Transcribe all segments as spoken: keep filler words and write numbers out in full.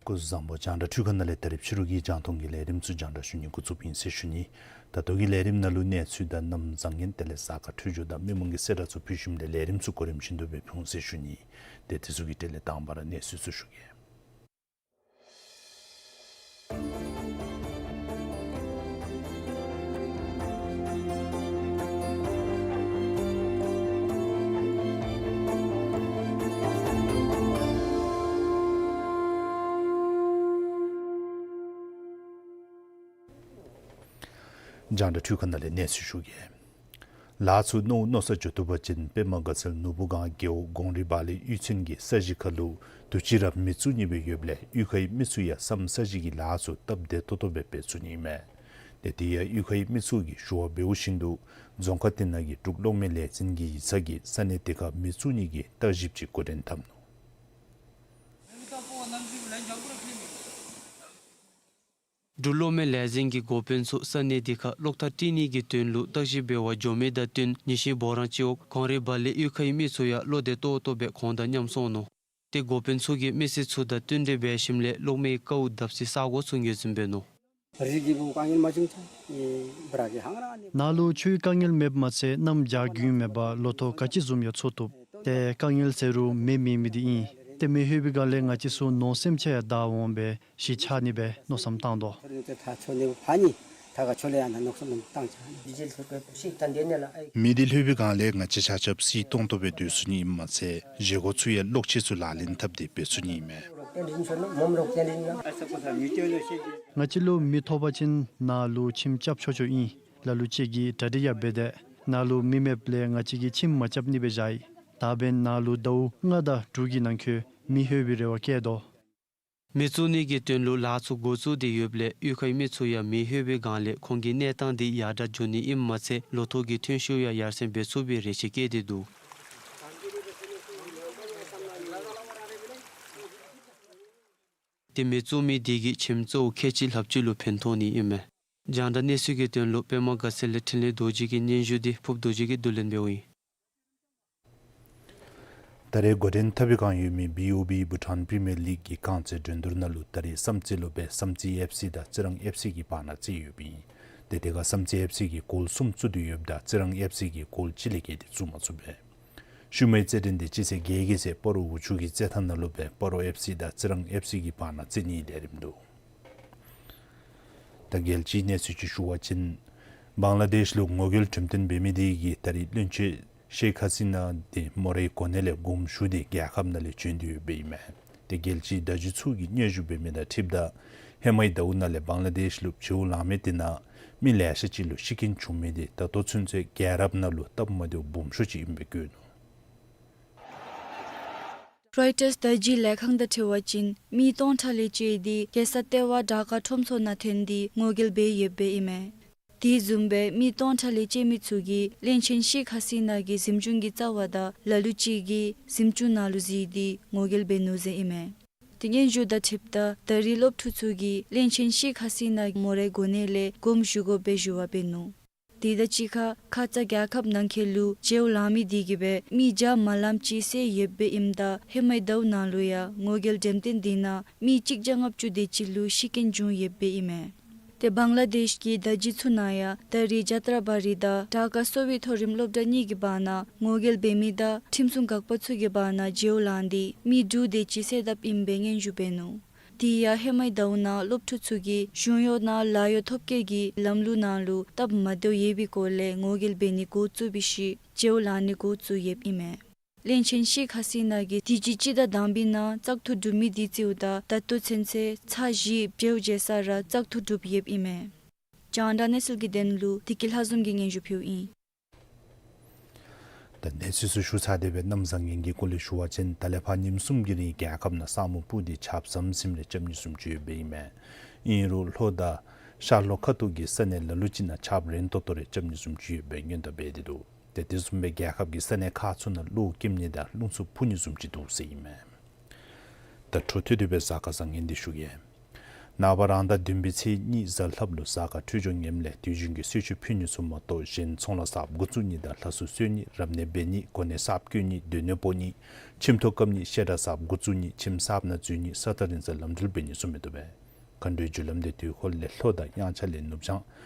སྐུ་གཟུགས་བཟང་པོ། རྒྱང་བསྒྲགས་འཕྲུལ་ཁང་ནང་ལས་ད་རིས་ཕྱི་རུ་གི་རྒྱང་མཐོང་གི་ལས་རིམ་ཚུ་རྒྱང་བསྒྲགས་ཞུ་ནི་འགོ་བཙུགསཔ་ཨིན་ཟེར་ཞུ་ནི། ད་ལྟོ་གི་ལས་རིམ་ནང་ལུ་གནས་ཚུལ་དང་གནམ་བཟང་ངན་དེ་ལས་གཟའ་སྐར་འཕྲོད་སྦྱོར་དང་མི་མང་གི་གསལ་བསྒྲགས་ཚུ་ཕུལ་ཞིནམ་ལས་ལས་རིམ་ཚུ་གོ་རིམ་བཞིན་དུ་སྦེ་ཕུལ་འོང་ཟེར་ཞུ་ནི། ཏེ་དེ་ཚུ་གི་གྲས་ལས་དང་པ་ར་གནས་ཚུལ་ཚུ་ཞུ་གེ། རྒྱང་བསྒྲགས་འཕྲུལ་ཁང་ནང་ལས་གནས་ཚུལ་ཞུ་གེ། ལཱ་ཚུ་མནོ་མནོ་ས་འགྱོ་བཏུབ་པ་ཅིན་པདྨ་དགའ་ཚལ་ནོར་བུ་སྒང་རྒེད་འོག་གོང་རི་བག་ལེབ་གཡུས་ཚན་གྱི་ས་གཞི་ཁ་ལུ་དུས་ཅི་ར་མེ་བཙུགས་ནི་སྦེ་ཡོདཔ་ལས་གཡུས་ཁའི་མི་ཚུ་ཡང་ས་མ་ས་གཞི་གི་ལཱ་ཚུ་སྟབས་བདེ་ཏོག་ཏོ་སྦེ་འབད་ཚུགས་ནི་ཨིན་མས། ཏེ་དེ་ཡང་གཡུས་ཁའི་མི་ཚུ་གིས་ཞུ་བ་འབདཝ་བཞིན་དུ་རྫོང་ཁག་དེ་ནང་གི་འབྲུག་གློག་མེ་ལས་འཛིན་གྱི་ཡིག་ཚང་གིས་ས་གནས་དེ་ཁར་མེ་བཙུགས་ནི་གི་བརྟག་ཞིབ་ཅིག་འགོ་འདྲེན་འཐབ་ནུག། འབྲུག་གློག་མེ་ལས་འཛིན་གྱི་འགོ་དཔོན་ཚུ་ས་གནས་དེ་ཁར་གློག་ཐག་བཀྲི་ནི་གི་དོན་ལུ་བརྟག་ཞིབ་འབད་བར་འགྱོ་མི་དང་བསྟུན་ཉིན་ཤས་འབད་རུང་སྤྱི་འོག་གངས་རི་བག་ལེབ་གཡུས་ཁའི་མི་ཚུ་ཡང་བློ་བདེ་ཏོག་ཏོ་སྦེ་ཁོང་དང་མཉམ་སོང་ནུག། ཏེ་འགོ་དཔོན་ཚུ་གིས་མི་སེར་ཚུ་དང་བསྟུན་གྲོས་འབད་ཞིནམ་ལས་གློག་མེའི་ཀཝ་བརྡབ་སའི་ས་གོ་ཚུ་ངོས་འཛིན་འབད་ནུག། རི་གི་བུ་དཀའ་ངལ་མ་བྱུང་ཚེ་ཨེ་བྲག་གི་ཧང་ར་ནི། ནཱ་ལུ་ཆུའི་དཀའ་ངལ་མེདཔ་མ་ཚད་གནམ་བྱཱར་རྒྱུན་མེད་པར་ལོ་ཐོག་ག་ཅི་བཟུམ་ཡང་འཚོ་བཏུབ། ཏེ་དཀའ་ངལ་ཟེར་རུང་མེ་མེད་མི་འདི་ཨིན། ཏེ་མེ་ལྷོད་པའི་སྒང་ལས་ང་བཅས་ཚུ་ནོར་སེམས་ཅན་ཡང་བདའ་འོང་སྦེ་གཞིས་ཆགས་ནི་སྦེ་མནོ་བསམ་བཏང་དོ། མེ་འདི་ལྷོད་པའི་སྒང་ལས་ང་བཅས་ཆ་ཁྱབ་སྲིད་ཏོང་ཏོ་སྦེ་སྡོད་ཚུགས་ནི་ཨིནམ་མ་ཚད་བཞེས་སྒོ་ཚུ་ཡང་གློག་ཆས་ཚུ་ལག་ལེན་འཐབ་སྟེ་འབད་ཚུགས་ནི་ཨིན་མས། ང་བཅས་ལུ་མེ་ཐོབ་པ་ཅིན་ནཱ་ལུ་ཁྱིམ་རྐྱབ་ཆོག་ཆོག་ཨིན། ལ་ལུ་ཅིག་གིས་གྲ་སྒྲིག་ཡང་འབད་དེ་ནཱ་ལུ་མེ་མེདཔ་ལས་ང་བཅས་ཀྱིས་ཁྱིམ་མ་རྐྱབ་ནི་སྦེ་བཞག་ཡི། ད་འབདན་ནཱ་ལུ་ཟླཝ་ལྔ་དང་དྲུག་གི་ནང་འཁོད་མེ་ལྷོད་པའི་རེ་བ་བསྐྱེད་དོ། མེ་བཙུགས་ནི་གི་དོན་ལུ་ལཱ་ཚུ་འགོ་བཙུགས་ཏེ་ཡོདཔ་ལས་གཡུས་ཁའི་མི་ཚུ་ཡང་མེ་ལྷོད་པའི་སྒང་ལས་ཁོང་གི་གནས་སྟངས་འདི་ཡར་དྲག་འགྱོ་ནི་ཨིནམ་མ་ཚད་ལོ་ཐོག་གི་ཐོན་ཤུགས་ཡང་ཡར་སེང་འབད་ཚུགས་པའི་རེ་ཆེ་བསྐྱེད་དེ་འདུག། ཏེ་མེ་བཙུགས་མི་དེ་གིས་ཁྱིམ་གཙོ་བོ་ཁལ་གཅིག་ལྷགཔ་ཅིག་ལུ་ཕན་ཐོགས་ནི་ཨིན་མས། རྒྱང་བསྒྲགས་གནས་ཚུལ་གྱི་དོན་ལུ་པདྨ་དགའ་ཚལ་ལས་འཕྲིན་ལས་རྡོ་རྗེ་གི་སྙན་ཞུ་འདི་ཕུབ་རྡོ་རྗེ་གིས་བསྡུ་ལེན་འབདཝ་ཨིན། ད་རེས་འགོ་འདྲེན་འཐབ་པའི་བསྒང་ཡོད་མི་བི་ཨོ་བི་བྷུ་ཊཱན་པི་རི་མི་ཡར་ལིག་གི་རྐང་རྩེད་འགྲན་བསྡུར་ནང་ལུ་ད་རེས་བསམ་རྩེ་སློབ་དཔོན་བསམ་རྩེ་ཨེཕ་སི་དང་རྩི་རང་ཨེཕ་སི་གི་བར་ན་རྩེད་ཡོདཔ་ཨིན། ཏེ་དེ་ཁར་བསམ་རྩེ་ཨེཕ་སི་གིས་གོལ་གསུམ་བཙུགས་ཏེ་ཡོདཔ་ད་རྩི་རང་ཨེཕ་སི་གིས་གོལ་གཅིག་ལས་བརྒལ་ཏེ་བཙུགས་མ་ཚུགས་པས། ཤུལ་མའི་རྩེད་འགྲན་འདི་སྤྱི་ཚེས་བརྒྱད་ཀྱི་ཚེ་སྤ་རོ་འུ་ཆུ་གི་རྩེད་ཐང་ནང་ལུ་སྦེ་སྤ་རོ་ཨེཕ་སི་དང་རྩི་རང་ཨེཕ་སི་གི་བར་ན་རྩེད་ནིའི་ལས་རིམ་འདུག། ད་རྒྱལ་སྤྱིའི་གནས་ཚུལ་ཅིག་ཞུ་བ་ཅིན་བང་ལ་དེཤ་ལུ་ངོ་རྒོལ་གྲུབ་སྟོན་འབད་མི་དེ་གིས་ད་རེས་བློན་ཆེན་ཤེག་ཧ་སི་ན་དེ་མོ་རའི་གོ་གནས་ལས་དགོངས་ཞུ་སྟེ་རྒྱལ་ཁབ་ནང་ལས་བྱོན་ཏེ་ཡོདཔ་ཨིན་མས། ཏེ་རྒྱལ་སྤྱིའི་བརྡ་བརྒྱུད་ཚུ་གིས་སྙན་ཞུ་འབད་མི་དང་འཁྲིལཝ་ད་ཧེ་མའི་ཟླཝ་ནང་ལས་བང་ལ་དེཤ་ལུ་བྱེལཝ་ལང་མི་དེ་ནང་མི་ལེ་ཤ་ཅིག་ལུ་ཤི་རྐྱེན་བྱུང་མི་དེ་ད་ལྟོ་ཚུན་ཚོད་རྒྱལ་རབས་ནང་ལུ་སྟབས་མ་བདེཝ་སྦོམ་ཤོས་ཅིག་ཨིནམ་སྦེ་བཀོད་ནུག། རོའི་ཊརསི་བརྡ་བརྒྱུད་ལས་ཁང་དང་འཁྲིལ་བ་ཅིན་མི་སྟོང་ཕྲག་ལས་བཅད་དེ་རྒྱལ་ས་ལྟེ་བ་ཌ་ཀ་ཁྲོམ་ཚོགས་ནང་ཐོན་ཏེ་ངོ་རྒོལ་འབད་ཡོདཔ་ཨིན་མས། དེ་བཟུམ་སྦེ་མི་སྟོང་ཕྲག་ལས་བཅད་མི་ཚུ་གིས་གླིང་ཆེན་ཤེག་ཧ་སི་ན་གི་གཟིམ་ཆུང་གི་རྩ་བ་དང་ལ་ལུ་ཅིག་གི་གཟིམ་ཆུང་ནང་ལུ་གཟིགས་ཏེ་ངོ་རྒོལ་འབད་ནུག་ཟེར་ཨིན་མས། དེ་སྙན་ཞུ་དང་འཁྲིལཝ་ད་ད་རིས་སློབ་ཕྲུག་ཚུ་གིས་གླིང་ཆེན་ཤེག་ཧ་སི་ན་མོ་རའི་གོ་གནས་ལས་དགོངསམ་ཞུ་དགོ་པའི་ཞུ་བ་འབད་ནུག། དེ་དང་གཅིག་ཁར་ཁ་ཙ་རྒྱལ་ཁབ་ནང་འཁོད་ལུ་བྱེལཝ་ལང་མི་དེ་གིས་སྦེ་མི་བརྒྱ་མ་ལངམ་ཅིག་བསད་ཡོདཔ་སྦེ་ཨིནམ་ད་ཧེ་མའི་ཟླཝ་ནང་ལུ་ཡང་ངོ་རྒོལ་འགྲེམས་སྟོན་དེ་ནང་མི་གཅིག་བརྒྱ་ལྔ་བཅུ་དེ་ཅིག་ལུ་ཤི་རྐྱེན་བྱུང་ཡོདཔ་སྦེ་ཨིན་མས། ཏེ་བང་ལ་དེཤ་གི་བརྡ་བརྒྱུད་ཚུ་ནང་ཡང་ད་རིས་ཇཱ་ཏྲ་བ་རི་དང་དྲག་ཀ་གསོ་བའི་མཐོ་རིམ་སློབ་གྲྭ་གཉིས་ཀྱི་བར་ན་ངོ་རྒོལ་འབད་མི་དང་ཁྲིམས་སྲུང་འགག་པ་ཚུ་གི་བར་ན་བྱེལཝ་ལངས་ཏེ་མི་དྲུག་དེ་ཅིག་བསད་དཔ་ཨིན་པའི་སྙན་ཞུ་འབད་ནུག། དེ་ཡང་ཧེ་མའི་ཟླཝ་ནང་སློབ་ཕྲུག་ཚུ་གིས་གཞུང་གཡོག་ནང་ལཱ་གཡོག་ཐོབ་སྐལ་གྱི་ལམ་ལུགས་ནང་ལུ་སྟབས་མ་བདེཝ་ཡོད་པའི་སྐོར་ལས་ངོ་རྒོལ་འབད་ནི་འགོ་བཙུགས་པའི་ཤུལ་བྱེལཝ་ལང་ནི་འགོ་བཙུགས་ཡོདཔ་ཨིན་མས། གླིང་ཆེན་ཤེག་ཧ་སི་ན་གི་དུས་ཅི་སྤྱི་ཟླ་དང་པའི་ནང་བཙག་འཐུ་གྲུབ་མི་དེ་རྩིསཝ་ད་ད་ལྟོ་ཚུན་ཚོད་ཚར་བཞི་བྱེལཝ་བྱེལ་ས་ར་བཙག་འཐུ་གྲུབ་ཡོདཔ་ཨིན་མས། རྒྱང་བསྒྲགས་གནས་ཚུལ་གྱི་དོན་ལུ་བདེ་སྐྱིད་ལྷ་འཛོམས་ཀྱིས་སྙན་ཞུ་ཕུལཝ་ཨིན། ད་གནས་ཚུལ་ཚུ་ཞུ་ཚར་ཏེ་སྦེ་གནམ་བཟང་ངན་གྱི་སྐོར་ལས་ཞུ་བ་ཅིན་ད་ལས་ཕར་ཉིནམ་གསུམ་གྱི་རིང་རྒྱལ་ཁབ་ནང་ས་སྨུག་སྤུབས་ཏེ་ཆརཔ་ཟམ་ཟིམ་རེ་རྐྱབ་ནི་བཟུམ་ཅིག་ཡོདཔ་ཨིན་མས། ཨིན་རུང་ལྷོ་དང་ཤར་ལྷོ་ཁ་ཐུག་གི་ས་གནས་ལ་ལུ་ཅིག་ནང་ཆརཔ་རན་ཏོག་ཏོ་རེ་རྐྱབ་ནི་བཟུམ་ཅིག་ཡོདཔ་སྦེ་སྔོན་བརྡ་འབད་དེ་འདུག། ཏེ་དེ་བཟུམ་སྦེ་རྒྱལ་ཁབ་ཀྱི་ས་གནས་ཁག་ཚུ་ནང་གློག་ཀྱིམ་ནི་དང་རླུང་འཚུབ་འཕུ་ནི་བཟུམ་ཅིག་འདུག་ཟེར་ཨིན་མས། ད་འཕྲོ་མཐུད་དེ་སྦེ་གཟའ་སྐར་བཟང་ངན་འདི་ཞུ་གེ། ནངས་པ་རང་ཟླ་བདུན་པའི་ཚེས་གཉིས་གཟའ་ལྷགཔ་ལུ་གཟའ་སྐར་འཕྲོད་སྦྱོར་ངནམ་ལས་དུས་རྒྱུན་གྱི་གསོལ་མཆོད་ཕུལ་ནི་ཚུ་མ་གཏོགས་གཞན་ཚོང་ལཱ་གསརཔ་འགོ་བཙུགས་ནི་དང་ལྷ་གསོལ་གསོལ་ནི་རབ་གནས་འབད་ནི་གོ་གནས་གསརཔ་བསྐོ་ནི་སྡོད་གནས་སྤོ་ནི་ཁྱིམ་ཐོག་བཀབ་ནི་བཤད་གྲྭ་གསརཔ་འགོ་བཙུགས་ནི་ཁྱིམ་གསརཔ་ནང་འཛུལ་ནི་ས་ཐག་རིང་སར་ལམ་འགྲུལ་འབད་ནི་ཚུ་མི་བཏུབ་པས། མཁའ་འགྲོའི་རྒྱུ་ལམ་འདི་དུས་འཁོར་ལས་ལྷོ་དང་དབྱངས་འཆར་ལས་ནུབ་བྱང་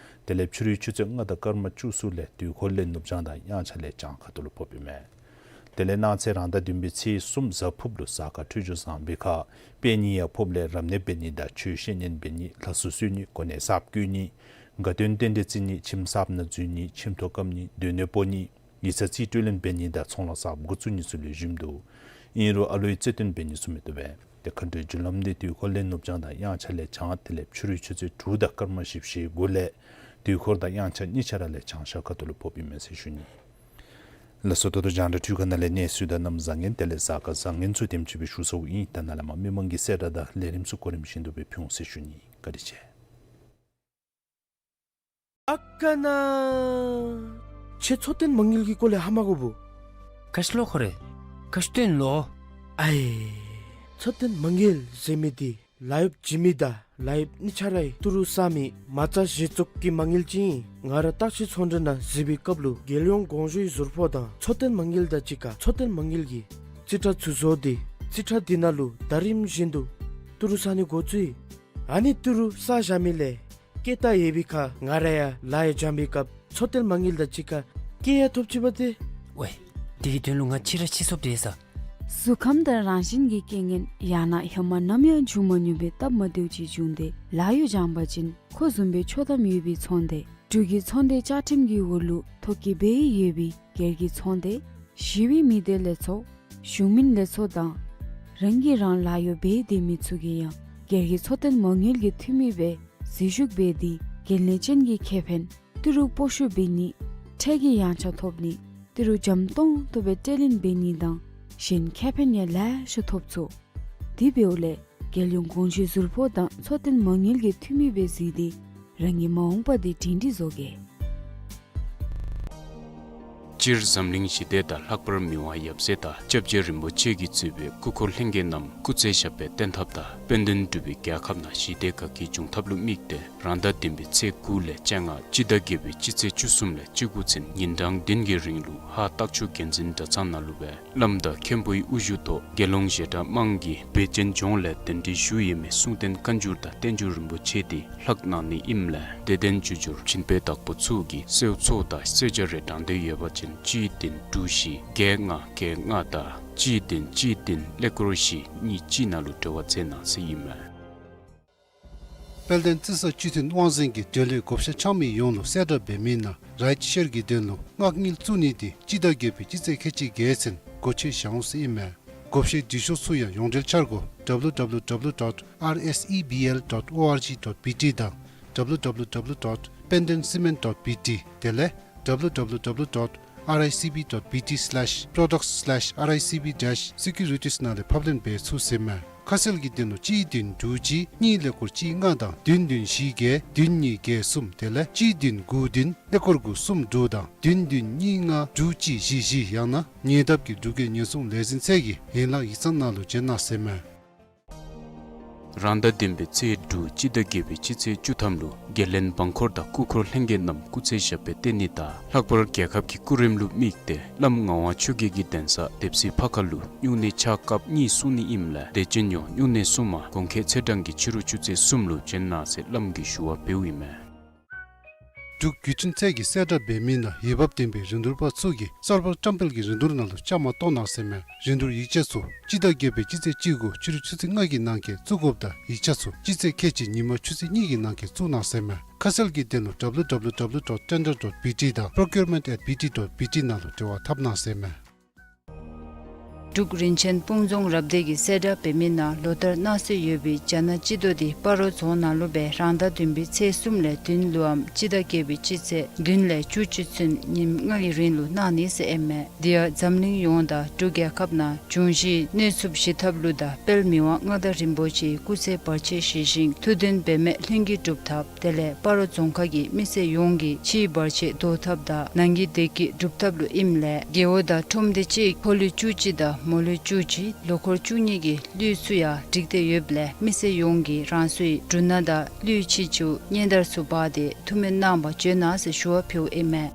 དེ་ལས་ཕྱི་རུའི་ཆུ་ཚོད་ལྔ་དང་སྐར་མ་བཅུ་གསུམ་ལས་དུས་འཁོར་ལས་ནུབ་བྱང་དང་དབྱངས་འཆར་ལས་བྱང་ཁ་ཐུག་ལུ་ཕོགཔ་ཨིན་མས། དེ་ལས་གནངས་ཚེ་རང་ཟླ་བདུན་པའི་ཚེས་གསུམ་གཟའ་ཕུརཔ་ལུ་གཟའ་སྐར་འཕྲོད་སྦྱོར་བཟང་པའི་ཁར་དཔལ་གཉིས་ཡང་ཕོགཔ་ལས་རབ་གནས་འབད་ནི་དང་ཆོས་བཤད་ཉན་འབད་ནི་ལྷ་གསོལ་གསོལ་ནི་གོ་གནས་གསརཔ་བསྐོ་ནི་དགའ་སྟོན་རྟེན་འབྲེལ་བརྩི་ནི་ཁྱིམ་གསརཔ་ནང་འཛུལ་ནི་ཁྱིམ་ཐོག་བཀབ་ནི་སྡོད་གནས་སྤོ་ནི་ཡིག་ཚང་རྩིས་སྤྲོད་ལེན་འབད་ནི་དང་ཚོང་ལཱ་གསརཔ་འགོ་བཙུགས་ནི་ཚུ་ལེགས་ཤོམ་འདུག། ཨིན་རུང་ཨ་ལུའི་རྩེད་དོན་འབད་ནི་ཚུ་མི་བཏུབ་པས། ཏེ་མཁའ་འགྲོའི་རྒྱུ་ལམ་འདི་དུས་འཁོར་ལས་ནུབ་བྱང་དང་དབྱངས་འཆར་ལས་བྱང་དེ་ལས་ཕྱི་རུའི་ཆུ་ཚོད་དྲུག་དང་སྐར་མ་བཞི་བཅུ་ཞེ་དགུ་ལས་དུས་འཁོར་དང་དབྱངས་འཆར་གཉིས་ཆ་ར་ལས་བྱང་ཤར་ཁ་ཐུག་ལུ་ཕོགཔ་ཨིན་མས་ཟེར་ཞུ་ནི། ལགས་སོ། ད་ལྟོ་རྒྱང་བསྒྲགས་འཕྲུལ་ཁང་ནང་ལས་གནས་ཚུལ་དང་གནམ་བཟང་ངན་དེ་ལས་གཟའ་སྐར་བཟང་ངན་ཚུ་དེམ་ཅིག་སྦེ་ཞུ་ཚརཝ་ཨིན། ད་ནཱ་ལས་མར་མི་མང་གི་གསལ་བསྒྲགས་དང་ལས་རིམ་ཚུ་གོ་རིམ་བཞིན་དུ་སྦེ་ཕུལ་འོང་ཟེར་ཞུ་ནི། བཀའ་དྲིན་ཆེ། ཨ་ཀ་ན། ཁྱོད་མཚོ་སྟོན་མ་དངུལ་གྱི་སྐོར་ལས་ཧ་མ་གོ་བུ། ག་ཅི་ལོ་ཁོ་རེ། ག་ཅི་སྟོན་ལོ། ཨའི། མཚོ་སྟོན་མ་དངུལ་ཟེར་མི་འདི་ལཱ་གཡོགཔ་བྱིན་མི་དང་ལཱ་གཡོགཔ་གཉིས་ཆ་རའི་ཏི་རུ་བསག་མི་མ་རྩ་གཞི་བཙུགས་ཀྱི་མ་དངུལ་ཅིག་ཨིན། ང་ར་བརྟག་དཔྱད་ཚོང་འབྲེལ་ནང་གཟིགས་པའི་སྐབས་ལུ་རྒྱལ་ཡོངས་དགོངས་ཞུའི་ཟུར་ཕོགས་དང་མཚོ་སྟོན་མ་དངུལ་དང་གཅིག་ཁར་མཚོ་སྟོན་མ་དངུལ་གྱི་རྩིས་ཁྲ་ཚུ་བཟོ་སྟེ་རྩིས་ཁྲ་འདི་ནང་ལུ་ཟླ་རིམ་བཞིན་དུ་ཏི་རུ་བསག་ནི་འགོ་བཙུགས་ཡི། ཨ་ནི་ཏི་རུ་བསག་བཞག་མི་ལས་སྐྱེད་ད་ཡོད་པའི་ཁར་ང་ར་ཡང་ལཱ་ཡང་འཇམ་པའི་སྐབས་མཚོ་སྟོན་མ་དངུལ་དང་གཅིག་ཁར་སྐྱེད་ཡང་ཐོབ་ཅི་པ་ཏེ། ཝའེ། དེ་གི་དོན་ལུ་ང་ཕྱི་ར་ཕྱི་སོཔ་དེ་ས། གཟུགས་ཁམས་དང་རང་བཞིན་གྱི་རྐྱེན་ངན་ཡང་ན་ཧེ་མ་ནམ་ཡང་བྱུང་མ་མྱོང་པའི་སྟབས་མ་བདེཝ་ཅིག་བྱུང་སྟེ་ལཱ་གཡོག་སྦྱང་པ་ཅིན་ཁོ་བཟུམ་སྦེ་ཆོག་ཐམ་ཡོད་པའི་ཚོང་སྡེ་འབྲུག་གི་ཚོང་སྡེ་བཅའ་ཁྲིམས་ཀྱི་འོག་ལུ་ཐོ་བཀོད་འབད་ཡོད་པའི་སྒེར་གྱི་ཚོང་སྡེ་ཞི་བའི་མི་སྡེ་ལས་ཚོགས་གཞུང་མིན་ལས་ཚོགས་དང་རང་གིས་རང་ལཱ་གཡོག་འབད་སྡོད་མི་ཚུ་གིས་ཡང་སྒེར་གྱི་མཚོ་སྟོན་མ་དངུལ་གྱི་འཐུས་མི་སྦེ་འཛུལ་ཞུགས་འབད་དེ་འགན་ལེན་ཅན་གྱི་ཁེ་ཕན་ཏི་རུ་སྤོ་བཤུད་འབད་ནི་ཁྲལ་གྱི་ཡངས་ཆག་ཐོབ་ནི་ཏི་རུ་འཇམ་ཏོང་ཏོ་སྦེ་སྤྲོད་ལེན་འབད་ནི་དང་གཞན་ཁེ་ཕན་ཡང་ལེ་ཤ་ཐོབ་ཚུགས། དེ་འབདཝ་ལས་རྒྱལ་ཡོངས་དགོངས་ཞུའི་ཟུར་ཕོགས་དང་མཚོ་སྟོན་མ་དངུལ་གྱི་འཐུས་མི་སྦེ་གཟིགས་ཏེ་རང་གི་མ་འོངས་པ་འདི་སྒྲིང་སྒྲིང་བཟོ་གེ། སྤྱིར་འཛམ་གླིང་ཞི་བདེ་དང་ལྷག་པར་མི་དབང་ཡབ་སྲས་དང་སྐྱབས་རྗེ་རིན་པོ་ཆེ་གིས་གཙོས་པའི་སྐུ་འཁོར་ལྷན་རྒྱས་རྣམས་སྐུ་ཚེ་ཞབས་པད་བརྟན་ཐབས་དང་དཔལ་ལྡན་འབྲུག་པའི་རྒྱལ་ཁབ་ནང་ཞི་བདེ་དར་རྒྱས་འབྱུང་ཐབས་ལུ་དམིགས་ཏེ་རང་ཟླ་བདུན་པའི་ཚེས་དགུ་ལས་བཅོ་ལྔ་སྤྱི་ཟླ་བརྒྱད་པའི་སྤྱི་ཚེས་བཅུ་གསུམ་ལས་བཅུ་དགུ་ཚུན་ཉིན་གྲངས་བདུན་གྱི་རིང་ལུ་ཧཱ་སྟག་ཆུ་དགེ་འཛིན་གྲྭ་ཚང་ནང་ལུ་སྦེ་བླམ་དང་མཁན་པོའི་དབུ་བཞུགས་ཐོག་རྒྱལ་ཡོངས་བཞེས་གྲྭ་དམངས་ཀྱི་བེ་ཅོན་ལྗོངས་ལས་གདན་འདྲེན་ཞུ་ཡོད་མི་གསུང་རྟེན་བཀའ་འགྱུར་དང་བསྟན་འགྱུར་རིན་པོ་ཆེ་དེ་ལྷག་གནང་ནི་ཨིནམ་ལས་དད་ལྡན་བརྒྱུད་འགྱུར་བྱིན་པའི་བདག་པོ་ཚུ་གིས་གསོལ་ཚོགས་དང་གསོལ་ཇ་རེ་དྲང་འདོད་ཡོད་པ་ཅིན་གཅིག་བདུན་དྲུག་བཞི་བརྒྱད་ལྔ་བརྒྱད་ལྔ་དང་གཅིག་བདུན་གཅིག་བདུན་ཀླད་ཀོར་བཞི་གཉིས་གཅིག་ནང་ལུ་འབྲེལ་བ་མཛད་གནང་ཟེར་ཨིན་མས། དཔལ་ལྡན་རྩི་ས་སྤྱི་མཐུན་དབང་འཛིན་གྱིས་འབྲེལ་ཡོད་བགོ་བཤའ་འཆང་མི་ཡོངས་ལུ་གསལ་བསྒྲགས་འབད་མི་ནང་རའིཊ་ཤེར་གྱི་དོན་ལུ་མངགས་དངུལ་བཙུགས་ནི་དེ་སྤྱི་ཟླ་བརྒྱད་པའི་སྤྱི་ཚེས་ཁལ་གཅིག་བརྒྱད་ཚུན་སྒོ་ཕྱེ་བཞག་འོང་ཟེར་ཨིན་མས། བགོ་བཤའི་འབྲི་ཤོག་ཚུ་ཡང་ཡོངས་འབྲེལ་འཆར་སྒོ་W W W dot R S E B L dot O R G dot B T དང་W W W dot pendencement dot B T དེ་ལས་W W W dot R I C B dot B T slash products slash R I C B dash securities ནང་ལས་ཕབ་ལེན་འབད་ཚུགས་ཟེར་མས། ཁ་གསལ་གྱི་དོན་ལུ་གཅིག་བདུན་དྲུག་གཅིག་གཉིས་ཀླད་ཀོར་གཅིག་ལྔ་དང་བདུན་བདུན་བཞི་བརྒྱད་བདུན་གཉིས་བརྒྱད་གསུམ། དེ་ལས་གཅིག་བདུན་དགུ་བདུན་ཀླད་ཀོར་དགུ་གསུམ་དྲུག་དང་བདུན་བདུན་གཉིས་ལྔ་དྲུག་གཅིག་བཞི་བཞི། ཡང་ན་ཉེ་འདབས་ཀྱི་འབྲུག་རྒྱལ་ཉེན་སྲུང་ལས་འཛིན་ཚད་ཀྱི་ཡན་ལག་ཡིག་ཚང་ནང་ལུ་བྱོན་གནང་ཟེར་མས། རང་ཟླ་བདུན་པའི་ཚེས་དྲུག་སྤྱི་ཟླ་བརྒྱད་པའི་སྤྱི་ཚེས་བཅུ་ཐམ་ལུ་རྒྱལ་བློན་འབངས་འཁོར་དང་སྐུ་འཁོར་ལྷན་རྒྱས་རྣམས་སྐུ་ཚེ་ཞབས་པད་བརྟན་ནི་དང་ལྷག་པར་རྒྱལ་ཁབ་ཀྱི་སྐུ་རིམ་ལུ་དམིགས་ཏེ་བླམ་ངག་དབང་ཆོས་རྒྱལ་གྱི་གདན་ས་དེབ་སྲིད་ཕ་ཁ་ལུ་སྨྱུང་གནས་ཕྱག་སྐབས་གཉིས་གསུང་ནི་ཨིནམ་ལས་དེ་བྱོན་ཡོང་སྨྱུང་གནས་སྲུང་མ་གོང་ཁེ་ཚེས་གྲངས་ཀྱི་ཕྱི་རུ་ཆུ་ཚོད་གསུམ་ལུ་བྱོན་གནང་ཟེར་བླམ་གིས་ཞུ་བ་འབདཝ་ཨིན་མས། འབྲུག་བརྒྱུད་འཕྲིན་ཚད་ཀྱིས་གསལ་བསྒྲགས་འབད་མི་ནང་འོས་འབབ་ལྡན་པའི་རིན་བསྡུར་པ་ཚུ་གིས་གསར་པ་བཀྲམ་སྤེལ་གྱི་རིན་བསྡུར་ནང་ལུ་བཅའ་མར་གཏོགས་གནང་ཟེར་མས། རིན་བསྡུར་ཡིག་ཆ་ཚུ་སྤྱི་ཟླ་བརྒྱད་པའི་སྤྱི་ཚེས་བཅུ་དགུ་ཕྱི་རུ་ཆུ་ཚོད་ལྔ་གི་ནང་འཁོད་བཙུགས་དགོཔ་དང་ཡིག་ཆ་ཚུ་སྤྱི་ཚེས་ཁལ་གཅིག་ཉིན་མ་ཆུ་ཚོད་གཉིས་ཀྱི་ནང་འཁོད་བཙུགས་གནང་ཟེར་མས། ཁ་གསལ་གྱི་དོན་ལུ་W W W dot tender dot B T དང་procurement at B T dot B T ནང་ལུ་འབྲེལ་བ་འཐབ་གནང་ཟེར་མས། འབྲུག་རིན་ཆེན་སྤུངས་རྫོང་རབ་སྡེ་གིས་གསལ་བསྒྲགས་འབད་མི་ནང་ལོ་ལྟར་གནང་སྲོལ་ཡོད་པའི་རྒྱ་ནག་སྤྱི་ཟླ་འདི་སྤ་རོ་རྫོང་ནང་ལུ་སྦེ་རང་ཟླ་བདུན་པའི་ཚེས་གསུམ་ལས་བདུན་ལུ་འམ་སྤྱི་ཟླ་བརྒྱད་པའི་སྤྱི་ཚེས་བདུན་ལས་བཅུ་གཅིག་ཚུན་ཉིནམ་ལྔ་གི་རིང་ལུ་གནང་ནི་ཟེར་ཨིན་མས། དེ་ཡང་འཛམ་གླིང་ཡོངས་དང་འབྲུག་རྒྱལ་ཁབ་ནང་འབྱུང་བཞི་གནོད་འཚེ་ཞི་ཐབས་ལུ་དང་དཔལ་མི་དབང་མངའ་བདག་རིན་པོ་ཆེའི་སྐུ་ཚེ་བར་ཆད་ཞི་ཞིང་ཐུགས་འདུན་འབད་མེད་ལྷུན་གྱིས་གྲུབ་ཐབས། དེ་ལས་སྤ་རོ་རྫོང་ཁག་གི་མི་སེར་ཡོངས་ཀྱི་ཕྱིའི་བར་ཆད་བཟློག་ཐབས་དང་ནང་གི་བདེ་སྐྱིད་སྒྲུབ་ཐབས་ལུ་ཨིནམ་ལས་རྒེད་འོག་དང་ཁྲོམ་སྡེ་གཅིག་ཕོ་ལུས་བཅུ་གཅིག་དང་མོ་ལུས་བཅུ་གཅིག་ལོ་འཁོར་བཅུ་གཉིས་ཀྱི་ལུས་ཚུ་ཡང་འགྲིག་སྟེ་ཡོདཔ་ལས་མི་སེར་ཡོངས་ཀྱིས་རང་སོའི་འབྲུ་སྣ་དང་ལུས་ཕྱི་ཚུ་སྙན་དར་ཚུ་འབག་སྟེ་ཐུགས་སྨོན་གནང་བར་བྱོན་གནང་ཟེར་ཞུ་བ་ཕུལཝ་ཨིན་མས།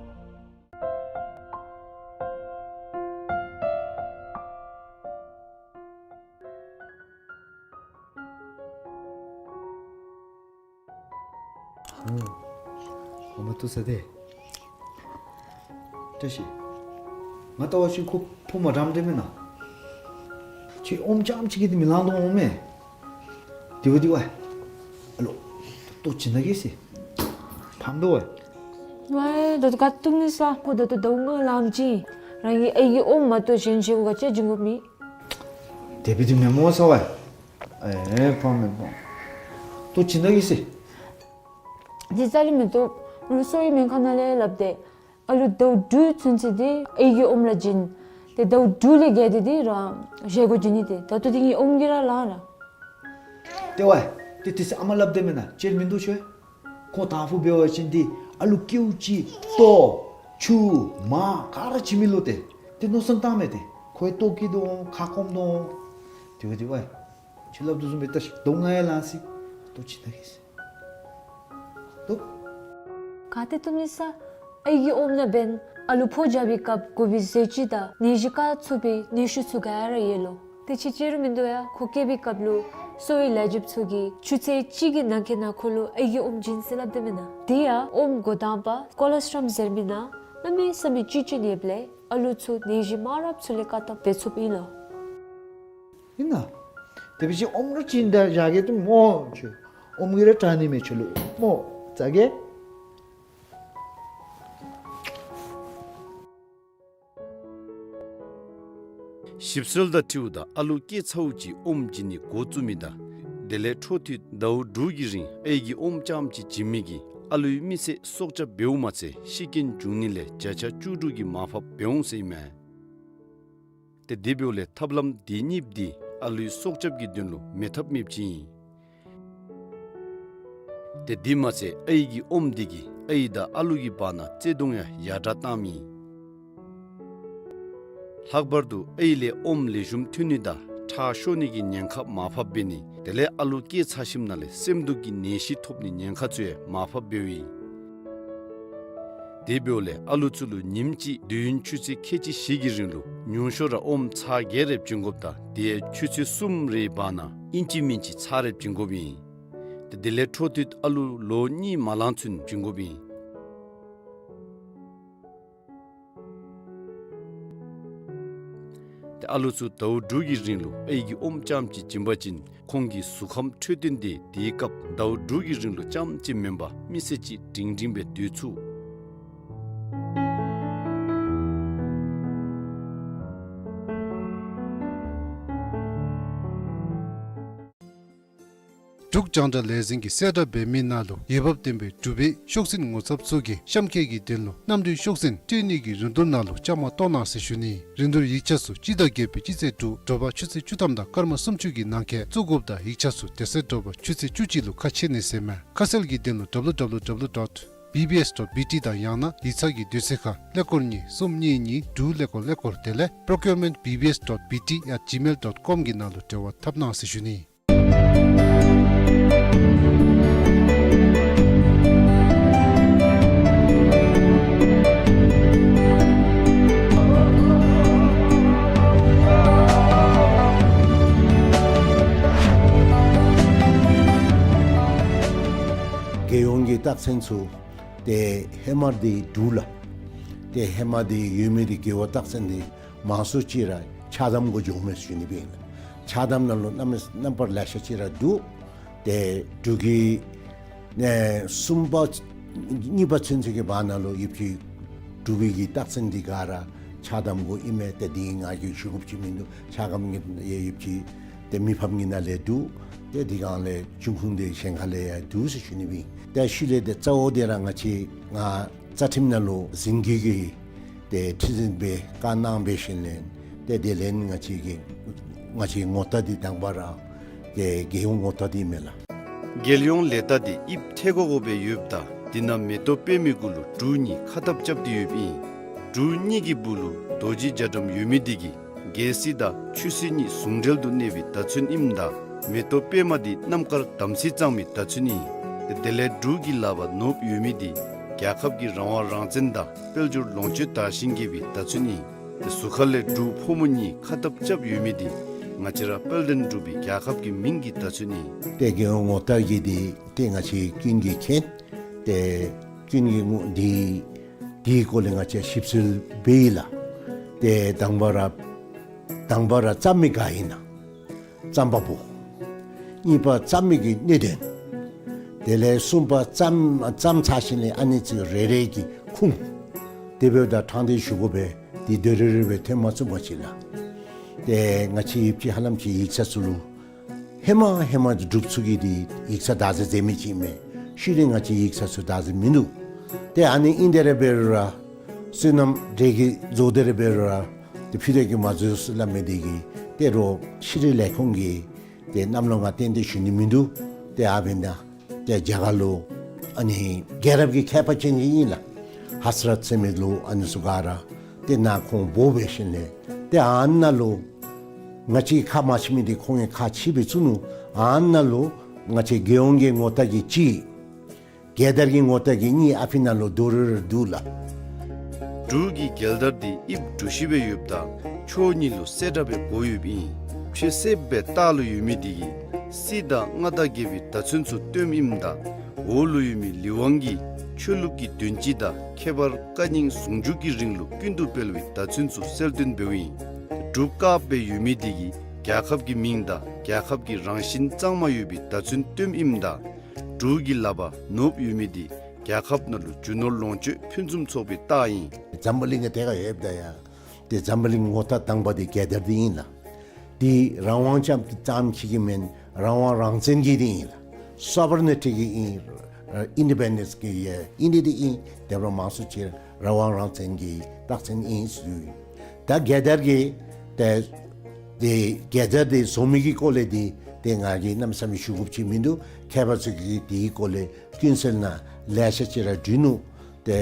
ཨོ། ཨོ་མ་ཐུག་ས་དེ། བཀྲ་ཤིས། ང་ལྟ་བ་ཅིན་ཁོ་ཕོ་མ་འགྲངམ་འདྲས་མེན་ན། ཁྱོད་ཨོམ་རྐྱངམ་ཅིག་གིས་འདི་མི་ལང་དོ་འོང་མས། དེ་བ་དེ་བ། ཨ་ལོ། ལྟོ་བྱིན་ད་གེ་ཟེར། ཕམ་འདུག་བ། ཝའི་ད་ལྟོ་ག་བཏུབ་ནི་ས་ཁོ་ད་ལྟོ་ཟླཝ་ལྔ་ལངམ་ཅིག་རང་གི་ཨའི་གི་ཨོམ་མ་གཏོགས་གཞན་གཞན་ག་ཅི་བྱིན་དགོཔ་མེད། དེ་སྦེ་འདི་མེན་མོ་ས་བ། ཨེ་ཕམ་མེན་མོ། ལྟོ་བྱིན་ད་གེ་ཟེར། འདི་རྩ་ལས་མི་བཏུབ། ང་གསོ་བའི་སྨན་ཁང་ནང་ལས་སླབ་སྟེ། ཨ་ལུ་ཟླཝ་དྲུག་ཚུན་ཚོད་འདི་ཨའི་གི་ཨོམ་ར་བྱིན། ཏེ་ཟླཝ་དྲུག་ལས་བརྒལ་ཏེ་འདི་རང་བཞེས་སྒོ་བྱིན་ནི་ཏེ། ད་ལྟོ་འདི་ངེའི་ཨོམ་གྱིས་ར་ལང་ར། ཏེ་ཝའི། ཏེ་དེ་ཚེ་ཨ་མ་སླབ་སྟེ་མེན་ན་ཅིག་མིན་འདུག་ཤོ། ཁོང་དང་ཕུ་འབད་བ་ཅིན་འདི་ཨ་ལུ་ཀེའུ་ཅིག་ལྟོ་ཆུ་མར་ག་ར་བྱིན་མི་ལོ་ཏེ། ཏེ་མནོ་བསམ་བཏངམ་མས་ཏེ། ཁོ་ཡང་ལྟོ་བཀྱེས་དོ་འོང་ཁ་སྐོམ་དོ་འོང་། ཏེ་ཝའི་ཏེ་ཝའི། ཁྱོད་སླབ་དོ་བཟུམ་སྦེ་ད་ཟླཝ་ལྔ་ཡང་ལང་སོ་ཡི། ལྟོ་བྱིན་ད་གེ་ཟེར། ལྟོ། ག་ཏེ་བཏུབ་ནི་ས། ཨའི་གི་ཨོམ་ནང་འབདན་ཨ་ལུ་ཕོ་རྒྱབ་པའི་སྐབས་དགོ་པའི་ཟས་བཅུད་དང་ནད་གཞི་བཀག་ཚུགས་པའི་ནད་གཞི་ཚུ་ག་ར་ཡོད་ལོ། ཏེ་ཅིག་ཅིག་རུང་མིན་འདུག་ཡ། ཁོ་སྐྱེས་པའི་སྐབས་ལུ་གསོ་བའི་ལས་བྱེདཔ་ཚུ་གིས་ཆུ་ཚོད་གཅིག་གི་ནང་འཁོད་ནང་ཁོ་ལུ་ཨའི་གི་ཨོམ་བྱིན་ཟེར་སླབ་སྟེ་མེན་ན། དེ་ཡང་ཨོམ་འགོ་དང་པ་ཀོ་ལོ་སི་ཊྲམ་ཟེར་མི་ནང་གནམ་མེད་ས་མེད་བཅུད་ཅིག་ཡོདཔ་ལས་ཨ་ལུ་ཚུ་ནད་གཞི་མང་རབས་ཚུ་ལས་བཀག་ཐབས་འབད་ཚུགསཔ་ཨིན་ལོ། ཨིན་ན། དེ་སྦེ་ཅིག་ཨོམ་ར་བྱིན་ད་བཞག་གེ་ཏེ་མོ་ཁྱོད། ཨོམ་གྱིས་ར་དྲག་ནི་མས་ཁྱོད་ལུ་མོ། ཙ་གེ། ཞིབ་འཚོལ་དང་འཁྲིལཝ་ད་ཨ་ལུ་སྐྱེས་ཚརཝ་ཅིག་ཨོམ་བྱིན་ནི་འགོ་བཙུགས་མི་དང་དེ་ལས་འཕྲོ་མཐུད་ཟླཝ་དྲུག་གི་རིང་ཨའི་གི་ཨོམ་རྐྱངམ་ཅིག་བྱིན་མི་གིས་ཨ་ལུའི་མི་ཚེ་སྲོག་སྐྱབས་འབདཝ་མ་ཚད་ཤི་རྐྱེན་འབྱུང་ནི་ལས་བརྒྱ་ཆ་བཅུ་དྲུག་གི་མར་ཕབ་འབད་འོང་ཟེར་ཨིན་མས། ཏེ་དེ་འབདཝ་ལས་ཐབས་ལམ་དེ་གཉིས་འདི་ཨ་ལུའི་སྲོག་སྐྱབས་ཀྱི་དོན་ལུ་མེད་ཐབས་མེདཔ་ཅིག་ཨིན། ཏེ་དེ་མ་ཚད་ཨའི་གི་ཨོམ་འདི་གིས་ཨའི་དང་ཨ་ལུ་གི་བར་ན་བརྩེ་གདུང་ཡང་ཡར་དྲག་བཏངམ་ཨིན། ལྷག་པར་དུ་ཨའི་ལས་ཨོམ་ལེགས་ཤོམ་ཐོན་ནི་དང་ཁྲག་ཤོར་ནི་གི་ཉེན་ཁ་མར་ཕབ་འབད་ནི་དེ་ལས་ཨ་ལུ་སྐྱེས་ཚར་ཞིནམ་ལས་སེམས་སྡུག་གི་ནད་གཞི་ཐོབ་ནི་ཉེན་ཁ་ཚུ་ཡང་མར་ཕབ་འབདཝ་ཨིན། དེ་འབདཝ་ལས་ཨ་ལུ་ཚུ་ལུ་ཉིནམ་གཅིག་དུས་ཡུན་ཆུ་ཚོད་ཁལ་གཅིག་བཞི་གི་རིང་ལུ་ཉུང་ཤོས་ར་ཨོམ་ཚར་བརྒྱད་རེ་བྱིན་དགོཔ་དང་དེ་ཡང་ཆུ་ཚོད་གསུམ་རེའི་བར་ན་ཨིན་ཅི་མིན་ཅི་ཚར་རེ་བྱིན་དགོཔ་ཨིན། ཏེ་དེ་ལས་འཕྲོ་མཐུད་ཨ་ལུ་ལོ་གཉིས་མ་ལང་ཚུན་བྱིན་དགོཔ་ཨིན། ཏེ་ཨ་ལུ་ཚུ་ཟླཝ་དྲུག་གི་རིང་ལུ་ཨའི་གི་ཨོམ་རྐྱངམ་ཅིག་བྱིན་པ་ཅིན་ཁོང་གི་གཟུགས་ཁམས་འཕྲོད་བསྟེན་དེ་དེའི་སྐབས་ཟླཝ་དྲུག་གི་རིང་ལུ་རྐྱངམ་ཅིག་མེན་པར་མི་ཚེ་གཅིག་སྒྲིང་སྒྲིང་སྦེ་སྡོད་ཚུགས། འབྲུག་རྒྱང་བསྒྲགས་ལས་འཛིན་གྱི་གསལ་བསྒྲགས་འབད་མི་ནང་ལུ་འོས་འབབ་ལྡན་པའི་འབྲུག་པའི་ཤོག་འཛིན་ངོ་ཚབ་ཚུ་གིས་གཤམ་འཁོད་ཀྱི་དོན་ལུ་གནམ་གྲུའི་ཤོག་འཛིན་སྤྲོད་ནི་གི་རིན་བསྡུར་ནང་ལུ་བཅའ་མར་གཏོགས་གནང་ཟེར་ཞུ་ནི། རིན་བསྡུར་ཡིག་ཆ་ཚུ་སྤྱི་ཟླ་བརྒྱད་པའི་སྤྱི་ཚེས་དྲུག་དྲོ་པ་ཆུ་ཚོད་བཅུ་ཐམ་དང་སྐར་མ་སུམ་ཅུ་གི་ནང་འཁོད་བཙུགས་དགོཔ་དང་ཡིག་ཆ་ཚུ་དེ་ཚེ་དྲོ་པ་ཆུ་ཚོད་བཅུ་གཅིག་ལུ་ཁ་ཕྱེ་ནི་ཟེར་མས། ཁ་གསལ་གྱི་དོན་ལུ་W W W dot B B S dot B T དང་ཡང་ན་ཡིག་ཚང་གི་དུས་ཚོད་ཁར་ཀླད་ཀོར་གཉིས་གསུམ་གཉིས་གཉིས་དྲུག་ཀླད་ཀོར་ཀླད་ཀོར་དེ་ལས་procurement B B S dot B T at gmail dot com གི་ནང་ལུ་འབྲེལ་བ་འཐབ་གནང་ཟེར་ཞུ་ནི། རྒྱལ་ཡོངས་ཀྱི་རྟགས་མཚན་ཚུ་ཏེ་ཧེ་མ་འདི་འདུག་ལགས། ཏེ་ཧེ་མ་འདི་ཡོད་མི་འདི་རྒེད་འོག་རྟགས་མཚན་འདི་མང་སུ་ཅིག་ར་ཕྱག་དམ་གུ་འགྱོ་མས་ཞུ་ནི་སྦེ་ཨིན་ལགས། ཕྱག་དམ་ནང་ལུ་རྣམ་རྣམ་པར་ལེ་ཤ་ཅིག་ར་འདུག། ཏེ་འབྲུག་གི་ཨེ་གསུམ་པ་གཉིས་པ་ཚུན་ཚོད་ཀྱི་བར་ན་ལུ་ཡོདཔ་ཅིག་འབྲུག་པའི་གི་རྟགས་མཚན་འདི་ག་ར་ཕྱག་དམ་གུ་ཨིན་མས། ཏེ་འདི་ང་གིས་ཞུ་དགོཔ་ཅིག་མིན་འདུག། ཕྱག་དམ་གྱི་ཡོདཔ་ཅིག་ཏེ་མི་ཕམ་གྱི་ནང་ལས་འདུག། ཏེ་འདི་གང་ལས་འབྱུང་ཁུངས་འདི་གཞན་ཁ་ལས་ཡང་འདུག་ཟེར་ཞུ་ནི་སྦེ་ཨིན། ཏེ་ཤུལ་ལས་ཏེ་གཙོ་བོ་འདི་ར་ང་བཅས་ང་རྩ་ཁྲིམས་ནང་ལུ་འཛིན་སྐྱོང་གི་ཏེ་ཁྲི་འཛིན་སྦེ་བཀའ་གནང་འབད་ཞིནམ་ལས་ཏེ་དེ་ལས་ང་བཅས་ཀྱི་ང་བཅས་ངོ་རྟགས་འདི་དང་པ་ར་ཏེ་རྒྱལ་ཡོངས་ངོ་རྟགས་འདི་ཨིན་མས་ལགས། རྒྱལ་ཡོངས་ལས་རྟགས་འདི་དབྱིབས་ཐལ་གོ་གོ་སྦེ་ཡོདཔ་ད་འདི་ནང་མེ་ཏོག་པདྨའི་གུ་ལུ་འབྲུག་གཉིས་ཁ་ཐབ་རྐྱབ་སྟེ་ཡོདཔ་ཨིན། འབྲུག་གཉིས་ཀྱི་སྦུག་ལུ་རྡོ་རྗེ་རྒྱ་གྲམ་ཡོད་མི་འདི་གིས་རྒྱལ་སྲིད་དང་ཆོས་སྲིད་གཉིས་ཟུང་འབྲེལ་དུ་གནས་པའི་བརྡ་མཚོན་ཨིནམ་ད་མེ་ཏོག་པདྨ་འདི་རྣམ་དཀར་དམ་ཚིག་གཙང་མའི་བརྡ་མཚོན་ཨིན། དེ་ལས་འབྲུག་གི་ལག་པར་ནོར་བུ་ཡོད་མི་འདི་རྒྱལ་ཁབ་ཀྱི་རང་དབང་རང་བཙན་དང་དཔལ་འབྱོར་ལོངས་སྤྱོད་དར་ཞིང་རྒྱས་པའི་བརྡ་མཚོན་ཨིན། ཏེ་ཟུར་ཁ་ལས་འབྲུག་ཕོ་མོ་གཉིས་ཁ་ཐབ་རྐྱབ་ཡོད་མི་འདི་ང་བཅས་ར་དཔལ་ལྡན་འབྲུག་པའི་རྒྱལ་ཁབ་ཀྱི་མིང་གི་བརྡ་མཚོན་ཨིན། ཏེ་རྒྱལ་ཡོངས་ངོ་རྟགས་ཀྱི་འདི་ཏེ་ང་བཅས་ཀུན་གྱིས་མཁྱེན། ཏེ་ཀུན་གྱིས་ངོ་འདི་འདི་སྐོར་ལས་ང་བཅས་ཞིབ་འཚོལ་འབད་ཡི་ལགས། ཏེ་དང་པ་ར་དང་པ་ར་བརྩམ་མི་ག་ཨིན་ན། བརྩམ་པ་པོ། གཉིས་པ་བརྩམ་མི་གི་གནད་དོན། དེ་ལས་གསུམ་པ་བརྩམ་བརྩམ་ཚར་ཞིནམ་ལས་ཨ་ནི་ཚུ་རེ་རེ་གི་ཁུངས། དེ་འབདཝ་ད་དྲང་བདེན་ཞུ་དགོ་པས། འདི་དོ་རུང་རེ་རེ་སྦེ་ཐོན་མ་ཚུགས་པ་ཅིག་ལགས། ཏེ་ང་བཅས་ཡོདཔ་ཅིག་ཧ་ལམ་ཅིག་ཡིག་ཚང་ཚུ་ལུ་ཧེ་མ་ཧེ་མ་འབྲུགཔ་ཚུ་གིས་འདི་ཡིག་ཚང་བདག་འཛིན་མཛད་མི་ཅིག་མས། ཤུལ་ལས་ང་བཅས་ཡིག་ཚང་ཚུ་བདག་འཛིན་མིན་འདུག། ཏེ་ཨ་ནི་ཨིན་དེ་ར་འབད་རུང་ར་བསོད་ནམས་འདྲེ་གིས་རྫོགས་དེ་ར་འབད་རུང་ར་ཏེ་ཕུད་དེ་གིས་མ་རྫོགས་སླབ་མི་འདི་གིས་ཏེ་རོགས་ཕྱི་རོལ་ལས་ཁུངས་ཀྱི་ཏེ་གནམ་ལོ་ང་ཏན་ཏན་ཞུ་ནི་མིན་འདུག། ཏེ་ཨ་འབདན་ད་ཏེ་རྒྱ་གར་ལུ་ཨ་ནི་རྒྱལ་རབས་ཀྱི་མཁས་པ་ཅན་ཅིག་ཨིན་ལགས། ཧ་ཛ་རཏ་ཟེར་མི་ལུ་ཨ་ནི་ཚུ་ག་ར་ཏེ་ནཱ་ཁོང་འབོ་འབད་ཞིནམ་ལས་ཏེ་ཨ་ནཱ་ལུ་ང་བཅས་ཁ་མ་ཕྱེ་མི་འདི་ཁོང་གིས་ཁ་ཕྱེ་སྦེ་བཙུགས་ནུག། ཨ་ནཱ་ལུ་ང་བཅས་རྒྱལ་ཡོངས་ཀྱི་ངོ་རྟགས་ཀྱི་གཅིག། རྒྱལ་དར་གྱི་ངོ་རྟགས་ཀྱི་གཉིས་ཨ་ཕི་ནང་ལུ་དོ་རུང་རེ་འདུག་ལགས། འབྲུག་གི་རྒྱལ་དར་འདི་དབྱིབས་གྲུ་བཞི་སྦེ་ཡོདཔ་ད་ཕྱོགས་གཉིས་ལུ་གསལ་བཀྲ་སྦེ་བགོ་ཡོདཔ་ཨིན། ཕྱེད་གསེབ་སྦེ་ལྟག་ལུ་ཡོད་མི་འདི་གིས་སྲིད་དང་མངའ་བདག་རྒྱལ་པོའི་བརྡ་མཚོན་ཚུ་སྟོནམ་ཨིནམ་ད་འོག་ལུ་ཡོད་མི་ལི་ཝང་གིས་ཆོས་ལུགས་ཀྱི་དོན་སྤྱི་དང་ཁྱད་པར་བཀའ་རྙིང་ཟུང་འཇུག་གི་རིང་ལུགས་ཀུན་ཏུ་སྤེལ་བའི་བརྡ་མཚོན་ཚུ་གསལ་སྟོན་འབདཝ་ཨིན། འབྲུག་དཀརཔོ་སྦེ་ཡོད་མི་འདི་གིས་རྒྱལ་ཁབ་ཀྱི་མིང་དང་རྒྱལ་ཁབ་ཀྱི་རང་བཞིན་གཙང་མ་ཡོད་པའི་བརྡ་མཚོན་སྟོནམ་ཨིནམ་ད་འབྲུག་གི་ལག་པར་ནོར་བུ་ཡོད་མི་འདི་རྒྱལ་ཁབ་ནང་ལུ་རྒྱུ་ནོར་ལོངས་སྤྱོད་ཕུན་སུམ་ཚོགས་པའི་རྟགས་ཨིན། འཛམ་བུ་གླིང་གི་ཐད་ཁར་ལྷོདཔ་ད་ཡང་ཏེ་འཛམ་བུ་གླིང་ངོ་རྟགས་དང་པ་འདི་རྒྱལ་དར་འདི་ཨིན་ལགས། འདི་རང་དབང་ཙམ་ཙམ་ཅིག་གི་མེན། རང་དབང་རང་བཙན་གྱི་འདི་ཨིན་ལགས། སོ་བ་རེ་ནི་ཊི་གི་ཨིན། ཨིན་ཌི་པེན་ཌེནསི་གི་ཨིན་འདི་འདི་ཨིན། དེ་འབདཝ་མང་སུ་ཅིག་རང་དབང་རང་བཙན་གྱི་རྟགས་མཚན་ཨིན་ཟེར། ད་རྒྱལ་དར་གྱི་ཏེ་ཏེ་རྒྱལ་དར་འདི་བཟོ་མི་གི་སྐོར་ལས་འདི་ཏེ་ང་གིས་གནམ་མེད་ས་མེད་ཞུ་དགོཔ་ཅིག་མིན་འདུག། མཁས་པ་ཚུ་གིས་འདིའི་སྐོར་ལས་ཀུན་གསལ་ནང་ལེ་ཤ་ཅིག་ར་བྲིས་ནུག། ཏེ་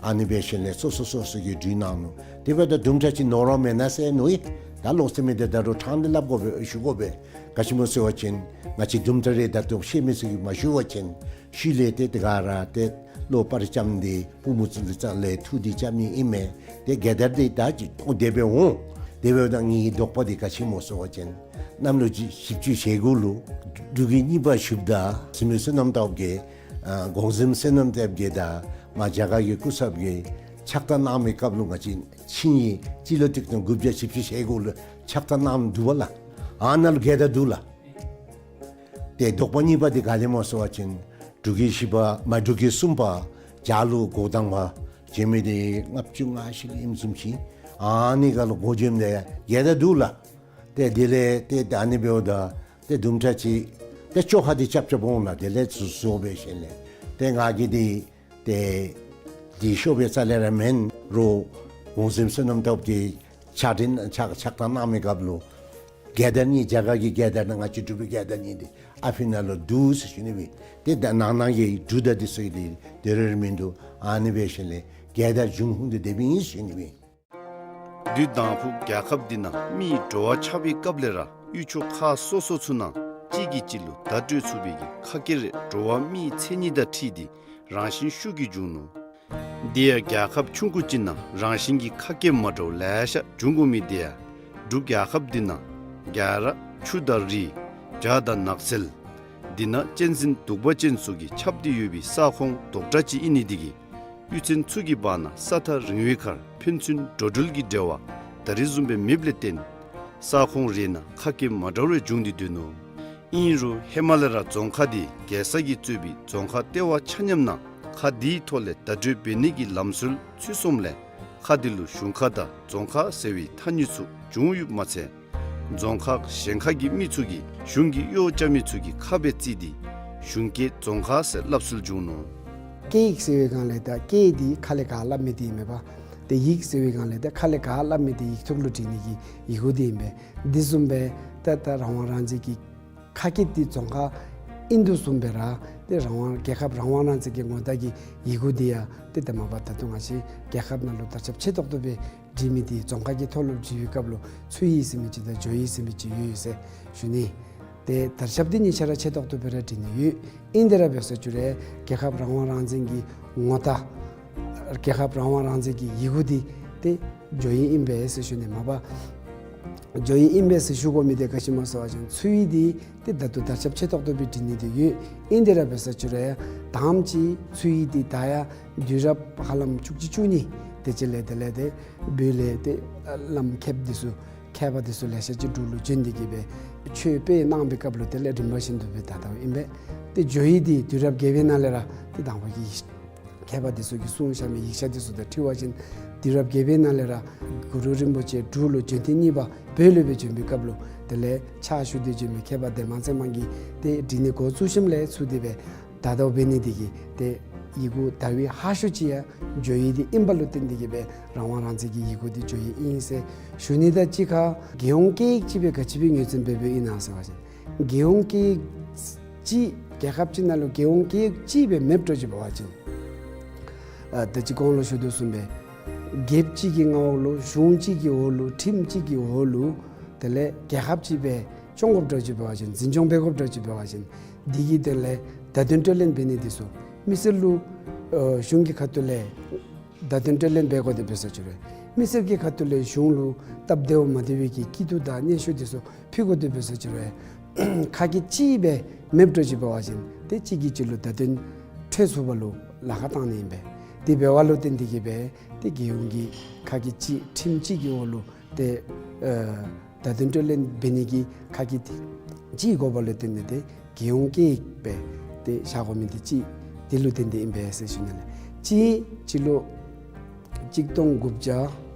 ཨ་ནི་འབད་ཞིནམ་ལས་སོ་སོ་སོ་སོ་གིས་བྲིས་གནང་ནུག། དེ་འབདཝ་ད་དུམ་གྲ་ཅིག་ནོར་བ་མེན་ན་ཟེར་ནུག་ཡི། ད་ལོག་སྟེ་མི་འདི་ད་རུང་དྲང་སྟེ་སླབ་དགོ་པས་ཞུ་དགོ་པས། ག་ཅི་སྨོ་ཟེར་བ་ཅིན་ང་བཅས་དུམ་གྲ་རེ་ད་ལྟོ་ཤེས་མི་ཚུ་གིས་མ་ཞུ་བ་ཅིན་ཤུལ་ལས་ཏེ་དེ་ག་ར་ཏེ་ལོག་པར་རྐྱབ་སྟེ་པུས་མོ་ཚུ་ལུ་ཙང་ལས་འཐུ་སྟེ་རྐྱབ་ནི་ཨིན་མས། ཏེ་རྒྱལ་དར་འདི་ད་ཅི་ཨོ་དེ་སྦེ་འོང་། དེ་འབདཝ་ད་ངེའི་དོགས་པ་འདི་ག་ཅི་སྨོ་ཟེར་བ་ཅིན་གནམ་ལོ་བཞི་བཅུ་ཞེ་དགུ་ལུ་འབྲུག་རྒྱལ་གཉིས་པ་བཞུགསཔ་ད་གཟིམ་དཔོན་བསོད་ནམས་སྟོབས་རྒྱས་ཨ་གོང་གཟིམ་བསོད་ནམས་སྟོབས་རྒྱས་དང་མར་རྒྱ་གར་གྱི་སྐུ་ཚབ་ཀྱིས་ཕྱག་རྟགས་གནང་མི་སྐབས་ལུ་ང་བཅས་ཆིངས་ཡིག་སྤྱི་ལོ་ཆིག་སྟོང་དགུ་བརྒྱ་བཞི་བཅུ་ཞེ་དགུ་ལུ་ཕྱག་རྟགས་གནངམ་འདུག་པ་ལགས། ཨ་ནཱ་ལུ་རྒྱལ་དར་འདུག་ལགས། ཏེ་དོགས་པ་གཉིས་པ་འདི་ག་ཏེ་སྨོ་ཟེར་བ་ཅིན་འབྲུག་རྒྱལ་བཞི་པ་མ་འབྲུག་རྒྱལ་གསུམ་པ་བྱ་ལུ་འགོ་དང་པ་བྱོན་མི་འདི་ལྔ་བཅུ་ང་བཞི་ལུ་ཨིནམ་བཟུམ་ཅིག། ཨ་ནི་ཁར་ལུ་འགོ་བྱོནམ་ད་ཡང་རྒྱལ་དར་འདུག་ལགས། ཏེ་དེ་ལས་ཏེ་ད་ཨ་ནི་འབདཝ་ད་ཏེ་དུམ་གྲ་ཅིག་ ཏེ་བཅོ་ཁ་འདི་རྐྱབ་རྐྱབ་འོང་ལགས། དེ་ལས་ཚུར་བཟོ་སྦེ་ཞིནམ་ལས་ཏེ་ང་གིས་འདི་ཏེ་འདི་ཤོ་སྦེ་རྩ་ལས་ར་མེན། རོགས་གོང་གཟིམ་བསོད་ནམས་སྟོབས་ཀྱིས་ཕྱག་འདི་ཕྱག་ཕྱག་ཐམ་གནང་མི་སྐབས་ལུ་རྒྱལ་དར་གཉིས་རྒྱ་གར་གྱི་རྒྱལ་དར་དང་ང་བཅས་འབྲུག་པའི་རྒྱལ་དར་གཉིས་འདི་ཨ་ཕི་ནང་ལུ་འདུག་ཟེར་ཞུ་ནི་སྦེ། ཏེ་ད་ནང་ན་གི་འབྲུག་དང་འདི་ཚུ་གི་འདི་དེ་རེ་རེ་མིན་འདུག། ཨ་ནི་སྦེ་ཞིནམ་ལས་རྒྱལ་དར་འབྱུང་ཁུངས་འདི་དེ་སྦེ་ཨིན་ཟེར་ཞུ་ནི་སྦེ། དུས་དང་ཕུ་རྒྱལ་ཁབ་འདི་ནང་མིའི་འགྲོ་བ་ཆགས་པའི་སྐབས་ལས་ར་ཡུལ་ཕྱོགས་ཁག་སོ་སོ་ཚུ་ནང་གཅིག་གིས་གཅིག་ལུ་བརྡ་སྤྲོད་ཚུགས་པའི་གི་ཁ་སྐད་རེ་འགྲོ་བ་མིའི་མཚན་ཉིད་དང་འཁྲིལ་ཏེ་རང་བཞིན་ཤུགས་ཀྱིས་འབྱུང་ནུག། དེ་ཡང་རྒྱལ་ཁབ་ཆུང་ཀུ་ཅིག་ནང་རང་བཞིན་གྱི་ཁ་སྐད་མ་འདྲཝ་ལེ་ཤ་འབྱུང་དགོ་མི་དེ་ཡང་འབྲུག་རྒྱལ་ཁབ་འདི་ནང་རྒྱ་ར་ཆུ་དང་རི་བྱག་དང་ནགས་ཚལ་འདི་ནང་གཅན་གཟན་གདུག་པ་ཅན་ཚུ་གིས་ཁྱབ་སྟེ་ཡོད་པའི་ས་ཁོངས་རྡོག་བྲག་ཅིག་ཨིན་ནི་དེ་གིས་གཡུས་ཚན་ཚུ་གི་བར་ན་ས་ཐག་རིང་བའི་ཁར་ཕན་ཚུན་འགྲོ་འགྲུལ་གྱི་འབྲེལ་བ་ད་རེས་བཟུམ་སྦེ་མེདཔ་ལས་བརྟེན་ས་ཁོངས་རེ་ནང་ཁ་སྐད་མ་འདྲཝ་རེ་འབྱུང་སྟེ་སྡོད་ནུག། ཨིན་རུང་ཧེ་མ་ལས་ར་རྫོང་ཁག་འདི་རྒྱལ་ས་གིས་གཙོས་པའི་རྫོང་ཁག་ལྟེ་བ་ཆ་མཉམ་ནང་ཁག་འདིའི་ཐོག་ལས་བརྡ་སྤྲོད་འབད་ནི་གི་ལམ་སྲོལ་ཚུད་སོངམ་ལས་ཁག་འདི་ལུ་གཞུང་ཁག་དང་རྫོང་ཁག་ཟེར་བའི་ཐ་སྙད་ཚུ་བྱུང་ཡོདཔ་མ་ཚད་རྫོང་ཁག་གཞན་ཁག་གི་མི་ཚུ་གིས་གཞུང་གི་གཡོག་རྐྱབ་མི་ཚུ་གི་ཁ་སྦེ་བརྩི་སྟེ་གཞུང་སྐད་རྫོང་ཁ་ཟེར་སླབ་སྲོལ་བྱུང་ནུག། སྐད་ཡིག་ཟེར་བའི་སྒང་ལས་ད་སྐད་འདི་ཁ་ལས་ག་སླབ་མི་འདི་ཨིན་མས་པ། ཏེ་ཡིག་ཟེར་བའི་སྒང་ལས་ད་ཁ་ལས་ག་སླབ་མི་འདི་ཡིག་ཐོག་ལུ་བྲི་ནི་གི་ཡི་གུ་འདི་ཨིན་པས། འདི་བཟུམ་སྦེ་ད་ད་རང་དབང་རང་བཙན་གྱི་ཁ་སྐད་འདི་རྫོང་ཁ་ཨིན་དོ་བཟུམ་སྦེ་ར་ཏེ་རང་དབང་རྒྱལ་ཁབ་རང་དབང་རང་བཙན་གྱི་ངོ་རྟགས་ཀྱི་ཡི་གུ་འདི་ཡང་ཏེ་ད་མ་པ་ད་ལྟོ་ང་བཅས་རྒྱལ་ཁབ་ནང་ལུ་དར་ཁྱབ་ཆེ་ཏོག་ཏོ་སྦེ་བྲི་མི་འདི་རྫོང་ཁ་གི་ཐོག་ལུ་བྲི་བའི་སྐབས་ལུ་ཚུའེ་ཟེར་མི་ཅིག་དང་ཇོ་ཡེ་ཟེར་མི་ཅིག་ཡོད་ཟེར་ཞུ་ནི། ཏེ་དར་ཁྱབ་འདི་གཉིས་ཆ་ར་ཆེ་ཏོག་ཏོ་སྦེ་ར་བྲི་ནི་ཡོད། ཨིན་དེ་ར་འབད་ས་ཅིག་རུང་རྒྱལ་ཁབ་རང་དབང་རང་བཙན་གྱི་ངོ་རྟགས་རྒྱལ་ཁབ་རང་དབང་རང་བཙན་གྱི་ཡི་གུ་འདི་ཏེ་ཇོ་ཡེ་ཨིན་པས་ཟེར་ཞུ་ནི། མ་པ་ཇོ་ཡེ་ཨིན་པས་ཟེར་ཞུ་དགོ་མི་འདི་ག་ཅི་སྨོ་ཟེར་བ་ཅིན་ཚུའེ་འདི་ཏེ་ད་ལྟོ་དར་ཁྱབ་ཆེ་ཏོག་ཏོ་སྦེ་བྲི་ནི་འདི་ཡོད། ཨིན་དེ་ར་འབད་ས་ཅིག་རུང་ཡང་དང་པ་ཅིག་ཚུའེ་འདི་ད་ཡང་དུས་རབས་ཧ་ལམ་བཅུ་གཅིག་བཅུ་གཉིས་དེ་ཅིག་ལས་དེ་ལས་ཏེ་བོད་ལས་ཏེ་བླམ་མཁསཔ་འདི་ཚུ་མཁས་པ་འདི་ཚུ་ལེ་ཤ་ཅིག་འབྲུག་ལུ་བྱོན་ཏེ་གི་སྦེ་ཆོས་སྤེལ་གནང་བའི་སྐབས་ལུ་དེ་ལས་རིམ་པ་བཞིན་དུ་སྦེ་དར་དརཝ་ཨིན་པས། ཏེ་ཇོ་ཡེ་འདི་དུས་རབས་བརྒྱད་པའི་ནང་ལས་ར་ཏེ་དང་པ་གི་མཁས་པ་འདི་ཚུ་གིས་གསུངས་བཞག་མི་ཡིག་ཆ་འདི་ཚུ་དང་འཁྲིལ་བ་ཅིན་དུས་རབས་བརྒྱད་པའི་ནང་ལས་ར་གུ་རུ་རིན་པོ་ཆེ་འབྲུག་ལུ་བྱོན་ཐེངས་གཉིས་པ་བོད་ལུ་སྦེ་བྱོན་པའི་སྐབས་ལུ་དེ་ལས་ཕྱག་ཞུ་སྟེ་བྱོན་མི་མཁས་པ་ལྡན་མ་ཚེ་མང་གིས་ཏེ་བྲི་ནི་འགོ་བཙུགས་ཞིནམ་ལས་ཚུར་དེ་སྦེ་དར་དརཝ་འབད་ནི་འདི་གིས་ཏེ་ཡི་གུ་དར་བའི་ཧ་ཤོས་ཅིག་ཡང་ཇོ་ཡེ་འདི་ཨིན་པ་ལུ་བརྟེན་ཏེ་གི་སྦེ་རང་དབང་རང་བཙན་གྱི་ཡི་གུ་འདི་ཇོ་ཡེ་ཨིན་ཟེར་ཞུ་ནི། ད་གཅིག་ཁར་རྒྱལ་ཡོངས་སྐད་ཡིག་ཅིག་སྦེ་ག་ཅི་སྦེ་ངོས་འཛིན་འབད་འབདཝ་ཨིན་ན་ཟེར་བ་ཅིན་རྒྱལ་ཡོངས་སྐད་ཡིག་ཅིག་རྒྱལ་ཁབ་ཅིག་ནང་ལུ་རྒྱལ་ཡོངས་སྐད་ཡིག་ཅིག་སྦེ་མེདཔ་འགྱོ་ཅི་འབད་བ་ཅིན་ཨ་ད་ཅི་གོང་ལུ་ཞུ་དོ་བཟུམ་སྦེ་རྒྱལཔོ་གཅིག་གི་མངའ་འོག་ལུ་གཞུང་གཅིག་གི་འོག་ལུ་ཁྲིམས་གཅིག་གི་འོག་ལུ་དེ་ལས་རྒྱལ་ཁབ་ཅིག་སྦེ་སྐྱོང་དགོཔ་འགྱོ་ཅི་འབད་བ་ཅིན་འཛིན་སྐྱོང་འབད་དགོཔ་འགྱོ་ཅི་འབད་བ་ཅིན་འདི་གི་དོན་ལས་བརྡ་དོན་སྤྲོད་ལེན་འབད་ནི་འདི་ཚུ་མི་སེར་ལུ་ཨ་གཞུང་གི་ཁ་ཐུག་ལས་བརྡ་དོན་སྤྲོད་ལེན་འབད་དགོ་དེ་འབད་ས་ཅིག་རུང་མི་སེར་གྱི་ཁ་ཐུག་ལས་གཞུང་ལུ་སྟབས་བདེཝ་མ་བདེ་བའི་གི་སྐྱིད་སྡུག་དང་སྙན་ཞུ་འདི་ཚུ་ཕུལ་དགོ་དེ་འབད་ས་ཅིག་རུང་ཁ་སྐད་གཅིག་སྦེ་མེདཔ་འགྱོ་ཅི་འབད་བ་ཅིན་ཏེ་གཅིག་གིས་གཅིག་ལུ་བརྡ་དོན་འཕྲོད་ཚུགས་པ་ལུ་ལཱ་ཁག་བཏང་ནི་ཨིན་པས། དེ་འབད་བ་ལུ་བརྟེན་ཏེ་གི་སྦེ་ཏེ་རྒྱལ་ཡོངས་ཀྱི་ཁ་སྐད་གཅིག་ཁྲིམས་གཅིག་གི་འོག་ལུ་ཏེ་ཨ་བརྡ་དོན་སྤྲོད་ལེན་འབད་ནི་གི་ཁ་སྐད་གཅིག་དགོ་པ་ལུ་བརྟེན་ཏེ་ཏེ་རྒྱལ་ཡོངས་སྐད་ཡིག་སྦེ་ཏེ་བཞག་དགོ་མི་འདི་གཅིག་འདི་ལུ་བརྟེན་ཏེ་ཨིན་པས་ཟེར་ཞུ་ནི་ལགས། གཅིག་སྤྱི་ལོ་གཅིག་སྟོང་དགུ་བརྒྱ་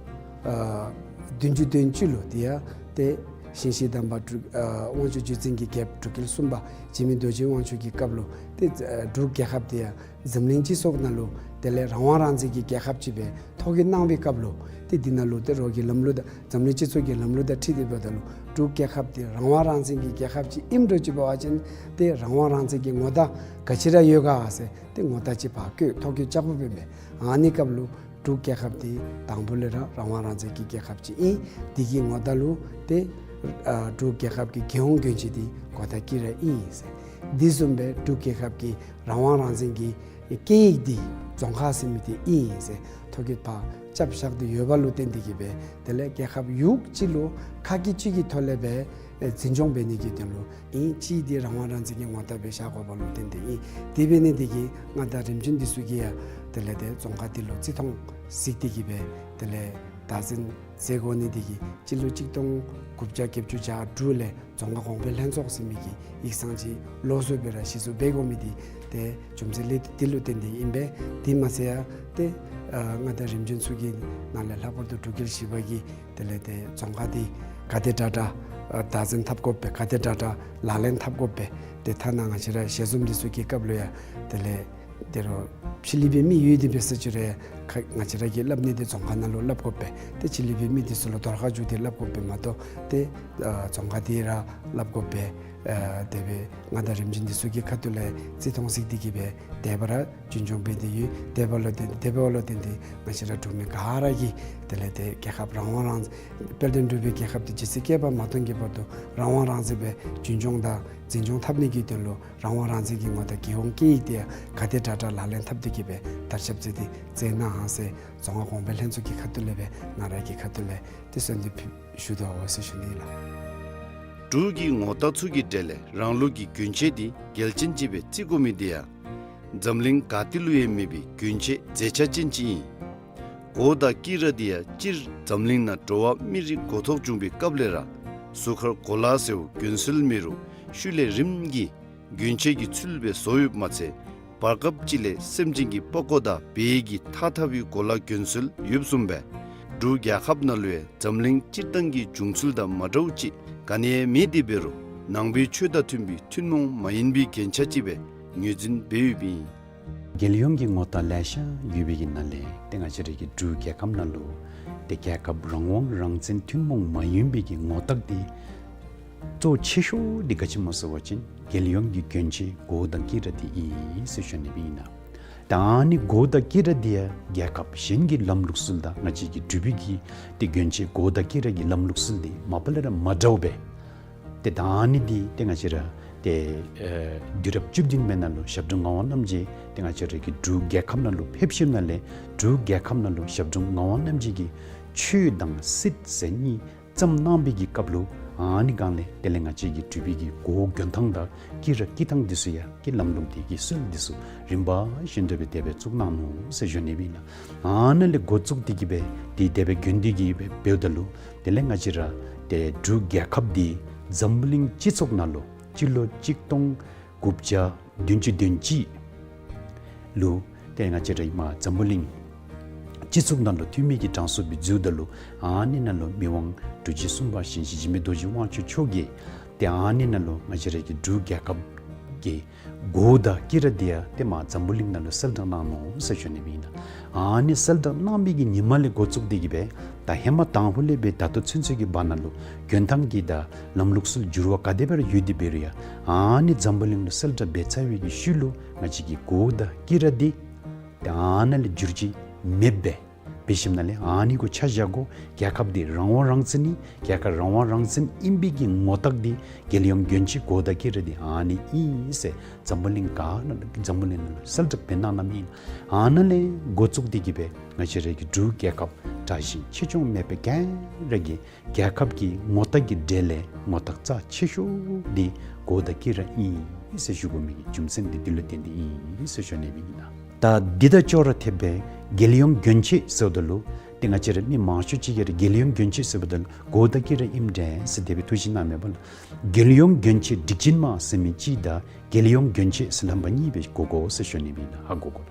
ཨ་བདུན་ཅུ་དོན་བཅུ་ལུ་དེ་ཡང་ཏེ་ཞིང་གཤེགས་དམ་པ་འབྲུག་ཨ་དབང་ཕྱུག་བརྒྱུད་འཛིན་གྱི་རྒྱལཔོ་འབྲུག་རྒྱལ་གསུམ་པ་འཇིགས་མེད་རྡོ་རྗེ་དབང་ཕྱུག་གི་སྐབས་ལུ་ཏེ་ཨ་འབྲུག་རྒྱལ་ཁབ་དེ་ཡང་འཛམ་གླིང་སྤྱི་ཚོགས་ནང་ལུ་དེ་ལས་རང་དབང་རང་བཙན་གྱི་རྒྱལ་ཁབ་ཅིག་སྦེ་ཐོ་བཀོད་གནང་བའི་སྐབས་ལུ་ཏེ་འདི་ནང་ལུ་ཏེ་རོགས་ཀྱི་ལམ་ལུགས་དང་འཛམ་གླིང་སྤྱི་ཚོགས་ཀྱི་ལམ་ལུགས་དང་འཁྲིལ་ཏེ་འབདཝ་ད་ལུ་འབྲུག་རྒྱལ་ཁབ་འདི་རང་དབང་རང་བཙན་གྱི་རྒྱལ་ཁབ་ཅིག་ཨིནམ་འདྲཝ་ཅིག་འབད་བ་ཅིན་ཏེ་རང་དབང་རང་བཙན་གྱི་ངོ་རྟགས་ག་ཅི་ར་ཡོད་ག་ཟེར་ཏེ་ངོ་རྟགས་ཅིག་ཕར་བཀོད་ཐོ་བཀོད་རྐྱབ་དགོཔ་ཨིན་པས། ཨ་ནི་སྐབས་ལུ་འབྲུག་རྒྱལ་ཁབ་འདི་དང་པོ་ལས་ར་རང་དབང་རང་བཙན་གྱི་རྒྱལ་ཁབ་ཅིག་ཨིན། འདི་གི་ངོ་རྟགས་ལུ་ཏེ་ཨ་འབྲུག་རྒྱལ་ཁབ་ཀྱི་རྒྱལ་ཡོངས་གྱོན་ཆས་འདི་གོ་ཐག་དཀྱི་ར་ཨིན་ཟེར། འདི་བཟུམ་སྦེ་འབྲུག་རྒྱལ་ཁབ་ཀྱི་རང་དབང་རང་བཙན་གྱི་སྐད་ཡིག་འདི་རྫོང་ཁ་ཟེར་མི་འདི་ཨིན་ཟེར་ཐོ་བཀོད་ཕར་རྐྱབ་བཞག་སྟེ་ཡོད་པ་ལུ་བརྟེན་ཏེ་གི་སྦེ་དེ་ལས་རྒྱལ་ཁབ་ཡུག་གཅིག་ལུ་ཁ་སྐད་གཅིག་གི་ཐོག་ལས་སྦེ་ཨེ་འཛིན་སྐྱོང་འབད་ནི་གི་དོན་ལུ་ཨིན། གཅིག་འདི་རང་དབང་རང་བཙན་གྱི་ངོ་རྟགས་སྦེ་བཞག་དགོ་པ་ལུ་བརྟེན་ཏེ་ཨིན། དེ་འབད་ནི་འདི་གིས་མངའ་བདག་རིམ་བྱོན་འདི་ཚུ་གིས་ཡང་དེ་ལས་ཏེ་རྫོང་ཁ་འདི་ལུ་བརྩི་མཐོང་གཟིགས་ཏེ་གི་སྦེ་དེ་ལས་བདག་འཛིན་མཛད་དགོ་ནི་འདི་གིས་སྤྱི་ལོ་གཅིག་སྟོང་དགུ་བརྒྱ་བརྒྱད་ཅུ་གྱ་དྲུག་ལས་རྫོང་ཁ་གོང་འཕེལ་ལྷན་ཚོགས་ཟེར་མི་གི་ཡིག་ཚང་ཅིག་ལོགས་སུ་སྦེ་ར་གཞི་བཙུགས་འབད་དགོ་མི་འདི་ཏེ་རྒྱུ་མཚན་ལས་འདི་ལུ་བརྟེན་ཏེ་ཨིན་པས། དེ་མ་ཚད་ཡང་ཏེ་ཨ་མངའ་བདག་རིམ་བྱོན་ཚུ་གི་ནང་ལས་ལྷག་པར་དུ་འབྲུག་རྒྱལ་བཞི་པ་གིས་དེ་ལས་ཏེ་རྫོང་ཁ་འདི་ ག་དེ་དྲག་དྲག་ཨ་བདག་འཛིན་འཐབ་དགོ་པས། ག་དེ་དྲག་དྲག་ལག་ལེན་འཐབ་དགོ་པས། ཏེ་ཐ་ན་ང་བཅས་ར་ཞལ་འཛོམས་འདི་ཚུ་གི་སྐབས་ལུ་ཡང་དེ་ལས་དེ་རུ་ཕྱི་གླིང་པའི་མི་ཡོད་དེ་འབད་ས་ཅིག་རུང་ཁ་ང་བཅས་ར་གིས་སླབ་ནི་འདི་རྫོང་ཁ་ནང་ལུ་སླབ་དགོ་པས། ཏེ་ཕྱི་གླིང་པའི་མི་འདི་ཚུ་ལུ་དོར་ཁ་བཅུག་སྟེ་སླབ་དགོ་པས་མ་གཏོགས་ཏེ་ཨ་རྫོང་ཁ་འདི་ར་སླབ་དགོ་པས། ཨ་དེ་སྦེ་མངའ་བདག་རིམ་བྱོན་འདི་ཚུ་གི་ཁ་ཐུག་ལས་རྩིས་མཐོང་གཟིགས་ཏེ་གི་སྦེ་དེ་སྦེ་ར་རྒྱུན་སྐྱོང་འབད་དེ་ཡོད། དེ་འབདཝ་ལུ་བརྟེན་དེ་འབདཝ་ལུ་བརྟེན་ཏེ་ང་བཅས་ར་འབྲུག་མི་ག་ར་གིས་དེ་ལས་ཏེ་རྒྱལ་ཁབ་རང་དབང་རང་དཔལ་ལྡན་འབྲུག་པའི་རྒྱལ་ཁབ་འདི་ཇི་སྲིད་བསྐལ་པ་མ་སྟོངས་ཀྱི་བར་དུ་རང་དབང་རང་བཙན་སྦེ་རྒྱུན་སྐྱོང་དང་འཛིན་སྐྱོང་འཐབ་ནི་གི་དོན་ལུ་རང་དབང་རང་བཙན་གྱི་ངོ་རྟགས་རྒྱལ་ཡོངས་སྐད་ཡིག་འདི་ཡང་ག་དེ་དྲག་དྲག་ལག་ལེན་འཐབ་སྟེ་གི་སྦེ་དར་ཁྱབ་མཛད་དེ་མཛད་གནང་ཟེར་རྫོང་ཁ་གོང་འཕེལ་ལྷན་ཚོགས་ཀྱི་ཁ་ཐུག་ལས་སྦེ་ང་ར་གི་ཁ་ཐུག་ལས་ཏེ་གསོལ་འདེབས་ཞུ་དོ་ཟེར་ཞུ་ནི་ལགས། འབྲུག་གི་ངོ་རྟགས་ཚུ་གི་གྲས་ལས་རང་ལུགས་ཀྱི་གྱོན་ཆས་འདི་གལ་ཆེན་ཅིག་སྦེ་བརྩི་དགོ་མི་འདི་ཡང་འཛམ་གླིང་ག་ཏེ་ལུ་ཡང་མེད་པའི་གྱོན་ཆས་མཛེས་ཆ་ཅན་ཅིག་ཨིན། གོ་དང་དཀྱི་ར་འདི་ཡང་སྤྱིར་འཛམ་གླིང་ནང་འགྲོ་བ་མི་རིགས་འགོ་ཐོག་བྱུང་བའི་སྐབས་ལས་ར་གཟུགས་ཁར་གོ་ལ་ཟེར་བའི་གྱོན་སྲོལ་མེད་རུང་ཤུལ་ལས་རིམ་གྱིས་གྱོན་ཆས་ཀྱི་ཚུལ་སྦེ་བཟོ་ཡོདཔ་མ་ཚད་བར་སྐབས་ཅིག་ལས་སེམས་ཅན་གྱི་པགས་ཀོ་དང་བལ་གྱི་ཐགས་འཐག་པའི་གོ་ལ་གྱོན་སྲོལ་ཡོདཔ་བཟུམ་སྦེ་འབྲུག་རྒྱལ་ཁབ་ནང་ལུ་ཡང་འཛམ་གླིང་སྤྱིར་བཏང་གི་བྱུང་ཚུལ་དང་མ་འདྲཝ་ཅིག་ག་ནི་ཡང་མེད་དེ་འབད་རུང་ནང་པའི་ཆོས་དང་མཐུན་པའི་ཐུན་མོང་མ་ཡིན་པའི་རྒྱན་ཆ་ཅིག་སྦེ་ངོས་འཛིན་འབད་ཡོདཔ་ཨིན། རྒྱལ་ཡོངས་ཀྱི་ངོ་རྟགས་ལེ་ཤ་ཡོད་པའི་གི་ནང་ལས་ཏེ་ང་བཅས་རའི་གི་འབྲུག་རྒྱལ་ཁབ་ནང་ལུ་ཏེ་རྒྱལ་ཁབ་རང་དབང་རང་བཙན་ཐུན་མོང་མ་ཡིན་པའི་གི་ངོ་རྟགས་འདི་གཙོ་ཆེ་ཤོས་འདི་ག་ཅི་སྨོ་ཟེར་བ་ཅིན་རྒྱལ་ཡོངས་ཀྱི་གྱོན་ཆས་གོ་དང་དཀྱི་ར་འདི་ཨིན་ཟེར་ཞུ་ནི་སྦེ་ཨིན་ལགས། ད་ཨ་ནི་གོ་དང་དཀྱི་ར་འདི་ཡང་རྒྱལ་ཁབ་གཞན་གྱི་ལམ་ལུགས་སྲོལ་དང་ང་བཅས་ཀྱི་འབྲུག་པའི་གི་ཏེ་གྱོན་ཆས་གོ་དང་དཀྱི་ར་གི་ལམ་ལུགས་སྲོལ་འདི་མ་པ་ལས་ར་མ་འདྲཝ་སྦེ། ཏེ་ད་ཨ་ནི་འདི་ཏེ་ང་བཅས་ར་ཏེ་ཨེ་དུས་རབས་བཅུ་བདུན་པའི་ནང་ལུ་ཞབས་དྲུང་ངག་དབང་རྣམ་རྒྱལ་ཏེ་ང་བཅས་རའི་གི་འབྲུག་རྒྱལ་ཁབ་ནང་ལུ་ཕེབས་ཞིནམ་ལས་འབྲུག་རྒྱལ་ཁབ་ནང་ལུ་ཞབས་དྲུང་ངག་དབང་རྣམ་རྒྱལ་གྱིས་ཆོས་དང་སྲིད་ཟེར་གཉིས་བརྩམས་གནང་བའི་གི་སྐབས་ལུ་ཨ་ནི་སྒང་ལས་དེ་ལས་ང་བཅས་ཀྱི་འབྲུག་པའི་གི་གོ་གྱོན་ཐངས་དང་དཀྱི་ར་དཀྱི་ཐངས་འདི་ཚུ་ཡང་གི་ལམ་ལུགས་འདི་གི་སྲོལ་འདི་ཚུ་རིམ་པ་བཞིན་དུ་སྦེ་དེ་སྦེ་བཙུགས་གནང་ནུག་ཟེར་ཞུ་ནི་སྦེ་ཨིན་ལགས། ཨ་ནཱ་ལས་འགོ་བཙུགས་ཏེ་གི་སྦེ་ཏེ་དེ་སྦེ་གྱོན་ཏེ་གི་སྦེ་འབདཝ་ད་ལུ་དེ་ལས་ང་བཅས་ར་ཏེ་འབྲུག་རྒྱལ་ཁབ་འདི་འཛམ་བུ་གླིང་སྤྱི་ཚོགས་ནང་ལུ་སྤྱི་ལོ་གཅིག་སྟོང་དགུ་བརྒྱ་བདུན་ཅུ་དོན་གཅིག་ལུ་ཏེ་ང་བཅས་ར་ཨིནམ་འཛམ་བུ་གླིང་སྤྱི་ཚོགས་ནང་ལུ་འཐུས་མི་གི་གྲངས་སུ་སྦེ་འཛུལཝ་ད་ལུ་ཨ་ནི་ནང་ལུ་མི་དབང་འབྲུག་རྗེ་གསུམ་པ་ཞིང་གཤེགས་འཇིགས་མེད་རྡོ་རྗེ་དབང་ཕྱུག་མཆོག་གིས་ཏེ་ཨ་ནི་ནང་ལུ་ང་བཅས་ར་གི་འབྲུག་རྒྱལ་ཁབ་ཀྱི་གོ་དང་དཀྱི་ར་འདི་ཡང་ཏེ་མར་འཛམ་བུ་གླིང་ནང་ལུ་གསལ་བསྒྲགས་གནང་ནུག་ཟེར་ཞུ་ནི་སྦེ་ཨིན་ལགས། ཨ་ནི་གསལ་བསྒྲགས་གནང་བའི་གི་ཉིནམ་ལས་འགོ་བཙུགས་ཏེ་གི་སྦེ་ད་ཧེ་མ་དང་ཕུ་ལས་སྦེ་ད་ལྟོ་ཚུན་ཚོད་ཀྱི་བར་ན་ལུ་གྱོན་ཐངས་ཀྱི་དང་ལམ་ལུགས་སྲོལ་འགྱུར་བ་ག་དེ་སྦེ་ར་ཡོད་དེ་འབད་རུང་ཡང་ཨ་ནི་འཛམ་བུ་གླིང་ལུ་གསལ་བསྒྲགས་འབད་ཚར་བའི་གི་ཤུལ་ལུ་ང་བཅས་ཀྱི་གོ་དང་དཀྱི་ར་འདི་ཏེ་ཨ་ནཱ་ལས་འགྱུར་བཅོས་མེདཔ་སྦེ་འབད་ཞིནམ་ལས་ཨ་ནི་གུ་ཆ་བཞག་དགོ། རྒྱལ་ཁབ་འདི་རང་དབང་རང་བཙན་ཨིན། རྒྱལ་ཁབ་རང་དབང་རང་བཙན་ཨིན་པའི་གི་ངོ་རྟགས་འདི་རྒྱལ་ཡོངས་གྱོན་ཆས་གོ་དང་དཀྱི་ར་འདི་ཨ་ནི་ཨིན་ཟེར་འཛམ་བུ་གླིང་ག་ནང་འཛམ་བུ་གླིང་ནང་ལུ་གསལ་བསྒྲགས་འབད་གནང་གནངམ་ཨིན། ཨ་ནཱ་ལས་འགོ་བཙུགས་ཏེ་གི་སྦེ་ང་བཅས་ར་གི་འབྲུག་རྒྱལ་ཁབ་དྲག་ཞན་ཆེ་ཆུང་མེད་པར་ག་ར་གི་རྒྱལ་ཁབ་ཀྱི་ངོ་རྟགས་ཀྱི་གྲས་ལས་ངོ་རྟགས་རྩ་ཆེ་ཤོས་འདི་གོ་དང་དཀྱི་ར་ཨིན་ཟེར་ཞུ་དགོ་མི་གི་རྒྱུ་མཚན་འདི་འདི་ལུ་བརྟེན་ཏེ་ཨིན་ཟེར་ཞུ་ནི་སྦེ་ཨིན་ལགས། ད་འདི་དང་ཅོག་ར་འཐདཔ་སྦེ་རྒྱལ་ཡོངས་གྱོན་ཆས་ཟེརཝ་ད་ལུ་ཏེ་ང་བཅས་ར་མི་མང་ཤོས་ཅིག་གིས་ར་རྒྱལ་ཡོངས་གྱོན་ཆས་ཟེརཝ་ད་ལུ་གོ་དང་དཀྱི་ར་ཨིནམ་འདྲས་ཟེར་དེ་སྦེ་ཐུགས་བཞེད་གནངམ་མས་པ་ལགས། རྒྱལ་ཡོངས་གྱོན་ཆས་སྒྲིག་ཆས་མ་ཟེར་མི་གཅིག་དང་རྒྱལ་ཡོངས་གྱོན་ཆས་ཟེར་རྣམ་པ་གཉིས་སྦེ་གོ་དགོ་ཟེར་ཞུ་ནི་སྦེ་ཨིན་ལགས། ཧ་གོ་དགོ།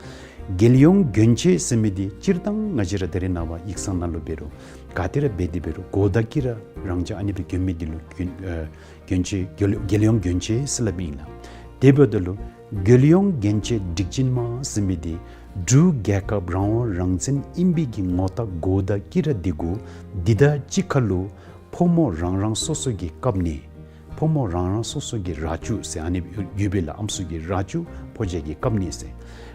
རྒྱལ་ཡོངས་གྱོན་ཆས་ཟེར་མི་འདི་སྤྱིར་བཏང་ང་བཅས་ར་ད་རེས་ནངས་པ་ཡིག་ཚང་ནང་ལུ་འབད་རུང་ག་ཏེ་ར་འབད་དེ་འབད་རུང་གོ་དང་དཀྱི་ར་རང་འཇགས་ཨ་ནི་སྦེ་གྱོན་མི་འདི་ལུ་གྱོན་ཨེ་གྱོན་ཆས་རྒྱལ་རྒྱལ་ཡོངས་གྱོན་ཆས་ཟེར་སླབ་ཨིན་ལགས། དེ་འབདཝ་ད་ལུ་རྒྱལ་ཡོངས་གྱོན་ཆས་སྒྲིག་ཆས་མ་ཟེར་མི་འདི་འབྲུག་རྒྱལ་ཁབ་རང་དབང་རང་བཙན་ཨིན་པའི་གི་ངོ་རྟགས་གོ་དང་དཀྱི་ར་འདི་གུ་འདི་དང་གཅིག་ཁར་ལུ་ཕོ་མོ་རང་རང་སོ་སོ་གི་བཀབ་ནི་ཕོ་མོ་རང་རང་སོ་སོ་གི་ར་ཅུ་ཟེར་ཨ་ནི་ཡོད་པས་ལགས། ཨམ་སྲུ་གི་ར་ཅུ་ཕོ་རྒྱས་ཀྱི་བཀབ་ནི་ཟེར་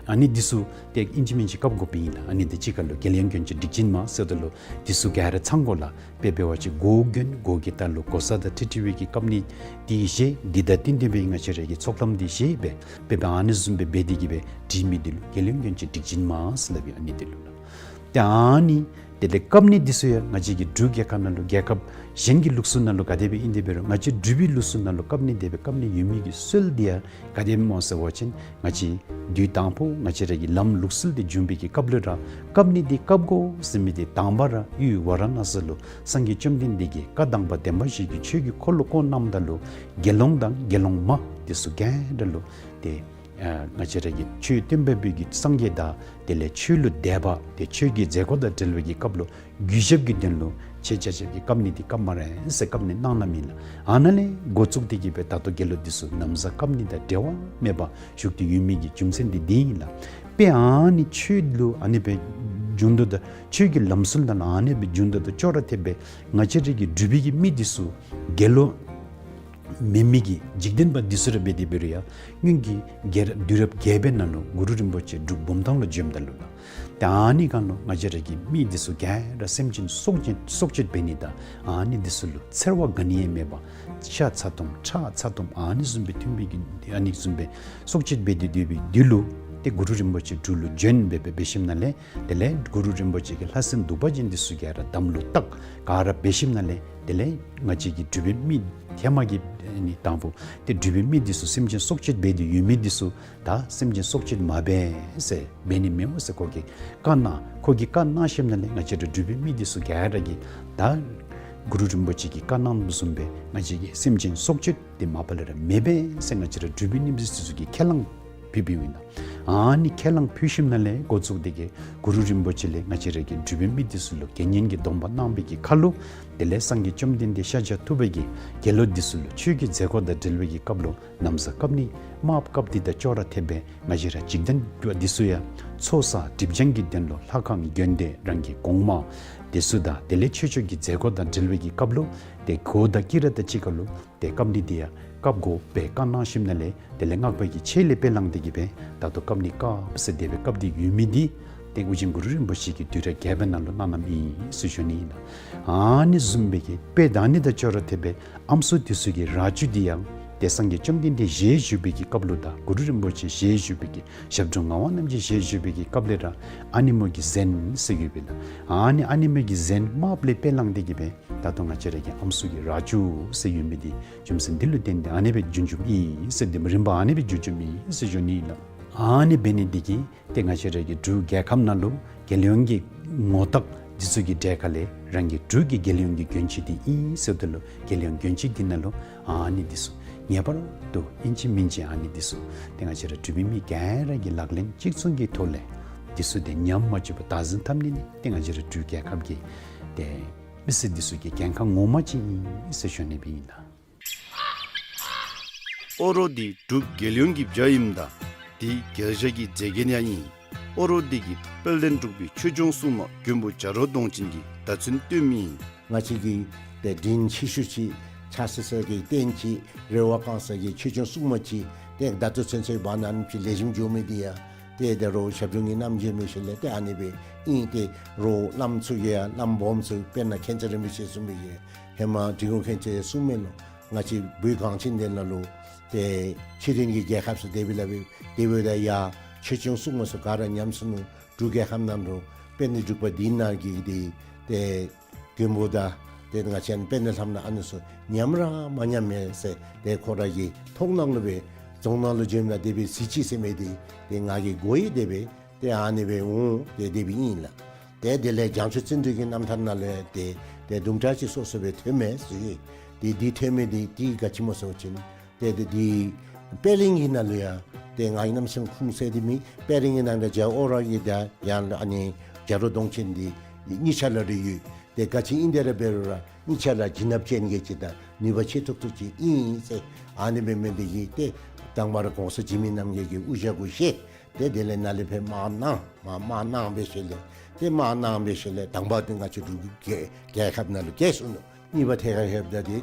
ཨ་ནི་འདི་ཚུ་ཏེ་ཨིན་ཅི་མིན་ཅི་བཀབ་དགོཔ་ཨིན་ལགས། ཨ་ནི་འདི་གཅིག་ཁར་ལུ་རྒྱལ་ཡོངས་གྱོན་ཆས་སྒྲིག་ཆས་མ་ཟེརཝ་ད་ལུ་འདི་ཚུ་ག་ར་ཚང་དགོ་ལགས། དཔེ་འབད་བ་ཅིན་གོ་གྱོན་གོ་གི་ལྟག་ལུ་གོ་ས་དང་འཁྲིལ་འཁྲིལ་བའི་གི་བཀབ་ནི་འདི་བཞེས། འདི་དང་བསྟུན་ཏེ་སྦེ་ང་བཅས་ར་གི་ཚོགས་ལམ་འདི་བཞེས་སྦེ་དཔེ་འབད་ཨ་ནི་བཟུམ་སྦེ་འབད་དེ་གི་སྦེ་སྒྲིག་མི་འདི་ལུ་རྒྱལ་ཡོངས་གྱོན་ཆས་སྒྲིག་ཆས་མ་ཟེར་སླབ་ཨིན། ཨ་ནི་འདི་ལུ་ལགས། ཏེ་ཨ་ནི་དེ་ལས་བཀབ་ནི་འདི་ཚུ་ཡང་ང་བཅས་ཀྱི་འབྲུག་རྒྱལ་ཁབ་ནང་ལུ་རྒྱལ་ཁབ་གཞན་གྱི་ལུགས་སྲོལ་ནང་ལུ་ག་དེ་སྦེ་ཨིན་དེ་འབད་རུང་ང་བཅས་འབྲུག་པའི་ལུགས་སྲོལ་ནང་ལུ་བཀབ་ནི་དེ་སྦེ་བཀབ་ནི་ཡོད་མི་གི་སྲོལ་འདི་ཡང་ག་དེ་སྦེ་སྨོ་ཟེར་བ་ཅིན་ང་བཅས་དུས་དང་ཕུ་ང་བཅས་ར་གི་ལམ་ལུགས་སྲོལ་འདི་འབྱུང་བའི་གི་སྐབས་ལུ་ར་བཀབ་ནི་འདི་བཀབ་དགོ་ཟེར་མི་འདི་དང་པ་ར་ཡུལ་ཝཱ་ར་ཎ་སི་ལུ་སངས་རྒྱས་བཅོམ་ལྡན་འདས་ཀྱིས་བཀའ་དང་པ་བདེན་པ་བཞི་གི་ཆོས་ཀྱི་འཁོར་ལོ་བསྐོར་གནངམ་ད་ལུ་དགེ་སློང་དང་དགེ་སློང་མ་འདི་ཚུ་ག་ར་ལུ་ཏེ་ཨ་ང་བཅས་ར་གི་ཆོས་སྟོན་པ་པོའི་གི་སངས་རྒྱས་དང་དེ་ལས་ཆོས་ལུ་དད་པ་ཏེ་ཆོས་ཀྱི་མཛད་སྒོ་དང་འབྲེལ་བའི་གི་སྐབས་ལུ་གུས་ཞབས་ཀྱི་དོན་ལུ་ ཆེ་ཆ་ཆབ་ཀྱི་བཀབ་ནི་འདི་བཀབ་སྨ་རེ་ཟེར་བཀབ་ནི་གནང་གནངམ་ཨིན་ལགས། ཨ་ནཱ་ལས་འགོ་བཙུགས་ཏེ་གི་སྦེ་ད་ལྟོ་དགེ་སློང་འདི་ཚུ་ན་བཟའ་བཀབ་ནི་དང་འབྲལ་བ་མེད་པར་བཞུགས་ཏེ་ཡོད་མི་གི་རྒྱུ་མཚན་འདི་འདི་ཨིན་ལགས། དཔེ་ཨ་ནི་ཆོས་ལུ་ཨ་ནི་སྦེ་འབྱུང་དོ་ད་ཆོས་ཀྱི་ལམ་སྲོལ་དང་ཨ་ནི་སྦེ་འབྱུང་དོ་ད་ཅོག་ར་འཐདཔ་སྦེ་ང་བཅས་ར་གི་འབྲུག་པའི་གི་མི་འདི་ཚུ་དགེ་སློང་མེན་མི་གི་འཇིག་རྟེན་པ་འདི་ཚུ་ར་འབད་དེ་འབད་རུང་ཡང་སྔོན་གྱི་རྒྱལ་རབས་དུས་རབས་བརྒྱད་པའི་ནང་ལུ་གུ་རུ་རིན་པོ་ཆེ་འབྲུག་བུམ་ཐང་ལུ་བྱོནམ་ད་ལུ་ལགས། ཏེ་ཨ་ནི་སྒང་ལུ་ང་བཅས་ར་གི་མི་འདི་ཚུ་ག་ར་སེམས་ཅན་སྲོག་གཅོད་སྲོག་གཅོད་འབད་ནི་དང་ཨ་ནི་འདི་ཚུ་ལུ་འཚེར་བ་ག་ནི་ཡང་མེད་པར་ཤ་ཚ་ཏོམ་ཁྲག་ཚ་ཏོམ་ཨ་ནི་བཟུམ་སྦེ་འཐུང་བའི་གི་ཨ་ནི་བཟུམ་སྦེ་སྲོག་གཅོད་འབད་དེ་སྡོད་པའི་དུས་ལུ་ཏེ་གུ་རུ་རིན་པོ་ཆེ་འབྲུག་ལུ་བྱོན་སྦེ་སྦེ་འབད་ཞིནམ་ལས་དེ་ལས་གུ་རུ་རིན་པོ་ཆེ་གིས་ལྷ་སྲིན་གདུག་པ་ཅན་འདི་ཚུ་ག་ར་དམ་ལུ་བཏགས་ག་ར་འབད་ཞིནམ་ལས་དེ་ལས་ང་བཅས་ཀྱི་འབྲུག་པའི་མི་ཧེ་མ་གི་ཨ་ནི་དང་པོ་ཏེ་འབྲུག་པའི་མི་འདི་ཚུ་སེམས་ཅན་སྲོག་གཅོད་འབད་དེ་ཡོད་མི་འདི་ཚུ་ད་སེམས་ཅན་སྲོག་གཅོད་མ་འབད་ཟེར་འབད་ནི་མི་འོང་ཟེར་ཁོ་གིས་བཀའ་གནང་། ཁོ་གིས་བཀའ་གནང་ཞིནམ་ལས་ང་བཅས་ར་འབྲུག་པའི་མི་འདི་ཚུ་ག་ར་གིས་ད་གུ་རུ་རིན་པོ་ཆེ་གིས་བཀའ་གནངམ་བཟུམ་སྦེ་ང་བཅས་ཀྱིས་སེམས་ཅན་སྲོག་གཅོད་འདི་མ་པ་ལས་ར་མི་འབད་ཟེར་ང་བཅས་ར་འབྲུག་པའི་མི་འདི་ཚུ་གིས་ཁས་བླངས་ཕུལ་ཕུལཝ་ཨིན་ལགས། ཨ་ནི་ཁས་བླངས་ཕུལ་ཞིནམ་ལས་འགོ་བཙུགས་ཏེ་གི་གུ་རུ་རིན་པོ་ཆེ་ལས་ང་བཅས་ར་གི་འབྲུག་པའི་མི་འདི་ཚུ་ལུ་དགེ་བསྙེན་གྱི་སྡོམ་པ་གནང་བའི་གི་ཁར་ལུ་དེ་ལས་སངས་རྒྱས་བཅོམ་ལྡན་འདས་ཤཱཀྱ་ཐུབ་པ་གིས་དགེ་སློང་འདི་ཚུ་ལུ་ཆོས་ཀྱི་མཛད་སྒོ་དང་འབྲེལ་བའི་གི་སྐབས་ལུ་ན་བཟའ་བཀབ་ནི་དམརཔོ་བཀབ་འདི་དང་ཅོག་ར་འཐདཔ་སྦེ་ང་བཅས་ར་འཇིག་རྟེན་པ་འདི་ཚུ་ཡང་ཚོགས་བསགས་སྒྲིབ་སྦྱང་གི་དོན་ལུ་ལྷ་ཁང་དགོན་སྡེ་རང་གི་གོང་མ་འདི་ཚུ་དང་དེ་ལས་ཆོས་ཕྱོགས་ཀྱི་མཛད་སྒོ་དང་འབྲེལ་བའི་གི་སྐབས་ལུ་ཏེ་གོས་དང་དཀྱི་ར་དང་གཅིག་ཁར་ལུ་ཏེ་བཀབ་ནི་འདི་ཡང་བཀབ་དགོ་པའི་བཀའ་གནང་ཞིནམ་ལས་དེ་ལས་སྔགས་པ་གི་ཆས་ལས་དཔེ་བླངས་ཏེ་གི་སྦེ་ད་ལྟོ་བཀབ་ནི་བཀབ་ཟེར་དེ་སྦེ་བཀབ་སྟེ་ཡོད་མི་འདི་ཏེ་ཨོ་རྒྱན་གུ་རུ་རིན་པོ་ཆེ་གིས་དུས་རབས་བརྒྱད་པའི་ནང་ལུ་གནང་གནངམ་ཨིན་ཟེར་ཞུ་ནི་ཨིན་ལགས། ཨ་ནི་བཟུམ་སྦེ་གི་དཔེ་ད་ནི་དང་ཅོག་ར་འཐདཔ་སྦེ་ཨམ་སྲུ་འདི་ཚུ་གི་རྭ་ཅོ་འདི་ཡང་ཏེ་སངས་རྒྱས་བཅོམ་ལྡན་འདས་ཞལ་བཞུགས་པའི་གི་སྐབས་ལུ་དང་གུ་རུ་རིན་པོ་ཆེ་ཞལ་བཞུགས་པའི་གི་ཞབས་དྲུང་ངག་དབང་རྣམ་རྒྱལ་ཞལ་བཞུགས་པའི་གི་སྐབས་ལས་ར་ཨ་ནེ་མོ་གི་གཟན་ཟེར་ཡོདཔ་ཨིན་ལགས། ཨ་ནི་ཨ་ནེ་མོ་གི་གཟན་དམརཔོ་ལས་དཔེ་བླངས་ཏེ་གི་སྦེ་ད་ལྟོ་ང་བཅས་ར་གི་ཨམ་སྲུ་གི་རྭ་ཅོ་ཟེར་ཡོད་མི་འདི་རྒྱུ་མཚན་འདི་ལུ་བརྟེན་ཏེ་ཨ་ནེ་སྦེ་བྱུང་བྱུངམ་ཨིན་ཟེར་འདི་རིམ་པ་ཨ་ནེ་སྦེ་བྱུང་བྱུངམ་ཨིན་ཟེར་ཞུ་ནི་ཨིན་ལགས། ཨ་ནི་འབད་ནི་འདི་གིས་ཏེ་ང་བཅས་ར་གི་འབྲུག་རྒྱལ་ཁབ་ནང་ལུ་རྒྱལ་ཡོངས་ཀྱི་ངོ་རྟགས་འདི་ཚུ་གི་གྲས་ཁར་ལས་རང་གི་འབྲུག་གི་རྒྱལ་ཡོངས་ཀྱི་གྱོན་ཆས་འདི་ཨིན་ཟེརཝ་ད་ལུ་རྒྱལ་ཡོངས་གྱོན་ཆས་འདི་ནང་ལུ་ཨ་ནི་འདི་ཚུ་ངེས་པར་དུ་ཨིན་ཅི་མིན་ཅི་ཨ་ནི་འདི་ཚུ་ཏེ་ང་བཅས་ར་འབྲུག་པའི་མི་ག་ར་གིས་ལག་ལེན་གཅིག་མཚུངས་ཀྱི་ཐོག་ལས་འདི་ཚུ་ཏེ་ཉམས་མ་བཅུག་པར་བདག་འཛིན་འཐབ་ནི་ནི་ཏེ་ང་བཅས་ར་འབྲུག་རྒྱལ་ཁབ་ཀྱི་ཏེ་མི་སེར་འདི་ཚུ་གི་འགན་ཁག་ངོ་མ་ཅིག་ཨིན་ཟེར་ཞུ་ནི་སྦེ་ཨིན་ལགས། ཨོ་རོག་འདི་འབྲུག་རྒྱལ་ཡོངས་ཀྱི་བྱ་ཨིནམ་ད་འདི་རྒྱལ་བྱ་གི་མཛེས་རྒྱན་ཡང་ཨིན། ཨོ་རོག་འདི་གིས་དཔལ་ལྡན་འབྲུག་པའི་ཆོས་སྐྱོང་སྲུང་མ་མགོན་པོ་བྱ་རོག་གདོང་ཅན་གྱི་བརྡ་མཚོན་སྟོནམ་ཨིན། ང་བཅས་ཀྱི་ཏེ་དྲིན་ཆེ་ཤོས་ཅིག་ཕྱག་འཚལ་ས་གི་རྟེན་ཅིག་རེ་བ་བསྐང་ས་གི་ཆོས་སྐྱོང་སྲུང་མ་ཅིག་ཏེ་བརྡ་མཚོན་ཚུན་ཚོད་འབག་གནང་ཅི་ལེགས་ཤོམ་འགྱོ་མི་འདི་ཡང་ཏེ་ད་རུང་ཞབས་དྲུང་གི་རྣམ་རྒྱལ་འབད་ཞིནམ་ལས་ཏེ་ཨ་ནི་སྦེ་ཨིན། ཏེ་རོགས་བླམ་ཚུ་གིས་ཡང་བླམ་སྦོམ་ཚུ་དཔེར་ན་མཁྱེན་བརྩེ་རིན་པོ་ཆེ་གསུངས་མི་གི་ཧེ་མ་འབྲི་གུང་མཁྱེན་བརྩེ་གསུངས་མི་ལུ་ང་བཅས་བོད་གངས་ཅན་འདི་ནང་ལུ་ཏེ་ཕྱི་རོལ་གྱི་རྒྱལ་ཁབ་ཚུ་དེ་སྦེ་ལཱ་འབད་དེ་སྦེ་ད་ཡ་ཆོས་སྐྱོང་སྲུང་མ་ཚུ་ག་ར་ཉམས་སོ་ནུག། འབྲུག་རྒྱལ་ཁབ་ནང་ལུ་དཔལ་ལྡན་འབྲུག་པ་འདི་ནང་གི་ཏེ་ཏེ་མགོན་པོ་དང་ཏེ་ང་བཅས་དཔལ་ལྡན་ལྷ་མོ་ཨ་ནི་ཚུ་ཉམས་ར་མ་ཉམས་མས་ཟེར་ཏེ་ཁོ་ར་གི་མཐོང་སྣང་ལུ་སྦེ་རྫོང་ནང་ལུ་བྱོནམ་ད་དེ་སྦེ་གཟིགས་ཅི་ཟེར་མི་འདི་ཏེ་ང་གིས་གོ་ཡི། དེ་སྦེ་ཏེ་ཨ་ནི་སྦེ་འོང་ཏེ་དེ་སྦེ་ཨིན་ལགས། ཏེ་དེ་ལས་བྱང་ཆུབ་བརྩོན་འགྲུས་ཀྱི་རྣམ་ཐར་ནང་ལས་ཏེ་ཏེ་དུམ་གྲ་ཅིག་སོ་སོ་སྦེ་ཐོན་མས་ཟེར། ཏེ་འདི་ཐོན་མི་འདི་ཏེ་ག་ཅི་སྨོ་ཟེར་བ་ཅིན་ཏེ་ཏེ་འདི་དཔལ་གླིང་གི་ནང་ལུ་ཡང་ཏེ་ང་གི་རྣམ་སེམས་ཁུངས་གསལ་འདི་མེད། དཔལ་གླིང་གི་ནང་ལུ་རྒྱལ་བ་ཨོ་རོག་གི་དང་ཡང་ཨ་ནི་བྱ་རོག་གདོང་ཅན་འདི་གཉིས་ཆ་ལ་རེ་ཡོད། ཏེ་ག་ཅི་ཨིན་དེ་ར་འབད་རུང་ར་གཉིས་ཆ་ལ་བྱིན་རླབས་ཅན་གྱི་ཅིག་དང་ནུས་པ་ཆེ་ཏོག་ཏོ་ཅིག་ཨིན་ཟེར། ཨ་ནི་སྦེ་མི་འདི་གིས་ཏེ་དང་པ་ར་གོང་ས་འཇིགས་མེད་རྣམ་རྒྱལ་གྱི་དབུ་ཞྭ་གུ་བཞེས། ཏེ་དེ་ལས་ནཱ་ལས་ཕར་དམག་གནང་མ་དམག་གནང་འབད་ཞིནམ་ལས་ཏེ་དམག་གནང་འབད་ཞིནམ་ལས་དང་པ་འདི་ང་བཅས་འབྲུག་རྒྱལ་རྒྱལ་ཁབ་ནང་ལུ་རྒྱལ་སོ་ནུག། གཉིས་པ་ཐད་ཁར་ལྷོདཔ་ད་འདི་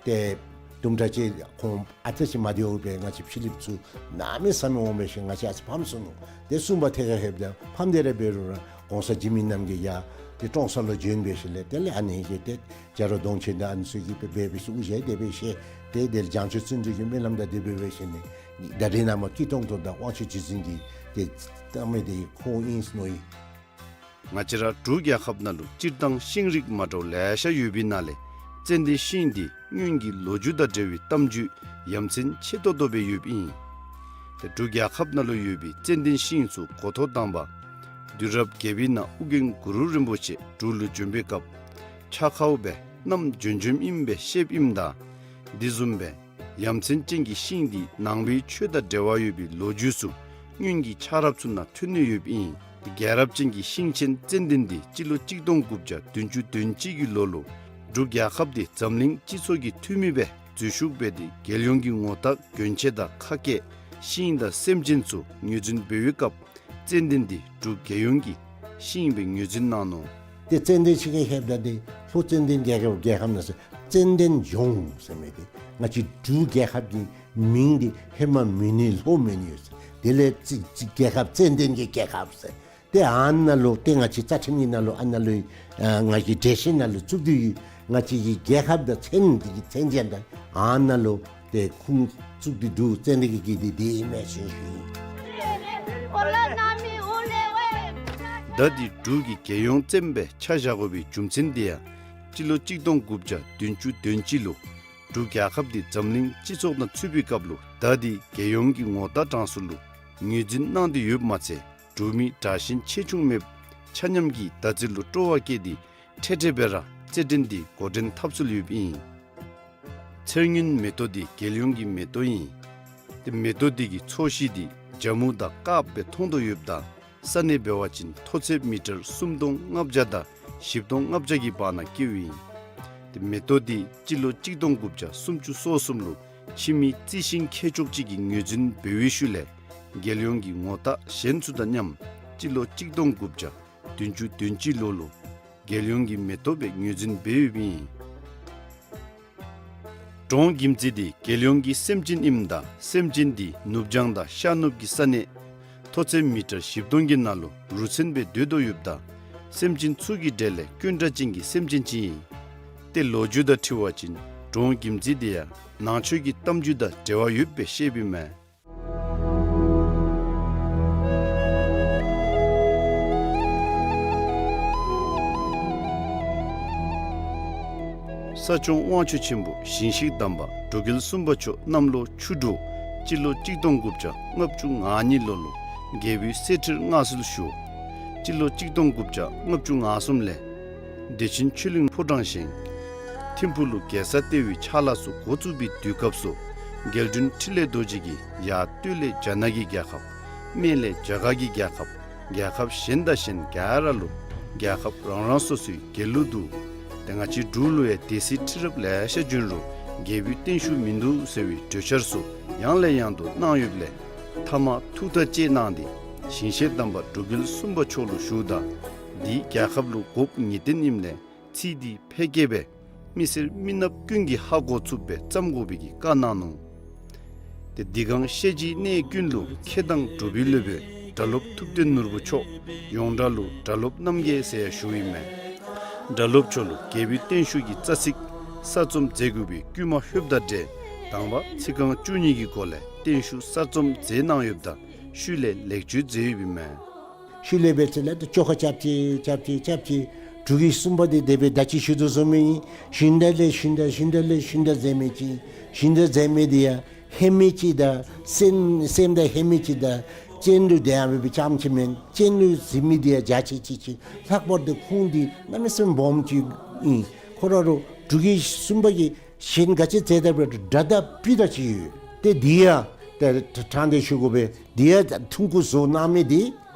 ཏེ་དུམ་གྲ་ཅིག་ཁོང་ཨ་ཙི་ཅིག་མ་བདེཝ་སྦེ་ང་བཅས་ཕྱི་གླིངཔ་ཚུ་གནམ་མེད་ས་མེད་འོང་འབད་ཞིནམ་ང་བཅས་ཨ་ཙི་ཕམ་སོ་ནུག། ཏེ་གསུམ་པ་ཐད་ཁར་ལྷོདཔ་ད་ཕམ་སྟེ་ར་འབད་རུང་ར་གོང་ས་འཇིགས་མེད་རྣམ་རྒྱལ་ཡང་ཏེ་ཀྲོང་གསར་ལུ་བྱོན་འབད་ཞིནམ་ལས་དེ་ལས་ཨ་ནི་གིས་ཏེ་བྱ་རོག་གདོང་ཅན་དང་ཨ་ནི་ཚུ་གིས་འབད་འབད་འབད་ཞིནམ་དབུ་ཞྭ་དེ་སྦེ་བཞེས། ཏེ་དེ་ལས་བྱང་ཆུབ་བརྩོན་འགྲུས་ཀྱི་སྨོན་ལམ་དང་དེ་སྦེ་འབད་ཞིནམ་ལས་ད་རེས་ནངས་པ་སྐྱིད་ཏོང་ཏོ་དང་དབང་ཕྱུག་རྗེ་བཙུན་གྱི་ཏེ་བཏང་མི་འདི་ཁོ་ཨིན་ཟེར་མནོ་ཡི། ང་བཅས་ར་འབྲུག་རྒྱལ་ཁབ་ནང་ལུ་སྤྱིར་བཏང་ཤིང་རིགས་མ་འདྲཝ་ལེ་ཤ་ཡོད་པའི་ནང་ལས་ཙན་དན་ཤིང་འདི་སྔོན་གྱི་ལོ་རྒྱུས་དང་འབྲེལ་བའི་གཏམ་རྒྱུད་ཡ་མཚན་ཆེ་ཏོག་ཏོ་སྦེ་ཡོདཔ་ཨིན། ཏེ་འབྲུག་རྒྱལ་ཁབ་ནང་ལུ་ཡོད་པའི་ཙན་དན་ཤིང་ཚུ་འགོ་ཐོག་དང་པ་དུས་རབས་བརྒྱད་པའི་ནང་ཨོ་རྒྱན་གུ་རུ་རིན་པོ་ཆེ་འབྲུག་ལུ་བྱོན་པའི་སྐབས་ཕྱག་ཁར་སྦེ་བསྣམས་བྱོན་བྱོནམ་ཨིན་པས་ཤེསཔ་ཨིནམ་ད་འདི་བཟུམ་སྦེ་ཡ་མཚན་ཅན་གྱི་ཤིང་འདི་ནང་པའི་ཆོས་དང་འབྲེལ་བ་ཡོད་པའི་ལོ་རྒྱུས་ཚུ་སྔོན་གྱི་ཆགས་རབས་ཚུ་ནང་ཐོན་ནི་ཡོདཔ་ཨིན། རྒྱལ་རབས་ཅན་གྱི་ཤིང་ཆེན་ཙན་དན་འདི་སྤྱི་ལོ་གཅིག་སྟོང་དགུ་བརྒྱ་བདུན་ཅུ་དོན་གཅིག་གི་ལོ་ལུ་འབྲུག་རྒྱལ་ཁབ་འདི་འཛམ་གླིང་སྤྱི་ཚོགས་ཀྱི་འཐུས་མི་སྦེ་འཛུལ་ཞུགས་འབད་དེ་རྒྱལ་ཡོངས་ཀྱི་ངོ་རྟགས་གྱོན་ཆས་དང་ཁ་སྐད་ཤིང་དང་སེམས་ཅན་ཚུ་ངོས་འཛིན་འབད་བའི་སྐབས་ཙན་དན་འདི་འབྲུག་རྒྱལ་ཡོངས་ཀྱི་ཤིང་སྦེ་ངོས་འཛིན་གནང་ནུག། ཏེ་ཙན་དན་ཤིང་གི་ཧེབ་ད་འདི་ལྷོ་ཙན་དན་རྒྱལ་ཁབ་རྒྱལ་ཁབ་ནང་ཟེར་ཙན་དན་ལྗོངས་ཟེར་མི་འདི་ང་བཅས་འབྲུག་རྒྱལ་ཁབ་ཀྱི་མིང་འདི་ཧེ་མ་མོན་ནི་ལྷོ་མོན་ནི་ཡོད་ཟེར། དེ་ལས་ཙི་ཙི་རྒྱལ་ཁབ་ཙན་དན་གྱི་རྒྱལ་ཁབ་ཟེར། ཏེ་ཨ་ནཱ་ལུ་ཏེ་ང་བཅས་རྩ་ཁྲིམས་ཀྱི་ནང་ལུ་ཨ་ནཱ་ལུ་ཨ་ང་བཅས་འགྲེལ་བཤད་ནང་ལུ་བཙུགས་ཏེ་ཡོད། ང་བཅས་ཀྱི་རྒྱལ་ཁབ་དང་མཚན་འདི་གི་མཚན་ཅན་དང་ཨ་ནཱ་ལུ་ཏེ་ཁུངས་བཙུགས་ཏེ་འདུག། ཙན་དན་གྱི་གི་འདི་འདི་ཨིན་མས་ཟེར་ཞུ་ཡི། ད་འདི་འབྲུག་གི་རྒྱལ་ཡོངས་ཙན་སྦེ་ཆ་བཞག་དགོ་པའི་རྒྱུ་མཚན་འདི་ཡང་སྤྱི་ལོ་གཅིག་སྟོང་དགུ་བརྒྱ་བདུན་ཅུ་དོན་གཅིག་ལུ་འབྲུག་རྒྱལ་ཁབ་འདི་འཛམ་གླིང་སྤྱི་ཚོགས་དང་ཚུད་པའི་སྐབས་ལུ་ད་འདི་རྒྱལ་ཡོངས་ཀྱི་ངོ་རྟགས་གྲངས་སུ་ལུ་ངོས་འཛིན་གནང་སྟེ་ཡོདཔ་མ་ཚད་འབྲུག་མི་དྲག་ཞན་ཆེ་ཆུང་མེདཔ་ཆ་མཉམ་གྱིས་ད་རྩིས་ལུ་སྤྲོ་བ་བསྐྱེད་དེ་འཕྲལ་འཕྲལ་སྦེ་ར་རྩེད་འགྲན་འདི་འགོ་འདྲེན་འཐབ་སྲོལ་ཡོདཔ་ཨིན། ཚེར་སྔོན་མེ་ཏོག་འདི་རྒྱལ་ཡོངས་ཀྱི་མེ་ཏོག་ཨིན། ཏེ་མེ་ཏོག་འདི་གི་ཚོས་གཞི་འདི་ཇ་མུ་དང་དཀརཔོ་སྦེ་མཐོང་དོ་ཡོདཔ་ད་ས་གནས་འབད་བ་ཅིན་མཐོ་ཚད་མི་ཊར་སུམ་སྟོང་ལྔ་བརྒྱ་དང་བཞི་སྟོང་ལྔ་བརྒྱ་གི་བར་ན་སྐྱེཝ་ཨིན། ཏེ་མེ་ཏོག་འདི་སྤྱི་ལོ་གཅིག་སྟོང་དགུ་བརྒྱ་སུམ་ཅུ་སོ་གསུམ་ལུ་ཕྱི་མི་རྩི་ཤིང་མཁས་མཆོག་ཅིག་གིས་ངོས་འཛིན་འབད་བའི་ཤུལ་ལས་རྒྱལ་ཡོངས་ཀྱི་ངོ་རྟགས་གཞན་ཚུ་དང་མཉམ་སྤྱི་ལོ་གཅིག་སྟོང་དགུ་བརྒྱ་བདུན་ཅུ་དོན་གཅིག་ལོ་ལུ་རྒྱལ་ཡོངས་ཀྱི་མེ་ཏོག་སྦེ་ངོས་འཛིན་འབད་ཡོདཔ་ཨིན། འབྲོང་གྱིམ་ཙི་འདི་རྒྱལ་ཡོངས་ཀྱི་སེམས་ཅན་ཨིནམ་ད་སེམས་ཅན་འདི་ནུབ་བྱང་དང་ཤར་ནུབ་ཀྱི་ས་གནས་མཐོ་ཚད་མི་ཊར་བཞི་སྟོང་གི་ནང་ལུ་རུ་མཚོན་སྦེ་སྡོད་དོ་ཡོདཔ་ད་སེམས་ཅན་ཚུ་གི་གྲས་ལས་དཀོན་དྲགས་ཅན་གྱི་སེམས་ཅན་ཅིག་ཨིན། ཏེ་ལོ་རྒྱུས་དང་འཁྲིལ་བ་ཅིན་འབྲོང་གྱིམ་ཙི་འདི་ཡང་ནང་ཆོས་ཀྱི་གཏམ་རྒྱུད་དང་འབྲེལ་བ་ཡོདཔ་སྦེ་བཤདཔ་ཨིན་མས། ས་སྐྱོང་དབང་ཕྱུག་ཆེན་པོ་ཞིང་གཤེགས་དམ་པ་འབྲུག་རྒྱལ་གསུམ་པ་མཆོག་གནམ་ལོ་ཆུ་འབྲུག་སྤྱི་ལོ་གཅིག་སྟོང་དགུ་བརྒྱ་ལྔ་བཅུ་ང་གཉིས་ལོ་ལུ་རྒྱལ་པོའི་གསེར་ཁྲིར་མངའ་གསོལ་ཞུ། སྤྱི་ལོ་གཅིག་སྟོང་དགུ་བརྒྱ་ལྔ་བཅུ་ང་གསུམ་ལས་བདེ་ཆེན་ཆོས་གླིང་ཕོ་བྲང་བཞེངས། ཐིམ་ཕུག་ལུ་རྒྱལ་ས་ལྟེ་བའི་ཕྱག་ལཱ་ཚུ་འགོ་བཙུགས་པའི་དུས་སྐབས་སུ་རྒྱལ་དྲུང་འཕྲིན་ལས་རྡོ་རྗེ་གིས་ཡར་སྟོད་ལས་རྒྱ་ནག་གི་རྒྱལ་ཁབ། སྨད་ལས་རྒྱ་གར་གྱི་རྒྱལ་ཁབ། རྒྱལ་ཁབ་གཞན་དང་གཞན་ག་ར་ལུ་རྒྱལ་ཁབ་རང་རང་སོ་སོའི་རྒྱལ་གླུ་འདུག། ཏེ་ང་བཅས་འབྲུག་ལུ་ཡང་སྡེ་སྲིད་ཁྲི་རབས་ལེ་ཤ་བྱོན་རུང་རྒྱལ་པོའི་བརྟན་བཞུགས་མིན་འདུག་ཟེར་བའི་གྲོས་འཆར་ཚུ་ཡང་ལས་ཡང་དུ་གནང་ཡོདཔ་ལས་མཐའ་མ་ཐུགས་ཐག་བཅད་གནང་སྟེ་ཞིང་གཤེགས་དམ་པ་འབྲུག་རྒྱལ་གསུམ་པ་མཆོག་ལུ་ཞུཝ་ད་འདི་རྒྱལ་ཁབ་ལུ་དགོཔ་ངེས་བརྟན་ཨིནམ་ལས་ཚིག་འདི་ཕལ་སྐད་སྦེ་མི་སེར་མི་ནགཔ་ཀུན་གྱིས་ཧ་གོ་ཚུགསཔ་སྦེ་བརྩམ་དགོ་པའི་གི་བཀའ་གནང་ནུག། ཏེ་འདི་གང་ཤེས་བཞིན་གནས་ཀུན་ལུ་མཁས་དང་གྲུབ་པའི་སློབ་དཔོན་སྒྲ་སློབ་ཐུབ་བསྟན་ནོར་བུ་མཆོག་ཡོངས་གྲགས་ལུ་སྒྲ་སློབ་རྣམ་རྒྱལ་ཟེར་ཡང་ཞུཝ་ཨིན་མས། སྒྲ་སློབ་མཆོག་ལུ་རྒྱལ་པོའི་བརྟན་བཞུགས་ཀྱི་རྩ་ཚིག་གསར་རྩོམ་མཛད་དགོ་པའི་བསྐུལ་མ་ལྷོདཔ་དང་འབྲེལ་དང་པ་ཚིག་རྐང་བཅུ་གཉིས་ཀྱི་སྒོ་ལས་བརྟན་བཞུགས་གསར་རྩོམ་མཛད་གནང་ཡོདཔ་ད་ཤུལ་ལས་ལེགས་བཅོས་མཛད་ཡོདཔ་ཨིན་མས། ཤུལ་ལས་འབད་ཚེ་ལས་ཏེ་བཅོ་ཁ་རྐྱབ་ཅི་རྐྱབ་ཅི་རྐྱབ་ཅི། འབྲུག་རྒྱལ་གསུམ་པ་འདི་དེ་སྦེ་ད་ཅི་ཞུ་དོ་བཟུམ་མའི་ཞུན་དག་ལས་ཞུན་དག་ཞུན་དག་ལས་ཞུན་དག་མཛད་མི་ཅིག། ཞུན་དག་མཛད་མི་འདི་ཡང་ཧེ་མའི་ཅིག་དང་སེམས་སེམས་དང་ཧེ་མའི་ཅིག་དང་སྤྱན་ལུ་དེ་ཡང་འབད་བའི་ཙམ་ཅིག་མེན། སྤྱན་ལུ་གཟིགས་མི་འདི་ཡང་འཇའ་ཆི་ཆི་ཅིག། ལྷག་པར་དུ་ཁུངས་འདི་གནམ་མེད་ས་མེད་སྦོམ་ཅིག་ཨིན། ཁོ་ར་རུ་འབྲུག་རྒྱལ་གསུམ་པ་གིས་གཞན་ག་ཅི་མཛད་ད་འབད་རུང་སྒྲ་དང་སྤུ་དང་ཅིག་ཡོད། ཏེ་འདི་ཡང་ཏེ་དྲང་སྟེ་ཞུ་དགོ་པས། འདི་ཡང་ཐུང་ཀུ་བཟོ་གནང་མི་འདི་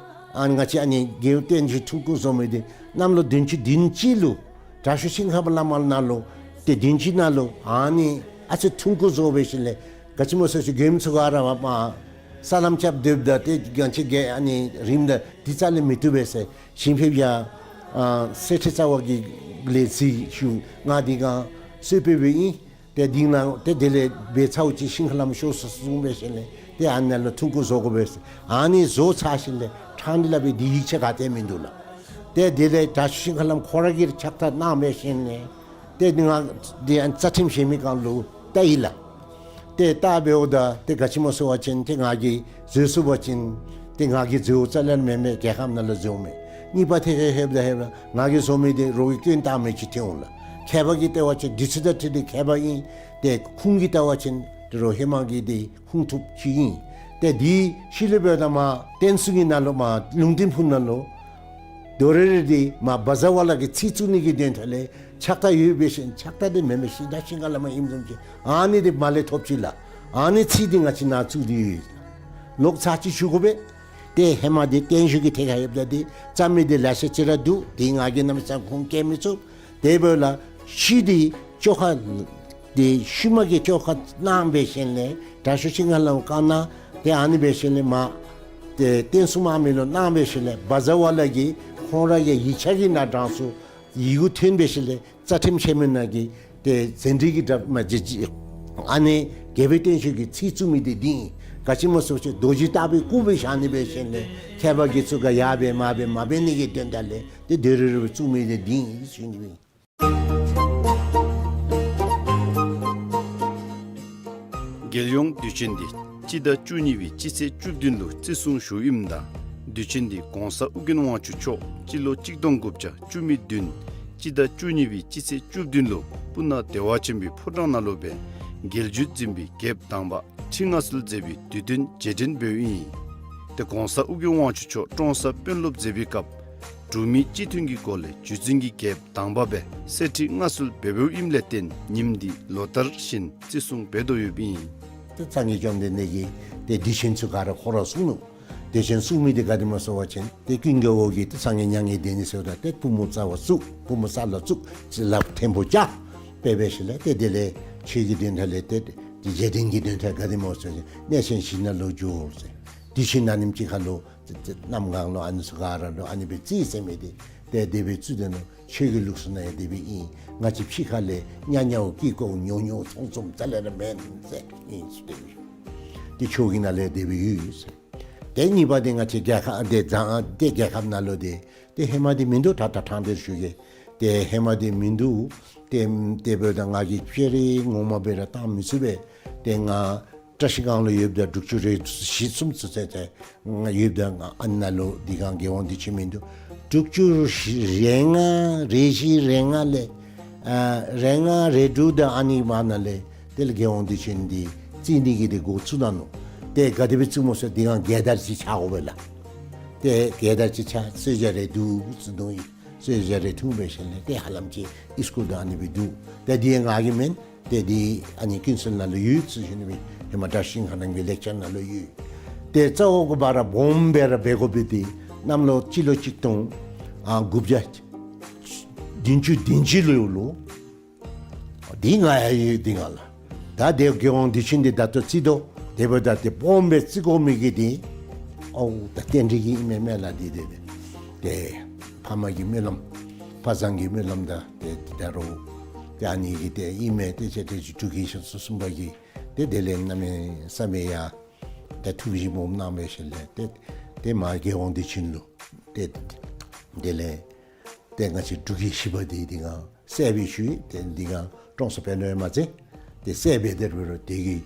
ཨ་ནི་ང་བཅས་ཨ་ནི་རྒྱལ་བསྟན་བཅོས་ཐུང་ཀུ་བཟོ་མི་འདི་གནམ་ལོ་བདུན་ཅུ་བདུན་ཅུ་ལུ་དྲག་ཤོས་ཤིང་ཁམས་པ་བླ་མ་ནང་ལུ་ཏེ་བདུན་ཅུ་ནང་ལུ་ཨ་ནི་ཨ་ཙི་ཐུང་ཀུ་བཟོ་འབད་ཞིནམ་ལས་ག་ཅི་སྨོ་ཟེར་ཞུ་མགྱོནམ་ཚུ་ག་ར་མ་ས་ལམ་རྐྱབ་སྡོདཔ་ད་ཏེ་ག་ཅི་གེ་ཨ་ནི་རིངམ་ད་འདི་རྩ་ལས་མི་བཏུབ་པས་ཟེར་ཞིང་ཕེབས་ཡ་ཨ་གསེར་ཁྲི་རྩ་བ་གི་ལས་ཚིག་ཞུ་ང་འདི་གང་གསོལ་དཔོན་སྦེ་ཨིན། ཏེ་འདི་ནང་ཏེ་དེ་ལས་འབད་ཚརཝ་ཅིག་ཤིང་ཁ་ལམ་ཤོར་སོ་གསུངས་འབད་ཞིནམ་ལས་ཏེ་ཨ་ནཱ་ལུ་ཐུང་ཀུ་བཟོ་དགོ་པས་ཟེར། ཨ་ནི་བཟོ་ཚར་ཞིནམ་ལས་ཕྲང་སྟེ་སླབ་པའི་འདི་ཡིག་ཆ་ག་ཏེ་མིན་འདུག་ལགས། ཏེ་དེ་ལས་དྲག་ཤོས་ཤིང་ཁ་ལམ་ཁོ་ར་གིས་ཕྱག་རྟགས་གནང་འབད་ཞིནམ་ལས་ཏེ་ང་འདི་ཨ་རྩ་ཁྲིམས་བཞེས་མི་གང་ལུ་བལྟ་ཡི་ལགས། ཏེ་བལྟ་འབདཝ་ད་ཏེ་ག་ཅི་སྨོ་ཟེར་བ་ཅིན་ཏེ་ང་གིས་བཟོ་ཚུགས་པ་ཅིན་ཏེ་ང་གིས་བཟོཝ་རྩ་ལས་མེན་མས། རྒྱལ་ཁབ་ནང་ལུ་བཟོཝ་མས། གཉིས་པ་ཏེ་ཧེ་ཧེབ་ད་ཧེབ་ད་ང་གིས་བཟོ་མི་འདི་རོགས་ཀྱིས་སྐྱོན་བཏགས་མི་ཅིག་ཐོན་འོང་ལགས། མཁས་པ་གིས་བལྟ་བ་ཅིན་འདི་ཚུ་དང་འཁྲིལ་ཏེ་མཁས་པ་ཨིན། ཏེ་ཁུངས་ཀྱིས་བལྟ་བ་ཅིན་ཏེ་རོགས་ཧེ་མ་གི་འདི་ཁུངས་ཐུབ་ཅིག་ཨིན། ཏེ་འདི་ཤུལ་ལས་འབདཝ་ད་མར་བསྟན་སྲུང་གི་ནང་ལུ་མར་ལུང་བསྟན་ཕུག་ནང་ལུ་དོ་རེ་རེ་འདི་མར་བཛྲ་ཝ་ལ་གི་ཚིག་བཙུགས་ནི་གི་དོན་དག་ལས་ཕྱག་རྟགས་ཡོད་འབད་ཞིནམ་ཕྱག་རྟགས་འདི་མེན་མས། ཤིང་རྟ་ཤིང་ཁ་ལམ་ཨིནམ་བཟུམ་ཅིག་ཨ་ནི་འདི་མར་ལས་ཐོབ་ཅི་ལགས། ཨ་ནི་ཚིག་འདི་ང་བཅས་ནང་བཙུགས་ཏེ་ཡོད། ལོག་ཚར་ཅིག་ཞུ་དགོ་པས། ཏེ་ཧེ་མ་འདི་བརྟན་བཞུགས་ཀྱི་ཐད་ཁར་ཡོདཔ་ད་འདི་རྩ་མེད་འདི་ལེ་ཤ་ཅིག་ར་འདུག། འདི་ང་གིས་གནམ་མེད་ས་མེད་ཁུངས་བཀལ་མི་ཚུགས། དེ་འབདཝ་ལས་ཤུལ་འདི་བཅོ་ཁ་འདི་ཤུལ་མ་གི་བཅོ་ཁ་གནང་འབད་ཞིནམ་ལས་དྲག་ཤོས་ཤིང་མཁར་ལུ་བཀའ་གནང་། ཏེ་ཨ་ནི་འབད་ཞིནམ་ལས་མ་ཏེ་བསྟན་སྲུང་དམག་མི་ལུ་གནང་འབད་ཞིནམ་ལས་བཛྲ་ཝཱ་ལ་གིས་ཁོང་ར་གི་ཡིག་ཆ་གི་ནང་དྲངས་སོ། ཡི་གུ་ཐོན་འབད་ཞིནམ་ལས་རྩ་ཁྲིམས་ཆེན་མོ་ནང་གི་ཏེ་ཟན་དྲི་གི་དྲ་མ་ཅིག་ཅིག་ཨ་ནི་རྒྱལ་པོའི་བརྟན་བཞུགས་ཀྱི་ཚིག་བཙུགས་མི་འདི་འདི་ཨིན། ག་ཅི་སྨོ་ཟེར་བ་ཅིན་རྡོ་རྗེ་ལྟ་བུའི་སྐུ་སྦེ་བཞག་ནི་འབད་ཞིནམ་ལས་མཁས་པ་གིས་ཚུ་ག་ཡར་འབད་མར་འབད་མ་འབད་ནི་གི་དོན་དག་ལས་ཏེ་དེ་རུ་རུ་སྦེ་བཙུགས་མི་འདི་འདི་ཨིན་ཞུ་ནི་ཨིན། རྒྱལ་ཡོངས་དུས་ཆེན་འདི་སྤྱི་ཟླ་བཅུ་གཉིས་པའི་སྤྱི་ཚེས་བཅུ་བདུན་ལུ་བརྩི་སྲུང་ཞུཝ་ཨིནམ་ད་དུས་ཆེན་འདི་གོང་ས་ཨོ་རྒྱན་དབང་ཕྱུག་མཆོག་སྤྱི་ལོ་གཅིག་སྟོང་དགུ་བརྒྱ་བཅུ་མེད་བདུན་སྤྱི་ཟླ་བཅུ་གཉིས་པའི་སྤྱི་ཚེས་བཅུ་བདུན་ལུ་སྤུ་ན་བདེ་བ་ཆེན་པོའི་ཕོ་བྲང་ནང་ལུ་སྦེ་རྒྱལ་བརྒྱུད་འཛིན་པའི་རྒྱལཔོ་དང་པ་ཁྲི་མངའ་གསོལ་མཛད་པའི་དུས་སྟོན་རྗེས་དྲན་འབདཝ་ཨིན། ཏེ་གོང་ས་ཨོ་རྒྱན་དབང་ཕྱུག་མཆོག་ཀྲོང་གསར་དཔོན་སློབ་མཛད་པའི་སྐབས་འབྲུག་མི་སྤྱི་མཐུན་གྱི་སྒོ་ལས་བརྒྱུད་འཛིན་གྱི་རྒྱལཔོ་དང་པ་སྦེ་གསེར་ཁྲི་མངའ་གསོལ་འབད་འབདཝ་ཨིནམ་ལས་བརྟེན་ཉིནམ་འདི་ལོ་ལྟར་བཞིན་བརྩི་སྲུང་འབད་དོ་ཡོདཔ་ཨིན། ཏེ་སངས་རྒྱས་བཅོམ་ལྡན་འདས་ཀྱིས་ཏེ་དུས་ཆེན་ཚུ་ག་ར་ཁོ་ར་གསུངས་ནུག། དུས་ཆེན་གསུངས་མི་འདི་ག་དེ་སྨོ་ཟེར་བ་ཅིན་ཏེ་ཀུན་དགའ་བོ་གིས་ཏེ་སངས་རྒྱས་མྱ་ངན་འདས་ནི་ཟེརཝ་ད་ཏེ་པུས་མོ་རྩ་བ་བཙུགས། པུས་མོ་ས་ལུ་བཙུགས། ལགཔ་མཐོན་པོ་བཅའ། དཔེ་འབད་ཞིནམ་ལས་ཏེ་དེ་ལས་ཆོས་ཀྱི་དོན་དག་ལས་ཏེ་རྗེས་དྲན་གྱི་དོན་དག་ག་དེ་སྨོ་ཟེར་བ་ཅིན་གནས་ཆེན་བཞི་ནང་ལུ་འགྱོ་ཟེར། དུས་ཆེན་ཨ་ནེམ་ཅིག་ཁར་ལུ་གནམ་གང་ལུ་ཨ་ནི་ཚུ་ག་ར་ལུ་ཨ་ནི་སྦེ་བརྩི་ཟེར་མི་འདི་ཏེ་དེ་སྦེ་བརྩི་དེ་ནུག། ཆོས་ཀྱི་ལུགས་སྲོལ་ནང་ཡང་དེ་སྦེ་ཨིན། ང་བཅས་ཕྱི་ཁ་ལས་ཉ་ཉའོ་ཀི་ཀོ་ཉོ་ཉོ་ཚོང་ཚོང་རྩ་ལས་ར་མེན་ཟེར་ཨིན་ཟེར་དེ་སྦེ་ཞུ། ཏེ་ཆོས་ཀྱི་ནང་ལས་དེ་སྦེ་ཡོད་ཟེར། ཏེ་གཉིས་པ་འདི་ང་བཅས་རྒྱལ་ཁབ་འདི་བཟང་ཏེ་རྒྱལ་ཁབ་ནང་ལུ་འདི་ཏེ་ཧེ་མ་འདི་མིན་འདུག། ད་ད་ཐང་འདིར་ཞུ་གེ། ཏེ་ཧེ་མ་འདི་མིན་འདུག། ཏེ་ཏེ་འབདཝ་ད་ང་གིས་ཕྱི་རུ་ངོ་མ་སྦེ་ར་བཏང་མི་ཚུགས་པས། ཏེ་ང་བཀྲ་ཤིས་སྒང་ལུ་ཡོདཔ་ད་དྲུག་ཅུ་རེ་བཞི་གསུམ་ཚུན་ཚོད་ཏེ་ང་ཡོདཔ་ད་ང་ཨ་ནཱ་ལུ་འདི་སྒང་རྒྱལ་དབང་དུས་ཆེན་མིན་འདུག། དྲུག་ཅུ་རེ་ལྔ་རེ་བཞི་རེ་ལྔ་ལས་ཨ་རེ་ལྔ་རེ་དྲུག་དང་ཨ་ནི་བར་ན་ལས་དེ་ལས་རྒྱལ་དབང་དུས་ཆེན་འདི་བརྩི་ནི་གི་འདི་འགོ་བཙུགས་གནང་ནུག། ཏེ་ག་དེ་སྦེ་བཙུགསཔ་སྨོ་ཟེར་འདི་སྒང་རྒྱལ་དར་ཅིག་འཕྱར་དགོ་པས་ལགས། ཏེ་རྒྱལ་དར་ཅིག་འཕྱར་གསོལ་ཇ་རེ་འདུག་ཟེར་འདུག་ཡི། གསོལ་ཇ་རེ་འཐུང་འབད་ཞིནམ་ལས་ཏེ་ཧ་ལམ་ཅིག་ཨིས་ཀུལ་དང་ཨ་ནི་སྦེ་འདུག། ཏེ་འདི་ང་གི་མེན། ཏེ་འདི་ཨ་ནི་ཀུན་གསལ་ནང་ལུ་ཡོད་ཟེར་ཞུ་ནི་སྦེ་ཧེ་མ་བཀྲ་ཤིས་ཤིང་ཁ་རྣམ་རྒྱལ་ལེགས་སྦྱར་ནང་ལུ་ཡོད། ཏེ་རྩ་བོ་གུ་བ་ར་སྦོམ་སྦེ་ར་འབད་དགོ་པའི་འདི་གནམ་ལོ་སྤྱི་ལོ་གཅིག་སྟོང་ཨ་དགུ་བརྒྱ་བདུན་ཅུ་དོན་གཅིག་ལོ་ལུ་འདི་ང་ཡང་ཡོད་འདི་ང་ལགས། ད་དེ་རྒྱལ་དབང་དུས་ཆེན་འདི་ད་ལྟོ་བརྩི་དོ། དེ་འབདཝ་ད་ཏེ་སྦོམ་སྦེ་བརྩི་དགོ་མི་གི་འདི་ཨོ་ད་རྟེན་འབྲེལ་གྱི་ཨིན་མས་མས་ལགས། འདི་འདི་འདི་ཏེ་ཕ་མ་གི་སྨོན་ལམ་ཕ་བཟང་གི་སྨོན་ལམ་དང་ཏེ་ད་རུང་ཏེ་ཨ་ནི་གི་ཏེ་ཨིན་མས། ཏེ་ཅེ་ཏེ་ཅིག་འབྲུག་གི་ཞབས་སོར་གསུམ་པ་གིས་ཏེ་དེ་ལས་གནམ་མེད་ས་མེད་ཡ་ཏེ་ཐུགས་བཞེད་སྦོམ་གནང་འབད་ཞིནམ་ལས་ཏེ་ཏེ་མ་རྒྱལ་དབང་དུས་ཆེན་ལུ་ཏེ་དེ་ལས་ཏེ་ང་བཅས་འབྲུག་གི་བཞི་པ་འདི་འདི་སྒང་གསལ་སྦེ་ཞུ་ཡི། ཏེ་འདི་སྒང་ཀྲོང་གསར་དཔོན་སློབ་ཡང་མ་ཚད་ཏེ་གསལ་སྦེ་དེ་རུ་རུ་དེ་གི་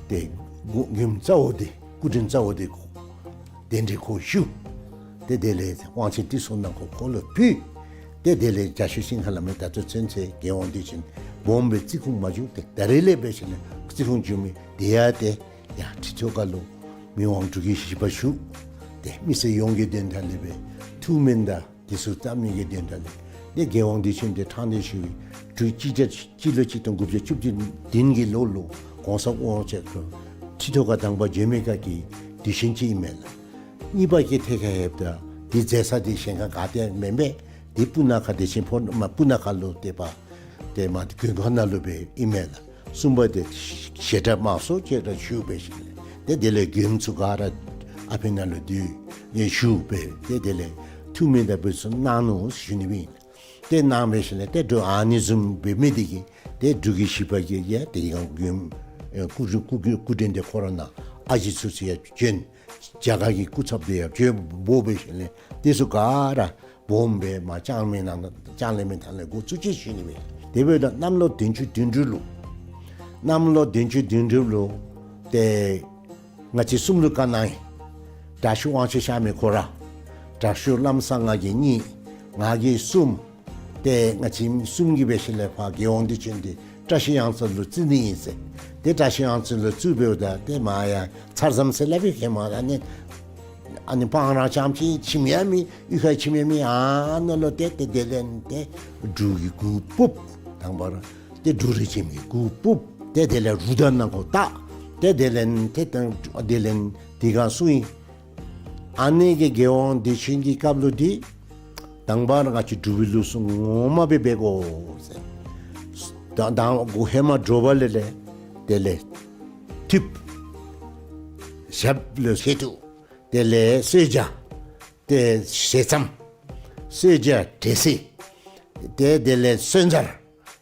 ཏེ་མགུ་མགུནམ་རྩ་བོ་འདི་སྐུ་དྲིན་རྩ་བོ་འདི་གདན་འདྲེན་ཁོ་ཞུ། ཏེ་དེ་ལས་དབང་ཆེན་ཏི་སོ་ནང་ཁོ་ཁོ་ལུ་ཕུལ། ཏེ་དེ་ལས་རྒྱ་ཤོད་ཤིང་ཁ་ལ་མེ་ད་ལྟོ་ཚུན་ཚོད་རྒྱལ་དབང་དུས་ཆེན་སྦོམ་སྦེ་བརྩི་ཁུངས་མ་བྱུང་། ཏེ་ད་རེས་ལས་འབད་ཞིནམ་ལས་བརྩི་ཁུངས་བྱུང་མི་དེ་ཡང་ཏེ་ཡ་ཁྲི་ཐོག་ཁ་ལུ་མི་དབང་འབྲུག་གི་བཞི་པ་བཞུགས། ཏེ་མི་སེར་ཡོངས་ཀྱི་དོན་དག་ལས་སྦེ་ཐུགས་སྨོན་དང་དེ་ཚུ་བཏབ་ནི་གི་དོན་དག་ལས་ཏེ་རྒྱལ་དབང་དུས་ཆེན་འདི་ཕྲང་སྟེ་ཞུ་བའི་འབྲུག་སྤྱི་ཟླ་སྤྱི་ལོ་གཅིག་སྟོང་དགུ་བརྒྱ་བཅུ་བདུན་གྱི་ལོ་ལུ་གོང་ས་དབང་ཕྱུག་ཁྲི་ཐོག་ཁ་དང་པ་བྱོན་མི་སྐབས་ཀྱི་དུས་ཆེན་ཅིག་ཨིན་མས་ལགས། གཉིས་པ་གི་ཐད་ཁར་ཡོདཔ་ད་འདི་མཛད་ས་འདི་གཞན་ཁར་ག་ཏེ་མེན་པས། འདི་སྤུ་ན་ཁ་བདེ་ཆེན་ཕོ་མ་སྤུ་ན་ཁ་ལུ་ཏེ་པ་ཏེ་མ་དགོན་ཁང་ནང་ལུ་སྦེ་ཨིན་མས་ལགས། གསུམ་པ་འདི་ཞལ་གྲངས་མང་སུ་ཅིག་ར་ཞུ་འབད་ཞིནམ་ལས་ཏེ་དེ་ལས་མགྱོནམ་ཚུ་ག་ར་ཨ་ཕི་ནང་ལུ་འདི་ཡང་ཞུ་འབད་ཏེ་དེ་ལས་ཐུགས་སྨོན་དང་འབད་ཚུ་གནང་ནུག་ཞུ་ནི་སྦེ་ཨིན། ཏེ་གནང་འབད་ཞིནམ་ལས་ཏེ་འབྲུག་ཨ་ནི་བཟུམ་འབད་མི་འདི་གིས་ཏེ་འབྲུག་གི་བཞི་པ་གིས་ཡང་ཏེ་ཡང་མགྱོནམ་ཨེ་སྐུ་སྐུ་སྐུ་སྐུ་དྲིན་འདི་ཁོ་ར་ནང་ཨ་ཞེ་ཚུ་ཚུ་ཡང་བྱོན། རྒྱ་གར་གྱི་སྐུ་ཚབ་འདི་ཡང་བྱོན་འབོ་འབད་ཞིནམ་ལས་དེ་ཚུ་ག་ར་སྦོམ་སྦེ་མ་ལྕང་མའི་ནང་ལྕང་གླིང་མའི་ཐང་ལས་འགོ་བཙུགས་ཅི་ཞུ་ནི་སྦེ། དེ་འབདཝ་ད་གནམ་ལོ་བདུན་ཅུ་དོན་དྲུག་ལུ་གནམ་ལོ་བདུན་ཅུ་དོན་དྲུག་ལུ་ཏེ་ང་བཅས་གསུམ་ལུ་བཀའ་གནང་ཡི། དྲག་ཤོས་དབང་ཕྱུག་གཤགས་མི་ཁོ་ར། དྲག་ཤོས་ལམ་བཟང་ང་གིས་གཉིས། ང་གིས་གསུམ། ཏེ་ང་བཅས་གསུམ་གྱིས་འབད་ཞིནམ་ལས་ཕར་རྒྱལ་དབང་དུས་ཆེན་འདི་བཀྲ་ཤིས་གཡང་རྩེ་ལུ་བརྩི་ནི་ཨིན་ཟེར། ཏེ་བཀྲ་ཤིས་གཡང་རྩེ་ལུ་བརྩིཝ་ད་ཏེ་མ་ཡ་ཚར་ཙམ་ཟེར་སླབ་པའི་ཁེ་མ་ཨ་ནི་ཨ་ནི་སྤང་རང་རྐྱངམ་ཅིག་ཁྱིམ་ཡང་མེད། གཡུས་ཁར་ཁྱིམ་ཡང་མེད། ཨ་ནཱ་ལུ་ཏེ་ཏེ་དེ་ལས་ཏེ་འབྲུག་གི་གུར་ཕུབ། དང་པ་ར་ཏེ་འབྲུག་རིས་ཆེན་གྱི་གུར་ཕུབ། ཏེ་དེ་ལས་རུ་དང་ནང་ཁོ་བཏགས། ཏེ་དེ་ལས་ཏེ་དང་དེ་ལས་དེ་སྒང་སོང་ཡི། ཨ་ནི་གི་རྒྱལ་དབང་བདེ་ཆེན་གྱི་སྐབས་ལུ་འདི་དང་པ་ར་ང་བཅས་འབྲུག་པའི་ལུགས་སྲོལ་ངོ་མ་སྦེ་འབད་དགོ་ཟེར། ད་དང་གོ་ཧེ་མ་དྲོ་པ་ལས་ལས་དེ་ལས་ཐུབ། ཞབས་ལུ་བཞེས་ཐུབ། དེ་ལས་གསོལ་ཇ། ཏེ་ཞལ་ཙམ། གསོལ་ཇ་འབྲས་སིལ། ཏེ་དེ་ལས་གསོལ་ཇ་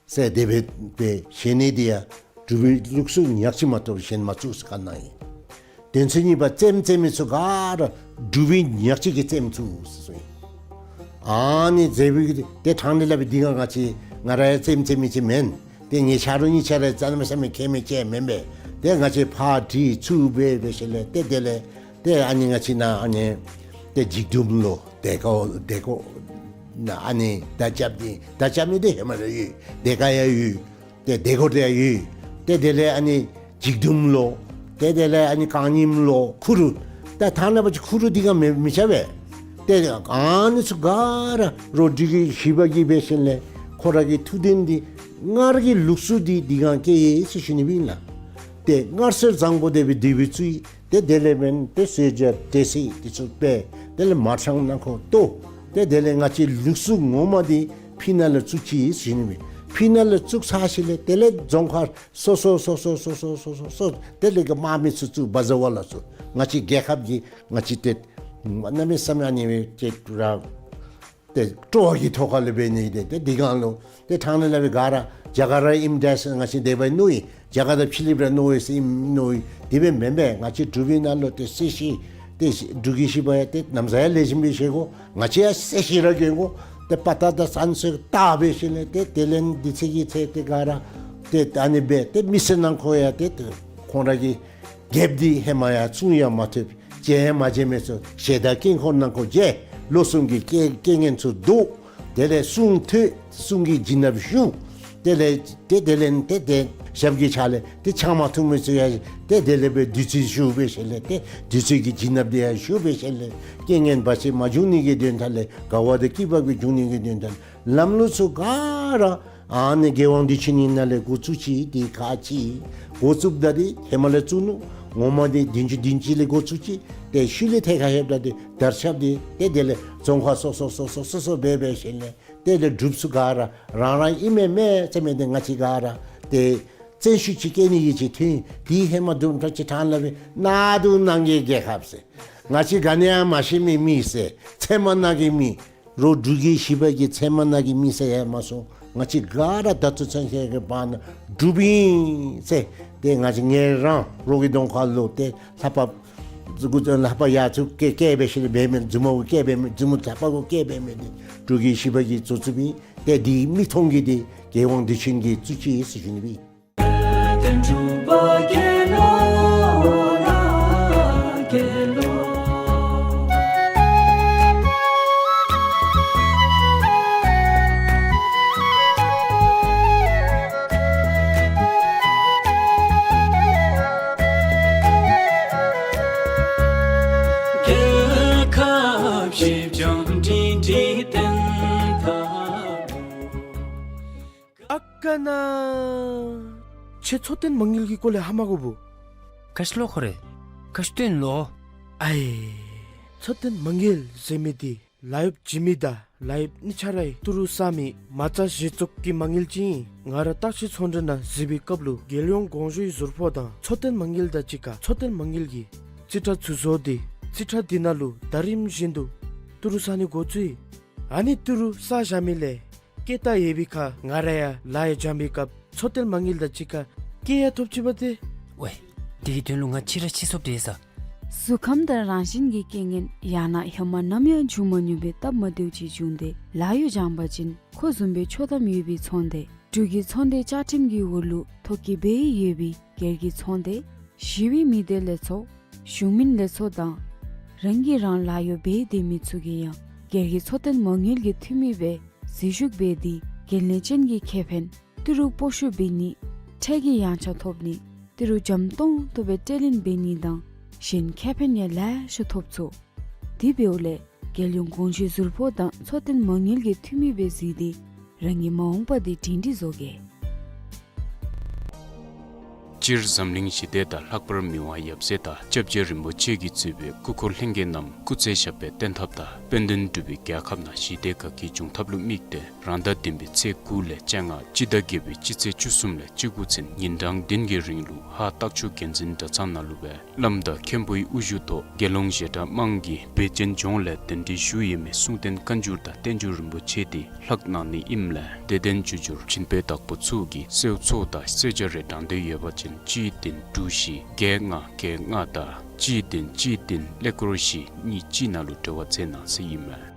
ཟེར་དེ་སྦེ་སྦེ་བཞེས་ནི་འདི་ཡང་འབྲུག་པའི་ལུགས་སྲོལ་ཉག་གཅིག་མ་གཏོགས་གཞན་མ་བཙུགས་ཟེར་བཀའ་གནང་ཡི། དོན་ཚན་གཉིས་པ་རྩེདམོ་རྩེ་མི་ཚུ་ག་ར་འབྲུག་པའི་ཉག་གཅིག་གིས་རྩེདམོ་བཙུགས་ཟེར་གསུངས་ཡི། ཨ་ནི་རྩེདམོ་གི་ཏེ་ཐང་ནི་ལ་བའི་འདི་ག་ང་བཅས་ང་ར་ཡང་རྩེདམོ་རྩེ་མི་ཅིག་མེན། ཏེ་ངེའི་ཆ་རོགས་གཉིས་ཆ་ར་རྩེདམོ་རྩེ་མི་མཁས་མི་ཅིག་མེན་པས། ཏེ་ང་བཅས་ཕར་དྲི་ཚུར་འབད་འབད་ཞིནམ་ལས་ཏེ་དེ་ལས་ཏེ་ཨ་ནི་ང་བཅས་ནཱ་ཨ་ནི་ཏེ་འཇིགས་དུམ་ལོ་དེ་ཀོ་དེ་ཀོ་ནཱ་ཨ་ནི་མདའ་རྐྱབ་ནི་མདའ་རྐྱབ་ནི་འདི་ཧེ་མ་ར་ཡོད། དེ་ཀ་ཡང་ཡོད། ཏེ་དེ་ཀོ་དེ་ཡང་ཡོད། ཏེ་དེ་ལས་ཨ་ནི་འཇིགས་དུམ་ལོ། ཏེ་དེ་ལས་ཨ་ནི་རྐང་རྙིངམ་ལོ། ཁུ་རུ། ད་ཐང་ནང་པ་ཅིག་ཁུ་རུ་འདི་ག་མི་མི་ཆ་བས། ཏེ་ཨ་ནི་ཚུ་ག་ར་རོགས་འབྲུག་རྒྱལ་བཞི་པ་གིས་འབད་ཞིནམ་ལས་ཁོ་ར་གི་ཐུགས་དོན་འདི་སྔར་གྱི་ལུགས་སྲོལ་འདི་འདི་ག་སྐྱེལ་ཡི་ཟེར་ཞུ་ནི་ཨིན་ལགས། ཏེ་སྔར་སྲོལ་བཟང་པོ་དེ་སྦེ་དེ་སྦེ་བཙུགས་ཡི། ཏེ་དེ་ལས་འབདན་ཏེ་གསོལ་ཇ་འབྲས་སིལ་འདི་ཚུ་སྦེ་དེ་ལས་མར་ཤང་ནང་ཁོ་ལྟོ། ཏེ་དེ་ལས་ང་བཅས་ལུགས་སྲོལ་ངོ་མ་འདི་ཕི་ནང་ལུ་བཙུགས་ཅི་ཟེར་ཞུ་ནི་མས། ཕི་ནང་ལུ་བཙུགས་ཚར་ཞིནམ་ལས་དེ་ལས་རྫོང་ཁག་སོ་སོ་སོ་སོ་སོ་སོ་དེ་ལས་གི་དམག་མི་ཚུ་བཙུགས་བ་ཟ་བ་ལ་ཚུ་ང་བཅས་རྒྱལ་ཁབ་ཀྱི་ང་བཅས་ཏེ་གནམ་མེད་ས་མེད་ཨ་ནི་སྦེ་ཅིག་ར་ཏེ་སྤྲོ་བ་གི་ཐོག་ཁ་ལས་འབད་ནི་འདི་ཏེ་འདི་གང་ལུ་ཏེ་ཐང་ནི་ལ་བའི་ག་ར་རྒྱ་གར་ར་ཨིནམ་འདྲས་ང་བཅས་དེ་སྦེ་མནོ་ཡི། རྒྱ་གར་དང་ཕྱི་གླིངཔ་ར་མནོ་ཡི་ཟེར་ཨིནམ་མནོ་ཡི། དེ་སྦེ་མེན་པས། ང་བཅས་འབྲུག་པའི་ནང་ལུ་ཏེ་གསོལ་ཇ་ཏེ་འབྲུག་རྒྱལ་བཞི་པ་ཡང་ཏེ་ན་བཟའ་ཡང་ལེགས་ཤོམ་སྦེ་བཞེས་དགོ། ང་བཅས་ཡང་གསོལ་ཇ་ར་གྱོན་དགོ། ཏེ་དཔའ་རྟགས་དང་བསང་གསོལ་བཏབ་འབད་ཞིནམ་ལས་ཏེ་དེ་ལས་འདི་ཚེ་གི་ཚེ་ཏེ་ག་ར་ཏེ་ཨ་ནི་སྦེ་ཏེ་མི་སེར་ནང་འཁོད་ཡང་ཏེ་ཏེ་ཁོང་ར་གི་རྒྱལཔོ་འདི་ཧེ་མ་ཡང་བཙུན་ཡང་མ་ཐུབ། བྱོན་ཡང་མ་བྱོན་མི་ཚུ་ཞལ་ཏ་དཀྱིལ་འཁོར་ནང་འཁོད་བྱོན། ལོ་གསུམ་གྱི་རྐྱེན་རྐྱེན་ངན་ཚུ་བཟློག། དེ་ལས་གསུང་ཐོས། གསུང་གི་བྱིན་རླབས་ཞུགས། དེ་ལས་ཏེ་དེ་ལས་ཏེ་ཏེ་ཞབས་ཀྱི་ཕྱག་ལས་ཏེ་ཆང་མ་འཐུང་མི་ཚུ་ཡང་ཏེ་དེ་ལས་སྦེ་བདུད་རྩི་ཞུགས་འབད་ཞིནམ་ལས་ཏེ་བདུད་རྩི་གི་བྱིན་རླབས་འདི་ཡང་ཞུགས་འབད་ཞིནམ་ལས་རྐྱེན་ངན་བར་ཆད་མ་འབྱུང་ནི་གི་དོན་དག་ལས་དགའ་བ་དང་སྐྱིད་པ་གི་འབྱུང་ནི་གི་དོན་དག་ལམ་ལུགས་ཚུ་ག་ར་ཨ་ནི་རྒྱལ་དབང་བདེ་ཆེན་གྱི་ནང་ལས་འགོ་བཙུགས་ཅི། ཏེ་ག་ཅི་འགོ་བཙུགསཔ་ད་འདི་ཧེ་མ་ལས་བཙུགས་ནུག། ངོ་མ་འདི་བདུན་ཅུ་བདུན་ཅུ་ལས་འགོ་བཙུགས་ཅི། ཏེ་ཤུལ་ལས་ཐད་ཁར་ལྷོདཔ་ད་འདི་དར་ཁྱབ་སྟེ་ཏེ་དེ་ལས་རྫོང་ཁག་སོ་སོ་སོ་སོ་སོ་སོ་སྦེ་འབད་ཞིནམ་ལས་ཏེ་དེ་ལས་འབྲུགཔ་ཚུ་ག་ར་རང་རང་ཨིན་མས་མས་ཟེར་མི་འདི་ང་བཅས་ག་ར་ཏེ་བཙན་ཤུགས་ཅིག་བསྐྱེད་ནི་གི་ཅིག་ཐོན། དེ་ཧེ་མ་དུམ་གྲ་ཅིག་ཐང་ལ་སྦེ་གནམ་དུང་ནང་གི་རྒྱལ་ཁབ་ཟེར། ང་བཅས་ག་ནི་ཡང་མ་ཤེས་མི་མི་ཟེར། ཚལ་མ་ནང་གི་མི། རོགས་འབྲུག་རྒྱལ་བཞི་པ་གི་ཚལ་མ་ནང་གི་མི་ཟེར་ཡང་མ་སོང་། ང་བཅས་ག་ར་ད་ལྟོ་ཚུན་ཆད་ཀྱི་བར་ན་འབྲུགཔ་ཨིན་ཟེར། ཏེ་ང་བཅས་ངེ་རང་རོགས་ཀྱི་གདོང་ཁ་ལུ་ཏེ་ལྷ་པ་ལྷ་པ་ཡ་ཚུ་བཀལ་བཀལ་འབད་ཞིནམ་ལས་འབད་མི་མཛུབ་མོ་བཀལ་འབད་མི་མཛུབ་མོ་ལྷ་པ་གུ་བཀལ་འབད་མི་འདི་འབྲུག་རྒྱལ་བཞི་པ་གིས་བཙུགས་བཙུགསཔ་ཨིན། ཏེ་འདི་མིག་མཐོང་གི་འདི་རྒྱལ་དབང་བདེ་ཆེན་གྱིས་བཙུགས་ཅི་ཟེར་ཞུ་ནི་ཨིན། རྒྱལ་ཁབ་ཞི་འཇམ་སྒྲིང་སྒྲིང་བརྟན་ཐབས། ཨ་ཀ་ན། ཁྱོད་མཚོ་སྟོན་མ་དངུལ་གྱི་སྐོར་ལས་ཧ་མ་གོ་བོ། ག་ཅི་ལོ་ཁོ་རེ། ག་ཅི་སྟོན་ལོ། ཨའི། མཚོ་སྟོན་མ་དངུལ་ཟེར་མི་འདི་ལཱ་གཡོགཔ་འཇིགས་མི་དང་ལཱ་གཡོགཔ་གཉིས་ཆ་ར་གིས་ཏི་རུ་བསག་མི་མ་རྩ་བཞེས་བཙོག་གི་མ་དངུལ་ཅིག་ཨིན། ང་ར་བརྟག་དཔྱད་ཚོང་འབྲེལ་ནང་གཟིགས་པའི་སྐབས་ལུ་རྒྱལ་ཡོངས་གོང་ཞུའི་ཟུར་ཕོགས་དང་མཚོ་སྟོན་མ་དངུལ་དང་གཅིག་ཁར་མཚོ་སྟོན་མ་དངུལ་གྱི་རྩིས་ཁྲ་ཚུ་བཟོ་སྟེ་རྩིས་ཁྲ་འདི་ནང་ལུ་ཟླ་རིམ་བཞིན་དུ་ཏི་རུ་བསག་ནི་འགོ་བཙུགས་ཡི། ཨ་ནི་ཏི་རུ་བསག་བཞག་མི་ལས་སྐྱེད་བཏང་ཡོད་པའི་ཁར་ང་ར་ཡང་ལཱ་གཡོག་འཇམ་པའི་སྐབས་མཚོ་སྟོན་མ་དངུལ་དང་གཅིག་ཁར་སྐྱེད་ཡང་ཐོབ་ཅི་པ་ཏེ། ཝའེ། དེ་གི་དོན་ལུ་ང་ཕྱི་ར་ཕྱི་སོཔ་དེ་ས། གཟུགས་ཁམས་དང་རང་བཞིན་གྱི་རྐྱེན་ངན་ཡང་ན་ཧེ་མ་ནམ་ཡང་བྱུང་མ་མྱོང་པའི་སྟབས་མ་བདེཝ་ཅིག་བྱུང་སྟེ་ལཱ་གཡོག་འཇམ་པ་ཅིན་ཁོ་བཟུམ་སྦེ་ཆོག་ཐམ་ཡོད་པའི་ཚོང་སྡེ་འབྲུག་གི་ཚོང་སྡེ་བཅའ་ཁྲིམས་ཀྱི་འོག་ལུ་ཐོ་བཀོད་འབད་ཡོད་པའི་སྒེར་གྱི་ཚོང་སྡེ་ཞི་བའི་མི་སྡེ་ལས་ཚོགས་གཞུང་མིན་ལས་ཚོགས་དང་རང་གིས་རང་ལཱ་གཡོག་འབད་སྡོད་མི་ཚུ་གིས་ཡང་སྒེར་གྱི་མཚོ་སྟོན་མ་དངུལ་གྱི་འཐུས་མི་སྦེ་འཛུལ་ཞུགས་འབད་དེ་འགན་ལེན་ཅན་གྱི་ཁེ་ཕན་ཏི་རུ་སྤོ་བཤུད་འབད་ནི་ཁྲལ་གྱི་ཡངས་ཆག་ཐོབ་ནི་ཏི་རུ་འཇམ་ཏོང་ཏོ་སྦེ་སྤྲོད་ལེན་འབད་ནི་དང་གཞན་ཁེ་ཕན་ཡང་ལེ་ཤ་ཐོབ་ཚུགས། དེ་འབདཝ་ལས་རྒྱལ་ཡོངས་གོང་ཞུའི་ཟུར་ཕོགས་དང་མཚོ་སྟོན་མ་དངུལ་གྱི་འཐུས་མི་སྦེ་འཛུལ་ཏེ་རང་གི་མ་འོངས་པ་འདི་སྒྲིང་སྒྲི་བཟོ་གེ། སྤྱིར་འཛམ་གླིང་ཞི་བདེ་དང་ལྷག་པར་མི་དབང་ཡབ་སྲས་དང་སྐྱབས་རྗེ་རིན་པོ་ཆེ་གིས་གཙོས་པའི་སྐུ་འཁོར་ལྷན་རྒྱས་རྣམས་སྐུ་ཚེ་ཞབས་པད་བརྟན་ཐབས་དང་དཔལ་ལྡན་འབྲུག་པའི་རྒྱལ་ཁབ་ནང་ཞི་བདེ་དགའ་སྐྱིད་འབྱུང་ཐབས་ལུ་དམིགས་ཏེ་རང་ཟླ་བདུན་པའི་ཚེས་དགུ་ལས་བཅོ་ལྔ་སྤྱི་ཟླ་བརྒྱད་པའི་སྤྱི་ཚེས་བཅུ་གསུམ་ལས་བཅུ་དགུ་ཚུན་ཉིན་གྲངས་བདུན་གྱི་རིང་ལུ་ཧཱ་སྟག་ཆུ་དགེ་འཛིན་གྲྭ་ཚང་ནང་ལུ་སྦེ་བླམ་དང་མཁན་པོའི་དབུ་བཞུགས་ཐོག་དགེ་སློང་ཞལ་གྲངས་མང་གིས་བོད་བཙན་སྐྱོང་ལས་གདན་འདྲེན་ཞུ་ཡོད་མི་གསུང་རྟེན་བཀའ་འགྱུར་དང་བསྟན་འགྱུར་རིན་པོ་ཆེ་དེ་ལྷག་གནང་ནི་ཨིནམ་ལས་དད་ལྡན་ཆོས་རྒྱལ་ཆོས་པའི་བདག་པོ་ཚུ་གིས་གསོལ་ཚོགས་དང་གསོལ་ཇ་རེ་དྲང་འདོད་ཡོད་པ་ཅིན་གཅིག་བདུན་དྲུག་བཞི་བརྒྱད་ལྔ་བརྒྱད་ལྔ་དང་གཅིག་བདུན་གཅིག་བདུན་ཀླད་ཀོར་བཞི་གཉིས་གཅིག་ནང་ལུ་འབྲེལ་བ་མཛད་གནང་ཟེར་ཨིན་མས།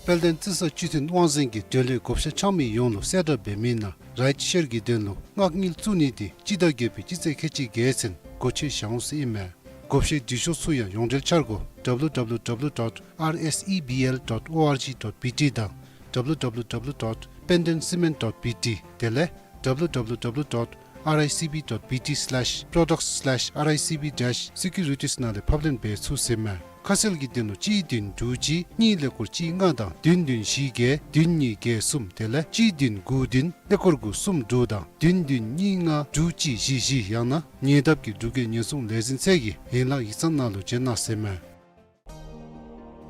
དཔལ་ལྡན་རྩི་ས་སྤྱི་མཐུན་དབང་འཛིན་གྱིས་འབྲེལ་ཡོད་བགོ་བཤའ་འཆང་མི་ཡོངས་ལུ་གསལ་བསྒྲགས་འབད་མི་ནང་རའིཊ་ཤེར་གྱི་དོན་ལུ་མངགས་དངུལ་བཙུགས་ནི་དེ་སྤྱི་ཟླ་བརྒྱད་པའི་སྤྱི་ཚེས་ཁལ་གཅིག་བརྒྱད་ཚུན་སྒོ་ཕྱེ་བཞག་འོང་ཟེར་ཨིན་མས། བགོ་བཤའི་འབྲི་ཤོག་ཚུ་ཡང་ཡོངས་འབྲེལ་འཆར་སྒོ་W W W dot R S E B L dot O R G dot B T དང་W W W dot pendencement dot B T དེ་ལས་W W W dot R I C B dot B T slash products slash R I C B dash securities ནང་ལས་ཕབ་ལེན་འབད་ཚུགས་ཟེར་མས། ཁ་གསལ་གྱི་དོན་ལུ་གཅིག་བདུན་དྲུག་གཅིག་གཉིས་ཀླད་ཀོར་གཅིག་ལྔ་དང་བདུན་བདུན་བཞི་བརྒྱད་བདུན་གཉིས་བརྒྱད་གསུམ་དེ་ལས་གཅིག་བདུན་དགུ་བདུན་ཀླད་ཀོར་དགུ་གསུམ་དྲུག་དང་བདུན་བདུན་གཉིས་ལྔ་དྲུག་གཅིག་བཞི་བཞི་ཡང་ན་ཉེ་འདབས་ཀྱི་འབྲུག་རྒྱལ་ཉེན་སྲུང་ལས་འཛིན་ཚད་ཀྱི་ཡན་ལག་ཡིག་ཚང་ནང་ལུ་བྱོན་གནང་ཟེར་མས།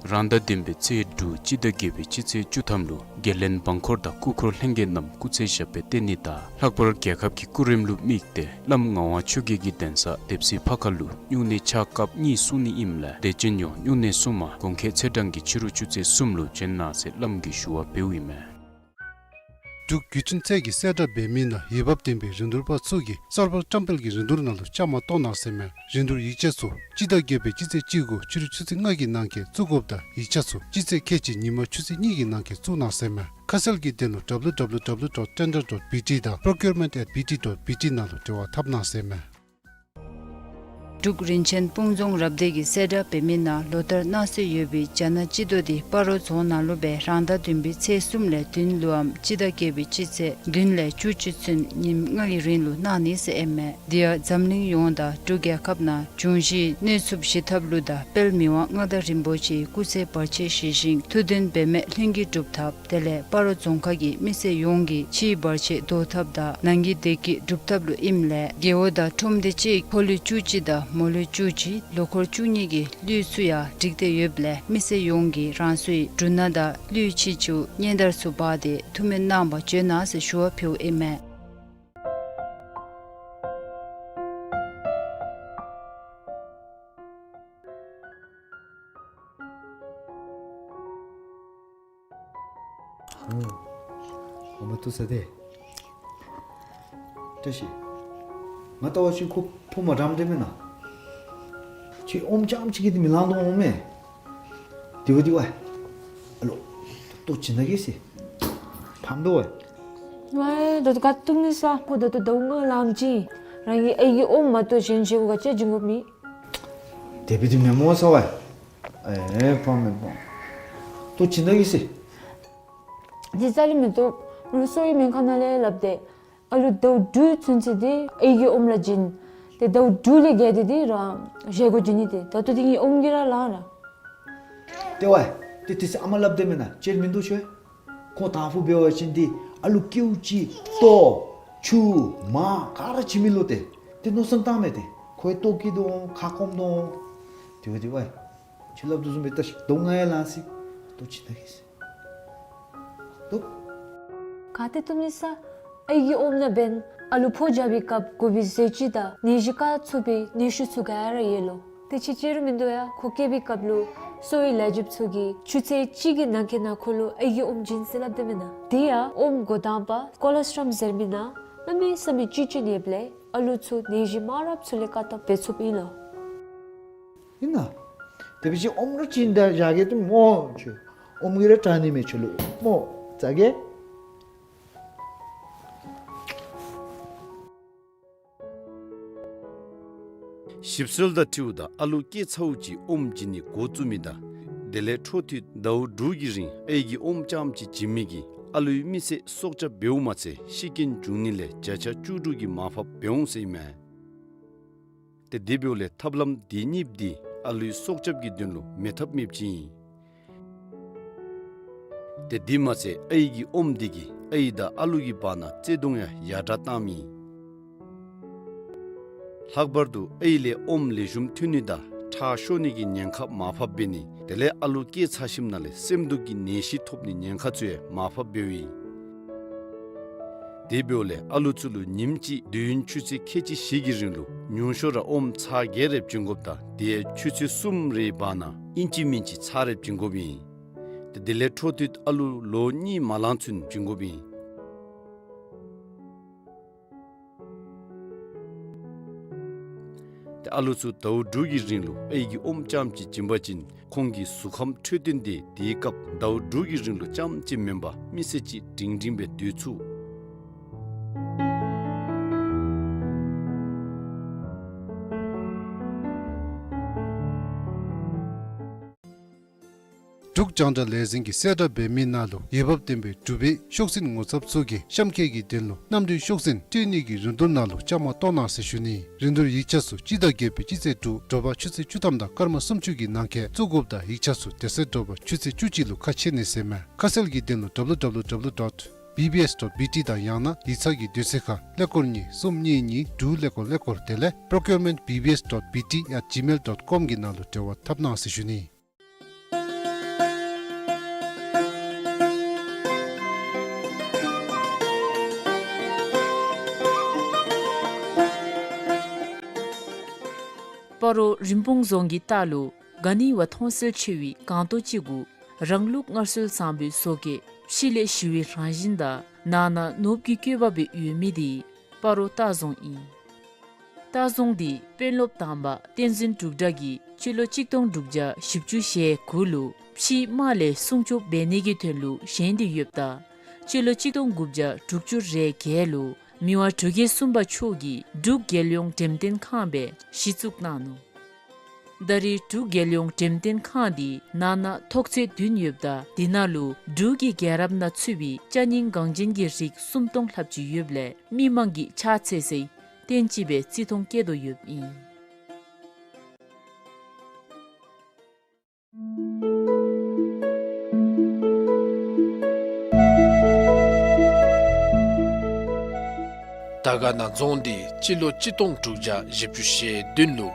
རང་ཟླ་བདུན་པའི་ཚེས་དྲུག་སྤྱི་ཟླ་བརྒྱད་པའི་སྤྱི་ཚེས་བཅུ་ཐམ་ལུ་རྒྱལ་བློན་འབངས་འཁོར་དང་སྐུ་འཁོར་ལྷན་རྒྱས་རྣམས་སྐུ་ཚེ་ཞབས་པད་བརྟན་ནི་དང་ལྷག་པར་རྒྱལ་ཁབ་ཀྱི་སྐུ་རིམ་ལུ་དམིགས་ཏེ་བླམ་ངག་དབང་ཆོས་རྒྱལ་གྱི་གདན་ས་ལྡེབས་བཞི་ཕ་ཁ་ལུ་སྨྱུང་གནས་ཕྱག་སྐབས་གཉིས་གསུང་ནི་ཨིནམ་ལས་དད་ཅན་ཡོངས་སྨྱུང་གནས་གསུངམ་གོང་ཁེ་ཚེས་གྲངས་ཀྱི་ཕྱི་རུ་ཆུ་ཚོད་གསུམ་ལུ་བྱོན་གནང་ཟེར་བླམ་གིས་ཞུ་བ་འབདཝ་ཨིན་མས། འབྲུག་བརྒྱུད་འཕྲིན་ཚད་ཀྱིས་གསལ་བསྒྲགས་འབད་མི་ནང་འོས་འབབ་ལྡན་པའི་རིན་བསྡུར་པ་ཚུ་གིས་གསར་པ་བཀྲམ་སྤེལ་གྱི་རིན་བསྡུར་ནང་ལུ་བཅའ་མར་གཏོགས་གནང་ཟེར་མས། རིན་བསྡུར་ཡིག་ཆ་ཚུ་སྤྱི་ཟླ་བརྒྱད་པའི་སྤྱི་ཚེས་བཅུ་དགུ་ཕྱི་རུ་ཆུ་ཚོད་ལྔ་གི་ནང་འཁོད་བཙུགས་དགོཔ་དང་ཡིག་ཆ་ཚུ་སྤྱི་ཚེས་ཁལ་གཅིག་ཉིན་མ་ཆུ་ཚོད་གཉིས་ཀྱི་ནང་འཁོད་བཙུགས་གནང་ཟེར་མས། ཁ་གསལ་གྱི་དོན་ལུ་W W W dot tender dot B T དང་procurement at B T dot B T ནང་ལུ་འབྲེལ་བ་འཐབ་གནང་ཟེར་མས། འབྲུག་རིན་ཆེན་སྤུངས་རྫོང་རབ་སྡེ་གིས་གསལ་བསྒྲགས་འབད་མི་ནང་ལོ་ལྟར་གནང་སྲོལ་ཡོད་པའི་རྒྱ་ནག་སྤྱི་ཟླ་འདི་སྤ་རོ་རྫོང་ནང་ལུ་སྦེ་རང་ཟླ་བདུན་པའི་ཚེས་གསུམ་ལས་བདུན་ལུ་འམ་སྤྱི་ཟླ་བརྒྱད་པའི་སྤྱི་ཚེས་བདུན་ལས་བཅུ་གཅིག་ཚུན་ཉིནམ་ལྔ་གི་རིང་ལུ་གནང་ནི་ཟེར་ཨིན་མས། དེ་ཡང་འཛམ་གླིང་ཡོངས་དང་འབྲུག་རྒྱལ་ཁབ་ནང་འབྱུང་བཞིའི་གནོད་འཚེ་ཞི་ཐབས་ལུ་དང་དཔལ་མི་དབང་མངའ་བདག་རིན་པོ་ཆེའི་སྐུ་ཚེ་བར་ཆད་ཞི་ཞིང་ཐུགས་འདུན་འབད་མེད་ལྷུན་གྱིས་འགྲུབ་ཐབས། དེ་ལས་སྤ་རོ་རྫོང་ཁག་གི་མི་སེར་ཡོངས་ཀྱི་ཕྱིའི་བར་ཆད་བཟློག་ཐབས་དང་ནང་གི་བདེ་སྐྱིད་སྒྲུབ་ཐབས་ལུ་ཨིནམ་ལས་རྒེད་འོག་དང་ཁྲོམ་སྡེ་གཅིག་ཕོ་ལོ་བཅུ་གཅིག་དང་མོ་ལོ་བཅུ་གཅིག་ལོ་འཁོར་བཅུ་གཉིས་ཀྱི་གླུད་ཚུ་ཡང་བསྒྲིགས་ཏེ་ཡོདཔ་ལས་མི་སེར་ཡོངས་ཀྱིས་རང་སོའི་འབྲུ་སྣ་དང་གླུད་ཆེ་ཆུང་སྙན་དར་ཚུ་འབག་སྟེ་ཐུགས་སྨོན་གནང་བར་བྱོན་གནང་ཟེར་ཞུ་བ་ཕུལཝ་ཨིན་མས། ཨོ། ཨོ་མ་བཏུབ་ས་ཏེ། བཀྲ་ཤིས། ང་བལྟ་བ་ཅིན་ཁོ་ཕོ་མ་འདྲཝ་འདྲཝ་མེན་ན། ཁྱོད་ཨོམ་རྐྱངམ་ཅིག་གིས་འདི་མི་ལང་དོ་འོང་མས། དེ་བ་དེ་བ། ཨ་ལོ། ལྟོ་བྱིན་ན་གེ་ཟེར། ཕམ་འདུག་བ། ཝའི་ད་ལྟོ་ག་བཏུབ་ནི་ས། ཁོ་ད་ལྟོ་ཟླཝ་ལྔ་ལང་ཅི། རང་གི་ཨའི་གི་ཨོམ་མ་གཏོགས་གཞན་གཞན་གུ་ག་ཅི་བྱིན་དགོཔ་མེད། དེ་སྦེ་འདི་མེན་མོ་ས་བ། ཨེ་ཕམ་མེན་ཕམ། ལྟོ་བྱིན་ན་གེ་ཟེར། འདི་རྩ་ལས་མི་བཏུབ། ལོག་གསོ་བའི་སྨན་ཁང་ནང་ལས་སླབ་སྟེ། ཨ་ལུ་ཟླཝ་དྲུག་ཚུན་ཚོད་འདི་ཨའི་གི་ཨོམ་ར་བྱིན། ཏེ་ཟླཝ་དྲུག་ལས་བརྒལ་ཏེ་འདི་རང་གཞན་གུ་བྱིན་ནི་ཏེ། ད་ལྟོ་འདི་ངེའི་ཨོམ་གྱིས་ར་ལང་ར། ཏེ་ཝའི། ཏེ་དེ་ཚེ་ཨ་མ་སླབ་དེས་མེན་ན་ཅིག་མིན་འདུག་ཤོ། ཁོ་དང་ཕུ་འབད་བ་ཅིན་འདི་ཨ་ལུ་ཀེའུ་ཅིག་ལྟོ་ཆུ་མར་ག་ར་བྱིན་མི་ལོ་ཏེ། ཏེ་མནོ་བསམ་བཏངམ་མས་ཏེ། ཁོའི་ལྟོ་སྐྱིད་དོ་ཁ་སྐོམ་དོ། དེ་བ་དེ་ཝའི། ཁྱོད་སླབ་དོ་བཟུམ་སྦེ་བལྟ་ཤིག། ཟླཝ་ལྔ་ཡང་ལང་སི། ལྟོ་བྱིན་ན་གེ་ཟེར། ལྟོ། ག་ཏེ་བཏུབ་ནི་ས། ཨའི་གི་ཨོམ་ནང་འབདན་ཨ་ལུ་ཕོ་རྒྱབ་པའི་སྐབས་དགོ་པའི་ཟས་བཅུད་དང་ནད་གཞི་བཀག་ཚུགས་པའི་ནད་ཤུགས་ཚུ་ག་ར་ཡོད་ལོ། དེ་ཅིག་ཅིག་ར་མིན་འདུག་ཡ། ཁོ་སྐྱེ་བའི་སྐབས་ལུ་གསོ་བའི་ལས་བྱེདཔ་ཚུ་གིས་ཆུ་ཚོད་གཅིག་གི་ནང་འཁོད་ནང་ཁོ་ལུ་ཨའི་གི་ཨོམ་བྱིན་ཟེར་སླབ་དེས་མེན་ན། དེ་ཡང་ཨོམ་འགོ་དང་པ་ཀོ་ལོ་སི་ཊྲོམ་ཟེར་མི་ནང་གནམ་མེད་ས་མེད་བཅུད་ཅིག་ཡོདཔ་ལས་ཨ་ལུ་ཚུ་ནད་གཞི་མང་རབས་ཚུ་ལས་བཀག་ཐབས་འབད་ཚུགསཔ་ཨིན་ལོ། ཨིན་ན། དེ་འབད་བ་ཅིན་ཨོམ་ར་བྱིན་ད་བཞག་གེ་ཏེ་སྨོ་ཁྱོད། ཨོམ་གྱིས་ར་དྲག་ནི་མས་ཁྱོད་ལུ་སྨོ། བཟའ་གེ། ཞིབ་འཚོལ་དང་འཁྲིལཝ་ད་ཨ་ལུ་སྐྱེས་ཚརཝ་ཅིག་ཨོམ་བྱིན་ནི་འགོ་བཙུགས་མི་དང་དེ་ལས་འཕྲོ་མཐུད་ཟླཝ་དྲུག་གི་རིང་ཨའི་གི་ཨོམ་རྐྱངམ་ཅིག་བྱིན་མི་གིས་ཨ་ལུའི་མི་ཚེ་སྲོག་སྐྱབས་འབདཝ་མ་ཚད་ཤི་རྐྱེན་འབྱུང་ནི་ལས་བརྒྱ་ཆ་བཅུ་དྲུག་གི་མར་ཕབ་འབད་འོང་ཟེར་ཨིན་མས། ཏེ་དེ་འབདཝ་ལས་ཐབས་ལམ་དེ་གཉིས་འདི་ཨ་ལུའི་སྲོག་སྐྱབས་ཀྱི་དོན་ལུ་མེད་ཐབས་མེདཔ་ཅིག་ཨིན། ཏེ་དེ་མ་ཚད་ཨའི་གི་ཨོམ་འདི་གིས་ཨའི་དང་ཨ་ལུ་གི་བར་ན་བརྩེ་གདུང་ཡང་ཡར་དྲག་བཏངམ་ཨིན། ལྷག་པར་དུ་ཨའི་ལས་ཨོམ་ལེགས་ཤོམ་ཐོན་ནི་དང་ཁྲག་ཤོར་ནི་གི་ཉེན་ཁ་མར་ཕབ་འབད་ནི། དེ་ལས་ཨ་ལུ་སྐྱེས་ཚར་ཞིནམ་ལས་སེམས་སྡུག་གི་ནད་གཞི་ཐོབ་ནི་ཉེན་ཁ་ཚུ་ཡང་མར་ཕབ་འབདཝ་ཨིན། དེ་འབདཝ་ལས་ཨ་ལུ་ཚུ་ལུ་ཉིནམ་གཅིག་དུས་ཡུན་ཆུ་ཚོད་ཁལ་གཅིག་བཞི་གི་རིང་ལུ་ཉུང་ཤོས་ར་ཨོམ་ཚར་བརྒྱད་རེ་བྱིན་དགོཔ་དང་དེ་ཡང་ཆུ་ཚོད་གསུམ་རེའི་བར་ན་ཨིན་ཅི་མིན་ཅི་ཚར་རེ་བྱིན་དགོཔ་ཨིན། དེ་དེ་ལས་འཕྲོ་མཐུད་ཨ་ལུ་ལོ་གཉིས་མ་ལང་ཚུན་བྱིན་དགོཔ་ཨིན། ཏེ་ཨ་ལུ་ཚུ་ཟླཝ་དྲུག་གི་རིང་ལུ་ཨའི་གིས་ཨོམ་རྐྱངམ་ཅིག་བྱིན་པ་ཅིན་ཁོང་གི་གཟུགས་ཁམས་འཕྲོད་བསྟེན་དེ་དེའི་སྐབས་ཟླཝ་དྲུག་གི་རིང་ལུ་རྐྱངམ་ཅིག་མེན་པར་མི་ཚེ་གཅིག་སྒྲིང་སྒྲིང་སྦེ་སྡོད་ཚུགས། འབྲུག་རྒྱང་བསྒྲགས་ལས་འཛིན་གྱིས་གསལ་བསྒྲགས་འབད་མི་ནང་ལུ་འོས་འབབ་ལྡན་པའི་འབྲུག་པའི་ཤོག་འཛིན་ངོ་ཚབ་ཚུ་གིས་གཤམ་འཁོད་ཀྱི་དོན་ལུ་གནམ་གྲུའི་ཤོག་འཛིན་སྤྲོད་ནི་གི་རིན་བསྡུར་ནང་ལུ་བཅའ་མར་གཏོགས་གནང་ཟེར་ཞུ་ནི། རིན་བསྡུར་ཡིག་ཆ་ཚུ་སྤྱི་ཟླ་བརྒྱད་པའི་སྤྱི་ཚེས་དྲུག་དྲོ་པ་ཆུ་ཚོད་བཅུ་ཐམ་དང་སྐར་མ་སུམ་ཅུ་གི་ནང་འཁོད་བཙུགས་དགོཔ་དང་ཡིག་ཆ་ཚུ་དེ་ཚེ་དྲོ་པ་ཆུ་ཚོད་བཅུ་གཅིག་ལུ་ཁ་ཕྱེ་ནི་ཟེར་མས། ཁ་གསལ་གྱི་དོན་ལུ་W W W dot B B S dot B T དང་ཡང་ན་ཡིག་ཚང་གི་དུས་ཚོད་ཁར་ཀླད་ཀོར་གཉིས་གསུམ་གཉིས་གཉིས་དྲུག་ཀླད་ཀོར་ཀླད་ཀོར་དེ་ལས་procurement B B S dot B T at gmail dot com གི་ནང་ལུ་འབྲེལ་བ་འཐབ་གནང་ཟེར་ཞུ་ནི། སྤ་རོ་རིན་སྤུངས་རྫོང་གི་ལྟག་ལུ་ག་ནི་བ་མཐོང་གསལ་ཆེ་བའི་སྒང་ཏོག་ཅིག་གུ་རང་ལུགས་སྔར་སྲོལ་བཟང་པོའི་བཟོ་བཀོད་ཕྱི་ལས་ཞི་བའི་རང་བཞིན་དང་ནང་ན་ནོར་བུ་གི་བཀོད་པ་སྦེ་ཡོད་མི་དེ་སྤ་རོ་ལྟ་རྫོང་ཨིན། ལྟ་རྫོང་འདི་དཔོན་སློབ་དང་པ་བསྟན་འཛིན་འབྲུག་གྲགས་ཀྱིས་སྤྱི་ལོ་གཅིག་སྟོང་དྲུག་བརྒྱ་བཞི་བཅུ་ཞེ་དགུ་ལུ་ཕྱིའི་དམག་ལས་སྲུང་སྐྱོབ་འབད་ནི་གི་དོན་ལུ་བཞེངས་ཏེ་ཡོདཔ་ད་སྤྱི་ལོ་གཅིག་སྟོང་དགུ་བརྒྱ་དྲུག་ཅུ་རེ་བརྒྱད་ལུ་མི་དབང་འབྲུག་རྒྱལ་གསུམ་པ་མཆོག་གིས་འབྲུག་རྒྱལ་ཡོངས་འགྲེམས་སྟོན་ཁང་སྦེ་གཞི་བཙུགས་གནང་ནུག། ད་རེས་འབྲུག་རྒྱལ་ཡོངས་འགྲེམས་སྟོན་ཁང་འདི་ནང་ན་ཐོག་ཚད་བདུན་ཡོདཔ་ད་དེ་ནང་ལུ་འབྲུག་གི་རྒྱལ་རབས་ནང་ཚུད་པའི་ཅ་རྙིང་འགངས་ཅན་གྱི་རིགས་སུམ་སྟོང་ལྷགཔ་ཅིག་ཡོདཔ་ལས་མི་མང་གིས་ཕྱག་འཚལ་སའི་རྟེན་ཅིག་སྦེ་བརྩི་མཐོང་བསྐྱེད་དོ་ཡོདཔ་ཨིན། དར་དཀར་ན་རྫོང་འདི་སྤྱི་ལོ་གཅིག་སྟོང་དྲུག་བརྒྱ་བཞི་བཅུ་ཞེ་བདུན་ལུ་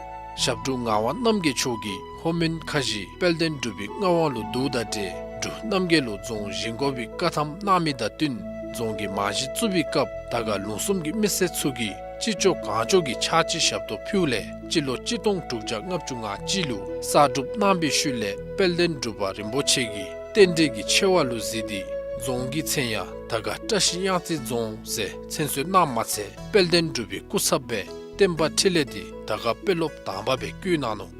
ཞབས་དྲུང་ངག་དབང་རྣམ་རྒྱལ་མཆོག་གིས་ལྷོ་མོན་ཁ་བཞི་དཔལ་ལྡན་འབྲུག་པའི་མངའ་དབང་ལུ་བསྡུཝ་ད་ཏེ་འབྲུག་རྣམ་རྒྱལ་ལུ་རྫོང་བཞེངས་དགོ་པའི་བཀའ་ཐམ་གནང་མི་དང་བསྟུན་རྫོང་གི་རྨང་གཞི་བཙུགས་པའི་སྐབས་དར་དཀར་ལུང་གསུམ་གྱི་མི་སེར་ཚུ་གིས་ཅི་ལྕོགས་གང་ལྕོགས་ཀྱི་ཕྱག་ཕྱི་ཞབས་ཏོག་ཕུལཝ་ལས་སྤྱི་ལོ་གཅིག་སྟོང་དྲུག་བརྒྱ་ལྔ་བཅུ་ང་གཅིག་ལུ་གསར་སྒྲུབ་གནང་བའི་ཤུལ་ལས་དཔལ་ལྡན་འབྲུག་པ་རིན་པོ་ཆེ་གིས་རྟེན་འབྲེལ་གྱི་ཆེ་བ་ལུ་གཟིགས་ཏེ་རྫོང་གི་མཚན་ཡང་དར་དཀར་བཀྲ་ཤིས་གཡང་རྩེ་རྫོང་ཟེར་མཚན་གསོལ་གནངམ་མ་ཚད་དཔལ་ལྡན་འབྲུག་པའི་སྐུ་ཚབ་སྦེ་བསྟན་པ་འཕྲིན་ལས་འདི་དར་དཀར་དཔོན་སློབ་དང་པ་སྦེ་བསྐོས་གནང་ནུག།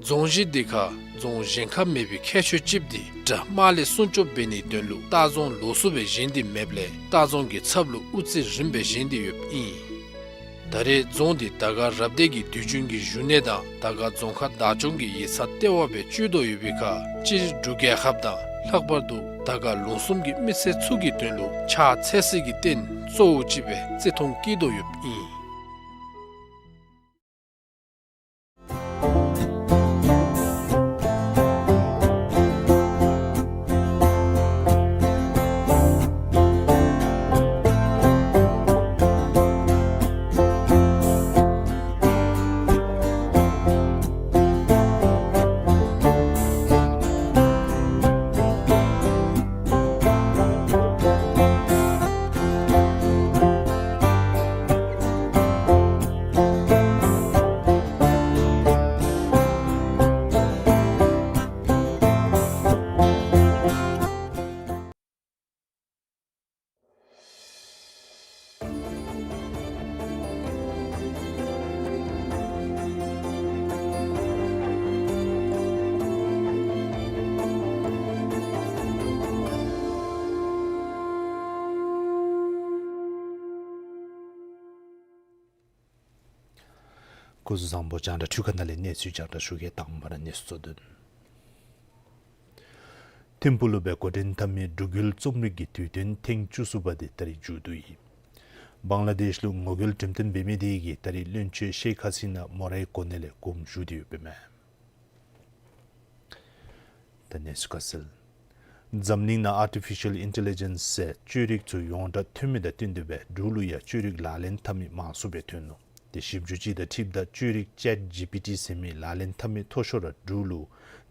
རྫོང་གཞི་འདི་ཁར་རྫོང་གཞན་ཁར་མེད་པའི་ཁྱད་ཆོས་ཅིག་འདི་དགྲ་དམག་ལས་སྲུང་སྐྱོབ་འབད་ནིའི་དོན་ལུ་ལྟ་རྫོང་ལོགས་སུ་སྦེ་བཞེངས་ཏེ་མེདཔ་ལས་ལྟ་རྫོང་གི་ཚབ་ལུ་དབུ་རྩེ་རིངམ་སྦེ་བཞེངས་ཏེ་ཡོདཔ་ཨིན། ད་རེས་རྫོང་འདི་དར་དཀར་རབ་སྡེ་གི་དུས་རྒྱུན་གྱི་བཞུགས་གནས་དང་དར་དཀར་རྫོང་ཁག་བདག་སྐྱོང་གི་ཡིག་ཚང་ལྟེ་བ་སྦེ་སྤྱོད་དོ་ཡོད་པའི་ཁར་སྤྱིར་འབྲུག་རྒྱལ་ཁབ་དང་ལྷག་པར་དུ་དར་དཀར་ལུང་གསུམ་གྱི་མི་སེར་ཚུ་གི་དོན་ལུ་ཕྱག་འཚལ་སའི་རྟེན་གཙོ་བོ་ཅིག་སྦེ་བརྩི་མཐོང་བསྐྱེད་དོ་ཡོདཔ་ཨིན། སྐུ་གཟུགས་བཟང་པོ། རྒྱང་བསྒྲགས་འཕྲུལ་ཁང་ནང་ལས་གནས་ཚུལ་རྒྱང་བསྒྲགས་ཞུ་གེ། དང་པ་ར་གནས་ཚུལ་གཙོ་དོན། ཐིམ་ཕུག་ལུ་སྦེ་འགོ་འདྲེན་འཐབ་མི་འབྲུག་ཡུལ་རྩོམ་རིག་གི་དུས་སྟོན་ཐེངས་བཅུ་གསུམ་པ་དེ་ད་རིས་མཇུག་བསྡུ་ཡི། བང་ལ་དེཤ་ལུ་ངོ་རྒོལ་འགྲེམས་སྟོན་འབད་མི་དེ་གིས་ད་རིས་བློན་ཆེན་ཤེ་ཁ་སི་ན་མོ་རའི་གོ་གནས་ལས་དགོངས་ཞུ་སྟེ་ཡོདཔ་མས། ད་གནས་ཚུལ་ཁ་གསལ། འཛམ་གླིང་ནང་ཨར་ཊི་ཕི་ཤལ་ཨིན་ཊེ་ལི་ཇེནསི་ཟེར་བཅོས་རིག་ཚུ་ཡོངས་གྲགས་ཐོན་མི་དང་བསྟུན་ཏེ་སྦེ་འབྲུག་ལུ་ཡང་བཅོས་རིག་ལག་ལེན་འཐབ་མི་མང་སུ་སྦེ་ཐོན་ནུག། ཏེ་ཞིབ་འཇུག་ཅིག་དང་འཁྲིལཝ་ད་བཅོས་རིག་ཅེཊ་ཇི་པི་ཊི་ཟེར་མི་ལག་ལེན་འཐབ་མི་མཐོ་ཤོས་ར་འབྲུག་ལུ་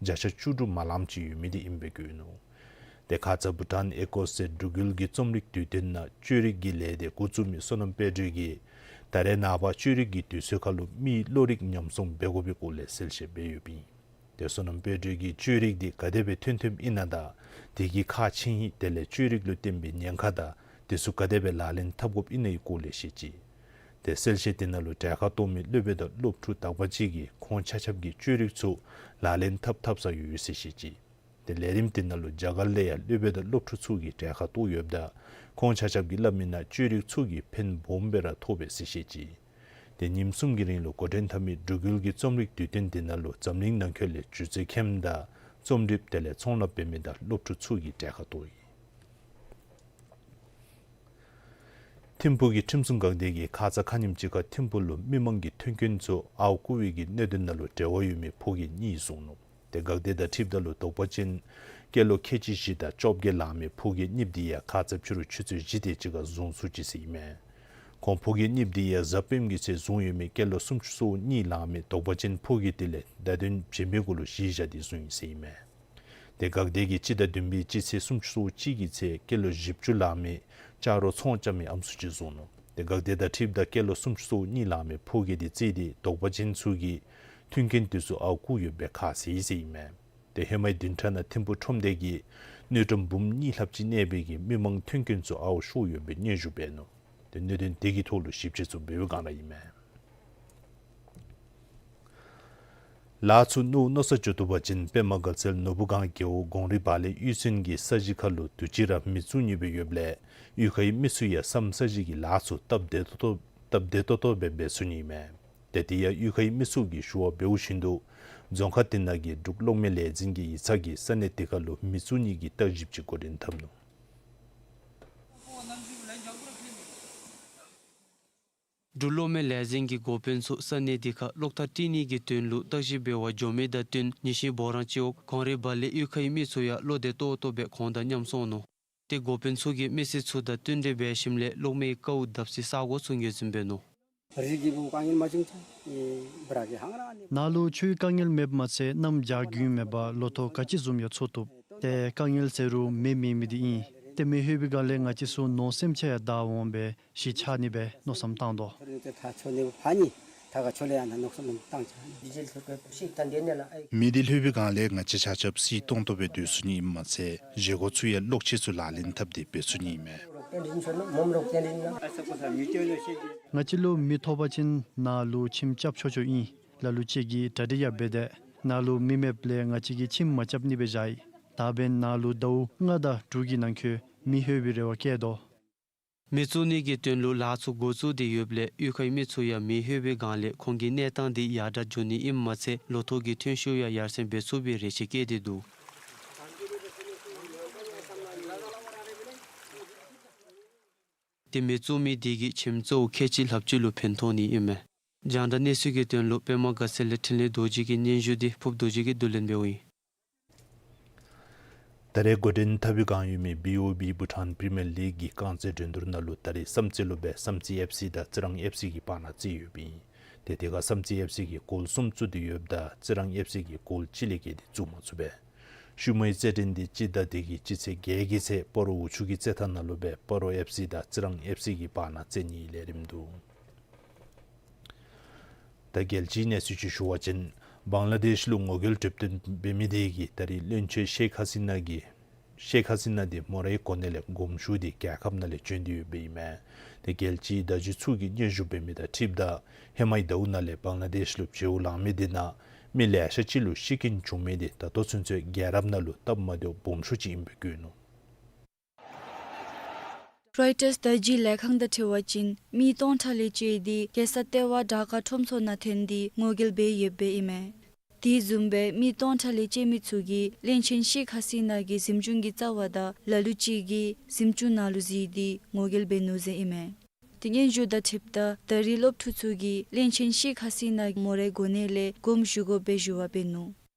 བརྒྱ་ཆ་བཅུ་དྲུག་མ་ལངམ་ཅིག་ཡོད་མི་འདི་ཨིནམ་སྦེ་བཀོད་ནུག། ཏེ་ཁ་ཙ་བྷུ་ཊཱན་ཨེ་ཀོས་ཟེར་འབྲུག་ཡུལ་གྱི་རྩོམ་རིག་དུས་སྟོན་ནང་བཅོས་རིག་གི་ལས་སྡེ་འགོ་བཙུགས་མི་བསོད་ནམས་དཔལ་སྒྲོན་གྱིས་ད་རེས་ནངས་པ་བཅོས་རིག་གི་དུས་ཚོད་ཁར་ལུ་མིའི་བློ་རིག་ཉམས་སྲུང་འབད་དགོ་པའི་སྐོར་ལས་གསལ་བཤད་འབད་ཡོདཔ་ཨིན། ཏེ་བསོད་ནམས་དཔལ་སྒྲོན་གྱིས་བཅོས་རིག་འདི་ག་དེ་སྦེ་ཐོན་ཐོནམ་ཨིན་ན་དང་དེ་གི་ཁག་ཆེ་ཧིང་དེ་ལས་བཅོས་རིག་ལུ་བརྟེན་པའི་ཉེན་ཁ་དང་དེ་ཚུ་ག་དེ་སྦེ་ལག་ལེན་འཐབ་དགོཔ་ཨིན་ན་གི་སྐོར་ལས་བཤད་ཅི། ཏེ་གསལ་བཤད་དེ་ནང་ལུ་གྲལ་ཁར་གཏོགས་མི་སློབ་དཔོན་དང་སློབ་ཕྲུག་དག་པ་ཅིག་གིས་ཁོང་ཆ་ཁྱབ་ཀྱིས་བཅོས་རིག་ཚུ་ལག་ལེན་འཐབ་འཐབ་ས་ཡོད་ཟེར་བཤད་ཅི། ཏེ་ལས་རིམ་དེ་ནང་ལུ་རྒྱ་གར་ལས་ཡང་སློབ་དཔོན་དང་སློབ་ཕྲུག་ཚུ་གིས་གྲལ་ཁར་གཏོགས་ཡོདཔ་ད་ཁོང་ཆ་ཁྱབ་ཀྱིས་སླབ་མི་ནང་བཅོས་རིག་ཚུ་གིས་ཕན་སྦོམ་སྦེ་ར་ཐོགས་པས་ཟེར་བཤད་ཅི། ཏེ་ཉིནམ་གསུམ་གྱི་རིང་ལུ་འགོ་འདྲེན་འཐབ་མི་འབྲུག་ཡུལ་གྱི་རྩོམ་རིག་དུས་སྟོན་དེ་ནང་ལུ་འཛམ་གླིང་ནང་འཁོད་ལས་སྒྱུ་རྩལ་མཁནམ་དང་རྩོམ་སྒྲིགཔ་དེ་ལས་ཚོང་ལཱ་འབད་མི་དང་སློབ་ཕྲུག་ཚུ་གིས་གྲལ་ཁར་གཏོགས་ཡི། ཐིམ་ཕུག་གི་ཁྲིམས་སྲུང་འགག་སྡེ་གིས་ཁ་ཙ་ཁ་ཉིནམ་ཅིག་ཁར་ཐིམ་ཕུག་ལུ་མི་མང་གི་མཐུན་རྐྱེན་ཚུ་ཨརཝ་བརྐུ་བའི་གི་གནད་དོན་ནང་ལུ་འབྲེལ་བ་ཡོད་མི་ཕོ་སྐྱེས་གཉིས་བཟུང་ནུག། ཏེ་འགག་སྡེ་དང་འཁྲིལཝ་ད་ལུ་དོགས་པ་ཅན་སྐྱེས་ལོ་ཁལ་གཅིག་བཞི་དང་བཅོ་བརྒྱད་ལང་མི་ཕོ་སྐྱེས་གཉིསཔོ་འདི་ཡང་ཁ་ཙ་ཕྱི་རུ་ཆུ་ཚོད་བཞི་དེ་ཅིག་ཁར་བཟུང་ཚུགས་ཅི་ཟེར་ཨིན་མས། ཁོང་ཕོ་སྐྱེས་གཉིསཔོ་འདི་ཡང་གཟའ་སྤེནམ་གི་ཚེ་བཟུང་ཡོད་མི་སྐྱེས་ལོ་སུམ་ཅུ་སོ་གཉིས་ལང་མི་དོགས་པ་ཅན་ཕོ་སྐྱེས་དེ་ལས་བརྡ་དོན་བྱིན་པའི་གུ་ལུ་གཞི་བཞག་སྟེ་བཟུང་ཡི་ཟེར་ཨིན་མས། ཏེ་འགག་སྡེ་གིས་སྤྱི་ཟླ་བདུན་པའི་སྤྱི་ཚེས་སུམ་ཅུ་སོ་གཅིག་གི་ཚེ་སྐྱེས་ལོ་བཞི་བཅུ་ལང་མི་ལྕགས་རོགས་ཚོང་རྐྱབ་མི་ཨམ་སྲུ་ཅིག་བཟུང་ནུག། ཏེ་འགག་སྡེ་དང་འཁྲིལཝ་ད་སྐྱེས་ལོ་སུམ་ཅུ་སོ་གཉིས་ལང་མི་ཕོ་སྐྱེས་དེ་བརྩིས་ཏེ་དོགས་པ་ཅན་ཚུ་གིས་མཐུན་རྐྱེན་དེ་ཚུ་ཨརཝ་བརྐུ་ཡོདཔ་སྦེ་ཁ་བཟེད་ཡི་ཟེར་ཨིན་མས། ཏེ་ཧེ་མའི་བདུན་ཕྲག་ནང་ཐིམ་ཕུག་ཁྲོམ་སྡེ་གིས་དངུལ་ཀྲམ་འབུམ་གཉིས་ལྷགཔ་ཅིག་གནས་པའི་གི་མི་མང་མཐུན་རྐྱེན་ཚུ་ཨརཝ་བཤུབ་ཡོད་པའི་སྙན་ཞུ་འབད་ནུག། ཏེ་གནད་དོན་དེ་གི་ཐོག་ལུ་ཞིབ་དཔྱད་ཚུ་འབད་བའི་སྒང་ར་ཨིན་མས། ལཱ་ཚུ་མནོ་མནོ་ས་འགྱོ་བཏུབ་པ་ཅིན་པདྨ་དགའ་ཚལ་ནོར་བུ་སྒང་རྒེད་འོག་གོང་རི་བག་ལེབ་གཡུས་ཚན་གྱི་ས་གཞི་ཁར་ལུ་དུས་ཅི་ར་མེ་བཙུགས་ནི་སྦེ་ཡོདཔ་ལས་གཡུས་ཁའི་མི་ཚུ་ཡང་ས་མཚམས་ས་གཞི་གི་ལཱ་ཚུ་སྟབས་བདེ་ཏོག་ཏོ་སྟབས་བདེ་ཏོག་ཏོ་སྦེ་འབད་ཚུགས་ནི་ཨིན་མས། ཏེ་དེ་ཡང་གཡུས་ཁའི་མི་ཚུ་གིས་ཞུ་བ་འབདཝ་བཞིན་དུ་རྫོང་ཁག་དེ་ནང་གི་འབྲུག་གློག་མེ་ལས་འཛིན་གྱི་ཡིག་ཚང་གིས་ས་གནས་དེ་ཁར་ལུ་མེ་བཙུགས་ནི་གི་བརྟག་ཞིབ་ཅིག་འགོ་འདྲེན་འཐབ་ནུག། འབྲུག་གློག་མེ་ལས་འཛིན་གྱི་འགོ་དཔོན་ཚུ་ས་གནས་དེ་ཁར་གློག་ཐག་བཀྲི་ནི་གི་དོན་ལུ་བརྟག་ཞིབ་འབད་བར་འགྱོ་མི་དང་བསྟུན་ཉིན་ཤས་འབོ་རང་སྤྱི་འོག་གོང་རི་བག་ལེབ་གཡུས་ཁའི་མི་ཚུ་ཡང་བློ་བདེ་ཏོག་ཏོ་སྦེ་ཁོང་དང་མཉམ་སོང་ནུག། ཏེ་འགོ་དཔོན་ཚུ་གིས་མི་སེར་ཚུ་དང་བསྟུན་གྲོས་འབད་ཞིནམ་ལས་གློག་མེའི་ཀཝ་བརྡབ་སའི་ས་གོ་ཚུ་ངོས་འཛིན་འབད་ནུག། རི་གི་བུ་དཀའ་ངལ་མ་བྱུང་ཚེ་ཨེ་བྲག་གི་ཧང་ར་ནི། ནཱ་ལུ་ཆུའི་དཀའ་ངལ་མེདཔ་མ་ཚད་གནམ་བྱཱར་རྒྱུན་མེད་པར་ལོ་ཐོག་ག་ཅི་བཟུམ་ཡང་འཚོ་བཏུབ། ཏེ་དཀའ་ངལ་ཟེར་རུང་མེ་མེད་མི་འདི་ཨིན། ཏེ་མེ་ལྷོད་པའི་སྒང་ལས་ང་བཅས་ཚུ་མནོ་སེམས་ཆ་ཡང་དག་འོང་པས། གཞི་ཆགས་ནི་སྦེ་མནོ་བསམ་བཏང་དོ། མེ་འདི་ལྷོད་པའི་སྒང་ལས་ང་བཅས་ཆ་ཁྱབ་གཟི་ཏོང་ཏོ་སྦེ་སྡོད་ཚུགས་ནི་ཨིནམ་མ་ཚད་བཞེས་སྒོ་ཚུ་ཡང་གློག་ཆས་ཚུ་ལག་ལེན་འཐབ་སྟེ་འབད་ཚུགས་ནི་ཨིན་མས། ང་བཅས་ལུ་མེ་ཐོབ་པ་ཅིན་ནཱ་ལུ་ཁྱིམ་རྐྱབ་ཆོག་ཆོག་ཨིན། ལ་ལུ་ཅིག་གིས་གྲ་སྒྲིག་ཡང་འབད་དེ་ནཱ་ལུ་མེ་མེདཔ་ལས་ང་བཅས་ཀྱིས་ཁྱིམ་མ་རྐྱབ་ནི་སྦེ་བཞག་ཡི། ད་འབདན་ནཱ་ལུ་ཟླཝ་ལྔ་དང་དྲུག་གི་ནང་འཁོད་མེ་ལྷོད་པའི་རེ་བ་བསྐྱེད་དོ། མེ་བཙུགས་ནི་གི་དོན་ལུ་ལཱ་ཚུ་འགོ་བཙུགས་ཏེ་ཡོདཔ་ལས་གཡུས་ཁའི་མི་ཚུ་ཡང་མེ་ལྷོད་པའི་སྒང་ལས་ཁོང་གི་གནས་སྟངས་འདི་ཡར་དྲག་འགྱོ་ནི་ཨིནམ་མ་ཚད་ལོ་ཐོག་གི་ཐོན་ཤུགས་ཡང་ཡར་སེང་འབད་ཚུགས་པའི་རེ་ཆེ་བསྐྱེད་དེ་འདུག། ཏེ་མེ་བཙུགས་མི་དེ་གིས་ཁྱིམ་གཙོ་བོ་ཁལ་གཅིག་ལྷགཔ་ཅིག་ལུ་ཕན་ཐོགས་ནི་ཨིན་མས། རྒྱང་བསྒྲགས་གནས་ཚུལ་གྱི་དོན་ལུ་པདྨ་དགའ་ཚལ་ལས་འཕྲིན་ལས་རྡོ་རྗེ་གི་སྙན་ཞུ་འདི་ཕུབ་རྡོ་རྗེ་གིས་བསྡུ་ལེན་འབདཝ་ཨིན། ད་རེས་འགོ་འདྲེན་འཐབ་པའི་བསྒང་ཡོད་མི་བི་ཨོ་བི་བྷུ་ཊཱན་པི་རི་མི་ཡར་ལིག་གི་རྐང་རྩེད་འགྲན་བསྡུར་ནང་ལུ་ད་རེས་བསམ་རྩེ་ལུ་སྦེ་བསམ་རྩེ་ཨེཕ་སི་དང་རྩི་རང་ཨེཕ་སི་གི་བར་ན་རྩེད་ཡོདཔ་ཨིན། ཏེ་དེ་ཁར་བསམ་རྩེ་ཨེཕ་སི་གིས་གོལ་གསུམ་བཙུགས་ཏེ་ཡོདཔ་ད་རྩི་རང་ཨེཕ་སི་གིས་གོལ་གཅིག་ལས་བརྒལ་ཏེ་བཙུགས་མ་ཚུགས་པས། ཤུལ་མའི་རྩེད་འགྲན་འདི་སྤྱི་ཟླ་འདི་གི་སྤྱི་ཚེས་བརྒྱད་ཀྱི་ཚེ་སྤ་རོ་འོག་ཆུ་གི་རྩེད་ཐང་ནང་ལུ་སྦེ་སྤ་རོ་ཨེཕ་སི་དང་རྩི་རང་ཨེཕ་སི་གི་བར་ན་རྩེད་ནིའི་ལས་རིམ་འདུག། ད་རྒྱལ་སྤྱིའི་གནས་ཚུལ་ཅིག་ཞུ་བ་ཅིན་བང་ལ་དེཤ་ལུ་ངོ་རྒོལ་གྲུབ་སྟོན་འབད་མི་དེ་གིས་ད་རེས་བློན་ཆེན་ཤེག་ཧ་སི་ན་གིས་ཤེག་ཧ་སི་ན་འདི་མོ་རའི་གོ་གནས་ལས་དགོངས་ཞུ་སྟེ་རྒྱལ་ཁབ་ནང་ལས་བྱོན་ཏེ་ཡོདཔ་ཨིན་མས། ཏེ་རྒྱལ་སྤྱིའི་བརྡ་བརྒྱུད་ཚུ་གིས་སྙན་ཞུ་འབད་མི་དང་འཁྲིལཝ་ད་ཧེ་མའི་ཟླཝ་ནང་ལས་བང་ལ་དེཤ་ལུ་བྱེལཝ་ལང་མི་དེ་ནང་མི་ལེ་ཤ་ཅིག་ལུ་ཤི་རྐྱེན་བྱུང་མི་དེ་ད་ལྟོ་ཚུན་ཚོད་རྒྱལ་རབས་ནང་ལུ་སྟབས་མ་བདེཝ་སྦོམ་ཤོས་ཅིག་ཨིནམ་སྦེ་བཀོད་ནུག། རོའི་ཊརསི་བརྡ་བརྒྱུད་ལས་ཁང་དང་འཁྲིལ་བ་ཅིན་མི་སྟོང་ཕྲག་ལས་བཅད་དེ་རྒྱལ་ས་ལྟེ་བ་ཌ་ཀ་ཁྲོམ་ཚོགས་ནང་ཐོན་ཏེ་ངོ་རྒོལ་འབད་ཡོདཔ་ཨིན་མས། དེ་བཟུམ་སྦེ་མི་སྟོང་ཕྲག་ལས་བཅད་མི་ཚུ་གིས་བློན་ཆེན་ཤེག་ཧ་སི་ན་གི་གཟིམ་ཆུང་གི་རྩ་བ་དང་ལ་ལུ་ཅིག་གིས་གཟིམ་ཆུང་ནང་ལུ་འཛུལ་ཏེ་ངོ་རྒོལ་འབད་ནུག་ཟེར་ཨིན་མས། ཏེ་སྙན་ཞུ་དང་འཁྲིལཝ་ད་ད་རེས་སློབ་ཕྲུག་ཚུ་གིས་བློན་ཆེན་ཤེག་ཧ་སི་ན་མོ་རའི་གོ་གནས་ལས་དགོངས་ཞུ་དགོ་པའི་ཞུ་བ་འབད་ནུག།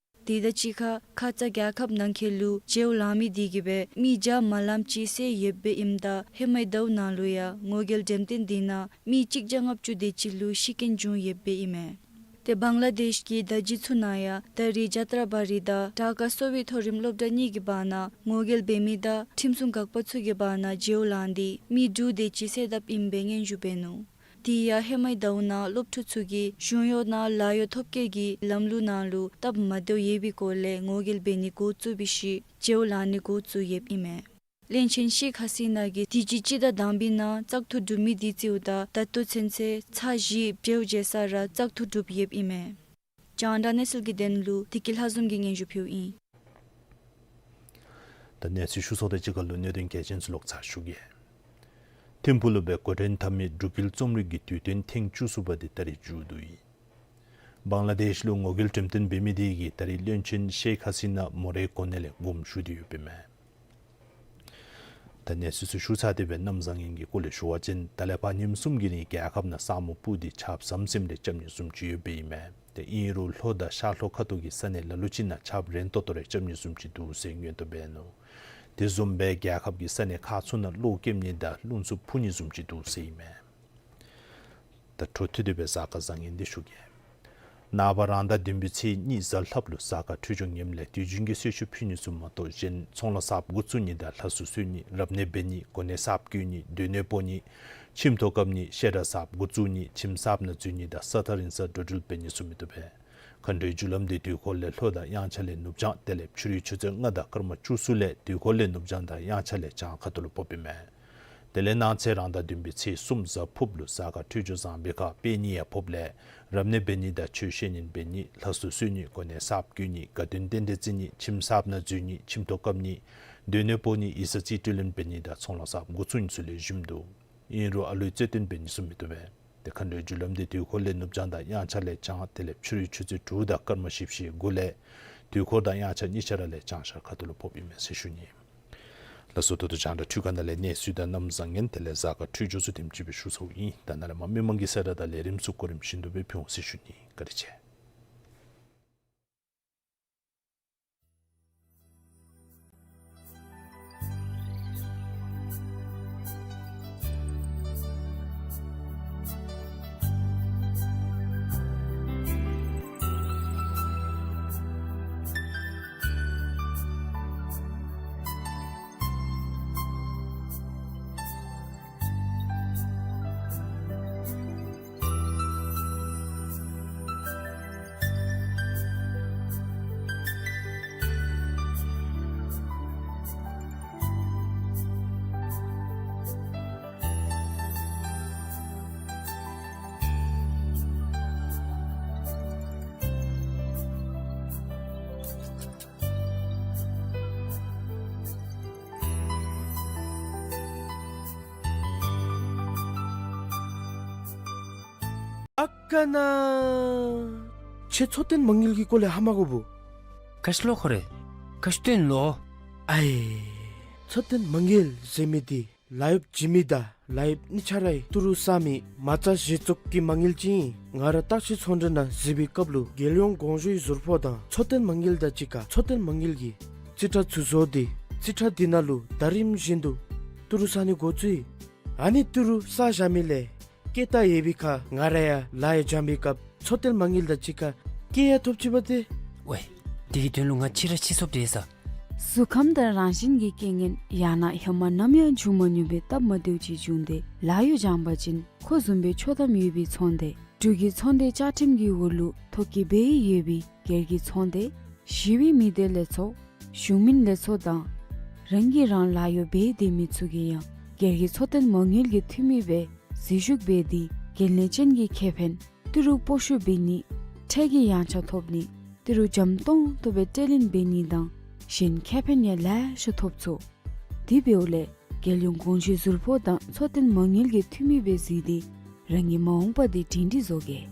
དེ་དང་གཅིག་ཁར་ཁ་ཙ་རྒྱལ་ཁབ་ནང་འཁོད་ལུ་བྱེཝ་ལང་མི་དེ་གིས་སྦེ་མི་བརྒྱ་མ་ལངམ་ཅིག་བསད་ཡོདཔ་ཨིནམ་ད་ཧེ་མའི་ཟླཝ་ནང་ལུ་ཡང་ངོ་རྒོལ་འགྲེམས་སྟོན་དེ་ནང་མི་གཅིག་བརྒྱ་ལྔ་བཅུ་དེ་ཅིག་ལུ་ཤི་རྐྱེན་བྱུང་ཡོདཔ་ཨིན་མས། ཏེ་བང་ལ་དེཤ་གི་བརྡ་བརྒྱུད་ཚུ་ནང་ཡང་ད་རིས་ཇཱ་ཏྲ་བ་རི་དང་དྲག་ཁ་གསོ་བའི་མཐོ་རིམ་སློབ་གྲྭ་གཉིས་ཀྱི་བར་ན་ངོ་རྒོལ་འབད་མི་དང་ཁྲིམས་སྲུང་འགག་པ་ཚུ་གི་བར་ན་བྱེཝ་ལང་སྟེ་མི་དྲུག་དེ་ཅིག་བསད་དཔ་ཨིན་པའི་སྙན་ཞུ་འབད་ནུག། དེ་ཡང་ཧེ་མའི་ཟླཝ་ནང་སློབ་ཕྲུག་ཚུ་གིས་གཞུང་གཡོག་ནང་ལཱ་གཡོག་ཐོབ་སྐྱེལ་གྱི་ལམ་ལུགས་ནང་ལུ་སྟབས་མ་བདེཝ་ཡོད་པའི་སྐོར་ལས་ངོ་རྒོལ་འབད་ནི་འགོ་བཙུགས་པའི་ཤུལ་བྱེཝ་ལང་ནི་འགོ་བཙུགས་ཡོདཔ་ཨིན་མས། བློན་ཆེན་ཤེག་ཧ་སི་ན་གིས་དུས་ཅི་སྤྱི་ཟླ་དང་པའི་ནང་བཙག་འཐུ་གྲུབ་མི་དེ་རྩིསཝ་ད་ད་ལྟོ་ཚུན་ཚོད་ཚར་བཞི་བྱེཝ་བྱེ་ས་ར་བཙག་འཐུ་གྲུབ་ཡོདཔ་ཨིན་མས། རྒྱང་བསྒྲགས་གནས་ཚུལ་གྱི་དོན་ལུ་བདེ་སྐྱིད་ལྷ་འཛོམས་ཀྱིས་སྙན་ཞུ་ཕུལཝ་ཨིན། ད་གནས་ཚུལ་ཞུ་ཚརཝ་དང་གཅིག་ཁར་ལུ་གནད་དོན་གལ་ཆེན་ཚུ་ལོག་ཚར་ཞུ་གེ། ཐིམ་ཕུག་ལུ་སྦེ་འགོ་འདྲེན་འཐབ་མི་འབྲུག་རྒྱལ་རྩོམ་རིག་གི་དུས་སྟོན་ཐེངས་བཅུ་གསུམ་པ་དེ་ད་རིས་མཇུག་བསྡུ་ཡི། བང་ལ་དེཤ་ལུ་ངོ་རྒོལ་འགྲེམས་སྟོན་འབད་མི་དེ་གིས་ད་རིས་བློན་ཆེན་ཤེག་ཧ་སི་ན་མོ་རའི་གོ་གནས་ལས་དགོངསམ་ཞུ་སྟེ་ཡོདཔ་ཨིན་མས། ད་གནས་ཚུལ་ཚུ་ཞུ་ཚར་ཏེ་སྦེ་གནམ་བཟང་ངན་གྱི་སྐོར་ལས་ཞུ་བ་ཅིན་ད་ལས་ཕར་ཉིནམ་གསུམ་གྱི་རིང་རྒྱལ་ཁབ་ནང་ས་སྨུག་སྤུབས་ཏེ་ཆརཔ་ཟམ་ཟིམ་རེ་རྐྱབ་ནི་བཟུམ་ཅིག་ཡོདཔ་ཨིན་མས། ཏེ་ཨིན་རུང་ལྷོ་དང་ཤར་ལྷོ་ཁ་ཐུག་གི་ས་གནས་ལ་ལུ་ཅིག་ནང་ཆརཔ་རན་ཏོག་ཏོ་རེ་རྐྱབ་ནི་བཟུམ་ཅིག་འདུག་ཟེར་སྙན་ཐོ་འབད་ནུག། དེ་བཟུམ་སྦེ་རྒྱལ་ཁབ་ཀྱི་ས་གནས་ཁག་ཚུ་ནང་གློག་ཀེམ་ནི་དང་རླུང་འཚུབ་འཕུ་ནི་བཟུམ་ཅིག་འདུག་ཟེར་ཨིན་མས། ད་འཕྲོ་མཐུད་དེ་སྦེ་གཟའ་སྐར་བཟང་ངན་དེ་ཞུ་གེ། ནངས་པ་རང་ཟླ་བདུན་པའི་ཚེས་གཉིས་གཟའ་ལྷགཔ་ལུ་གཟའ་སྐར་འཕྲོད་སྦྱོར་ངནམ་ལས་དུས་རྒྱུན་གྱི་གསོལ་མཆོད་ཕུལ་ནི་ཚུ་མ་གཏོགས་གཞན་ཚོང་ལཱ་གསརཔ་འགོ་བཙུགས་ནི་དང་ལྷ་གསོལ་གསོལ་ནི་རབ་གནས་འབད་ནི་གོ་གནས་གསརཔ་བསྐོ་ནི་སྡོད་གནས་སྤོ་ནི་ཁྱིམ་ཐོག་བཀབ་ནི་བཤད་གྲྭ་གསརཔ་འགོ་བཙུགས་ནི་ཁྱིམ་གསརཔ་ནང་འཛུལ་ནི་དང་ས་ཐག་རིང་སར་འགྲོ་འགྲུལ་འབད་ནི་ཚུ་མི་བཏུབ་པས། མཁའ་འགྲོའི་རྒྱུ་ལམ་དེ་དུས་འཁོར་ལས་ལྷོ་དང་དབྱངས་འཆར་ལས་ནུབ་བྱང་དེ་ལས་ཕྱི་རུའི་ཆུ་ཚོད་ལྔ་དང་སྐར་མ་བཅུ་གསུམ་ལས་དུས་འཁོར་ལས་ནུབ་བྱང་དང་དབྱངས་འཆར་ལས་བྱང་ཁ་ཐུག་ལུ་ཕོགཔ་ཨིན་མས། དེ་ལས་གནངས་ཚེ་རང་ཟླ་བདུན་པའི་ཚེས་གསུམ་གཟའ་ཕུརཔ་ལུ་གཟའ་སྐར་འཕྲོད་སྦྱོར་བཟང་པོའི་ཁར་དཔལ་ཉི་ཡང་ཕོགཔ་ལས་རབ་གནས་འབད་ནི་དང་ཆོས་བཤད་ཉན་འབད་ནི་ལྷ་གསོལ་གསོལ་ནི་གོ་གནས་གསརཔ་བསྐོ་ནི་དགའ་སྟོན་རྟེན་འབྲེལ་བརྩི་ནི་ཁྱིམ་གསརཔ་ནང་འཛུལ་ནི་ཁྱིམ་ཐོག་བཀབ་ནི་སྡོད་གནས་སྤོ་ནི་ཡིག་ཚང་རྩིས་སྤྲོད་ལེན་འབད་ནི་དང་ཚོང་ལཱ་གསརཔ་འགོ་བཙུགས་ནི་ཚུ་ལེགས་ཤོམ་འདུག། ཨིན་རུང་ཨ་ལུའི་རྩེད་འགྲན་འབད་ནི་ཚུ་མི་བཏུབ་པས། ཏེ་མཁའ་འགྲོའི་རྒྱུ་ལམ་དེ་དུས་འཁོར་ལས་ནུབ་བྱང་དང་དབྱངས་འཆར་ལས་བྱང་དེ་ལས་ཕྱི་རུའི་ཆུ་ཚོད་དྲུག་དང་སྐར་མ་བཞི་བཅུ་ཞེ་དགུ་ལས་དུས་འཁོར་དང་དབྱངས་འཆར་གཉིས་ཆ་ར་ལས་བྱང་ཤར་ཁ་ཐུག་ལུ་ཕོགཔ་ཨིན་མས་ཟེར་ཞུ་ནི། ལགས་སོ། ད་ལྟོ་རྒྱང་བསྒྲགས་འཕྲུལ་ཁང་ནང་ལས་གནས་ཚུལ་དང་གནམ་བཟང་ངན་དེ་ལས་གཟའ་སྐར་འཕྲོད་སྦྱོར་ཚུ་དེམ་ཅིག་སྦེ་ཞུ་ཚརཝ་ཨིན། ད་ནཱ་ལས་མར་མི་མང་གི་གསལ་བསྒྲགས་དང་ལས་རིམ་ཚུ་གོ་རིམ་བཞིན་དུ་སྦེ་ཕུལ་འོང་ཟེར་ཞུ་ནི། བཀའ་དྲིན་ཆེ། ཨ་ཀ་ན། ཁྱོད་མཚོ་སྟོན་མ་དངུལ་གྱི་སྐོར་ལས་ཧ་མ་གོ་བུ། ག་ཅི་ལོ་ཁོ་རེ། ག་ཅི་སྟོན་ལོ། ཨའི། མཚོ་སྟོན་མ་དངུལ་ཟེར་མི་འདི་ལཱ་གཡོགཔ་འཇིགས་མེད་དང་ལཱ་གཡོགཔ་གཉིས་ཆ་རའི་ཏི་རུ་བསག་མི་མ་རྩ་གཞི་བཙུགས་ཀྱི་མ་དངུལ་ཅིག་ཨིན། ང་ར་བརྟག་དཔྱད་ཚོང་འབྲེལ་ནང་གཟིགས་པའི་སྐབས་ལུ་རྒྱལ་ཡོངས་དགོངས་ཞུའི་ཟུར་ཕོགས་དང་མཚོ་སྟོན་མ་དངུལ་དང་གཅིག་ཁར་མཚོ་སྟོན་མ་དངུལ་གྱི་རྩིས་ཁྲ་ཚུ་བཟོ་སྟེ་རྩིས་ཁྲ་འདི་ནང་ལུ་ཟླ་རིམ་བཞིན་དུ་ཏི་རུ་བསག་ནི་འགོ་བཙུགས་ཡི། ཨ་ནི་ཏི་རུ་བསག་བཞག་མི་ལས་སྐྱེད་ད་ཡོད་པའི་ཁར་ང་ར་ཡང་ལཱ་གཡོག་སྦྱང་པའི་སྐབས་མཚོ་སྟོན་མ་དངུལ་དང་གཅིག་ཁར་སྐྱེད་ཡང་ཐོབ་ཅི་པ་ཏེ། ཝའེ། དེ་གི་དོན་ལུ་ང་ཕྱི་ར་ཕྱི་སོབ་དེ་ས། གཟུགས་ཁམས་དང་རང་བཞིན་གྱི་རྐྱེན་ངན་ཡང་ན་ཧེ་མ་ནམ་ཡང་བྱུང་མ་མྱོང་པའི་སྟབས་མ་བདེཝ་ཅིག་བྱུང་སྟེ་ལཱ་གཡོག་སྦྱང་པ་ཅིན་ཁོ་བཟུམ་སྦེ་ཆོག་ཐམ་ཡོད་པའི་ཚོང་སྡེ་འབྲུག་གི་ཚོང་སྡེ་བཅའ་ཁྲིམས་ཀྱི་འོག་ལུ་ཐོ་བཀོད་འབད་ཡོད་པའི་སྒེར་གྱི་ཚོང་སྡེ་ཞི་བའི་མི་སྡེ་ལས་ཚོགས་གཞུང་མིན་ལས་ཚོགས་དང་རང་གིས་རང་ལཱ་གཡོག་འབད་སྡོད་མི་ཚུ་གིས་ཡང་སྒེར་གྱི་མཚོ་སྟོན་མ་དངུལ་གྱི་འཐུས་མི་སྦེ་འཛུལ་ཞུགས་འབད་དེ་འགན་ལེན་ཅན་གྱི་ཁེ་ཕན་ཏི་རུ་སྤོ་བཤུད་འབད་ནི་ཁྲལ་གྱི་ཡངས་ཆག་ཐོབ་ནི་ཏི་རུ་འཇམ་ཏོང་ཏོ་སྦེ་སྤྲོད་ལེན་འབད་ནི་དང་གཞན་ཁེ་ཕན་ཡང་ལེ་ཤ་ཐོབ་ཚུགས། དེ་འབདཝ་ལས་རྒྱལ་ཡོངས་དགོངས་ཞུའི་ཟུར་ཕོགས་དང་མཚོ་སྟོན་མ་དངུལ་གྱི་འཐུས་མི་སྦེ་གཟིགས་ཏེ་རང་གི་མ་འོངས་པ་དེ་སྒྲིང་སྒྲིང་བཟོ་གེ།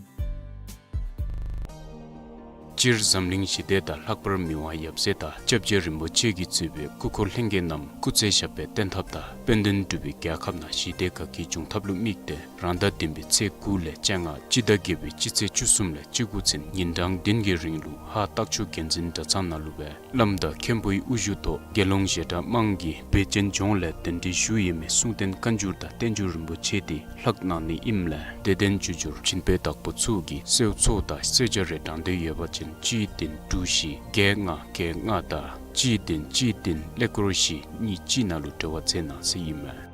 སྤྱིར་འཛམ་གླིང་ཞི་བདེ་དང་ལྷག་པར་མི་དབང་ཡབ་སྲས་དང་སྐྱབས་རྗེ་རིན་པོ་ཆེ་གིས་གཙོས་པའི་སྐུ་འཁོར་ལྷན་རྒྱས་རྣམས་སྐུ་ཚེ་ཞབས་པད་བརྟན་ཐབས་དང་དཔལ་ལྡན་འབྲུག་པའི་རྒྱལ་ཁབ་ནང་ཞི་བདེ་དགའ་སྐྱིད་འབྱུང་ཐབས་ལུ་དམིགས་ཏེ་རང་ཟླ་བདུན་པའི་ཚེས་དགུ་ལས་བཅོ་ལྔ་སྤྱི་ཟླ་བརྒྱད་པའི་སྤྱི་ཚེས་བཅུ་གསུམ་ལས་བཅུ་དགུ་ཚུན་ཉིན་གྲངས་བདུན་གྱི་རིང་ལུ་ཧཱ་སྟག་མཆོག་རྒྱལ་འཛིན་གྲྭ་ཚང་ནང་ལུ་སྦེ་བླམ་དང་མཁན་པོའི་དབུ་བཞུགས་ཐོག་དགེ་སློང་ཞལ་གྲངས་མང་གིས་བོད་བཙན་སྐྱོང་ལས་གདན་འདྲེན་ཞུ་ཡོད་མི་གསུང་རྟེན་བཀའ་འགྱུར་དང་བསྟན་འགྱུར་རིན་པོ་ཆེ་དེ་ལྷག་གནང་ནི་ཨིནམ་ལས་དད་ལྡན་ཆོས་རྒྱལ་ཆོས་པའི་བདག་པོ་ཚུ་གིས་གསོལ་ཚོགས་དང་གསོལ་ཇ་རེ་དྲང་འདོད་ཡོད་པ་ཅིན་གཅིག་བདུན་དྲུག་བཞི་བརྒྱད་ལྔ་བརྒྱད་ལྔ་དང་གཅིག་བདུན་གཅིག་བདུན་ཀླད་ཀོར་བཞི་གཉིས་གཅིག་ནང་ལུ་འབྲེལ་བ་མཛད་གནང་ཟེར་ཨིན་མས།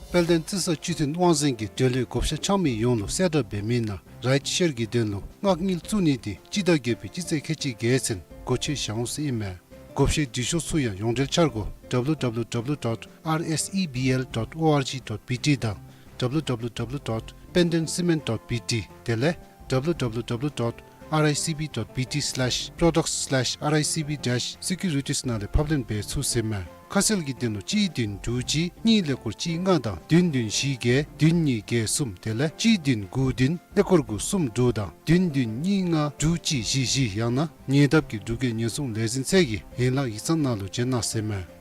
དཔལ་ལྡན་རྩི་ས་སྤྱི་མཐུན་དབང་འཛིན་གྱིས་འབྲེལ་ཡོད་བགོ་བཤའ་འཆང་མི་ཡོངས་ལུ་གསལ་བསྒྲགས་འབད་མི་ནང་རའིཊ་ཤེར་གྱི་དོན་ལུ་མངགས་དངུལ་བཙུགས་ནི་དེ་སྤྱི་ཟླ་བརྒྱད་པའི་སྤྱི་ཚེས་ཁལ་གཅིག་བརྒྱད་ཚུན་སྒོ་ཕྱེ་བཞག་འོང་ཟེར་ཨིན་མས། བགོ་བཤའི་འབྲི་ཤོག་ཚུ་ཡང་ཡོངས་འབྲེལ་འཆར་སྒོ་W W W dot R S E B L dot O R G dot B T དང་W W W dot pendencement dot B T དེ་ལས་W W W dot R I C B dot B T slash products slash R I C B dash securities ནང་ལས་ཕབ་ལེན་འབད་ཚུགས་ཟེར་མས། ཁ་གསལ་གྱི་དོན་ལུ་གཅིག་བདུན་དྲུག་གཅིག་གཉིས་ཀླད་ཀོར་གཅིག་ལྔ་དང་བདུན་བདུན་བཞི་བརྒྱད་བདུན་གཉིས་བརྒྱད་གསུམ་དེ་ལས་གཅིག་བདུན་དགུ་བདུན་ཀླད་ཀོར་དགུ་གསུམ་དྲུག་དང་བདུན་བདུན་གཉིས་ལྔ་དྲུག་གཅིག་བཞི་བཞི་ཡང་ན་ཉེ་འདབས་ཀྱི་འབྲུག་རྒྱལ་ཉེན་སྲུང་ལས་འཛིན་ཚད་ཀྱི་ཡན་ལག་ཡིག་ཚང་ནང་ལུ་བྱོན་གནང་ཟེར་མས།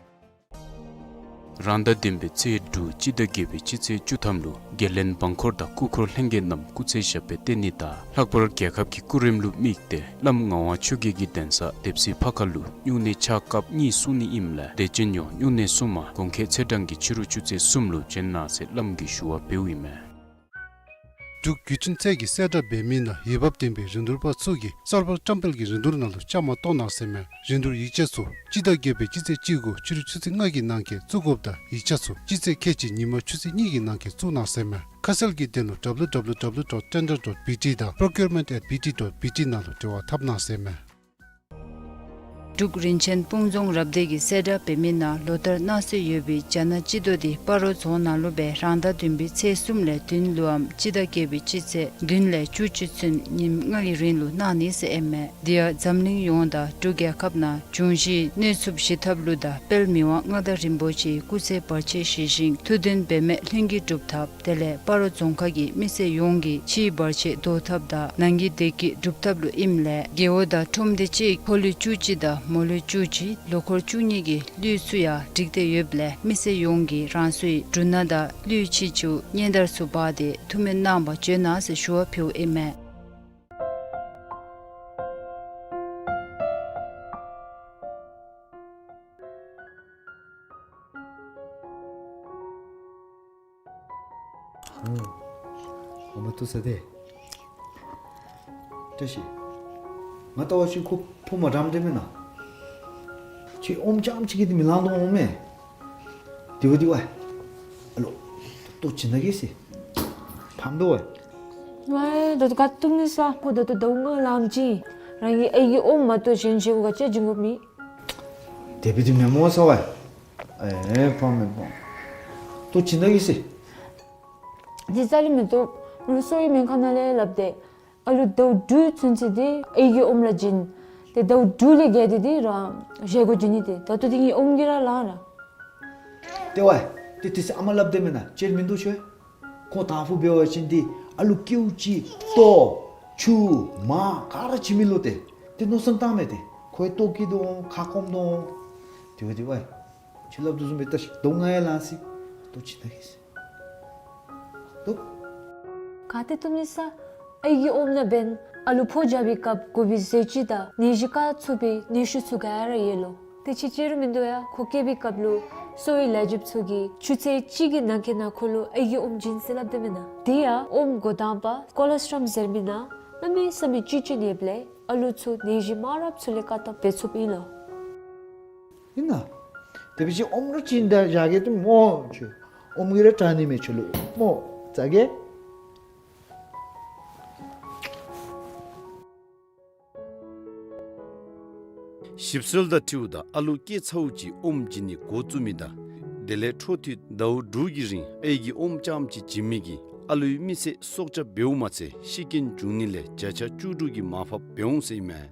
རང་ཟླ་བདུན་པའི་ཚེས་དྲུག་སྤྱི་ཟླ་བརྒྱད་པའི་སྤྱི་ཚེས་བཅུ་ཐམ་ལུ་རྒྱལ་བློན་འབངས་འཁོར་དང་སྐུ་འཁོར་ལྷན་རྒྱས་རྣམས་སྐུ་ཚེ་ཞབས་པད་བརྟན་ནི་དང་ལྷག་པར་རྒྱལ་ཁབ་ཀྱི་སྐུ་རིམ་ལུ་དམིགས་ཏེ་བླམ་ངག་དབང་ཆོས་རྒྱལ་གྱི་གདན་ས་དེབ་སི་ཕ་ཁ་ལུ་སྨྱུང་གནས་ཕྱག་སྐབས་གཉིས་གསུང་ནི་ཨིནམ་ལས་དད་ཅན་ཡོངས་སྨྱུང་གནས་སྲུང་མ་གོང་ཁེ་ཚེས་གྲངས་ཀྱི་ཕྱི་རུ་ཆུ་ཚོད་གསུམ་ལུ་བྱོན་གནང་ཟེར་བླམ་གིས་ཞུ་བ་འབདཝ་ཨིན་མས། འབྲུག་བརྒྱུད་འཕྲིན་ཚད་ཀྱིས་གསལ་བསྒྲགས་འབད་མི་ནང་འོས་འབབ་ལྡན་པའི་རིན་བསྡུར་པ་ཚུ་གིས་གསར་པ་བཀྲམ་སྤེལ་གྱི་རིན་བསྡུར་ནང་ལུ་བཅའ་མར་གཏོགས་གནང་ཟེར་མས། རིན་བསྡུར་ཡིག་ཆ་ཚུ་སྤྱི་ཟླ་བརྒྱད་པའི་སྤྱི་ཚེས་བཅུ་དགུ་ཕྱི་རུ་ཆུ་ཚོད་ལྔ་གི་ནང་འཁོད་བཙུགས་དགོཔ་དང་ཡིག་ཆ་ཚུ་སྤྱི་ཚེས་ཁལ་གཅིག་ཉིན་མ་ཆུ་ཚོད་གཉིས་ཀྱི་ནང་འཁོད་བཙུགས་གནང་ཟེར་མས། ཁ་གསལ་གྱི་དོན་ལུ W W W dot tender dot B T དང་procurement at B T dot B T ནང་ལུ་འབྲེལ་བ་འཐབ་གནང་ཟེར་མས། འབྲུག་རིན་ཆེན་སྤུངས་རྫོང་རབ་སྡེ་གིས་གསལ་བསྒྲགས་འབད་མི་ནང་ལོ་ལྟར་གནང་སྲོལ་ཡོད་པའི་རྒྱ་ནག་སྤྱི་ཟླ་འདི་སྤ་རོ་རྫོང་ནང་ལུ་སྦེ་རང་ཟླ་བདུན་པའི་ཚེས་གསུམ་ལས་བདུན་ལུ་འམ་སྤྱི་ཟླ་བརྒྱད་པའི་སྤྱི་ཚེས་བདུན་ལས་བཅུ་གཅིག་ཚུན་ཉིནམ་ལྔ་གི་རིང་ལུ་གནང་ནི་ཟེར་ཨིན་མས། དེ་ཡང་འཛམ་གླིང་ཡོངས་དང་འབྲུག་རྒྱལ་ཁབ་ནང་འབྱུང་བཞིའི་གནོད་འཚུབ་ཞི་ཐབས་ལུ་དང་དཔལ་མི་དབང་མངའ་བདག་རིན་པོ་ཆེའི་སྐུ་ཚེ་བར་ཆད་ཞི་ཞིང་ཐུགས་འདུན་འབད་མེད་ལྷུན་གྱིས་འགྲུབ་ཐབས། དེ་ལས་སྤ་རོ་རྫོང་ཁག་གི་མི་སེར་ཡོངས་ཀྱི་ཕྱིའི་བར་ཆད་བཟློག་ཐབས་དང་ནང་གི་བདེ་སྐྱིད་སྒྲུབ་ཐབས་ལུ་ཨིནམ་ལས་རྒེད་འོག་དང་ཁྲོམ་སྡེ་གཅིག་ཕོ་ལུད་བཅུ་གཅིག་དང་མོ་ལུད་བཅུ་གཅིག་ལོ་འཁོར་བཅུ་གཉིས་ཀྱི་ལུད་ཚུ་ཡང་བསྒྲིགས་ཏེ་ཡོདཔ་ལས་མི་སེར་ཡོངས་ཀྱིས་རང་སོའི་འབྲུ་སྣ་དང་ལུད་ཕྱི་ཆུ་གཉན་དར་ཚུ་འབག་སྟེ་ཐུགས་སྨོན་གནང་པར་བྱོན་གནང་ཟེར་ཞུ་བ་ཕུལཝ་ཨིན་མས། ཨོ། ཨ་མ་ཐུག་ས་ཏེ། བཀྲ་ཤིས། ང་ལྟ་བ་ཅིན་ཁོ་ཕོ་མ་འདྲཝ་འདྲ་མེན་ན། ཁྱོད་ཨོམ་རྐྱངམ་ཅིག་གིས་འདི་མི་ལང་དོ་འོང་མས། དེ་བ་དེ་བ། ཨ་ལོ། ལྟོ་བྱིན་ད་གེ་ཟེར། ཕམ་དོ་བ། ཝའི་ད་ལྟོ་ག་བཏུབ་ནི་ས། ཁོ་ད་ལྟོ་ཟླཝ་ལྔ་ལངམ་ཅིག་རང་གི་ཨའི་གི་ཨོམ་མ་གཏོགས་གཞན་ཅིག་གུ་ག་ཅི་བྱིན་དགོཔ་མེད། དེ་བ་དེ་མེན་མོ་ས་བ། ཨེ་ཕམ་མེན་ཕམ། ལྟོ་བྱིན་ད་གེ་ཟེར། དེ་རྩ་ལས་མི་བཏུབ། ང་གསོ་བའི་སྨན་ཁང་ནང་ལས་སླབ་སྟེ། ཨ་ལུ་ཟླཝ་དྲུག་ཚུན་ཚོད་འདི་ཨའི་གི་ཨོམ་ར་བྱིན། ཏེ་ཟླཝ་དྲུག་ལས་བརྒལ་ཏེ་འདི་རང་ཞལ་གོ་བྱིན་ནི་ཏེ། ད་ལྟོ་འདི་ངེའི་ཨོམ་གྱིས་ར་ལང་ར། ཏེ་ཝའི། ཏེ་དེ་ཚེ་ཨ་མ་སླབ་དེས་མེན་ན། ཅིག་མིན་འདུག་ཤོ། ཁོ་དང་ཕུ་འབད་བ་ཅིན་འདི་ཨ་ལུ་ཀེའུ་ཅིག་ལྟོ་ཆུ་མར་ག་ར་བྱིན་མི་ལོ་ཏེ། ཏེ་མནོ་བསམ་བཏངམ་མས་ཏེ། ཁོའི་ལྟོ་སྐྱིད་དོ་ཁ་སྐོམ་དོ། དེ་བ་དེ་ཝའི། ཁྱོད་སླབ་དོ་བཟུམ་སྦེ་ལྟ་ཤིག། ཟླཝ་ལྔ་ཡང་ལང་སི། ལྟོ་བྱིན་ད་གེ་ཟེར། ལྟོ། ག་ཏེ་བཏུབ་ནི་ས། ཨའི་གི་ཨོམ་ནང་འབདན་ཨ་ལུ་ཕོ་རྐྱབ་པའི་སྐབས་དགོ་པའི་ཟས་བཅུད་དང་ནད་གཞི་བཀག་ཚུགས་པའི་ནད་ཤུགས་ཚུ་ག་ར་ཡོད་ལོ། ཏེ་ཅིག་ཅིག་ར་མིན་འདུག་ཡ། ཁོ་སྐྱེ་བའི་སྐབས་ལུ་གསོ་བའི་ལས་བྱེདཔ་ཚུ་གིས་ཆུ་ཚོད་གཅིག་གི་ནང་འཁོད་ནང་ཁོ་ལུ་ཨའི་གི་ཨོམ་བྱིན་ཟེར་སླབ་དེས་མེན་ན། དེ་ཡང་ཨོམ་འགོ་དང་པ་ཀོ་ལོ་སི་ཊྲོམ་ཟེར་མི་ནང་གནམ་མེད་ས་མེད་བཅུད་ཅིག་ཡོདཔ་ལས་ཨ་ལུ་ཚུ་ནད་གཞི་མང་རབས་ཚུ་ལས་བཀག་ཐབས་འབད་ཚུགསཔ་ཨིན་ལོ། ཨིན་ན། དེ་བ་ཅིན་ཨོམ་ར་བྱིན་ད་བཞག་གེ་ཏེ་མོ་ཁྱོད། ཨོམ་གྱིས་ར་དྲག་ནི་མས་ཁྱོད་ལུ། མོ་བཟའ་གེ། ཞིབ་འཚོལ་དང་འཁྲིལཝ་ད་ཨ་ལུ་སྐྱེས་ཚརཝ་ཅིག་ཨོམ་བྱིན་ནི་འགོ་བཙུགས་མི་དང་དེ་ལས་འཕྲོ་མཐུད་ཟླཝ་དྲུག་གི་རིང་ཨའི་གི་ཨོམ་རྐྱངམ་ཅིག་བྱིན་མི་གིས་ཨ་ལུའི་མི་ཚེ་སྲོག་སྐྱབས་འབདཝ་མ་ཚད་ཤི་རྐྱེན་འབྱུང་ནི་ལས་བརྒྱ་ཆ་བཅུ་དྲུག་གི་མར་ཕབ་འབད་འོང་ཟེར་ཨིན་མས།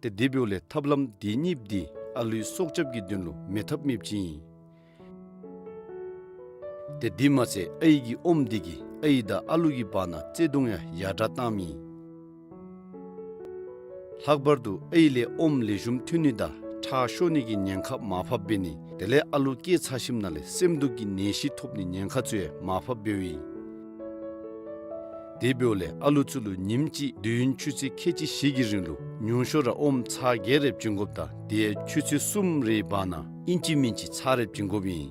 ཏེ་དེ་འབདཝ་ལས་ཐབས་ལམ་དེ་གཉིས་འདི་ཨ་ལུའི་སྲོག་སྐྱབས་ཀྱི་དོན་ལུ་མེད་ཐབས་མེདཔ་ཅིག་ཨིན། ཏེ་དེ་མ་ཚད་ཨའི་གི་ཨོམ་འདི་གིས་ཨའི་དང་ཨ་ལུ་གི་བར་ན་བརྩེ་གདུང་ཡང་ཡར་དྲག་བཏངམ་ཨིན། ལྷག་པར་དུ་ཨའི་ལས་ཨོམ་ལེགས་ཤོམ་ཐོན་ནི་དང་ཁྲག་ཤོར་ནི་གི་ཉེན་ཁ་མར་ཕབ་འབད་ནི། དེ་ལས་ཨ་ལུ་སྐྱེས་ཚར་ཞིནམ་ལས་སེམས་སྡུག་གི་ནད་གཞི་ཐོབ་ནི་ཉེན་ཁ་ཚུ་ཡང་མར་ཕབ་འབདཝ་ཨིན། དེ་འབདཝ་ལས་ཨ་ལུ་ཚུ་ལུ་ཉིནམ་གཅིག་དུས་ཡུན་ཆུ་ཚོད་ཁལ་གཅིག་བཞི་གི་རིང་ལུ་ཉུང་ཤོས་ར་ཨོམ་ཚར་བརྒྱད་རེ་བྱིན་དགོཔ་དང་དེ་ཡང་ཆུ་ཚོད་གསུམ་རེའི་བར་ན་ཨིན་ཅི་མིན་ཅི་ཚར་རེ་བྱིན་དགོཔ་ཨིན།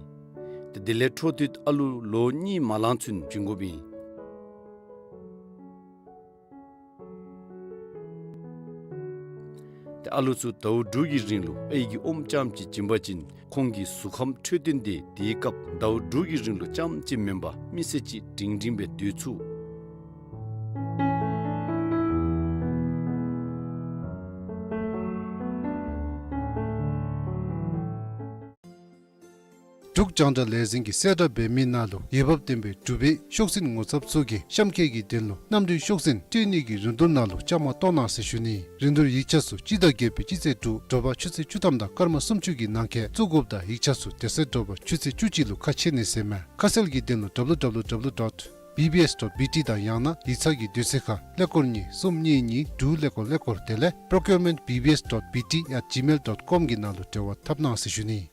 དེ་དེ་ལས་འཕྲོ་མཐུད་ཨ་ལུ་ལོ་གཉིས་མ་ལང་ཚུན་བྱིན་དགོཔ་ཨིན། ཏེ་ཨ་ལུ་ཚུ་ཟླཝ་དྲུག་གི་རིང་ལུ་ཨའི་གིས་ཨོམ་རྐྱངམ་ཅིག་བྱིན་པ་ཅིན་ཁོང་གི་གཟུགས་ཁམས་འཕྲོད་བསྟེན་དེ་དེའི་སྐབས་ཟླཝ་དྲུག་གི་རིང་ལུ་རྐྱངམ་ཅིག་མེན་པར་མི་ཚེ་གཅིག་སྒྲིང་སྒྲིང་སྦེ་སྡོད་ཚུགས། འབྲུག་རྒྱང་བསྒྲགས་ལས་འཛིན་གྱིས་གསལ་བསྒྲགས་འབད་མི་ནང་ལུ་འོས་འབབ་ལྡན་པའི་འབྲུག་པའི་ཤོག་འཛིན་ངོ་ཚབ་ཚུ་གིས་གཤམ་འཁོད་ཀྱི་དོན་ལུ་གནམ་གྲུའི་ཤོག་འཛིན་སྤྲོད་ནི་གི་རིན་བསྡུར་ནང་ལུ་བཅའ་མར་གཏོགས་གནང་ཟེར་ཞུ་ནི། རིན་བསྡུར་ཡིག་ཆ་ཚུ་སྤྱི་ཟླ་བརྒྱད་པའི་སྤྱི་ཚེས་དྲུག་དྲོ་པ་ཆུ་ཚོད་བཅུ་ཐམ་དང་སྐར་མ་སུམ་ཅུ་གི་ནང་འཁོད་བཙུགས་དགོཔ་དང་ཡིག་ཆ་ཚུ་དེ་ཚེ་དྲོ་པ་ཆུ་ཚོད་བཅུ་གཅིག་ལུ་ཁ་ཕྱེ་ནི་ཟེར་མས། ཁ་གསལ་གྱི་དོན་ལུ་W W W dot B B S dot B T དང་ཡང་ན་ཡིག་ཚང་གི་དུས་ཚོད་ཁར་ཀླད་ཀོར་གཉིས་གསུམ་གཉིས་གཉིས་དྲུག་ཀླད་ཀོར་ཀླད་ཀོར་དེ་ལས་procurement B B S dot B T at gmail dot com གི་ནང་ལུ་འབྲེལ་བ་འཐབ་གནང་ཟེར་ཞུ་ནི།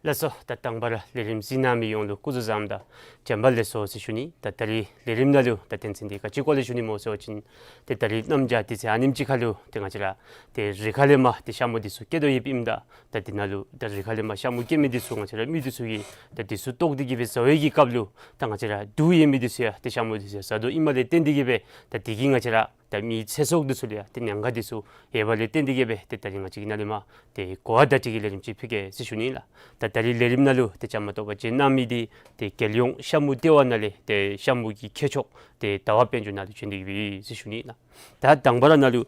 ལགས་སོ། ད་དང་པ་ར་ལས་རིམ་གཟིགས་གནང་མི་ཡོངས་ལུ་སྐུ་གཟུགས་བཟང་དང་བྱོན་པ་ལེགས་སོ་ཟེར་ཞུ་ནི། ད་ད་རིས་ལས་རིམ་ནང་ལུ་ད་དོན་ཚན་འདི་ག་ཅི་སྐོར་ལས་ཞུ་ནི་སྨོ་ཟེར་བ་ཅིན་ཏེ་ད་རིས་གནམ་བྱཱར་དུས་ཚོད་ཨ་ནེམ་ཅིག་ཁར་ལུ་ཏེ་ང་བཅས་ར་ཏེ་རི་ཁ་ལས་མར་ཏེ་ཤ་མུ་འདི་ཚུ་སྐྱེ་དོ་ཡོདཔ་ཨིནམ་ད་ད་འདི་ནང་ལུ་ད་རི་ཁ་ལས་མར་ཤ་མུ་སྐྱེ་མི་འདི་ཚུ་ང་བཅས་ར་མི་འདི་ཚུ་གིས་ད་འདི་ཚུ་བཏོག་སྟེ་གི་སྦེ་བཟའ་བའི་གི་སྐབས་ལུ་ད་ང་བཅས་ར་དུག་ཡོད་མི་འདི་ཚུ་ཡང་ཏེ་ཤ་མུ་འདི་ཚུ་ཡང་བཟའ་དོ་ཨིནམ་ལས་བརྟེན་ཏེ་གི་སྦེ་ད་འདི་གིས་ང་བཅས་ར་ད་མི་ཚེ་སྲོག་འདི་ཚུ་ལུ་ཡང་ཏེ་ཉེན་ཁ་འདི་ཚུ་ཡོདཔ་ལས་བརྟེན་ཏེ་གི་སྦེ་ཏེ་ད་རིས་ང་བཅས་ཀྱིས་ནཱ་ལས་མར་ཏེ་གོ་བ་བརྡ་སྤྲོད་ཀྱི་ལས་རིམ་ཅིག་ཕུལ་གེ་ཟེར་ཞུ་ནི་ལགས། ད་ད་རིས་ལས་རིམ་ནང་ལུ་ཏེ་བཅའ་མར་གཏོགས་པར་བྱོན་གནང་མི་འདི་ཏེ་རྒྱལ་ཡོངས་ཤ་མུ་ལྟེ་བ་ནང་ལས་ཏེ་ཤ་མུ་གི་མཁས་མཆོག་ཏེ་ཟླ་བ་དཔལ་འབྱོར་ནཱ་ལུ་བྱོན་ཏེ་གི་སྦེ་ཡོད་ཟེར་ཞུ་ནི་ལགས། ད་དང་པ་ར་ནཱ་ལུ་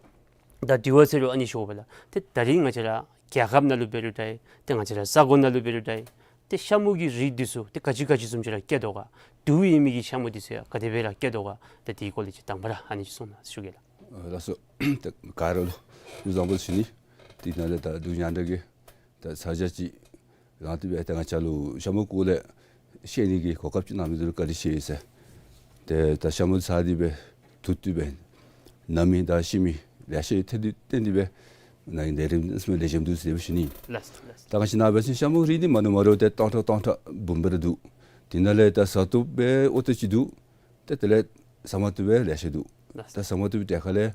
ད་དྲི་བ་ཟེར་རུང་ཨ་ནི་ཞུ་དགོ་པས་ལགས། ཏེ་ད་རིས་ང་བཅས་ར་རྒྱལ་ཁབ་ནང་ལུ་འབད་རུང་འདྲ་ཏེ་ང་བཅས་ར་ས་གོ་ནང་ལུ་འབད་རུང་འདྲ་ཏེ་ཤ་མུ་གི་རིགས་འདི་ཚུ་ཏེ་ག་ཅི་ག་ཅི་བཟུམ་ཅིག་ར་སྐྱེ་དོ་ག། དུག་ཡོད་མི་གི་ཤ་མུ་འདི་ཚུ་ཡང་ག་དེ་སྦེ་ར་སྐྱེ་དོ་ག། ད་དེའི་སྐོར་ལས་ཅིག་དང་པ་ར་ཨ་ནི་ཅིག་གསུང་གནང་ཟེར་ཞུ་གེ་ལགས། ཨ་ལགས་སོ། ད་ག་ར་ལུ་སྐུ་གཟུགས་བཟང་པོ་ཟེར་ཞུ་ནི། དེ་ནང་ལས་ད་འབྲུག་རྒྱང་བསྒྲགས་ཀྱིས་ད་ཚར་གཅིག་རང་ཏེ་སྦེ་ད་ང་བཅས་ལུ་ཤ་མུ་སྐོར་ལས་ཤེས་ནི་གི་གོ་སྐབས་ཅིག་གནང་མི་འདི་ལུ་བཀའ་དྲིན་ཆེ་ཟེར། ཏེ་ད་ཤ་མུ་ཚར་ཏེ་སྦེ་དུག་བཏོག་སྦེ་ན་མི་དང་ཤི་མི་ལེ་ཤ་ཡོད། ཏེ་དེ་བརྟེན་ཏེ་སྦེ་ནཱ་གི་ལས་རིམ་ཨ་ཙི་མ་ལེགས་ཤོམ་འདུག་ཟེར་སྦེ་ཞུ་ནི། ལགས་སོ་ལགས་སོ། ད་ང་བཅས་ནཱ་འབད་བ་ཅིན་ཤ་མུ་རིགས་འདི་མ་འདྲཝ་མ་འདྲཝ་ཏེ་སྟོང་ཕྲག་སྟོང་ཕྲག་འབུམ་སྦེ་ར་འདུག། དེ་ནང་ལས་ད་བཟའ་བཏུབ་སྦེ་ཨོ་ཏོ་ཅིག་འདུག། ཏེ་དེ་ལས་བཟའ་མ་བཏུབ་སྦེ་ལེ་ཤ་འདུག། ལགས་སོ། ད་བཟའ་མ་བཏུབ་པའི་གྲས་ཁར་ལས་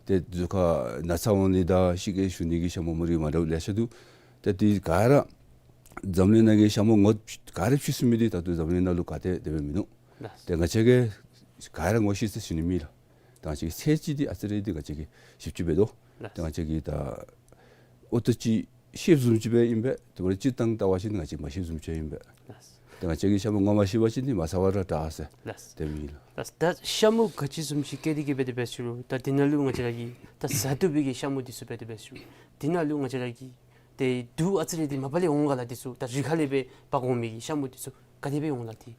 ཏེ་གཟུགས་ཁར་ན་ཚ་འོང་ནི་དང་ཤི་གེ་ཞུ་ནི་གི་ཤ་མུ་མུ་རིགས་མ་འདྲཝ་ལེ་ཤ་འདུག། ཏེ་དེ་ག་ར་འཛམ་གླིང་ནང་གི་ཤ་མུ་ངོ་ག་ར་ཕྱེ་ཚུགས་མི་འདི་ད་ལྟོ་འཛམ་གླིང་ནང་ལུ་ག་ཏེ་དེ་སྦེ་མིན་འདུག། ལགས་སོ། ཏེ་ང་བཅས་ཀྱིས་ག་ར་ངོ་ཤེས་ཟེར་ཞུ་ནི་མེད་ལགས། ད་ང་བཅས་ཀྱིས་ཚད་ཅིག་འདི་ཨ་ཙི་རེ་འདི་ང་བཅས་ཀྱིས་ཞིབ་ཅིག་འབད་དོ། ལགས། ཏེ་ང་བཅས་ཀྱིས་ད་ཨོ་ཏོ་ཅིག་ཤེསཔ་བཟུམ་ཅིག་སྦེ་ཨིན་པས། དེ་འབདཝ་ད་སྤྱིར་བཏང་བལྟ་བ་ཅིན་ང་བཅས་མ་ཤེསཔ་བཟུམ་ཅིག་ཨིན་པས། ལགས། ཏེ་ང་བཅས་ཀྱིས་ཤ་མུ་ངོ་མ་ཤེས་པ་ཅིན་འདི་མ་ཟ་བར་ར་དྲག་ཟེར། ལགས། དེ་སྦེ་ཨིན་ལགས། ལགས། ད་ཤ་མུ་ག་ཅི་བཟུམ་ཅིག་སྐྱེ་སྟེ་གི་སྦེ་དེ་སྦེ་ཞུ་རུང་ད་དེ་ནང་ལུ་ང་བཅས་ར་གི་ད་བཟའ་བཏུབ་པའི་གི་ཤ་མུ་འདི་ཚུ་སྦེ་དེ་སྦེ་ཞུ་རུང་དེ་ནང་ལུ་ང་བཅས་ར་གི་ཏེ་དུག་ཨ་ཙི་རེ་འདི་མ་པ་ལས་འོང་ག་ལགས། འདི་ཚུ་ད་རི་ཁ་ལས་སྦེ་འབག་འོང་མི་གི་ཤ་མུ་འདི་ཚུ་ག་དེ་སྦེ་འོང་ལགས་ཏེ།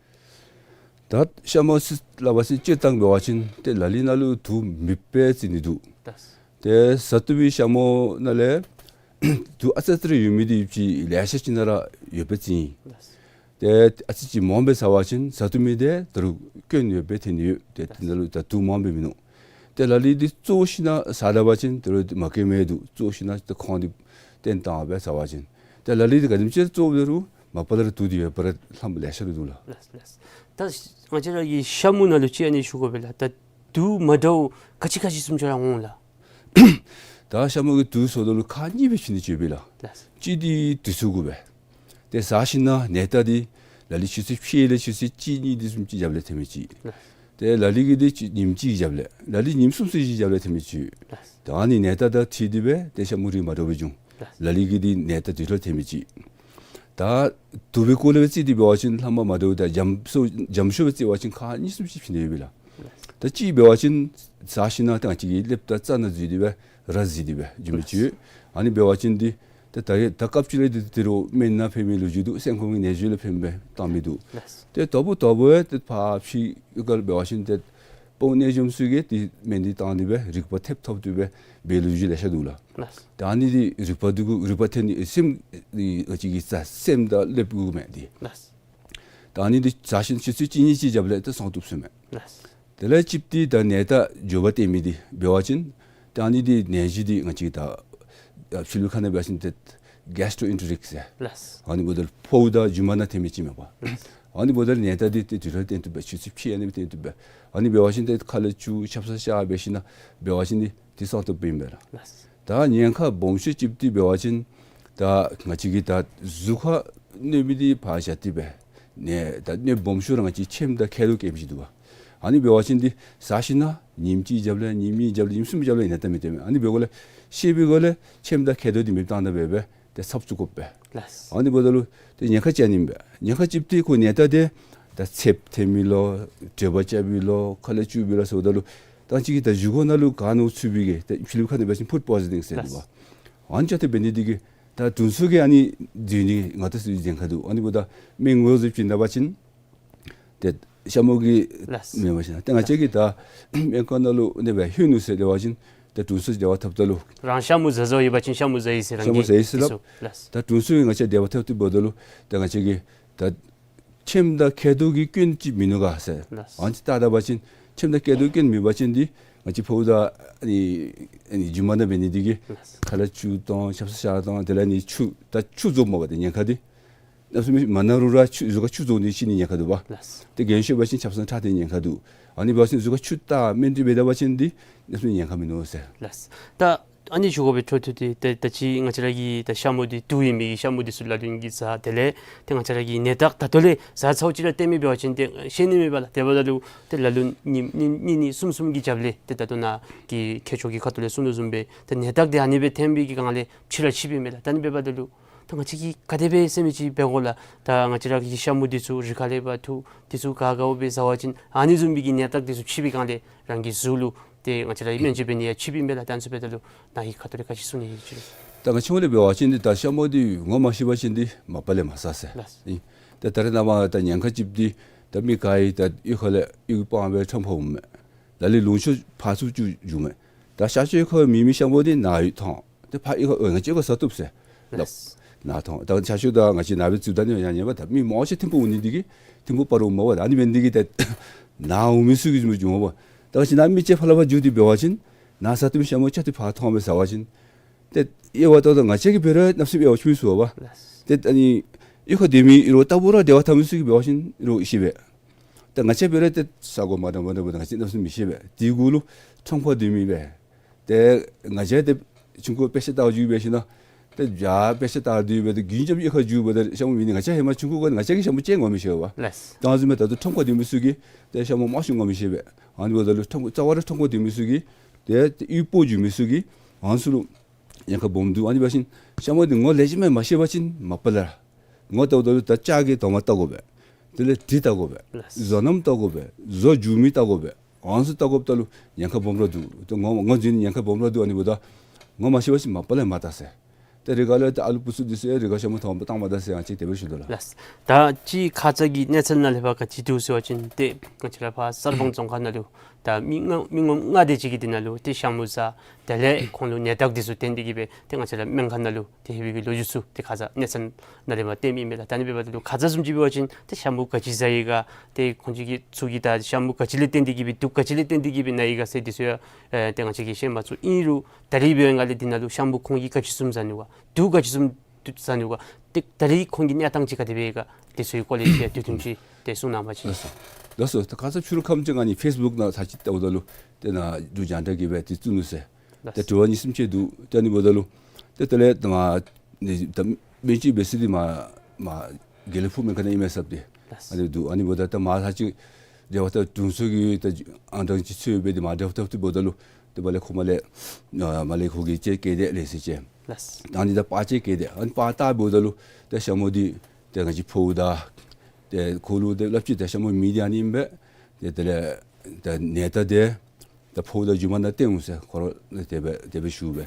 ད་ཤ་མུ་ཟེར་སླབ་པ་ཅིན་སྤྱིར་བཏང་འབད་བ་ཅིན་ཏེ་ལ་ལུ་ནང་ལུ་དུག་མེདཔ་སྦེ་བརྩི་ནི་འདུག། ལགས། ཏེ་བཟའ་བཏུབ་པའི་ཤ་མུ་ནང་ལས་དུག་ཨ་ཙི་ཙི་རེ་ཡོད་མི་འདི་ཅིག་ལེ་ཤ་ཅིག་ནང་ར་ཡོདཔ་སྦེ་བརྩི་ཡི། ལགས། ཏེ་ཨ་ཙི་ཅིག་མངམ་སྦེ་ཟ་བ་ཅིན་བཟའ་བཏུབ་མི་འདི་ད་རུང་སྐྱོན་ཡོདཔ་སྦེ་ཐོན་ནི་ཡོད། ཏེ་དེ་ནང་ལུ་ད་དུག་མངམ་སྦེ་མིན་འདུག། ཏེ་ལ་ལུ་འདི་བཙོ་ཞིནམ་ལས་ཟ་ད་པ་ཅིན་དེ་ལུ་མ་སྐྱེ་མི་འདུག། བཙོ་ཞིནམ་ལས་ཏེ་ཁོང་འདི་བཏོན་བཏང་སྦེ་ཟ་བ་ཅིན། ཏེ་ལ་ལུ་འདི་ག་དེམ་ཅིག་བཙོ་འབད་རུང་མ་པ་ལས་ར་དུག་འདི་ཡོད་པ་ར་ལྷམ་ལེ་ཤ་ར་འདུག་ལགས། ལགས་ལགས། ད་ང་བཅས་ར་གི་ཤ་མུ་ནང་ལུ་ཅིག་ཨ་ནི་ཞུ་དགོ་པས་ལགས། ད་དུག་མ་འདྲཝ་ག་ཅི་ག་ཅི་བཟུམ་ཅིག་ར་འོང་ལགས། ད་ཤ་མུ་གི་དུག་ཟེརཝ་ད་ལུ་ཁག་གཉིས་སྦེ་ཕྱེ་ནི་ཅིག་ཡོད་པས་ལགས། ལགས། གཅིག་འདི་དུས་ཚོད་གུ་སྦེ། ཏེ་ཟ་ཞིནམ་ལས་ནད་རྟགས་འདི་ལ་ལུ་ཆུ་ཚོད་ཕྱེད་ལས་ཆུ་ཚོད་གཅིག་གཉིས་འདི་བཟུམ་ཅིག་རྒྱབ་ལས་ཐོན་མི་ཅིག། ལགས། ཏེ་ལ་ལུ་གི་འདི་ཅིག་ཉིནམ་གཅིག་རྒྱབ་ལས་ལ་ལུ་ཉིནམ་གསུམ་ཚུན་ཅིག་རྒྱབ་ལས་ཐོན་མི་ཅིག། ལགས། ད་ཨ་ནི་ནད་རྟགས་དང་འཁྲིལ་ཏེ་སྦེ་ཏེ་ཤ་མུ་རིགས་མ་འདྲཝ་སྦེ་འབྱུང་། ལགས། ལ་ལུ་གི་འདི་ནད་རྟགས་དུས་ཐོག་ཐོན་མི་ཅིག། ད་དུག་པའི་སྐོར་ལས་སྦེ་བརྩི་སྟེ་འབད་བ་ཅིན་ལྷག་མ་མ་འདྲཝ་ད་འཇམ་སུ་འཇམ་ཤོས་སྦེ་བརྩི་བ་ཅིན་ཁག་གཉིས་བཟུམ་ཅིག་ཕྱེ་ནི་ཡོད་པས་ལགས། ད་གཅིག་འབད་བ་ཅིན་ཟ་ཞིནམ་ལས་ད་ང་བཅས་ཀྱི་ཀླདཔ་དང་རྩ་ནང་འཛུལ་ཏེ་སྦེ་ ར་བཟི་སྟེ་སྦེ་འགྱོ་མི་ཅིག་ཡོད། ཨ་ནི་འབད་བ་ཅིན་འདི་ཏེ་ད་རེས་ད་སྐབས་ཅིག་ལས་འདི་དེ་རུ་སྨན་ནང་ཕན་མི་ལོ་རྒྱུས་འདུག། སེམས་ཁམས་ཀྱི་ནད་གཞི་ལུ་ཕན་པའི་བཏང་མི་འདུག། ལགས། ཏེ་དོ་བུ་དོ་བུ་ཡང་ཏེ་ཕར་ཕྱི་ཡུལ་ཁར་འབད་བ་ཅིན་ཏེ་དཔོན་གནས་འཇོམས་ཚུ་གིས་འདི་སྨན་འདི་བཏང་སྟེ་སྦེ་རིག་པ་ཐེབས་ཐོབ་སྟེ་སྦེ་འབད་ལོ་རྒྱུས་ལེ་ཤ་འདུག་ལགས། ལགས། ད་ཨ་ནི་འདི་རིག་པ་འདི་གུ་རིག་པ་ཐོན་ནི་སེམས་འདི་ཨ་ཅིག་གི་ས་སེམས་དང་ལེབ་དགོ་མས་འདི། ལགས། ད་ཨ་ནི་འདི་ཟ་ཞིནམ་ཆུ་ཚོད་གཅིག་གཉིས་ཅིག་རྒྱབ་ལས་ཏེ་སངས་བཏུབ་ཟེར་མས། ལགས། དེ་ལས་གཅིག་འདི་ད་ནད་རྟགས་འགྱོད་པ་བསྟན་མི་འདི་འབད་བ་ཅིན་ད་ཨ་ནི་འདི་ནད་གཞི་འདི་ང་བཅས་ད་ཕྱི་ལུ་ཁ་ནང་འབད་བ་ཅིན་ཏེ་གེས་ཊོ་ཨེན་ཊེ་རིག་ཟེར། ལགས། ཨ་ནི་འབདཝ་ད་ཕོཝ་དང་རྒྱུ་མ་ནང་ཐོན་མི་ཅིག་མས་པ། ལགས། ཨ་ནི་འབདཝ་ད་ནད་རྟགས་འདི་ཏེ་དུས་ལྟར་བསྟན་བཏུབ་པས། ཆུ་ཚོད་ཕྱེད་ཨ་ནི་སྦེ་བསྟན་བཏུབ་པས། ཨ་ནི་འབད་བ་ཅིན་ཏེ་ཁ་ལས་སྐྱུག་ཆབ་གསང་བཞག་འབད་ཞིནམ་འབད་བ་ཅིན་འདི་ཏེ་སངས་བཏུབ་ཨིན་པས་ལགས། ལགས། ད་ཉེན་ཁ་སྦོམ་ཤོས་ཅིག་འདི་འབད་བ་ཅིན་ད་ང་བཅས་ཀྱི་ད་གཟུགས་ཁར་གནོད་མི་འདི་ཕར་བཞག་སྟེ་སྦེ་ནི་ད་གནོད་སྦོམ་ཤོས་ར་ང་བཅས་ཁྱེམ་དང་མཁལ་རྡོག་སྐྱེ་མི་ཅིག་འདུག་པ། ཨ་ནི་འབད་བ་ཅིན་འདི་ཟ་ཞིནམ་ཉིནམ་གཅིག་རྒྱབ་ལས་ཉིནམ་གཉིས་རྒྱབ་ལས་ཉིནམ་གསུམ་རྒྱབ་ལས་ནད་རྟགས་མི་སྟོན་མས། ཨ་ནི་འབད་དགོཔ་ལས་ཤེས་པའི་སྒོ་ལས་ཁྱེམ་དང་མཁལ་རྡོག་འདི་མེདཔ་བཏང་ད་འབད་སྦེ་ཏེ་ཚབ་བཙུགས་དགོ་པས། ལགས། ཨ་ནི་འབདཝ་ད་ལུ་ཏེ་ཉེན་ཁ་ཅིག་ཨ་ནི་ཨིན་པས། ཉེན་ཁ་ཅིག་འདི་ཁོ་ནད་རྟགས་འདི་ད་ཚདཔ་ཐོན་མི་ལོ་དྲོད་འབར་རྐྱབ་པའི་ལོ་ཁ་ལས་སྐྱུག་པའི་ལོ་ཟེརཝ་ད་ལུ་ད་ཅིག་གིས་ད་བཞེས་སྒོ་ནང་ལུ་ག་ནོར་ཚུད་པའི་གི་ཏེ་ཕྱི་ལུ་ཁ་ནང་འབད་བ་ཅིན་ཕུཌ་པོའི་ཛ་ནིང་ཟེར་འདུག་པ། ལགས། ཨ་ནི་ཅིག་ཏེ་འབད་ནི་འདི་གིས་ད་དྲུང་འཚོ་གིས་ཨ་ནི་འདི་ནི་ང་བཅས་ཚུ་ཉེན་ཁ་འདུག། ཨ་ནི་འབདཝ་ད་སྨན་ངོས་འཛིན་ཅིག་ནང་འབད་བ་ཅིན་ཏེ་ཤ་མུ་གི་ལགས། མེན་པ་ཅིན་ཏེ་ང་བཅས་ཀྱིས་ད་སྨན་ཁང་ནང་ལུ་ཨ་ནི་སྦེ་ལྷོད་ནུག་ཟེར་འབད་བ་ཅིན་ཏེ་དྲུང་འཚོ་འབྲེལ་བ་འཐབ་ད་ལུ་རང་ཤ་མུ་ཟ་ཟཝ་ཡོད་པ་ཅིན་ཤ་མུ་ཟ་ཡི་ཟེར། ཤ་མུ་ཟ་ཡི་ཟེར་ལགས། ལགས། ད་དྲུང་འཚོ་གིས་ང་བཅས་འབྲེལ་བ་འཐབ་སྟེ་འབདཝ་ད་ལུ་ཏེ་ང་བཅས་ཀྱིས་ད་ཁྱེམ་དང་མཁལ་རྡོག་གི་སྐྱོན་ཅིག་མིན་ནུག་ག་ཟེར། ལགས། ཨ་ནི་ཅིག་བལྟ་ད་པ་ཅིན་ཁྱེམ་དང་མཁལ་རྡོག་སྐྱོན་མེད་པ་ཅིན་འདི་ང་བཅས་ཕོཝ་དང་ཨ་ནི་ཨ་ནི་རྒྱུ་མ་ནང་འབད་ནི་འདི་གིས་ལགས། ཁ་ལས་སྐྱུག་དང་ཆབ་གསང་བཞག་དང་དེ་ལས་ཨ་ནི་ཆུ་ད་ཆུ་རྫོགསཔ་མས་པ་ཏེ་ཉེན་ཁ་འདི། གནམ་མེད་ས་མེད་མ་ན་རུང་ར་ཆུ་གཟུགས་ཁར་ཆུ་རྫོགས་ནི་ཤི་ནི་ཉེན་ཁ་འདུག་པ། ལགས། ཏེ་རྒན་ཤོས་འབད་བ་ཅིན་ཆབ་གསང་ཁྲག་འཐེན་ཉེན་ཁ་འདུག། ཨ་ནི་འབད་བ་ཅིན་གཟུགས་ཁར་ཆུ་བཏགས་སྨན་དེ་འབད་ད་པ་ཅིན་འདི་གནམ་མེད་ས་མེད་ཉེན་ཁ་མིན་ནུག་ཟེར། ལགས། ད་ཨ་ནི་ཞུ་དགོ་པའི་འཕྲོ་མཐུད་དེ་ད་ད་ཅི་ང་བཅས་ར་གི་ད་ཤ་མུ་འདི་དུག་ཨིན་མི་གི་ཤ་མུ་འདི་ཚུ་ལ་ལུ་ཨིན་གྱི་ཟ། དེ་ལས་ཏེ་ང་བཅས་ར་གི་ནད་རྟགས་ད་ལྟོ་ལས་ཟ་ཚརཝ་ཅིག་ར་བསྟན་མི་འབད་བ་ཅིན་ཏེ་ཤེས་ནི་མེད་པས་ལགས། དེ་འབདཝ་ད་ལུ་ཏེ་ལ་ལུ་ཉིནམ་གཉིས་གཉིས་གཉིས་གསུམ་གསུམ་གྱི་རྒྱབ་ལས་ཏེ་ད་ལྟོ་ནཱ་གི་མཁས་མཆོག་གི་ཁ་ཐུག་ལས་གསུངས་དོ་བཟུམ་སྦེ་ཏེ་ནད་རྟགས་འདི་ཨ་ནི་སྦེ་ཐོན་པའི་གི་སྒང་ལས་ཕྱི་ར་ཕྱིཔ་ཨིན་མས་ལགས། ད་ཨ་ནི་འབདཝ་ད་ལུ་ད་ང་བཅས་ཀྱིས་ག་དེ་སྦེ་ཟེར་མི་ཅིག་འབད་དགོ་ལགས། ད་ང་བཅས་ར་གི་ཤ་མུ་འདི་ཚུ་རི་ཁ་ལས་འབག་འཐུ་འདི་ཚུ་ག་ག་འབད་སྦེ་ཟ་བ་ཅིན་ཨ་ནི་བཟུམ་མའི་གི་ནད་རྟགས་འདི་ཚུ་ཕྱི་པའི་སྒང་ལས་རང་གི་གཟུགས་ལུ་ཏེ་ང་བཅས་ར་སྨན་བཅོས་འབད་ནི་ཡང་ཕྱིཔ་ཨིན་པས་ལགས། ད་ཨ་ནི་ཚུ་འབདཝ་ད་ལུ་ནཱ་གི་ཁ་ཐུག་ལས་ག་ཅི་གསུང་ནི་ཡོད་ཅི། ད་ང་བཅས་ལས་འབད་བ་ཅིན་འདི་ད་ཤ་མུ་འདི་ངོ་མ་ཤེས་པ་ཅིན་འདི་མ་པ་ལས་མ་ཟ་ཟེར། ལགས། ཨིན། ད་ད་རེས་ནངས་པ་ད་ཉེན་ཁ་ཅིག་འདི་ད་མི་ག་ཡང་ད་གཡུས་ཁ་ལས་གཡུས་སྤང་སྦེ་ཁྲོམ་ཁར་འོངམ་མས། ལ་ལུ་ལུང་ཕྱོགས་ཕར་ཚུར་ཅིག་འགྱོཝ་མས། ད་ཤར་ཕྱོགས་ཁར་མེད་མི་ཤ་མུ་འདི་ནཱ་ཡོད་མཐོང་། ཏེ་ཕར་གཡུས་ཁར་ཨོ་ང་བཅས་ཁར་ཟ་བཏུབ་ཟེར་སླབ། ལགས། ནཱ་མཐོང་། ད་ཤར་ཕྱོགས་ད་ང་བཅས་ནཱ་སྦེ་འཛུལ་ད་ནི་ཡང་ཉན་པས། ད་མི་མང་ཤོས་ཐིམ་ཕུག་འོང་ནི་འདི་གིས་ཐིམ་ཕུག་སྤ་རོ་འོངམ་མས་པ། ད་ཨ་ནི་འབད་ནི་འདི་གིས་ད་ནཱ་འོང་མི་ཚུ་གིས་འཛུལ་འོང་པ། ད་ང་བཅས་ནཱ་མི་ཅིག་ཕར་ལས་ཕར་འགྱོ་སྟེ་འབད་བ་ཅིན་ནཱ་ཟ་བཏུབ་མི་ཤ་མུ་ཅིག་ཏེ་ཕར་མཐོང་སྦེ་ཟ་བ་ཅིན་ཏེ་དབྱེ་བ་ད་ད་ང་བཅས་ཀྱིས་འབད་རུང་གནམ་མེད་ས་མེད་དབྱེ་བ་ཕྱེ་མི་ཚུགས་པས། ལགས། ཏེ་ཨ་ནི་གཡུས་ཁར་སྡོད་མི་རོགས་ལྟ་བུ་ར་འབྲེལ་བ་འཐབ་མི་ཚུ་གིས་འབད་བ་ཅིན་རོགས་ཤེས་པས། ད་ང་བཅས་འབད་རུང་ཏེ་ཟ་དགོ་མ་འདྲཝ་མ་འདྲཝ་འབདཝ་ད་ང་བཅས་གནམ་མེད་ས་མེད་མི་ཤེས་པས། དེ་གུ་ལུ་ཁྲོམ་ཁར་སྡོད་མི་སྦེ་ཏེ་ང་བཅས་ཏེ་ཆུང་ཀུ་དཔེ་ཆ་ལྟ་འགྱོ་སྦེ་ཞིནམ་ཏེ་ཡར་དཔེ་ཆ་ལྟ་སྡོད་སྦེ་ཏེ་རྒྱུན་བཅོམ་གཡུས་ཁར་འགྱོཝ་ད་ཤ་མུ་མེད་ནི་ང་བཅས་ཧེ་མ་ཆུང་ཀུ་སྒང་ང་བཅས་ཀྱིས་ཤ་མུ་ཅིག་ངོ་མི་ཤེས་པས། ལགས། ད་ཨ་ནི་བཟུམ་སྦེ་ད་ལྟོ་ཁྲོམ་ཁར་སྡོད་མི་ཚུ་གིས་ཏེ་ཤ་མུ་མང་ཤོས་ངོ་མི་ཤེས་པས། ཨ་ནི་འབདཝ་ད་ལུ་ཁྲོམ་རྩ་བ་ར་ཁྲོམ་ཁར་སྡོད་མི་ཚུ་གིས་ཏེ་ཏེ་གཡུས་སྤོ་འགྱོ་མི་ཚུ་གིས་ཨ་ནི་ཚུ་ལུ་ཉེན་ཁ་སྦོམ་འདུག། ཨ་ནི་འབད་བ་ཅིན་ཤ་མུ་འདི་ངོ་ལེགས་ཤོམ་མ་ཤེས་པ་ཅིན་མ་པ་ལས་ངོ་བལྟཝ་ད་ལུ་ད་ལྕགས་ཀྱི་དོང་པ་བལྟ་དགོ་པས། དེ་ལས་དྲི་བལྟ་དགོ་པས། ལགས། བཟོ་རྣམ་བལྟ་དགོ་པས། བཟོ་འགྱོ་མི་བལྟ་དགོ་པས། ཨ་ནི་ཚུ་བལྟ་དགོཔ་ད་ལུ་ཉེན་ཁ་སྦོམ་ར་འདུག། ཏེ་ངོ་ངོ་འཛིན་ཉེན་ཁ་སྦོམ་ར་འདུག། ཨ་ནི་འབདཝ་ད་ངོ་མ་ཤེས་པ་ཅིན་མ་པ་ལས་མ་བལྟ་ཟེར། ཏེ་རི་ཁ་ལས་ཏེ་ཨ་ལུ་བུཚ་འདི་ཚུ་ཡང་རི་ཁར་ཤ་མུ་མཐོངམ་བཏང་མ་ད་ཟེར་ཡང་ཅིག་དེ་སྦེ་ཞུ་དོ་ལགས། ལགས། ད་ཅི་ཁ་ཙ་གི་གནས་ཚུལ་ནང་ལས་ཕར་ག་ཅི་འདུག་ཟེར་བ་ཅིན་ཏེ་ང་བཅས་ར་ཕར་གསར་སྤང་རྫོང་ཁག་ནང་ལུ་ད་མི་ལྔ་མི་ངོམ་ལྔ་དེ་ཅིག་གིས་འདི་ནང་ལུ་ཏེ་ཤ་མུ་ཟ། དེ་ལས་ཁོང་ལུ་ནད་རྟགས་འདི་ཚུ་བསྟན་ཏེ་གི་སྦེ་ཏེ་ང་བཅས་ར་སྨན་ཁང་ནང་ལུ་ཏེ་ལྷོད་པའི་གི་ལོ་རྒྱུས་ཚུ་ཏེ་ཁ་ཙ་གནས་ཚུལ་ནང་ལས་མར་བསྟནམ་ཨིན་མས་ལགས། ད་ཨ་ནི་འབདཝ་ད་ལུ་ཁ་ཙ་བཟུམ་ཅིག་འབད་བ་ཅིན་ཏེ་ཤ་མུ་ག་ཅི་ཟ་ཡི་ག། ཏེ་ཁོང་ཅིག་གི་ཚུ་གིས་ད་ཤ་མུ་ག་ཅི་ལས་བརྟེན་ཏེ་གི་སྦེ་དུག་ག་ཅི་ལས་བརྟེན་ཏེ་གི་སྦེ་ན་ཡི་ག་ཟེར་འདི་ཚུ་ཡང་ཨེ་ཏེ་ང་བཅས་ཀྱིས་ཤེས་མ་ཚུགས། ཨིན་རུང་ད་རིས་འབད་བའི་སྒང་ལས་འདི་ནང་ལུ་ཤ་མུ་ཁོང་གིས་ག་ཅི་བཟུམ་ཟ་ནུག་ག། དུག་ག་ཅི་བཟུམ་ཟ་ནུག་ག། ཏེ་ད་རིས་ཁོང་གི་གནས་སྟངས་ཅིག་ག་དེ་སྦེ་ཡོད་ག། དེ་ཚུའི་སྐོར་ལས་ཅིག་དུས་ཐུང་ཅིག་ཏེ་གསུང་གནང་བ་ཅིན། ལགས་སོ། ལགས་སོ། ད་ཁ་ཙ་ཕྱི་རུ་ཁམས་ཅིག་ང་ནི་ཕེསི་བུཀ་ནང་ཚར་ཅིག་བལྟཝ་ད་ལུ་ཏེ་ནཱ་འབྲུག་རྒྱང་བསྒྲགས་ཀྱིས་སྦེ་ཏེ་བཙུགས་ནུག་ཟེར། ལགས། ཏེ་དྲི་བ་གཉིས་གསུམ་ཅིག་འདུག། ཏེ་ཨ་ནི་འབདཝ་ད་ལུ་ཏེ་དེ་ལས་ད་མར་ནི་ད་སྨན་བཅོས་འབད་ས་འདི་མར་མར་དགེ་ལེགས་ཕུག་སྨན་ཁང་ནང་ཨིན་མས་ཟེར་ཏེ། ལགས། ཨ་ནི་འདུག། ཨ་ནི་འབདཝ་ད་ད་མར་ཚར་ཅིག་འབྲེལ་བ་འཐབ། དྲུང་འཚོ་གིས་ད་ཨང་གྲངས་ཅིག་འཚོལ་སྦེ་འདི་མར་འབྲེལ་བ་འཐབ་སྟེ་འབདཝ་ད་ལུ་ཏེ་མར་ལས་ཁོ་མར་ལས་ཨ་མར་ལས་ཁོ་གིས་ཅིག་བཀལ་ཏེ་ལེགས་ཤོམ་ཅིག། ལགས། ད་ཨ་ནི་ད་པར་ཅིག་བཀལ་ཏེ་ཨ་ནི་པར་བལྟ་འབདཝ་ད་ལུ་ད་ཤ་མུ་འདི་ད་ང་བཅས་ཕོཝ་དང་ད་ཁོ་ལུ་ད་སླབ་ཅི། ད་ཤ་མུ་མེད་འདི་ཨ་ནི་ཨིན་པས། ད་དེ་ལས་ད་ནད་རྟགས་འདི་ ད་ཕོཝ་དང་རྒྱུ་མ་ནང་བཏོན་འོང་ཟེར་ཁོ་ར་དེ་སྦེ་དེ་སྦེ་ཞུ་སྦེ།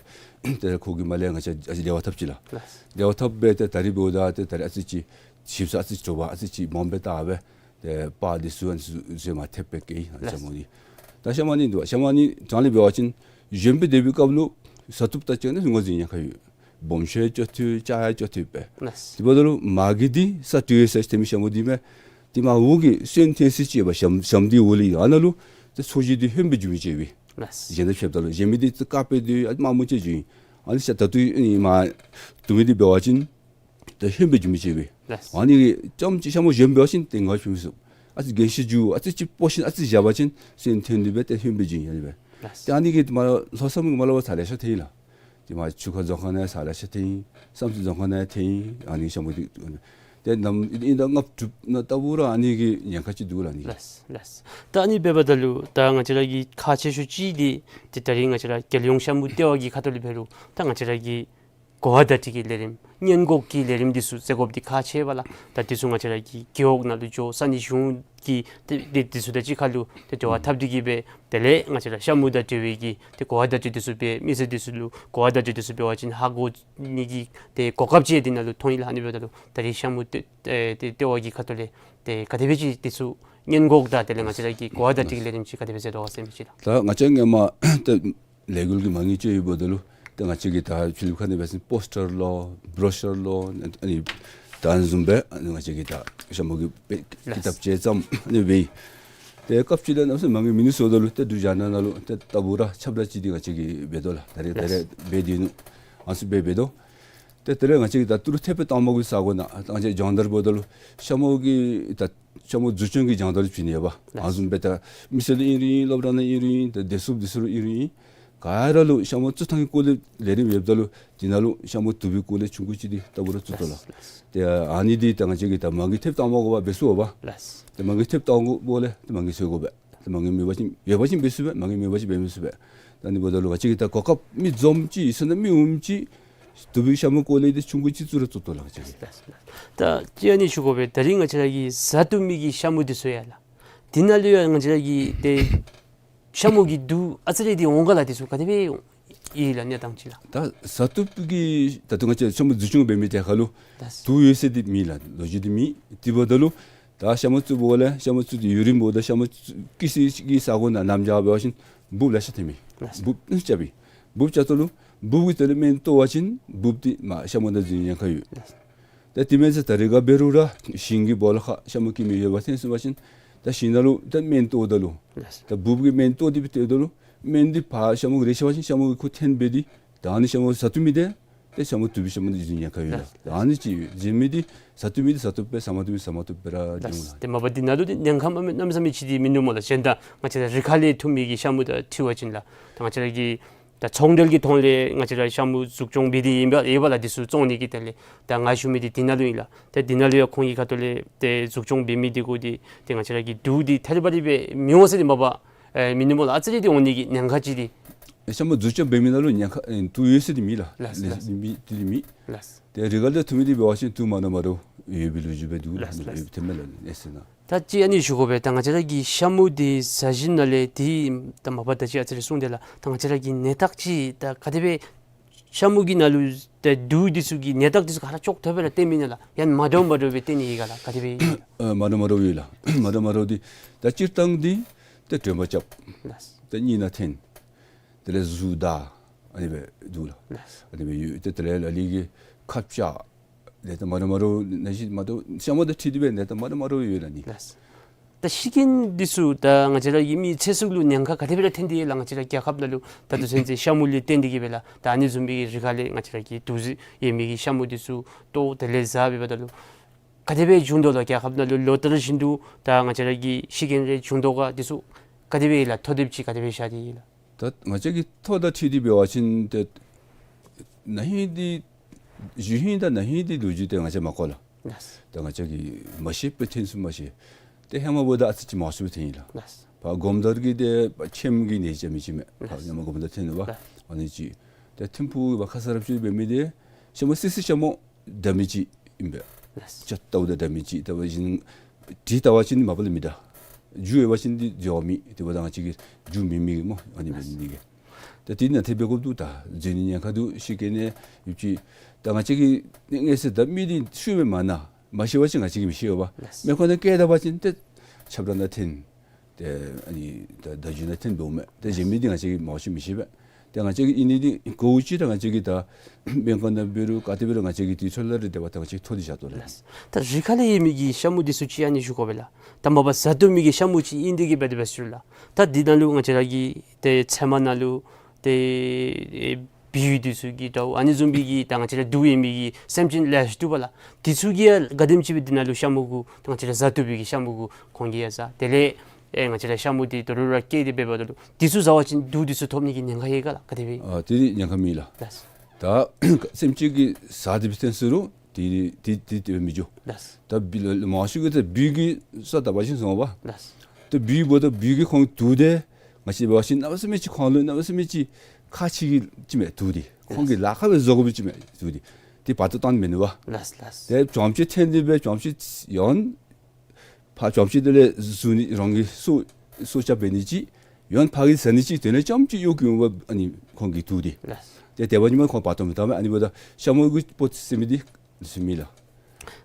ཏེ་ཁོ་གིས་མར་ལས་ང་བཅས་ཨ་ཙི་བདེ་བ་ཐོབ་ཅི་ལགས། ལགས། བདེ་བ་ཐོབ་སྦེ་ཏེ་ད་རིས་འབདཝ་ད་ཏེ་ད་རིས་ཨ་ཙི་ཅིག་ཞིབ་ས་ཨ་ཙི་དྲོ་པ་ཨ་ཙི་ཅིག་མངམ་སྦེ་བཏང་སྦེ་ཏེ་པར་འདི་ཚུ་ཨ་ནི་ཚུ་ཚུ་མར་ཐེབས་སྦེ་བསྐྱལ་ཡི། ལགས། ཞྭ་མོ་འདི་ད་ཞྭ་མོ་ཨ་ནི་འདུག། ཞྭ་མོ་ཨ་ནི་དྲང་ལས་འབད་བ་ཅིན་གཞོནམ་སྦེ་སྡོད་པའི་སྐབས་ལུ་བཟའ་བཏུབ་ད་ཅིག་ནི་ངོས་འཛིན་ཉེན་ཁ་ཡོད། སྦོམ་ཤོས་ཡང་སྐྱོ་ཏོ་ཅ་ཡང་སྐྱོ་ཏོ་སྦེ། ལགས། དེ་འབདཝ་ད་ལུ་མ་གི་འདི་ས་སྤྲོད་ཡོད་ཟེར་ཐོན་མི་ཞྭ་མོ་འདི་མས། དེ་མར་འོག་གི་སོན་འཐེན་ས་ཅིག་ཡོདཔ་ཞྭམོ་ཞྭམོ་འདི་འོག་ལས་ཨ་ནཱ་ལུ་ཏེ་ཚོས་གཞི་འདི་ཧོནམ་སྦེ་འགྱོ་མི་ཅིག་ཡོད་པས། ལགས། གཞན་དང་ཕྱདཔ་ད་ལུ་གཞན་མི་འདི་ཏེ་དཀརཔོ་འདི་ཨ་དམར་མོ་ཅིག་འགྱོ་ཡི། ཨ་ནི་ཤ་ད་ལྟོ་ཨ་ནི་མར་བཏུབ་མི་འདི་འབད་བ་ཅིན་ཏེ་ཧོནམ་སྦེ་འགྱོ་མི་ཅིག་ཡོད་པས། ལགས། ཨ་ནི་གིས་རྐྱངམ་ཅིག་ཞྭ་མོ་གཞོནམ་འབད་བ་ཅིན་ཏེ་ངར་བྱུང་མི་ཚུགས། ཨ་ཙི་རྒས་ཤོས་འགྱོ་ཨ་ཙི་ཅིག་སྤོ་ཞིནམ་ཨ་ཙི་བཞག་པ་ཅིན་སོན་འཐེན་ནི་སྦེ་ཏེ་ཧོནམ་སྦེ་འགྱོ་ཡི་ཨ་ནི་སྦེ། ལགས། ཏེ་ཨ་ནི་གིས་མར་ལྷོ་མཚམས་མར་ལུ་ས་ལེ་ཤ་ཐོན་ཡི་ལགས། ཏེ་མར་ཆུ་ཁ་རྫོང་ཁག་ནང་ས་ལེ་ཤ་ཐོན་ཡི། བསམ་རྩེ་རྫོང་ཁག་ནང་ཐོན་ཡི། ཨ་ནི་ཞྭ་མོ་འདི་ཏེ་ནམ་ཨིན་ཟླ་ལྔ་དྲུག་ནང་ལྟ་བུ་ར་ཨ་ནི་གི་ཉེན་ཁ་ཅིག་འདུག་ལགས་ཨ་ནི། ལགས་ལགས། ད་ཨ་ནི་འབདཝ་ད་ལུ་ད་ང་བཅས་ར་གི་ཁག་ཆེ་ཤོས་ཅིག་འདི་ཏེ་ད་རིས་ང་བཅས་ར་རྒྱལ་ཡོངས་ཞྭ་མོ་ལྟེ་བ་གི་ཁ་ཐུག་ལས་འབད་རུང་ད་ང་བཅས་ར་གི་གོ་བ་བརྡ་སྤྲོད་ཀྱི་ལས་རིམ་སྔོན་འགོག་གི་ལས་རིམ་འདི་ཚུ་མཛད་དགོཔ་འདི་ཁག་ཆེ་བས་ལགས། ད་འདི་ཚུ་ང་བཅས་ར་གི་རྒེད་འོག་ནང་ལུ་འགྱོ་ས་གནས་གཞུང་གི་ཏེ་འདི་འདི་ཚུ་དང་གཅིག་ཁར་ལུ་ཏེ་འབྲེལ་བ་འཐབ་སྟེ་གིས་སྦེ་དེ་ལས་ང་བཅས་ར་ཞྭ་མོ་དང་འབྲེལ་བའི་གི་ཏེ་གོ་བ་བརྡ་སྤྲོད་འདི་ཚུ་འབད་མི་སེར་འདི་ཚུ་ལུ་གོ་བ་བརྡ་སྤྲོད་འདི་ཚུ་འབད་བ་ཅིན་ཧ་གོ་ནི་གི་ཏེ་གོ་སྐབས་ཅིག་འདི་ནང་ལུ་མཐོང་ཡི་ལགས། ཨ་ནི་འབདཝ་ད་ལུ་ད་རིས་ཞྭ་མོ་ལྟེ་ཨེ་ཏེ་ལྟེ་བ་གི་ཁ་ཐུག་ལས་ཏེ་ག་དེ་སྦེ་ཅིག་འདི་ཚུ་སྔོན་འགོག་དང་དེ་ལས་ང་བཅས་ར་གི་གོ་བ་བརྡ་སྤྲོད་ཀྱི་ལས་རིམ་ཅིག་ག་དེ་སྦེ་མཛད་དོ་ག་ཟེར་མི་ཅིག་ལགས། ད་ང་བཅས་སྔོན་མ་ཏེ་ལས་འགུལ་གྱི་མ་དངུལ་ཅིག་ཡོདཔ་ད་ལུ་ཏེ་ང་བཅས་ཀྱིས་ད་ཕྱི་ལུ་ཁ་ནང་འབད་བ་ཅིན་པོསི་ཊར་ལོ་བྲོ་ཤར་ལོ་ཨ་ནི་ད་ཨ་ནི་བཟུམ་སྦེ་ཨ་ནི་ང་བཅས་ཀྱིས་ད་ཞྭ་མོ་གི་དཔེ་ཀི་ཏབ་ཅིག་བརྩམས་ཨ་ནི་སྦེ། ཏེ་སྐབས་ཅིག་ལས་གནམ་མེད་ས་མེད་མ་དངུལ་མིན་ནུག་ཟེརཝ་ད་ལུ་ཏེ་འབྲུག་རྒྱང་བསྒྲགས་ནང་ལུ་ཏེ་ལྟ་བུ་ར་ཁྱབ་བསྒྲགས་ཅིག་འདི་ང་བཅས་ཀྱིས་འབད་དོ་ལགས། ད་རེས་ད་རེས་འབད་དེ་ནུག། ཨ་ནི་ཚུ་སྦེ་འབད་དོ། ཏེ་དེ་ལས་ང་བཅས་ཀྱིས་ད་ཏི་རུ་ཐེབས་སྦེ་བཏང་མི་གི་ས་གོ་ནང་ད་ང་བཅས་སྦྱོང་བརྡར་འབདཝ་ད་ལུ་ཞྭ་མོ་གི་ད་ཞྭ་མོ་འཛུགས་སྐྱོང་གི་སྦྱོང་བརྡར་བྱིན་ནི་ཡོདཔ། ལགས། ཨ་ནི་བཟུམ་སྦེ་ད་མི་སེར་ལུ་ཨིན་རུང་ཨིན། སློབ་གྲྭ་ནང་ཨིན་རུང་ཨིན། ད་བདེ་སྲུངཔ་འདི་ཚུ་ལུ་ཨིན་རུང་ཨིན། ག་ར་ལུ་ཞྭ་མོ་བཙུགས་ཐངས་ཀྱི་སྐོར་ལས་ལས་རིམ་ཡོདཔ་ད་ལུ་འདི་ནང་ལུ་ཞྭ་མོ་བཏུབ་པའི་སྐོར་ལས་ཆུང་ཀུ་ཅིག་འདི་ལྟ་བུ་ར་བཙུགས་དོ་ལགས། ལགས། ཏེ་ཨ་ནི་འདི་ད་ང་བཅས་ཀྱིས་ད་མ་དངུལ་ཐེབས་བཏང་མ་དགོ་པར་འབད་ཚུགས་པས། ལགས། ཏེ་མ་དངུལ་ཐེབས་བཏང་དགོཔ་ལས་ཏེ་མ་དངུལ་འཚོལ་དགོ་པས། ཏེ་མ་དངུལ་མེད་པ་ཅིན་ཡོད་པ་ཅིན་འབད་ཚུགས་པས། མ་དངུལ་མེད་པ་ཅིན་འབད་མི་ཚུགས་པས། ད་ཨ་ནི་འབདཝ་ད་ལུ་ང་བཅས་ཀྱིས་ད་གོ་སྐབས་མི་འཛོམས་ཅིག་ཟེར་ན་མི་འོངམ་ཅིག་བཏུབ་པའི་ཞྭ་མོ་སྐོར་ལས་འདི་ཆུང་ཀུ་ཅིག་བཙུགས་ར་བཙུགས་དོ་ལགས་ང་བཅས་ཀྱིས། ད་ཅི་ཨ་ནི་ཞུ་དགོ་པས། ད་རིས་ང་བཅས་ར་གི་བཟའ་བཏུབ་མི་གི་ཞྭ་མོ་འདི་ཚུ་ཡོད་ལགས། འདི་ནང་ལུ་ཡང་ང་བཅས་ར་གི་ཏེ་ཞྭ་མོ་གི་དུག་ཨ་ཙི་རེ་འདི་འོང་ག་ལགས། འདི་ཚུ་ག་དེ་སྦེ་ཡོད་ལགས་གནས་སྟངས་ཅིག་ལགས། ད་བཟའ་བཏུབ་ཀྱི་ད་ལྟོ་ང་བཅས་ཞྭ་མོ་འཛུགས་སྐྱོང་འབད་མི་དེ་ཁར་ལུ་ད་དུག་ཡོད་ཟེར་འདི་མེད་ལགས། ལོ་རྒྱུས་འདི་མེད། དེ་འབདཝ་ད་ལུ་ད་ཞྭ་མོ་བཙུགས་པ་ལས་ཞྭ་མོ་བཙུགས་ཏེ་ཡུན་རིངམོ་ད་ཞྭ་མོ་བཙུགས་ཀྱི་སའི་གི་ས་གོ་ནང་གནམ་བྱཱར་འབད་བ་ཅིན་འབུཔ་ལེ་ཤ་ཐོན་མས། ལགས། འབུཔ་ཨ་ནི་རྐྱབ་པས། འབུཔ་རྐྱབ་ད་ལུ་འབུཔ་གི་དེ་ལས་སྨན་གཏོར་བ་ཅིན་འབུཔ་འདི་མར་ཞྭ་མོ་ནང་འཛུལ་ཉེན་ཁ་ཡོད། ལགས། ད་དེ་མེན་ཟེར་ད་རེས་འགའ་འབད་རུང་ར་ཞིང་གི་སྦོ་ལོགས་ཁར་ཞྭ་མོ་སྐྱེ་མི་ཡོདཔ་ཐོན་སོང་པ་ཅིན་ད་ཞིང་ནང་ལུ་ད་སྨན་གཏོརཝ་ད་ལུ་ལགས། ད་འབུཔ་གིས་སྨན་གཏོར་ཏེ་སྦེ་སྡོདཔ་ད་ལུ་སྨན་འདི་ཕར་ཞྭ་མོ་གིས་རེག་ཤེས་པ་ཅིན་ཞྭ་མོ་གིས་ཁོ་འཐེན་འབད་དེ་ད་ཨ་ནི་ཞྭ་མོ་བཟའ་བཏུབ་མི་འདི་ཏེ་ཞྭ་མོ་བཏུབ་པའི་ཞྭ་མོ་འདི་འཛུལ་ཉེན་ཁ་ཡོད་ལགས། ལགས། ད་ཨ་ནི་ཅིག་ཡོད། འཛུལ་མི་འདི་བཟའ་བཏུབ་སྦེ་བཟའ་མ་བཏུབ་མི་བཟའ་མ་བཏུབ་སྦེ་ར་ལགས། འགྱོ་འོང་ལགས། ཏེ་མ་པ་འདི་ནང་ལུ་འདི་ཉེན་ཁ་མ་གནམ་མེད་ས་མེད་ཅིག་འདི་མིན་འདུག་སྨོ་ལགས། གཞན་དང་ང་བཅས་ར་རི་ཁ་ལས་འཐུ་མི་གི་ཞྭ་མོ་དང་འཁྲིལ་བ་ཅིན་ལགས། ད་ང་བཅས་ར་གི་ད་ཚོང་འབྲེལ་གྱི་ཐོག་ལས་ང་བཅས་ར་ཞྭ་མོ་འཛུགས་སྐྱོང་འབད་དེ་ཡོད་པ་ཡོད་པ་ལགས། འདི་ཚུ་བཙོང་ནི་གི་དེ་ལས་ད་ང་ཞུ་མི་འདི་འདི་ནང་ལུ་ཨིན་ལགས། ཏེ་འདི་ནང་ལུ་ཡང་ཁོང་གི་ཁ་ཐུག་ལས་ཏེ་འཛུགས་སྐྱོང་འབད་མི་འདི་གུ་འདི་ཏེ་ང་བཅས་ར་གི་དུག་འདི་ཐད་རི་བ་རི་སྦེ་མི་འོང་ཟེར་འདི་མ་པ་ཨེ་མིན་འདུག་སྨོ་ལགས། ཨ་ཙི་རེ་འདི་འོང་ནི་གི་ཉེན་ཁ་ཅིག་འདི་ཞྭ་མོ་འཛུགས་སྐྱོང་འབད་མི་ནང་ལུ་ཉེན་ཁ་ཨེ་དུག་ཡོད་ཟེར་འདི་མེད་ལགས། ལགས། ལགས། ལགས། མེད་འདི་མེད། ལགས། ཏེ་རི་ཁ་ལས་འཐུ་མི་འདི་འབད་བ་ཅིན་དུག་མ་འདྲཝ་མ་འདྲཝ་ཡོད་པའི་ལོ་རྒྱུས་སྦེ་འདུག་ལགས། ལགས། ལགས། ཡོད་པའི་ཐོན་མས་ལགས་ཨེ་ཟེར་ན། ད་ཅི་ཨ་ནི་ཞུ་དགོ་པས། ད་ང་བཅས་ར་གི་ཞྭ་མོ་འདི་བཟའ་བཞིན་ནང་ལས་འདི་ད་མ་པ་ད་ཅི་ཨ་ཙི་རེ་གསུངས་ཏེ་ལགས། ད་ང་བཅས་ར་གི་ནད་རྟགས་ཅིག་ད་ག་དེ་སྦེ་ཞྭ་མོ་གི་ནང་ལུ་ད་དུག་འདི་ཚུ་གི་ནད་རྟགས་འདི་ཚུ་ག་ར་ཅོག་འཐདཔ་སྦེ་ར་སྟོན་མི་ཨིན་ན་ལགས། ཡང་མ་འདྲཝ་མ་འདྲཝ་སྦེ་སྟོན་ནི་ཨིན་ག་ལགས། ག་དེ་སྦེ་ཨིན་ན། ཨ་མ་འདྲཝ་མ་འདྲཝ་ཡོད་ལགས། མ་འདྲཝ་མ་འདྲཝ་འདི་ད་སྤྱིར་བཏང་འདི་ད་དྲོན་པ་རྐྱབ། ལགས། ད་སྙིང་ནང་ཐོན། དེ་ལས་གཟུགས་འདར། ཨ་ནི་སྦེ་འདུག་ལགས། ལགས། ཨ་ནི་སྦེ་ཡོད། ཏེ་དེ་ལས་ལ་ལུ་གིས་ཁ་བྱ། ནད་རྟགས་མ་འདྲཝ་མ་འདྲཝ་ནང་བཞིན་མ་འདྲཝ་ཞྭ་མོ་དང་འཁྲིལ་ཏེ་སྦེ་ནད་རྟགས་མ་འདྲཝ་མ་འདྲཝ་ཡོད་ལགས་ཨ་ནི། ལགས། ད་ཤི་རྐྱེན་འདི་ཚུ་ད་ང་བཅས་ར་གི་མི་ཚེ་སྲོག་ལུ་ཉེན་ཁ་ག་དེ་སྦེ་ར་ཐོན་ཏེ་ཡོད་ལགས། ང་བཅས་ར་རྒྱལ་ཁབ་ནང་ལུ་ད་ལྟོ་ཚུན་ཚོད་ཞྭ་མོ་ལས་བརྟེན་ཏེ་གིས་སྦེ་ལགས། ད་ཨ་ནི་བཟུམ་མའི་རི་ཁ་ལས་ང་བཅས་ར་གི་དུག་རྫས་ཡོད་མི་གི་ཞྭ་མོ་འདི་ཚུ་ལྟོ་དེ་ལས་བཟའ་འབདཝ་ད་ལུ་ག་དེ་སྦེ་བྱུང་དོ་ལགས། རྒྱལ་ཁབ་ནང་ལུ་ལོ་ལྟར་བཞིན་དུ་ད་ང་བཅས་ར་གི་ཤི་རྐྱེན་རེ་བྱུང་དོ་ག། འདི་ཚུ་ག་དེ་སྦེ་ཡོད་ལགས། ཐོ་དེབ་ཅིག་ག་དེ་སྦེ་ཤར་ཏེ་ཡོད་ལགས། ད་ང་བཅས་ཀྱི་ཐོ་དང་འཁྲིལ་ཏེ་འབད་བ་ཅིན་ཏེ་ན་ཧིང་འདི་གཞེས་ཧིང་དང་ན་ཧིང་འདི་ལོ་རྒྱུས་འདི་ང་བཅས་མ་གོ་ལགས། ལགས། ད་ང་བཅས་ཀྱིས་མ་ཤེས་པར་ཐོན་ཚུགས་མ་ཤེས། ཏེ་ཧེ་མ་འབདཝ་ད་ཨ་ཙི་ཅིག་མང་སུ་སྦེ་ཐོན་ཡི་ལགས། ལགས། ཕར་སྒོམ་དར་གྱི་ཏེ་ཕྱེངམ་གི་ནད་ཅིག་མི་ཅིག་མས། ལགས། ཕར་ཧེ་མ་སྒོམ་དར་ཐོན་ནུག་པ། ལགས། ཨ་ནི་ཅིག། ཏེ་ཐིམ་ཕུག་གི་ཕར་ཁ་ས་རབ་ཅིག་འབད་མི་འདི་ཞྭ་མོ་སི་སི་ཞྭ་མོ་འདྲ་མི་ཅིག་ཨིན་པས། ལགས། ཅ་ལྟཝ་ད་འདྲ་མི་ཅིག། ལྟ་བ་ཅིན་དྲི་ལྟ་བ་ཅིན་མ་པ་ལས་མི་འདྲ། རྒྱུ་ཡོད་པ་ཅིན་འདི་འཛོལ་མི་དེ་འབདཝ་ད་ང་བཅས་ཀྱིས་རྒྱུ་མེད་མི་གི་སྨོ་ཨ་ནི་འབད་ནི་འདི་གིས། ད་དེ་ནང་ཐེབས་པའི་སྐབས་དུ་ད་འཛོལ་ནི་ཉེན་ཁ་འདུག་ཤེས་ཀྱི་ནི་ཡོད་ཅི། ད་ང་བཅས་ཀྱིས་ངེས་ཟེར་ད་མི་འདི་ཤེས་པས་མ་ན་མ་ཤེས་པ་ཅིན་ང་བཅས་ཀྱིས་མི་ཤེས་པས། ལགས། སྨན་ཁང་ནང་བསྐྱལ་ད་པ་ཅིན་ཏེ་ཆབ་ར་ནང་འཐེན། ཏེ་ཨ་ནི་ད་ད་རྒྱུ་ནང་འཐེན་འབདཝ་མས། ཏེ་གཞན་མི་འདི་ང་བཅས་ཀྱིས་མང་ཤོས་མི་ཤེས་པས། ཏེ་ང་བཅས་ཀྱིས་ཨིན་ནི་འདི་གོ་ཅི་ད་ང་བཅས་ཀྱིས་ད་སྨན་ཁང་ནང་འབད་རུང་ག་ཏེ་འབད་རུང་ང་བཅས་ཀྱིས་དུས་ཚོད་ལ་རེ་དེ་བ་ད་ང་བཅས་ཐོ་འདི་བཞག་དོ་ལགས། ལགས། ད་རི་ཁ་ལས་ཡོད་མི་གི་ཤ་མུ་འདི་ཚུ་ཅིག་ཨ་ནི་ཞུ་དགོ་པས་ལགས། ད་མ་པ་བཟའ་བཏུབ་མི་གི་ཤ་མུ་ཅིག་ཨིན་ཏེ་གི་འབད་དེ་འབད་ཟེར་ལགས། ད་འདི་ནང་ལུ་ང་བཅས་ར་གི་ཏེ་ཚལ་མ་ནང་ལུ་ཏེ་ཨེ་བི་འདི་ཚུ་གི་དྲཝ་ཨ་ནི་བཟུམ་མའི་གི་ད་ང་བཅས་ར་དུག་ཡོད་མི་གི་སེམས་ཅན་ལེ་ཤ་འདུག་པ་ལགས། འདི་ཚུ་གིས་ཡང་ག་དེམ་ཅིག་སྦེ་འདི་ནང་ལུ་ཤ་མུ་གུ་ད་ང་བཅས་ར་བཟའ་བཏུབ་པའི་གི་ཤ་མུ་གུ་ཁོང་གིས་ཡང་བཟའ། དེ་ལས་ཨེ་ང་བཅས་ར་ཤ་མུ་འདི་དོ་རུང་ར་བསྐྱལ་ཏེ་འབད་འབདཝ་ད་ལུ་འདི་ཚུ་བཟའ་བ་ཅིན་དུག་འདི་ཚུ་ཐོབ་ནི་གི་ཉེན་ཁ་ཡོད་ག་ལགས། ག་དེ་སྦེ། ཨ་དེ་ཉེན་ཁ་མེད་ལགས། ལགས། ད་སེམས་ཅན་གྱིས་བཟའ་སྟེ་སྦེ་འཐོན་ཟེར་རུང་དེ་དེ་དེ་དེ་སྦེ་མི་འགྱོ། ལགས། ད་བི་ལ་མང་ཤོས་ཀྱིས་ད་བི་གི་ས་ད་པ་ཅིན་སོང་བ། ལགས། ད་བི་འབདཝ་ད་བི་གིས་ཁོང་དུག་འདི་ང་བཅས་འབད་བ་ཅིན་གནམ་མེད་ས་མེད་ཅིག་ཁོང་ལུ་གནམ་མེད་ས་མེད་ཅིག་ཁག་ཆེ་གི་ཅིག་མས་དུག་འདི། ཁོང་གི་ལཱ་ཁག་སྦེ་བཟོ་དགོ་པའི་ཅིག་མས་དུག་འདི། དེ་བར་དུ་བཏང་མི་ནུས་པ། ལགས་ལགས། ཏེ་བྱང་ཕྱོགས་འཐེན་ཏེ་སྦེ་བྱང་ཕྱོགས་ཡང་ཕར་བྱང་ཕྱོགས་དེ་ལས་བཟུང་ནི་རང་གི་སྲོག་སྲོག་སྐྱབས་འབད་ནི་ཅིག། ཡང་ཕར་གི་བཟའ་ནི་ཅིག། དེ་ལས་རྐྱངམ་ཅིག་གཡོག་གི་འོང་བ་ཨ་ནི་ཁོང་གི་དུག་འདི། ལགས། ཏེ་དེ་འབདཝ་ད་ཁོང་བར་དུ་མི་བཏང་མས། ཨ་ནི་འབདཝ་ད་ཤ་མུ་གི་སྤོ་ཟེར་མི་འདི་ཟེར་མི་ལགས།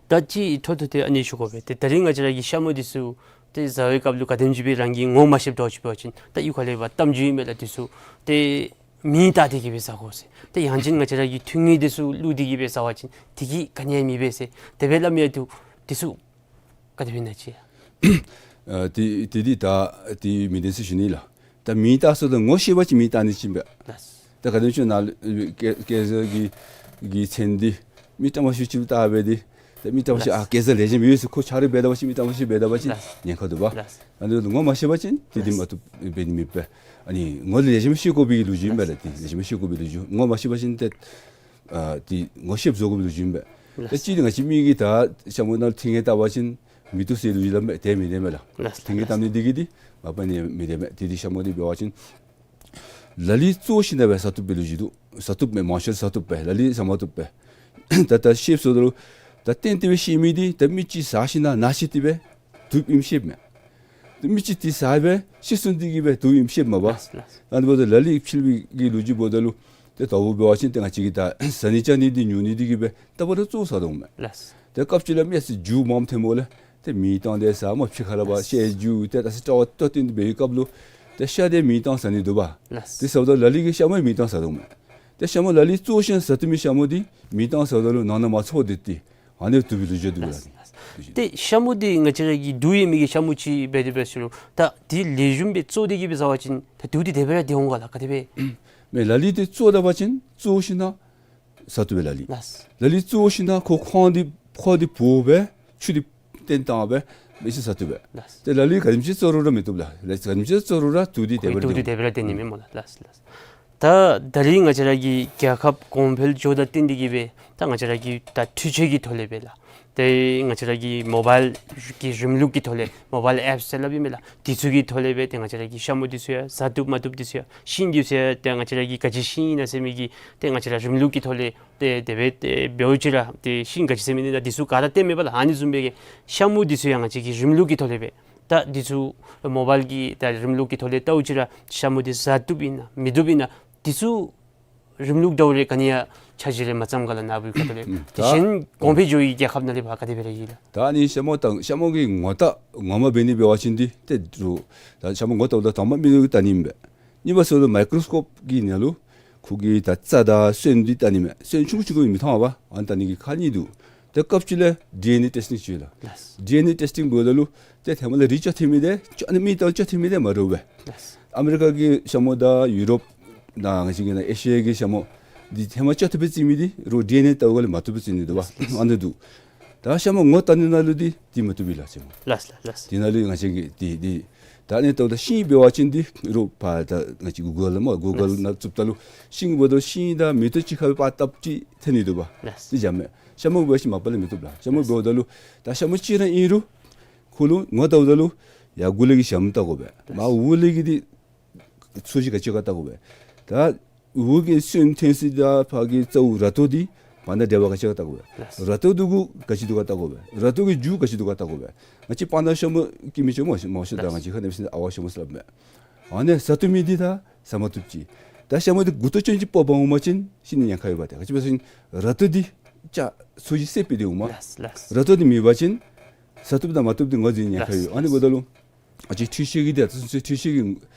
ད་ཅི་ཐོག་ཐོག་ཏེ་ཨ་ནི་ཞུ་དགོ་པས། ཏེ་ད་རིས་ང་བཅས་ར་གི་ཤ་མུ་འདི་ཚུ་ཏེ་བཟའ་བའི་སྐབས་ལུ་ག་དེམ་ཅིག་སྦེ་རང་གིས་ངོ་མ་ཤེསཔ་འདྲཝ་ཅིག་འབད་བ་ཅིན་ད་གཡུས་ཁ་ལས་ཕར་གཏམ་རྒྱུད་ཨིན་མས་ལགས། འདི་ཚུ་ཏེ་མེ་བཏང་སྟེ་གི་སྦེ་བཟའ་དགོ་ཟེར། ཏེ་ཡང་ཅིན་ང་བཅས་ར་གི་ཐུན་དངུལ་འདི་ཚུ་བླུགས་ཏེ་གི་སྦེ་བཟའ་བ་ཅིན་དེ་གིས་ག་ནི་ཡང་མི་འབད་ཟེར་དེ་སྦེ་སླབ་མི་ཡང་འདུག། འདི་ཚུ་ག་དེ་སྦེ་ཨིན་ན་ཅིག། ཨ་དེ་དེ་འདི་ད་དེ་མི་བདེན་ཟེར་ཞུ་ནི་ལགས། ད་མེ་བཏང་ཟེརཝ་ད་ངོ་ཤེས་པ་ཅིན་མེ་བཏང་ནི་ཅིག་ཨིན་པས། ལགས། ད་ག་དེམ་ཅིག་ནཱ་ལུ་གེ་གེ་སར་གྱི་གི་མཚན་འདི་མི་དྲང་པ་ཅིག་ཅིག་ལུ་བཏགས་སྦེ་འདི་ད་མི་དྲང་པ་ཅིག། ལགས། ཨ་གེ་སར་ལེགས་ཤོམ་ཡོད་ཟེར་ཁོ་ཆ་རོགས་འབད་ད་པ་ཅིན་མི་དྲང་པ་ཅིག་འབད་ད་པ་ཅིན། ལགས། ཉེན་ཁ་འདུག་པ། ལགས། ཨ་ནི་ངོ་མ་ཤེས་པ་ཅིན་དེ་འདི། ལགས། མ་བཏུབ་འབད་ནི་མེད་པས། ཨ་ནི་ངོ་ལེགས་ཤོམ་ཤེས་དགོ་པའི་ལོ་རྒྱུས་ཨིན་པས་ལགས། ལགས། དེ་ལེགས་ཤོམ་ཤེས་དགོ་པའི་ལོ་རྒྱུས། ངོ་མ་ཤེས་པ་ཅིན་ཏེ་ཨ་དེ་ངོ་ཤེསཔ་བཟོ་དགོ་པའི་ལོ་རྒྱུས་ཨིན་པས། ལགས། ད་ཅི་འདི་ང་བཅས་མི་གིས་ད་ཤ་མུ་ནང་ལུ་ཐིང་ངེ་བཏབ་པ་ཅིན་མི་བཏུབ་ཟེར་ལོ་རྒྱུས་སླབ་མས། དེ་མི་བདེན་མས་ལགས། ལགས། ཐིང་ངེ་བཏབ་ནི་འདི་གིས་འདི་མ་པ་ནི་མི་བདེན་མས། དེ་འདི་ཤ་མུ་འདི་འབད་བ་ཅིན་ལ་ལུ་བཙོ་ཞིནམ་ལས་སྦེ་བཟའ་བཏུབ་པའི་ལོ་རྒྱུས་འདུག། བཟའ་བཏུབ་མས། མང་ཤོས་བཟའ་བཏུབ་པས། ལ་ལུ་བཟའ་མ་བཏུབ་པས། ད་ད་ཤེསཔ་ཟེརཝ་ད་ལུ་ད་གཏན་གཏན་སྦེ་ཤེས་མི་འདི་ད་མི་ཅིག་བཟའ་ཞིནམ་ན་ན་ཤེས་ཏེ་སྦེ་བཏུབ་ཨིནམ་ཤེསཔ་མས། ཏེ་མི་ཅིག་དེ་བཟའ་སྦེ་ཤི་སོང་སྟེ་གི་སྦེ་བཏུབ་ཨིནམ་ཤེསཔ་མས་པ། ལགས་ལགས། ཨ་ནི་འབདཝ་ད་ལ་ལུ་ཕྱི་གི་ལོ་རྒྱུས་འབདཝ་ད་ལུ་ཏེ་དོ་རུང་འབད་བ་ཅིན་ཏེ་ང་བཅས་ཀྱིས་ད་བཟའ་ནི་བཅའ་ནི་འདི་ཉོ་ནི་འདི་གིས་སྦེ་ད་བར་དུ་བཙོ་བཟའ་དོ་མས། ལགས། ཏེ་སྐབས་ཅིག་ལས་མི་ཡང་སྲིད་རྒྱུ་མངམ་ཐོནམ་ལས་ཏེ་མེ་བཏང་སྟེ་བཟའ་སྨོ། ཕྱི་ཁར་ལས་ཕར་ལགས། བཤལ་རྒྱུ་ཏེ་ད་ས་དྲག་པ་ཏོག་ཏོ་འདི་འབད་བའི་སྐབས་ལུ་ཏེ་ཤ་འདི་མེ་བཏང་བཟའ་ནི་འདུག་པ། ལགས། དེ་ཟེརཝ་ད་ལ་ལུ་གིས་ཤ་མུ་མེ་བཏང་བཟའ་དོ་མས། ཏེ་ཤ་མུ་ལ་ལུ་བཙོ་ཞིནམ་བཟའ་བཏུབ་མི་ཤ་མུ་འདི་མེ་བཏང་བཟའཝ་ད་ལུ་ནང་ན་མ་ཚོར་ཏེ་ཏེ་ཨ་ནི་བཏུབ་པའི་ལོ་རྒྱུས་འདུག་ལགས། ལགས། ཏེ་ཤ་མུ་འདི་ང་བཅས་ར་གི་དུག་ཡོད་མི་གི་ཤ་མུ་ཅིག་འབད་དེ་འབད་ཟེར་རུང་ད་དེ་ལེགས་ཤོམ་སྦེ་བཙོ་སྟེ་གི་སྦེ་བཟའ་བ་ཅིན་ད་དུག་འདི་དེ་སྦེ་ར་སྡོད་འོང་ག་ལགས། ག་དེ་སྦེ། མས། ལ་ལུ་འདི་བཙོ་ད་པ་ཅིན་བཙོ་ཞིནམ་ན་བཟའ་བཏུབ་པས་ལ་ལུ། ལགས། ལ་ལུ་བཙོ་ཞིནམ་ན་ཁོ་ཁོང་འདི་ཕོ་འདི་བོ་སྦེ་ཆུ་འདི་བཏོན་བཏང་སྦེ་མི་ཅིག་བཟའ་བཏུབ་པས། ལགས། ཏེ་ལ་ལུ་ག་དེམ་ཅིག་བཙོ་རུང་ར་མི་བཏུབ་ལགས། ལ་ག་དེམ་ཅིག་བཙོ་རུང་ར་དུག་འདི་དེ་སྦེ་ར་དུག་འདི་སྡོད་དེ་སྦེ་ར་སྡོད་ནི་མས་སྨོ་ལགས། ལགས་ལགས། ད་ད་རིས་ང་བཅས་ར་གི་རྒྱལ་ཁབ་གོང་འཕེལ་འགྱོཝ་དང་བསྟུན་ཏེ་གི་སྦེ་ད་ང་བཅས་ར་གི་ད་འཕྲུལ་ཆས་ཀྱི་ཐོག་ལས་སྦེ་ལགས། ཏེ་ང་བཅས་ར་གི་མོ་བཱའིལ་གྱི་རིམ་ལུགས་ཀྱི་ཐོག་ལས་མོ་བཱའིལ་ཨེཔསི་ཟེར་སླབ་ཨིན་མས་ལགས། དེ་ཚུ་གི་ཐོག་ལས་སྦེ་ཏེ་ང་བཅས་ར་གི་ཤ་མུ་འདི་ཚུ་ཡང་བཟའ་བཏུབ་མ་བཏུབ་འདི་ཚུ་ཡང་ཤིང་འདི་ཚུ་ཡང་ཏེ་ང་བཅས་ར་གི་ག་ཅི་ཤིང་ཨིན་ན་ཟེར་མི་གི་ཏེ་ང་བཅས་ར་རིམ་ལུགས་ཀྱི་ཐོག་ལས་ཏེ་དེ་སྦེ་ཏེ་འབད་བ་ཅིན་ར་ཏེ་ཤིང་ག་ཅི་ཟེར་མི་ཨིན་ན་འདི་ཚུ་ག་ར་སྟོནམ་མས་པ་ལགས། ཨ་ནི་བཟུམ་སྦེ་གི་ཤ་མུ་འདི་ཚུ་ཡང་ང་བཅས་ཀྱིས་རིམ་ལུགས་ཀྱི་ཐོག་ལས་སྦེ་ད་འདི་ཚུ་མོ་བཱའིལ་གྱི་ད་རིམ་ལུགས་ཀྱི་ཐོག་ལས་བལྟཝ་ཅིག་ར་ཤ་མུ་འདི་བཟའ་བཏུབ་ཨིན་ན་མི་བཏུབ་ཨིན་ན་འདི་ཚུ་རིམ་ལུགས་འདྲཝ་རེ་ག་ནི་ཡང་འཆར་གཞི་རེ་མ་བརྩམས་ག་ལགས། ནཱ་བུའི་ཁ་ཐུག་ལས། ཨུམ། ད་གཞན་གོང་འཕེལ་འགྱོ་བའི་རྒྱལ་ཁབ་ནང་ལས་ཕར་ག་དེ་སྦེ་ར་ཡོད་ལགས། ད་ཨ་ནི་ཤ་མུ་དང་ཤ་མུ་གི་ངོ་རྟགས་ངོ་མ་འབད་ནི་འབད་བ་ཅིན་འདི་ཏེ་རུང་ད་ཤ་མུ་ངོ་བལྟཝ་ད་དང་པ་མིག་ཏོ་གིས་བལྟ་ནི་མས། གཉིས་པ་ཟེརཝ་ད་མའི་ཀོ་རོ་སི་ཀོབ་ཀྱི་ནང་ལུ་ཁོ་གི་ད་རྩ་དང་སོན་འདི་བལྟ་ནི་མས། སོན་ཆུང་ཆུང་ཀུ་མི་མཐོང་བས། ཨ་ནི་བལྟ་ནི་གི་ཁག་གཉིས་འདུག། ཏེ་སྐབས་ཅིག་ལས་ཌི་ཨེན་ཨེ་ཊེསི་ཊིང་ཅིག་ཡོད་ལགས། ལགས། ཌི་ཨེན་ཨེ་ཊེསི་ཊིང་འབདཝ་ད་ལུ་ཏེ་ཧེ་མ་ལས་རིགས་ཅོག་འཐདམ་འདི་ཅོག་ཨ་ནི་མི་དང་ཅོག་འཐདམ་འདི་མ་འདྲཝ་སྦེ། ལགས། ཨ་མི་རི་ཀ་གི་ཤ་མུ་དང་ཡུ་རོབ་དང་ང་བཅས་ཀྱི་ནཱ་ཨེ་ཤི་ཡ་གི་ཤ་མུ་འདི་ཧེ་མ་ཅོག་འཐདཔ་སྦེ་བརྩི་མི་འདི་རུང་ཌི་ཨེན་ཨེ་བལྟཝ་ལས་མ་བཏུབ་པར་བརྩི་ནི་འདུག་པ། ལགས། ཨ་ནི་འདུག། ད་ཤ་མུ་ངོ་བལྟ་ནི་ནང་ལུ་འདི་འདི་མ་བཏུབ་པས་ལགས་ཤ་མུ། ལགས་ལགས་ལགས། དེ་ནང་ལུ་ང་བཅས་ཀྱིས་འདི་འདི་ད་ཨ་ནི་བལྟཝ་ད་ཤིང་འབད་བ་ཅིན་འདི་རུང་ཕར་ད་ང་བཅས་གུ་གཱལ་ལུ་སྨོ་གུ་གཱལ་ལུ་ནང་བཙུགསཔ་ད་ལུ་ཤིང་འབདཝ་ད་ཤིང་དང་མེ་ཏོག་གཅིག་ཁར་སྦེ་པར་བཏབ་སྟེ་འཐོན་ནི་འདུག་པ། ལགས། འདི་འཇམ་མས། ཤ་མུ་འབད་བ་ཅིན་མ་པ་ལས་མི་བཏུབ་ལགས། ཤ་མུ་འབདཝ་ད་ལུ་ད་ཤ་མུ་གཅིག་ར་ཨིན་རུང་ཁོ་ལུ་ངོ་བལྟཝ་ད་ལུ་ཡར་མགུ་ལས་ཀྱི་ཞྭམོ་བལྟ་དགོ་པས། མར་འོག་ལས་ཀྱི་འདི་ཚོས་གཞི་ག་ཅི་ག་བལྟ་དགོ་པས། ད་འོག་གི་སོན་འཐོན་ས་དང་ཕར་གྱི་རྩ་བོ་ར་ཏོ་འདི་ བར་ན་འབྲེལ་བ་ག་ཅི་ག་བལྟ་དགོ་པས། ར་ཏོ་འདི་གུ་ག་ཅི་འདུག་ག་བལྟ་དགོ་པས། ར་ཏོ་གི་རྒྱུ་ག་ཅི་འདུག་ག་བལྟ་དགོ་པས། ང་བཅས་སྤང་ཐང་ཤ་མུ་སྐྱེ་མི་ཅིག་སྨོ་ཤ་མུ་ཤ་ད་ང་བཅས་ཁ་ནང་ཕྱིན་ཨ་ཝ་ཤ་མུ་ཟེར་སླབ་མས། ཨ་ནི་ཟ་བཏུབ་མི་འདི་ད་ཟ་མ་བཏུབ་ཅི། ད་ཤ་མུ་འདི་མགུ་ཏོ་ཅན་ཅིག་སྤོ་བ་འོང་པ་ཅིན་ཤི་ནི་ཉེན་ཁ་ཡོད་པ། ཏེ་ག་ཅི་སྦེ་ཟེར་བ་ཅིན་ར་ཏོ་འདི་ཅ་ཚོས་གཞི་སེལ་བའི་འདི་འོང་མས། ར་ཏོ་འདི་མེད་པ་ཅིན་ཟ་བཏུབ་དང་མ་བཏུབ་འདི་ངོ་འཛིན་ནི་ཉེན་ཁ་ཡོད། ཨ་ནི་འབདཝ་ད་ལུ་ཨ་ཅི་འཕྲུལ་ཆས་ཀྱི་འདི་ཨ་ཙི་འཕྲུལ་ཆས་ཀྱི་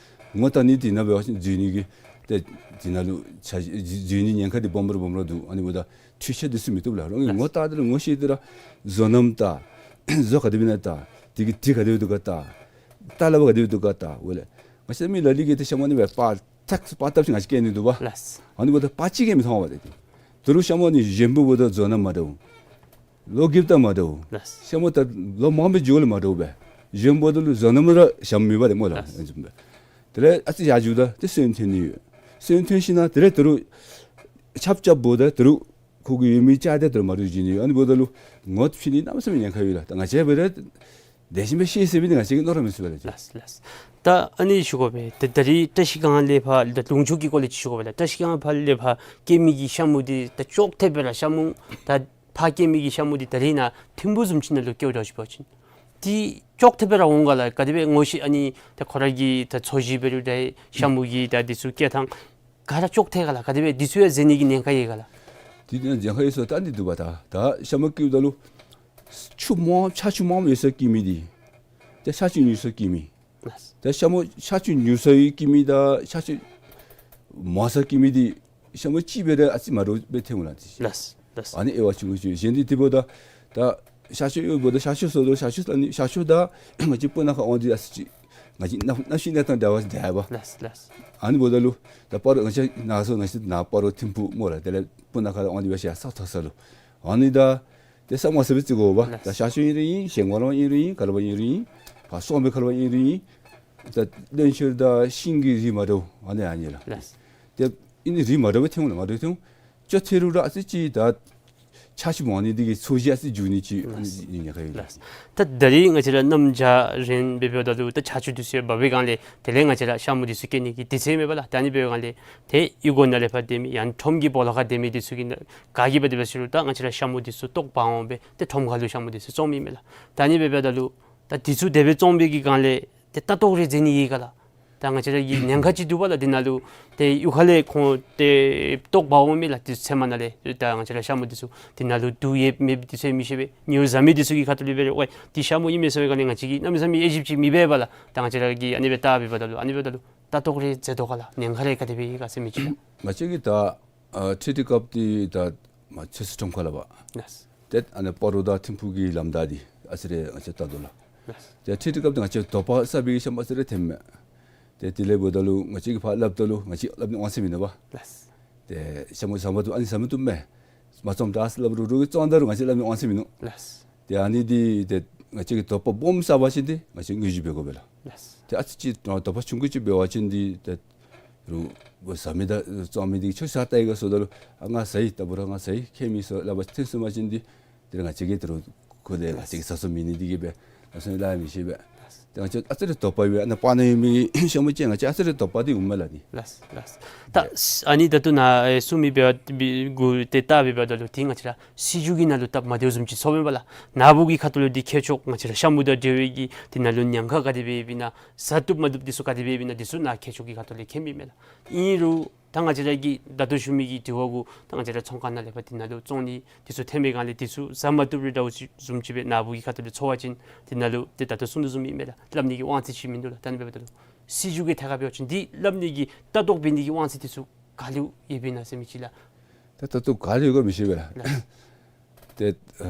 ངོ་བལྟ་ནི་འདི་ནང་འབད་བ་ཅིན་འཛུལ་ནི་གི་ཏེ་འདི་ནང་ལུ་ཆ་འཛུལ་ནི་ཉེན་ཁ་འདི་སྦོམ་ར་སྦོམ་ར་འདུག། ཨ་ནི་འབདཝ་ད་འཕྲུལ་ཆས་འདི་ཚུ་མི་བཏུབ་ལགས། རང་གིས་ངོ་བལྟ་སྟེ་ར་ངོ་ཤེས་ཏེ་ར་བཟོ་རྣམ་བལྟ། བཟོ་ག་དེ་སྦེ་ཨིན་ན་བལྟ། དེ་གི་དྲི་ག་དེ་སྦེ་འདུག་ག་བལྟ། བལྟ་ལ་བ་ག་དེ་སྦེ་འདུག་ག་བལྟ། འོ་ལགས། ང་བཅས་མི་ལ་ལུ་གིས་ཏེ་ཤ་མུ་ཨ་ནི་སྦེ་པར་ཐག་པར་བཏབ་ཅིག་ང་བཅས་སྐྱེལ་ནི་འདུག་པ། ཨ་ནི་འབདཝ་ད་པར་ཅིག་གིས་མི་མཐོང་བས་ཏེ། ད་རུང་ཤ་མུ་ཨ་ནི་གཞོན་པ་འབདཝ་ད་བཟོ་རྣམ་མ་འདྲཝ། ལོ་རྒསཔ་དང་མ་འདྲཝ། ཤ་མུ་ད་ལོ་མང་པོའི་རྒྱུ་ལས་མ་འདྲཝ་སྦེ། གཞོན་པ་འདི་ལུ་བཟོ་རྣམ་ར་ཞྭམོ་མེད་པ་ཏེ་སྨོ་ལགས། དེ་ལས་ཨ་ཙི་ཡར་འགྱོཝ་ད་ཏེ་སོན་ཐོན་ནི་ཡོད། སོན་ཐོན་ཞིནམ་ལས་དེ་ལས་ད་རུང་ཆརཔ་རྐྱབ་འབདཝ་ད་ད་རུང་ཁོ་གི་ཡོད་མི་ཅིག་ཏེ་ད་རུང་མ་འདྲཝ་འགྱོ་ནི་ཡོད། ཨ་ནི་འབདཝ་ད་ལུ་ངོ་ཕྱེ་ནི་གནམ་མེད་ས་མེད་ཉེན་ཁ་ཡོད་ལགས། ད་ང་བཅས་འབད་རུང་དེ་བཞིན་སྦེ་ཤེས་ཟེར་བའི་ང་བཅས་ཀྱིས་མནོ་ར་མི་ཚུགས་པས་ལགས། ད་ཨ་ནི་ཞུ་དགོ་པས། ད་ད་རིས་བཀྲ་ཤིས་སྒང་ལས་ཕར་ད་ལུང་ཕྱོགས་ཀྱི་སྐོར་ལས་ཅིག་ཞུ་དགོ་པས་ལགས། བཀྲ་ཤིས་སྒང་ཕར་ལས་ཕར་སྐྱེ་མི་གི་ཤ་མུ་འདི་ད་ཅོག་འཐདཔ་སྦེ་ར་ཤ་མུ་ད་ཕར་སྐྱེ་མི་གི་ཤ་མུ་འདི་ད་རིས་ནཱ་ཐིམ་ཕུག་བཟུམ་ཅིག་ནང་ལུ་སྐྱེཝ་འདྲཝ་ཅིག་འབད་བ་ཅིན་འདི་ཅོག་འཐདཔ་སྦེ་ར་འོང་ག་ལགས། ག་དེ་སྦེ་ངོ་ཤེས་ཨ་ནི་ད་ཁོ་ར་གི་ད་ཚོས་གཞི་འབད་རུང་ད་ཤ་མུ་གི་ད་འདི་ཚུ་སྐྱེ་ཐངས་ག་ར་ཅོག་འཐད་ག་ལགས། ག་དེ་སྦེ་འདི་ཚུ་ཡང་འཛེམ་ནི་གི་ཉེན་ཁ་ཡོད་ག་ལགས། འདི་ནང་ཉེན་ཁ་ཡོད་ཟེར་ད་འདི་འདུག་པ། ད་ད་ཤ་མུ་སྐྱེཝ་ད་ལུ་ཆུ་མང་ཆར་ཆུ་མང་ཡོད་སར་སྐྱེ་མི་འདི་ཏེ་ཆར་ཆུ་ཉུང་སར་སྐྱེ་མི། ད་ཤ་མུ་ཆར་ཆུ་ཉུང་སར་སྐྱེ་མི་དང་ཆར་ཆུ་མང་སར་སྐྱེ་མི་འདི་ཤ་མུ་གཅིག་འབད་རུང་ཨ་ཙི་མ་འདྲཝ་སྦེ་ཐོནམ་ལགས། ཨ་ནི་དབྱེ་བ་ཆུང་ཀུ་ཅིག། གཞན་འདི་དེ་འབདཝ་ད་ད་ཤ་ཤོ་ཡོདཔ་ད་ཤ་ཤོ་ཟེརཝ་ད་ཤ་ཤོ་ལ་ནི་ཤ་ཤོ་ད་ང་བཅས་སྤུ་ན་ཁ་འོང་འདི་ཨ་ཙི་ཅིག་ང་བཅས་གནམ་གནམ་གཤིས་གནས་སྟངས་འདྲ་བ་ཅིག་འདྲ་བ། ཨ་ནི་འབདཝ་ད་ལུ་ད་སྤ་རོ་ང་བཅས་ནཱ་སོ་ང་བཅས་ནཱ་སྤ་རོ་ཐིམ་ཕུག་སྨོ་ལགས། དེ་ལས་སྤུ་ན་ཁ་ལུ་འོང་འདི་འབད་ཞིནམ་ས་མཐོ་ས་ལུ་ཨ་ནི་ད་ཏེ་ས་མ་ས་སྦེ་བརྩི་དགོ་པ། ད་ཤ་ཤོ་ཨིན་རུང་ཨིན། ཞིང་ཁ་ལུ་ཨིན་རུང་ཨིན། ག་ལུ་ཨིན་རུང་ཨིན། ཕར་སོང་པའི་ཁ་ལུ་ཨིན་རུང་ཨིན། ད་བློན་ཆེན་དང་ཤིང་གི་རིགས་མ་འདྲཝ་ཨ་ནི་ཨ་ནི་ལགས། ཏེ་ཨ་ནི་རིགས་མ་འདྲཝ་སྦེ་ཐོནམ་ལགས། མ་འདྲཝ་ཐོན། ཅོག་འཐད་རུང་ར་ཨ་ཙི་ཅིག་ད་ཆརཔ་ཅིག་མང་ནི་འདི་གིས་ཚོས་གཞི་ཨ་ཙི་འགྱུར་ནི་ཅིག་ཨ་ནི་ཉེན་ཁ་ཡོད་ལགས། ད་ད་རིས་ང་བཅས་ར་གནམ་བྱཱར་རན་འབད་འབདཝ་ད་ལུ་ད་ཆར་ཆུ་འདི་ཚུ་ཡང་འབབ་པའི་སྒང་ལས་དེ་ལས་ང་བཅས་ར་ཤ་མུ་འདི་ཚུ་སྐྱེ་ནི་གི་དུས་ཚོད་མེད་པ་ལགས། ད་ཨ་ནི་འབད་བའི་སྒང་ལས་ཏེ་གཡུས་སྒོ་ནང་ལས་ཕར་སྡོད་མི་ཡང་ཁྲོམ་གྱི་སྦོ་ལོགས་ཁར་སྡོད་མི་འདི་ཚུ་གིས་ནཱ་ག་གིས་འབད་དེ་འབད་ཟེར་རུང་ད་ང་བཅས་ར་ཤ་མུ་འདི་ཚུ་ལྟོ་འབག་འོང་སྦེ་ཏེ་ཁྲོམ་ཁ་ལུ་ཤ་མུ་འདི་ཚུ་བཙོང་མི་མས་ལགས། ད་ཨ་ནི་འབད་འབདཝ་ད་ལུ་ད་འདི་ཚུ་དེ་སྦེ་བཙོང་པའི་གི་སྒང་ལས་ཏེ་ལྟ་རྟོག་རེ་མཛད་ནི་ཡོད་ག་ལགས། ད་ང་བཅས་ར་གི་ཉེན་ཁ་ཅིག་འདུག་པ་ལགས། འདི་ནང་ལུ་ཏེ་གཡུས་ཁ་ལས་ཁོང་ཏེ་ལྟོ་འབག་འོང་མི་ལགས། ཏེ་ཚལ་མ་ནང་ལས་ད་ང་བཅས་ར་ཤ་མུ་འདི་ཚུ་འདི་ནང་ལུ་དུག་ཡོད་མེད་འདི་ཚུ་མི་ཤེས་པས། ཉོ་བཟའ་མི་འདི་ཚུ་གི་ཁ་ཐུག་ལས་འབད་རུང་ཝའི་འདི་ཤ་མུ་ཨིན་མས་ཟེར་བའི་སྒང་ལས་ང་བཅས་ཀྱིས་གནམ་མེད་ས་མེད་དབྱེ་ཞིབ་ཅིག་མི་འབད་པས་ལགས། ད་ང་བཅས་ར་གིས་ཨ་ནི་སྦེ་ལྟ་འབདཝ་ད་ལུ་ཨ་ནི་འབདཝ་ད་ལུ་ལྟ་རྟོག་རེ་མཛད་དོ་ག་ལགས། ཉེན་ཁ་རེ་ག་དེ་སྦེ་ཡོད་ག་ཟེར་མི་ཅིག་ལགས། ང་བཅས་ཀྱིས་ད་ཨ་འཕྲུལ་དུས་སྐབས་འདི་ད་མ་ཚོད་བསྲེ་ཁྲོམ་ཁ་ལུ་བ། ཏེ་ཨ་ནི་སྤ་རོ་དང་ཐིམ་ཕུག་གི་ལམ་བདའ་འདི་ཨ་ཙི་རེ་ང་བཅས་ལྟ་དོ་ལགས། ཏེ་འཕྲུལ་དུས་སྐབས་འདི་ང་བཅས་དོ་པ་བསག་པའི་ཤ་མུ་ཨ་ཙི་རེ་ཐོནམ་མས། ཏེ་དེ་ལས་འབདཝ་ད་ལུ་ང་བཅས་ཀྱིས་ཕར་སླབ་ད་ལུ་ང་བཅས་སླབ་ནི་དབང་ཚད་མིན་ནུག་པ། ཏེ་ཤ་མུ་ཟ་མ་བཏུབ་ཨ་ནི་ཟ་མ་བཏུབ་མས། མ་བཙོངམ་ད་ཟེར་སླབ་རུང་རུང་གིས་བཙོང་ད་རུང་ང་བཅས་སླབ་ནི་དབང་ཚད་མིན་ནུག། ཏེ་ཨ་ནི་འདི་ཏེ་ང་བཅས་ཀྱིས་དོ་པ་སྦོམ་བསག་པ་ཅིན་ཏེ་ང་བཅས་དངུལ་བརྗེ་འབད་དགོ་པས་ལགས། ཏེ་ཨ་ཙི་ཅིག་དོ་པ་ཆུང་ཀུ་ཅིག་འབད་བ་ཅིན་འདི་ཏེ་རུང་ཟ་མི་དང་བཙོང་མི་འདི་ཁྱོད་ཟ་ལྟ་ཡི་ག་ཟེརཝ་ད་ལུ་ཨ་ང་ཟ་ཡི། ད་འབད་རུང་ང་ཟ་ཡི། ཁྱད་མེད་ཟེར་སླབ་པ་ཐོན་སོང་པ་ཅིན་འདི་ཏེ་ང་བཅས་ཀྱིས་ད་རུང་ཁོ་ལས་ང་བཅས་ཀྱིས་ཟ་སོང་མི་ནི་འདི་གིས་སྦེ་ང་བཅས་སླབ་མི་ཤེས་པས། ཏེ་ང་བཅས་ཨ་ཙི་རེ་དོ་པ་ཡོད་ཨ་ནཱ་སྤང་ནང་ཡོད་མི་ཤ་མུ་ཅིག་ང་བཅས་ཨ་ཙི་རེ་དོ་པ་འདི་འོངམ་མས་ལགས་ནི། ལགས་སོ་ལགས་སོ། ད་ཨ་ནི་ད་ལྟོ་ནཱ་ཨེ་གསུང་མི་འབད་བ་འདི་གུ་ཏེ་བལྟ་འབད་བ་ད་ལུ་ཏེ་ང་བཅས་ར་སྲིད་བྱུས་ཀྱི་ནང་ལུ་སྟབས་མ་བདེཝ་བཟུམ་ཅིག་ཚོརཝ་མས་པ་ལགས། ནཱ་བུ་གི་ཁ་ཐུག་ལུ་འདི་ཁྱད་ཆོས་ང་བཅས་ར་ཤ་མུ་དང་འབྲེལ་བའི་གི་འདི་ནང་ལུ་ཉེན་ཁ་ག་དེ་སྦེ་ཡོདཔ་ཨིན་ན་ཟ་བཏུབ་མ་བཏུབ་འདི་ཚུ་ག་དེ་སྦེ་ཡོདཔ་ཨིན་ན་འདི་ཚུ་ནཱ་ཁྱད་ཆོས་ཀྱི་ཁ་ཐུག་ལས་མཁྱེན་མི་མས་ལགས། ཨིན་རུང་ད་ང་བཅས་ར་གི་ད་ལྟོ་ཞུ་མི་གི་དྲི་བ་གུ་ད་ང་བཅས་ར་ཚོང་ཁང་ནང་ལས་ཕར་འདི་ནང་ལུ་བཙོང་ནི་འདི་ཚུ་ཐོན་པའི་སྒང་ལས་འདི་ཚུ་ཟ་མ་བཏུབ་རེ་འདྲཝ་ཅིག་བཟུམ་ཅིག་སྦེ་ནཱ་བུ་གི་ཁ་ཐུག་ལས་ཚོར་བ་ཅིན་འདི་ནང་ལུ་ཏེ་ད་ལྟོ་གསུང་དོ་བཟུམ་ཨིན་མས་ལགས། སླབ་ནི་གི་དབང་ཚད་ཅིག་མིན་འདུག་ལགས། ད་ཨ་ནི་འབདཝ་ད་ལུ་སྲིད་བྱུས་ཀྱི་ཐད་ཁར་འབད་བ་ཅིན་འདི་སླབ་ནི་གི་ལྟ་རྟོག་འབད་ནི་གི་དབང་ཚད་འདི་ཚུ་ག་ལུ་ཡོདཔ་ཨིན་ན་ཟེར་མི་ཅིག་ལགས། ད་ལྟ་ལྟོ་ག་ལུ་ཡོད་ག་མི་ཤེས་པས་ལགས། ལགས། ཏེ་ཨ་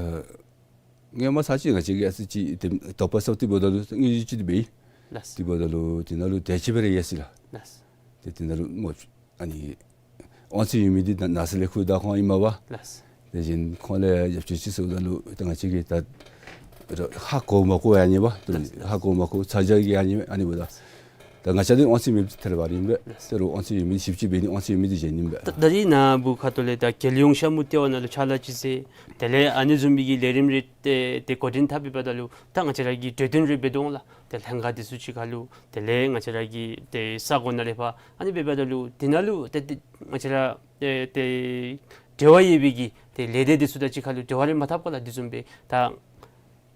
སྔོན་མ་ཚར་ཅིག་ང་བཅས་ཀྱིས་ཨ་ཙི་ཅིག་ཏེ་དོ་པ་བསགཔ་འདི་འབདཝ་ད་ལུ་དངུལ་ཅིག་འདི་འབད་ཡི། ལགས། འདི་འབདཝ་ད་ལུ་འདི་ནང་ལུ་དེ་ཅིག་སྦེ་ར་ཡོད་ཟེར་ལགས། ལགས། ཏེ་འདི་ནང་ལུ་སྨོ་ཨ་ནི་དབང་ཚད་ཡོད་མི་འདི་ནང་ནང་སེམས་ལས་ཁུར་བཏང་ཁོང་ཨིན་མས་པ། ལགས། དེ་བཞིན་ཁོང་ལས་ཡར་ཅིག་ཅིག་ཟེརཝ་ད་ལུ་ཏེ་ང་བཅས་ཀྱིས་ད་ཧ་གོ་མ་གོ་ཡང་ཨ་ནི་པ། ལགས། ཧ་གོ་མ་གོ་ཚ་གྱང་གིས་ཨ་ནི་ཨ་ནི་འབདཝ་ད་ད་ང་བཅས་འདི་དབང་ཚད་མེདཔ་ཐལ་བ་ར་ཨིན་པས། ལགས། ད་རུང་དབང་ཚད་ཡོད་མི་ཞིབ་དཔྱད་འབད་ནི་དབང་ཚད་ཡོད་མི་འདི་གཞན་ཨིན་པས། ད་ད་རིས་ནཱ་བུ་ཁ་ཐུག་ལས་ད་རྒྱལ་ཡོངས་ཤ་མུ་ལྟེ་བ་ནང་ལུ་ཕྱག་ལཱ་ཅིག་མཛད། དེ་ལས་ཨ་ནི་བཟུམ་མའི་གི་ལས་རིམ་རེ་ཏེ་ཏེ་འགོ་འདྲེན་འཐབ་འབདཝ་ད་ལུ་ད་ང་བཅས་ར་གིས་གྲོས་བསྟུན་རེ་འབད་དོ་ལགས། ཏེ་ལྷན་ཁག་འདི་ཚུ་གཅིག་ཁར་ལུ་དེ་ལས་ང་བཅས་ར་གི་ཏེ་ས་གོ་ནང་ལས་ཕར་ཨ་ནི་འབདཝ་ད་ལུ་འདི་ནང་ལུ་ཏེ་ཏེ་ང་བཅས་ར་ཏེ་ཏེ་ འབྲེལ་བ་ཡོད་པའི་གི་ཏེ་ལས་སྡེ་འདི་ཚུ་དང་གཅིག་ཁར་ལུ་འབྲེལ་བ་རེ་མ་འཐབ་ག་ལགས། དེ་བཟུམ་སྦེ་ད་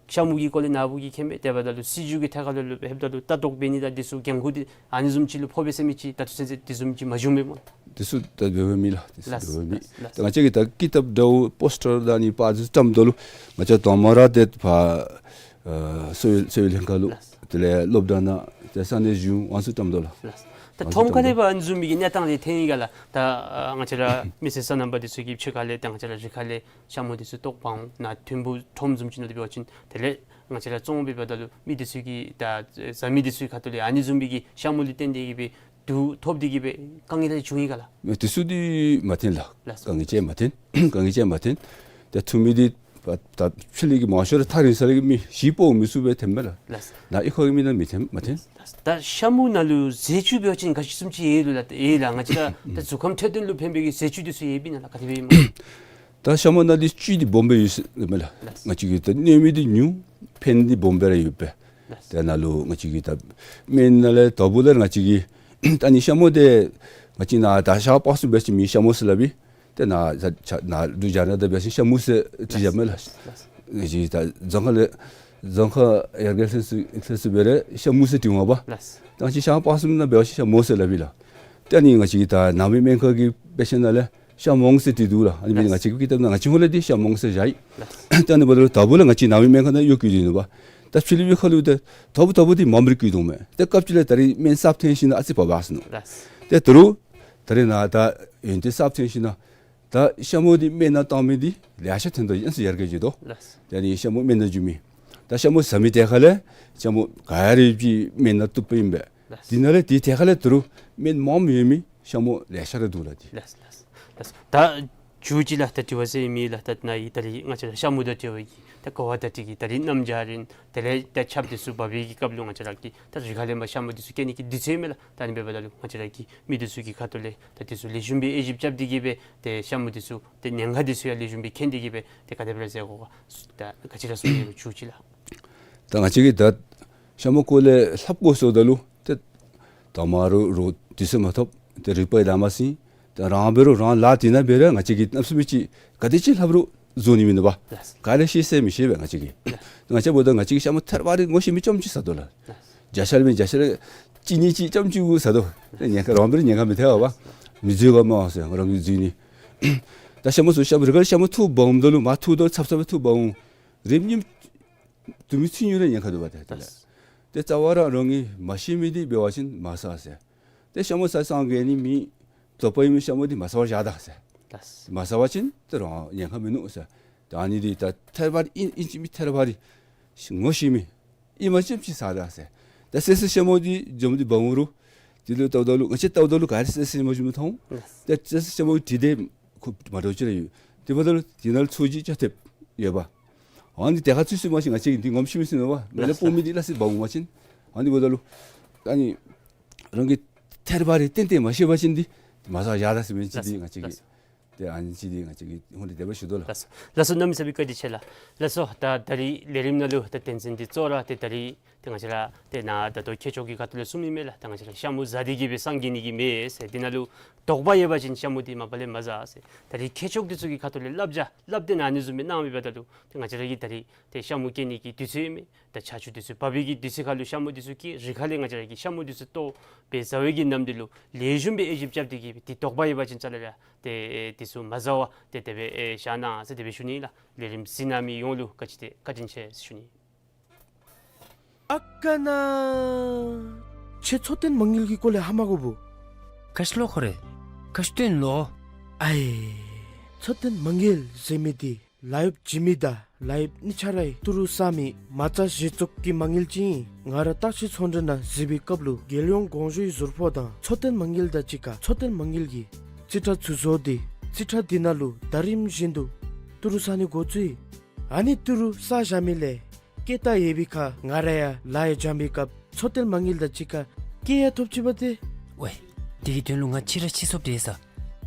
ཤ་མུ་གི་སྐོར་ལས་ནཱ་བུ་གིས་མཁྱེན་མས། དེ་འབདཝ་ད་ལུ་སྲིད་བྱུས་ཀྱི་ཐད་ཁར་ལུ་ལྷོདཔ་ད་ལུ་ལྟ་རྟོག་འབད་ནི་དང་འདི་ཚུ་འགན་ཁུར་འདི་ཨ་ནི་བཟུམ་ཅིག་ལུ་ཕོག་པས་ཟེར་མི་ཅིག་ད་ལྟོ་ཚུན་ཚོད་དེ་བཟུམ་ཅིག་མ་བྱུང་མས་སྨོ། འདི་ཚུ་ད་འབད་འབདཝ་མེད་ལགས། འདི་ཚུ་ལགས། འབད་འབདཝ་མེད། ལགས། ད་ང་བཅས་ཀྱིས་ད་ཀི་དེབ་འདྲཝ་པོསི་ཊར་དང་ཨ་ནི་པར་འདི་ཚུ་བཀྲམ་དོ་ལུ་ང་བཅས་དང་མ་ར་དེ་ཕར་ཨ་གསོ་བའི་གསོ་བའི་ལྷན་ཁག་ལུ། ལགས། དེ་ལས་སློབ་གྲྭ་ནང་དེ་ས་གནས་གཞུང་ཨ་ནི་ཚུ་བཀྲམ་དོ་ལགས། ལགས། ད་ཨ་ནི་ཚུ་ཁྲོམ་ཁ་བཀྲམ་དོ། དེ་ཕར་ཨ་ནི་བཟུམ་མའི་གི་གནས་སྟངས་དེ་ཐོན་ཡི་ག་ལགས། ད་ཨ་ང་བཅས་ར་མི་སེར་སོ་ནམ་པ་འདི་ཚུ་གིས་ཕྱི་ཁ་ལས་ད་ང་བཅས་ར་རི་ཁ་ལས་ཤ་མུ་འདི་ཚུ་བཏོག་འབག་འོང་། ནཱ་ཐིམ་ཕུག་ཁྲོམ་བཟུམ་ཅིག་ནང་ལུ་འབད་བ་ཅིན་དེ་ལས་ང་བཅས་ར་བཙོང་འབདཝ་ད་ལུ་མི་འདི་ཚུ་གིས་ད་བཟའ་མི་འདི་ཚུའི་ཁ་ཐུག་ལས་ཨ་ནི་བཟུམ་མའི་གི་ཤ་མུ་ལུ་བརྟེན་ཏེ་གིས་སྦེ་དུག་ཐོབ་སྟེ་གིས་སྦེ་དཀའ་ངལ་རེ་བྱུང་ཡི་ག་ལགས། དེ་ཚུ་འདི་མ་ཐོན་ལགས། ལགས་སོ། དཀའ་ངལ་ཅིག་མ་ཐོན། དཀའ་ངལ་ཅིག་མ་ཐོན། ད་ཐུག་མི་འདི་ད་ཕྱི་ལས་ཀྱི་མང་ཤོས་ར་ཐག་རིང་ས་ལས་ཀྱི་མི་གཞིས་སྤོ་མི་ཚུགས་པས་ཐོནམ་མས་ལགས། ལགས་སོ། ནཱ་གཡུས་ཁ་གི་མི་ནང་མི་ཐོན་མ་ཐོན། ད་ཤ་མུ་ནང་ལུ་ཟས་བཅུད་འབད་བ་ཅིན་ག་ཅི་བཟུམ་ཅིག་ཡོད་ལགས། ཡོད་ལགས། ང་བཅས་ར་ད་གཟུགས་ཁམས་འཕྲོད་བསྟེན་ལུ་ཕན་པའི་གི་ཟས་བཅུད་འདི་ཚུ་ཡོདཔ་ཨིན་ན་ལགས། ག་དེ་སྦེ་ཨིན་སྨོ། ད་ཤ་མུ་ནང་འདི་བཅུད་འདི་སྦོམ་སྦེ་ཡོད་ཟེར་མས་ལགས། ལགས། ང་བཅས་ཀྱི་ད་གནོད་མི་འདི་ཉུང་ཕན་འདི་སྦོམ་སྦེ་ར་ཡོད་པས། ལགས། དེ་ནང་ལུ་ང་བཅས་ཀྱི་ད་སྨན་ནང་ལས་དོ་པོ་ལས་ང་བཅས་ཀྱི་ད་ཨ་ནི་ཤ་མུ་འདི་ང་བཅས་ནཱ་ད་ཤར་ཕྱོགས་སུ་འབད་བ་ཅིན་མི་ཤ་མུ་ཟེར་སླབ་ཨིན། ཏེ་ནཱ་ད་ནཱ་འབྲུག་རྒྱལ་ནང་དེ་འབད་བ་ཅིན་ཤ་མུ་ཟེར་བྲིས་བཞགཔ་མས་ལགས། ལགས། ང་བཅས་ད་རྫོང་ཁ་ལས་རྫོང་ཁ་ཡར་རྒྱས་ལྷན་ཚོགས་ལྷན་ཚོགས་འབད་རུང་ཤ་མུ་ཟེར་བྲིས་འོང་པ། ལགས། ད་ང་བཅས་ཤར་ཕྱོགས་སུ་ནང་འབད་བ་ཅིན་ཤ་མུ་ཟེར་སླབ་ཨིན་ལགས། ཏེ་ཨ་ནི་ང་བཅས་ཀྱི་ད་ནང་མི་སྨན་ཁང་གི་དཔེ་ཆ་ནང་ལས་ཤ་མོང་ཟེར་བྲིས་འདུག་ལགས། ཨ་ནི་འབད་ནི་ལགས། ང་བཅས་ཀྱི་ཀི་དེབ་ནང་ང་བཅས་ཧོང་ལས་འདི་ཤ་མོང་ཟེར་བཞག་ཡི། ལགས། ཏེ་ཨ་ནི་འབདཝ་ད་ལུ་དོ་པོ་ལས་ང་བཅས་ནང་མི་སྨན་ཁང་ནང་གཡོག་བཀོལ་ཏེ་ཨིན་པ། ད་ཕྱི་ལུ་གཡོག་ཁ་ལུ་ཏེ་དོ་པོ་དོ་པོ་འདི་མངམ་ར་བཀོལ་དོ་མས། ཏེ་སྐབས་ཅིག་ལས་ད་རིས་སྨན་གསརཔ་ཐོན་ཞིན་ན་ཨ་ཙི་བབ་བབ་སོང་ནུག། ལགས། ཏེ་ད་རུང་ད་རིས་ནཱ་ད་ཡོན་ཏན་གསརཔ་ཐོན་ཞིན་ན་ད་ཤ་མོ་འདི་སྨན་ནང་བཏང་མི་འདི་ལེ་ཤ་ཐོན་དོ། ཨ་ཙི་ཡར་རྒྱས་འགྱོ་དོ། ལགས། ཏེ་ཨ་ནི་ཤ་མོ་སྨན་ནང་འགྱོ་མི་ད་ཤ་མོ་བཟའ་མི་ཐད་ཁ་ལས་ཤ་མོ་ག་ཡ་ར་ཡོད་པའི་སྨན་ནང་བཏུབ་པ་ཨིན་པས། ལགས། དེ་ནང་ལས་དེ་ཐད་ཁ་ལས་ད་རུང་སྨན་མངམ་ཡོད་མི་ཤ་མོ་ལེ་ཤ་ར་འདུག་ལགས། དེ། ལགས། ལགས། ལགས། ད་མཇུག་ཅིག་ལགས། ད་དྲི་བ་ཟེར་མི་ལགས། ད་ནཱ་ཡི་ད་རིས་ང་བཅས་ར་ཤ་མོ་དང་འབྲེལ་བའི་གི་ད་གོ་བ་ད་དེ་གི་ད་རིས་གནམ་བྱཱར་ཨིན། དེ་ལས་ད་ཆརཔ་འདི་ཚུ་འབབ་པའི་གི་སྐབས་ལུ་ང་བཅས་ར་གི་ད་རི་ཁ་ལས་མར་ཤ་མོ་འདི་ཚུ་སྐྱེ་ནི་གི་དུས་ཚོད་མས་ལགས། ད་ཨ་ནི་འབདཝ་ད་ལུ་ང་བཅས་ར་གི་མི་འདི་ཚུ་གི་ཁ་ཐུག་ལས་ད་འདི་ཚུ་ལེགས་ཤོམ་སྦེ་དབྱེ་ཞིབ་རྐྱབ་སྟེ་གི་སྦེ་ཏེ་ཤ་མོ་འདི་ཚུ་ཏེ་ཉེན་ཁ་འདི་ཚུ་ཡང་ལེགས་ཤོམ་སྦེ་མཁྱེན་ཏེ་གི་སྦེ་ཏེ་ག་དེ་སྦེ་ར་མཛད་དགོ་ག། ད་ག་ཅི་ར་གསུང་ནི་ཡོད་མཇུག་ཅིག་ལགས། ད་ང་བཅས་ཀྱིས་ད་ཤ་མོ་སྐོར་ལས་ལྷབ་དགོ་ཟེརཝ་ད་ལུ་ཏེ་དང་མ་ར་རོགས་དུས་ཚོད་མ་ཐོབ། ཏེ་རིག་པ་ཡང་ལམ་མ་སོང་། ཏེ་རང་འབད་རུང་རང་ལཱ་དེ་ནང་འབད་རུང་ང་བཅས་ཀྱིས་གནམ་མེད་ས་མེད་ཅིག་ག་དེ་ཅིག་ལྷབ་རུང་བཟོ་ནི་མིན་འདུག་པ། ལགས། ག་ལས་ཤེས་ཟེར་མི་ཤེས་པས་ང་བཅས་ཀྱིས། ལགས། ང་བཅས་འབདཝ་ད་ང་བཅས་ཀྱིས་ཤ་མོ་ཐེར་བ་རེ་ངོ་ཤེས་མི་རྐྱངམ་ཅིག་ཟ་དོ་ལགས། ལགས། བརྒྱ་ཆ་ལས་མི་བརྒྱ་ཆ་ལས་གཅིག་གཉིས་ཅིག་རྐྱངམ་ཅིག་གུ་ཟ་དོ། ཏེ་ཉེན་ཁ་རང་འབད་རུང་ཉེན་ཁ་མི་ཐེག་པ། མི་འཛོལ་ག་མ་ཟེར་རང་གིས་འཛོལ་ནི། ད་ཤ་མོ་ཚུ་ཤ་མོ་རི་ཁ་ལས་ཤ་མོ་འཐུ་འབག་འོངམ་ད་ལུ་མར་འཐུཝ་ད་ཚབ་ཚབ་སྦེ་འཐུ་འབག་འོང་། རེ་གཉིས་དུ་མི་ཚུ་ཉུང་ར་ཉེན་ཁ་འདུག་པ། ཏེ་དེ་ལས། ལགས། ཏེ་རྩ་བ་ར་རང་གིས་མ་ཤེས་མི་འདི་འབད་བ་ཅིན་མ་ཟ་ཟེར། ཏེ་ཤ་མོ་ཟ་སངས་རྒྱས་ནི་མེད། དོ་པོ་ཨིན་མི་ཤ་མོ་འདི་མ་ཟ་བར་བཞག་ད་ཟེར། ལགས། མ་ཟ་བ་ཅིན་ཏེ་རང་ཉེན་ཁ་མིན་ནུག་ཟེར། ད་ཨ་ནི་འདི་ད་ཐེར་བ་རེ་ཨིན་ཨིན་ཅི་མི་ཐེར་བ་རེ་ངོ་ཤེས་མི་ཨིནམ་ཅིག་ཅིག་ཟ་ད་ཟེར། ད་སེར་སེར་ཤ་མོ་འདི་འཇམ་འདི་འབག་འོང་རུང་དེ་ལུ་བལྟཝ་ད་ལུ་ང་བཅས་བལྟཝ་ད་ལུ་ག་ར་སེར་སེར་ཤ་མོ་ཅིག་མི་མཐོང་། ལགས། ད་སེར་སེར་ཤ་མོ་འདི་དེ་ཁོ་མ་འདྲཝ་ཅིག་ར་ཡོད། དེ་འབདཝ་ད་ལུ་དེ་ནང་ལུ་ཚོས་གཞི་ཅིག་ཐེབས་ཡོདཔ། ཨ་ནི་དེ་ཁར་ཚུད་སོང་པ་ཅིན་ང་བཅས་འདི་ངོམས་ཤེས་མི་ཤེས་ནུག་པ། མེ་ལས་ལགས། སྤོ་མི་འདི་སླ་བསྲེ་འབག་འོང་པ་ཅིན། ཨ་ནི་འབདཝ་ད་ལུ་ཨ་ནི་རང་གིས་ཐེར་བ་རེ་ཏན་ཏན་མ་ཤེས་པ་ཅིན་འདི་མ་ཟ་བར་བཞག་ད་ཟེར་མི་ཅིག་འདི་ལགས། ང་བཅས་ཀྱིས། ལགས། ཏེ་ཨ་ནི་ཅིག་འདི་ང་བཅས་ཀྱིས་ཧོང་ལས་དེ་སྦེ་ཞུ་དོ་ལགས། ལགས་སོ། ལགས་སོ། གནམ་མེད་ས་མེད་བཀའ་དྲིན་ཆེ་ལགས། ལགས་སོ། ད་ད་རིས་ལས་རིམ་ནང་ལུ་ད་དོན་ཚན་འདི་གཙོ་བོ་ར་ཏེ་ད་རིས་ཏེ་ང་བཅས་ར་ཏེ་ནཱ་ད་ལྟོ་མཁས་མཆོག་གི་ཁ་ཐུག་ལས་གསུང་ནི་མས་ལགས། ཏེ་ང་བཅས་ར་ཤ་མོ་ཟ་སྟེ་གི་སྦེ་སངས་རྒྱས་ནི་གི་མེད་ཟེར། དེ་ནང་ལུ་དོགས་པ་ཡོད་པ་ཅིན་ཤ་མོ་འདི་མ་པ་ལས་མ་ཟ་ཟེར། ད་རིས་མཁས་མཆོག་འདི་ཚུ་གི་ཁ་ཐུག་ལས་བསླབ་བྱ་བསླབ་སྟེ་ནཱ་ཨ་ནི་བཟུམ་སྦེ་གནང་མི་འབདཝ་ད་ལུ་ཏེ་ང་བཅས་ར་གིས་ད་རིས་ཏེ་ཤ་མོ་སྐྱེ་ནི་གི་དུས་ཚོད་ཨིན་མས། ད་ཆར་ཆུ་འདི་ཚུ་འབབ་པའི་གི་དུས་ཚོད་ཁར་ལུ་ཤ་མོ་འདི་ཚུ་སྐྱེ། རི་ཁ་ལས་ང་བཅས་ར་གིས་ཤ་མོ་འདི་ཚུ་བཏོག་སྦེ་ཟ་བའི་གི་ནམ་དུས་ལུ་ལེགས་ཤོམ་སྦེ་དབྱེ་ཞིབ་རྐྱབ་སྟེ་གི་སྦེ་ཏེ་དོགས་པ་ཡོད་པ་ཅིན་རྩ་ལས་ར་ཏེ་འདི་ཚུ་མ་ཟ་བར་ཏེ་དེ་སྦེ་བཞག་གནང་ཟེར་དེ་སྦེ་ཞུ་ནི་ལགས། ལས་རིམ་གཟིགས་གནང་མི་ཡོངས་ལུ་བཀའ་དྲིན་ཆེ་ཟེར་ཞུ་ནི། ཨ་ཀ་ན། ཁྱོད་མཚོ་སྟོན་མ་དངུལ་གྱི་སྐོར་ལས་ཧ་མ་གོ་བུ། ག་ཅི་ལོ་ཁོ་རེ། ག་ཅི་སྟོན་ལོ། ཨའེ། མཚོ་སྟོན་མ་དངུལ་ཟེར་མི་འདི་ལཱ་གཡོག་བྱིན་མི་དང་ལཱ་གཡོག་གཉིས་ཆ་ར་གིས་ཏི་རུ་བསག་མི་མ་རྩ་གཞི་བཙུགས་ཀྱི་མ་དངུལ་ཅིག་ཨིན། ང་ར་བརྟག་དཔྱད་ཚོང་འབྲེལ་ནང་གཟིགས་པའི་སྐབས་ལུ་རྒྱལ་ཡོངས་གོང་ཞུའི་ཟུར་ཕོགས་དང་མཚོ་སྟོན་མ་དངུལ་དང་གཅིག་ཁར་མཚོ་སྟོན་མ་དངུལ་གྱི་རྩིས་ཁྲ་ཚུ་བཟོ་སྟེ་རྩིས་ཁྲ་འདི་ནང་ལུ་ཟླ་རིམ་བཞིན་དུ་ཏི་རུ་བསག་ནི་འགོ་བཙུགས་ཡི། ཨ་ནི་ཏི་རུ་བསག་བཞག་མི་ལས་སྐྱེད་ད་ཡོད་པའི་ཁར་ང་ར་ཡང་ལཱ་ཡང་འཇམ་པའི་སྐབས་མཚོ་སྟོན་མ་དངུལ་དང་གཅིག་ཁར་སྐྱེད་ཡང་ཐོབ་ཅི་པ་ཏེ། ཝའེ། འདི་གི་དོན་ལུ་ང་ཕྱི་ར་ཕྱི་སོཔ་དེ་ས།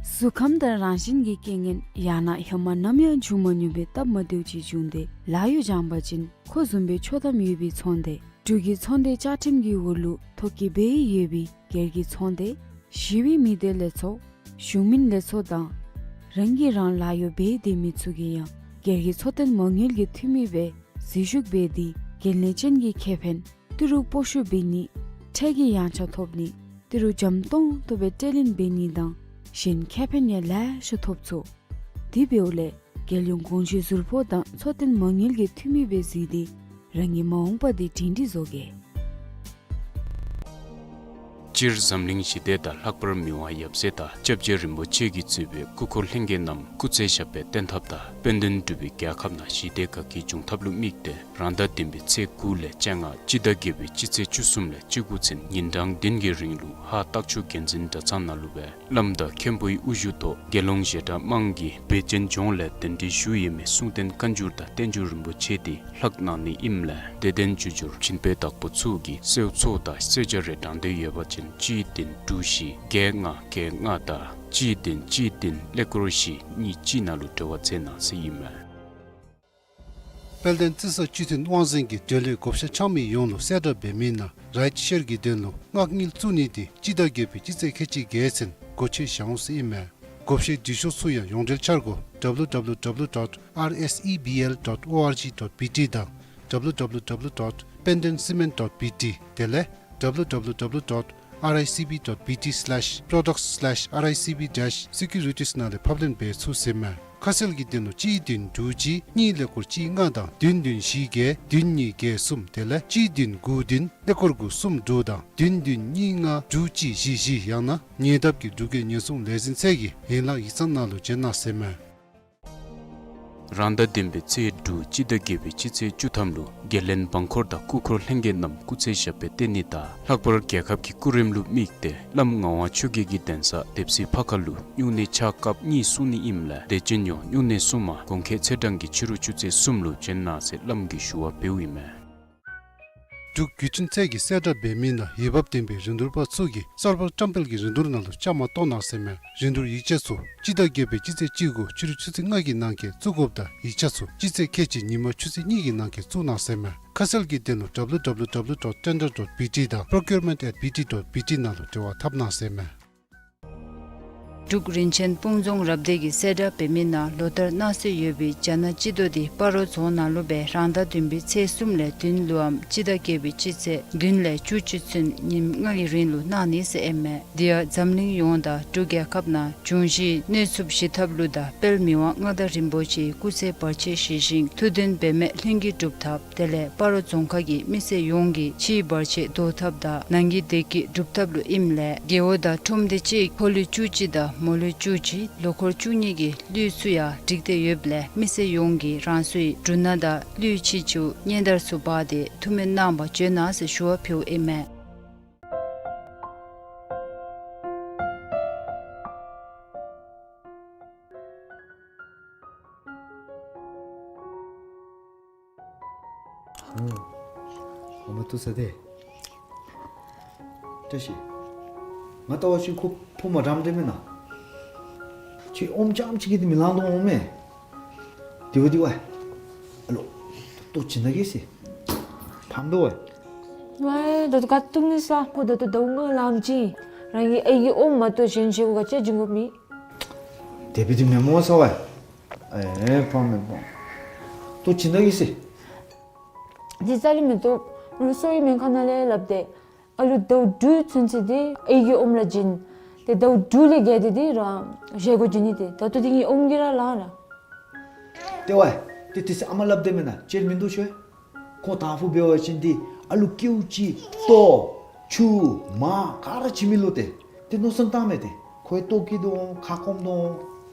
གཟུགས་ཁམས་དང་རང་བཞིན་གྱི་རྐྱེན་ངན་ཡང་ན་ཧེ་མ་ནམ་ཡང་བྱུང་མ་མྱོང་པའི་སྟབས་མ་བདེཝ་ཅིག་བྱུང་སྟེ་ལཱ་གཡོག་འགྱངས་པ་ཅིན་ཁོ་བཟུམ་སྦེ་འཆོལ་གཏམ་ཡོད་པའི་ཚོང་སྡེ། འབྲུག་གི་ཚོང་སྡེ་བཅའ་ཁྲིམས་ཀྱི་འོག་ལུ་ཐོ་བཀོད་འབད་ཡོད་པའི་སྒེར་གྱི་ཚོང་སྡེ། ཞི་བའི་མི་སྡེ་ལས་ཚོགས། གཞུང་མིན་ལས་ཚོགས་དང་ རང་གིས་རང་ལཱ་གཡོག་འབད་སྡོད་མི་ཚུ་གིས་ཡང་སྒེར་གྱི་འཚོ་རྟེན་མ་དངུལ་གྱི་འཐུས་མི་སྦེ་འཛུལ་ཞུགས་འབད་དེ་འགན་ལེན་ཅན་གྱི་ཁེ་ཕན་ཏི་རུ་སྤོ་བཤུད་འབད་ནི་ཁྲལ་གྱི་ཡངས་ཆག་ཐོབ་ནི་ཏི་རུ་འཇམ་ཏོང་ཏོ་སྦེ་ཁྲལ་ལེན་འབད་ནི་དང་གཞན་ཁེ་ཕན་ཡང་ལེ་ཤ་ཐོབ་ཚུགས། དེ་འབདཝ་ལས་རྒྱལ་ཡོངས་གོང་ཞུས་ཟུར་ཕོགས་དང་འཚོ་རྟེན་མ་དངུལ་གྱི་འཐུས་མི་སྦེ་འཛུལ་ཏེ་རང་གི་མ་འོངས་པ་དེ་སྒྲིང་སྒྲི་བཟོ་གེ། སྤྱིར་འཛམ་གླིང་ཞི་བདེ་དང་ལྷག་པར་མི་དབང་ཡབ་སྲས་དང་སྐྱབས་རྗེ་རིན་པོ་ཆེ་གིས་གཙོས་པའི་སྐུ་འཁོར་ལྷན་རྒྱས་རྣམས་སྐུ་ཚེ་ཞབས་པད་བརྟན་ཐབས་དང་དཔལ་ལྡན་འབྲུག་པའི་རྒྱལ་ཁབ་ནང་ཞི་བདེ་དགའ་སྐྱིད་འབྱུང་ཐབས་ལུ་དམིགས་ཏེ་རང་ཟླ་བདུན་པའི་ཚེས་དགུ་ལས་བཅོ་ལྔ་སྤྱི་ཟླ་བརྒྱད་པའི་སྤྱི་ཚེས་བཅུ་གསུམ་ལས་བཅུ་དགུ་ཚུན་ཉིན་གྲངས་བདུན་གྱི་རིང་ལུ་ཧཱ་སྟག་ཆུ་དགེ་འཛིན་གྲྭ་ཚང་ནང་ལུ་སྦེ་བླམ་དང་མཁན་པོའི་དབུ་བཞུགས་ཐོག་དགེ་སློང་ཞལ་གྲངས་དམངས་ཀྱིས་བེ་ཅོན་ལྗོངས་ལས་གདན་འདྲེན་ཞུ་ཡོད་མི་གསུང་རྟེན་བཀའ་འགྱུར་དང་བསྟན་འགྱུར་རིན་པོ་ཆེ་དེ་ལྷག་གནང་ནི་ཨིནམ་ལས་དད་ལྡན་རྒྱུ་འབྱོར་སྦྱིན་པའི་བདག་པོ་ཚུ་གིས་གསོལ་ཚོགས་དང་གསོལ་ཇ་རེ་དྲང་འདོད་ཡོད་པ་ཅིན་གཅིག་བདུན་དྲུག་བཞི་བརྒྱད་ལྔ་བརྒྱད་ལྔ་དང་གཅིག་བདུན་གཅིག་བདུན་ཀླད་ཀོར་བཞི་གཉིས་གཅིག་ནང་ལུ་འབྲེལ་བ་མཛད་གནང་ཟེར་ཨིན་མས། དཔལ་ལྡན་རྩི་ས་སྤྱི་མཐུན་དབང་འཛིན་གྱིས་འབྲེལ་ཡོད་བགོ་བཤའ་འཆང་མི་ཡོངས་ལུ་གསལ་བསྒྲགས་འབད་མི་ནང་རའིཊ་ཤེར་གྱི་དོན་ལུ་མངགས་དངུལ་བཙུགས་ནི་དེ་སྤྱི་ཟླ་བརྒྱད་པའི་སྤྱི་ཚེས་ཁལ་གཅིག་བརྒྱད་ཚུན་སྒོ་ཕྱེ་བཞག་འོང་ཟེར་ཨིན་མས། བགོ་བཤའི་འབྲི་ཤོག་ཚུ་ཡང་ཡོངས་འབྲེལ་འཆར་སྒོ་W W W dot R S E B L dot O R G dot B T དང་W W W dot pendencement dot B T དེ་ལས་W W W dot R I C B dot B T slash products slash R I C B dash securities ནང་ལས་ཕབ་ལེན་འབད་ཚུགས་ཟེར་མས། ཁ་གསལ་གྱི་དོན་ལུ་གཅིག་བདུན་དྲུག་གཅིག་གཉིས་ཀླད་ཀོར་གཅིག་ལྔ་དང་བདུན་བདུན་བཞི་བརྒྱད་བདུན་གཉིས་བརྒྱད་གསུམ་དེ་ལས་གཅིག་བདུན་དགུ་བདུན་ཀླད་ཀོར་དགུ་གསུམ་དྲུག་དང་བདུན་བདུན་གཉིས་ལྔ་དྲུག་གཅིག་བཞི་བཞི་ཡང་ན་ཉེ་འདབས་ཀྱི་འབྲུག་རྒྱལ་ཉེན་སྲུང་ལས་འཛིན་ཚད་ཀྱི་ཡན་ལག་ཡིག་ཚང་ནང་ལུ་བྱོན་གནང་ཟེར་མས། རང་ཟླ་བདུན་པའི་ཚེས་དྲུག་སྤྱི་ཟླ་བརྒྱད་པའི་སྤྱི་ཚེས་བཅུ་ཐམ་ལུ་དགེ་ལྡན་འབངས་འཁོར་དང་སྐུ་འཁོར་ལྷན་རྒྱས་རྣམས་སྐུ་ཚེ་ཞབས་པད་བརྟན་ནི་དང་ལྷག་པར་རྒྱལ་ཁབ་ཀྱི་སྐུ་རིམ་ལུ་དམིགས་ཏེ་བླམ་ངག་དབང་ཆོས་རྒྱལ་གྱི་གདན་ས་དེབ་སྲིད་ཕ་ཁ་ལུ་སྨྱུང་གནས་ཕྱག་སྐབས་གཉིས་གསུང་ནི་ཨིནམ་ལས་དད་ཅན་ཡོངས་སྨྱུང་གནས་གསུམ་མ་གོང་ཁེ་ཚེས་གྲངས་ཀྱི་ཕྱི་རུ་ཆུ་ཚོད་གསུམ་ལུ་བྱོན་གནང་ཟེར་བླམ་གིས་ཞུ་བ་འབདཝ་ཨིན་མས། འབྲུག་བརྒྱུད་འཕྲིན་ཚད་ཀྱིས་གསལ་བསྒྲགས་འབད་མི་ནང་འོས་འབབ་ལྡན་པའི་རིན་བསྡུར་པ་ཚུ་གིས་གསར་པ་བཀྲམ་སྤེལ་གྱི་རིན་བསྡུར་ནང་ལུ་བཅའ་མར་གཏོགས་གནང་ཟེར་མས། རིན་བསྡུར་ཡིག་ཆ་ཚུ་སྤྱི་ཟླ་བརྒྱད་པའི་སྤྱི་ཚེས་གཅིག་དགུ་ཕྱི་རུ་ཆུ་ཚོད་ལྔ་གི་ནང་འཁོད་བཙུགས་དགོཔ་དང་ཡིག་ཆ་ཚུ་སྤྱི་ཚེས་ཁལ་གཅིག་ཉིན་མ་ཆུ་ཚོད་གཉིས་ཀྱི་ནང་འཁོད་བཙུགས་གནང་ཟེར་མས། ཁ་གསལ་གྱི་དོན་ལུ W W W dot tender dot B T དང་procurement at B T dot B T ནང་ལུ་འབྲེལ་བ་འཐབ་གནང་ཟེར་མས། འབྲུག་རིན་ཆེན་སྤུངས་རྫོང་རབ་སྡེ་གིས་གསལ་བསྒྲགས་འབད་མི་ནང་ལོ་ལྟར་གནང་སྲོལ་ཡོད་པའི་རྒྱ་ནག་སྤྱི་ཟླ་དེ་སྤ་རོ་རྫོང་ནང་ལུ་སྦེ་རང་ཟླ་བདུན་པའི་ཚེས་གསུམ་ལས་བདུན་ལུའམ་སྤྱི་ཟླ་བརྒྱད་པའི་སྤྱི་ཚེས་བདུན་ལས་བཅུ་གཅིག་ཚུན་ཉིནམ་ལྔ་གི་རིང་ལུ་གནང་ནི་ཟེར་ཨིན་མས། དེ་ཡང་འཛམ་གླིང་ཡོངས་དང་འབྲུག་རྒྱལ་ཁབ་ནང་འབྱུང་བཞི་གནོད་འཚེ་ཞི་ཐབས་ལུ་དང་དཔལ་མི་དབང་མངའ་བདག་རིན་པོ་ཆེའི་སྐུ་ཚེ་བར་ཆད་ཞི་ཞིང་ཐུགས་དོན་འབད་མེད་ལྷུན་གྱིས་གྲུབ་ཐབས། དེ་ལས་སྤ་རོ་རྫོང་ཁག་གི་མི་སེར་ཡོངས་ཀྱི་ཕྱིའི་བར་ཆད་བཟློག་ཐབས་དང་ནང་གི་བདེ་སྐྱིད་སྒྲུབ་ཐབས་ལུ་ཨིནམ་ལས་རྒེད་འོག་དང་ཁྲོམ་སྡེ་གཅིག་ཕོ་ལུས་བཅུ་གཅིག་དང་མོ་ལུས་བཅུ་གཅིག་ལོ་འཁོར་བཅུ་གཉིས་ཀྱི་ལུས་ཚུ་ཡང་འགྲིག་སྟེ་ཡོདཔ་ལས་མི་སེར་ཡོངས་ཀྱིས་རང་སོའི་འབྲུ་སྣ་དང་ལུས་ཕྱི་ཕྱོགས་སྙན་དར་ཚུ་འབག་སྟེ་ཐུགས་སྨོན་གནང་བར་བྱོན་གནང་ཟེར་ཞུ་བ་ཕུལཝ་ཨིན་མས། ཨོ། ཨོ་མ་བཏུབ་ས་དེ། བཀྲ་ཤིས། ང་ལྟ་བ་ཅིན་ཁོ་ཕོ་མ་འདྲཝ་འདྲཝ་མེན་ན། ཁྱོད་ཨོམ་རྐྱངམ་ཅིག་གིས་འདི་མི་ལང་དོ་འོང་མས། དེ་བ་དེ་བ། ཨ་ལོ། ལྟོ་བྱིན་ད་གེ་ཟེར། ཕམ་འདུག་པ། ཝའི་ད་ལྟོ་ག་བཏུབ་ནི་ས་ཁོ་ད་ལྟོ་ཟླཝ་ལྔ་ལང་ཅི། རང་གི་ཨའི་གི་ཨོམ་མ་གཏོགས་གཞན་ཅིག་གུ་ག་ཅི་བྱིན་དགོཔ་མེད། དེ་བ་དེ་མེན་མོ་ས་བ། ཨེ་ཕམ་མེན་ཕམ། ལྟོ་བྱིན་ད་གེ་ཟེར། འདི་རྩ་ལས་མི་བཏུབ། ལོ་གསོ་བའི་སྨན་ཁང་ནང་ལས་སླབ་སྟེ། ཨ་ལུ་ཟླཝ་དྲུག་ཚུན་ཚོད་དེ་ཨའི་གི་ཨོམ་ར་བྱིན། ཏེ་ཟླཝ་དྲུག་ལས་བརྒལ་ཏེ་དེ་རང་བཞེས་སྒོ་བྱིན་ནི་དེ་ད་ལྟོ་དེ་གི་ཨོམ་གྱིས་ར་ལང་ར། ཏེ་ཝའི། ཏེ་དེ་ཚེ་ཨ་མ་སླབ་དེས་མེན་ན་ཅིག་མིན་འདུག་ཤོ། ཁོང་དང་ཕུ་འབད་བ་ཅིན་དེ་ཨ་ལུ་ཀེའུ་ཅིག་ལྟོ་ཆུ་མར་ག་ར་བྱིན་མི་ལོ་ཏེ། དེ་མནོ་བསམ་བཏངམ་མས་ཏེ། ཁོ་ཡང་ལྟོ་སྐྱེ་དོ་འོང་ཁ་སྐོམ་དོ་འོང་།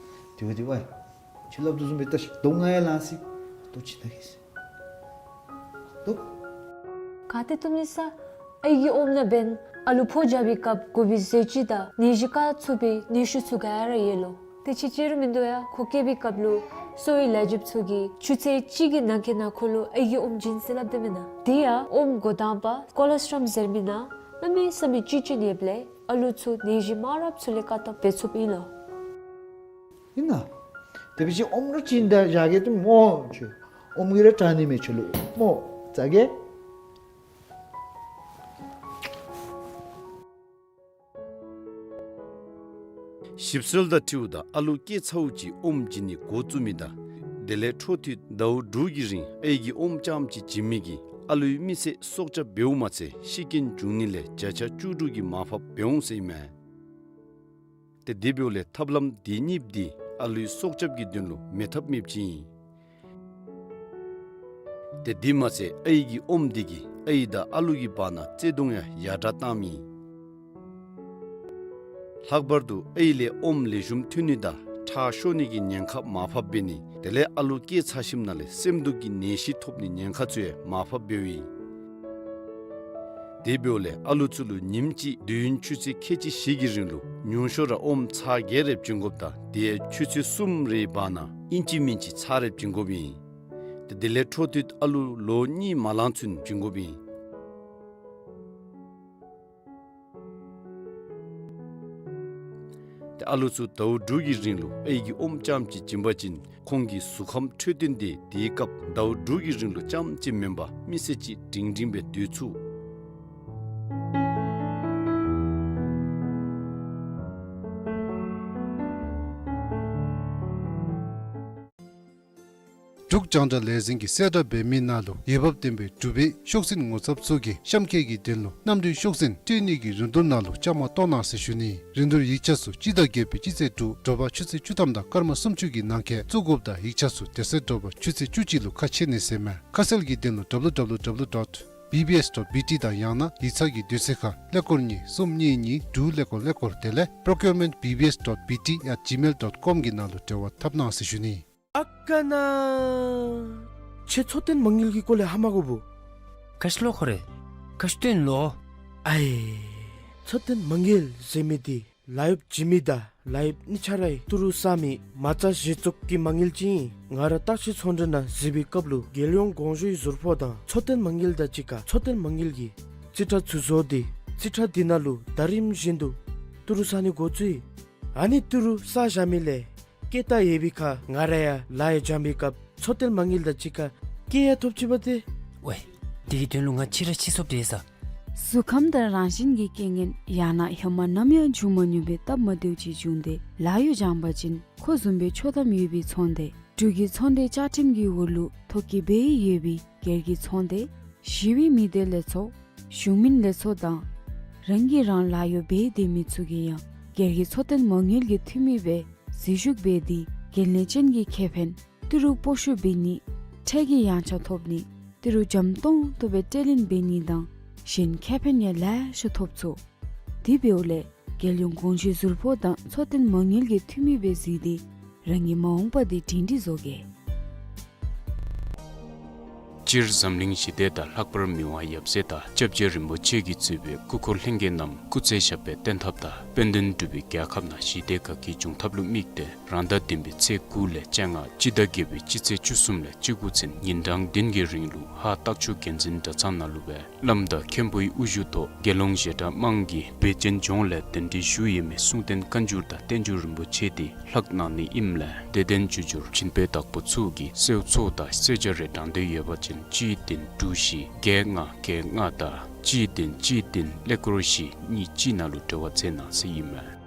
དེ་བ་དེ་ཝའི། ཁྱོད་སླབ་དོ་བཟུམ་སྦེ་ད་ཟླཝ་ལྔ་ཡང་ལང་ཅི། ལྟོ་བྱིན་ད་གེ་ཟེར། ལྟོ། ག་ཏེ་བཏུབ་ནི་ས། ཨའི་གི་ཨོམ་ནང་འབདན་ཨ་ལུ་ཕོ་རྒྱབ་པའི་སྐབས་དགོ་པའི་ཟས་བཅུད་དང་ནད་གཞི་བཀག་ཚུགས་པའི་ནུས་ཤུགས་ཚུ་ག་ར་ཡོད་ལོ། དེ་ཅིག་ཅིག་རུང་མིན་འདུག་ཡ། ཁོ་སྐྱེ་བའི་སྐབས་ལུ་གསོ་བའི་ལས་བྱེདཔ་ཚུ་གིས་ཆུ་ཚོད་གཅིག་གི་ནང་འཁོད་ནང་ཁོ་ལུ་ཨའི་གི་ཨོམ་བྱིན་ཟེར་སླབ་དེས་མེན་ན། དེ་ཡང་ཨོམ་འགོ་དང་པ་ཀོ་ལོ་སི་ཊོམ་ཟེར་མི་ནང་གནམ་མེད་ས་མེད་བཅུད་བཅུད་ཡོདཔ་ལས་ཨ་ལུ་ཚུ་ནད་གཞི་མང་རབས་ཚུ་ལས་བཀག་ཐབས་འབད་ཚུགསཔ་ཨིན་ལོ། ཨིན་ན། དེ་བ་ཅིན་ཨོམ་ར་བྱིན་ད་བཞག་གེ་ཏེ་མོ་ཁྱོད། ཨོམ་གྱིས་ར་དྲག་ནི་མས་ཁྱོད་ལུ་མོ། བཟའ་གེ། ཞིབ་འཚོལ་དང་འཁྲིལཝ་ད་ཨ་ལུ་སྐྱེས་ཚརཝ་ཅིག་ཨོམ་བྱིན་ནི་འགོ་བཙུགས་མི་དང་དེ་ལས་འཕྲོ་མཐུད་ཟླཝ་དྲུག་གི་རིང་ཨའི་གིས་ཨོམ་རྐྱངམ་ཅིག་བྱིན་མི་གིས་ཨ་ལུའི་མི་ཚེ་སྲོག་སྐྱབས་འབདཝ་མ་ཚད་ཤི་རྐྱེན་འབྱུང་ནི་ལས་བརྒྱ་ཆ་བཅུ་དྲུག་གི་མར་ཕབ་འབད་འོང་ཟེར་ཨིན་མས། ཏེ་དེ་འབདཝ་ལས་ཐབས་ལམ་དེ་གཉིས་འདི་ཨ་ལུའི་སྲོག་སྐྱབས་ཀྱི་དོན་ལུ་མེད་ཐབས་མེདཔ་ཅིག་ཨིན། ཏེ་དེ་མ་ཚད་ཨའི་གི་ཨོམ་དེ་གིས་ཨའི་དང་ཨ་ལུ་གི་བར་ན་བརྩེ་གདུང་ཡང་ཡར་དྲག་བཏངམ་ཨིན། ལྷག་པར་དུ་ཨའི་ལས་ཨོམ་ལེགས་ཤོམ་ཐོན་ནི་དང་ཁྲག་ཤོར་ནི་གི་ཉེན་ཁ་མར་ཕབ་འབད་ནི་དེ་ལས་ཨ་ལུ་སྐྱེས་ཚར་ཞིནམ་ལས་སེམས་སྡུག་གི་ནད་གཞི་ཐོབ་ནི་ཉེན་ཁ་ཚུ་ཡང་མར་ཕབ་འབདཝ་ཨིན། དེ་འབདཝ་ལས་ཨ་ལུ་ཚུ་ལུ་ཉིནམ་གཅིག་དུས་ཡུན་ཆུ་ཚོད་ཁལ་གཅིག་བཞི་གི་རིང་ལུ་ཉུང་ཤོས་ར་ཨོམ་ཚར་བརྒྱད་རེ་བྱིན་དགོཔ་དང་དེ་ཡང་ཆུ་ཚོད་གསུམ་རེའི་བར་ན་ཨིན་ཅི་མིན་ཅི་ཚར་རེ་བྱིན་དགོཔ་ཨིན། ཏེ་དེ་ལས་འཕྲོ་མཐུད་ཨ་ལུ་ལོ་གཉིས་མ་ལང་ཚུན་བྱིན་དགོཔ་ཨིན། ཏེ་ཨ་ལུ་ཚུ་ཟླཝ་དྲུག་གི་རིང་ལུ་ཨའི་གིས་ཨོམ་རྐྱངམ་ཅིག་བྱིན་པ་ཅིན་ཁོང་གི་གཟུགས་ཁམས་འཕྲོད་བསྟེན་དེ་དེའི་སྐབས་ཟླཝ་དྲུག་གི་རིང་ལུ་རྐྱངམ་ཅིག་མེན་པར་མི་ཚེ་གཅིག་སྒྲིང་སྒྲིང་སྦེ་སྡོད་ཚུགས། འབྲུག་རྒྱང་བསྒྲགས་ལས་འཛིན་གྱིས་གསལ་བསྒྲགས་འབད་མི་ནང་ལུ་འོས་འབབ་ལྡན་པའི་འབྲུག་པའི་ཤོག་འཛིན་ངོ་ཚབ་ཚུ་གིས་གཤམ་འཁོད་ཀྱི་དོན་ལུ་གནམ་གྲུའི་ཤོག་འཛིན་སྤྲོད་ནི་གི་རིན་བསྡུར་ནང་ལུ་བཅའ་མར་གཏོགས་གནང་ཟེར་ཞུ་ནི། རིན་བསྡུར་ཡིག་ཆ་ཚུ་སྤྱི་ཟླ་བརྒྱད་པའི་སྤྱི་ཚེས་དྲུག་དྲོ་པ་ཆུ་ཚོད་བཅུ་ཐམ་དང་སྐར་མ་སུམ་ཅུ་གི་ནང་འཁོད་བཙུགས་དགོཔ་དང་ཡིག་ཆ་ཚུ་དེ་ཚེ་དྲོ་པ་ཆུ་ཚོད་བཅུ་གཅིག་ལུ་ཁ་ཕྱེ་ནི་ཟེར་མས། ཁ་གསལ་གྱི་དོན་ལུ་W W W dot B B S dot B T དང་ཡང་ན་ཡིག་ཚང་གི་དུས་ཚོད་ཁར་ཀླད་ཀོར་གཉིས་གསུམ་གཉིས་གཉིས་དྲུག་ཀླད་ཀོར་ཀླད་ཀོར་དེ་ལས་procurement B B S dot B T at gmail dot com གི་ནང་ལུ་འབྲེལ་བ་འཐབ་གནང་ཟེར་ཞུ་ནི། ཨ་ཀ་ན། ཁྱོད་འཚོ་བརྟན་མ་དངུལ་གྱི་སྐོར་ལས་ཧ་མ་གོ་བུ། ག་ཅི་ལོ་ཁོ་རེ། ག་ཅི་སྟོན་ལོ། ཨའི། འཚོ་བརྟན་མ་དངུལ་ཟེར་མི་འདི་ལཱ་གཡོག་བྱིན་མི་དང་ལཱ་གཡོག་གཉིས་ཆ་རའི་ཏི་རུ་བསག་མི་མ་རྩ་གཞི་བཙུགས་ཀྱི་མ་དངུལ་ཅིག་ཨིན། ང་ར་བརྟག་དཔྱད་ཚོང་འབྲེལ་ནང་གཟིགས་པའི་སྐབས་ལུ་རྒྱལ་ཡོངས་གོང་ཞུའི་ཟུར་ཕོགས་དང་འཚོ་བརྟན་མ་དངུལ་དང་གཅིག་ཁར་འཚོ་བརྟན་མ་དངུལ་གྱི་རྩིས་ཁྲ་ཚུ་བཟོ་སྟེ་རྩིས་ཁྲ་འདི་ནང་ལུ་ཟླ་རིམ་བཞིན་དུ་ཏི་རུ་བསག་ནི་འགོ་བཙུགས་ཡི། ཨ་ནི་ཏི་རུ་བསག་བཞག་མི་ལས་སྐད་བཏང་ཡོད་པའི་ཁར་ང་ར་ཡང་ལཱ་གཡོག་འགྱོ་བའི་སྐབས་འཚོ་བརྟན་མ་དངུལ་དང་གཅིག་ཁར་སྐྱེད་ཡང་ཐོབ་ཅི་པ་ཏེ། ཝའི། དེ་གི་དོན་ལུ་ང་ཕྱི་ར་ཕྱི་སོབ་དེ་ས། གཟུགས་ཁམས་དང་རང་བཞིན་གྱི་རྐྱེན་ངན་ཡང་ན་ཧེ་མ་ནམ་ཡང་བྱུང་མ་མྱོང་པའི་སྟབས་མ་བདེཝ་ཅིག་བྱུང་སྟེ་ལཱ་གཡོག་འགྱོ་བ་ཅིན་ཁོ་བཟུམ་སྦེ་ཆོག་ཐམ་ཡོད་པའི་ཚོང་སྡེ་འབྲུག་གི་ཚོང་སྡེ་བཅའ་ཁྲིམས་ཀྱི་འོག་ལུ་ཐོ་བཀོད་འབད་ཡོད་པའི་སྒེར་གྱི་ཚོང་སྡེ་ཞི་བའི་མི་སྡེ་ལས་ཚོགས་གཞུང་མིན་ལས་ཚོགས་དང་རང་གིས་རང་ལཱ་གཡོག་འབད་སྡོད་མི་ཚུ་གིས་ཡང་སྒེར་གྱི་འཚོ་བརྟན་མ་དངུལ་གྱི་འཐུས་མི་སྦེ་འཛུལ་ཞུགས་འབད་དེ་འགན་ལེན་ཅན་གྱི་ཁེ་ཕན་ཏི་རུ་སྤོ་བཤུད་འབད་ནི་ཁྲལ་གྱི་ཡངས་ཆག་ཐོབ་ནི་ཏི་རུ་འཇམ་ཏོང་ཏོ་སྦེ་སྤྲོད་ལེན་འབད་ནི་དང་གཞན་ཁེ་ཕན་ཡང་ལེ་ཤ་ཐོབ་ཚུགས། དེ་འབདཝ་ལས་རྒྱལ་ཡོངས་གོང་ཞུའི་ཟུར་ཕོགས་དང་འཚོ་བརྟན་མ་དངུལ་གྱི་འཐུས་མི་སྦེ་གཟིགས་ཏེ་རང་གི་མ་འོངས་པ་འདི་སྒྲིང་སྒྲིང་བཟོ་གེ། སྤྱིར་འཛམ་གླིང་ཞི་བདེ་དང་ལྷག་པར་མི་དབང་ཡབ་སྲས་དང་སྐྱབས་རྗེ་རིན་པོ་ཆེ་གིས་གཙོས་པའི་སྐུ་འཁོར་ལྷན་རྒྱས་རྣམས་སྐུ་ཚེ་ཞབས་པད་བརྟན་ཐབས་དང་དཔལ་ལྡན་འབྲུག་པའི་རྒྱལ་ཁབ་ནང་ཞི་བདེ་དགའ་སྐྱིད་འབྱུང་ཐབས་ལུ་དམིགས་ཏེ་རང་ཟླ་བདུན་པའི་ཚེས་དགུ་ལས་བཅོ་ལྔ་སྤྱི་ཟླ་བརྒྱད་པའི་སྤྱི་ཚེས་བཅུ་གསུམ་ལས་བཅུ་དགུ་ཚུན་ཉིན་གྲངས་བདུན་གྱི་རིང་ལུ་ཧཱ་སྟག་ཆུ་རྒྱལ་འཛིན་གྲྭ་ཚང་ནང་ལུ་སྦེ་བླམ་དང་མཁན་པོའི་དབུ་བཞུགས་ཐོག་དགེ་སློང་བཞེས་གྲྭ་དམངས་ཀྱིས་བེ་ཅོན་ལྗོངས་ལས་གདན་འདྲེན་ཞུ་ཡོད་མི་གསུང་རྟེན་བཀའ་འགྱུར་དང་བསྟན་བཅོས་རིན་པོ་ཆེ་དེ་ལྷག་གནང་ནི་ཨིནམ་ལས་དད་ལྡན་བརྒྱུད་འགྱུར་སྦྱིན་པའི་བདག་པོ་ཚུ་གིས་གསོལ་ཚོགས་དང་གསོལ་ཇ་རེ་དྲང་འདོད་ཡོད་པ་ཅིན་གཅིག་བདུན་དྲུག་བཞི་བརྒྱད་ལྔ་བརྒྱད་ལྔ་དང་གཅིག་བདུན་གཅིག་བདུན་ཀླད་ཀོར་བཞི་གཉིས་གཅིག་ནང་ལུ་འབྲེལ་བ་མཛད་གནང་ཟེར་ཨིན་མས།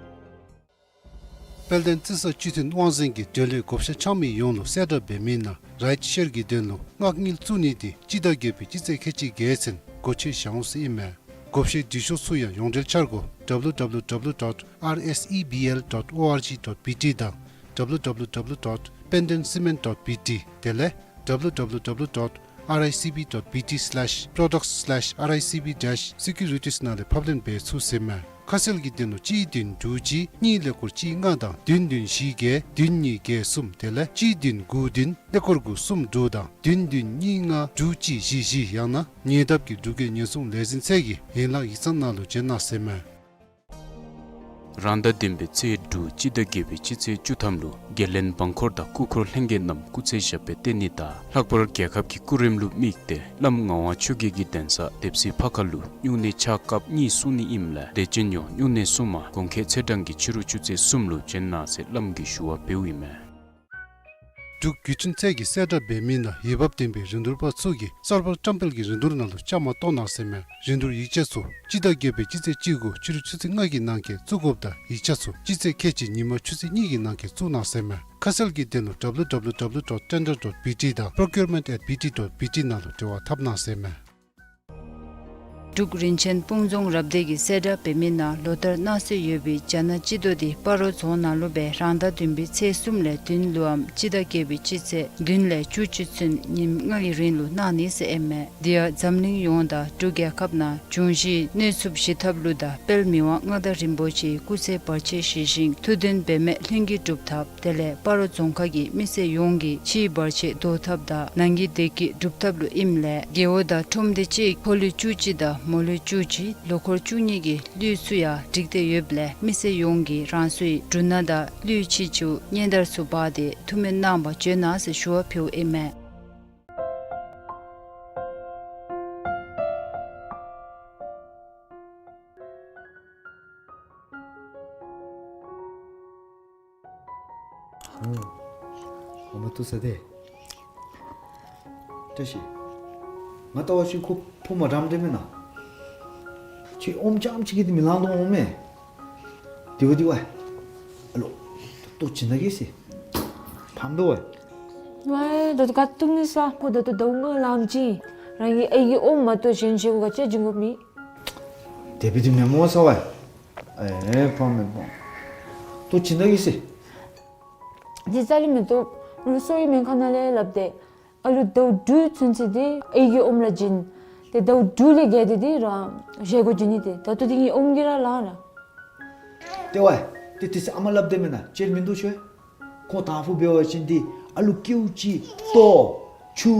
དཔལ་ལྡན་རྩི་ས་སྤྱི་མཐུན་དབང་འཛིན་གྱིས་འབྲེལ་ཡོད་བགོ་བཤའ་འཆང་མི་ཡོངས་ལུ་གསལ་བསྒྲགས་འབད་མི་ནང་རའིཊ་ཤེར་གྱི་དོན་ལུ་མངགས་དངུལ་བཙུགས་ནི་དེ་སྤྱི་ཟླ་བརྒྱད་པའི་སྤྱི་ཚེས་ཁལ་གཅིག་བརྒྱད་ཚུན་སྒོ་ཕྱེ་བཞག་འོང་ཟེར་ཨིན་མས། བགོ་བཤའི་འབྲི་ཤོག་ཚུ་ཡང་ཡོངས་འབྲེལ་འཆར་སྒོ་W W W dot R S E B L dot O R G dot B T དང་W W W dot pendencement dot B T དེ་ལས་W W W dot R I C B dot B T slash products slash R I C B dash securities ནང་ལས་ཕབ་ལེན་འབད་ཚུགས་ཟེར་མས། ཁ་གསལ་གྱི་དོན་ལུ་གཅིག་བདུན་དྲུག་གཅིག་གཉིས་ཀླད་ཀོར་གཅིག་ལྔ་དང་བདུན་བདུན་བཞི་བརྒྱད་བདུན་གཉིས་བརྒྱད་གསུམ་དེ་ལས་གཅིག་བདུན་དགུ་བདུན་ཀླད་ཀོར་དགུ་གསུམ་དྲུག་དང་བདུན་བདུན་གཉིས་ལྔ་དྲུག་གཅིག་བཞི་བཞི་ཡང་ན་ཉེ་འདབས་ཀྱི་འབྲུག་རྒྱལ་ཉེན་སྲུང་ལས་འཛིན་ཚད་ཀྱི་ཡན་ལག་ཡིག་ཚང་ནང་ལུ་བྱོན་གནང་ཟེར་མས། རང་ཟླ་བདུན་པའི་ཚེས་དྲུག་སྤྱི་ཟླ་བརྒྱད་པའི་སྤྱི་ཚེས་བཅུ་ཐམ་ལུ་དགེ་ལྡན་འབངས་འཁོར་དང་སྐུ་འཁོར་ལྷན་རྒྱས་རྣམས་སྐུ་ཚེ་ཞབས་པད་བརྟན་ནི་དང་ལྷག་པར་རྒྱལ་ཁབ་ཀྱི་སྐུ་རིམ་ལུ་དམིགས་ཏེ་བླམ་ངག་དབང་ཆོས་རྒྱལ་གྱི་གདན་ས་དེབ་སྲིད་ཕ་ཁ་ལུ་སྨྱུང་གནས་ཕྱག་སྐབས་གཉིས་གསུང་ནི་ཨིནམ་ལས་དད་ཅན་ཡོངས་སྨྱུང་གནས་གསུང་མ་གོང་འཁོད་ཚེས་གྲངས་ཀྱི་ཕྱི་རུ་ཆུ་ཚོད་གསུམ་ལུ་བྱོན་གནང་ཟེར་བླམ་གྱིས་ཞུ་བ་འབདཝ་ཨིན་མས། འབྲུག་བརྒྱུད་འཕྲིན་ཚད་ཀྱི་གསལ་བསྒྲགས་འབད་མི་ནང་འོས་འབབ་ལྡན་པའི་རིན་བསྡུར་པ་ཚུ་གིས་གསར་པ་བཀྲམ་སྤེལ་གྱི་རིན་བསྡུར་ནང་ལུ་བཅའ་མར་གཏོགས་གནང་ཟེར་མས། རིན་བསྡུར་ཡིག་ཆ་ཚུ་སྤྱི་ཟླ་བརྒྱད་པའི་སྤྱི་ཚེས་བཅུ་དགུ་ཕྱི་རུ་ཆུ་ཚོད་ལྔ་གི་ནང་འཁོད་བཙུགས་དགོཔ་དང་ཡིག་ཆ་ཚུ་སྤྱི་ཚེས་ཁལ་གཅིག་ཉིན་མ་ཆུ་ཚོད་གཉིས་ཀྱི་ནང་འཁོད་བཙུགས་གནང་ཟེར་མས། ཁ་གསལ་གྱི་དོན་ལུ་W W W dot tender dot B T དང་procurement at B T dot B T ནང་ལུ་འབྲེལ་བ་འཐབ་གནང་ཟེར་མས། འབྲུག་རིན་ཆེན་སྤུངས་རྫོང་རབ་སྡེ་གི་གསལ་བསྒྲགས་འབད་མི་ནང་ལོ་ལྟར་གནང་སྲོལ་ཡོད་པའི་རྒྱ་ནག་སྤྱི་ཟླ་འདི་སྤ་རོ་རྫོང་ནང་ལུ་སྦེ་རང་ཟླ་བདུན་པའི་ཚེས་གསུམ་ལས་བདུན་ལུ་འམ་སྤྱི་ཟླ་བརྒྱད་པའི་སྤྱི་ཚེས་བདུན་ལས་བཅུ་གཅིག་ཚུན་ཉིནམ་ལྔ་གི་རིང་ལུ་གནང་ནི་ཟེར་ཨིན་མས། དེ་ཡང་འཛམ་གླིང་ཡོངས་དང་འབྲུག་རྒྱལ་ཁབ་ནང་འབྱུང་བཞིའི་གནོད་འཚེ་ཞི་ཐབས་ལུ་དང་དཔལ་མི་དབང་མངའ་བདག་རིན་པོ་ཆེའི་སྐུ་ཚེ་བར་ཆད་ཞི་ཞིང་མཐུ་དོན་འབད་མེད་ལྷུན་གྱིས་གྲུབ་ཐབས། དེ་ལས་སྤ་རོ་རྫོང་ཁག་གི་མི་སེར་ཡོངས་ཀྱི་ཕྱིའི་བར་ཆད་བཟློག་ཐབས་དང་ནང་གི་བདེ་སྐྱིད་སྒྲུབ་ཐབས་ལུ་ཨིནམ་ལས་རྒེད་འོག་དང་ཁྲོམ་སྡེ་གཅིག་ཕོ་ལུད་བཅུ་གཅིག་དང་མོ་ལུད་བཅུ་གཅིག་ལོ་འཁོར་བཅུ་གཉིས་ཀྱི་གླུད་ཚུ་ཡང་སྒྲིག་སྟེ་ཡོདཔ་ལས་མི་སེར་ཡོངས་ཀྱིས་རང་སོའི་འབྲུ་སྣ་དང་གླུད་ཕྱི་ཆུ་སྙན་དར་ཚུ་འབག་སྟེ་ཐུགས་སྨོན་གནང་བར་བྱོན་གནང་ཟེར་ཞུ་བ་ཕུལཝ་ཨིན་མས། ཨ་མ་ཐུག་ས་ཏེ། བཀྲ་ཤིས། ང་བལྟ་བ་ཅིན་ཁོ་ཕོ་མ་འདྲཝ་འདྲཝ་མེན་ན། ཁྱོད་ཨོམ་རྐྱངམ་ཅིག་གིས་འདི་མི་ལང་དོ་འོང་མས། དེ་བ་དེ་བ། ཨ་ལོ། ལྟོ་བྱིན་ད་གེ་ཟེར། ཕམ་འདུག་བ། ཝའི་ད་ལྟོ་ག་བཏུབ་ནི་ས། ཁོ་ད་ལྟོ་ཟླཝ་ལྔ་ལང་ཅི། རང་གི་ཨའི་གི་ཨོམ་མ་གཏོགས་གཞན་ཅིག་གུ་ག་ཅི་བྱིན་དགོཔ་མེད། དེ་སྦེ་འདི་མེན་མོ་ས་བ། ཨེ་ཕམ་མེན་ཕམ། ལྟོ་བྱིན་ད་གེ་ཟེར། འདི་རྩ་ལས་མི་བཏུབ། ང་གསོ་བའི་སྨན་ཁང་ནང་ལས་སླབ་སྟེ། ཨ་ལུ་ཟླཝ་དྲུག་ཚུན་ཚོད་འདི་ཨའི་གི་ཨོམ་ར་བྱིན། ཏེ་ཟླཝ་དྲུག་ལས་བརྒལ་ཏེ་འདི་རང་བཞེས་སྒོ་བྱིན་ནི་ཏེ། ད་ལྟོ་འདི་ངེའི་ཨོམ་གྱིས་ར་ལང་ར། ཏེ་ཝའི། ཏེ་དེ་ཚེ་ཨ་མ་སླབ་དེས་མེན་ན། ཅིག་མིན་འདུག་ཤོ། ཁོང་དང་ཕུ་འབད་བ་ཅིན་འདི་ཨ་ལུ་ཀེའུ་ཅིག་ལྟོ་ཆུ་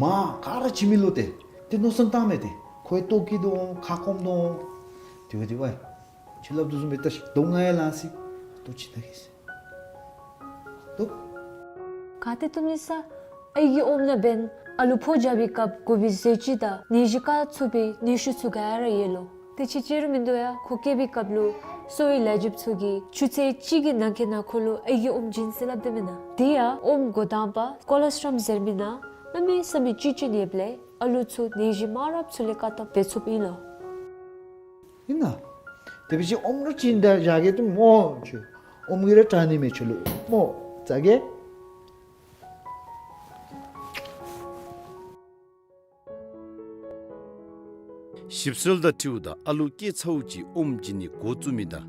མར་ག་ར་བྱིན་མི་ལོ་ཏེ། ཏེ་མནོ་བསམ་བཏངམ་མས་ཏེ། ཁོའི་ལྟོ་སྐྱིད་དོ་འོང་ཁ་སྐོམ་དོ་འོང་། དེ་བ་དེ་བ། ཁྱོད་སླབ་དོ་བཟུམ་སྦེ་བལྟ་ཤིག། ཟླཝ་ལྔ་ཡང་ལང་སི། ལྟོ་བྱིན་ད་གེ་ཟེར། ལྟོ། ག་ཏེ་བཏུབ་ནི་ས། ཨའི་གི་ཨོམ་ནང་འབདན་ཨ་ལུ་ཕོ་རྒྱབ་པའི་སྐབས་དགོ་པའི་ཟས་བཅུད་དང་ནད་གཞི་བཀག་ཚུགས་པའི་ནུས་ཤུགས་ཚུ་ག་ར་ཡོད་ལོ། ཏེ་ཅིག་ཅིག་ར་མིན་འདུག་ཡ། ཁོ་སྐྱེས་པའི་སྐབས་ལུ་གསོ་བའི་ལས་བྱེདཔ་ཚུ་གིས་ཆུ་ཚོད་གཅིག་གི་ནང་འཁོད་ནང་ཁོ་ལུ་ཨའི་གི་ཨོམ་བྱིན་ཟེར་སླབ་དེས་མེན་ན། དེ་ཡང་ཨོམ་འགོ་དང་པ་ཀོ་ལོ་སི་ཊྲམ་ཟེར་མི་ནང་གནམ་མེད་ས་མེད་བཅུད་ཅིག་ཡོདཔ་ལས་ཨ་ལུ་ཚུ་ནད་གཞི་མང་རབས་ཚུ་ལས་བཀག་ཐབས་འབད་ཚུགསཔ་ཨིན་ལོ། ཨིན་ན། དེ་འབད་བ་ཅིན་ཨོམ་ར་བྱིན་ད་བཞག་གེ་ཏེ་མོ་ཁྱོད། ཨོམ་གྱིས་ར་དྲག་ནི་མས་ཁྱོད་ལུ། མོ་བཟའ་གེ། ཞིབ་འཚོལ་དང་འཁྲིལཝ་ད་ཨ་ལུ་སྐྱེས་ཚརཝ་ཅིག་ཨོམ་བྱིན་ནི་འགོ་བཙུགས་མི་དང་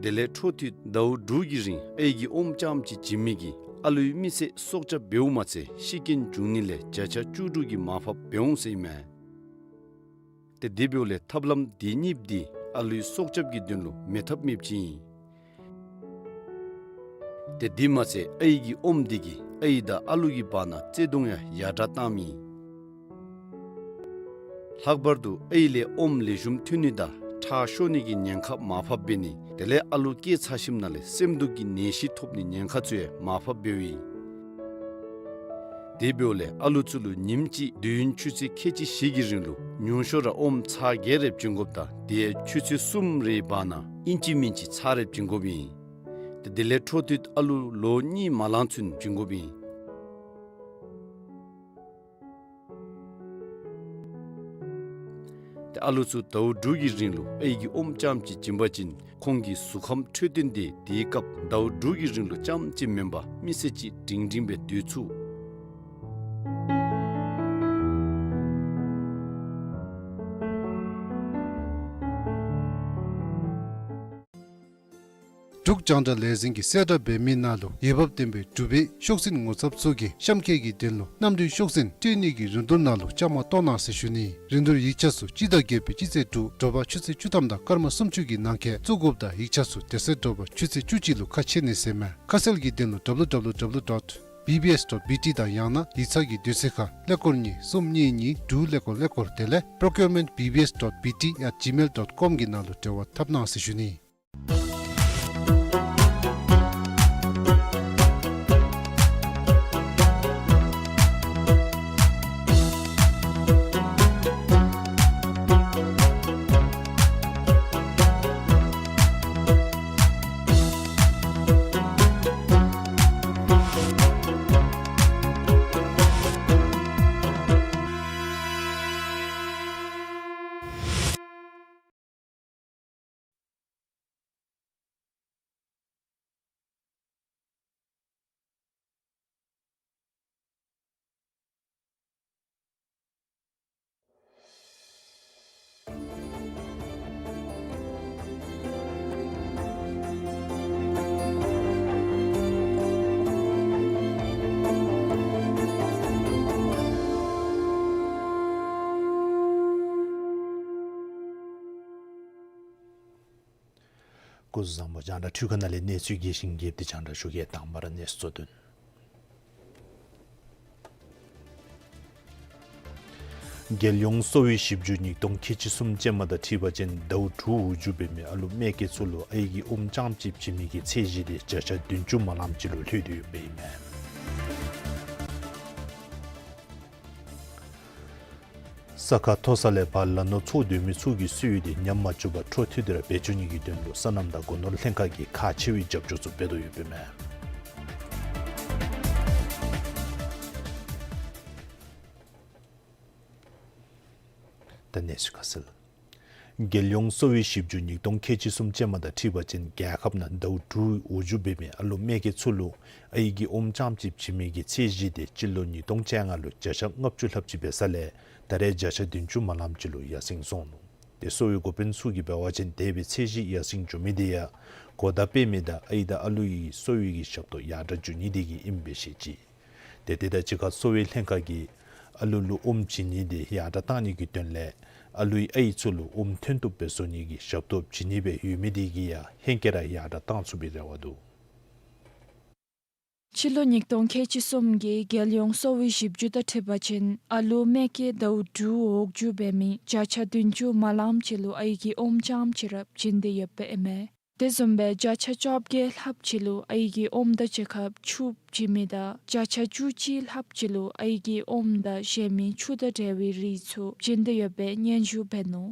དེ་ལས་འཕྲོ་མཐུད་ཟླཝ་དྲུག་གི་རིང་ཨའི་གི་ཨོམ་རྐྱངམ་ཅིག་བྱིན་མི་གིས་ཨ་ལུའི་མི་ཚེ་སྲོག་སྐྱབས་འབདཝ་མ་ཚད་ཤི་རྐྱེན་འབྱུང་ནི་ལས་བརྒྱ་ཆ་བཅུ་དྲུག་གི་མར་ཕབ་འབད་འོང་ཟེར་ཨིན་མས། ཏེ་དེ་འབདཝ་ལས་ཐབས་ལམ་དེ་གཉིས་འདི་ཨ་ལུའི་སྲོག་སྐྱབས་ཀྱི་དོན་ལུ་མེད་ཐབས་མེདཔ་ཅིག་ཨིན། ཏེ་དེ་མ་ཚད་ཨའི་གི་ཨོམ་འདི་གིས་ཨའི་དང་ཨ་ལུ་གི་བར་ན་བརྩེ་གདུང་ཡང་ཡར་དྲག་བཏངམ་ཨིན། ལྷག་པར་དུ་ཨའི་ལས་ཨོམ་ལེགས་ཤོམ་ཐོན་ནི་དང་ཁྲག་ཤོར་ནི་གི་ཉེན་ཁ་མར་ཕབ་འབད་ནི་དེ་ལས་ཨ་ལུ་སྐྱེས་ཚར་ཞིནམ་ལས་སེམས་སྡུག་གི་ནད་གཞི་ཐོབ་ནི་ཉེན་ཁ་ཚུ་ཡང་མར་ཕབ་འབདཝ་ཨིན། དེ་འབདཝ་ལས་ཨ་ལུ་ཚུ་ལུ་ཉིནམ་གཅིག་དུས་ཡུན་ཆུ་ཚོད་ཁལ་གཅིག་བཞི་གི་རིང་ལུ་ཉུང་ཤོས་ར་ཨོམ་ཚར་བརྒྱད་རེ་བྱིན་དགོཔ་དང་དེ་ཡང་ཆུ་ཚོད་གསུམ་རེའི་བར་ན་ཨིན་ཅི་མིན་ཅི་ཚར་རེ་བྱིན་དགོཔ་ཨིན། ཏེ་དེ་ལས་འཕྲོ་མཐུད་ཨ་ལུ་ལོ་གཉིས་མ་ལང་ཚུན་བྱིན་དགོཔ་ཨིན། ཏེ་ཨ་ལུ་ཚུ་ཟླཝ་དྲུག་གི་རིང་ལུ་ཨའི་གི་ཨོམ་རྐྱངམ་ཅིག་བྱིན་པ་ཅིན་ཁོང་གི་གཟུགས་ཁམས་འཕྲོད་བསྟེན་དེ་དེའི་སྐབས་ཟླཝ་དྲུག་གི་རིང་ལུ་རྐྱངམ་ཅིག་མེན་པར་མི་ཚེ་གཅིག་སྒྲིང་སྒྲིང་སྦེ་སྡོད་ཚུགས། འབྲུག་རྒྱང་བསྒྲགས་ལས་འཛིན་གྱི་གསལ་བསྒྲགས་འབད་མི་ནང་ལུ་འོས་འབབ་ལྡན་པའི་འབྲུག་པའི་ཤོག་འཛིན་ངོ་ཚབ་ཚུ་གིས་གཤམ་འཁོད་ཀྱི་དོན་ལུ་གནམ་གྲུའི་ཤོག་འཛིན་སྤྲོད་ནི་གི་རིན་བསྡུར་ནང་ལུ་བཅའ་མར་གཏོགས་གནང་ཟེར་ཞུ་ནི། རིན་བསྡུར་ཡིག་ཆ་ཚུ་སྤྱི་ཟླ་བརྒྱད་པའི་སྤྱི་ཚེས་དྲུག་དྲོ་པ་ཆུ་ཚོད་བཅུ་ཐམ་དང་སྐར་མ་སུམ་ཅུ་གི་ནང་འཁོད་བཙུགས་དགོཔ་དང་ཡིག་ཆ་ཚུ་དེ་ཚེ་དྲོ་པ་ཆུ་ཚོད་བཅུ་གཅིག་ལུ་ཁ་ཕྱེ་ནི་ཟེར་མས། ཁ་གསལ་གྱི་དོན་ལུ་W W W dot B B S dot B T དང་ཡང་ན་ཡིག་ཚང་གི་དུས་ཚོད་ཁར་ཀླད་ཀོར་གཉིས་གསུམ་གཉིས་གཉིས་དྲུག་ཀླད་ཀོར་ཀླད་ཀོར་དེ་ལས་procurement B B S dot B T at gmail dot com གི་ནང་ལུ་འབྲེལ་བ་འཐབ་གནང་ཟེར་ཞུ་ནི། སྐུ་གཟུགས་བཟང་པོ། རྒྱང་བསྒྲགས་འཕྲུལ་ཁང་ནང་ལས་གནས་ཚུལ་རྒྱས་ཤིང་རྒྱསཔ་དེ་རྒྱང་བསྒྲགས་ཞུ་གེ། དང་པ་ར་གནས་ཚུལ་གཙོ་དོན། རྒྱལ་ཡོངས་གསོ་བའི་ཞིབ་འཇུག་ཉིས་སྟོང་ཁལ་གཅིག་གསུམ་ཅན་མ་དང་འཁྲིལ་བ་ཅིན་ཟླཝ་དྲུག་འོག་འཇུག་འབད་མི་ཨ་ལུ་མ་སྐྱེས་ཚུ་ལུ་ཨའི་གི་ཨོམ་རྐྱངམ་ཅིག་བྱིན་མི་གི་ཚད་གཞི་དེ་བརྒྱ་ཆ་བདུན་ཅུ་མ་ལངམ་ཅིག་ལུ་ལྷོད་དེ་ཡོདཔ་ཨིན་མས། ས་ཁ་མཐོ་ས་ལས་ཕར་ལ་ནོར་འཚོ་སྡོད་མི་ཚུ་གི་གསོལ་ཡུལ་དེ་ཉམས་མ་བཅུག་པར་འཕྲོ་མཐུད་དེ་ར་འབད་བཅུག་ནི་གི་དོན་ལུ་སོ་ནམ་དང་སྒོ་ནོར་ལྷན་ཁག་གིས་ཁག་ཆེ་བའི་རྒྱབ་སྐྱོར་ཚུ་འབད་དོ་ཡོདཔ་ཨིན་མས། ད་གནས་ཚུལ་ཁ་གསལ། རྒྱལ་ཡོངས་གསོ་བའི་ཞིབ་འཇུག་ཉིས་སྟོང་ཁལ་གཅིག་གསུམ་ཅན་མ་དང་འཁྲིལ་བ་ཅིན་རྒྱལ་ཁབ་ནང་ཟླཝ་དྲུག་འོག་འཇུག་འབད་མི་ཨ་ལུ་མ་སྐྱེས་ཚུ་ལུ་ཨའི་གི་ཨོམ་རྐྱངམ་ཅིག་བྱིན་མི་གི་ཚད་གཞི་དེ་སྤྱི་ལོ་ཉིས་སྟོང་བཅོ་ལྔ་ལུ་བརྒྱ་ཆ་ལྔ་བཅུ་ལྷགཔ་ཅིག་འབད་ས་ལས་ད་རེས་བརྒྱ་ཆ་བདུན་ཅུ་མ་ལངམ་ཅིག་ལུ་ཡར་སེང་སོང་ནུག། དེ་གསོ་བའི་འགོ་དཔོན་ཚུ་གིས་འབད་བ་ཅིན་དེ་སྦེ་ཚད་གཞི་ཡར་སེང་འགྱོ་མི་དེ་ཡང་གོ་བརྡ་སྤེལ་མི་དང་ཨའི་དང་ཨ་ལུའི་གསོ་བའི་གི་ཞབས་ཏོག་ཡར་དྲག་འགྱོ་ནི་དེ་གིས་ཨིནམ་སྦེ་བཤད་ཅི། དེ་དེ་དང་གཅིག་ཁར་གསོ་བའི་ལྷན་ཁག་གིས་ཨ་ལུ་ལུ་ཨོམ་བྱིན་ནི་དེ་ཡར་དྲག་བཏང་ནི་གི་དོན་ལས་ཨ་ལུའི་ཨའི་ཚུ་ལུ་ཨོམ་ཐོན་བཏུབ་སྦེ་བཟོ་ནི་གི་ཞབས་ཏོག་བྱིན་ནི་སྦེ་ཡོད་མི་དེ་གིས་ཡང་ཧེང་སྐལ་ར་ཡར་དྲག་བཏང་ཚུགས་པའི་རེ་བ་འདུག། སྤྱི་ལོ་ཉིས་སྟོང་ཁལ་གཅིག་གསུམ་གྱི་རྒྱལ་ཡོངས་གསོ་བའི་ཞིབ་འཇུག་དང་འཁྲིལ་བ་ཅིན་ཨ་ལུ་མ་སྐྱེས་ཟླཝ་དྲུག་འོག་འཇུག་འབད་མི་བརྒྱ་ཆ་བདུན་ཅུ་མ་ལངམ་ཅིག་ལུ་ཨའི་གི་ཨོམ་རྐྱངམ་ཅིག་ར་བྱིན་ཏེ་ཡོདཔ་ཨིན་མས། དེ་བཟུམ་སྦེ་བརྒྱ་ཆ་བཅོ་བརྒྱད་ལྷགཔ་ཅིག་ལུ་ཨའི་གི་ཨོམ་དང་གཅིག་ཁར་ཆུ་བྱིན་མི་དང་བརྒྱ་ཆ་བཅུ་གཅིག་ལྷགཔ་ཅིག་ལུ་ཨའི་གི་ཨོམ་དང་གཞན་མི་ཆུ་དང་འབྲེལ་བའི་རིགས་ཚུ་བྱིན་ཏེ་ཡོདཔ་སྦེ་སྙན་ཞུ་འབད་ནུག།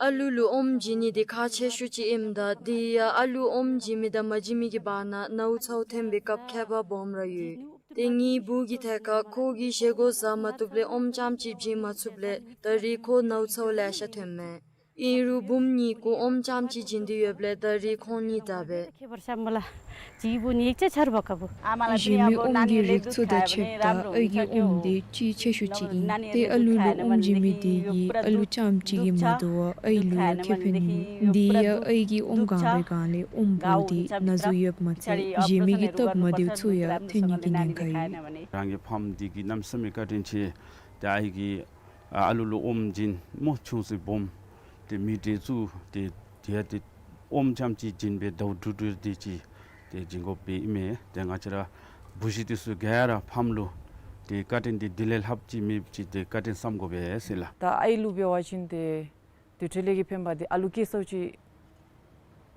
ཨ་ལུ་ལུ་ཨོམ་བྱིན་ནི་དེ་ཁག་ཆེ་ཤོས་ཅིག་ཨིནམ་ད་དེ་ཡང་ཨ་ལུ་ཨོམ་བྱིན་མི་དང་མ་བྱིན་མི་གི་བར་ན་ནཝ་ཚཝ་ཐོན་པའི་སྐབས་ཁྱད་པར་སྦོམ་ར་ཡོད། དེ་ངེའི་བུ་གི་ཐད་ཁར་ཁོ་གིས་བཞེས་སྒོ་བཟའ་མ་བཏུབ་ལས་ཨོམ་རྐྱངམ་ཅིག་བྱིན་མ་ཚུགསཔ་ལས་ད་རིས་ཁོ་ནཝ་ཚཝ་ལེ་ཤ་ཐོན་མས། ཨིན་རུང་བུམོ་གཉིས་ཀུན་ཨོམ་རྐྱངམ་ཅིག་བྱིན་ཏེ་ཡོདཔ་ལས་ད་རིས་ཁོང་གཉིས་དྲག་པས། གཞན་མི་ཨོམ་གྱི་རིགས་ཚུ་དང་ཕྱདཔ་ད་ཨའི་གི་ཨོམ་དེ་གཅིག་ཆེ་ཤོས་ཅིག་ཨིན། དེ་ཨ་ལུ་ལུ་ཨོམ་བྱིན་མི་དེ་གིས་ཨ་ལུ་རྐྱངམ་ཅིག་གིས་མ་དོ་བར་ཨའི་ལུ་ཡང་ཁེ་ཕན་ཡོད། དེ་ཡང་ཨའི་གི་ཨོམ་གང་བའི་སྒང་ལས་ཨོམ་བུ་དེ་ན་ཟུག་ཡོདཔ་མ་ཚད་གཞན་མི་གི་སྟབས་མ་བདེཝ་ཚུ་ཡང་ཐོན་ནི་གི་ཉེན་ཁ་ཡོད། རང་གི་ཕམ་འདི་གིས་གནམ་མེད་ས་མེད་བཀའ་དྲིན་ཆེ། ཏེ་ཨའི་གིས་ཨ་ཨ་ལུ་ལུ་ཨོམ་བྱིན་མི་ཆུང་སུ་སྦོམ་ཏེ་མི་འདི་ཚུ་ཏེ་ཏེ་ཏེ་ཨོམ་རྐྱངམ་ཅིག་བྱིན་སྦེ་ཟླཝ་དྲུག་དྲུག་དེ་ཅིག་ཏེ་བྱིན་དགོཔ་སྦེ་ཨིན་མས། ཏེ་ང་བཅས་ར་བུ་གཞི་འདི་ཚུ་ག་ར་ཕམ་ལུ་ཏེ་བཀའ་དྲིན་འདི་དེ་ལས་ལྷགཔ་ཅིག་མེདཔ་ཅིག་ཏེ་བཀའ་དྲིན་བསམ་དགོ་པས་ཟེར་ལགས། ད་ཨའི་ལུ་འབད་བ་ཅིན་ཏེ་དུས་ཚོད་ལས་ཀྱི་ཕན་པ་འདི་ཨ་ལུ་སྐྱེས་སོ་ཅིག་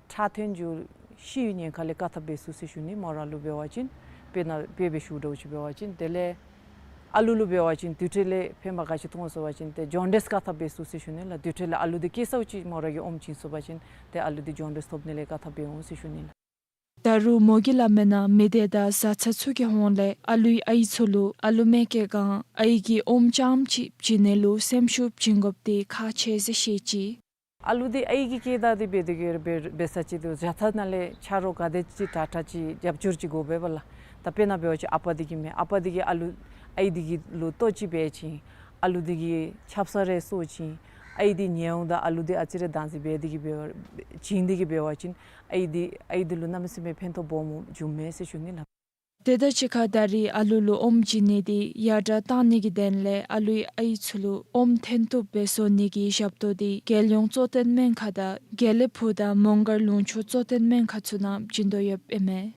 ཁྲག་ཐོན་འགྱོ་ཤི་བའི་ཉེན་ཁ་ལས་བཀག་ཐབས་འབད་ཚུགས་ཟེར་ཞུ་ནི། མོ་ར་ལུ་འབད་བ་ཅིན་དཔེར་ན་དཔེ་སྦེ་ཞུ་དོ་ཅིག་འབད་བ་ཅིན་དེ་ལས་ཨ་ལུ་ལུ་འབད་བ་ཅིན་དུས་ཚོད་ལས་ཕན་པ་ག་ཅི་མཐོང་ཟེར་བ་ཅིན་ཏེ་ཇོན་ཌིས་བཀག་ཐབས་འབད་ཚུགས་ཟེར་ཞུ་ནི་ལགས། དུས་ཚོད་ལས་ཨ་ལུ་འདི་སྐྱེས་སོ་ཅིག་མོ་ར་གིས་ཨོམ་བྱིན་སོང་པ་ཅིན་ཏེ་ཨ་ལུ་འདི་ཇོན་ཌིས་ཐོབ་ནི་ལས་བཀག་ཐབས་འབད་འོང་ཟེར་ཞུ་ནི་ལགས། ད་རུང་མོ་གིས་སླབ་མིའི་ནང་མི་སྡེ་དང་བཟའ་ཚང་ཚུ་གི་ཧོངས་ལས་ཨ་ལུའི་ཨའི་ཚུ་ལུ་ཨ་ལུ་མ་སྐྱེས་སྒང་ཨའི་གི་ཨོམ་རྐྱངམ་ཅིག་བྱིན་ནི་ལུ་སེམས་ཤུགས་བྱིན་དགོཔ་འདི་ཁག་ཆེ་ཟེར་བཤད་ཅི། ཨ་ལུ་འདི་ཨའི་གིས་སྐྱེས་ད་འདི་འབད་དེ་གི་འབད་འབད་ས་ཅིག་འདུག། བཟའ་ཚང་ནང་ལས་ཆ་རོགས་ག་དེ་ཅིག་དྲག་དྲག་ཅིག་རྒྱབ་སྐྱོར་ཅིག་དགོ་པས་པ་ལགས། ད་དཔེར་ན་འབད་བ་ཅིན་ཨ་པ་འདི་གིས་མས། ཨ་པ་འདི་གིས་ཨ་ལུ་ཨའི་འདི་གི་ལུ་ལྟོ་ཅིག་འབད་ཅིན་ཨ་ལུ་འདི་གིས་ཆབ་གསང་རེ་གསོ་ཅིན་ཨའི་འདི་ཉལ་འོངམ་ད་ཨ་ལུ་འདི་ཨ་ཙི་རེ་བདག་འཛིན་འབད་དེ་གི་འབད་བ་བྱིན་ཏེ་གི་འབད་བ་ཅིན་ཨའི་འདི་ཨའི་འདི་ལུ་གནམ་མེད་ས་མེད་ཕན་ཐོགས་སྦོམ་འབྱུངམ་མས་ཟེར་ཞུ་ནི་ལགས། དེ་དང་གཅིག་ཁར་ད་རིས་ཨ་ལུ་ལུ་ཨོམ་བྱིན་ནི་འདི་ཡར་དྲག་བཏང་ནི་གི་དོན་ལས་ཨ་ལུའི་ཨའི་ཚུ་ལུ་ཨོམ་ཐོན་བཏུབ་སྦེ་བཟོ་ནི་གི་ཞབས་ཏོག་འདི་རྒྱལ་ཡོངས་གཙོ་བསྟེན་སྨན་ཁང་དང་དགེ་ལེགས་ཕུག་དང་མོང་སྒར་ལུང་ཕྱོགས་གཙོ་བསྟེན་སྨན་ཁང་ཚུ་ནང་བྱིན་དོ་ཡོདཔ་ཨིན་མས།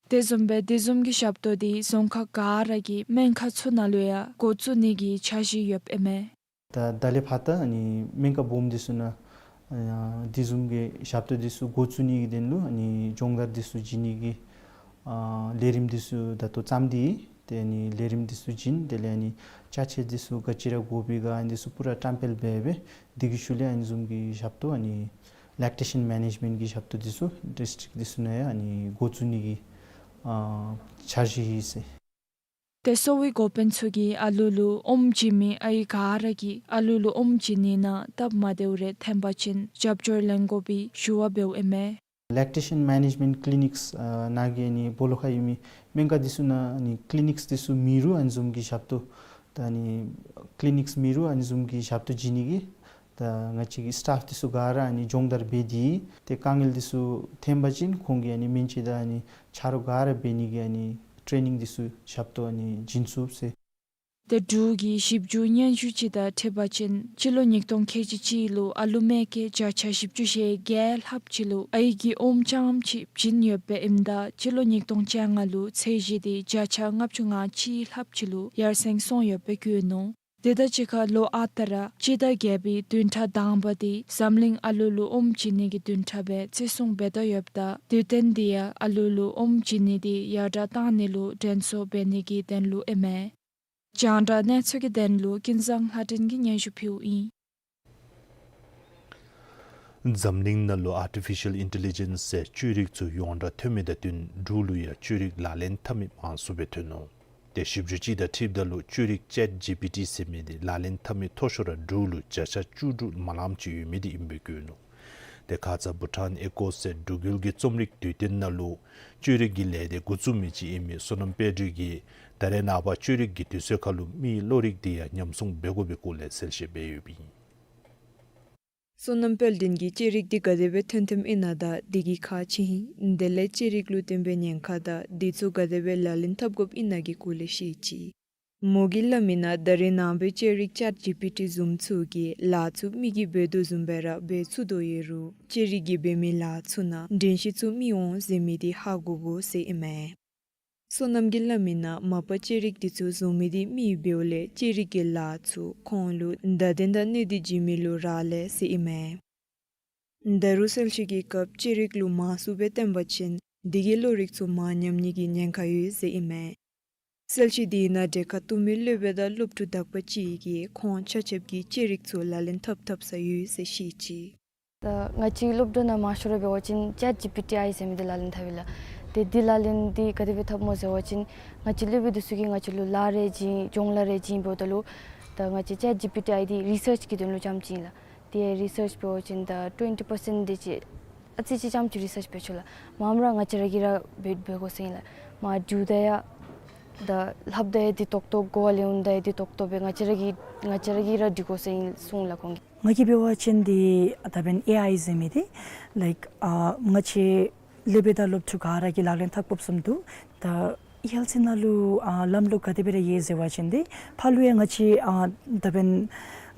དེ་བཟུམ་སྦེ་དེ་བཟུམ་གྱི་ཞབས་ཏོག་འདི་རྫོང་ཁག་ག་ར་གི་སྨན་ཁང་ཚུ་ནང་ལུ་ཡང་འགོ་བཙུགས་ནི་གི་འཆར་གཞི་ཡོདཔ་ཨིན་མས། ད་ད་ལས་ཕར་ད་ཨ་ནི་སྨན་ཁང་སྦོམ་འདི་ཚུ་ནང་ཨ་དེ་བཟུམ་གྱི་ཞབས་ཏོག་འདི་ཚུ་འགོ་བཙུགས་ནི་གི་དོན་ལུ་ཨ་ནི་སྦྱོང་བརྡར་འདི་ཚུ་བྱིན་ནི་གི་ཨ་ལས་རིམ་འདི་ཚུ་ད་ལྟོ་བརྩམས་ཏེ་ཡོད། ཏེ་ཨ་ནི་ལས་རིམ་འདི་ཚུ་བྱིན། དེ་ལས་ཨ་ནི་ཅ་ཆས་འདི་ཚུ་ག་ཅི་ར་དགོ་པའི་ག་ཨ་ནི་འདི་ཚུ་པུ་ར་བཀྲམ་སྤེལ་འབད་འབད་དེ་གི་ཤུལ་ལས་ཨ་ནི་བཟུམ་གྱི་ཞབས་ཏོག་ཨ་ནི་ལེག་ཊེ་ཤན་མེ་ནེཇ་མེནཊ་གི་ཞབས་ཏོག་འདི་ཚུ་ཌིསི་ཊིཀཊ་འདི་ཚུ་ནང་ཡང་ཨ་ནི་འགོ་བཙུགས་ནི་གི་ཨ་འཆར་གཞི་ཡོད་ཟེར། ཏེ་གསོ་བའི་འགོ་དཔོན་ཚུ་གིས་ཨ་ལུ་ལུ་ཨོམ་བྱིན་མི་ཨའི་ག་ར་གིས་ཨ་ལུ་ལུ་ཨོམ་བྱིན་ནི་ནང་སྟབས་མ་བདེཝ་རེ་ཐོན་པ་ཅིན་རྒྱབ་སྐྱོར་ལེན་དགོ་པའི་ཞུ་བ་འབདཝ་ཨིན་མས། ལེག་ཊེ་ཤན་མེ་ནེཇ་མེནཊ་ཀི་ལི་ནིཀསི་ཨ་ནང་གི་ཨ་ནི་སྦོ་ལོགས་ཁར་ཡོད་མི་སྨན་ཁང་འདི་ཚུ་ནང་ཨ་ནི་ཀི་ལི་ནིཀསི་འདི་ཚུ་མེད་རུང་ཨ་ནི་བཟུམ་གྱི་ཞབས་ཏོག་ད་ཨ་ནི་ཀི་ལི་ནིཀསི་མེད་རུང་ཨ་ནི་བཟུམ་གྱི་ཞབས་ཏོག་བྱིན་ནི་གི་ད་ང་བཅས་ཀྱི་སི་ཊཱཕ་འདི་ཚུ་ག་ར་ཨ་ནི་སྦྱོང་བརྡར་འབད་དེ་ཏེ་དཀའ་ངལ་འདི་ཚུ་ཐོན་པ་ཅིན་ཁོང་གིས་ཨ་ནི་སྨན་བཅོས་དང་ཨ་ནི་ཆ་རོགས་ག་ར་འབད་ནི་གི་ཨ་ནི་ཊེ་ནིང་འདི་ཚུ་ཞབས་ཏོག་ཨ་ནི་བྱིན་ཚུགས་ཟེར། ཏེ་འབྲུག་གི་ཞིབ་འཇུག་སྙན་ཞུ་ཅིག་དང་འཁྲིལ་བ་ཅིན་སྤྱི་ལོ་ཉིས་སྟོང་ཁལ་གཅིག་གཅིག་ལུ་ཨ་ལུ་མེ་ཀེ་བརྒྱ་ཆ་བཞི་བཅུ་ཞེ་བརྒྱད་ལྷགཔ་ཅིག་ལུ་ཨའི་གི་ཨོམ་རྐྱངམ་ཅིག་བྱིན་ཡོདཔ་སྦེ་ཨིནམ་ད་སྤྱི་ལོ་ཉིས་སྟོང་བཅོ་ལྔ་ལུ་ཚད་གཞི་དེ་བརྒྱ་ཆ་ལྔ་བཅུ་ང་གཅིག་ལྷགཔ་ཅིག་ལུ་ཡར་སེང་སོང་ཡོདཔ་སྦེ་བཀོད་ནུག། དེ་དང་གཅིག་ཁར་ལོ་ཨ་རྟག་ར་སྤྱི་ཟླ་བརྒྱད་པའི་བདུན་ཕྲག་དང་པ་དེ་འཛམ་གླིང་ཨ་ལུ་ལུ་ཨོམ་བྱིན་ནི་གི་བདུན་ཕྲག་སྦེ་བརྩི་སྲུང་འབད་དོ་ཡོདཔ་ད་དུས་སྟོན་དེ་ཡང་ཨ་ལུ་ལུ་ཨོམ་བྱིན་ནི་དེ་ཡར་དྲག་བཏང་ནི་ལུ་དྲན་གསོ་འབད་ནི་གི་དོན་ལུ་ཨིན་མས། རྒྱང་བསྒྲགས་གནས་ཚུལ་གྱི་དོན་ལུ་ཀུན་བཟང་ལྷ་སྒྲོན་གྱིས་སྙན་ཞུ་ཕུལཝ་ཨིན། འཛམ་གླིང་ནང་ལུ་ཨར་ཊི་ཕི་ཤལ་ཨིན་ཊེ་ལི་ཇེནསི་ཟེར་བཅོས་རིག་ཚུ་ཡོངས་གྲགས་ཐོན་མི་དང་བསྟུན་འབྲུག་ལུ་ཡང་བཅོས་རིག་ལག་ལེན་འཐབ་མི་མང་སུ་སྦེ་ཐོན་ནུག། ཏེ་ཞིབ་འཇུག་ཅིག་དང་འཁྲིལཝ་ད་ལུ་བཅོས་རིག་ཅེཊ་ཇི་པི་ཊི་ཟེར་མི་དེ་ལག་ལེན་འཐབ་མི་མཐོ་ཤོས་ར་འབྲུག་ལུ་བརྒྱ་ཆ་བཅུ་དྲུག་མ་ལངམ་ཅིག་ཡོད་མི་དེ་ཨིནམ་སྦེ་བཀོད་ནུག། ཏེ་ཁ་ཙ་བྷུ་ཊཱན་ཨེ་ཀོསི་ཟེར་འབྲུག་ཡུལ་གྱི་རྩོམ་རིག་དུས་སྟོན་ནང་ལུ་བཅོས་རིག་གི་ལས་སྡེ་འགོ་བཙུགས་མི་ཅིག་ཨིན་མི་བསོད་ནམས་དཔལ་སྒྲོན་གྱིས་ད་རེས་ནངས་པ་བཅོས་རིག་གི་དུས་ཚོད་ཁར་ལུ་མིའི་བློ་རིག་དེ་ཡང་ཉམས་སྲུང་འབད་དགོ་པའི་སྐོར་ལས་གསལ་བཤད་འབད་ཡོདཔ་ཨིན། བསོད་ནམས་དཔལ་ལྡན་གྱིས་བཅོས་རིག་འདི་ག་དེ་སྦེ་ཐོན་ཐོནམ་ཨིན་ན་དང་འདི་གི་ཁག་ཆེ་ཧིང་དེ་ལས་བཅོས་རིག་ལུ་བརྟེན་པའི་ཉེན་ཁ་དང་འདི་ཚུ་ག་དེ་སྦེ་ལག་ལེན་འཐབ་དགོཔ་ཨིན་ན་གི་སྐོར་ལས་བཤད་ཅི། མོ་གིས་སླབ་མི་ནང་ད་རེས་ནངས་པའི་བཅོས་རིག་ཅེཊ་ཇི་པི་ཊི་བཟུམ་ཚུ་གིས་ལཱ་ཚུ་མི་གིས་འབད་དོ་བཟུམ་སྦེ་ར་འབད་ཚུགས་དོ་ཡོད་རུང་བཅོས་རིག་གིས་འབད་མི་ལཱ་ཚུ་ནང་འགྲན་ཞིག་ཚུ་མི་འོང་ཟེར་མི་འདི་ཧ་གོ་དགོ་ཟེར་ཨིན་མས། བསོད་ནམས་ཀྱིས་སླབ་མི་ནང་མ་པ་བཅོས་རིག་འདི་ཚུ་བཟོ་མི་འདི་མི་འབདཝ་ལས་བཅོས་རིག་གི་ལཱ་ཚུ་ཁོང་ལུ་བརྡ་དོན་དང་གནད་དུ་བྱིན་མི་ལུ་རག་ལས་ཟེར་ཨིན་མས། ད་རུང་གསལ་བཤད་ཀྱི་སྐབས་བཅོས་རིག་ལུ་མང་སུ་སྦེ་བརྟེན་པ་ཅིན་འདི་གིས་བློ་རིག་ཚུ་མར་ཉམས་ནི་གི་ཉེན་ཁ་ཡོད་ཟེར་ཨིན་མས། གསལ་བཤད་འདི་ནང་གྲལ་ཁར་གཏོགས་མི་སློབ་དཔོན་དང་སློབ་ཕྲུག་དག་པ་ཅིག་གིས་ཁོང་ཆ་ཁྱབ་ཀྱིས་བཅོས་རིག་ཚུ་ལག་ལེན་འཐབ་འཐབ་ས་ཡོད་ཟེར་བཤད་ཅི། ད་ང་བཅས་སློབ་གྲྭ་ནང་མང་ཤོས་ར་འབད་བ་ཅིན་ཅེཊ་ཇི་པི་ཊི་ཨའི་ཟེར་མི་འདི་ལག་ལེན་འཐབ་ཨིན་ལགས། ཏེ་འདི་ལག་ལེན་འདི་ག་དེ་སྦེ་འཐབ་སྨོ་ཟེར་བ་ཅིན་ང་བཅས་སློབ་དཔོན་འདི་ཚུ་གིས་ང་བཅས་ལུ་ལཱ་རེ་བྱིན་སྦྱོང་ལཱ་རེ་བྱིན་འབདཝ་ད་ལུ་ད་ང་བཅས་ཅེཊ་ཇི་པི་ཊི་ཨའི་འདི་རི་སརཆ་གི་དོན་ལུ་རྐྱངམ་ཅིག་ཨིན་ལགས། ཏེ་རི་སརཆ་འབད་བ་ཅིན་ད་ཊུ་ཝེན་ཊི་པར་སེནཊ་དེ་ཅིག་ཨ་ཙི་ཅིག་རྐྱངམ་ཅིག་རི་སརཆ་འབད་ཆོག་ལགས། མངམ་ར་ང་བཅས་ར་གིས་ར་འབད་འབད་དགོ་ཟེར་ཨིན་ལགས། མར་འགྱོཝ་ད་ཡང་ད་ལྷབ་ད་ཡང་འདི་ཏོག་ཏོ་གོ་བ་ལེན་འོངམ་ད་ཡང་འདི་ཏོག་ཏོ་སྦེ་ང་བཅས་ར་གིས་ང་བཅས་ར་གིས་ར་འདི་དགོ་ཟེར་ཨིན་གསུངས་ལགས་ཁོང་གིས། ང་གིས་འབད་བ་ཅིན་འདི་ད་འབདན་ཨེ་ཨའི་ཟེར་མི་འདི་ལའིཀ་ཨ་ང་བཅས་སློབ་དཔོན་དང་སློབ་ཕྲུག་ག་ར་གིས་ལག་ལེན་འཐབ་དགོཔ་བཟུམ་འདུག། ད་ཡལ་ཚན་ནང་ལུ་ཨ་ལམ་ལུགས་ག་དེ་སྦེ་ར་ཡོད་ཟེར་བ་ཅིན་འདི་ཕར་ལུ་ཡང་ང་བཅས་ཨ་ད་འབདན་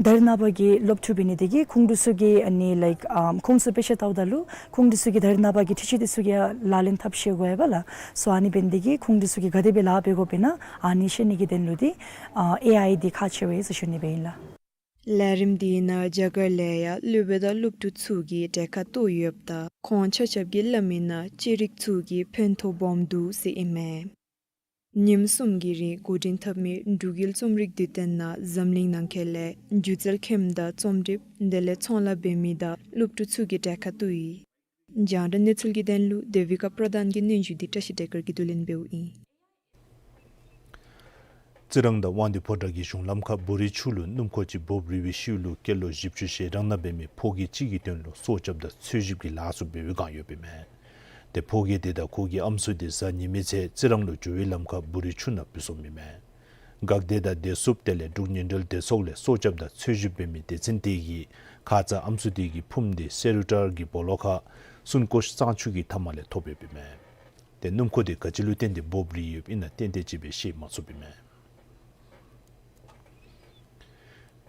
ད་རེས་ནངས་པ་གི་སློབ་ཕྲུག་འབད་ནི་དེ་གིས་ཁོང་འདི་ཚུ་གིས་ཨ་ནི་ལའིཀ་ཨ་ཁོང་ཚུ་དཔེ་ཆ་ལྟཝ་ད་ལུ་ཁོང་འདི་ཚུ་གིས་ད་རེས་ནངས་པ་གི་འཕྲུལ་ཆས་འདི་ཚུ་གིས་ཡང་ལག་ལེན་འཐབ་ཤེས་དགོ་པས་ལགས། སོ་ཨ་ནི་འབད་ནི་དེ་གིས་ཁོང་འདི་ཚུ་གིས་ག་དེ་སྦེ་ལཱ་འབད་དགོཔ་ཨིན་ན་ཨ་ནི་ཤེས་ནི་གི་དོན་ལུ་འདི་ཨ་ཨེ་ཨའི་འདི་ཁག་ཆེ་བས་ཟེར་ཞུ་ནི་སྦེ་ཨིན་ལགས། ལས་རིམ་འདི་ནང་རྒྱ་གར་ལས་ཡང་སློབ་དཔོན་དང་སློབ་ཕྲུག་ཚུ་གིས་གྲལ་ཁར་གཏོགས་ཡོདཔ་ད་ཁོང་ཆ་ཁྱབ་ཀྱིས་སླབ་མི་ནང་བཅོས་རིག་ཚུ་གིས་ཕན་ཐོགས་སྦོམ་འདུག་ཟེར་ཨིན་མས། ཉིནམ་གསུམ་གྱི་རིང་འགོ་འདྲེན་འཐབ་མི་འབྲུག་ཡུལ་རྩོམ་རིག་དུས་སྟོན་ནང་འཛམ་གླིང་ནང་འཁོད་ལས་སྒྱུ་རྩལ་མཁནམ་དང་རྩོམ་སྒྲིགཔ་དེ་ལས་ཚོང་ལཱ་འབད་མི་དང་སློབ་ཕྲུག་ཚུ་གིས་གྲལ་ཁར་གཏོགས་ཡི། རྒྱང་བསྒྲགས་གནས་ཚུལ་གྱི་དོན་ལུ་དེ་བི་ཀ་པྲ་དྷཱན་གྱི་སྙན་ཞུ་འདི་བཀྲ་ཤིས་བདེ་སྐར་གྱིས་བསྡུ་ལེན་འབདཝ་ཨིན། རྩི་རང་དང་དབང་འདུས་ཕོ་བྲང་གི་གཞུང་ལམ་ཁར་སྦུ་རི་ཆུ་ལུ་སྣུམ་འཁོར་ཅིག་འབོབ་རིལ་བའི་ཤུལ་ལུ་སྐྱེས་ལོ་བཞི་བཅུ་ཞེ་གྲངས་ནང་འབད་མི་ཕོ་སྐྱེས་ཅིག་གི་དོན་ལུ་སྲོག་སྐྱབས་དང་འཚོལ་ཞིབ་ཀྱི་ལཱ་ཚུ་འབད་བའི་བསྒང་ཡོདཔ་ཨིན་མས། ཏེ་ཕོ་སྐྱེས་དེ་དང་ཁོ་གི་ཨམ་སྲུ་དེ་གཟའ་ཉི་མའི་ཚེ་རྩི་རང་ལུ་འགྱོ་བའི་ལམ་ཁར་སྦུ་རི་ཆུ་ནང་བུད་སོངམ་ཨིན་མས། འགག་སྡེ་དང་བདེ་སྲུངཔ་དེ་ལས་འབྲུག་ཉེན་སྒྲོལ་སྡེ་ཚོགས་ལས་སྲོག་སྐྱབས་དང་འཚོལ་ཞིབ་འབད་མི་སྡེ་ཚན་དེ་གིས་ཁ་ཙ་ཨམ་སྲུ་དེ་གི་ཕུངམ་དེ་སེ་རུ་ཊར་གྱི་སྦོ་ལོགས་ཁར་སུན་ཀོཤ་གཙང་ཆུ་གི་མཐའ་མ་ལས་ཐོབ་ཡོདཔ་ཨིན་མས། ཏེ་སྣུམ་འཁོར་དེ་ག་ཅི་ལུ་བརྟེན་ཏེ་འབོབ་རིལ་ཡོདཔ་ཨིན་ན་ཏན་ཏན་ཅིག་སྦེ་ཤེས་མ་ཚུགསཔ་ཨིན་མས།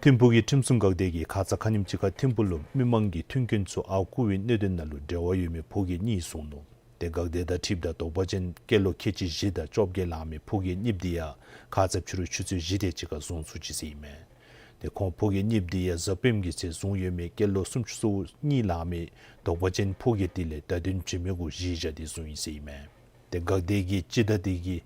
ཐིམ་ཕུག་གི་ཁྲིམས་སྲུང་འགག་སྡེ་གིས་ཁ་ཙ་ཁ་ཉིནམ་ཅིག་ཁར་ཐིམ་ཕུག་ལུ་མི་མང་གི་མཐུན་རྐྱེན་ཚུ་ཨརཝ་བརྐུ་བའི་གནད་དོན་ནང་ལུ་འབྲེལ་བ་ཡོད་མི་ཕོ་སྐྱེས་གཉིས་བཟུང་ནུག། ཏེ་འགག་སྡེ་དང་འཁྲིལཝ་ད་དོགས་པ་ཅན་སྐྱེས་ལོ་ཁལ་གཅིག་བཞི་དང་བཅོ་བརྒྱད་ལང་མི་ཕོ་སྐྱེས་གཉིསཔོ་དེ་ཡང་ཁ་ཙ་ཕྱི་རུ་ཆུ་ཚོད་བཞི་དེ་ཅིག་ཁར་བཟུང་ཚུགས་ཅི་ཟེར་ཨིན་མས། ཏེ་ཁོང་ཕོ་སྐྱེས་གཉིསཔོ་དེ་ཡང་གཟའ་སྤེནམ་གི་ཚེ་བཟུང་ཡོད་མི་སྐྱེས་ལོ་སུམ་ཅུ་སོ་གཉིས་ལང་མི་དོགས་པ་ཅན་ཕོ་སྐྱེས་དེ་ལས་བརྡ་དོན་བྱིན་མི་གུ་གཞི་བཞག་སྟེ་བཟུང་ཡི་ཟེར་ཨིན་མས། ཏེ་འགག་སྡེ་གིས་སྤྱི་ཟླ་དེ་གི་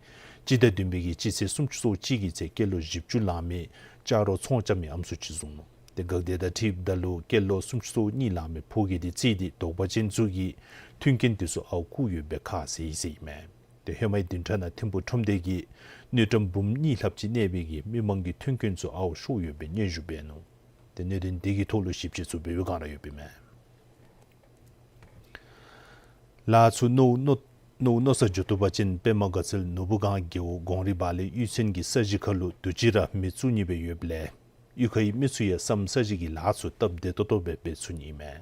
སྤྱི་ཟླ་བདུན་པའི་གི་སྤྱི་ཚེས་སུམ་ཅུ་སོ་གཅིག་གི་ཚེ་སྐྱེས་ལོ་བཞི་བཅུ་ལང་མི་ལྕགས་རོགས་ཚོང་རྐྱབ་མི་ཨམ་སྲུ་ཅིག་བཟུང་ནུག། ཏེ་འགག་སྡེ་དང་འཁྲིལཝ་ད་ལུ་སྐྱེས་ལོ་སུམ་ཅུ་སོ་གཉིས་ལང་མི་ཕོ་སྐྱེས་དེ་བརྩིས་ཏེ་དོགས་པ་ཅན་ཚུ་གིས་མཐུན་རྐྱེན་དེ་ཚུ་ཨརཝ་བརྐུ་ཡོདཔ་སྦེ་ཁ་བཟེད་ཡི་ཟེར་ཨིན་མས། ཏེ་ཧེ་མའི་བདུན་ཕྲག་ནང་ཐིམ་ཕུག་ཁྲོམ་སྡེ་གིས་དངུལ་ཀྲམ་འབུམ་གཉིས་ལྷགཔ་ཅིག་གནས་པའི་གི་མི་མང་གི་མཐུན་རྐྱེན་ཚུ་ཨརཝ་ཤོར་ཡོདཔ་སྦེ་སྙན་ཞུ་འབད་ནུག། ཏེ་གནད་དོན་དེ་གི་ཐོག་ལུ་ཞིབ་དཔྱད་ཚུ་འབད་བའི་བསྒང་ར་ཡོདཔ་ཨིན་མས། ལཱ་ཚུ་མནོ་མནོ་མནོ་མནོ་ས་འགྱོ་བཏུབ་པ་ཅིན་པདྨ་དགའ་ཚལ་ནོར་བུ་སྒང་རྒེད་འོག་གོང་རི་བག་ལེབ་གཡུས་ཚན་གྱི་ས་གཞི་ཁར་ལུ་དུས་ཅི་ར་མི་བཙུགས་ནི་སྦེ་ཡོདཔ་ལས་གཡུས་ཁའི་མི་ཚུ་ཡང་ས་ས་གཞི་གི་ལཱ་ཚུ་སྟབས་བདེ་ཏོག་ཏོ་སྦེ་འབད་ཚུགས་ནི་ཨིན་མས།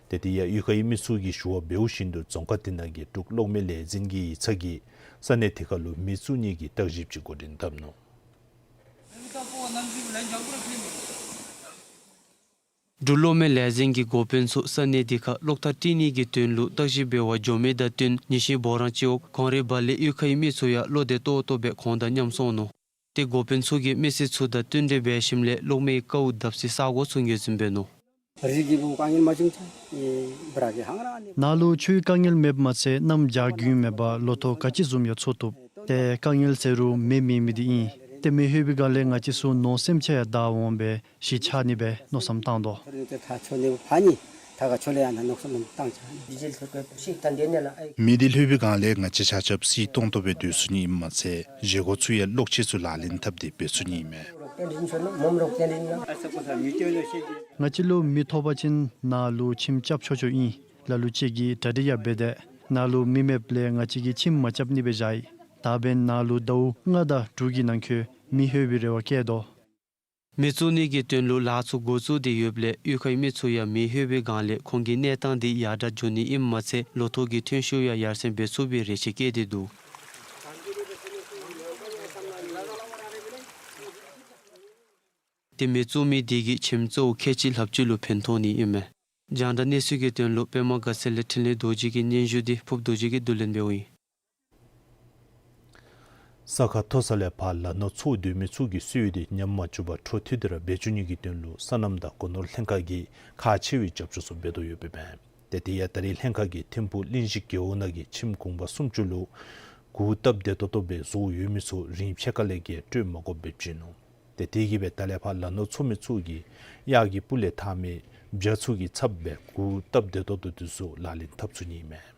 ཏེ་དེ་ཡང་གཡུས་ཁའི་མི་ཚུ་གིས་ཞུ་བ་འབདཝ་བཞིན་དུ་རྫོང་ཁག་དེ་ནང་གི་འབྲུག་གློག་མེ་ལས་འཛིན་གྱི་ཡིག་ཚང་གིས་ས་གནས་དེ་ཁར་ལུ་མི་བཙུགས་ནི་གི་བརྟག་ཞིབ་ཅིག་འགོ་འདྲེན་འཐབ་ནུག། འབྲུག་གློག་མེ་ལས་འཛིན་གྱི་འགོ་དཔོན་ཚུ་ས་གནས་དེ་ཁར་གློག་ཐག་དཀྲིས་ནི་གི་དོན་ལུ་བརྟག་ཞིབ་འབད་བར་འགྱོ་མི་དང་བསྟུན་ཉི་ཤུ་འབོ་རང་སྤྱི་འོག་གངས་རི་བ་ལའི་གཡུས་ཁའི་མི་ཚུ་ཡང་བློ་བདེ་ཏོག་ཏོ་སྦེ་ཁོང་དང་མཉམ་སོང་ནུག། ཏེ་འགོ་དཔོན་ཚུ་གིས་མི་སེར་ཚུ་དང་བསྟུན་གྲོས་འབད་ཞིནམ་ལས་གློག་མེའི་ཀཝ་བརྡབ་སའི་ས་གོ་ཚུ་ངོས་འཛིན་འབད་ནུག། རིགས་ཀྱི་བུ་དཀའ་ངལ་མ་བྱུང་ཚེ་ཨེ་བྲག་གི་ཧང་ར་ནི། ནཱ་ལུ་ཆུའི་དཀའ་ངལ་མེདཔ་མ་ཚད་གནམ་བྱཱར་རྒྱུན་མེད་པར་ལོ་ཐོག་ག་ཅི་བཟུམ་ཡང་འཚོ་བཏུབ། ཏེ་དཀའ་ངལ་ཟེར་རུང་མེ་མེད་མི་འདི་ཨིན། ཏེ་མེ་ལྷོད་པའི་སྒང་ལས་ང་བཅས་ཚུ་ནོར་སེམས་ཅན་ཡང་བདའ་འོང་པས། གཞིས་ཆགས་ནི་སྦེ་མནོ་བསམ་བཏང་དོ། མེ་འདི་ལྷོད་པའི་སྒང་ལས་ང་བཅས་ཆ་ཁྱབ་གཟི་ཏོང་ཏོ་སྦེ་སྡོད་ཚུགས་ནི་ཨིནམ་མ་ཚད་བཞེས་སྒོ་ཚུ་ཡང་གློག་ཆས་ཚུ་ལག་ལེན་འཐབ་སྟེ་འབད་ཚུགས་ནི་ཨིན་མས། ང་བཅས་ལུ་མེ་ཐོབ་པ་ཅིན་ནཱ་ལུ་ཁྱིམ་རྐྱབ་ཆོག་ཆོག་ཨིན། ལ་ལུ་ཅིག་གིས་གྲ་སྒྲིག་ཡང་འབད་དེ་ནཱ་ལུ་མེ་མེདཔ་ལས་ང་བཅས་ཀྱིས་ཁྱིམ་མ་རྐྱབ་ནི་སྦེ་བཞག་ཡི། ད་འབདན་ནཱ་ལུ་ཟླཝ་ལྔ་དང་དྲུག་གི་ནང་འཁོད་མེ་ལྷོད་པའི་རེ་བ་བསྐྱེད་དོ། མེ་བཙུགས་ནི་གི་དོན་ལུ་ལཱ་ཚུ་འགོ་བཙུགས་ཏེ་ཡོདཔ་ལས་གཡུས་ཁའི་མི་ཚུ་ཡང་མེ་ལྷོད་པའི་སྒང་ལས་ཁོང་གི་གནས་སྟངས་འདི་ཡར་དྲག་འགྱོ་ནི་ཨིནམ་མ་ཚད་ལོ་ཐོག་གི་ཐོན་ཤུགས་ཡང་ཡར་སེང་འབད་ཚུགས་པའི་རེ་ཆེ་བསྐྱེད་དེ་འདུག། ཏེ་མེ་བཙུགས་མི་དེ་གིས་ཁྱིམ་གཙོ་བོ་ཁལ་གཅིག་ལྷགཔ་ཅིག་ལུ་ཕན་ཐོགས་ནི་ཨིན་མས། རྒྱང་བསྒྲགས་གནས་ཚུལ་གྱི་དོན་ལུ་པདྨ་དགའ་ཚལ་ལས་འཕྲིན་ལས་རྡོ་རྗེ་གི་སྙན་ཞུ་འདི་ཕུབ་རྡོ་རྗེ་གིས་བསྡུ་ལེན་འབདཝ་ཨིན། ས་ཁ་མཐོ་ས་ལས་ཕར་ལ་ནོར་འཚོ་སྡོད་མི་ཚུ་གི་གསོལ་འདེབས་ཉམས་མ་བཅུག་པར་འཕྲོ་མཐུད་དེ་ར་འབད་བཅུག་ནི་གི་དོན་ལུ་སོ་ནམ་དང་སྒོ་ནོར་ལྷན་ཁག་གིས་ཁག་ཆེ་བའི་རྒྱབ་སྐྱོར་ཚུ་འབད་དོ་ཡོདཔ་ཨིན་མས། ཏེ་དེ་ཡང་ད་རེས་ལྷན་ཁག་གིས་ཐིམ་ཕུག་གླིང་བཞི་རྒེད་འོག་ནང་གི་ཁྱིམ་གུང་པ་སུམ་ཅུ་ལུ་གུར་སྟབས་བདེ་ཏོག་ཏོ་སྦེ་བཟོ་ཡོད་མི་ཚུ་རིན་ཕྱེད་ཀ་ལས་བརྒལ་སྤྲོད་མ་དགོཔ་སྦེ་བྱིན་ནུག། ཏེ་དེ་གིས་སྦེ་ད་ལས་ཕར་ལ་ནོར་འཚོ་མི་ཚུ་གིས་གཡག་གི་སྤུ་ལས་བཏགས་མི་བྱ་ཚུ་གི་ཚབ་སྦེ་གུར་སྟབས་བདེ་ཏོག་ཏོ་འདི་ཚུ་ལག་ལེན་འཐབ་ཚུགས་ནི་ཨིན་མས།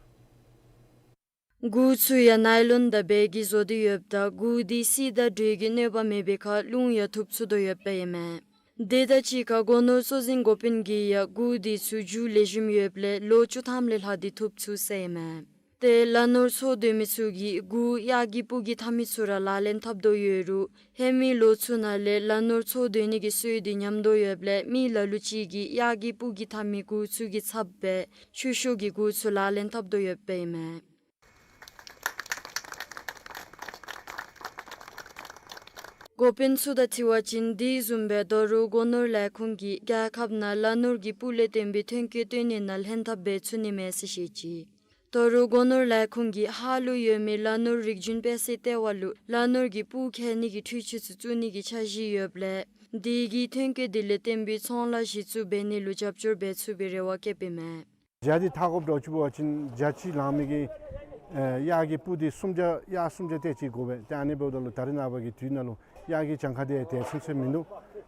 གུར་ཚུ་ཡང་ནའི་ལོན་དང་བལ་གྱིས་བཟོ་སྟེ་ཡོདཔ་ད་གུར་འདི་བསིལ་དང་དྲོད་ཀྱི་གནོད་པ་མེད་པའི་ཁར་རླུང་ཡང་ཐུབ་ཚུགས་དོ་ཡོདཔ་ཨིན་མས། དེ་དང་གཅིག་ཁར་སྒོ་ནོར་གཙོ་འཛིན་འགོ་དཔོན་གྱིས་ཡང་གུར་འདི་ཚུ་རྒྱུ་ལེགས་ཤོམ་ཡོདཔ་ལས་ལོ་བཅུ་ཐམ་ལས་ལྷག་སྟེ་ཐུབ་ཚུགས་ཟེར་ཨིན་མས། ཏེ་ལ་ནོར་འཚོ་སྡོད་མི་ཚུ་གིས་གུར་གཡག་གི་སྤུ་གིས་འཐག་མི་ཚུ་ར་ལག་ལེན་འཐབ་དོ་ཡོད་རུང་ཧེ་མའི་ལོ་ཚུ་ནང་ལས་ལ་ནོར་འཚོ་སྡོད་ནི་གི་སྲོལ་འདི་ཉམས་དོ་ཡོདཔ་ལས་མི་ལ་ལུ་ཅིག་གིས་གཡག་གི་སྤུ་གིས་འཐག་མི་གུར་ཚུ་གི་ཚབ་སྦེ་ཆུ་ཤོག་གི་གུར་ཚུ་ལག་ལེན་འཐབ་དོ་ཡོདཔ་ཨིན་མས། འགོ་དཔོན་ཚུ་དང་འཁྲིལ་བ་ཅིན་དེ་བཟུམ་སྦེ་ད་རུང་སྒོ་ནོར་ལས་ཁུངས་ཀྱིས་རྒྱལ་ཁབ་ནང་ལ་ནོར་གྱི་སྤུ་ལས་བརྟེན་པའི་ཐོན་སྐྱེད་བཏོན་ནི་ནང་ལྷན་ཐབས་འབད་ཚུགས་ནི་མས་ཟེར་བཤད་ཅི། ད་རུང་སྒོ་ནོར་ལས་ཁུངས་ཀྱིས་ཧཱ་ལུ་ཡོད་མི་ལ་ནོར་རིག་རྒྱུན་སྤེལ་སའི་ལྟེ་བ་ལུ་ལ་ནོར་གྱི་སྤུ་ཁྱེར་ནི་གི་འཕྲུལ་ཆས་ཚུ་བཙུགས་ནི་གི་འཆར་གཞི་ཡོདཔ་ལས་དེ་གིས་ཐོན་སྐྱེད་དེ་ལས་བརྟེན་པའི་ཚོང་ལཱ་གཞི་བཙུགས་འབད་ནི་ལུ་རྒྱབ་སྐྱོར་འབད་ཚུགས་པའི་རེ་བ་བསྐྱེདཔ་ཨིན་མས། བྱ་འདི་འཐག་དགོཔ་འདྲཝ་ཅིག་འབད་བ་ཅིན་བྱ་གཅིག་ལང་མི་གི་ཨེ་གཡག་གི་སྤུ་འདི་སུམ་བརྒྱ་གཡག་སུམ་བརྒྱ་དེ་ཅིག་དགོ་པས། ཏེ་ཨ་ནི་འབདཝ་ད་ལུ་ད་རེས་ནངས་པ་གི་དུས་ནང་ལུ་གཡག་གི་གྱངས་ཁ་དེ་དེ་ཚུན་ཚོད་མིན་འདུག།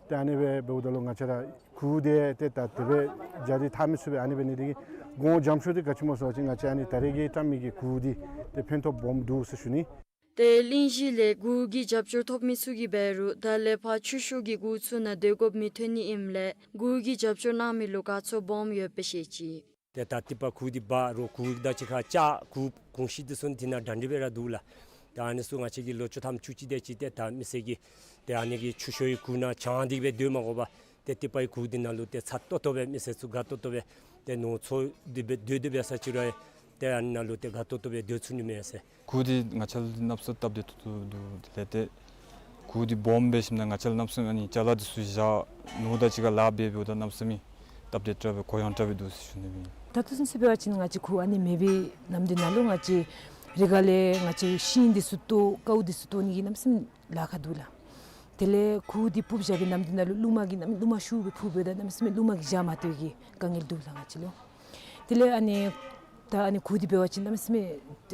ཏེ་ཨ་ནི་སྦེ་འབདཝ་ད་ལུ་ང་བཅས་ར་གུར་དེ་ཏེ་ད་དེ་སྦེ་བྱ་འདི་འཐག་མི་ཚུགས་པས། ཨ་ནི་འབད་ནི་དེ་གིས་གོང་འཇམ་ཤོས་འདི་ག་ཅི་སྨོ་ཟེར་བ་ཅིན་ང་བཅས་ཨ་ནི་ད་རེས་ཀྱི་བཀྲམ་མི་གི་གུར་འདི་ཏེ་ཕན་ཐོགས་སྦོམ་འདུག་ཟེར་ཞུ་ནི། ཏེ་གླིང་བཞི་ལས་གུར་གྱི་རྒྱབ་སྐྱོར་ཐོབ་མི་ཚུ་གིས་འབད་རུང་ད་ལས་ཕར་ཆུ་ཤོག་གི་གུར་ཚུ་ནང་སྡོད་དགོཔ་མི་ཐོན་ནི་ཨིནམ་ལས་གུར་གྱི་རྒྱབ་སྐྱོར་གནང་མི་ལུ་དགའ་ཚོར་སྦོམ་ཡོདཔ་སྦེ་བཤད་ཅི། ཏེ་ད་ཏི་པ་གུར་འདི་འབག་རུང་གུར་དང་གཅིག་ཁར་ལྕགས་གུར་གོང་བཞིན་འདི་ཚུ་ནི་དེ་ནང་གྲ་སྒྲིག་སྦེ་ར་འདུག་ལགས། ཏེ་ཨ་ནི་ཚུ་ང་བཅས་ཀྱིས་ལོ་བཅུ་ཐམ་བཅུ་གཅིག་དེ་ཅིག་ཏེ་ད་མི་སེར་གྱིས་ཏེ་ཨ་ནི་གི་ཆུ་ཤོག་གི་གུར་ནང་གྱང་འདི་སྦེ་སྡོད་མ་དགོ་པར་ཏེ་ཏི་པའི་གུར་འདི་ནང་ལུ་ཏེ་ཚ་ཏོག་ཏོ་སྦེ་མི་སེར་ཚུ་དགའ་ཏོག་ཏོ་སྦེ་ཏེ་ནོར་འཚོ་སྡོད་སྦེ་སྡོད་སྡོད་པའི་ས་ཅིག་ར་ཏེ་ཨ་ནི་ནང་ལུ་ཏེ་དགའ་ཏོག་ཏོ་སྦེ་སྡོད་ཚུགས་ནི་མས་ཟེར། གུར་འདི་ང་བཅས་ལུ་གནམ་མེད་ས་མེད་སྟབས་བདེ་ཏོག་ཏོ་འདུག། དེ་ལས་ཏེ་གུར་འདི་སྦོམ་འབད་ཞིནམ་ལས་ང་བཅས་ལུ་གནམ་མེད་ས་མེད་ཨ་ནི་ཅ་ལ་འདི་ཚུ་བཞག་ནོར་དང་གཅིག་ཁར་ལཱ་འབད་འབདཝ་ད་གནམ་མེད་ས་མེད་སྟབས་བདེ་དྲགས་སྦེ་གུ་ཡངས་དྲགས་སྦེ་འདུག་ཟེར་ཞུ་ནི་ཨིན། ད་ལྟོ་ཚུན་ཚོད་འབད་བ་ཅིན་ང་བཅས་གུར་ཨ་ནི་མེད་པའི་ནམ་དུས་ནང་ལུ་ང་བཅས་རི་ཁ་ལས་ང་བཅས་ཤིང་འདི་ཚུ་བཏོག་ཀཝ་འདི་ཚུ་བཏོག་ནི་གི་གནམ་མེད་ས་མེད་ལཱ་ཁག་འདུག་ལགས། དེ་ལས་གུར་འདི་ཕུབ་བཞག་པའི་ནམ་དུས་ནང་ལུ་རླུང་མ་གིས་གནམ་རླུང་མ་ཤུགས་སྦེ་ཕུ་འབདཝ་ད་གནམ་མེད་ས་མེད་རླུང་མ་གིས་བཞག་མ་བཏུབ་ཀྱི་དཀའ་ངལ་འདུག་ལགས་ང་བཅས་ལུ། དེ་ལས་ཨ་ནི་ད་ཨ་ནི་གུར་འདི་འབད་བ་ཅིན་གནམ་མེད་ས་མེད་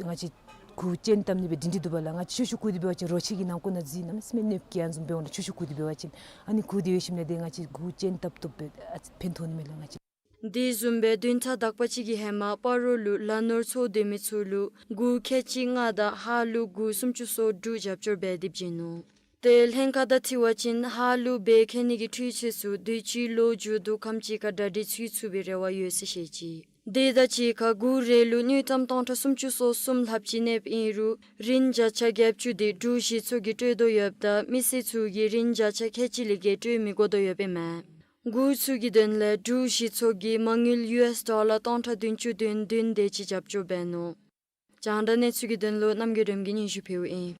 ང་བཅས་གུར་སྤྱན་བཏབ་ནི་སྦེ་སྒྲིང་སྒྲི་འདུག་པ་ལགས། ང་བཅས་ཆུ་ཤོག་གུར་འདི་འབད་བ་ཅིན་རོ་ཁྱི་གི་ནང་ཁོག་ནང་འཛུལ་གནམ་མེད་ས་མེད་གནོདཔ་བཀལ་ཡང་བཟུམ་འབད་འོང་ལགས། ཆུ་ཤོག་གུར་འདི་འབད་བ་ཅིན་ཨ་ནི་གུར་འདི་ཡོད་ཞིནམ་ལས་ཏེ་ང་བཅས་གུར་སྤྱན་བཏབ་བཏུབ་སྦེ་ཨ་ཕན་ཐོགས་ནི་མས་ལགས་ང་བཅས། དེ་བཟུམ་སྦེ་བདུན་ཕྲག་དག་པ་ཅིག་གི་ཧེ་མ་སྤ་རོ་ལུ་ལ་ནོར་འཚོ་སྡོད་མི་ཚུ་ལུ་གུར་ཁལ་གཅིག་ལྔ་དང་ཧཱ་ལུགས་གུར་སུམ་ཅུ་སོ་དྲུག་རྒྱབ་སྐྱོར་འབད་དེ་བྱིན་ནུག། ཏེ་ལྷན་ཁག་དང་འཁྲིལ་བ་ཅིན་ཧཱ་ལུགས་བལ་ཁྱེར་ནི་གི་འཕྲུལ་ཆས་ཚུ་དུས་ཅི་ལོ་མཇུག་བསྡུ་ཁམས་ཅིག་ཁར་གྲ་སྒྲིག་ཚུད་ཚུགས་པའི་རེ་བ་ཡོད་ཟེར་བཤད་ཅི། དེ་དང་གཅིག་ཁར་གུར་རེ་ལུ་དངུལ་ཀྲམ་སྟོང་ཕྲག་སུམ་ཅུ་སོ་གསུམ་ལྷགཔ་ཅིག་གནསཔ་ཨིན་རུང་རིན་བརྒྱ་ཆ་བརྒྱད་ཅུ་དེ་འབྲུག་གཞི་ཚོགས་ཀྱིས་སྤྲོད་དོ་ཡོདཔ་ད་མི་སེར་ཚུ་གིས་རིན་བརྒྱ་ཆ་ཁལ་གཅིག་ལས་བརྒལ་སྤྲོད་མི་དགོ་དོ་ཡོདཔ་ཨིན་མས། གུར་ཚུ་གི་དོན་ལས་འབྲུག་གཞི་ཚོགས་ཀྱིས་མ་དངུལ་ཡུ་ཨེསི་ཌོ་ལར་སྟོང་ཕྲག་བདུན་ཅུ་དོན་བདུན་དེ་ཅིག་རྒྱབ་སྐྱོར་འབད་ནུག། རྒྱང་བསྒྲགས་གནས་ཚུལ་གྱི་དོན་ལུ་རྣམ་རྒྱལ་སྒྲོལ་མ་གིས་སྙན་ཞུ་ཕུལཝ་ཨིན།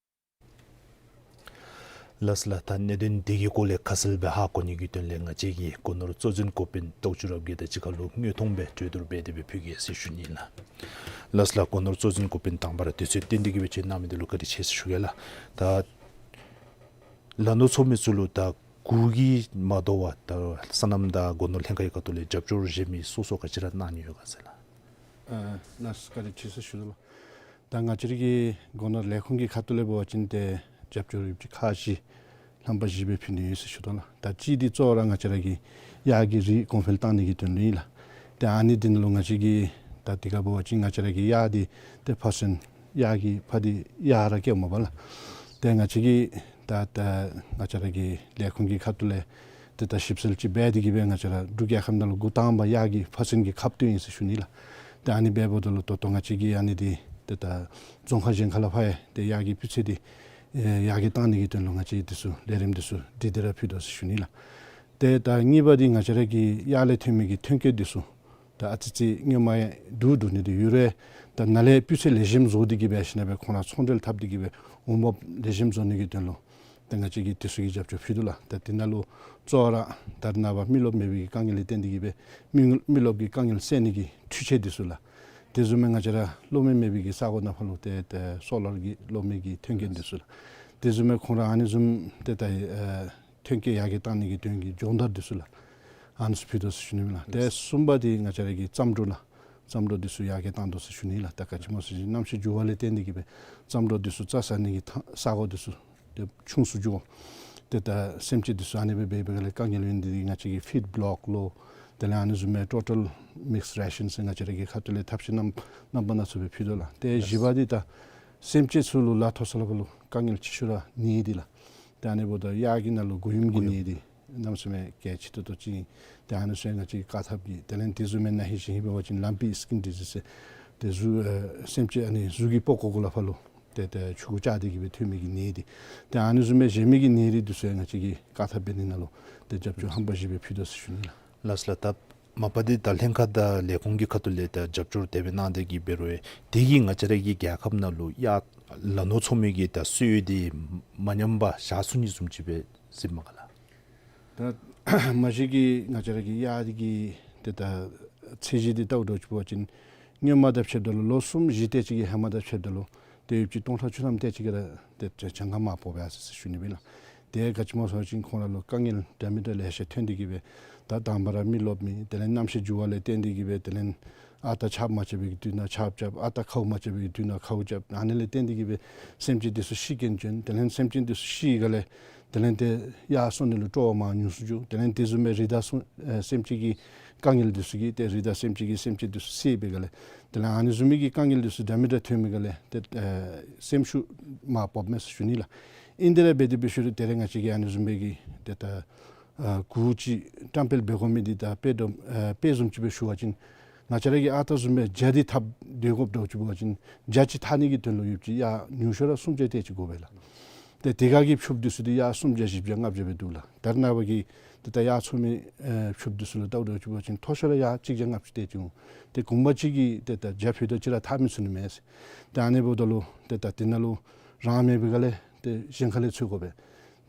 ལགས་ལགས། ད་གནད་དོན་འདི་གི་སྐོར་ལས་ཁ་གསལ་སྦེ་ཧ་གོ་ནི་གི་དོན་ལས་ང་བཅས་ཀྱི་སྒོ་ནོར་གཙོ་འཛིན་འགོ་དཔོན་ལྡོག་ཅུ་རབ་རྒྱས་དང་གཅིག་ཁར་ལུ་དངོས་མཐོང་སྦེ་གྲོས་བསྡུར་འབད་དེ་སྦེ་ཕུལ་གེ་ཟེར་ཞུ་ནི་ལགས། ལགས་ལགས། སྒོ་ནོར་གཙོ་འཛིན་འགོ་དཔོན་དང་པ་ར་དུས་ཚོད་བཏོན་ཏེ་གི་སྦེ་བྱོན་གནང་མི་འདི་ལུ་བཀའ་དྲིན་ཆེ་ཟེར་ཞུ་གེ་ལགས། ད་ལ་ནོར་འཚོ་མི་ཚུ་ལུ་ད་གུར་གྱིས་མ་དོ་བར་ད་སོ་ནམ་དང་སྒོ་ནོར་ལྷན་ཁག་གི་ཁ་ཐུག་ལས་རྒྱབ་སྐྱོར་གཞན་མི་སོ་སོ་ག་ཅི་ར་གནང་ནི་ཡོད་ག་ཟེར་ལགས། ཨ་ལགས་བཀའ་དྲིན་ཆེ་ཟེར་ཞུ་དོ་ལགས། ད་ང་བཅས་ར་གི་སྒོ་ནོར་ལས་ཁུངས་ཀྱི་ཁ་ཐུག་ལས་འབད་བ་ཅིན་ཏེ་རྒྱབ་སྐྱོར་ཡོདཔ་ཅིག་ཁག་བཞི་རྣམ་པ་བཞི་སྦེ་ཕུལ་ནི་ཡོད་ཟེར་ཞུ་དོ་ལགས། ད་གཅིག་འདི་གཙོ་བོ་ར་ང་བཅས་ར་གི་གཡག་གི་རིགས་གོང་འཕེལ་བཏང་ནི་གི་དོན་ལུ་ཨིན་ལགས། ཏེ་ཨ་ནི་འདི་ནང་ལུ་ང་བཅས་ཀྱིས་ད་འདི་ཁར་འབད་བ་ཅིན་ང་བཅས་ར་གི་གཡག་འདི་ཏེ་ཕ་སོན་གཡག་གི་ཕ་འདི་གཡག་ར་སྐྱེཝ་མས་པ་ལགས། ཏེ་ང་བཅས་ཀྱིས་ད་ད་ང་བཅས་ར་གི་ལས་ཁུངས་ཀྱི་ཁ་ཐུག་ལས་ཏེ་ད་ཞིབ་འཚོལ་ཅིག་འབད་དེ་གི་སྦེ་ང་བཅས་ར་འབྲུག་རྒྱལ་ཁབ་ནང་ལུ་འགོ་དང་པ་གཡག་གི་ཕ་སོན་གྱི་ཁབ་སྟོན་ཨིན་ཟེར་ཞུ་ནི་ལགས། ཏེ་ཨ་ནི་འབདཝ་ད་ལུ་ད་ལྟོ་ང་བཅས་ཀྱིས་ཨ་ནི་འདི་ཏེ་ད་རྫོང་ཁག་གཞན་ཁར་ལས་ཕར་ཡང་ཏེ་གཡག་གི་སྤུས་ཚད་འདི་ཨེ་ཡར་རྒྱས་བཏང་ནི་གི་དོན་ལུ་ང་བཅས་འདི་ཚུ་ལས་རིམ་འདི་ཚུ་སྒྲིག་སྟེ་ར་ཕུལ་དོ་ཟེར་ཞུ་ནི་ལགས། ཏེ་ད་གཉིས་པ་འདི་ང་བཅས་ར་གི་གཡག་ལས་ཐོན་མི་གི་ཐོན་སྐྱེད་འདི་ཚུ་ད་ཨ་ཙི་ཙི་སྔོན་མ་ཡང་འདུག་འདུག་ནི་འདི་ཡོད་རུང་ད་ནཱ་ལས་སྤུས་ཚད་ལེགས་ཤོམ་བཟོ་སྟེ་གི་སྦེ་ཞིནམ་ལས་སྦེ་ཁོང་ར་ཚོང་འབྲེལ་འཐབ་སྟེ་གི་སྦེ་འོང་འབབ་ལེགས་ཤོམ་བཟོ་ནི་གི་དོན་ལུ་ཏེ་ང་བཅས་ཀྱིས་འདི་ཚུ་གི་རྒྱབ་སྐྱོར་ཕུལ་དོ་ལགས། ད་འདི་ནང་ལུ་གཙོ་བོ་ར་ད་རེས་ནངས་པ་མི་རློབས་མེད་པའི་གི་དཀའ་ངལ་ལས་བརྟེན་ཏེ་གི་སྦེ་མི་མི་རློབས་ཀྱི་དཀའ་ངལ་སེལ་ནི་གི་འཕྲུལ་ཆས་འདི་ཚུ་ལགས། དེ་བཟུམ་སྦེ་ང་བཅས་ར་གློག་མེ་མེད་པའི་གི་ས་གོ་ནང་ཕར་ལུ་ཏེ་ཏེ་སོ་ལར་གྱི་གློག་མེ་གི་ཐོན་སྐྱེད་འདི་ཚུ་ལགས། དེ་བཟུམ་སྦེ་ཁོང་ར་ཨ་ནི་བཟུམ་ཏེ་ད་ཨེ་ཐོན་སྐྱེད་ཡར་རྒྱས་བཏང་ནི་གི་དོན་གྱི་སྦྱོང་བརྡར་འདི་ཚུ་ལགས། ཨ་ནི་ཚུ་ཕུལ་དོ་ཟེར་ཞུ་ནི་ཨིན་ལགས། ཏེ་གསུམ་པ་འདི་ང་བཅས་ར་གི་རྩྭ་འབྲུ་ལགས། རྩྭ་འབྲུ་འདི་ཚུ་ཡར་རྒྱས་བཏང་དོ་ཟེར་ཞུ་ནི་ཨིན་ལགས། ད་ག་ཅི་སྨོ་ཟེར་བ་ཅིན་གནམ་གཤིས་འགྱུར་བ་ལས་བརྟེན་ཏེ་གི་སྦེ་རྩྭ་འབྲུ་འདི་ཚུ་རྩྭ་ཟ་ནི་གི་ཐང་ས་གོ་འདི་ཚུ་ཏེ་ཆུང་སུ་འགྱོ། ཏེ་ད་སེམས་ཅན་འདི་ཚུ་ཨ་ནི་སྦེ་འབད་བའི་སྒང་ལས་དཀའ་ངལ་ཡོད་ནི་འདི་ང་བཅས་ཀྱིས་ཕིཌ་བློཀ་ལོ། དེ་ལས་ཨ་ནི་བཟུམ་སྦེ་ཊོ་ཊཱལ་མིགསཌ་རེ་ཤཱན་ཟེར་ང་བཅས་ར་གི་ཁ་ཐུག་ལས་ཐབས་ཤེས་རྣམ་རྣམ་པ་སྣ་ཚོགས་སྦེ་ཕུལ་དོ་ལགས། ཏེ་བཞི་པ་འདི་ད་སེམས་ཅན་ཚུ་ལུ་ལ་ཐོག་ས་ལ་ཕར་ལུ་དཀའ་ངལ་ཆེ་ཤོས་ར་ནད་འདི་ལགས། ཏེ་ཨ་ནི་འབདཝ་ད་གཡག་གི་ནང་ལུ་མགོ་ཡོམ་གྱི་ནད་འདི་གནམ་མེད་ས་མེད་གལ་ཆེ་ཏོག་ཏོ་ཅིག་ཨིན། ཏེ་ཨ་ནི་ཚུ་ཡང་ང་བཅས་ཀྱིས་བཀག་ཐབས་ཀྱི་དེ་ལས་དེ་བཟུམ་སྦེ་ན་ཧིང་གཞེས་ཧིང་འབད་བ་ཅིན་ལམ་པི་སི་ཀིན་ཌི་ཟིས་ཟེར་ཏེ་གཟུགས་ཨེ་སེམས་ཅན་ཨ་ནི་གཟུགས་ཀྱི་པགས་ཀོ་གུ་ལས་ཕར་ལུ་ཏེ་ཏེ་ཆུང་ཀུ་བཅག་སྟེ་གི་སྦེ་ཐོན་མི་གི་ནད་འདི། ཏེ་ཨ་ནི་བཟུམ་སྦེ་གཞན་མི་གི་ནད་རིགས་འདི་ཚུ་ཡང་ང་བཅས་ཀྱིས་བཀག་ཐབས་འབད་ནི་ནང་ལུ་ཏེ་རྒྱབ་སྐྱོར་ཧམ་པ་བཞེས་སྦེ་ཕུལ་དོ་ཟེར་ཞུ་ནི་ལགས། ལགས་ལགས། ད་མ་པ་འདི་ད་ལྷན་ཁག་དང་ལས་ཁུངས་ཀྱི་ཁ་ཐུག་ལས་ད་རྒྱབ་སྐྱོར་དེ་སྦེ་གནང་སྟེ་གི་འབད་རུང་འདི་གིས་ང་བཅས་ར་གི་རྒྱལ་ཁབ་ནང་ལུ་གཡག་ལ་ནོར་འཚོ་མི་གི་ད་སྲོལ་འདི་མ་ཉམས་པར་བཞག་ཚུགས་ནི་བཟུམ་ཅིག་སྦེ་གཟིགསཔ་མས་ག་ལགས། ད་མ་གཞི་གི་ང་བཅས་ར་གི་གཡག་འདི་གི་ཏེ་ད་ཚད་གཞི་འདི་བལྟཝ་ད་ཅིག་འབད་བ་ཅིན་སྔོན་མ་དང་ཕྱདཔ་ད་ལུ་ལོ་གསུམ་བཞི་དེ་ཅིག་གི་ཧེ་མ་དང་ཕྱདཔ་ད་ལུ་ཏེ་ཡོདཔ་ཅིག་སྟོང་ཕྲག་བཅུ་ཐམ་དེ་ཅིག་གི་ར་ཏེ་གྱངས་ཁ་མར་ཕབ་ཡར་སོ་ཡི་ཟེར་ཞུ་ནི་ཨིན་ལགས། ཏེ་ག་ཅི་སྨོ་ཟེར་བ་ཅིན་ཁོང་ར་ལུ་དཀའ་ངལ་འདྲ་མིན་འདྲ་ལེ་ཤ་ཐོན་ཏེ་གི་སྦེ་ད་དང་པ་ར་མི་རློབས་མེད། དེ་ལས་གནམ་གཤིས་འགྱུར་བ་ལས་བརྟེན་ཏེ་གི་སྦེ་དེ་ལས་ཨ་རྟག་ཆརཔ་མ་རྐྱབ་པའི་གི་དུས་ནང་ཆརཔ་རྐྱབ། ཨ་རྟག་ཁཝ་མ་རྐྱབ་པའི་གི་དུས་ནང་ཁཝ་རྐྱབ། ཨ་ནི་ལས་བརྟེན་ཏེ་གི་སྦེ་སེམས་ཅན་འདི་ཚུ་ཤི་རྐྱེན་བྱུང་། དེ་ལས་སེམས་ཅན་འདི་ཚུ་ཤི་སྒང་ལས་དེ་ལས་ཏེ་གཡག་གསོ་ནི་ལུ་སྤྲོ་བ་མར་ཉུང་སུ་འགྱོ། དེ་ལས་དེ་བཟུམ་སྦེ་རི་དྭགས་སྲུང་ཨེ་སེམས་ཅན་གྱི་དཀའ་ངལ་འདི་ཚུ་གིས་ཏེ་རི་དྭགས་སེམས་ཅན་གྱི་སེམས་ཅན་འདི་ཚུ་བསད་པའི་སྒང་ལས་དེ་ལས་ཨ་ནི་བཟུམ་མའི་གི་དཀའ་ངལ་འདི་ཚུ་འདྲ་མིན་འདྲ་ཐོན་མི་སྒང་ལས་ཏེ་ཨེ་སེམས་ཤུགས་མར་བབས་མས་ཟེར་ཞུ་ནི་ལགས། ཨིན་དེ་ར་འབད་དེ་འབད་ཞུ་རུང་ཏེ་རེ་ང་བཅས་ཀྱིས་ཨ་ནི་བཟུམ་མའི་གི་ཏེ་ད་ཨ་གུར་ཅིག་བཀྲམ་སྤེལ་འབད་དགོ་མི་འདི་ད་དཔེ་འདྲ་ཨ་དཔེ་བཟུམ་ཅིག་སྦེ་ཞུ་བ་ཅིན་ང་བཅས་ར་གི་ཨ་རྟག་བཟུམ་སྦེ་ཇ་འདི་འཐབ་སྡོད་དགོཔ་འདྲཝ་ཅིག་འབད་བ་ཅིན་ཇ་ཅིག་འཐག་ནི་གི་དོན་ལུ་ཡོདཔ་ཅིག་གཡག་ཉུང་ཤོས་ར་སུམ་བརྒྱ་དེ་ཅིག་དགོ་པས་ལགས། ཏེ་དེ་ག་གི་ཕྱུགཔོ་འདི་ཚུ་འདི་གཡག་སུམ་བརྒྱ་བཞི་བརྒྱ་ལྔ་བརྒྱ་སྦེ་འདུག་ལགས། ད་རེས་ནངས་པ་གི་ཏེ་ད་གཡག་འཚོ་མི་ཨེ་ཕྱུགཔོ་འདི་ཚུ་ལུ་བལྟཝ་ད་ཅིག་འབད་བ་ཅིན་མཐོ་ཤོས་ར་གཡག་གཅིག་བརྒྱ་ལྔ་བཅུ་དེ་ཅིག་འོང་། ཏེ་གུང་པ་གཅིག་གིས་ཏེ་ད་ཇ་ཕུད་རྡོག་གཅིག་ར་འཐག་མི་ཚུགས་ནི་མས་ཟེར། ཏེ་ཨ་ནི་འབདཝ་ད་ལུ་ཏེ་ད་དེ་ནང་ལུ་རང་མེད་པའི་སྒང་ལས་ཏེ་གཞན་ཁ་ལས་འཚོལ་དགོ་པས།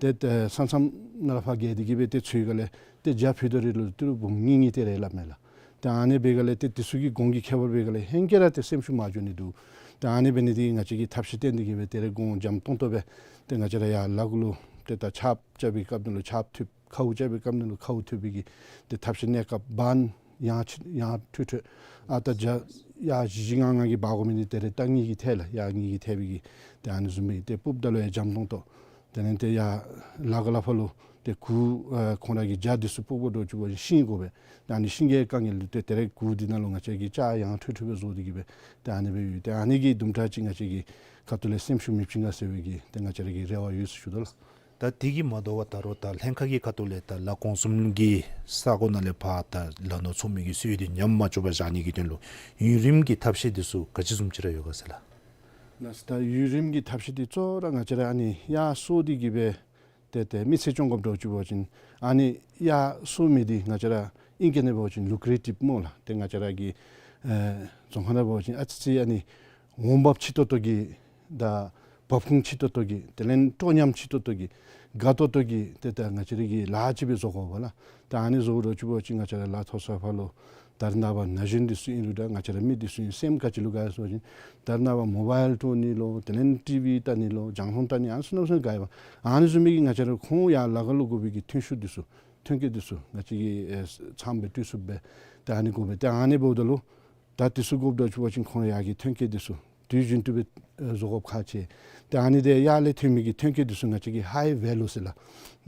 ཏེ་ད་ས་མཚམས་ནང་ལས་ཕར་བརྒལ་ཏེ་གི་སྦེ་ཏེ་འཚོལ་བའི་སྒང་ལས་ཏེ་ཇ་ཕུད་རྡོག་རེ་ལུ་ཏི་རུ་འབུམ་གཉིས་གཉིས་དེ་རེ་སླབ་མས་ལགས། ཏེ་ཨ་ནི་འབད་སྒང་ལས་ཏེ་དེ་ཚུ་གི་གོང་གི་ཁྱད་པར་འབད་སྒང་ལས་ཧེང་སྐལ་ར་ཏེ་སེམས་ཤུགས་མར་འགྱོ་ནི་འདུག། ཏེ་ཨ་ནི་འབད་ནི་འདི་ང་བཅས་ཀྱིས་ཐབས་ཤེས་བཏོན་ཏེ་གི་སྦེ་ཏེ་རེ་གོང་འཇམ་ཏོང་ཏོ་སྦེ་ཏེ་ང་བཅས་ར་ཡར་ལ་གུ་ལུ་ཏེ་ད་ཆརཔ་རྐྱབ་པའི་སྐབས་ནང་ལུ་ཆརཔ་ཐུབ། ཁཝ་རྐྱབ་པའི་སྐབས་ནང་ལུ་ཁཝ་ཐུབ་པའི་གི་ཏེ་ཐབས་ཤེས་གནས་སྐབས་བཱན་ཡང་ཆེ་ཡང་འཕྲོས་འཕྲོས། ཨ་རྟག་ཇ་གཡག་བཞི་བཞི་ལྔ་ལྔ་གིས་འབག་དགོ་མི་འདི་ཏེ་རེ་རྟ་གཉིས་ཀྱིས་འཐེན་ལགས། གཡག་གཉིས་ཀྱིས་འཐེན་པའི་གི་ཏེ་ཨ་ནི་བཟུམ་སྦེ་ཏེ་སྤུབས་ད་ལུ་ཡང་འཇམ་ཏོང་ཏོ། དེ་ལས་ཏེ་ཡར་ལ་གུ་ལས་ཕར་ལུ་ཏེ་གུར་ཨ་ཁོང་ར་གི་ཇ་འདི་ཚུ་སྤུབ་དགོཔ་འདྲཝ་ཅིག་འབད་བ་ཅིན་ཤིང་དགོ་པས། ཏེ་ཨ་ནི་ཤིང་གི་དཀའ་ངལ་ལུ་ཏེ་ཏེ་རེ་གུར་འདི་ནང་ལུ་ང་བཅས་ཀྱིས་ལྕགས་ཡང་འཕྲོས་འཕྲོས་སྦེ་བཟོ་སྟེ་གི་སྦེ་ཏེ་ཨ་ནི་སྦེ་ཡོད། ཏེ་ཨ་ནི་གི་དུམ་གྲ་ཅིག་ང་བཅས་ཀྱི་ཁ་ཐུག་ལས་སེམས་ཤུགས་མི་བྱིང་ག་ཟེར་བའི་གི་ཏེ་ང་བཅས་ར་གི་རེ་བ་ཡོད་ཟེར་ཞུ་དོ་ལགས། ད་དེ་གིས་མ་དོ་བར་ད་རུང་ད་ལྷན་ཁག་གི་ཁ་ཐུག་ལས་ད་ལ་གོང་གསུམ་གྱི་ས་གོ་ནང་ལས་ཕར་ད་ལ་ནོར་འཚོ་མི་གི་སྲོལ་འདི་ཉམས་མ་བཅུག་པར་བཞག་ནི་གི་དོན་ལུ་ཡུན་རིང་གི་ཐབས་ཤེས་འདི་ཚུ་ག་ཅི་བཟུམ་ཅིག་ར་ཡོད་ག་ཟེར་ལགས། ལགས་སོ། ད་ཡུན་རིང་གི་ཐབས་ཤེས་འདི་གཙོ་བོ་ར་ང་བཅས་ར་ཨ་ནི་གཡག་གསོ་སྟེ་གི་སྦེ་ཏེ་ཏེ་མི་ཚེ་སྐྱོང་དགོཔ་འདྲཝ་ཅིག་འབད་བ་ཅིན་ཨ་ནི་གཡག་གསོ་མི་འདི་ང་བཅས་ར་ཨིང་སྐད་ནང་འབད་བ་ཅིན་ལུ་ཀ་རེ་ཊིབ་སྨོ་ལགས། ཏེ་ང་བཅས་ར་གི་ཨེ་རྫོང་ཁ་ནང་འབད་བ་ཅིན་ཨ་ཙི་ཙི་ཨ་ནི་འོང་འབབ་ཆེ་ཏོག་ཏོ་གི་ད་ འབབ་ཁུངས་ཆེ་ཏོག་ཏོ་གི་དེ་ལས་སྤྲོ་ཉམས་ཆེ་ཏོག་ཏོ་གི་དགའ་ཏོག་ཏོ་གི་ཏེ་ད་ང་བཅས་ར་གི་ལཱ་ཅིག་སྦེ་བཟོ་དགོ་པས་ལགས། ད་ཨ་ནི་བཟོཝ་ད་ཅིག་འབད་བ་ཅིན་ང་བཅས་ར་ལ་མཐོ་ས་ཕར་ལུ་ད་རེས་ནངས་པ་ན་གཞོན་འདི་ཚུ་ཨིན་རུང་ད་ང་བཅས་ར་མི་འདི་ཚུ་ཨིན་སེམས་ག་ཅི་ལུ་དགའ་ཡི་ཟེར་བ་ཅིན་ད་རེས་ནངས་པ་མོ་བཱའིལ་ཐོན་ནི་ལོ་དེ་ལས་ཊི་ཝི་བལྟ་ནི་ལོ་རྒྱང་མཐོང་བལྟ་ནི་ཨ་ནི་ཚུ་ནང་བཟུམ་དགའ་ཡི་པ། ཨ་ནི་བཟུམ་མའི་གི་ང་བཅས་ར་ཁོང་ཡར་ལ་ཁ་ལུ་དགོ་པའི་གི་ཐོན་ཤུགས་འདི་ཚུ་ཐོན་སྐྱེད་འདི་ཚུ་ང་བཅས་ཀྱིས་ཨེ་ཚངམ་སྦེ་སྤྲོད་ཚུགསཔ་སྦེ་ད་ཨ་ནི་དགོ་པས། ད་ཨ་ནི་འབདཝ་ད་ལུ་ད་འདི་ཚུ་དགོཔ་ད་ཅིག་འབད་བ་ཅིན་ཁོང་ཡར་གྱི་ཐོན་སྐྱེད་འདི་ཚུ་དུས་རྒྱུན་དུ་སྦེ་ཨེ་བཟོ་དགོཔ་ཁག་ཆེ། ད་ཨ་ནི་དེ་ཡར་ལས་ཐོན་མི་གི་ཐོན་སྐྱེད་འདི་ཚུ་ང་བཅས་ཀྱིས་ཧའི་ཝེ་ལུ་ཟེར་ལགས།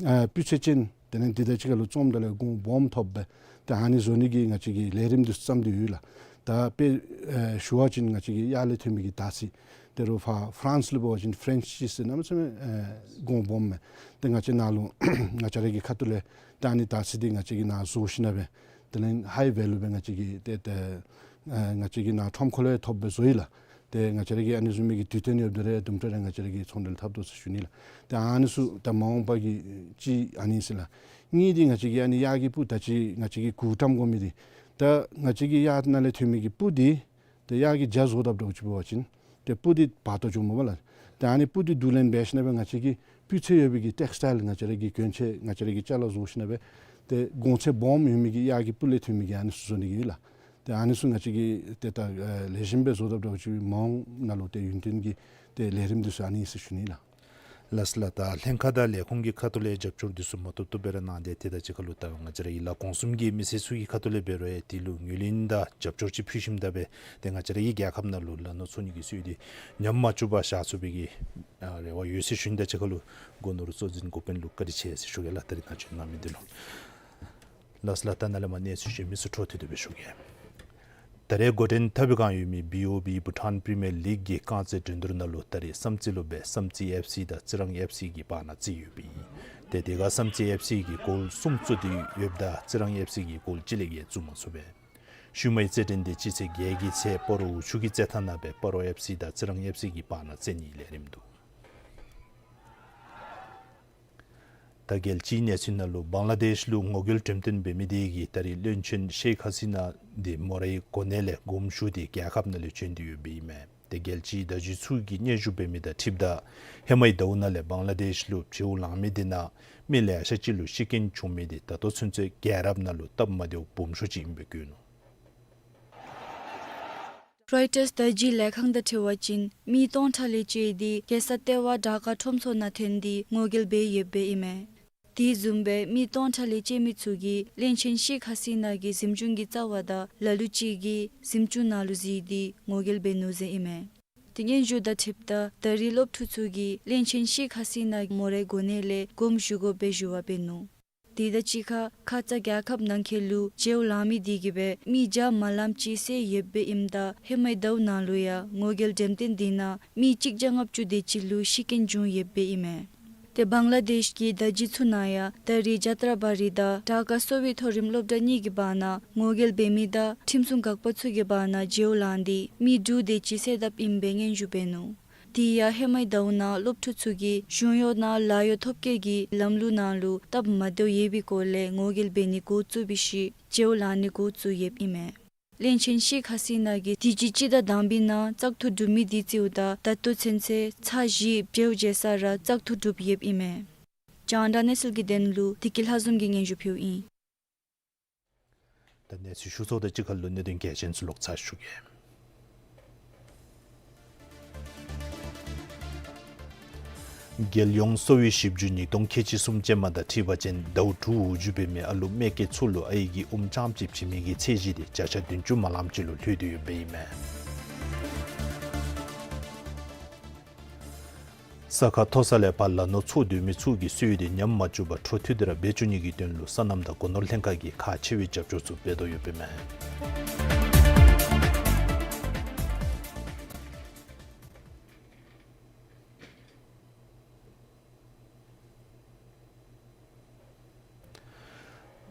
ཨ་སྤུས་ཚད་ཅན་དེ་ལས་འདི་དང་གཅིག་ཁར་ལུ་བཙུམ་ད་ལས་གོང་སྦོམ་ཐོབ་སྦེ་ད་ཨ་ནི་བཟོ་ནི་གི་ང་བཅས་ཀྱིས་ལས་རིམ་འདི་ཚུ་བརྩམས་ཏེ་ཡོད་ལགས། ད་དཔེ་ཨེ་ཞུ་བ་ཅིན་ང་བཅས་ཀྱིས་ཡར་ལས་ཐོན་མི་གི་དར་ཚི་དེ་རུང་ཕར་ཕ་རན་སི་ལུ་འབད་བ་ཅིན་ཕ་རེནཅ་ཅིསི་ཟེར་གནམ་མེད་ས་མེད་ཨེ་གོང་སྦོམ་མས། ཏེ་ང་བཅས་ནཱ་ལུ་ང་བཅས་ར་གི་ཁ་ཐུག་ལས་ད་ཨ་ནི་དར་ཚི་འདི་ང་བཅས་ཀྱིས་ནཱ་བཟོ་ཞིནམ་སྦེ་དེ་ལས་ཧའི་ཝེ་ལུ་སྦེ་ང་བཅས་ཀྱིས་ཏེ་ཏེ་ཨེ་ང་བཅས་ཀྱིས་ནཱ་ཁྲོམ་ཁོ་ལས་ཐོབ་སྦེ་བཟོ་ཡི་ལགས། ཏེ་ང་བཅས་ར་གི་ཨ་ནི་བཟུམ་མའི་གི་དུས་སྟོན་ཡོདཔ་ད་ར་དུམ་གྲ་རེ་ང་བཅས་ར་གིས་ཚོང་འབྲེལ་འཐབ་དོ་ཟེར་ཞུ་ནི་ལགས། ཏེ་ཨ་ནི་ཚུ་ད་མ་འོངས་པ་གི་ཅིག་ཨ་ནི་ཟེར་ལགས། གཉིས་འདི་ང་བཅས་ཀྱིས་ཨ་ནི་གཡག་གི་སྤུ་ད་ཅི་ང་བཅས་ཀྱིས་གུར་བཀྲམ་དགོ་མི་འདི་ད་ང་བཅས་ཀྱིས་གཡག་ནང་ལས་ཐོན་མི་གི་སྤུ་འདི་ཏེ་གཡག་གི་རྒྱ་བཟོ་དཔ་ད་ཅིག་འབད་བ་ཅིན་ཏེ་སྤུ་འདི་བར་སྟོང་འགྱོཝ་མས་པ་ལགས། ཏེ་ཨ་ནི་སྤུ་འདི་བསྡུ་ལེན་འབད་ཞིནམ་སྦེ་ང་བཅས་ཀྱིས་སྤུས་ཚད་ཡོད་པའི་གི་ཊེགསི་ཊའིལ་ང་བཅས་ར་གི་གྱོན་ཆས་ང་བཅས་ར་གིས་ཅ་ལ་བཟོ་ཞིནམ་སྦེ་ཏེ་གོང་ཚད་སྦོམ་ཡོད་མི་གི་གཡག་གི་སྤུ་ལས་ཐོན་མི་གི་ཨ་ནི་ཚུ་བཟོ་ནི་གི་ཡོད་ལགས། ཏེ་ཨ་ནི་ཚུ་ང་བཅས་ཀྱིས་ཏེ་ད་ཨེ་ལེགས་ཤོམ་སྦེ་བཟོ་དཔ་ད་ཅིག་མ་འོངས་ནང་ལུ་ཏེ་ཡུན་བརྟན་གྱི་ཏེ་ལས་རིམ་འདི་ཚུ་ཨ་ནི་ཨིན་ཟེར་ཞུ་ནི་ལགས། ལགས་སོ་ལགས། ད་ལྷན་ཁག་དང་ལས་ཁུངས་ཀྱི་ཁ་ཐུག་ལས་རྒྱབ་སྐྱོར་འདི་ཚུ་མ་ཐུབ་ཐུབ་སྦེ་ར་གནང་སྟེ་དེ་དང་གཅིག་ཁར་ལུ་ད་ང་བཅས་ར་ཡི་ལ་གོང་གསུམ་གྱི་མི་སེར་ཚུ་གི་ཁ་ཐུག་ལས་འབད་རུང་ཡང་དེ་ལུ་ངོས་ལེན་དང་རྒྱབ་སྐྱོར་ཅིག་ཕུལ་ཞིནམ་ད་སྦེ་ཏེ་ང་བཅས་ར་གི་རྒྱལ་ཁབ་ནང་ལུ་ལ་ནོར་འཚོ་ནི་གི་སྲོལ་འདི་ཉམས་མ་བཅུག་པར་བཞག་ཚུགས་པའི་གི་ཨ་རེ་བ་ཡོད་ཟེར་ཞུ་ནི་དང་གཅིག་ཁར་ལུ་སྒོ་ནོར་གཙོ་འཛིན་འགོ་དཔོན་ལུ་བཀའ་དྲིན་ཆེ་ཟེར་ཞུ་གེ་ལགས། ད་རིས་ནཱ་བྱོན་གནང་མི་འདི་ལུ། ལགས་སོ་ལགས། ད་ནཱ་ལས་མར་གནས་ཚུལ་གཞན་མི་ཚུ་འཕྲོ་མཐུད་དེ་སྦེ་ཞུ་གེ། ད་རེས་འགོ་འདྲེན་འཐབ་པའི་བསྒང་ཡོད་མི་བི་ཨོ་བི་བྷུ་ཊཱན་པི་རི་མི་ཡར་ལིག་གི་རྐང་རྩེད་འགྲན་བསྡུར་ནང་ལུ་ད་རེས་བསམ་རྩེ་ལུ་སྦེ་བསམ་རྩེ་ཨེཕ་སི་དང་རྩི་རང་ཨེཕ་སི་གི་བར་ན་རྩེད་ཡོདཔ་ཨིན། ཏེ་དེ་ཁར་བསམ་རྩེ་ཨེཕ་སི་གིས་གོལ་གསུམ་བཙུགས་ཏེ་ཡོདཔ་ད་རྩི་རང་ཨེཕ་སི་གིས་གོལ་གཅིག་ལས་བརྒལ་བཙུགས་མ་ཚུགས་པས། ཤུལ་མའི་རྩེད་འགྲན་འདི་སྤྱི་ཚེས་བརྒྱད་ཀྱི་ཚེ་སྤ་རོ་འུ་ཆུ་གི་རྩེད་ཐང་ནང་སྦེ་སྤ་རོ་ཨེཕ་སི་དང་རྩི་རང་ཨེཕ་སི་གི་བར་ན་རྩེད་ནིའི་ལས་རིམ་འདུག། ད་རྒྱལ་སྤྱིའི་གནས་ཚུལ་ནང་ལུ་བང་ལ་དེཤ་ལུ་ངོ་རྒོལ་འགྲེམས་སྟོན་འབད་མི་དེ་གིས་ད་རེས་བློན་ཆེན་ཤེག་ཧ་སི་ན་དེ་མོ་རའི་གོ་གནས་ལས་དགོངསམ་ཞུ་སྟེ་རྒྱལ་ཁབ་ནང་ལས་བྱོན་ཏེ་ཡོདཔ་ཨིན་མས། ཏེ་རྒྱལ་སྤྱིའི་བརྡ་བརྒྱུད་ཚུ་གིས་སྙན་ཞུ་འབད་མི་དང་འཁྲིལཝ་ད་ཧེ་མའི་ཟླཝ་ནང་ལས་བང་ལ་དེཤ་ལུ་བྱེཝ་ལང་མི་དེ་ནང་མི་ལེ་ཤ་ཅིག་ལུ་ཤི་རྐྱེན་བྱུང་མི་དེ་ད་ལྟོ་ཚུན་ཚོད་རྒྱལ་རབས་ནང་ལུ་སྟབས་མ་བདེཝ་སྦོམ་ཤོས་ཅིག་ཨིན་པའི་བཀོད་ནུག། རོའི་ཊརསི་བརྡ་བརྒྱུད་ལས་ཁང་དང་འཁྲིལ་བ་ཅིན་མི་སྟོང་ཕྲག་ལས་བཅད་དེ་རྒྱལ་ས་ལྟེ་བ་ཌ་ཀ་ཁྲོམ་ཚོགས་ནང་ཐོན་ཏེ་ངོ་རྒོལ་འབད་ཡོདཔ་ཨིན་མས། དེ་བཟུམ་སྦེ་མི་སྟོང་ཕྲག་ལས་བཅད་མི་ཚུ་གིས་བློན་ཆེན་ཤེག་ཧ་སི་ན་གི་གཟིམ་ཆུང་གི་རྩ་བ་དང་ལ་ལུ་ཅིག་གིས་གཟིམ་ཆུང་ནང་ལུ་གཟིགས་ཏེ་ངོ་རྒོལ་འབད་ནུག་ཟེར་ཨིན་མས། དེ་སྙན་ཞུ་དང་འཁྲིལཝ་ད་ད་རེས་སློབ་ཕྲུག་ཚུ་གིས་བློན་ཆེན་ཤེག་ཧ་སི་ན་མོ་རའི་གོ་གནས་ལས་དགོངསམ་ཞུ་དགོ་པའི་ཞུ་བ་འབད་ནུག། དེ་དང་གཅིག་ཁར་ཁ་ཙ་རྒྱལ་ཁབ་ནང་འཁོད་ལུ་བྱེཝ་ལང་མི་དེ་གིས་སྦེ་མི་བརྒྱ་མ་ལངམ་ཅིག་བསད་ཡོདཔ་ཨིནམ་ད་ཧེ་མའི་ཟླཝ་ནང་ལུ་ཡང་ངོ་རྒོལ་འགྲེམས་སྟོན་དེ་ནང་མི་གཅིག་བརྒྱ་ལྔ་བཅུ་དེ་ཅིག་ལུ་ཤི་རྐྱེན་བྱུང་ཡོདཔ་ཨིན་མས། ཏེ་བང་ལ་དེཤ་གི་བརྡ་བརྒྱུད་ཚུ་ནང་ཡང་ད་རེས་ཇ་ཏྲ་བ་རི་དང་ཌ་ཀ་གསོ་བའི་མཐོ་རིམ་སློབ་གྲྭ་གཉིས་ཀྱི་བར་ན་ངོ་རྒོལ་འབད་མི་དང་ཁྲིམས་སྲུང་འགག་པ་ཚུ་གི་བར་ན་བྱེཝ་ལང་སྟེ་མི་དྲུག་དེ་ཅིག་བསད་དཔ་ཨིན་པའི་སྙན་ཞུ་འབད་ནུག། དེ་ཡང་ཧེ་མའི་ཟླཝ་ནང་སློབ་ཕྲུག་ཚུ་གིས་གཞུང་གཡོག་དང་ལཱ་གཡོག་ཐོབ་སྐལ་གྱི་ལམ་ལུགས་ནང་ལུ་སྟབས་མ་བདེཝ་ཡོད་པའི་སྐོར་ལས་ངོ་རྒོལ་འབད་ནི་འགོ་བཙུགས་པའི་ཤུལ་བྱེཝ་ལང་ནི་འགོ་བཙུགས་ཡོདཔ་ཨིན་མས། བློན་ཆེན་ཤེག་ཧ་སི་ན་གིས་དུས་ཅི་སྤྱི་ཟླ་དང་པའི་ནང་བཙག་འཐུ་གྲུབ་མི་དེ་རྩིསཝ་ད་ད་ལྟོ་ཚུན་ཚོད་ཚར་བཞི་བྱེཝ་བྱེ་ས་ར་བཙག་འཐུ་གྲུབ་ཡོདཔ་ཨིན་མས། རྒྱང་བསྒྲགས་གནས་ཚུལ་གྱི་དོན་ལུ་བདེ་སྐྱིད་ལྷ་འཛོམས་ཀྱིས་སྙན་ཞུ་ཕུལཝ་ཨིན། ད་གནས་ཚུལ་ཞུ་ཚརཝ་དང་གཅིག་ཁར་ལུ་གནད་དོན་གལ་ཆེན་ཚུ་ལོག་ཚར་ཞུ་གེ། རྒྱལ་ཡོངས་གསོ་བའི་ཞིབ་འཇུག་ཉིས་སྟོང་ཁལ་གཅིག་གསུམ་ཅན་མ་དང་འཁྲིལ་བ་ཅིན་ཟླཝ་དྲུག་འོག་འཇུག་འབད་མི་ཨ་ལུ་མ་སྐྱེས་ཚུ་ལུ་ཨའི་གི་ཨོམ་རྐྱངམ་ཅིག་བྱིན་མི་གི་ཚད་གཞི་དེ་བརྒྱ་ཆ་བདུན་ཅུ་མ་ལངམ་ཅིག་ལུ་ལྷོད་དེ་ཡོདཔ་ཨིན་མས། ས་ཁ་མཐོ་ས་ལས་ཕར་ལ་ནོར་འཚོ་སྡོད་མི་ཚུ་གི་སྲོལ་དེ་ཉམས་མ་བཅུག་པར་འཕྲོ་མཐུད་དེ་ར་འབད་བཅུག་ནི་གི་དོན་ལུ་སོ་ནམ་དང་སྒོ་ནོར་ལྷན་ཁག་གིས་ཁག་ཆེ་བའི་རྒྱབ་སྐྱོར་ཚུ་འབད་དོ་ཡོདཔ་ཨིན་མས།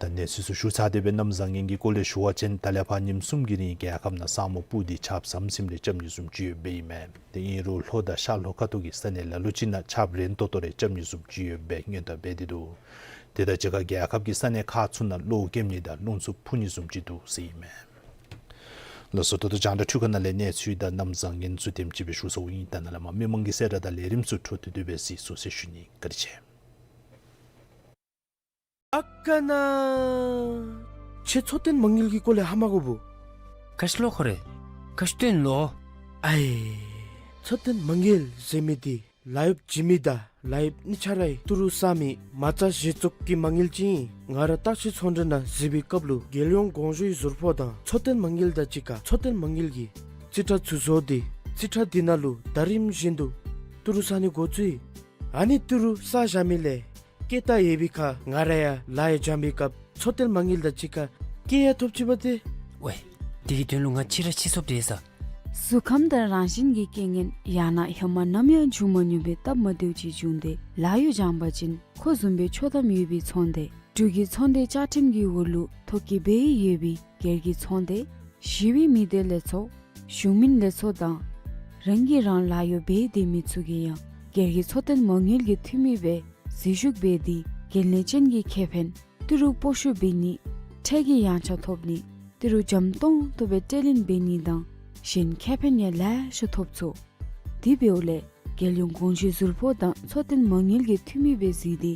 ད་གནས་ཚུལ་ཚུ་ཞུ་ཚར་ཏེ་སྦེ་གནམ་བཟང་ངན་གྱི་སྐོར་ལས་ཞུ་བ་ཅིན་ད་ལས་ཕར་ཉིནམ་གསུམ་གྱི་རིང་རྒྱལ་ཁབ་ནང་ས་སྨུག་སྤུབས་ཏེ་ཆརཔ་ཟམ་ཟིམ་རེ་རྐྱབ་ནི་བཟུམ་ཅིག་ཡོདཔ་ཨིན་མས། དེ་ཨིན་རུང་ལྷོ་དང་ཤར་ལྷོ་ཁ་ཐུག་གི་ས་གནས་ལ་ལུ་ཅིག་ནང་ཆརཔ་རན་ཏོག་ཏོ་རེ་རྐྱབ་ནི་བཟུམ་ཅིག་ཡོདཔ་སྦེ་སྔོན་བརྡ་འབད་དེ་འདུག། དེ་དང་གཅིག་ཁར་རྒྱལ་ཁབ་ཀྱི་ས་གནས་ཁག་ཚུ་ནང་གློག་འཁྱུག་ནི་དང་རླུང་འཚུབ་འཕུ་ནི་བཟུམ་ཅིག་འདུག་ཟེར་ཨིན་མས། ལགས་སོ། ད་ལྟོ་རྒྱང་བསྒྲགས་འཕྲུལ་ཁང་ནང་ལས་གནས་ཚུལ་དང་གནམ་བཟང་ངན་ཚུ་དེམ་ཅིག་སྦེ་ཞུ་ཚརཝ་ཨིན། ད་ནཱ་ལས་མར་མི་མང་གི་གསལ་བསྒྲགས་དང་ལས་རིམ་ཚུ་འཕྲོ་མཐུད་དེ་སྦེ་གཟིགས་ཚུགས་ཟེར་ཞུ་ནི། བཀའ་དྲིན་ཆེ། ཨ་ཀ་ན། ཁྱོད་མཚོ་སྟོན་མ་དངུལ་གྱི་སྐོར་ལས་ཧ་མ་གོ་བུ། ག་ཅི་ལོ་ཁོ་རེ། ག་ཅི་སྟོན་ལོ། ཨའི། མཚོ་སྟོན་མ་དངུལ་ཟེར་མི་འདི་ལཱ་གཡོགཔ་བྱིན་མི་དང་ལཱ་གཡོགཔ་གཉིས་ཆ་ར་ཏི་རུ་བསག་མི་མ་རྩ་གཞི་བཙུགས་ཀྱི་མ་དངུལ་ཅིག་ཨིན། ང་ར་བརྟག་དཔྱད་ཚོང་འབྲེལ་ནང་གཟིགས་པའི་སྐབས་ལུ་རྒྱལ་ཡོངས་གོང་ཞུའི་ཟུར་ཕོགས་དང་མཚོ་སྟོན་མ་དངུལ་དང་གཅིག་ཁར་མཚོ་སྟོན་མ་དངུལ་གྱི་རྩིས་ཁྲ་ཚུ་བཟོ་སྟེ་རྩིས་ཁྲ་འདི་ནང་ལུ་ཟླ་རིམ་བཞིན་དུ་ཏི་རུ་བསག་ནི་འགོ་བཙུགས་ཡི། ཨ་ནི་ཏི་རུ་བསག་བཞག་མི་ལས་སྐྱེད་ད་ཡོད་པའི་ཁར་ང་ར་ཡང་ལཱ་གཡོག་སྦྱང་པའི་སྐབས་མཚོ་སྟོན་མ་དངུལ་དང་གཅིག་ཁར་སྐྱེད་ཡང་ཐོབ་ཅི་པ་ཏེ། ཝའེ། འདི་གི་དོན་ལུ་ང་ཕྱི་ར་ཕྱི་སོཔ་དེ་ས། གཟུགས་ཁམས་དང་རང་བཞིན་གྱི་རྐྱེན་ངན་ཡང་ན་ཧེ་མ་ནམ་ཡང་བྱུང་མ་མྱོང་པའི་སྟབས་མ་བདེཝ་ཅིག་བྱུང་སྟེ་ལཱ་གཡོག་སྦྱང་པ་ཅིན་ཁོ་བཟུམ་སྦེ་ཆོག་ཐམ་ཡོད་པའི་ཚོང་སྡེ་འབྲུག་གི་ཚོང་སྡེ་བཅའ་ཁྲིམས་ཀྱི་འོག་ལུ་ཐོ་བཀོད་འབད་ཡོད་པའི་སྒེར་གྱི་ཚོང་སྡེ་ཞི་བའི་མི་སྡེ་ལས་ཚོགས་གཞུང་མིན་ལས་ཚོགས་དང་རང་གིས་རང་ལཱ་གཡོག་འབད་སྡོད་མི་ཚུ་གིས་ཡང་སྒེར་གྱི་མཚོ་སྟོན་མ་དངུལ་གྱི་འཐུས་མི་སྦེ་འཛུལ་ཞུགས་འབད་དེ་འགན་ལེན་ཅན་གྱི་ཁེ་ཕན་ཏི་རུ་སྤོ་བཤུད་འབད་ནི་ཁྲལ་གྱི་ཡངས་ཆག་ཐོབ་ནི་ཏི་རུ་འཇམ་ཏོང་ཏོ་སྦེ་སྤྲོད་ལེན་འབད་ནི་དང་གཞན་ཁེ་ཕན་ཡང་ལེ་ཤ་ཐོབ་ཚུགས། དེ་འབདཝ་ལས་རྒྱལ་ཡོངས་གོང་ཞུའི་ཟུར་ཕོགས་དང་མཚོ་སྟོན་མ་དངུལ་གྱི་འཐུས་མི་སྦེ་གཟིགས་ཏེ་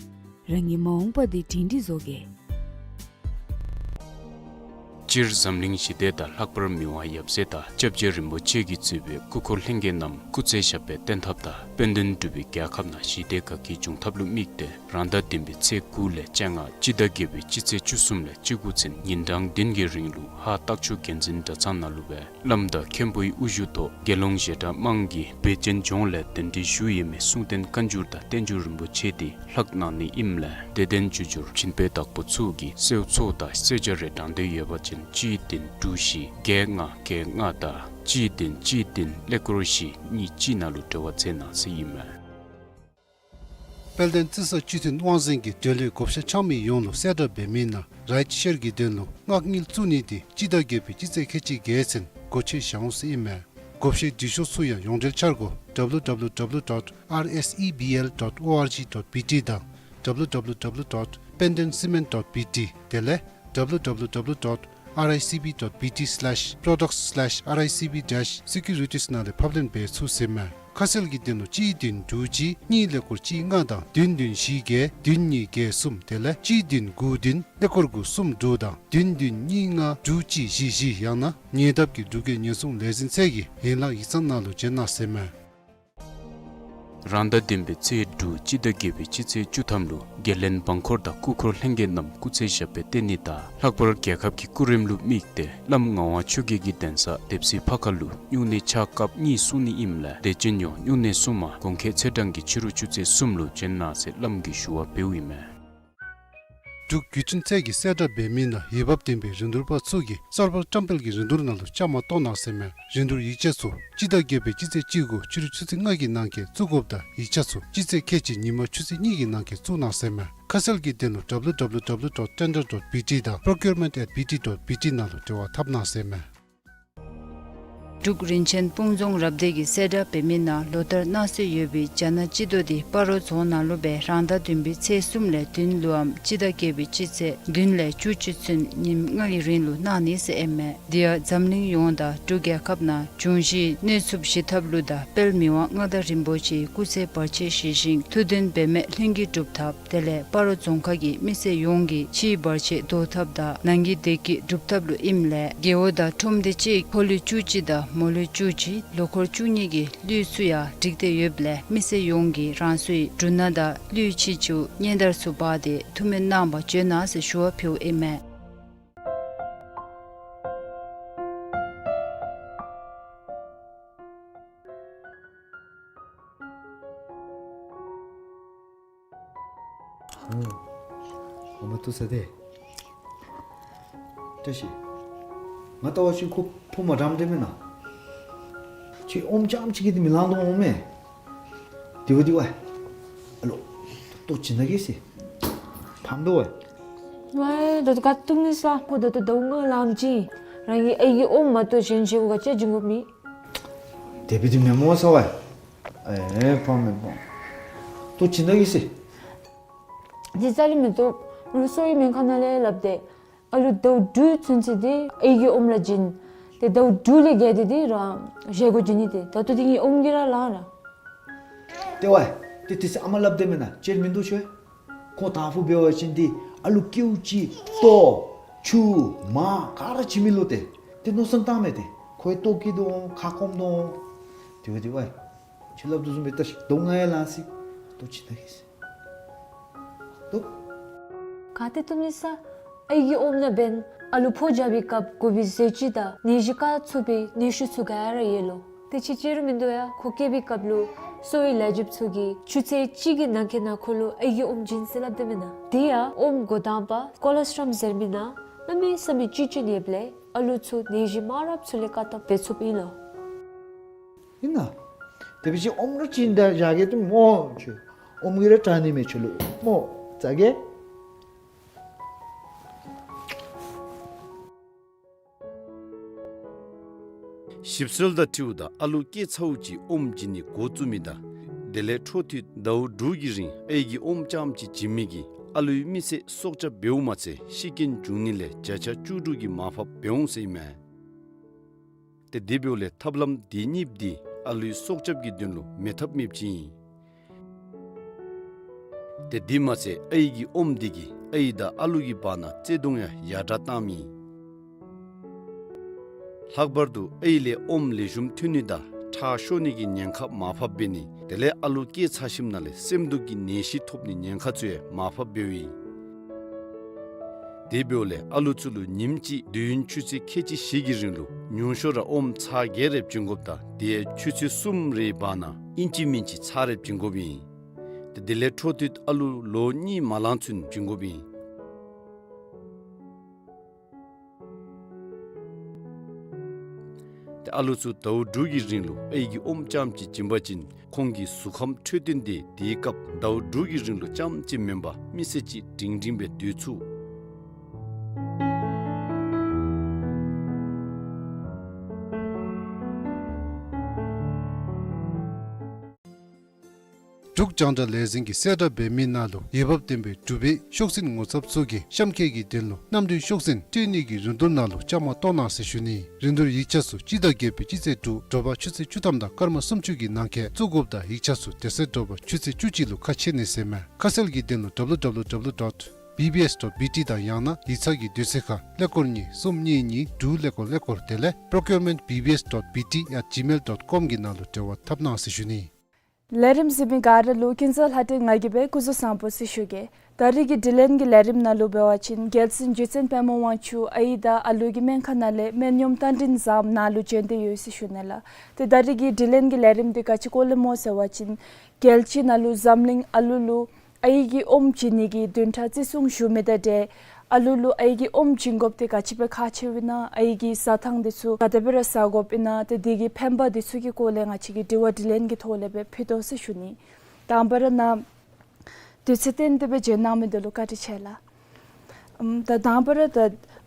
རང་གི་མ་འོངས་པ་འདི་སྒྲིང་སྒྲིང་བཟོ་གེ། སྤྱིར་འཛམ་གླིང་ཞི་བདེ་དང་ལྷག་པར་མི་དབང་ཡབ་སྲས་དང་སྐྱབས་རྗེ་རིན་པོ་ཆེ་གིས་གཙོས་པའི་སྐུ་འཁོར་ལྷན་རྒྱས་རྣམས་སྐུ་ཚེ་ཞབས་པད་བརྟན་ཐབས་དང་དཔལ་ལྡན་འབྲུག་པའི་རྒྱལ་ཁབ་ནང་ཞི་བདེ་དགའ་སྐྱིད་འབྱུང་ཐབས་ལུ་དམིགས་ཏེ་རང་ཟླ་བདུན་པའི་ཚེས་དགུ་ལས་བཅོ་ལྔ་སྤྱི་ཟླ་བརྒྱད་པའི་སྤྱི་ཚེས་བཅུ་གསུམ་ལས་བཅུ་དགུ་ཚུན་ཉིན་གྲངས་བདུན་གྱི་རིང་ལུ་ཧཱ་སྟག་ཆུ་དགོན་འཛིན་གྲྭ་ཚང་ནང་ལུ་སྦེ་བླམ་དང་མཁན་པོའི་དབུ་བཞུགས་ཐོག་དགེ་སློང་ཞལ་གྲངས་མང་གིས་བེ་ཅོན་ལྗོངས་ལས་གདན་འདྲེན་ཞུ་ཡོད་མི་གསུང་རྟེན་བཀའ་འགྱུར་དང་བསྟན་འགྱུར་རིན་པོ་ཆེ་འདི་ལྷག་གནང་ནི་ཨིནམ་ལས་དད་ལྡན་ཇོ་ཇོར་བྱིན་པའི་བདག་པོ་ཚུ་གིས་གསོལ་ཚོགས་དང་གསོལ་ཇ་རེ་དྲང་འདོད་ཡོད་པ་ཅིན་གཅིག་བདུན་དྲུག་བཞི་བརྒྱད་ལྔ་བརྒྱད་ལྔ་དང་གཅིག་བདུན་གཅིག་བདུན་ཀླད་ཀོར་བཞི་གཉིས་གཅིག་ནང་ལུ་འབྲེལ་བ་མཛད་གནང་ཟེར་ཨིན་མས། དཔལ་ལྡན་རྩི་ས་སྤྱི་མཐུན་དབང་འཛིན་གྱིས་འབྲེལ་ཡོད་བགོ་བཤའ་འཆང་མི་ཡོངས་ལུ་གསལ་བསྒྲགས་འབད་མི་ནང་རའིཊ་ཤེར་གྱི་དོན་ལུ་མངགས་དངུལ་བཙུགས་ནི་འདི་སྤྱི་ཟླ་བརྒྱད་པའི་སྤྱི་ཚེས་ཁལ་གཅིག་བརྒྱད་ཚུན་སྒོ་ཕྱེ་བཞག་འོང་ཟེར་ཨིན་མས། བགོ་བཤའི་འབྲི་ཤོག་ཚུ་ཡང་ཡོངས་འབྲེལ་འཆར་སྒོ་W W W dot R S E B L dot O R G dot B T དང་W W W dot pendencement dot B T དེ་ལས་W W W dot R I C B dot B T slash products slash R I C B dash securities ནང་ལས་ཕབ་ལེན་འབད་ཚུགས་ཟེར་མས། ཁ་གསལ་གྱི་དོན་ལུ་གཅིག་བདུན་དྲུག་གཅིག་གཉིས་ཀླད་ཀོར་གཅིག་ལྔ་དང་བདུན་བདུན་བཞི་བརྒྱད་བདུན་གཉིས་བརྒྱད་གསུམ་དེ་ལས་གཅིག་བདུན་དགུ་བདུན་ཀླད་ཀོར་དགུ་གསུམ་དྲུག་དང་བདུན་བདུན་གཉིས་ལྔ་དྲུག་གཅིག་བཞི་བཞི་ཡང་ན་ཉེ་འདབས་ཀྱི་འབྲུག་རྒྱལ་ཉེན་སྲུང་ལས་འཛིན་ཚད་ཀྱི་ཡན་ལག་ཡིག་ཚང་ནང་ལུ་བྱོན་གནང་ཟེར་མས། རང་ཟླ་བདུན་པའི་ཚེས་དྲུག་སྤྱི་ཟླ་བརྒྱད་པའི་སྤྱི་ཚེས་བཅུ་ཐམ་ལུ་དགེ་ལྡན་འབངས་འཁོར་དང་སྐུ་འཁོར་ལྷན་རྒྱས་རྣམས་སྐུ་ཚེ་ཞབས་པད་བརྟན་ནི་དང་ལྷག་པར་རྒྱལ་ཁབ་ཀྱི་སྐུ་རིམ་ལུ་དམིགས་ཏེ་བླམ་ངག་དབང་ཆོས་རྒྱལ་གྱི་གདན་ས་དེབ་སྲིད་ཕ་ཁ་ལུ་སྨྱུང་གནས་ཕྱག་སྐབས་གཉིས་གསུང་ནི་ཨིནམ་ལས་དད་ཅན་ཡོངས་སྨྱུང་གནས་སྲུང་མ་གོང་ཁེ་ཚེས་གྲངས་ཀྱི་ཕྱི་རུ་ཆུ་ཚོད་གསུམ་ལུ་བྱོན་གནང་ཟེར་བླམ་གིས་ཞུ་བ་འབདཝ་ཨིན་མས། འབྲུག་བརྒྱུད་འཕྲིན་ཚད་ཀྱིས་གསལ་བསྒྲགས་འབད་མི་ནང་འོས་འབབ་ལྡན་པའི་རིན་བསྡུར་པ་ཚུ་གིས་གསར་པ་བཀྲམ་སྤེལ་གྱི་རིན་བསྡུར་ནང་ལུ་བཅའ་མར་གཏོགས་གནང་ཟེར་མས། རིན་བསྡུར་ཡིག་ཆ་ཚུ་སྤྱི་ཟླ་བརྒྱད་པའི་སྤྱི་ཚེས་བཅུ་དགུ་ཕྱི་རུ་ཆུ་ཚོད་ལྔ་གི་ནང་འཁོད་བཙུགས་དགོཔ་དང་ཡིག་ཆ་ཚུ་སྤྱི་ཚེས་ཁལ་གཅིག་ཉིན་མ་ཆུ་ཚོད་གཉིས་ཀྱི་ནང་འཁོད་བཙུགས་གནང་ཟེར་མས། ཁ་གསལ་གྱི་དོན་ལུ་W W W dot tender dot B T དང་procurement at B T dot B T ནང་ལུ་འབྲེལ་བ་འཐབ་གནང་ཟེར་མས། འབྲུག་རིན་ཆེན་སྤུངས་རྫོང་རབ་སྡེ་གིས་གསལ་བསྒྲགས་འབད་མི་ནང་ལོ་ལྟར་གནང་སྲོལ་ཡོད་པའི་རྒྱ་ནག་སྤྱི་ཟླ་འདི་སྤ་རོ་རྫོང་ནང་ལུ་སྦེ་རང་ཟླ་བདུན་པའི་ཚེས་གསུམ་ལས་བདུན་ལུ་འམ་སྤྱི་ཟླ་བརྒྱད་པའི་སྤྱི་ཚེས་བདུན་ལས་བཅུ་གཅིག་ཚུན་ཉིནམ་ལྔ་གི་རིང་ལུ་གནང་ནི་ཟེར་ཨིན་མས། དེ་ཡང་འཛམ་གླིང་ཡོངས་དང་འབྲུག་རྒྱལ་ཁབ་ནང་འབྱུང་བཞི་གནོད་འཚེ་ཞི་ཐབས་ལུ་དང་དཔལ་མི་དབང་མངའ་བདག་རིན་པོ་ཆེའི་སྐུ་ཚེ་བར་ཆད་ཞི་ཞིང་ཐུགས་འདུན་འབད་མེད་ལྷུན་གྱིས་གྲུབ་ཐབས། དེ་ལས་སྤ་རོ་རྫོང་ཁག་གི་མི་སེར་ཡོངས་ཀྱི་ཕྱིའི་བར་ཆད་བཟློག་ཐབས་དང་ནང་གི་བདེ་སྐྱིད་སྒྲུབ་ཐབས་ལུ་ཨིནམ་ལས་རྒེད་འོག་དང་ཁྲོམ་སྡེ་གཅིག་ཕོ་ལུས་བཅུ་གཅིག་དང་མོ་ལུས་བཅུ་གཅིག་ལོ་འཁོར་བཅུ་གཉིས་ཀྱི་ལུས་ཚུ་ཡང་བསྒྲིགས་ཏེ་ཡོདཔ་ལས་མི་སེར་ཡོངས་ཀྱིས་རང་སོའི་འབྲུ་སྣ་དང་ལུས་ཕྱི་ཕྱི་སྙན་དར་ཚུ་འབག་སྟེ་ཐུགས་སྨོན་གནང་བར་བྱོན་གནང་ཟེར་ཞུ་བ་ཕུལཝ་ཨིན་མས། ཨ་ཨོ་མ་ཏུ་ས་དེ། བཀྲ་ཤིས། ང་ལྟ་བ་ཅིན་ཁོ་ཕོ་མ་འདྲཝ་འདྲཝ་མེན་ན། ཁྱོད་ཨོམ་རྐྱངམ་ཅིག་གིས་འདི་མི་ལང་དོ་འོང་མས། དེ་བ་དེ་བ། ཨ་ལོ། ལྟོ་བྱིན་ད་གེ་ཟེར། ཕམ་འདུག་པས། ཝའི་ད་ལྟོ་ག་ཏུང་ནི་ས་ཁོ་ད་ལྟོ་ཟླཝ་ལྔ་ལངམ་ཅིག་རང་གི་ཨའི་གི་ཨོམ་མ་གཏོགས་གཞན་ཅིག་གུ་ག་ཅི་བྱིན་དགོཔ་མེད། དེ་བ་དེ་མེན་མོ་ས་བ། ཨེ་ཕམ་མེན་ཕམ། ལྟོ་བྱིན་ད་གེ་ཟེར། དེ་རྩ་ལས་མི་བཏུབ། ལུ་གསོ་བའི་སྨན་ཁང་ནང་ལས་སླབ་སྟེ། ཨ་ལུ་ཟླཝ་དྲུག་ཚུན་ཚོད་དེ་ཨའི་གི་ཨོམ་ར་བྱིན། ཏེ་ཟླཝ་དྲུག་ལས་བརྒལ་ཏེ་འདི་ར་བཞེས་སྒོ་བྱིན་ནི། ཏེ་ད་ལྟོ་འདི་ངེའི་ཨོམ་གྱིས་ར་ལང་ར། ཏེ་ཝའི་ཏེ་དེ་ཚེ་ཨ་མ་སླབ་དེས་མེན་ན། ཅིག་མིན་འདུག་ཤོ། ཁོང་དང་ཕུ་འབད་བ་ཅིན་ཏེ་ཨ་ལུ་ཀེའུ་ཅིག་ལྟོ་ཆུ་མར་ག་ར་བྱིན་མི་ལོ། ཏེ་ཏེ་མནོ་བསམ་བཏངམ་མས། ཏེ་ཁོའི་ལྟོ་བཀྱེས་དོ་འོང་ཁ་སྐོམ་དོ་འོང་། ཏེ་ཝའི་ཏེ་ཝའི་ཁྱོད་སླབ་དོ་བཟུམ་སྦེ་བལྟ་ཤིག། ལྟོ་ང་ཡང་ལང་སི། ལྟོ་ཅིག་ལྟ་གེ་ཟེར། ལྟོ། ག་ཏེ་བཏུབ་ནི་ས། ཨའི་གི་ཨོམ་ནང་འབདན་ཨ་ལུ་ཕོ་རྒྱབ་པའི་སྐབས་དགོ་པའི་ཟས་བཅུད་དང་ནད་གཞི་བཀག་ཚུགས་པའི་ནུས་ཤུགས་ཚུ་ག་ར་ཡོད་ལོ། ཏེ་ཅིག་ཅིག་ར་མིན་འདུག་ཡ། ཁོ་སྐྱེ་བའི་སྐབས་ལུ་གསོ་བའི་ལས་བྱེདཔ་ཚུ་གིས་ཆུ་ཚོད་གཅིག་གི་ནང་འཁོད་ནང་ཁོ་ལུ་ཨའི་གི་ཨོམ་བྱིན་ཟེར་སླབ་དེས་མེན་ན། དེ་ཡང་ཨོམ་འགོ་དང་པ་ཀོ་ལོ་སི་ཊོམ་ཟེར་མི་ནང་གནམ་མེད་ས་མེད་བཅུད་བཅུག་ནི་ཡོདཔ་ལས་ཨ་ལུ་ཚུ་ནད་གཞི་མང་རབས་ཚུ་ལས་བཀག་ཐབས་འབད་ཚུགསཔ་ཨིན་ལོ། ཨིན་ན། དེ་འབད་བ་ཅིན་ཨོམ་ར་བྱིན་ད་བཞག་གེ། ཏེ་སྨོ་ཁྱོད། ཨོམ་གྱིས་ར་དྲག་ནི་མས་ཁྱོད་ལུ། སྨོ་བཟའ་གེ། ཞིབ་འཚོལ་དང་འཁྲིལཝ་ད་ཨ་ལུ་སྐྱེས་ཚརཝ་ཅིག་ཨོམ་བྱིན་ནི་འགོ་བཙུགས་མི་དང་དེ་ལས་འཕྲོ་མཐུད་ཟླཝ་དྲུག་གི་རིང་ཨའི་གི་ཨོམ་རྐྱངམ་ཅིག་བྱིན་མི་གིས་ཨ་ལུའི་མི་ཚེ་སྲོག་སྐྱབས་འབདཝ་མ་ཚད་ཤི་རྐྱེན་འབྱུང་ནི་ལས་བརྒྱ་ཆ་བཅུ་དྲུག་གི་མར་ཕབ་འབད་འོང་ཟེར་ཨིན་མས། ཏེ་དེ་འབདཝ་ལས་ཐབས་ལམ་དེ་གཉིས་འདི་ཨ་ལུའི་སྲོག་སྐྱབས་ཀྱི་དོན་ལུ་མེད་ཐབས་མེདཔ་ཅིག་ཨིན། ཏེ་དེ་མ་ཚད་ཨའི་གི་ཨོམ་འདི་གིས་ཨའི་དང་ཨ་ལུ་གི་བར་ན་བརྩེ་གདུང་ཡང་ཡར་དྲག་བཏངམ་ཨིན། ལྷག་པར་དུ་ཨའི་ལས་ཨོམ་ལེགས་ཤོམ་ཐོན་ནི་དང་ཁྲག་ཤོར་ནི་གི་ཉེན་ཁ་མར་ཕབ་འབད་ནི་དེ་ལས་ཨ་ལུ་སྐྱེས་ཚར་ཞིནམ་ལས་སེམས་སྡུག་གི་ནད་གཞི་ཐོབ་ནི་ཉེན་ཁ་ཚུ་ཡང་མར་ཕབ་འབདཝ་ཨིན། དེ་འབདཝ་ལས་ཨ་ལུ་ཚུ་ལུ་ཉིནམ་གཅིག་དུས་ཡུན་ཆུ་ཚོད་ཁལ་གཅིག་བཞི་གི་རིང་ལུ་ཉུང་ཤོས་ར་ཨོམ་ཚར་བརྒྱད་རེ་བྱིན་དགོཔ་དང་དེ་ཡང་ཆུ་ཚོད་གསུམ་རེའི་བར་ན་ཨིན་ཅི་མིན་ཅི་ཚར་རེ་བྱིན་དགོཔ་ཨིན། ཏེ་དེ་ལས་འཕྲོ་མཐུད་ཨ་ལུ་ལོ་གཉིས་མ་ལང་ཚུན་བྱིན་དགོཔ་ཨིན། ཏེ་ཨ་ལུ་ཚུ་ཟླཝ་དྲུག་གི་རིང་ལུ་ཨའི་གི་ཨོམ་རྐྱངམ་ཅིག་བྱིན་པ་ཅིན་ཁོང་གི་གཟུགས་ཁམས་འཕྲོད་བསྟེན་དེ་དེའི་སྐབས་ཟླཝ་དྲུག་གི་རིང་ལུ་རྐྱངམ་ཅིག་མེན་པར་མི་ཚེ་གཅིག་སྒྲིང་སྒྲིང་སྦེ་སྡོད་ཚུགས། འབྲུག་རྒྱང་བསྒྲགས་ལས་འཛིན་གྱིས་གསལ་བསྒྲགས་འབད་མི་ནང་ལུ་འོས་འབབ་ལྡན་པའི་འབྲུག་པའི་ཤོག་འཛིན་ངོ་ཚབ་ཚུ་གིས་གཤམ་འཁོད་ཀྱི་དོན་ལུ་གནམ་གྲུའི་ཤོག་འཛིན་སྤྲོད་ནི་གི་རིན་བསྡུར་ནང་ལུ་བཅའ་མར་གཏོགས་གནང་ཟེར་ཞུ་ནི། རིན་བསྡུར་ཡིག་ཆ་ཚུ་སྤྱི་ཟླ་བརྒྱད་པའི་སྤྱི་ཚེས་དྲུག་དྲོ་པ་ཆུ་ཚོད་བཅུ་ཐམ་དང་སྐར་མ་སུམ་ཅུ་གི་ནང་འཁོད་བཙུགས་དགོཔ་དང་ཡིག་ཆ་ཚུ་དེ་ཚེ་དྲོ་པ་ཆུ་ཚོད་བཅུ་གཅིག་ལུ་ཁ་ཕྱེ་ནི་ཟེར་མས། ཁ་གསལ་གྱི་དོན་ལུ་W W W dot B B S dot B T དང་ཡང་ན་ཡིག་ཚང་གི་དུས་ཚོད་ཁར་ཀླད་ཀོར་གཉིས་གསུམ་གཉིས་གཉིས་དྲུག་ཀླད་ཀོར་ཀླད་ཀོར་དེ་ལས་procurement B B S dot B T at gmail dot com གི་ནང་ལུ་འབྲེལ་བ་འཐབ་གནང་ཟེར་ཞུ་ནི། ལས་རིམ་གཟིགས་མི་ག་ར་ལུ་ཀུན་བཟང་ལྷ་སྒྲོན་ང་གིས་སྦེ་སྐུ་གཟུགས་བཟང་པོ་ཟེར་ཞུ་གེ། ད་རིས་ཀྱི་དྲི་ལན་གྱི་ལས་རིམ་ནང་ལུ་འབད་བ་ཅིན་རྒྱལ་བཙུན་རྗེ་བཙུན་པདྨ་དབང་ཕྱུག་ཨའི་དང་ཨ་ལུ་གི་སྨན་ཁང་ནང་ལས་སྨན་གཡོགམོ་རྟ་མགྲིན་བཟངམོ་ནཱ་ལུ་བྱོན་ཏེ་ཡོད་ཟེར་ཞུ་ནི་ལགས། ཏེ་ད་རིས་ཀྱི་དྲི་ལན་གྱི་ལས་རིམ་འདི་ག་ཅི་སྐོར་ལས་སྨོ་ཟེར་བ་ཅིན་རྒྱལ་སྤྱི་ནང་ལུ་འཛམ་གླིང་ཨ་ལུ་ལུ་ཨའི་གི་ཨོམ་བྱིན་ནི་གི་བདུན་ཕྲག་བརྩི་སྲུང་ཞུ་མི་དང་འབྲེལ་ཨ་ལུ་ལུ་ཨའི་གི་ཨོམ་བྱིན་དགོཔ་འདི་ག་ཅི་སྦེ་ཁག་ཆེཝ་ཨིན་ན། ཨའི་གི་ཟ་ཐངས་འདི་ཚུ་ག་དེ་སྦེ་ར་ཟ་དགོཔ་ཨིན་ན། ཏེ་འདི་གི་ཕན་པ་འདི་ཚུ་གི་སྐོར་ལས་ང་བཅས་ཀྱིས་དྲི་བ་དྲི་ལན་གྱི་ཐོག་ལས་སྦེ་ཕུལ་དོ་ཟེར་ཞུ་ནི། དང་པ་ར་ནཱ་དུས་ཚོད་བཏོན་ཏེ་སྦེ་བྱོན་གནང་མི་འདི་ལུ་བཀའ་དྲིན་ཆེ་ལགས། ཨམ་ད་དང་པ་ར་ད་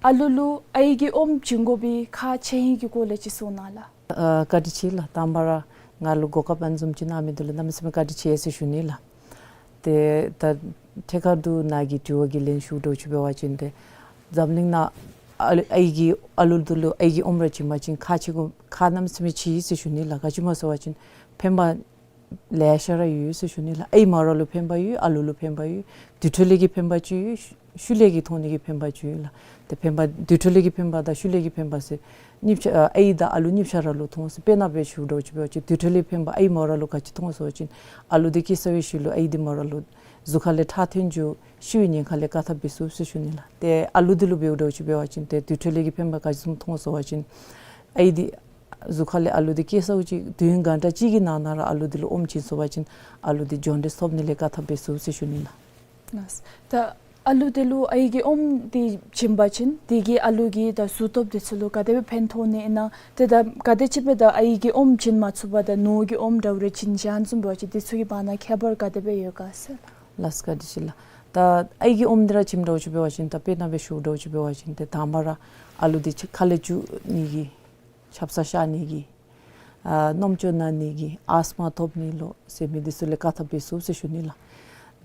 ཨ་ལུ་ལུ་ཨའི་གི་ཨོམ་བྱིན་དགོ་པའི་ཁག་ཆེ་ཧིང་གི་སྐོར་ལས་ཅིག་གསུང་གནང་ལགས། ཨ་བཀའ་དྲིན་ཆེ་ལགས། དང་པ་ར་ང་ལུ་གོ་སྐབས་ཨ་ནི་བཟུམ་ཅིག་གནང་མི་འདི་ལུ་གནམ་མེད་ས་མེད་བཀའ་དྲིན་ཆེ་ཟེར་ཞུ་ནི་ལགས། ཏེ་ད་ཐད་ཀར་དུ་ནཱ་གི་དྲི་བ་གི་ལན་ཞུ་དོ་ཅིག་འབད་བ་ཅིན་ཏེ་འཛམ་གླིང་ནང་ཨ་ལུ་ཨའི་གི་ཨ་ལུ་འདི་ལུ་ཨའི་གི་ཨོམ་ར་བྱིན་པ་ཅིན་ཁག་ཆེ་དགོ་ཁག་གནམ་མེད་ས་མེད་ཆེ་ཟེར་ཞུ་ནི་ལགས། ག་ཅི་སྨོ་ཟེར་བ་ཅིན་ཕན་པ་ལེ་ཤ་ར་ཡོད་ཟེར་ཞུ་ནི་ལགས། ཨའི་མོ་ར་ལུ་ཕན་པ་ཡོད། ཨ་ལུ་ལུ་ཕན་པ་ཡོད། དུར་ཁྲོད་ལས་ཀྱི་ཕན་པ་ཅིག་ཡོད། ཤུལ་ལས་ཀྱི་ཐོན་ནི་གི་ཕན་པ་ཅིག་ཡོད་ལགས། ཏེ་ཕན་པ་དུར་ཁྲོད་ལས་ཀྱི་ཕན་པ་དང་ཤུལ་ལས་ཀྱི་ཕན་པ་ཟེར་གཉིས་ཆ་ཨ་ཨའི་དང་ཨ་ལུ་གཉིས་ཆ་ར་ལུ་ཐོན་ཟེར། དཔེར་ན་སྦེ་ཞུ་དོ་ཅིག་འབད་བ་ཅིན་དུར་ཁྲོད་ལས་ཕན་པ་ཨའི་མོ་ར་ལུ་ག་ཅི་ཐོན་ཟེར་བ་ཅིན་ཨ་ལུ་འདི་སྐྱེས་ཚར་བའི་ཤུལ་ལུ་ཨའི་འདི་མོ་ར་ལུ་གཟུགས་ཁ་ལས་ཁྲག་ཐོན་འགྱོ་ཤི་བའི་ཉེན་ཁ་ལས་བཀག་ཐབས་འབད་ཚུགས་ཟེར་ཞུ་ནི་ལགས། ཏེ་ཨ་ལུ་འདི་ལུ་འབདཝ་འདྲཝ་ཅིག་འབད་བ་ཅིན་ཏེ་དུར་ཁྲོད་ལས་ཀྱི་ཕན་པ་ག་ཅི་བཟུམ་ཐོན་ཟེར་བ་ཅིན་ཨའི་འདི་གཟུགས་ཁ་ལས་ཨ་ལུ་འདི་སྐྱེས་ཚརཝ་ཅིག་དུས་ཡུན་གང་དྲག་ཅིག་གི་ནང་ན་ར་ཨ་ལུ་འདི་ལུ་ཨོམ་བྱིན་ཟེར་བ་ཅིན་ཨ་ལུ་འདི་ཇོན་ཌིས་ཐོབ་ནི་ལས་བཀག་ཐབས་འབད་ཚུགས་ཟེར་ཞུ་ནི་ལགས། ལགས། ད་ཨ་ལུ་འདི་ལུ་ཨའི་གི་ཨོམ་འདི་བྱིན་པ་ཅིན་དེ་གིས་ཨ་ལུ་གི་ད་གཟུགས་སྟོབས་འདི་ཚུ་ལུ་ག་དེ་སྦེ་ཕན་ཐོགས་ནི་ཨིན་ན། ཏེ་ད་ག་དེ་ཅིག་སྦེ་ད་ཨའི་གི་ཨོམ་བྱིན་མ་ཚུགས་པར་ད་ནོར་གྱི་ཨོམ་འདྲཝ་རེ་བྱིན་བཞག་བཟུམ་འབད་བ་ཅིན་འདི་ཚུ་གི་བར་ན་ཁྱད་པར་ག་དེ་སྦེ་ཡོད་ག་ཟེར། ལགས་བཀའ་དྲིན་ཆེ་ལགས། ད་ཨའི་གི་ཨོམ་འདི་ར་བྱིནམ་འདྲཝ་ཅིག་འབད་བ་ཅིན་ད་དཔེར་ན་སྦེ་ཞུ་འདྲཝ་ཅིག་འབད་བ་ཅིན་ཏེ་དང་པ་ར་ཨ་ལུ་འདི་ཁ་ལས་བཅུག་ནི་གི་ཆབ་གསང་ཤར་ནི་གི་ཨ་རྣམ་ཅོག་ན་ནི་གི་ཨས་མ་ཐོབ་ནི་ལོ་ཟེར་མི་འདི་ཚུ་ལས་བཀག་ཐབས་འབད་ཚུགས་ཟེར་ཞུ་ནི་ལགས།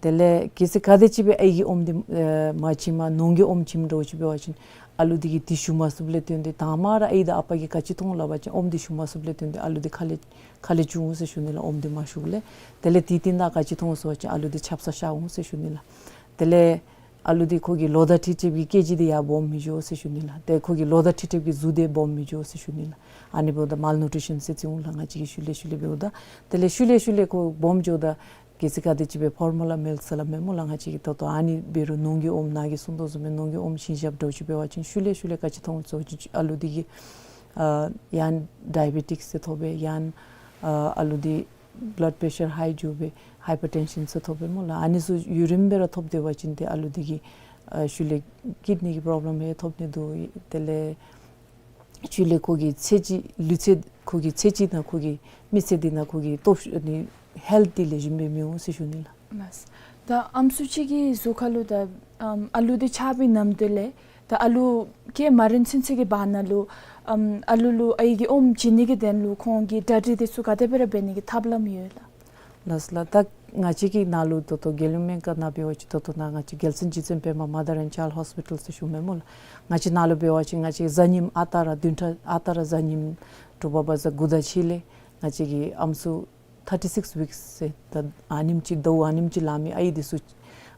དེ་ལས་གལ་སྲིད་ག་དེམ་ཅིག་སྦེ་ཨའི་གི་ཨོམ་འདི་ཨེ་མ་བྱིནམ་ནོར་གྱི་ཨོམ་བྱིནམ་འདྲཝ་ཅིག་འབད་བ་ཅིན་ཨ་ལུ་འདི་གིས་འདི་ཞུ་མ་ཚུགསཔ་ལས་བརྟེན་ཏེ་དང་པ་ར་ཨའི་དང་ཨ་པ་གིས་ག་ཅི་མཐོང་སླབ་པ་ཅིན་ཨོམ་འདི་ཞུ་མ་ཚུགསཔ་ལས་བརྟེན་ཏེ་ཨ་ལུ་འདི་ཁ་ལས་ཁ་ལས་བཅུག་འོང་ཟེར་ཞུ་ནི་ལགས། ཨོམ་འདི་མ་ཞུཝ་ལས། དེ་ལས་དེ་རྟིང་བདའ་ག་ཅི་མཐོང་ཟེར་བ་ཅིན་ཨ་ལུ་འདི་ཆབ་གསང་ཤོར་འོང་ཟེར་ཞུ་ནི་ལགས། དེ་ལས་ཨ་ལུ་འདི་ཁོ་གི་ལོ་ཟླ་ཁྲི་ཁྲི་གི་སྐད་ཅིག་འདི་ཡང་སྦོམ་མི་འགྱོ་ཟེར་ཞུ་ནི་ལགས། ཏེ་ཁོ་གི་ལོ་ཟླ་ཁྲི་ཁྲི་གི་གཟུགས་འདི་སྦོམ་མི་འགྱོ་ཟེར་ཞུ་ནི་ལགས། ཨ་ནི་འབདཝ་ད་མཱལ་ནུ་ཊི་རི་ཤཱན་ཟེར་བརྩི་འོང་ལགས། ང་བཅས་ཀྱིས་ཤུལ་ལས་ཤུལ་ལས་འབདཝ་ད། དེ་ལས་ཤུལ་ལས་ཤུལ་ལས་ཁོ་སྦོམ་འགྱོཝ་ད་གལ་སྲིད་ག་དེམ་ཅིག་སྦེ་ཕོར་མུ་ལ་མིལཀ་ཟེར་སླབ་མས་སྨོ་ལགས། ང་བཅས་ཀྱིས་ད་ལྟོ་ཨ་ནི་འབད་རུང་ནོར་གྱི་ཨོམ་ནཱ་གིས་གསུངས་དོ་བཟུམ་སྦེ་ནོར་གྱི་ཨོམ་བྱིན་བཞགཔ་འདྲཝ་ཅིག་འབད་བ་ཅིན་ཤུལ་ལས་ཤུལ་ལས་ག་ཅི་མཐོང་ཟེར་བ་ཅིན་ཨ་ལུ་འདི་གིས་ཨ་ཡང་ཌའི་བེ་ཊིཀ་ཟེར་ཐོབ་པས། ཡང་ཨ་ཨ་ལུ་འདི་བླཌ་པེ་ཤར་ཧའི་འགྱོ་སྦེ་ཧའི་པར་ཊེན་ཤཱན་ཟེར་ཐོབ་པས་སྨོ་ལགས། ཨ་ནི་ཚུ་ཡུན་རིངམོ་སྦེ་ར་ཐོབ་སྡོད་པ་ཅིན་ཏེ་ཨ་ལུ་འདི་གིས་ཨ་ཤུལ་ལས་ཀིཌ་ནི་གི་པྲོབ་ལེམ་ཡང་ཐོབ་ནི་འདུག། དེ་ལས་ཤུལ་ལས་ཁོ་གི་ཚེ་གཅིག་ལུས་ཚེ་ཁོ་གི་ཚེ་གཅིག་ནང་ཁོ་གི་མི་ཚེ་འདི་ནང་ཁོ་གི་སྟོབས་ཤུགས་ནི་ཧེལཐ་འདི་ལེགས་ཤོམ་སྦེ་མི་འོང་ཟེར་ཞུ་ནི་ལགས། ལགས། ད་ཨམ་སྲུ་ཅིག་གི་གཟུགས་ཁ་ལུ་ད་ཨམ་ཨ་ལུ་འདི་ཆགས་པའི་ནམ་དུས་ལས་ད་ཨ་ལུ་སྐྱེས་མ་རན་ཚུན་ཚོད་ཀྱི་བར་ན་ལུ་ཨམ་ཨ་ལུ་ལུ་ཨའི་གི་ཨོམ་བྱིན་ནི་གི་དོན་ལུ་ཁོང་གིས་གྲ་སྒྲིག་འདི་ཚུ་ག་དེ་སྦེ་ར་འབད་ནི་གི་ཐབས་ལམ་ཡོད་ལགས། ལགས་ལགས། ད་ང་བཅས་ཀྱི་ནཱ་ལུ་ད་ལྟོ་རྒྱལ་ཡོངས་སྨན་ཁང་ནང་འབད་བ་ཅིན་ད་ལྟོ་ནཱ་ང་བཅས་རྒྱལ་སྲིད་རྗེ་བཙུན་པདྨ་མ་དར་ཨེནཌ་ཅའིལཌ་ཧོསི་པི་ཊལ་ཟེར་ཞུཝ་མས་སྨོ་ལགས། ང་བཅས་ནཱ་ལུ་འབད་བ་ཅིན་ང་བཅས་གཟའ་ཉིམ་ཨ་རྟག་ར་བདུན་ཕྲག་ཨ་རྟག་ར་གཟའ་ཉིམ་དྲོ་པ་བ་ཟ་དགུ་དང་ཕྱེད་ལས་ང་བཅས་ཀྱི་ཨམ་སྲུ་ཐར་ཊི་སིགས་ཝིཀསི་ཟེར་ད་ཨ་ནེམ་ཅིག་ཟླཝ་ཨ་ནེམ་ཅིག་ལང་མི་ཨའི་འདི་ཚུ་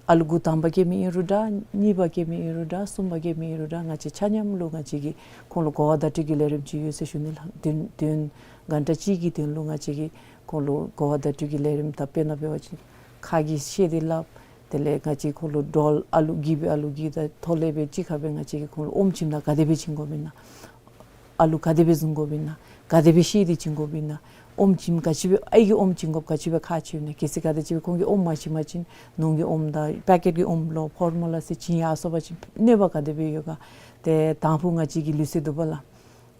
ཨ་ལུ་འགོ་དང་པ་སྐྱེ་མི་ཨིན་རུང་འདྲ། གཉིས་པ་སྐྱེ་མི་ཨིན་རུང་འདྲ། གསུམ་པ་སྐྱེ་མི་ཨིན་རུང་འདྲ། ང་བཅས་ཆ་མཉམ་ལུ་ང་བཅས་ཀྱིས་ཁོང་ལུ་གོ་བ་བརྡ་སྤྲོད་ཀྱི་ལས་རིམ་ཅིག་ཡོད་ཟེར་ཞུ་ནི་ལགས། བདུན་བདུན་གྷན་ཊ་གཅིག་གི་དོན་ལུ་ང་བཅས་ཀྱིས་ཁོང་ལུ་གོ་བ་བརྡ་སྤྲོད་ཀྱི་ལས་རིམ་ད་དཔེར་ན་འབད་བ་ཅིན་ཁ་གི་བཤད་དེ་སླབ། དེ་ལས་ང་བཅས་ཁོང་ལུ་ཌོལ་ཨ་ལུ་གི་སྦེ་ཨ་ལུ་གི་ད་ཐོག་ལས་སྦེ་གཅིག་ཁར་སྦེ་ང་བཅས་ཀྱིས་ཁོང་ལུ་ཨོམ་བྱིནམ་ད་ག་དེ་སྦེ་བྱིན་དགོཔ་ཨིན་ན། ཨ་ལུ་ག་དེ་སྦེ་བཟུང་དགོཔ་ཨིན་ན། ག་དེ་སྦེ་བཤད་དེ་བྱིན་དགོཔ་ཨིན་ན། ཨོམ་བྱིནམ་ག་ཅི་སྦེ་ཨའི་གི་ཨོམ་བྱིན་དགོཔ་ག་ཅི་སྦེ་ཁག་ཆེཝ་ཨིན་ན། གལ་སྲིད་ག་དེམ་ཅིག་སྦེ་ཁོང་གིས་ཨོམ་མ་བྱིན་པ་ཅིན་ནོར་གྱི་ཨོམ་དང་པེ་ཀེཊ་ཀྱི་ཨོམ་ལོ་ཕོར་མུ་ལ་ཟེར་བྱིན་ཡར་སོང་པ་ཅིན་གནོད་པ་ག་དེ་སྦེ་ཡོད་ག། ཏེ་དང་ཕུ་ང་བཅས་ཀྱི་ལུགས་སྲོལ་འདུག་པ་ལགས།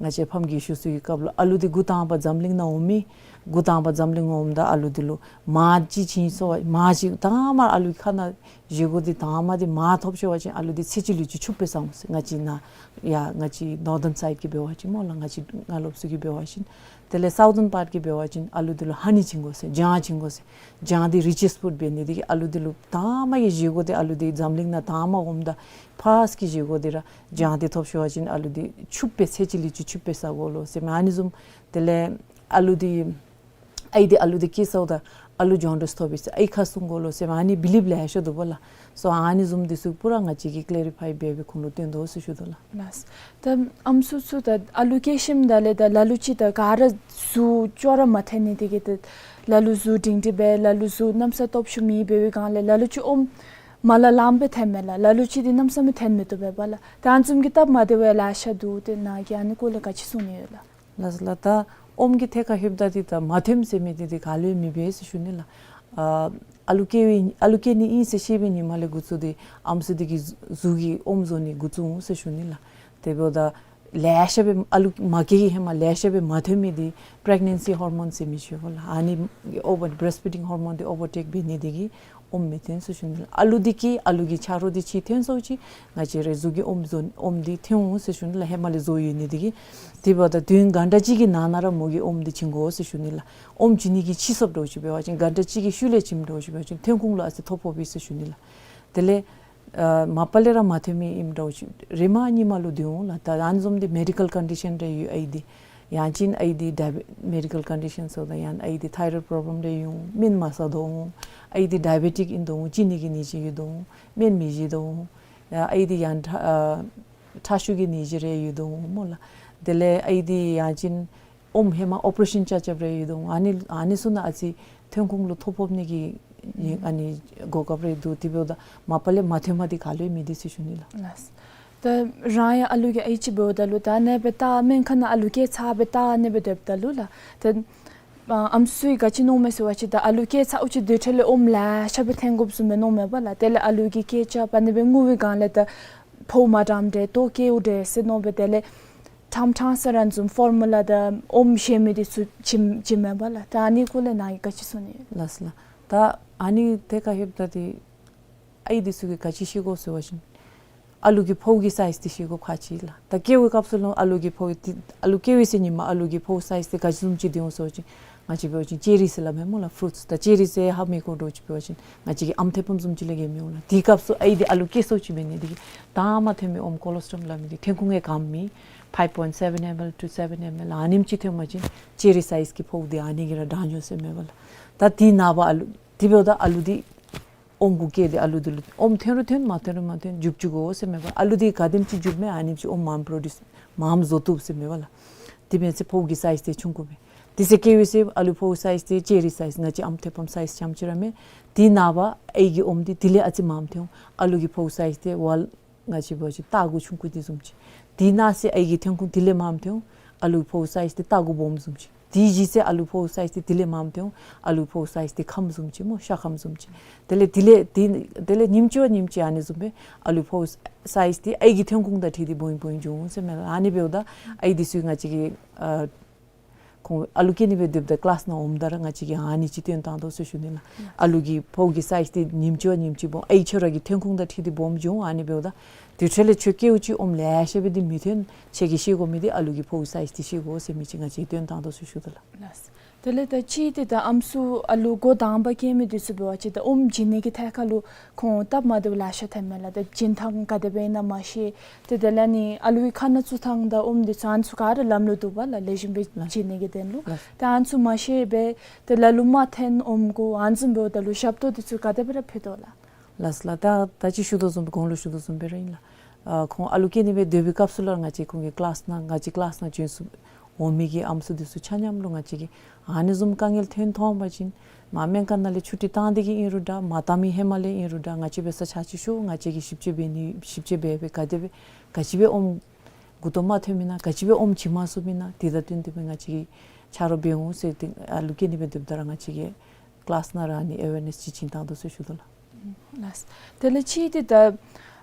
ང་བཅས་ཕམ་རྒས་ཤོས་ཚུ་གི་སྐབས་ལུ་ཨ་ལུ་འདི་འགོ་དང་པ་འཛམ་གླིང་ནང་འོང་མི་འགོ་དང་པ་འཛམ་གླིང་འོངམ་ད་ཨ་ལུ་འདི་ལུ་མར་ཅིག་བྱིན་སོང་པ་མར་ཅིག་དང་པ་ཨ་ལུ་ཁ་ནང་བཞེས་སྒོ་འདི་དང་པ་འདི་མར་ཐོབ་ཤོར་བ་ཅིན་ཨ་ལུ་འདི་ཚེ་གཅིག་ལུས་གཅིག་ཕྱུགཔ་སྦེ་བཟང་འོང་ཟེར། ང་བཅས་ནཱ་ཡར་ང་བཅས་ནོར་དརན་སའིཌ་ཀྱི་འབད་བ་ཅིན་སྨོ་ལགས། ང་བཅས་ང་ལོག་ས་གི་འབད་བ་ཅིན། དེ་ལས་སའུ་ཐརན་པཱརཊ་ཀྱི་འབད་བ་ཅིན་ཨ་ལུ་འདི་ལུ་ཧ་ནི་བྱིན་དགོ་ཟེར། སྦྱང་བྱིན་དགོ་ཟེར། སྦྱང་འདི་རི་ཆི་ཕུཌ་འབད་ནི་འདི་གིས་ཨ་ལུ་འདི་ལུ་དང་པ་གི་བཞེས་སྒོ་འདི་ཨ་ལུ་འདི་འཛམ་གླིང་ནང་དང་པ་འོངམ་ད་ཕརསཊ་གི་བཞེས་སྒོ་འདི་ར་སྦྱང་འདི་ཐོབ་ཤོར་བ་ཅིན་ཨ་ལུ་འདི་ཕྱུགཔ་སྦེ་ཚེ་གཅིག་ལུས་གཅིག་ཕྱུགཔ་སྦེ་བཟའ་དགོ་ལོ་ཟེར་མི་ཨ་ནི་བཟུམ། དེ་ལས་ཨ་ལུ་འདི་ཨའི་འདི་ཨ་ལུ་འདི་སྐྱེས་སོངམ་ད་ཨ་ལུ་ཇོན་ཌིས་ཐོབ་པས་ཟེར་ཨའི་ཁ་སྲུང་དགོ་ལོ་ཟེར་མི་ཨ་ནི་བི་ལིབ་ལེ་ཤ་འདུག་པ་ལགས། སོ་ཨ་ནི་བཟུམ་འདི་ཚུ་པུ་ར་ང་བཅས་ཀྱིས་ཀེ་ལེ་རི་ཕའི་འབད་སྦེ་ཁོང་ལུ་སྟོན་དོ་ཟེར་ཞུ་དོ་ལགས། ལགས། ད་ཨམ་སྲུ་ཚུ་ད་ཨ་ལུ་སྐྱེས་ཞིནམ་ད་ལས་ད་ལ་ལུ་ཅིག་ད་ག་ར་གཟུགས་ཅོག་ར་མ་མཐུན་ནི་འདི་གིས་ད་ལ་ལུ་གཟུགས་སྒྲིང་སྒྲི་སྦེ་ལ་ལུ་གཟུགས་གནམ་ས་སྟོབས་ཤུགས་མེད་པའི་སྒང་ལས་ལ་ལུ་ཅིག་ཨོམ་མ་ལ་ལངམ་སྦེ་འཐོན་མས་ལགས། ལ་ལུ་ཅིག་འདི་གནམ་ས་མི་འཐོན་མི་བཏུབ་པས་པ་ལགས། ད་ཨ་ནི་བཟུམ་གྱི་སྟབས་མ་བདེཝ་ལེ་ཤ་འདུག། ཏེ་ནཱ་གིས་ཨ་ནི་སྐོར་ལས་ག་ཅི་གསུང་ནི་ཡོད་ལགས། ལགས་ལགས། ད་ཨོམ་གྱི་ཐད་ཁར་ལྷོདཔ་ད་འདི་ད་མ་འཐོནམ་ཟེར་མི་འདི་འདི་ག་ལུ་ཡང་མི་འབད་ཟེར་ཞུ་ནི་ལགས། ཨ་ཨ་ལུ་སྐྱེ་བའི་ཨ་ལུ་སྐྱེ་ནི་ཨིན་ཟེར་ཤེས་པའི་ཉིནམ་ལས་འགོ་བཙུགས་ཏེ་ཨམ་སྲུ་འདི་གི་གཟུགས་ཀྱི་ཨོམ་བཟོ་ནི་འགོ་བཙུགས་འོང་ཟེར་ཞུ་ནི་ལགས། དེ་འབདཝ་ད་ལེ་ཤ་སྦེ་ཨ་ལུ་མ་སྐྱེ་གི་ཧེ་མ་ལེ་ཤ་སྦེ་མ་འཐོན་མི་འདི་པྲེག་ནེན་སི་ཧོར་མོན་ཟེར་མི་ཅིག་ཡོད་པ་ལགས། ཨ་ནི་ཨོ་བར་བྲེསཊ་ཕི་ཌིང་ཧོར་མོན་འདི་ཨོ་བར་ཊེཀ་འབད་ནི་འདི་གིས་ཨོམ་མི་འཐོན་ཟེར་ཞུ་ནི་ལགས། ཨ་ལུ་འདི་སྐྱེས་ཨ་ལུ་གི་ཆ་རོགས་འདི་ཅིག་འཐོན་སོང་ཅི་ང་བཅས་རའི་གཟུགས་ཀྱི་ཨོམ་བཟོ་ཨོམ་འདི་འཐོན་འོང་ཟེར་ཞུ་ནི་ལགས། ཧེ་མ་ལས་བཟོ་ཡོད་ནི་འདི་གིས། དེ་འབདཝ་ད་བདུན་གྷན་ཊ་གཅིག་གི་ནང་ན་ར་མོ་གིས་ཨོམ་འདི་བྱིན་དགོ་ཟེར་ཞུ་ནི་ལགས། ཨོམ་བྱིན་ནི་གི་ཕྱིས་སུ་འདྲཝ་ཅིག་འབད་བ་ཅིན་གྷན་ཊ་གཅིག་གི་ཤུལ་ལས་བྱིནམ་འདྲཝ་ཅིག་འབད་བ་ཅིན་ཐོན་ཁུངས་ལུ་ཨ་ཙི་ཐོ་ཕོག་པས་ཟེར་ཞུ་ནི་ལགས། དེ་ལས་ཨ་མ་པ་ལས་ར་མ་འཐོན་མི་ཨིནམ་འདྲཝ་ཅིག་རེ་མ་གཉིས་མ་ལུ་འདི་འོང་ལགས། ད་ཨ་ནི་བཟུམ་འདི་མེ་ཌི་ཀལ་ཀོན་ཌི་ཤཱན་རེ་ཡོད། ཨའི་འདི་ཡང་ཅིན་ཨའི་འདི་ཌའི་བེ་མེ་ཌི་ཀལ་ཀོན་ཌི་ཤཱན་ཟེརཝ་ད་ཡང་ཨའི་འདི་ཐའི་རོའིཌ་པྲོབ་ལེམ་རེ་ཡོད། སྨན་མ་ཟ་དོ་འོང་། ཨའི་འདི་ཌའི་བེ་ཊིཀ་ཨིན་དོ་འོང་། གཅིན་སྙི་གི་ནད་གཞི་ཡོད་དོ་འོང་། སྨན་མི་བཞེས་དོ་འོང་། ཡང་ཨའི་འདི་ཡང་ཁྲག་ཨ་ཁྲག་ཤུགས་ཀྱི་ནད་གཞི་རེ་ཡོད་དོ་འོང་སྨོ་ལགས། དེ་ལས་ཨའི་འདི་ཡང་ཅིན་ཨོམ་ཧེ་མ་ཨོ་པ་རེ་ཤཱན་རྐྱབ་རྐྱབ་རེ་ཡོད་དོ་འོང་། ཨ་ནི་ཨ་ནི་ཚུ་ནང་ཨ་ཙི་ཐོན་ཁུངས་ལུ་ཐོ་ཕོག་ནི་གི་ཨ་ནི་གོ་སྐབས་རེ་འདུག། དེ་འབདཝ་ད་མ་པ་ལས་མ་འཐོན་མི་འདི་ག་ལུ་ཡང་མི་འདི་ཟེར་ཞུ་ནི་ལགས། ལགས། ད་རང་ཡང་ཨ་ལུ་གི་ཨའི་ཅིག་འབདཝ་ད་ལུ་ད་ཨ་ནེ་སྦེ་ད་སྨན་ཁང་ནང་ཨ་ལུ་སྐྱེས་ཚར་སྦེ་ད་ཨ་ནེ་སྦེ་སྡོདཔ་ད་ལུ་ལགས། ད་ཨམ་སྲུ་གིས་ག་ཅི་མནོཝ་མས་ཟེར་བ་ཅིན་ད་ཨ་ལུ་སྐྱེས་ཚརཝ་ཅིག་དེ་འཕྲོ་ལས་ཨོམ་ལེ་ཤ་སྦེ་འཐོན་དགོཔ་བཟུམ་སྦེ་མནོཝ་མས་པ་ལགས། དེ་ལས་ཨ་ལུ་གི་སྐད་རྐྱབ་ཨ་ནེ་སྦེ་ངུ་བའི་སྒང་ལས་ད་ཕོཝ་མ་འགྲངམ་འདྲས་ལྟོ་སྐྱེཝ་འདྲས་ཟེར་མནོ་སྦེ་དེ་ལས་ཕྲང་ཕྲང་ས་ར་བཟུམ་ཕོར་མུ་ལ་དང་ཨོམ་བཞེས་མི་འདི་ཚུ་བྱིན་བྱིནམ་མས་པ་ལགས། ད་ཨ་ནི་སྐོར་ལས་ནཱ་གིས་ག་ཅི་གསུང་ནི་ཡོད། ལགས་ལགས། ད་ཨ་ནི་ཐད་ཁར་ལྷོདཔ་ད་འདི་ཨའི་འདི་ཚུ་གིས་ག་ཅི་ཤེས་དགོ་ཟེར་བ་ཅིན་ཨ་ལུ་གི་ཕོཝ་གི་སའིཛ་འདི་ཤེས་དགོཔ་ཁག་ཆེ་ལགས། ད་སྐྱེ་བའི་སྐབས་སུ་ལུ་ཨ་ལུ་གི་ཕོཝ་འདི་ཨ་ལུ་སྐྱེ་བའི་ཚེ་ཉིནམ་ཨ་ལུ་གི་ཕོཝ་སའིཛ་འདི་ག་ཅི་བཟུམ་ཅིག་འདི་འོང་ཟེར་བ་ཅིན་ ང་བཅས་འབད་བ་ཅིན་ཅེ་རི་ཟེར་སླབ་མས་སྨོ་ལགས། ཕུ་རུཊསི། ད་ཅེ་རི་ཟེར་ཧ་མི་གོ་འདྲཝ་ཅིག་འབད་བ་ཅིན་ང་བཅས་ཀྱིས་ཨམ་ཐེ་པམ་བཟུམ་ཅིག་ལས་བརྒལ་མི་འོང་ལགས། དེའི་སྐབས་སུ་ཨའི་འདི་ཨ་ལུ་སྐྱེ་སོ་ཅིག་འབད་ནི་འདི་གིས་དང་པ་ཐོན་མི་ཨོམ་ཀོ་ལོ་སི་ཊམ་སླབ་མི་འདི་ཐོན་ཁུངས་ཡང་གང་མེད། five point seven M L to seven M L ཨ་ནེམ་ཅིག་ཐོན་པ་ཅིན་ཅེ་རི་སའིཛ་གི་ཕོཝ་འདི་ཨ་ནི་གིས་ར་དྲང་འགྱོ་ཟེར་མས་པ་ལགས། ད་དེ་ནངས་པ་ཨ་ལུ་དེ་འབདཝ་ད་ཨ་ལུ་འདི་ཨོམ་གུ་སྐྱེས་ཏེ་ཨ་ལུ་འདི་ལུ་ཨོམ་ཐོན་རུང་ཐོན་མ་ཐོན་རུང་མ་ཐོན་འཇུག་བཅུག་དགོ་ཟེར་མས་པ། ཨ་ལུ་འདི་ག་དེམ་ཅིག་འཇུག་མི་ཨ་ནེམ་ཅིག་ཨོམ་མངམ་པྲོ་ཌིའུསི་མངམ་བཟོ་བཏུབ་ཟེར་མས་པ་ལགས། དེ་འབད་ཚེ་ཕོཝ་གི་སའིཛ་འདི་ཆུང་ཀུ་འབད། དེ་ཚེ་སྐྱེ་བའི་ཚེ་ཨ་ལུ་ཕོཝ་སའིཛ་འདི་ཅེ་རི་སའིཛ་ང་བཅས་ཨམ་ཐེ་པམ་སའིཛ་ཙམ་ཅིག་ར་མས། དེ་ནངས་པ་ཨའི་གི་ཨོམ་འདི་དེ་ལས་ཨ་ཙི་མངམ་ཐོན་འོང་། ཨ་ལུ་གི་ཕོཝ་སའིཛ་འདི་ཝལ་ང་བཅས་འབད་བ་ཅིན་སྟག་གུ་ཆུང་ཀུ་འདི་བཟུམ་ཅིག། དེ་ནང་ཚེ་ཨའི་གི་ཐོན་ཁུངས་དེ་ལས་མངམ་ཐོན་འོང་། ཨ་ལུ་ཕོཝ་སའིཛ་འདི་སྟག་གུ་སྦོམ་བཟུམ་ཅིག། དེ་གཞི་ཚེ་ཨ་ལུ་ཕོཝ་སའིཛ་འདི་དེ་ལས་མངམ་ཐོན་འོང་། ཨ་ལུ་ཕོཝ་སའིཛ་འདི་ཁམས་བཟུམ་ཅིག་སྨོ། ཤ་ཁམས་བཟུམ་ཅིག། དེ་ལས་དེ་ལས་དེ་དེ་ལས་ཉིནམ་གཅིག་བ་ཉིནམ་གཅིག་ཨ་ནི་བཟུམ་སྦེ་ཨ་ལུ་ཕོཝ་སའིཛ་འདི་ཨའི་གི་ཐོན་ཁུངས་དང་འཁྲིལ་ཏེ་སྦོམ་སྦོམ་འགྱོ་འོང་ཟེར་མས་ལགས། ཨ་ནི་འབདཝ་ད་ཨའི་འདི་ཚུ་ང་བཅས་ཀྱིས་ཨ་ཁོང་ཨ་ལུ་སྐྱེ་ནི་སྦེ་སྡོདཔ་ད་ཀི་ལཱསི་ནང་འོངམ་ད་ར་ང་བཅས་ཀྱིས་ཨ་ནི་ཅིག་སྟོན་བཏང་དོ་ཟེར་ཞུ་ནི་ལགས། ཨ་ལུ་གི་ཕོཝ་གི་སའིཛ་འདི་ཉིནམ་གཅིག་བ་ཉིནམ་གཅིག་སྦོམ་ཨའི་ཁྱོད་ར་གི་ཐོན་ཁུངས་དང་འཁྲིལ་ཏེ་སྦོམ་འགྱོ་འོང་། ཨ་ནི་འབདཝ་ད་དེ་འཕྲོ་ལས་ཁྱོད་སྐྱེཝ་ཅིག་ཨོམ་ལེ་ཤ་སྦེ་འདི་མི་ཐོན། ཁྱོད་ཀྱིས་ཤེས་དགོ་མི་འདི་ཨ་ལུ་གི་ཕོཝ་སའིཛ་འདི་ཤེས་དགོ་ཟེར་མི་ཅིག་ང་བཅས་སྟོན་བཏང་དོ་ཟེར་ཞུ་དོ་ལགས། ལགས། དེ་ལས་ད་ཅི་འདི་ད་ཨམ་སྲུ་ཨ་ལུ་འགོ་དང་པ་སྐྱེ་མི་འདི་ཚུ་འབད་བ་ཅིན་ད་ཨོམ་བྱིན་ནི་གི་ཐད་ཁར་ལུ་ཁོང་སྟབས་མ་བདེཝ་ལེ་ཤ་ཐོན་མས་ལགས། ད་བྱིན་ཐངས་ག་དེ་སྦེ་ཨིན་ན་མ་ཤེས། ཏེ་དེ་ལས་ནི་ཨ་ལུའི་ཁ་ནང་བཙུགས་ཐངས་དང་ཨོམ་འདི་ཚུ་ཨ་ནི་ཚུ་ག་ར་ལམ་ལུགས་འདུག་པ་ལགས། ལེགས་ཤོམ་སྦེ་ལགས། བྱིན་ནི་གི་དོན་ལུ། ལགས། ད་ཨ་ནི་ཚུ་མ་ཤེས་པར་ཏེ་ལ་ལུ་མ་ཐོན་ཨོམ་གུ་ཨ་ནི་བཟུམ་འབདཝ་ད་ལུ་ཞབས་ཏོག་འདི་ཚུ་ག་དེ་སྦེ་ར་ཕུལ་དོ་ལགས། ལགས་ལགས། ད་ད་ཅི་ཞུ་དོ་བཟུམ་སྦེ་གོང་ལུ་ཞུ་དོ་བཟུམ་སྦེ་ར་ཨིན་ལགས། ཨ་ཁོང་ཨ་ལུ་སྐྱེ་ནི་སྦེ་སྡོད་པའི་སྐབས་སུ་ལུ་ང་བཅས་ཁོང་གི་ཀི་ལཱསི་ནང་ང་བཅས་ཀི་ལཱསི་ནང་བྱོན་སུ་འོང་མི་གི་ཨམ་སྲུ་འདི་ཚུ་ཆ་མཉམ་ལུ་ང་བཅས་ཀྱིས་ཨ་ནི་བཟུམ་དཀའ་ངལ་ཐོན་ཐོན་པ་ཅིན་མ་སྨན་ཁང་ནང་ལས་ཆུ་ཊི་བཏང་སྟེ་གི་ཨིན་རུང་འདྲ། མ་བཏང་མི་ཧེ་མ་ལས་ཨིན་རུང་འདྲ། ང་བཅས་འབད་སར་ཆ་ཅིག་ཤོག། ང་བཅས་ཀྱིས་ཞིབ་དཔྱད་འབད་ནི། ཞིབ་དཔྱད་འབད་འབད་ག་དེ་སྦེ་ག་ཅི་སྦེ་ཨོམ་མགུ་ཏོ་མ་ཐོནམ་ཨིན་ན། ག་ཅི་སྦེ་ཨོམ་བྱིན་མ་ཚུགསཔ་ཨིན་ན། དེ་དང་བསྟུན་ཏེ་སྦེ་ང་བཅས་ཀྱིས་ཆ་རོགས་འབད་འོང་ཟེར་ཏེ་ཨ་ལུ་སྐྱེ་ནི་སྦེ་སྡོདཔ་ད་ར་ང་བཅས་ཀྱིས་ཀི་ལཱསི་ནང་ར་ཨ་ནི་ཨེ་ཝེར་ནེསི་ཅིག་བྱིན་བཏང་དོ་ཟེར་ཞུ་དོ་ལགས། ལགས། དེ་ལས་ཅིག་འདི་ད་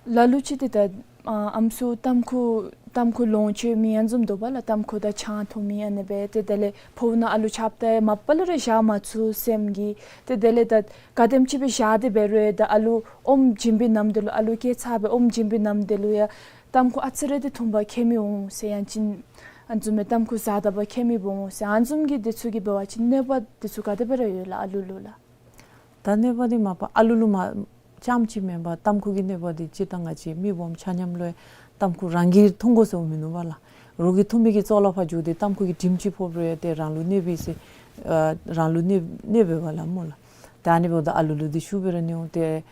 ལ་ལུ་ཅིག་འདི་ད་ཨ་ཨམ་སྲུ་ཏམ་ཁུ་ཏམ་ཁུ་ལོངས་སྤྱོད་མི་ཨ་ནི་བཟུམ་འདུག་པ་ལགས། ཏམ་ཁུ་དང་ཆང་འཐུང་མི་ཨ་ནི་སྦེ་ཏེ་དེ་ལས་ཕོཝ་ནང་ཨ་ལུ་རྐྱབ་སྟེ་མ་པ་ལས་ར་བཞག་མ་ཚུགས་སེམས་ཀྱིས། ཏེ་དེ་ལས་ད་ག་དེམ་ཅིག་སྦེ་བཞག་སྟེ་འབད་རུང་ད་ཨ་ལུ་ཨོམ་བྱིན་པའི་ནམ་དེ་ལུ་ཨ་ལུ་སྐྱེས་ཚར་སྦེ་ཨོམ་བྱིན་པའི་ནམ་དེ་ལུ་ཡང་ཏམ་ཁུ་ཨ་ཙི་རེ་འདི་འཐུང་པ་ཁྱད་མེད་འོང་ཟེར། ཡང་ཅིན་ཨ་ནི་བཟུམ་སྦེ་ཏམ་ཁུ་ཟ་ད་པ་ཁྱད་མེད་འོང་ཟེར། ཨ་ནི་བཟུམ་གྱི་འདི་ཚུ་གིས་འབད་བ་ཅིན་གནོད་པ་འདི་ཚུ་ག་དེ་སྦེ་ར་ཡོད་ལགས་ཨ་ལུ་ལུ་ལགས། ད་གནོད་པ་འདི་མ་པ་ཨ་ལུ་ལུ་མ་རྐྱངམ་ཅིག་མེན་པར་ཏམ་ཁུ་གི་གནོད་པ་འདི་སྤྱིར་བཏང་ང་བཅས་མི་སྦོམ་ཆ་མཉམ་ལུ་ཡང་ཏམ་ཁུ་རང་གིས་འཐུང་དགོ་ཟེར་མིན་འདུག་པ་ལགས། རོགས་ཀྱིས་འཐུང་མི་གི་ཙོགས་ལུ་ཕར་འགྱོ་སྟེ་ཏམ་ཁུ་གི་དྲིམ་ཅིག་ཕོག་རུང་ཡང་ཏེ་རང་ལུ་གནོད་པས་ཟེར། ཨ་རང་ལུ་གནོད་གནོད་པས་པ་ལགས་སྨོ་ལགས། ད་ཨ་ནི་འབདཝ་ད་ཨ་ལུ་ལུ་འདི་ཤུགས་སྦེ་ར་གནོད་འོང་། ཏེ་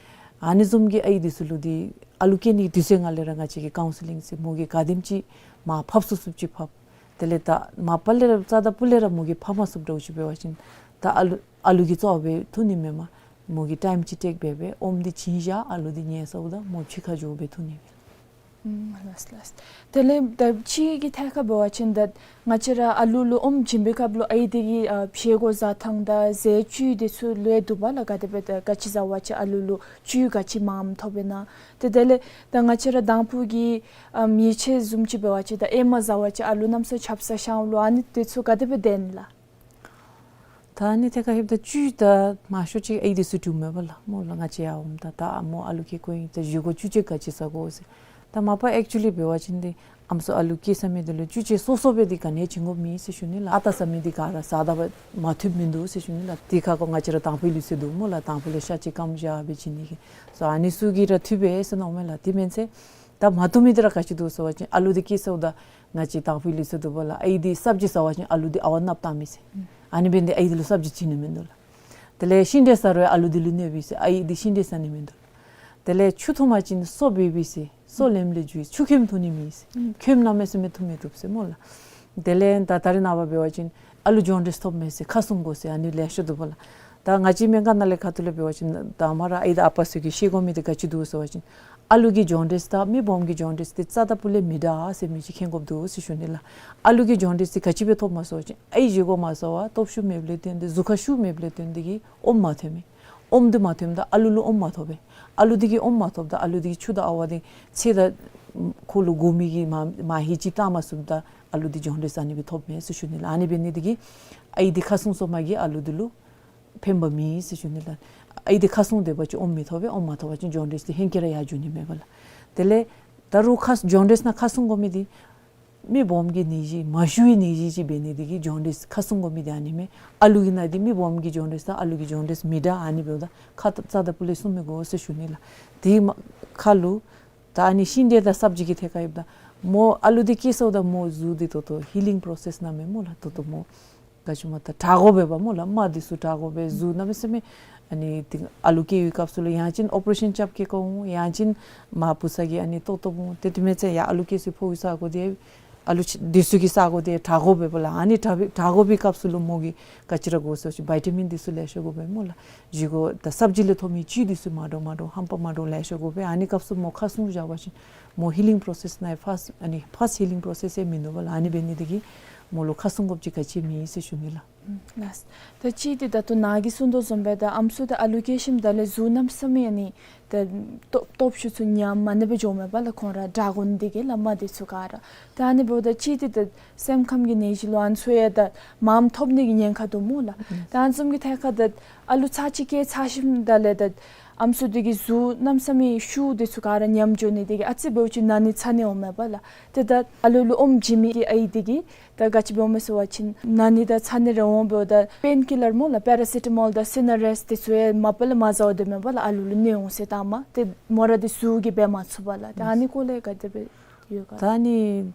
ཨ་ནི་བཟུམ་གྱི་ཨའི་འདི་ཚུ་ལུ་འདི་ཨ་ལུ་སྐྱེ་ནི་གི་དུས་ཚོད་ནང་ལས་ར་ང་བཅས་ཀྱིས་ཀའུན་སི་ལིང་ཟེར་མོ་གིས་ག་དེམ་ཅིག་མར་ཕབ་ཚུགས་ཚུགསཔ་ཅིག་ཕབ། དེ་ལས་ད་མ་པ་ལས་ར་རྩ་དང་སྤུ་ལས་ར་མོ་གིས་ཕབ་མ་ཚུགསཔ་འདྲཝ་ཅིག་འབད་བ་ཅིན་ད་ཨ་ལུ་ཨ་ལུ་གི་ཙོགས་སྦེ་འཐུང་ནི་མེན་པར་མོ་གིས་ཊའིམ་ཅིག་སྤྲོད་འབད་འབད་ཨོམ་འདི་བྱིན་བཞག། ཨ་ལུ་འདི་ཉལ་སོཝ་ད་མོ་ཕྱི་ཁར་འགྱོ་སྦེ་འཐུང་ནི་མས། ཨམ་ལགས་ལགས། དེ་ལས་ད་ཅིག་གི་ཐད་ཁར་འབད་བ་ཅིན་ད་ང་བཅས་ར་ཨ་ལུ་ལུ་ཨོམ་བྱིན་པའི་སྐབས་ལུ་ཨའི་འདི་གིས་ཨ་བཞེས་སྒོ་བཟའ་ཐངས་དང་ཟས་བཅུད་འདི་ཚུ་ལུ་ཡང་འདུག་པ་ལགས། ག་དེ་སྦེ་ད་ག་ཅི་བཟའ་བ་ཅིན་ཨ་ལུ་ལུ་བཅུད་ག་ཅི་མངམ་ཐོབ་ཨིན་ན། ཏེ་དེ་ལས་ད་ང་བཅས་ར་དང་ཕུ་གི་ཨམ་ཡིད་ཆེས་བཟུམ་ཅིག་འབད་བ་ཅིན་ད་ཨེ་མ་བཟའ་བ་ཅིན་ཨ་ལུ་གནམ་མེད་ས་མེད་ཆབ་གསང་ཤང་ལོ། ཨ་ནི་འདི་ཚུ་ག་དེ་སྦེ་བདེན་ལགས། ད་ཨ་ནི་ཐད་ཁར་ལྷོདཔ་ད་བཅུད་ད་མང་ཤོས་ཅིག་ཨའི་འདི་ཚུ་འདྲུམ་མས་པ་ལགས། སྨོ་ལགས་ང་བཅས་ཡར་འོངམ་ད་ད་ཨ་མོ་ཨ་ལུ་སྐྱེ་དགོ་ཡི། ད་བཞེས་སྒོ་བཅུད་ཅིག་ག་ཅི་བཟའ་དགོ་ཟེར། ད་མ་པ་ཨེག་ཅུ་ལི་འབད་བ་ཅིན་འདི་ཨམ་སྲུ་ཨ་ལུ་སྐྱེ་ཚར་མི་འདི་ལུ་བཅུད་ཅིག་སོ་སོ་སྦེ་འདི་ག་ནི་བྱིན་དགོཔ་མེད་ཟེར་ཞུ་ནི་ལགས། ཨ་རྟག་བཟའ་མི་འདི་ག་ར་བཟའ་ད་པ་མ་བཏུབ་མིན་འདུག་ཟེར་ཞུ་ནི་ལགས། དེ་ཁར་ཁོ་ང་བཅས་ར་དང་ཕུའི་ལུགས་སྲོལ་འདུག་སྨོ་ལགས། དང་ཕུ་ལས་ཤ་ཅིག་སྐམ་བཞག་སྦེ་བྱིན་ནི་གི། སོ་ཨ་ནི་ཚུ་གིས་ར་བཏུབ་པས་ཟེར་མནོཝ་མས་ལགས། དེ་མེན་ཚེ་ད་མ་བཏུབ་མི་འདི་ར་ག་ཅི་འདུག་ཟེར་བ་ཅིན་ཨ་ལུ་འདི་སྐྱེ་སོཝ་ད་ང་བཅས་དང་ཕུའི་ལུགས་སྲོལ་འདུག་པ་ལགས། ཨའི་འདི་སབ་ཇི་བཟའ་བ་ཅིན་ཨ་ལུ་འདི་ཨ་ཝ་གནགཔོ་བཏང་མི་ཟེར། ཨ་ནི་འབད་ནི་འདི་ཨའི་འདི་ལུ་སབ་ཇི་བྱིན་ནི་མིན་འདུག་ལགས། དེ་ལས་ཤིང་འབྲས་བཟའ་རུང་ཨ་ལུ་འདི་ལུ་གནོད་པས་ཟེར། ཨའི་འདི་ཤིང་འབྲས་བཟའ་ནི་མིན་འདུག། དེ་ལས་ཆུ་འཐུང་པ་ཅིན་སོ་འབལ་བས་ཟེར། སོ་ལེམ་ལེ་འགྱོ། ཆུ་ཁོལམ་འཐུང་ནི་མེད་ཟེར། ཁོལམ་གནམ་མེད་ས་མེད་འཐུང་མི་བཏུབ་ཟེར་སྨོ་ལགས། དེ་ལས་ད་ད་རེས་ནངས་པ་འབད་བ་ཅིན་ཨ་ལུ་ཇོན་ཌིས་ཐོབ་མས་ཟེར་ཁ་སྲུང་དགོ་ཟེར་ཨ་ནི་ལེ་ཤ་འདུག་པ་ལགས། ད་ང་བཅས་སྨན་ཁང་ནང་ལས་ཁ་ཐུག་ལས་འབད་བ་ཅིན་ད་མ་ར་ཨའི་དང་ཨ་པ་ཚུ་གིས་ཤེས་དགོ་མི་འདི་ག་ཅི་འདུག་ཟེར་བ་ཅིན་ཨ་ལུ་གི་ཇོན་ཌིས་དང་མི་སྦོམ་གྱི་ཇོན་ཌིས་འདི་རྩ་དང་སྤུ་ལས་མི་འདྲ་ཟེར་མི་ཅིག་མཁྱེན་དགོཔ་འདུག་ཟེར་ཞུ་ནི་ལགས། ཨ་ལུ་གི་ཇོན་ཌིས་འདི་ག་ཅི་སྦེ་ཐོབ་མས་ཟེར་བ་ཅིན་ཨའི་བཞེས་སྒོ་མ་བཟའ་བར་སྟོབས་ཤུགས་མེདཔ་ལས་བརྟེན་ཏེ་གཟུགས་ཁར་ཤུགས་མེདཔ་ལས་བརྟེན་ཏེ་གིས་ཨོམ་མ་ཐོནམ་མས། ཨོམ་འདི་མ་ཐོནམ་ད་ཨ་ལུ་ལུ་ཨོམ་མ་ཐོབ་པས། ཨ་ལུ་འདི་གིས་ཨོམ་མ་ཐོབ་ད་ཨ་ལུ་འདི་གིས་ཆུ་དང་ཨ་ཝ་འདི་ཚེ་དང་ཁོ་ལུ་དགོ་མི་གི་མ་མ་ཧེ་ཅིག་བཏང་མ་ཚུགསཔ་ད་ཨ་ལུ་འདི་ཇོན་ཌིས་ཨ་ནི་སྦེ་ཐོབ་མས་ཟེར་ཞུ་ནི་ལགས། ཨ་ནི་འབད་ནི་འདི་གིས་ཨའི་འདི་ཁ་སྲུང་སོང་མ་གིས་ཨ་ལུ་འདི་ལུ་ཕན་པ་མེད་ཟེར་ཞུ་ནི་ལགས། ཨའི་འདི་ཁ་སྲུང་སྡོད་པ་ཅིན་ཨོམ་མི་ཐོབ་པས། ཨོམ་མ་ཐོབ་པ་ཅིན་ཇོན་ཌིས་འདི་ཧེང་སྐལ་ར་ཡར་འགྱོ་ནི་མས་པ་ལགས། དེ་ལས་ད་རུང་ཁ་ཇོན་ཌིས་ནང་ཁ་སྲུང་དགོ་མི་འདི་ མི་སྦོམ་གྱི་ནད་གཞི་མ་ཞུ་བའི་ནད་གཞི་ཅིག་འབད་ནི་དེ་གིས་ཇོན་ཌིས་ཁ་སྲུང་དགོ་མི་དེ་ཨ་ནི་མས། ཨ་ལུ་གི་ནང་འདི་མི་སྦོམ་གྱི་ཇོན་ཌིས་དང་ཨ་ལུ་གི་ཇོན་ཌིས་མི་འདྲ། ཨ་ནི་འབདཝ་ད་ཁ་ཙ་དང་ཕུ་ལས་སྲུང་མི་དགོ་ཟེར་ཞུ་ནི་ལགས། དེ་མ་ཁ་ལུ་ད་ཨ་ནི་ཤིང་འབྲས་དང་སབ་ཇི་གི་ཐད་ཁར་ཡོདཔ་ད་མོ་ཨ་ལུ་འདི་སྐྱེས་སོཝ་ད་མོ་གཟུགས་འདི་ད་ལྟོ་ཧི་ལིང་པྲོ་སེསི་ནང་མས་སྨོ་ལགས། ད་ལྟོ་མོ་ག་ཅི་སྨོ་ད་དྲག་དགོ་པས་པ་སྨོ་ལགས། རྨ་འདི་ཚུ་དྲག་དགོ་པས། གཟུགས་གནམ་མེད་ས་མེད་ཨ་ནི་ཏེ་ཨ་ལུ་སྐྱེ་བའི་སྐབས་སུ་ལུ་ཡང་ཅིན་ཨོ་པ་རེ་ཤཱན་རྐྱབ་སྐྱེ་དགོ་འོང་། ཡང་ཅིན་མ་བུ་ཚ་གིས་ཨ་ནི་ལྟོ་བཏོག་འོང་། ཏེ་དེ་མེན་ཚེ་ཡར་ཨ་ལུ་སྐྱེ་སའི་ཕོཝ་ཟ་དགོ་དེ་ཨ་ལུ་ཅིག་འདི་ཚུ་གིས་ཟ་དགོ་དེ་དྲག་དགོ་པས་པ་ལགས། ཨ་ནི་དྲག་པའི་དྲག་དགོ་པའི་སྐབས་སུ་ལུ་མོ་གིས་ག་ཅི་ར་དགོ་ཟེར་བ་ཅིན་བི་ཊ་མིན་འདི་ཚུ་ལེ་ཤ་དགོ་པས་སྨོ་ལགས། བཞེས་སྒོ་ད་སབ་ཇི་ལས་ཐོབ་མི་བཅུད་འདི་ཚུ་མ་འདྲཝ་མ་འདྲཝ་ཧམ་པ་མ་འདྲཝ་ལེ་ཤ་དགོ་པས། ཨ་ནི་སྐབས་སུ་མོ་ཁ་སྲུང་བཞག་པ་ཅིན་མོ་ཧི་ལིང་པྲོ་སེསི་ནང་ཕཱསི་ཨ་ནི་ཕཱསི་ཧི་ལིང་པྲོ་སེསི་ཡང་མིན་འདུག་པ་ལགས། ཨ་ནི་འབད་ནི་དེ་གིས་མོ་ལུ་ཁ་སྲུང་དགོཔ་ཅིག་ག་ཅི་མེད་ཟེར་ཞུ་ནི་ལགས། ཨུམ་ལགས། ད་ཅི་འདི་ད་ལྟོ་ནཱ་གིས་གསུངས་དོ་བཟུམ་སྦེ་ད་ཨམ་སྲུ་དང་ཨ་ལུ་སྐྱེ་ཞིནམ་ད་ལས་གཟུགས་གནམ་མེད་ས་མེད་ཨ་ནི་ད་སྟོབས་སྟོབས་ཤུགས་ཚུ་ཉམས་མ་ནི་སྦེ་འགྱོཝ་མས་པ་ལགས། ཁོང་ར་དྲག་དགོ་ནི་དེ་གིས་ལགས་རྨ་འདི་ཚུ་ག་ར། ད་ཨ་ནི་འབདཝ་ད་ཅི་འདི་ད་སེམས་ཁམས་ཀྱི་ནད་གཞི་ལོ་ཨ་ནི་ཚུ་ཡང་ད་མངམ་ཐོབ་ནི་གི་ཉེན་ཁ་འདུག་སྨོ་ལགས། ད་ཨ་ནི་བཟུམ་གྱི་ཐད་ཁར་ད་ཨ་ལུ་ཚར་གཅིག་སྐྱེས་ཚར་ཞིནམ་ད་ལས་ད་ཨམ་སྲུ་འདི་གི་གཟུགས་གནམ་མེད་ས་མེད་ཤུགས་འདི་ཚུ་ག་ར་ཉམས་འགྱོ་ནི་དེ་གིས་ཨ་ཙི་འབདཝ་ཅིག་ན་ནི་ཚ་ནི་འོང་མས་པ་ལགས། ཏེ་ད་ཨ་ལུ་ལུ་ཨོམ་བྱིན་མི་གི་ཨའི་འདི་གིས་ད་ག་ཅི་འབདཝ་མས་ཟེར་བ་ཅིན་ན་ནི་དང་ཚ་ནི་རེ་འོང་འབདཝ་ད་པེན་ཀི་ལར་སྨོ་ལགས། པེ་ར་སི་ཊ་མོལ་དང་སི་ནར་ཨེསི་འདི་ཚུ་ཡང་མ་པ་ལས་མ་ཟཝ་དེ་མས་པ་ལགས། ཨ་ལུ་ལུ་ནད་འོང་ཟེར་ད་མ་ཏེ་མོ་ར་འདི་ཟུར་གྱིས་འབད་མ་ཚུགས་པ་ལགས། ད་ཨ་ནི་སྐོར་ལས་ག་དེ་སྦེ་ཡོད་ག། ད་ཨ་ནི་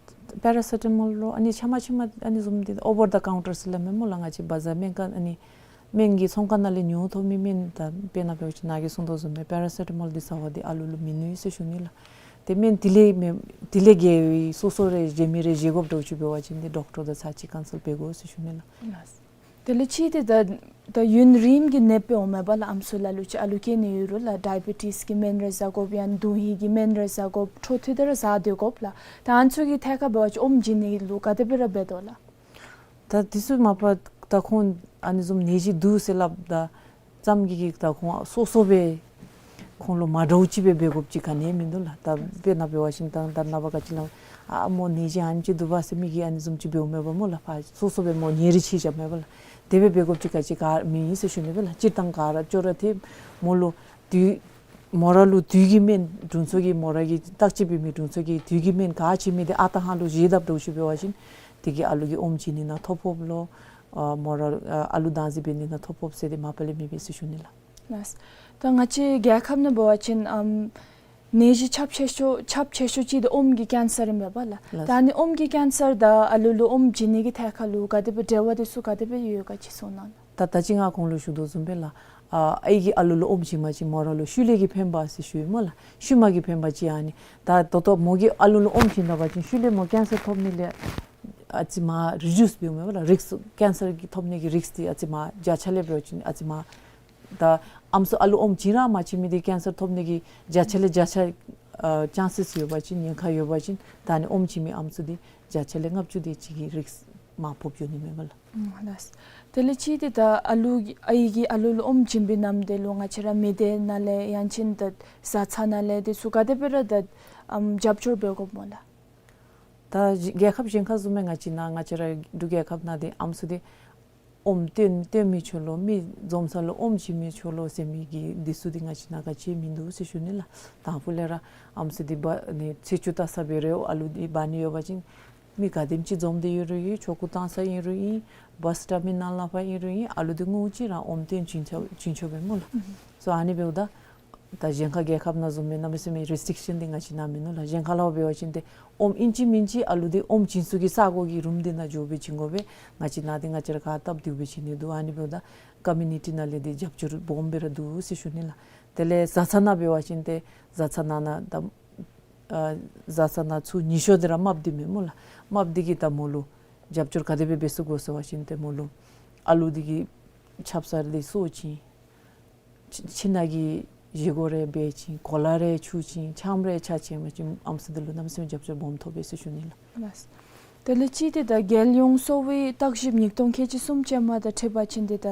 པེ་ར་སི་ཊ་མོལ་ལོ་ཨ་ནི་ཆ་མ་ཆ་མ་ཨ་ནི་བཟུམ་འདི་ཨོ་བར་ད་ཀའུན་ཊར་ཟེར་སླབ་མས་སྨོ་ལགས། ང་བཅས་བ་ཛར་སྨན་ཁང་ཨ་ནི་སྨན་གྱི་ཚོང་ཁང་ནང་ལས་ཉོ་ཐོབ་མི་སྨན་ད་དཔེར་ན་འབད་བ་ཅིན་ནཱ་གིས་གསུངས་དོ་བཟུམ་སྦེ་པེ་ར་སི་ཊ་མོལ་འདི་ཟ་བ་འདི་ཨ་ལུ་ལུ་མི་ནུས་ཟེར་ཞུ་ནི་ལགས། ཏེ་སྨན་དེ་ལས་མེན་དེ་ལས་བརྒལ་བའི་སོ་སོ་ར་བཞེས་མི་ར་བཞེས་དགོཔ་འདྲཝ་ཅིག་འབད་བ་ཅིན་ཏེ་ཌོག་ཊར་དང་ཚར་གཅིག་ཀོན་སལ་འབད་དགོ་ཟེར་ཞུ་ནི་ལགས། དེ་ལས་ཅི་འདི་ད་ད་ཡུན་རིངམོ་གི་ནདཔ་འོང་མས་པ་ལགས། ཨམ་སྲུ་ལ་ལུ་ཅིག་ཨ་ལུ་སྐྱེ་ནི་ཡོད་རུང་ལགས་ཌའི་བེ་ཊིས་ཀྱི་སྨན་རེ་ཟ་དགོཔ་ཡང་མདུང་ཧིང་གི་སྨན་རེ་ཟ་དགོཔ་འཕྲོ་མཐུད་དེ་ར་ཟ་སྡོད་དགོཔ་ལགས། ད་ཨ་ནི་ཚུ་གི་ཐད་ཁར་འབད་བ་ཅིན་ཨོམ་བྱིན་ནི་ལུ་ག་དེ་སྦེ་ར་འབད་དོ་ལགས། ད་དེ་ཚུ་མ་པ་ད་ཁོང་ཨ་ནི་བཟུམ་ནད་གཞི་འདུག་ཟེར་སླབ་ད་ཙམ་གྱིས་ཀྱིས་ད་ཁོང་སོ་སོ་སྦེ་ཁོང་ལུ་མ་འདྲཝ་ཅིག་སྦེ་འབད་དགོཔ་ཅིག་ག་ནི་ཡང་མིན་འདུག་ལགས། ད་དཔེར་ན་འབད་བ་ཅིན་ད་ད་ནངས་པ་ག་ཅི་ལགས་ཨ་མོ་ནད་གཞི་ཨ་ནེམ་ཅིག་འདུག་པ་ཟེར་མི་གིས་ཨ་ནི་བཟུམ་ཅིག་འབདཝ་མས་པ་སྨོ་ལགས། ཕར་སོ་སོ་སྦེ་མོ་ཉེ་རིང་ཕྱེ་བཞགཔ་མས་པ་ལགས། དེ་སྦེ་འབད་དགོཔ་ཅིག་ག་ཅི་ག་མེན་ཟེར་ཞུ་ནི་སྦེ་ལགས། སྤྱིར་བཏང་ག་ར་ཅོག་ར་འཐདཔ་མོ་ལུ་དུས་མོ་ར་ལུ་དུས་ཀྱི་སྨན་དྲུང་འཚོ་གིས་མོ་ར་གི་བརྟག་དཔྱད་འབད་མི་དྲུང་འཚོ་གིས་དུས་ཀྱི་སྨན་ག་བྱིན་མི་འདི་ཨ་རྟག་ཧ་ལུ་བཞེས་དཔ་འདྲཝ་ཅིག་འབད་བ་ཅིན་དེ་གིས་ཨ་ལུ་གི་ཨོམ་བྱིན་ནི་ནང་ཐོ་ཕོགཔ་ལོ་ཨ་མོ་ར་ཨ་ཨ་ལུ་བདག་འཛིན་འབད་ནི་ནང་ཐོ་ཕོགཔ་ཟེར་དེ་མ་པ་ལས་མེད་པས་ཟེར་ཞུ་ནི་ལགས། ལགས། ད་ང་བཅས་རྒྱལ་ཁབ་ནང་འབད་བ་ཅིན་ཨམ་ནད་གཞི་ཁྱབ་ཆེ་ཤོས་ཁྱབ་ཆེ་ཤོས་ཅིག་འདི་ཨོམ་གྱི་ཀེན་སར་ཨིན་པས་པ་ལགས། ལགས། ད་ཨ་ནི་ཨོམ་གྱི་ཀེན་སར་དང་ཨ་ལུ་ལུ་ཨོམ་བྱིན་ནི་གི་ཐད་ཁར་ལུ་ག་དེ་སྦེ་འབྲེལ་བ་འདི་ཚུ་ག་དེ་སྦེ་ཡོད་ག་ཅིག་གསུང་གནང་། ད་ད་ཅི་ང་གོང་ལུ་ཞུ་དོ་བཟུམ་སྦེ་ལགས། ཨ་ཨའི་གིས་ཨ་ལུ་ལུ་ཨོམ་བྱིན་པ་ཅིན་མོ་ར་ལུ་ཤུལ་ལས་ཀྱི་ཕན་པ་ཟེར་ཞུ་ཡི་སྨོ་ལགས། ཤུལ་མ་གི་ཕན་པ་ཅིག་ཨ་ནི། ད་ད་ལྟོ་མོ་གིས་ཨ་ལུ་ལུ་ཨོམ་བྱིན་ད་པ་ཅིན་ཤུལ་ལས་མོ་ཀེན་སར་ཐོབ་ནི་ལས་ཨ་ཙི་མར་རི་ཌིའུསི་འབདཝ་མས་པ་ལགས། རིསཀ་ཀེན་སར་གྱི་ཐོབ་ནི་གི་རིསཀ་འདི་ཨ་ཙི་མར་བརྒྱ་ཆ་ལས་འབད་བ་ཅིན་ཨ་ཙི་མར། ད་ཨམ་སྲུ་ཨ་ལུ་ཨོམ་བྱིན་ར་མ་བྱིན་མི་འདི་ཀེན་སར་ཐོབ་ནི་གི་བརྒྱ་ཆ་ལས་བརྒྱ་ཆ་ཨ་ཅཱན་སེསི་ཡོད་པ་ཅིན་ཉེན་ཁ་ཡོད་པ་ཅིན་ད་ཨ་ནི་ཨོམ་བྱིན་མི་ཨམ་སྲུ་འདི་བརྒྱ་ཆ་ལས་ལྔ་བཅུ་དེ་ཅིག་གི་རིསཀ་མར་ཕོག་འགྱོ་ནི་མས་པ་ལགས། ཨུམ་ལགས། དེ་ལས་ཅི་འདི་ད་ཨ་ལུ་གི་ཨའི་གིས་ཨ་ལུ་ལུ་ཨོམ་བྱིན་པའི་ནམ་དེ་ལུ་ང་བཅས་ར་མི་སྡེ་ནང་ལས་ཡང་ཅིན་ད་བཟའ་ཚང་ནང་ལས་འདི་ཚུ་ག་དེ་སྦེ་ར་ད་ཨམ་རྒྱབ་སྐྱོར་འབད་དགོཔ་སྨོ་ལགས། ད་རྒྱལ་ཁབ་གཞན་ཁར་བཟུམ་མའི་ང་བཅས་ནཱ་ང་བཅས་ར་འབྲུག་རྒྱལ་ཁབ་ནང་འདི་ཨམ་སྲུ་འདི་ཨོམ་སྟོན་སྟོན་མི་ཆོག་ལོ་མི་འཛོམས་ས་ལུ་ཨོམ་བྱིན་མི་ཆོག་ལོ་ཟེར་མི་གི་འདི་ཚུ་འདི་ང་བཅས་ནཱ་ག་ཅི་མིན་འདུག་ཟེར་ཞུ་ནི་ལགས། དང་ཕུ་ལས་ར་ཨམ་སྲུ་འདི་འབག་ནི་ཚེས་བཅུ་བལྟ་ས་འབད་རུང་ཨ་ལུ་འདི་འབག་ནི་ཡོད་པ་ཅིན་མི་ག་དེམ་ཅིག་འཛོམས་ཏེ་ཡོད་རུང་ཨིན། ཆོ་ག་གཏང་ས་ཨིན་རུང་ཨིན། བཱསི་ཊར་མིན་ནཱ་ལས་ཕར་ཨིན་རུང་ཨིན། ཨ་ལུ་འདི་ངོ་ཅིག་ར་ཨོམ་སྟོན་བྱིན་ཆོག་བྱིན་ཆོག་པས་སྨོ་ལགས། སོ་ཨ་ནི་འབདཝ་ད་ད་གཞན་ཁ་རྒྱལ་ཁབ་ནང་བཟུམ་མའི་གནམ་མེད་ས་མེད་རེས་ཊིག་ཤཱན་འདི་ང་བཅས་ནཱ་མིན་ནུག་ལགས། གཞན་ཁ་ལུ་འབད་བ་ཅིན་ཏེ་ཨོམ་ཨིན་ཅི་མིན་ཅི་ཨ་ལུ་འདི་ཨོམ་བྱིན་ས་གི་ས་གོ་གི་རུམ་འདི་ནང་འགྱོ་སྦེ་བྱིན་དགོ་པས། ང་བཅས་ནཱ་འདི་ང་བཅས་ར་ག་སྟབས་བདེཝ་སྦེ་བྱིན་ནི་འདུག། ཨ་ནི་འབདཝ་ད་ཀོ་མིའུ་ནི་ཊི་ནང་ལས་འདི་རྒྱབ་སྐྱོར་སྦོམ་སྦེ་ར་འདུག་ཟེར་ཞུ་ནི་ལགས། དེ་ལས་བཟའ་ཚང་ནང་འབད་བ་ཅིན་ཏེ་བཟའ་ཚང་ནང་ན་ད་ཨ་བཟའ་ཚང་ནང་ཚུ་ཉི་ཤོ་འདི་ར་རྨགཔ་འདི་མས་སྨོ་ལགས། རྨགཔ་འདི་གིས་ད་མོ་ལུ་རྒྱབ་སྐྱོར་ག་དེ་སྦེ་འབད་ཚུགས་དགོ་ཟེར་བ་ཅིན་ཏེ་མོ་ལུ་ཨ་ལུ་འདི་གི་ཆབ་གསང་འདི་གསོ་བྱིན། ཁྱི་ཁྱི་ནང་གི་བཞེས་སྒོ་རེ་འབད་བྱིན། གོ་ལ་རེ་འཁྱུ་བྱིན། ཁྱམས་རེ་ཆག་བྱིན་པ་ཅིན་ཨམ་སྲུ་འདི་ལུ་གནམ་མེད་ས་མེད་རྒྱབ་སྐྱོར་སྦོམ་ཐོབ་པས་ཟེར་ཞུ་ནི་ལགས། ལགས། དེ་ལས་ཅི་འདི་ད་རྒྱལ་ཡོངས་གསོ་བའི་བརྟག་ཞིབ་ཉིས་སྟོང་ཁལ་གཅིག་གསུམ་ཅན་མ་དང་འཁྲིལ་བ་ཅིན་འདི་ད་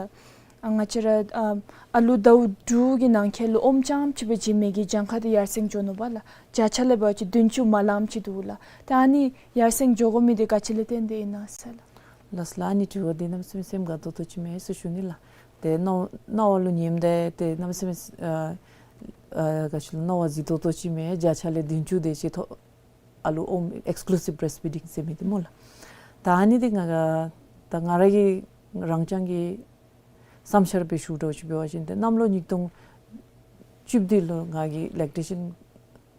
ཨ་ང་བཅས་ར་ཨ་ཨ་ལུ་ཟླཝ་དྲུག་གི་ནང་འཁོད་ལུ་ཨོམ་རྐྱངམ་ཅིག་སྦེ་བྱིན་མི་གི་གྱངས་ཁ་འདི་ཡར་སེང་འགྱོ་ནུག་པ་ལགས། བརྒྱ་ཆ་ལས་འབད་བ་ཅིན་བདུན་ཅུ་མ་ལངམ་ཅིག་འདུག་ལགས། ད་ཨ་ནི་ཡར་སེང་འགྱོ་དགོ་མི་འདི་ག་ཅི་ལས་བརྟེན་ཏེ་ཨིན་ན་ཟེར་ལགས། ལགས་ལགས། ཨ་ནི་དྲི་བ་འདི་གནམ་མེད་ས་མེད་སེམས་དགའ་ཏོག་ཏོ་ཅིག་མས་ཟེར་ཞུ་ནི་ལགས། ཏེ་རྣ་རྣ་བ་ལུ་ཉནམ་ད་ཏེ་གནམ་མེད་ས་མེད་ཨ་ཨ་ག་ཅི་ལོ་རྣ་བ་རྫི་ཏོག་ཏོ་ཅིག་མས། བརྒྱ་ཆ་ལས་བདུན་ཅུ་དེ་ཅིག་ཐོབ་ ཨ་ལུ་ཨོམ་ཨེགསི་ཀུ་ལུ་སིབ་བི་བི་རེསཊ་ཕི་ཌིང་ཟེར་མི་འདི་སྨོ་ལགས། ད་ཨ་ནི་འདི་ང་ག་ད་ང་ར་གི་རང་རྐྱང་གི་བསམ་འཆར་སྦེ་ཞུཝ་འདྲཝ་ཅིག་འབད་བ་ཅིན་ཏེ་གནམ་ལོ་ཉིས་སྟོང་བཅུ་བདུན་ལུ་ང་གིས་ལེག་ཊེ་ཤཱན་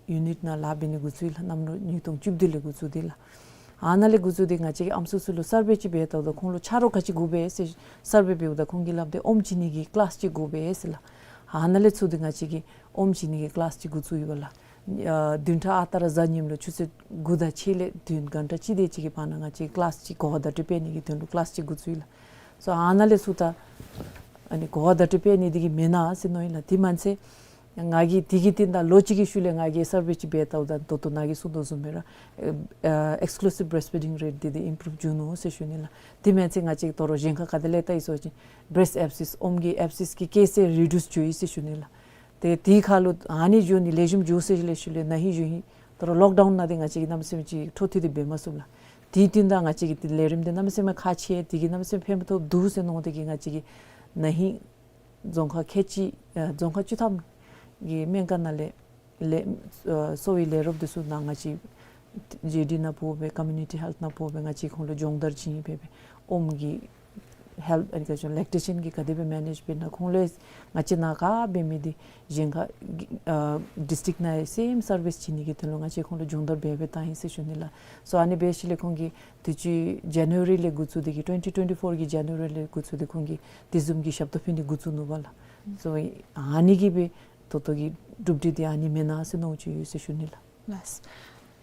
ཡུ་ནིཊ་ནང་ལཱ་འབད་ནི་འགོ་བཙུགས་ཡི་ལགས། གནམ་ལོ་ཉིས་སྟོང་བཅུ་བདུན་ལས་འགོ་བཙུགས་ཏེ་ལགས། ཨ་ནཱ་ལས་འགོ་བཙུགས་ཏེ་ང་བཅས་ཀྱིས་ཨམ་སྲུ་ཚུ་ལུ་སར་བེ་ཅིག་འབད་ལྟཝ་ད་ཁོང་ལུ་ཆ་རོགས་ག་ཅི་དགོ་པས་ཟེར་སར་བེ་འབདཝ་ད་ཁོང་གིས་སླབ་སྟེ་ཨོམ་བྱིན་ནི་གི་ཀི་ལཱསི་ཅིག་དགོ་པས་ཟེར་ལགས། ཨ་ནཱ་ལས་ཚུར་ཏེ་ང་བཅས་ཀྱིས་ཨོམ་བྱིན་ནི་གི་ཀི་ལཱསི་ཅིག་འགོ་བཙུགས་ཡི་པ་ལགས། ཨ་བདུན་ཕྲག་ཨ་རྟག་ར་གཟའ་ཉིམ་ལུ་ཆུ་ཚོད་དགུ་དང་ཕྱེད་ལས་བདུན་གྷན་ཊ་གཅིག་དེ་ཅིག་གི་བར་ན་ང་བཅས་ཀྱིས་ཀི་ལཱསི་ཅིག་གོ་བ་བརྡ་སྤྲོད་འབད་ནི་གི་དོན་ལུ་ཀི་ལཱསི་ཅིག་འགོ་བཙུགས་ཡི་ལགས། སོ་ཨ་ནཱ་ལས་ཚུར་ད་ཨ་ནི་གོ་བ་བརྡ་སྤྲོད་འབད་ནི་འདི་གིས་མེན་ན་ཟེར་མནོ་ཡི་ལགས། དེ་མ་ཚད་ང་གིས་དེ་གི་རྟིང་བདའ་ལོ་གཅིག་གི་ཤུལ་ལས་ང་གིས་སར་བེ་ཅིག་འབད་ལྟཝ་ད་ད་ལྟོ་ནཱ་གིས་གསུངས་དོ་བཟུམ་སྦེ་ར་ཨེགསི་ཀུ་ལུ་སིབ་བི་བི་རེསཊ་ཕི་ཌིང་རེཊ་འདི་འདི་ཨིམ་པུ་རུབ་འགྱོ་ནུག་ཟེར་ཞུ་ནི་ལགས། དེ་མ་ཚད་ང་བཅས་ད་རུང་གཞན་ཁར་ག་དེ་ལས་བལྟ་ཡི་ཟེར་བ་ཅིན་བི་རེསཊ་ཨེབ་སིས་ཨོམ་གྱི་ཨེབ་སིས་ཀྱི་སྐྱེ་ཚད་རི་ཌིའུསི་འགྱོ་ཡི་ཟེར་ཞུ་ནི་ལགས། ཏེ་དེ་ཁར་ལུ་ཨ་ནི་འགྱོ་ནི་ལེགས་ཤོམ་འགྱོ་ཟེར་ཞུ་ལས་ཞུ་ལས་ན་ཧིང་གཞེས་ཧིང་ད་རུང་ལོག་ཌའུན་ནང་འདི་ང་བཅས་ཀྱིས་གནམ་མེད་ས་མེད་ཅིག་འཕྲོ་མཐུད་དེ་འབད་མ་ཚུགས་ལགས། དེའི་རྟིང་བདའ་ང་བཅས་ཀྱི་དེ་ལས་རིམ་འདི་གནམ་མེད་ས་མེད་ཁག་ཆེ་དེ་གིས་གནམ་མེད་ས་མེད་ཕན་ཐོགས་འདུག་ཟེར་མནོ་སྟེ་གིས་ང་བཅས་ཀྱིས་ན་ཧིང་རྫོང་ཁག་ཁལ་གཅིག་ཨ་རྫོང་ཁག་བཅུ་ཐམ་གྱི་སྨན་ཁང་ནང་ལས་ལས་ཨ་གསོ་བའི་ལས་རོགསཔ་འདི་ཚུ་ནང་ང་བཅས་ཇེ་ཌི་ནང་འབོ་སྦེ་ཀོ་མིའུ་ནི་ཊི་ཧེལཐ་ནང་འབོ་སྦེ་ང་བཅས་ཁོང་ལུ་སྦྱོང་བརྡར་བྱིན་སྦེ་སྦེ་ཨོམ་གྱི་ཧེལཐ་ཨེ་ཌུ་ཀེ་ཤཱན་ལེག་ཊེ་ཤཱན་གྱི་ག་དེ་སྦེ་མེ་ནེཇ་འབད་ན་ཁོང་ལས་ང་བཅས་ནཱ་ག་འབད་མི་འདི་གཞན་ཁར་ཨ་ཌིསི་ཊིཀ་ནང་སེམ་སར་བིསི་བྱིན་ནི་གི་དོན་ལུ་ང་བཅས་ཁོང་ལུ་སྦྱོང་བརྡར་འབད་སྦེ་བཏང་ཡི་ཟེར་ཞུ་ནི་ལགས། སོ་ཨ་ནི་འབད་ཞིནམ་ལས་ཁོང་གིས་དུས་ཅི་ཇ་ནུ་ཝ་རི་ལས་འགོ་བཙུགས་ཏེ་གིས་ཊུ་ཝེན་ཊི་ཊུ་ཝེན་ཊི་ཕོར་གྱི་ཇ་ནུ་ཝ་རི་ལས་འགོ་བཙུགས་ཏེ་ཁོང་གིས་དེ་བཟུམ་གྱི་ཞབས་ཏོག་ཕུལ་ནི་འགོ་བཙུགས་ནུག་པ་ལགས། སོ་ཨ་ནི་གིས་སྦེ་ད་ལྟོ་གི་གྲུབ་འབྲས་འདི་ཨ་ནི་མེན་ན་ཟེར་མནོཝ་ཅིག་ཡོད་ཟེར་ཞུ་ནི་ལགས། ལགས།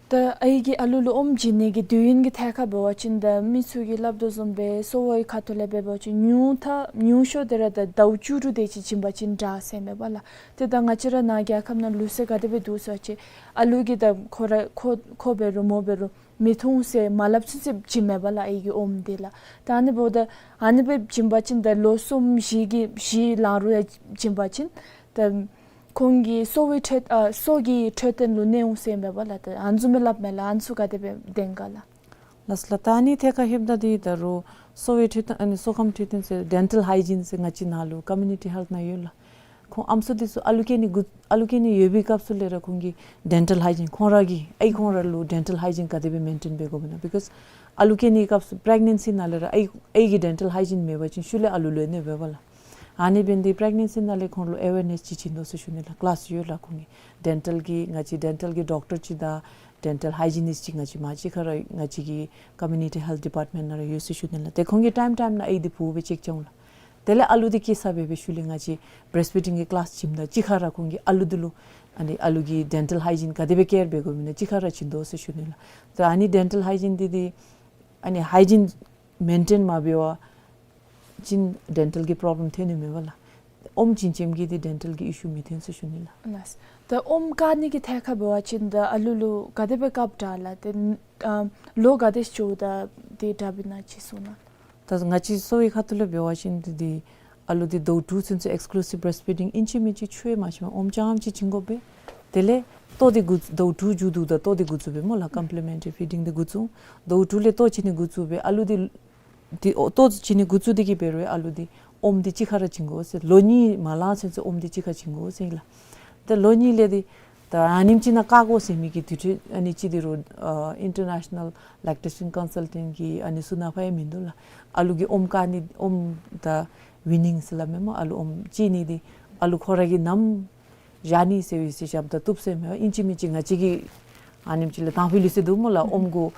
ད་ཨའི་གིས་ཨ་ལུ་ལུ་ཨོམ་བྱིན་ནི་གི་དུས་ཡུན་གྱི་ཐད་ཁར་འབད་བ་ཅིན་ད་མི་ཚུ་གིས་སླབ་དོ་བཟུམ་སྦེ་གསོ་བའི་ཁ་ཐུག་ལས་འབད་བ་ཅིན་ཉུང་མཐའ་ཉུང་ཤོས་དེ་ར་ད་ཟླཝ་བཅུ་དྲུག་དེ་ཅིག་བྱིན་པ་ཅིན་དྲག་ཟེར་མས་པ་ལགས། ཏེ་ད་ང་བཅས་ར་ནཱ་རྒྱལ་ཁབ་ནང་ལུགས་སྲོལ་ག་དེ་སྦེ་འདུག་ཟེར་བ་ཅིན་ཨ་ལུ་གིས་ད་ཁོ་ར་ཁོ་ཁོ་འབད་རུང་མོ་འབད་རུང་མི་འཐུང་ཟེར་མ་སླབ་ཚུན་ཚོད་བྱིན་མས་པ་ལགས་ཨའི་གིས་ཨོམ་འདི་ལགས། ད་ཨ་ནི་འབདཝ་ད་ཨ་ནི་སྦེ་བྱིན་པ་ཅིན་ད་ལོ་གསུམ་བཞི་གི་བཞི་ལང་རུང་ཡང་བྱིན་པ་ཅིན་ད་ཁོང་གི་གསོ་བའི་འཕྲོད་ཨ་གསོ་གི་འཕྲོད་བསྟེན་ལུ་གནོད་འོང་ཟེར་མས་པ་ལགས། ད་ཨ་ནི་བཟུམ་སྦེ་སླབ་མས་ལགས། ཨ་ནི་ཚུ་ག་དེ་སྦེ་བདེན་ག་ལགས། ལགས་སོ་ལགས། ད་ཨ་ནི་ཐད་ཁར་ལྷོདཔ་ད་འདི་ད་རུང་གསོ་བའི་འཕྲོད་བསྟེན་ཨ་ནི་གསོ་ཁམས་འཕྲོད་བསྟེན་ཟེར་ཌེན་ཊལ་ཧའི་ཇིན་ཟེར་ང་བཅས་ནཱ་ལུ་ཀོ་མིའུ་ནི་ཊི་ཧེལཐ་ནང་ཡོད་ལགས། ཁོང་ཨམ་སྲུ་འདི་ཚུ་ཨ་ལུ་སྐྱེ་ནི་འགོ་ཨ་ལུ་སྐྱེ་ནི་ཡོད་པའི་སྐབས་སུ་ལས་ར་ཁོང་གིས་ཌེན་ཊལ་ཧའི་ཇིན་ཁོང་ར་གིས་ཨའི་ཁོང་ར་ལུ་ཌེན་ཊལ་ཧའི་ཇིན་ག་དེ་སྦེ་མེན་ཊེན་འབད་དགོཔ་ཨིན་ན། བི་ཀོས་ཨ་ལུ་སྐྱེ་ནི་སྐབས་སུ་པི་རེག་ནེན་སི་ནང་ལས་ར་ཨའི་ཨའི་གི་ཌེན་ཊལ་ཧའི་ཇིན་མེད་པ་ཅིན་ཤུལ་ལས་ཨ་ལུ་ལུ་ཡང་གནོད་པས་པ་ལགས། ཨ་ནི་འབད་ནི་འདི་པི་རེག་ནེན་སི་ནང་ལས་ཁོང་ལུ་ཨེ་ཝེར་ནེསི་ཅིག་བྱིན་དོ་ཟེར་ཞུ་ནི་ལགས། ཀི་ལཱསི་ཡོད་ལགས། ཁོང་གི་ཌེན་ཊལ་གྱི་ང་བཅས་ཌེན་ཊལ་གྱི་ཌོག་ཊར་ཅིག་དང་ཌེན་ཊལ་ཧའི་ཇི་ནིསཊ་ཅིག་ང་བཅས་མ་གཅིག་ཁར་ར་ང་བཅས་ཀྱི་ཀོ་མིའུ་ནི་ཊི་ཧེལཐ་ཌི་པརཊ་མེནཊ་ནང་ར་ཡོད་ཟེར་ཞུ་ནི་ལགས། ཏེ་ཁོང་གིས་ཊའིམ་ཊའིམ་ནང་ཨའི་འདི་འབོ་སྦེ་ཅེཀ་རྐྱབ་འོང་ལགས། དེ་ལས་ཨ་ལུ་འདི་སྐྱེ་ས་འབད་སྦེ་ཤུལ་ལས་ང་བཅས་བི་རེསཊ་ཕི་ཌིང་གི་ཀི་ལཱསི་བྱིནམ་དང་གཅིག་ཁར་ར་ཁོང་གིས་ཨ་ལུ་འདི་ལུ་ཨ་ནི་ཨ་ལུ་གི་ཌེན་ཊལ་ཧའི་ཇིན་ག་དེ་སྦེ་ཀེར་འབད་དགོཔ་ཨིན་ན་གཅིག་ཁར་ར་བྱིན་དོ་ཟེར་ཞུ་ནི་ལགས། ཏེ་ཨ་ནི་ཌེན་ཊལ་ཧའི་ཇིན་འདི་འདི་ཨ་ནི་ཧའི་ཇིན་མེན་ཊེན་མ་འབད་བ་ཅིན་ཌེན་ཊལ་གྱི་པོརོབ་ལེམ་ཐོན་ནི་མས་པ་ལགས། ཨོམ་བྱིན་བྱིནམ་གྱིས་འདི་ཌེན་ཊལ་གྱི་ཨི་ཤུ་མི་ཐོན་ཟེར་ཞུ་ནི་ལགས། ལགས། ད་ཨོམ་བཀག་ནི་གི་ཐད་ཁར་འབད་བ་ཅིན་ད་ཨ་ལུ་ལུ་ག་དེ་སྦེ་བཀགཔ་དྲག་ལགས། ཏེ་ཨ་ལོ་ག་དེ་ཅིག་ད་འདི་དྲགཔ་ཨིན་ན་ཅིག་གསུང་གནང་། ད་ང་བཅས་གསོ་བའི་ཁ་ཐུག་ལས་འབད་བ་ཅིན་འདི་འདི་ཨ་ལུ་འདི་ཟླཝ་དྲུག་ཚུན་ཚོད་ཨེགསི་ཀུ་ལུ་སིབ་བི་རེསཊ་ཕི་ཌིང་ཨིན་ཅི་མིན་ཅི་ཆུ་ཡང་མ་བྱིན་པར་ཨོམ་རྐྱངམ་ཅིག་བྱིན་དགོ་པས། དེ་ལས་ལྟོ་འདི་འགོ་ཟླཝ་དྲུག་མཇུག་བསྡུཝ་ད་ལྟོ་འདི་འགོ་བཙུགས་པས་སྨོ་ལགས། ཀོམ་པི་ལི་མེན་ཊི་རི་ཕི་ཌིང་འདི་འགོ་བཙུགས། ཟླཝ་དྲུག་ལས་ལྟོ་བྱིན་ནི་འགོ་བཙུགས་པས། ཨ་ལུ་འདི་འདི་ཨོ་ལྟོ་བྱིན་ནི་འགོ་བཙུགས་ཏེ་གིས་འབད་རུང་ཨ་ལུ་འདི་ཨོམ་འདི་གཅིག་ཁར་ར་བྱིན་དགོ་ཟེར། ལོ་གཉིས་མ་ལང་ཚུན་ཚོད་ཨོམ་འདི་གཅིག་ཁར་བྱིན་དགོ་ཟེར་ཨིན་ལགས། ད་ལོ་གཉིས་ལས་འདི་ད་ཨ་ནེམ་ཅིག་ནང་བཀག་དགོ་ཟེར་མི་གི་དུས་ཚོད་ཨ་ནི་ཅིག་འདི་རུང་ཨ་ཨིན་ཊར་ནེ་ཤ་ནཱལ་ལེག་ཊེ་ཤཱན་ཀོན་སཱལ་ཊེནཊ་གི་ཨ་ནི་ཚུ་ནང་ཕར་ཡང་མིན་འདུག་ལགས། ཨ་ལུ་གི་ཨོམ་བཀག་ནི་ཨོམ་ད་ཝི་ནིང་ཟེར་སླབ་མས་སྨོ། ཨ་ལུ་ཨོམ་བཅད་ནི་འདི་ཨ་ལུ་ཁོ་ར་གིས་ནམ་བཞག་ནི་ཟེར་བའི་ཟེར་ཞབས་ད་བཏུབ་ཟེར་མས། ཨིན་ཅི་མིན་ཅི་ང་བཅས་ཀྱིས་ཨ་ནེམ་ཅིག་ལས་དང་ཕུ་ལུས་ཟེར་འདུག་སྨོ་ལགས། ཨོམ་གུ་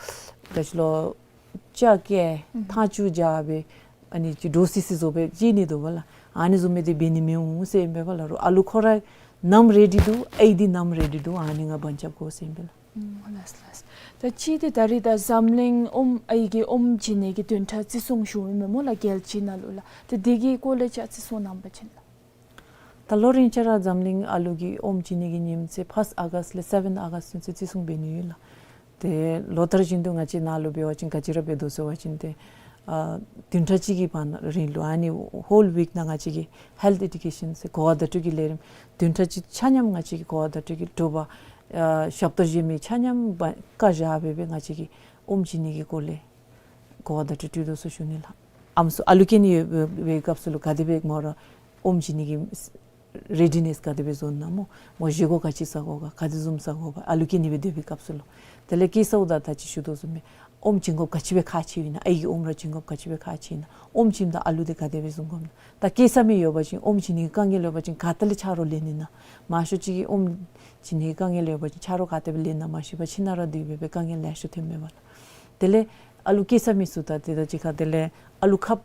ད་ཅི་ལོ་ལྕགས་ཀྱི་ཐང་ཅུང་བཞག་སྦེ་ཨ་ནི་ཅིག་འདྲོག་སི་སི་བཟོ་སྦེ་བཅད་ནི་འདུག་པ་ལགས། ཨ་ནི་བཟུམ་སྦེ་འདི་འབད་ནི་མི་འོང་ཟེར་ཨིན་པས་པ་ལགས། རུང་ཨ་ལུ་ཁོ་ར་ནམ་རེ་ཌི་འདུག་ཨའི་འདི་ནམ་རེ་ཌི་འདུག་ཨ་ནི་ང་བང་རྐྱབ་དགོ་ཟེར་ཨིན་པས་ལགས། ཨུམ་ལགས་ལགས། ད་ཅི་འདི་ད་རིས་ད་འཛམ་གླིང་ཨོམ་ཨའི་གི་ཨོམ་བྱིན་ནི་གི་བདུན་ཕྲག་བརྩི་སྲུང་ཞུཝ་ཨིན་མས་སྨོ་ལགས། རྒྱལ་སྤྱི་ནང་ལུ་ལགས། ད་འདི་གི་སྐོར་ལས་ཅིག་བརྩི་སྲུང་གནང་བ་ཅིན་ལགས། ད་ལོ་རིམ་བཞིན་ར་འཛམ་གླིང་ཨ་ལུ་གི་ཨོམ་བྱིན་ནི་གི་ཉིནམ་ཚེས་ཕརསཊ་ཨོ་གཱསཊ་ལས་སེ་བེནཐ་ཨོ་གཱསཊ་ཚུན་ཚོད་བརྩི་སྲུང་འབད་ནི་ཡོད་ལགས། ཏེ་ལོ་ལྟར་བཞིན་དུ་ང་བཅས་ནཱ་ལུ་འབད་བ་ཅིན་ག་ཅི་ར་འབད་དོ་ཟེར་བ་ཅིན་ཏེ་ཨ་བདུན་ཕྲག་གཅིག་གི་བར་ན་རིང་ལུ་ཨ་ནི་ཧོལ་ཝིཀ་ནང་ང་བཅས་ཀྱིས་ཧེལཐ་ཨེ་ཌུ་ཀེ་ཤཱན་ཟེར་གོ་བ་བརྡ་སྤྲོད་ཀྱི་ལས་རིམ་བདུན་ཕྲག་གཅིག་ཆ་མཉམ་ང་བཅས་ཀྱིས་གོ་བ་བརྡ་སྤྲོད་ཀྱི་དྲོ་པ་ཨ་ཞབས་ཏོག་གཞན་མི་ཆ་མཉམ་བཀག་བཞག་སྦེ་སྦེ་ང་བཅས་ཀྱིས་ཨོམ་བྱིན་ནི་གི་སྐོར་ལས་གོ་བ་བརྡ་སྤྲོད་སྤྲོད་དོ་ཟེར་ཞུ་ནི་ལགས། ཨམ་སྲུ་ཨ་ལུ་སྐྱེ་ནི་ཡོད་པའི་སྐབས་སུ་ལུ་ག་དེ་སྦེ་མོ་ར་ཨོམ་བྱིན་ནི་གི་ རེ་ཌི་ནེསི་ག་དེ་སྦེ་བཟོ་ནི་ན་སྨོ། མོ་བཞེས་སྒོ་ག་ཅི་ཟ་དགོ་ག་ག་དེ་བཟུམ་ཟ་དགོ་ག་ཨ་ལུ་སྐྱེ་ནི་སྦེ་སྡོད་པའི་སྐབས་སུ་ལུ། དེ་ལས་སྐྱེས་ཚརཝ་ད་ད་ཅི་ཞུ་དོ་བཟུམ་སྦེ་ཨོམ་བྱིན་དགོཔ་ག་ཅི་སྦེ་ཁག་ཆེཝ་ཨིན་ན་ཨའི་གི་ཨོམ་ར་བྱིན་དགོཔ་ག་ཅི་སྦེ་ཁག་ཆེཝ་ཨིན་ན། ཨོམ་བྱིནམ་ད་ཨ་ལུ་འདི་ག་དེ་སྦེ་བཟུང་དགོཔ་ཨིན་ན། ད་སྐྱེས་ས་མི་ཡོད་པ་ཅིན་ཨོམ་བྱིན་ནི་གི་དཀའ་ངལ་ཡོད་པ་ཅིན་ག་ཏེ་ལས་ཆ་རོགས་ལེན་ནི་ན། མང་ཤོས་ཅིག་གིས་ཨོམ་བྱིན་ནི་གི་དཀའ་ངལ་ཡོད་པ་ཅིན་ཆ་རོགས་ག་དེ་སྦེ་ལེན་ན་མ་ཤེས་པར་ཁྱིམ་ནང་ར་སྡོད་སྦེ་སྦེ་དཀའ་ངལ་ལེ་ཤ་ཐོན་མས་པ་ལགས། དེ་ལས་ཨ་ལུ་སྐྱེས་ས་མི་ཚུ་ད་དེ་ད་ཅི་ཁ་དེ་ལས་ཨ་ལུ་ཁབ་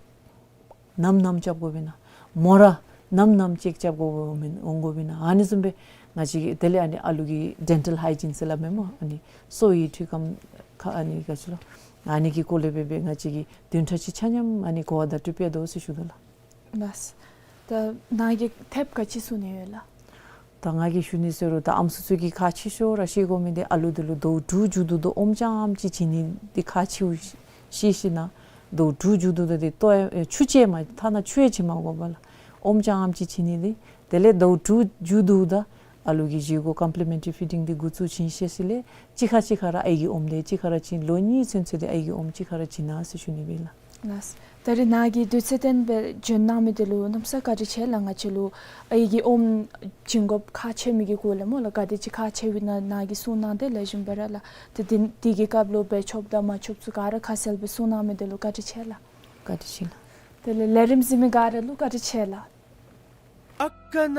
ནམ་ནམ་རྐྱབ་དགོཔ་ཨིན་ན། མོ་ར་ནམ་ནམ་ཅེཀ་རྐྱབ་དགོཔ་ཨིན་འོང་དགོཔ་ཨིན་ན། ཨ་ནི་བཟུམ་སྦེ་ང་བཅས་ཀྱིས་དེ་ལས་ཨ་ནི་ཨ་ལུ་གི་ཌེན་ཊལ་ཧའི་ཇིན་ཟེར་སླབ་མས་སྨོ། ཨ་ནི་སོ་ཡི་འཕྲུལ་ཁམས་ཁ་ཨ་ནི་ག་ཅི་ལོ། ཨ་ནི་གི་སྐོར་ལས་སྦེ་སྦེ་ང་བཅས་ཀྱིས་བདུན་ཕྲག་གཅིག་ཆ་མཉམ་ཨ་ནི་གོ་བ་བརྡ་སྤྲོད་འབད་དོ་ཟེར་ཞུ་དོ་ལགས། ལགས། ད་ནཱ་གིས་ཐེབས་ག་ཅི་གསུང་ནི་ཡོད་ལགས། ད་ང་གིས་ཞུ་ནི་ཟེར་རུང་ད་ཨམ་སྲུ་ཚུ་གིས་ཁག་ཆེ་ཤོས་ར་ཤེས་དགོ་མི་འདི་ཨ་ལུ་འདི་ལུ་ཟླཝ་དྲུག་མཇུག་བསྡུ་ད་ཨོམ་རྐྱངམ་ཅིག་བྱིན་ནི་འདི་ཁག་ཆེཝ་ཤེས་ཤེས་ན། ཟླཝ་དྲུག་མཇུག་བསྡུ་ད་འདི་ལྟོ་ཡང་ཨེ་ཆུ་ཅིག་མ་ཐ་ན་ཆུ་ཡང་བྱིན་མ་དགོ་པ་ལགས། ཨོམ་རྐྱངམ་ཅིག་བྱིན་ནི་འདི། དེ་ལས་ཟླཝ་དྲུག་མཇུག་བསྡུཝ་ད་ཨ་ལུ་གི་བཞེས་སྒོ་ཀོམ་པི་ལི་མེན་ཊི་རི་ཕི་ཌིང་འདི་འགོ་བཙུགས་ཞིནམ་ཤེས་ཤེས་ལས་གཅིག་ཁར་གཅིག་ཁར་ར་ཨའི་གི་ཨོམ་འདི་གཅིག་ཁར་ར་བྱིན། ལོ་གཉིས་ཚུན་ཚོད་འདི་ཨའི་གི་ཨོམ་གཅིག་ཁར་ར་བྱིན་ན་ཟེར་ཞུ་ནི་སྦེ་ལགས། ལགས། ད་རེས་ནཱ་གིས་དུས་ཚོད་བཏོན་སྦེ་བྱོན་གནང་མི་འདི་ལུ་གནམ་ས་བཀའ་དྲིན་ཆེ་ལགས། ང་བཅས་ལུ་ཨའི་གི་ཨོམ་བྱིན་དགོཔ་ཁག་ཆེ་མི་གི་སྐོར་ལས་སྨོ་ལགས། ག་དེ་ཅིག་ཁག་ཆེཝ་ཨིན་ན་ནཱ་གིས་གསུང་གནང་སྟེ་ལེགས་ཤོམ་སྦེ་ར་ལགས། ཏེ་དེ་དེ་གི་སྐབས་ལུ་འབད་ཆོགཔ་དང་མ་ཆོགཔ་ཚུ་ག་ར་ཁ་གསལ་སྦེ་གསུང་གནང་མི་འདི་ལུ་བཀའ་དྲིན་ཆེ་ལགས། བཀའ་དྲིན་ཆེ་ལགས། དེ་ལས་ལས་རིམ་གཟིགས་མི་ག་ར་ལུ་བཀའ་དྲིན་ཆེ་ལགས། ཨ་ཀ་ན།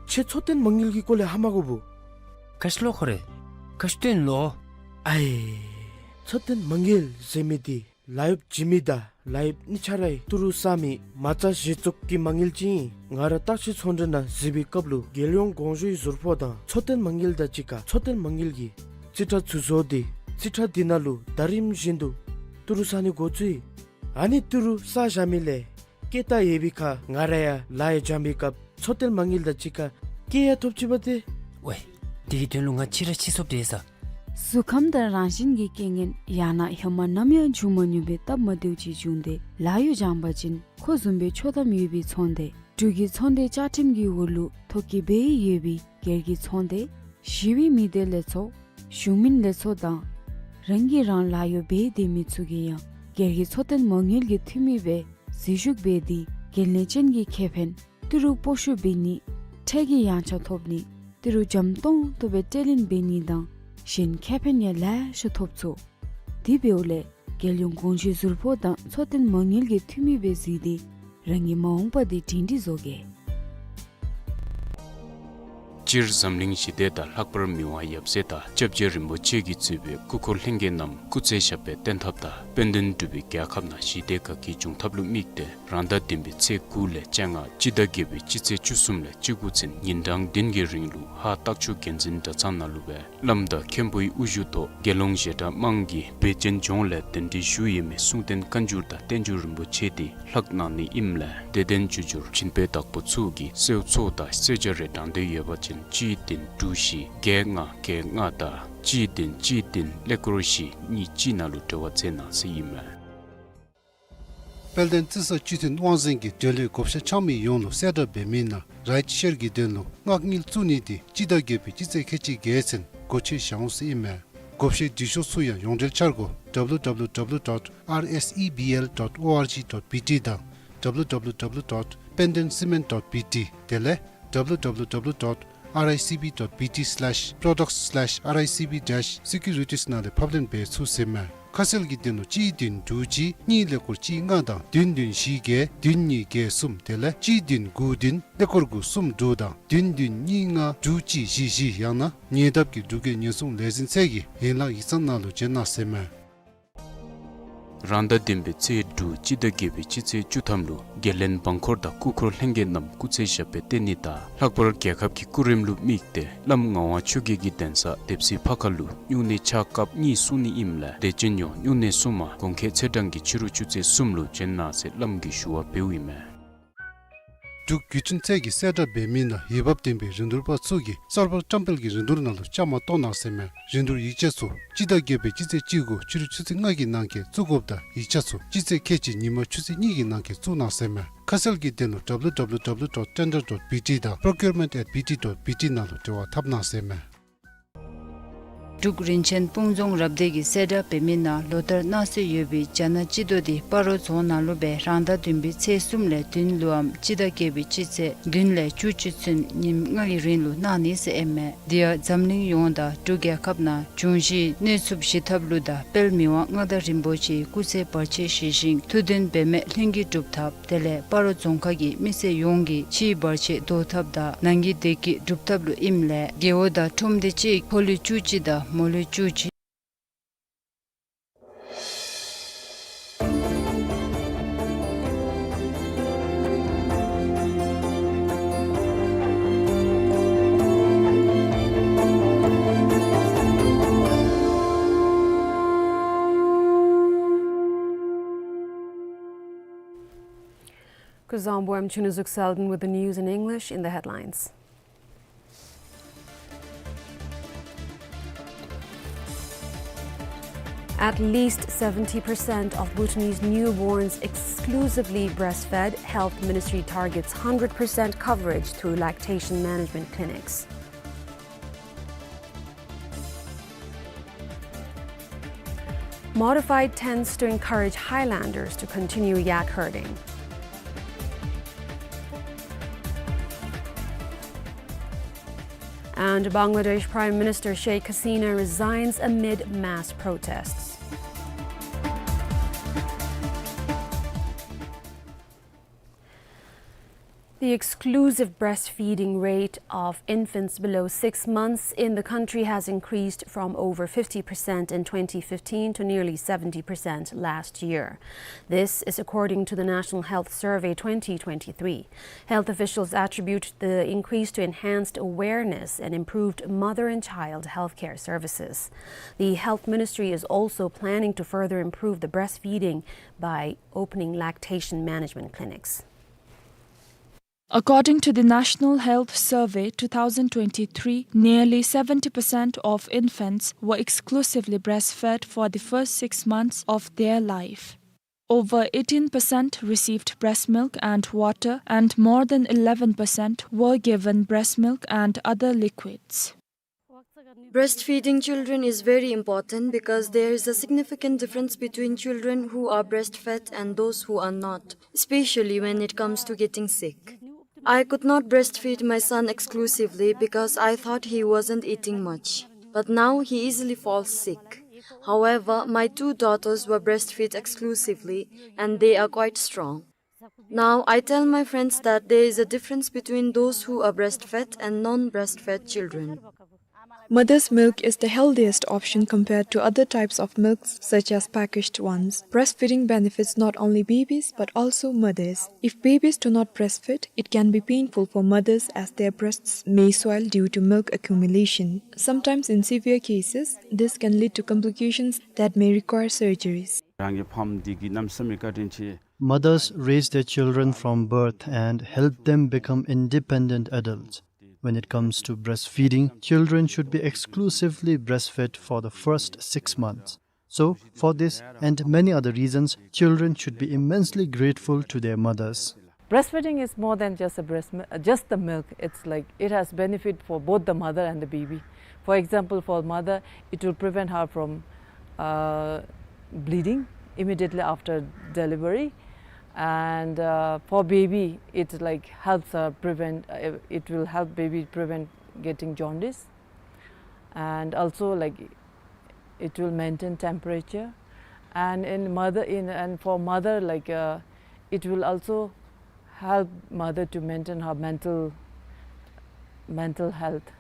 ཁྱོད་མཚོ་སྟོན་མ་དངུལ་གྱི་སྐོར་ལས་ཧ་མ་གོ་བོ། ག་ཅི་ལོ་ཁོ་རེ། ག་ཅི་སྟོན་ལོ། ཨའི། མཚོ་སྟོན་མ་དངུལ་ཟེར་མི་འདི་ལཱ་གཡོགཔ་བྱིན་མི་དང་ལཱ་གཡོགཔ་གཉིས་ཆ་རའི་ཏི་རུ་བསག་མི་མ་རྩ་གཞི་བཙུགས་ཀྱི་མ་དངུལ་ཅིག་ཨིན། ང་ར་བརྟག་དཔྱད་ཚོང་འབྲེལ་ནང་གཟིགས་པའི་སྐབས་ལུ་རྒྱལ་ཡོངས་གོང་ཞུའི་ཟུར་ཕོགས་དང་མཚོ་སྟོན་མ་དངུལ་དང་གཅིག་ཁར་མཚོ་སྟོན་མ་དངུལ་གྱི་རྩིས་ཁྲ་ཚུ་བཟོ་སྟེ་རྩིས་ཁྲ་འདི་ནང་ལུ་ཟླ་རིམ་བཞིན་དུ་ཏི་རུ་བསག་ནི་འགོ་བཙུགས་ཡི། ཨ་ནི་ཏི་རུ་བསག་བཞག་མི་ལས་སྐྱེད་ད་ཡོད་པའི་ཁར་ང་ར་ཡང་ལཱ་ཡང་སྦྱང་པའི་སྐབས་མཚོ་སྟོན་མ་དངུལ་དང་གཅིག་ཁར་སྐྱེད་ཡང་ཐོབ་ཅི་པ་ཏེ། ཝའེ། དེ་གི་དོན་ལུ་ང་ཕྱི་ར་ཕྱི་སོཔ་དེ་ས། གཟུགས་ཁམས་དང་རང་བཞིན་གྱི་རྐྱེན་ངན་ཡང་ན་ཧེ་མ་ནམ་ཡང་བྱུང་མ་མྱོང་པའི་སྟབས་མ་བདེཝ་ཅིག་བྱུང་སྟེ་ལཱ་གཡོག་སྦྱང་པ་ཅིན་ཁོ་བཟུམ་སྦེ་ཆོག་ཐམ་ཡོད་པའི་ཚོང་སྡེ་འབྲུག་གི་ཚོང་སྡེ་བཅའ་ཁྲིམས་ཀྱི་འོག་ལུ་ཐོ་བཀོད་འབད་ཡོད་པའི་སྒེར་གྱི་ཚོང་སྡེ་ཞི་བའི་མི་སྡེ་ལས་ཚོགས་གཞུང་མིན་ལས་ཚོགས་དང་རང་གིས་རང་ལཱ་གཡོག་འབད་སྡོད་མི་ཚུ་གིས་ཡང་སྒེར་གྱི་མཚོ་སྟོན་མ་དངུལ་གྱི་འཐུས་མི་སྦེ་འཛུལ་ཞུགས་འབད་དེ་འགན་ལེན་ཅན་གྱི་ཁེ་ཕན་ཏི་རུ་སྤོ་བཤུད་འབད་ནི་ཁྲལ་གྱི་ཡངས་ཆག་ཐོབ་ནི་ཏི་རུ་འཇམ་ཏོང་ཏོ་སྦེ་སྤྲོད་ལེན་འབད་ནི་དང་གཞན་ཁེ་ཕན་ཡང་ལེ་ཤ་ཐོབ་ཚུགས། དེ་འབདཝ་ལས་རྒྱལ་ཡོངས་གོང་ཞུའི་ཟུར་ཕོགས་དང་མཚོ་སྟོན་མ་དངུལ་གྱི་འཐུས་མི་སྦེ་འཛུལ་ཏེ་རང་གི་མ་འོངས་པ་འདི་སྒྲིང་སྒྲི་བཟོ་གེ། སྤྱིར་འཛམ་གླིང་ཞི་བདེ་དང་ལྷག་པར་མི་དབང་ཡབ་སྲས་དང་སྐྱབས་རྗེ་རིན་པོ་ཆེ་གིས་གཙོས་པའི་སྐུ་འཁོར་ལྷན་རྒྱས་རྣམས་སྐུ་ཚེ་ཞབས་པད་བརྟན་ཐབས་དང་དཔལ་ལྡན་འབྲུག་པའི་རྒྱལ་ཁབ་ནང་ཞི་བདེ་དགའ་སྐྱིད་འབྱུང་ཐབས་ལུ་དམིགས་ཏེ་རང་ཟླ་བདུན་པའི་ཚེས་དགུ་ལས་བཅོ་ལྔ་སྤྱི་ཟླ་བརྒྱད་པའི་སྤྱི་ཚེས་བཅུ་གསུམ་ལས་བཅུ་དགུ་ཚུན་ཉིན་གྲངས་བདུན་གྱི་རིང་ལུ་ཧཱ་སྟག་ཆུ་རྒྱལ་འཛིན་གྲྭ་ཚང་ནང་ལུ་སྦེ་བླམ་དང་མཁན་པོའི་དབུ་བཞུགས་ཐོག་དགེ་སློང་བཞེས་གྲྭ་དམངས་ཀྱིས་བེ་ཅོན་ལྗོངས་ལས་གདན་འདྲེན་ཞུ་ཡོད་མི་གསུང་རྟེན་བཀའ་འགྱུར་དང་བསྟན་འགྱུར་རིན་པོ་ཆེ་འདི་ལྷག་གནང་ནི་ཨིནམ་ལས་དད་ལྡན་ཆོས་རྒྱལ་མཆིན་པའི་བདག་པོ་ཚུ་གིས་གསོལ་ཚོགས་དང་གསོལ་ཇ་རེ་དྲང་འདོད་ཡོད་པ་ཅིན་གཅིག་བདུན་དྲུག་བཞི་བརྒྱད་ལྔ་བརྒྱད་ལྔ་དང་གཅིག་བདུན་གཅིག་བདུན་ཀླད་ཀོར་བཞི་གཉིས་གཅིག་ནང་ལུ་འབྲེལ་བ་མཛད་གནང་ཟེར་ཨིན་མས། དཔལ་ལྡན་རྩི་ས་སྤྱི་མཐུན་དབང་འཛིན་གྱིས་འབྲེལ་ཡོད་བགོ་བཤའ་འཆང་མི་ཡོངས་ལུ་གསལ་བསྒྲགས་འབད་མི་ནང་རའིཊ་ཤེར་གྱི་དོན་ལུ་མངགས་དངུལ་བཙུགས་ནི་འདི་སྤྱི་ཟླ་བརྒྱད་པའི་སྤྱི་ཚེས་ཁལ་གཅིག་བརྒྱད་ཚུན་སྒོ་ཕྱེ་བཞག་འོང་ཟེར་ཨིན་མས། བགོ་བཤའི་འབྲི་ཤོག་ཚུ་ཡང་ཡོངས་འབྲེལ་འཆར་སྒོ་W W W dot R S E B L dot O R G dot B T དང་W W W dot pendencement dot B T དེ་ལས་W W W dot R I C B dot B T slash products slash R I C B dash securities ནང་ལས་ཕབ་ལེན་འབད་ཚུགས་ཟེར་མས། ཁ་གསལ་གྱི་དོན་ལུ་གཅིག་བདུན་དྲུག་གཅིག་གཉིས་ཀླད་ཀོར་གཅིག་ལྔ་དང་བདུན་བདུན་བཞི་བརྒྱད་བདུན་གཉིས་བརྒྱད་གསུམ་དེ་ལས་གཅིག་བདུན་དགུ་བདུན་ཀླད་ཀོར་དགུ་གསུམ་དྲུག་དང་བདུན་བདུན་གཉིས་ལྔ་དྲུག་གཅིག་བཞི་བཞི་ཡང་ན་ཉེ་འདབས་ཀྱི་འབྲུག་རྒྱལ་ཉེན་སྲུང་ལས་འཛིན་ཚད་ཀྱི་ཡན་ལག་ཡིག་ཚང་ནང་ལུ་བྱོན་གནང་ཟེར་མས། རང་ཟླ་བདུན་པའི་ཚེས་དྲུག་སྤྱི་ཟླ་བརྒྱད་པའི་སྤྱི་ཚེས་བཅུ་ཐམ་ལུ་དགེ་ལྡན་འབངས་འཁོར་དང་སྐུ་འཁོར་ལྷན་རྒྱས་རྣམས་སྐུ་ཚེ་ཞབས་པད་བརྟན་ནི་དང་ལྷག་པར་རྒྱལ་ཁབ་ཀྱི་སྐུ་རིམ་ལུ་དམིགས་ཏེ་བླམ་ངག་དབང་ཆོས་རྒྱལ་གྱི་གདན་ས་དེབ་སྲིད་ཕ་ཁ་ལུ་སྨྱུང་གནས་ཕྱག་སྐབས་གཉིས་གསུང་ནི་ཨིནམ་ལས་དད་ཅན་ཡོངས་སྨྱུང་གནས་གསུམ་མ་གོང་ཁེ་ཚེས་གྲངས་ཀྱི་ཕྱི་རུ་ཆུ་ཚོད་གསུམ་ལུ་བྱོན་གནང་ཟེར་བླམ་གིས་ཞུ་བ་འབདཝ་ཨིན་མས། འབྲུག་བརྒྱུད་འཕྲིན་ཚད་ཀྱིས་གསལ་བསྒྲགས་འབད་མི་ནང་འོས་འབབ་ལྡན་པའི་རིན་བསྡུར་པ་ཚུ་གིས་གསར་པ་བཀྲམ་སྤེལ་གྱི་རིན་བསྡུར་ནང་ལུ་བཅའ་མར་གཏོགས་གནང་ཟེར་མས། རིན་བསྡུར་ཡིག་ཆ་ཚུ་སྤྱི་ཟླ་བརྒྱད་པའི་སྤྱི་ཚེས་བཅུ་དགུ་ཕྱི་རུ་ཆུ་ཚོད་ལྔ་གི་ནང་འཁོད་བཙུགས་དགོཔ་དང་ཡིག་ཆ་ཚུ་སྤྱི་ཚེས་ཁལ་གཅིག་ཉིན་མ་ཆུ་ཚོད་གཉིས་ཀྱི་ནང་འཁོད་བཙུགས་གནང་ཟེར་མས། ཁ་གསལ་གྱི་དོན་ལུ་W W W dot tender dot B T དང་procurement at B T dot B T ནང་ལུ་འབྲེལ་བ་འཐབ་གནང་ཟེར་མས། འབྲུག་རིན་ཆེན་སྤུངས་རྫོང་རབ་སྡེ་གིས་གསལ་བསྒྲགས་འབད་མི་ནང་ལོ་ལྟར་གནང་སྲོལ་ཡོད་པའི་རྒྱ་ནག་སྤྱི་ཟླ་འདི་སྤ་རོ་རྫོང་ནང་ལུ་སྦེ་རང་ཟླ་བདུན་པའི་ཚེས་གསུམ་ལས་བདུན་ལུ་འམ་སྤྱི་ཟླ་བརྒྱད་པའི་སྤྱི་ཚེས་བདུན་ལས་བཅུ་གཅིག་ཚུན་ཉིནམ་ལྔ་གི་རིང་ལུ་གནང་ནི་ཟེར་ཨིན་མས། དེ་ཡང་འཛམ་གླིང་ཡོངས་དང་འབྲུག་རྒྱལ་ཁབ་ནང་འབྱུང་བཞིའི་གནོད་འཚེ་ཞི་ཐབས་ལུ་དང་དཔལ་མི་དབང་མངའ་བདག་རིན་པོ་ཆེའི་སྐུ་ཚེ་བར་ཆད་ཞི་ཞིང་ཐུགས་འདུན་འབད་མི་ལྷུན་གྱིས་འགྲུབ་ཐབས། དེ་ལས་སྤ་རོ་རྫོང་ཁག་གི་མི་སེར་ཡོངས་ཀྱི་ཕྱིའི་བར་ཆད་བཟློག་ཐབས་དང་ནང་གི་བདེ་སྐྱིད་སྒྲུབ་ཐབས་ལུ་ཨིནམ་ལས་རྒེད་འོག་དང་ཁྲོམ་སྡེ་གཅིག་ཕོ་ལུས་བཅུ་གཅིག་དང་མོ་ལུས་བཅུ་གཅིག། Kuzuzangpo, I'm Chunizuk Selden with the news in English. In the headlines: At least seventy percent of Bhutanese newborns exclusively breastfed. Health Ministry targets hundred percent coverage through lactation management clinics. Modified tents to encourage highlanders to continue yak herding. And Bangladesh Prime Minister Sheikh Hasina resigns amid mass protests. The exclusive breastfeeding rate of infants below six months in the country has increased from over fifty percent in twenty fifteen to nearly seventy percent last year. This is according to the National Health Survey twenty twenty-three. Health officials attribute the increase to enhanced awareness and improved mother and child healthcare services. The Health Ministry is also planning to further improve the breastfeeding by opening lactation management clinics. According to the National Health Survey two thousand twenty-three, nearly seventy percent of infants were exclusively breastfed for the first six months of their life. Over eighteen percent received breast milk and water, and more than eleven percent were given breast milk and other liquids. Breastfeeding children is very important because there is a significant difference between children who are breastfed and those who are not, especially when it comes to getting sick. I could not breastfeed my son exclusively because I thought he wasn't eating much. But now he easily falls sick. However, my two daughters were breastfed exclusively and they are quite strong. Now, I tell my friends that there is a difference between those who are breastfed and non-breastfed children. Mother's milk is the healthiest option compared to other types of milks, such as packaged ones. Breastfeeding benefits not only babies but also mothers. If babies do not breastfeed, it can be painful for mothers as their breasts may swell due to milk accumulation. Sometimes, in severe cases, this can lead to complications that may require surgeries. རང་གི་ཕམ་འདི་གི་གནམ་མེད་ས་མེད་བཀའ་དྲིན་ཆེ། Mothers raise their children from birth and help them become independent adults. When it comes to breastfeeding, children should be exclusively breastfed for the first six months. So, for this and many other reasons, children should be immensely grateful to their mothers. Breastfeeding is more than just a breast mi-, uh, just the milk. It's like it has benefit for both the mother and the baby. For example, for mother, it will prevent her from, uh, bleeding immediately after delivery, and, uh, for baby, it, like, helps her prevent. Uh, it will help baby prevent getting jaundice, and also, like, it will maintain temperature, and in mother, in, and for mother, like, uh, it will also help mother to maintain her mental, mental health.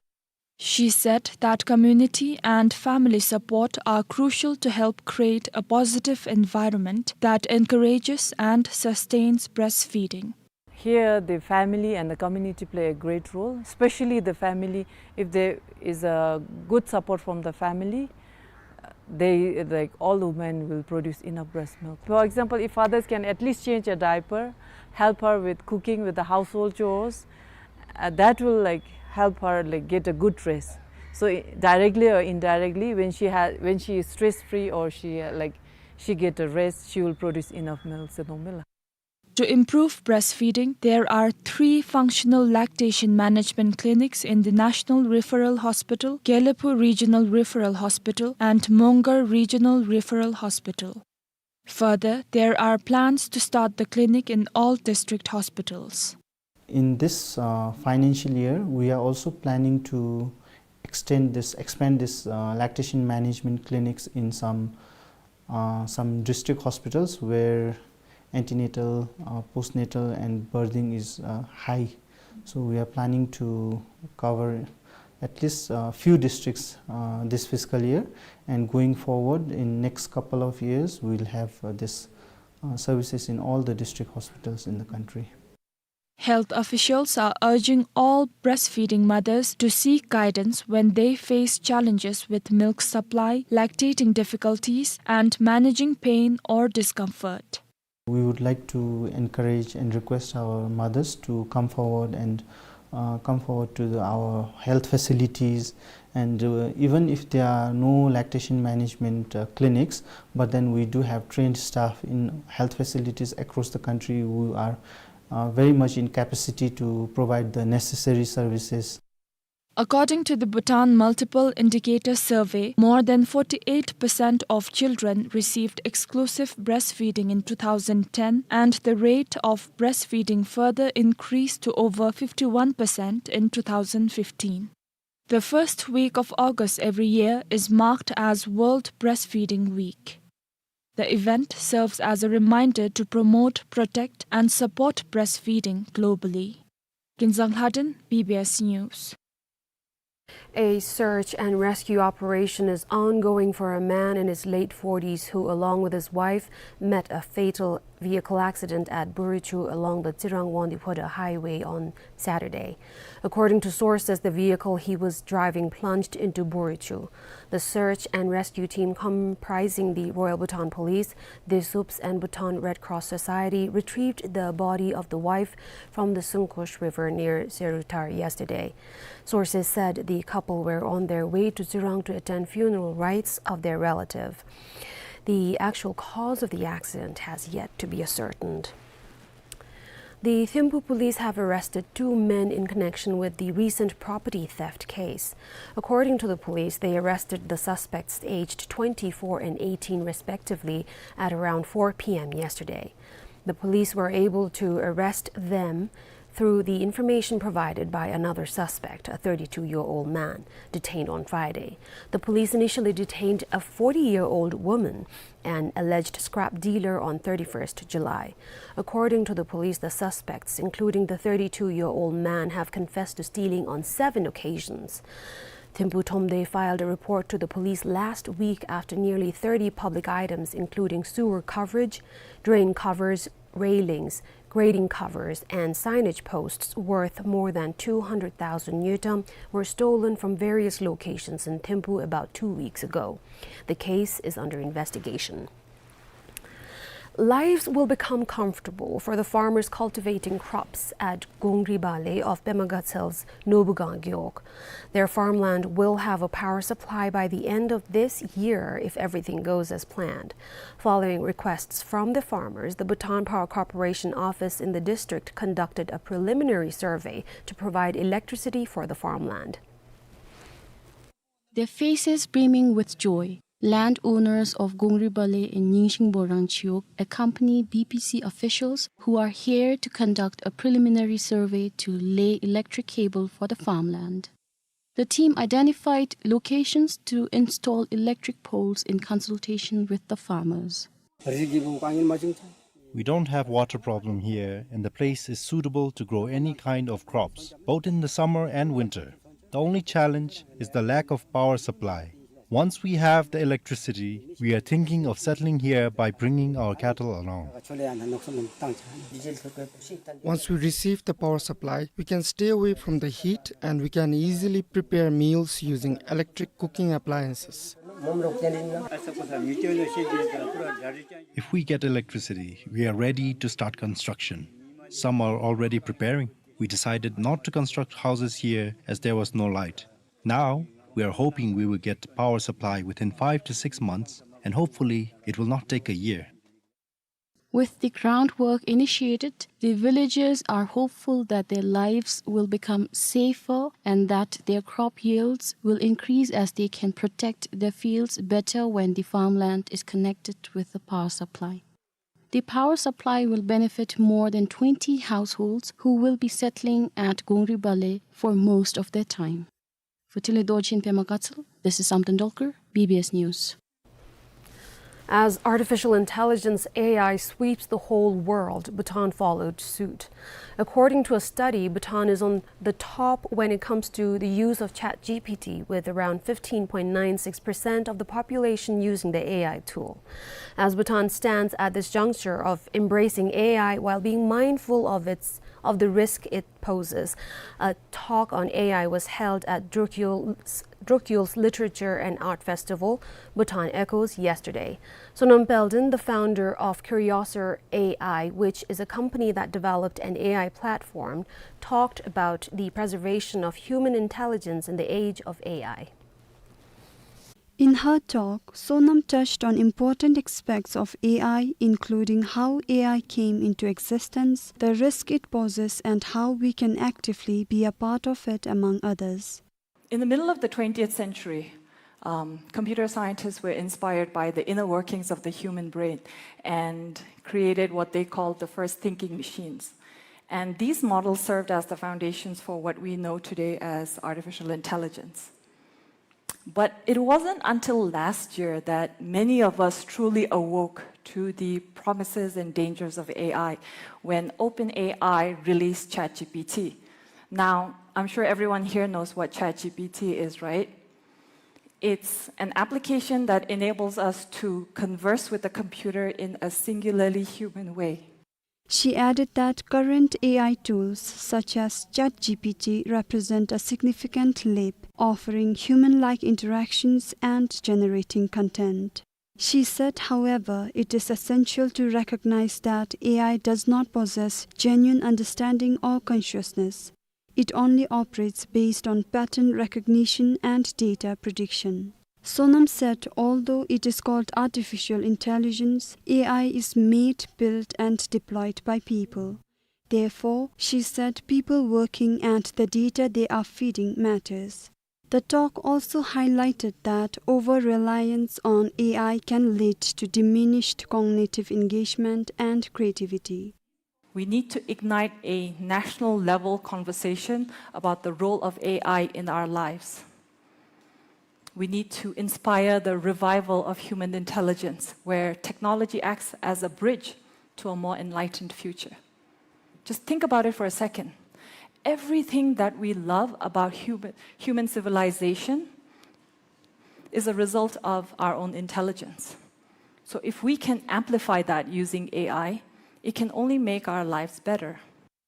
She said that community and family support are crucial to help create a positive environment that encourages and sustains breastfeeding. Here, the family and the community play a great role, especially the family. If there is a good support from the family, uh, they, like, all women will produce enough breast milk. For example, if fathers can at least change a diaper, help her with cooking, with the household chores, uh, that will, like, help her, like, get a good rest. So, i-, directly or indirectly, when she ha-, when she is stress free or she, uh, like, she get a rest, she will produce enough milk, so normal. To improve breastfeeding, there are three functional lactation management clinics in the National Referral Hospital, Gelephu Regional Referral Hospital, and Mongar Regional Referral Hospital. Further, there are plans to start the clinic in all district hospitals. In this, uh, financial year, we are also planning to extend this, expand this, uh, lactation management clinics in some, uh, some district hospitals where antenatal, uh, postnatal, and birthing is, uh, high. So we are planning to cover at least a few districts, uh, this fiscal year, and going forward in next couple of years, we'll have, uh, this, uh, services in all the district hospitals in the country. Health officials are urging all breastfeeding mothers to seek guidance when they face challenges with milk supply, lactating difficulties, and managing pain or discomfort. We would like to encourage and request our mothers to come forward and, uh, come forward to the, our health facilities, and, uh, even if there are no lactation management, uh, clinics, but then we do have trained staff in health facilities across the country who are, uh, very much in capacity to provide the necessary services. According to the Bhutan Multiple Indicator Survey, more than forty-eight percent of children received exclusive breastfeeding in two thousand ten, and the rate of breastfeeding further increased to over fifty-one percent in two thousand fifteen. The first week of August every year is marked as World Breastfeeding Week. The event serves as a reminder to promote, protect, and support breastfeeding globally. Kinzang Lhaden, B B S News. A search and rescue operation is ongoing for a man in his late forties who, along with his wife, met a fatal vehicle accident at Burichu along the Tsirang-Wangdue-Phodrang highway on Saturday. According to sources, the vehicle he was driving plunged into Burichu. The search and rescue team, comprising the Royal Bhutan Police, DESUPS, and Bhutan Red Cross Society, retrieved the body of the wife from the Sungkush River near Serutar yesterday. Sources said the couple were on their way to Tsirang to attend funeral rites of their relative. The actual cause of the accident has yet to be ascertained. The Thimphu police have arrested two men in connection with the recent property theft case. According to the police, they arrested the suspects, aged twenty-four and eighteen respectively, at around four p m yesterday. The police were able to arrest them through the information provided by another suspect, a thirty-two-year-old man, detained on Friday. The police initially detained a forty-year-old woman, an alleged scrap dealer, on thirty-first July. According to the police, the suspects, including the thirty-two-year-old man, have confessed to stealing on seven occasions. Thimphu Thromde filed a report to the police last week after nearly thirty public items, including sewer coverage, drain covers, railings, grading covers, and signage posts worth more than two hundred thousand ngultrum were stolen from various locations in Thimphu about two weeks ago. The case is under investigation. Lives will become comfortable for the farmers cultivating crops at Gongri Bale of Pema Gatsel's Nobugang Gewog. Their farmland will have a power supply by the end of this year if everything goes as planned. Following requests from the farmers, the Bhutan Power Corporation office in the district conducted a preliminary survey to provide electricity for the farmland. Their faces beaming with joy, landowners of Gongri Bale and Nyingshing Borang Chiwog accompany B P C officials who are here to conduct a preliminary survey to lay electric cable for the farmland. The team identified locations to install electric poles in consultation with the farmers. We don't have water problem here, and the place is suitable to grow any kind of crops, both in the summer and winter. The only challenge is the lack of power supply. Once we have the electricity, we are thinking of settling here by bringing our cattle along. Once we receive the power supply, we can stay away from the heat and we can easily prepare meals using electric cooking appliances. If we get electricity, we are ready to start construction. Some are already preparing. We decided not to construct houses here as there was no light. Now, we are hoping we will get power supply within five to six months, and hopefully it will not take a year. With the groundwork initiated, the villagers are hopeful that their lives will become safer and that their crop yields will increase as they can protect their fields better when the farmland is connected with the power supply. The power supply will benefit more than twenty households who will be settling at Gungribale for most of their time. For Thinley Dorji and Pema Gatshel, this is Samten Dolkar, B B S News. As artificial intelligence, A I, sweeps the whole world, Bhutan followed suit. According to a study, Bhutan is on the top when it comes to the use of ChatGPT, with around fifteen point nine six percent of the population using the A I tool. As Bhutan stands at this juncture of embracing A I while being mindful of its, of the risk it poses, a talk on A I was held at Drukyul's, Drukyul's Literature and Art Festival, Bhutan Echoes, yesterday. Sonam Pelden, the founder of Curiosor A I, which is a company that developed an A I platform, talked about the preservation of human intelligence in the age of A I. In her talk, Sonam touched on important aspects of A I, including how A I came into existence, the risk it poses, and how we can actively be a part of it, among others. In the middle of the twentieth century, um, computer scientists were inspired by the inner workings of the human brain and created what they called the first thinking machines. And these models served as the foundations for what we know today as artificial intelligence. But it wasn't until last year that many of us truly awoke to the promises and dangers of A I when OpenAI released ChatGPT. Now, I'm sure everyone here knows what ChatGPT is, right? It's an application that enables us to converse with the computer in a singularly human way. She added that current A I tools such as ChatGPT represent a significant leap, offering human-like interactions and generating content. She said, however, it is essential to recognize that A I does not possess genuine understanding or consciousness. It only operates based on pattern recognition and data prediction. Sonam said, although it is called artificial intelligence, A I is made, built, and deployed by people. Therefore, she said, people working and the data they are feeding matters. The talk also highlighted that over-reliance on A I can lead to diminished cognitive engagement and creativity. We need to ignite a national level conversation about the role of A I in our lives. We need to inspire the revival of human intelligence, where technology acts as a bridge to a more enlightened future. Just think about it for a second. Everything that we love about human, human civilization is a result of our own intelligence. So if we can amplify that using A I, it can only make our lives better.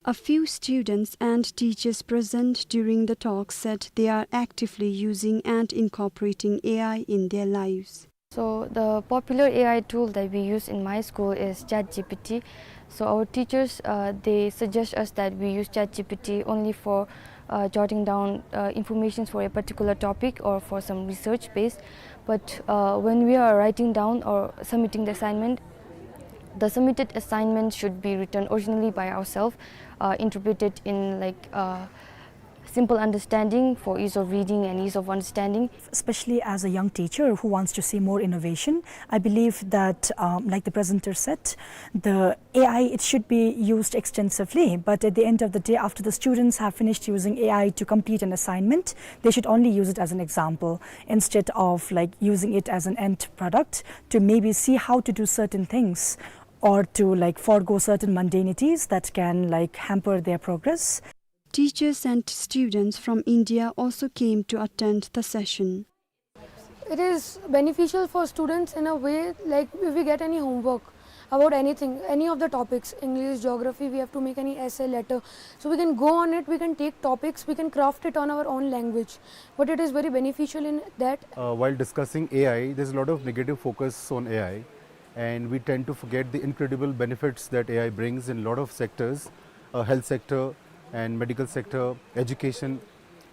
A few students and teachers present during the talk said they are actively using and incorporating A I in their lives. So the popular A I tool that we use in my school is ChatGPT. So our teachers, uh, they suggest us that we use ChatGPT only for, uh, jotting down, uh, informations for a particular topic or for some research base. But, uh, when we are writing down or submitting the assignment, the submitted assignment should be written originally by ourselves, uh, interpreted in, like, uh, simple understanding for ease of reading and ease of understanding. Especially as a young teacher who wants to see more innovation, I believe that, um, like the presenter said, the A I, it should be used extensively, but at the end of the day, after the students have finished using A I to complete an assignment, they should only use it as an example instead of, like, using it as an end product to maybe see how to do certain things or to, like, forego certain mundanities that can, like, hamper their progress. Teachers and students from India also came to attend the session. It is beneficial for students in a way, like, if we get any homework about anything, any of the topics, English, geography, we have to make any essay, letter. So we can go on it, we can take topics, we can craft it on our own language. But it is very beneficial in that. Uh, while discussing A I, there's a lot of negative focus on A I, and we tend to forget the incredible benefits that A I brings in a lot of sectors, uh, health sector and medical sector, education,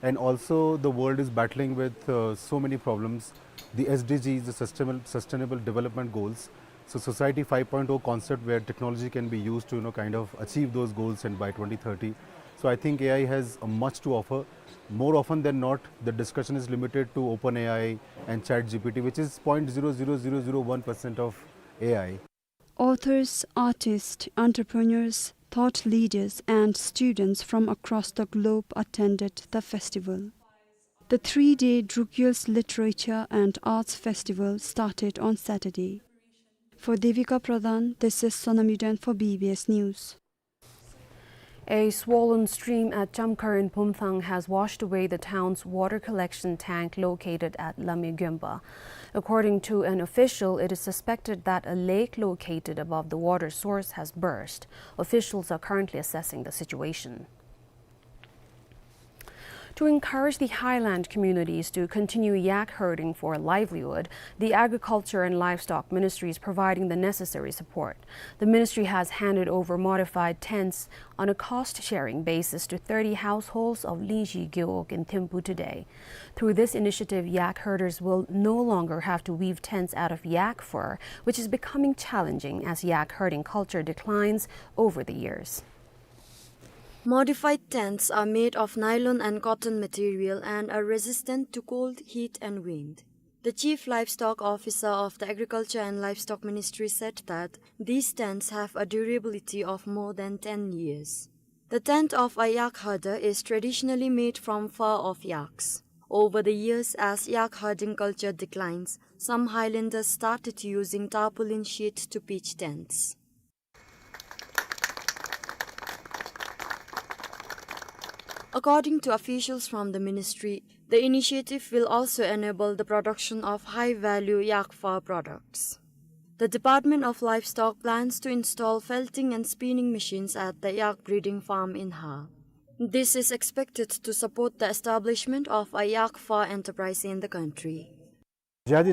and also the world is battling with, uh, so many problems. The S D Gs, the Sustainable, Sustainable Development Goals, So society five point oh concept where technology can be used to, you know, kind of achieve those goals and by twenty thirty. So I think A I has a much to offer. More often than not, the discussion is limited to OpenAI and ChatGPT, which is point zero zero zero zero one percent of A I. Authors, artists, entrepreneurs, thought leaders, and students from across the globe attended the festival. The three-day Drukgyal's Literature and Arts Festival started on Saturday. For Devika Pradhan, this is Sonam Yuden for B B S News. A swollen stream at Chamkhar in Pumthang has washed away the town's water collection tank located at Lame Gyonpa. According to an official, it is suspected that a lake located above the water source has burst. Officials are currently assessing the situation. To encourage the highland communities to continue yak herding for livelihood, the Agriculture and Livestock Ministry is providing the necessary support. The ministry has handed over modified tents on a cost-sharing basis to thirty households of Lingzhi Gewog in Thimphu today. Through this initiative, yak herders will no longer have to weave tents out of yak fur, which is becoming challenging as yak herding culture declines over the years. Modified tents are made of nylon and cotton material and are resistant to cold, heat and wind. The Chief Livestock Officer of the Agriculture and Livestock Ministry said that these tents have a durability of more than ten years. The tent of a yak herder is traditionally made from fur of yaks. Over the years, as yak herding culture declines, some highlanders started using tarpaulin sheet to pitch tents. According to officials from the ministry, the initiative will also enable the production of high-value yak fur products. The Department of Livestock plans to install felting and spinning machines at the yak breeding farm in Har. This is expected to support the establishment of a yak fur enterprise in the country. As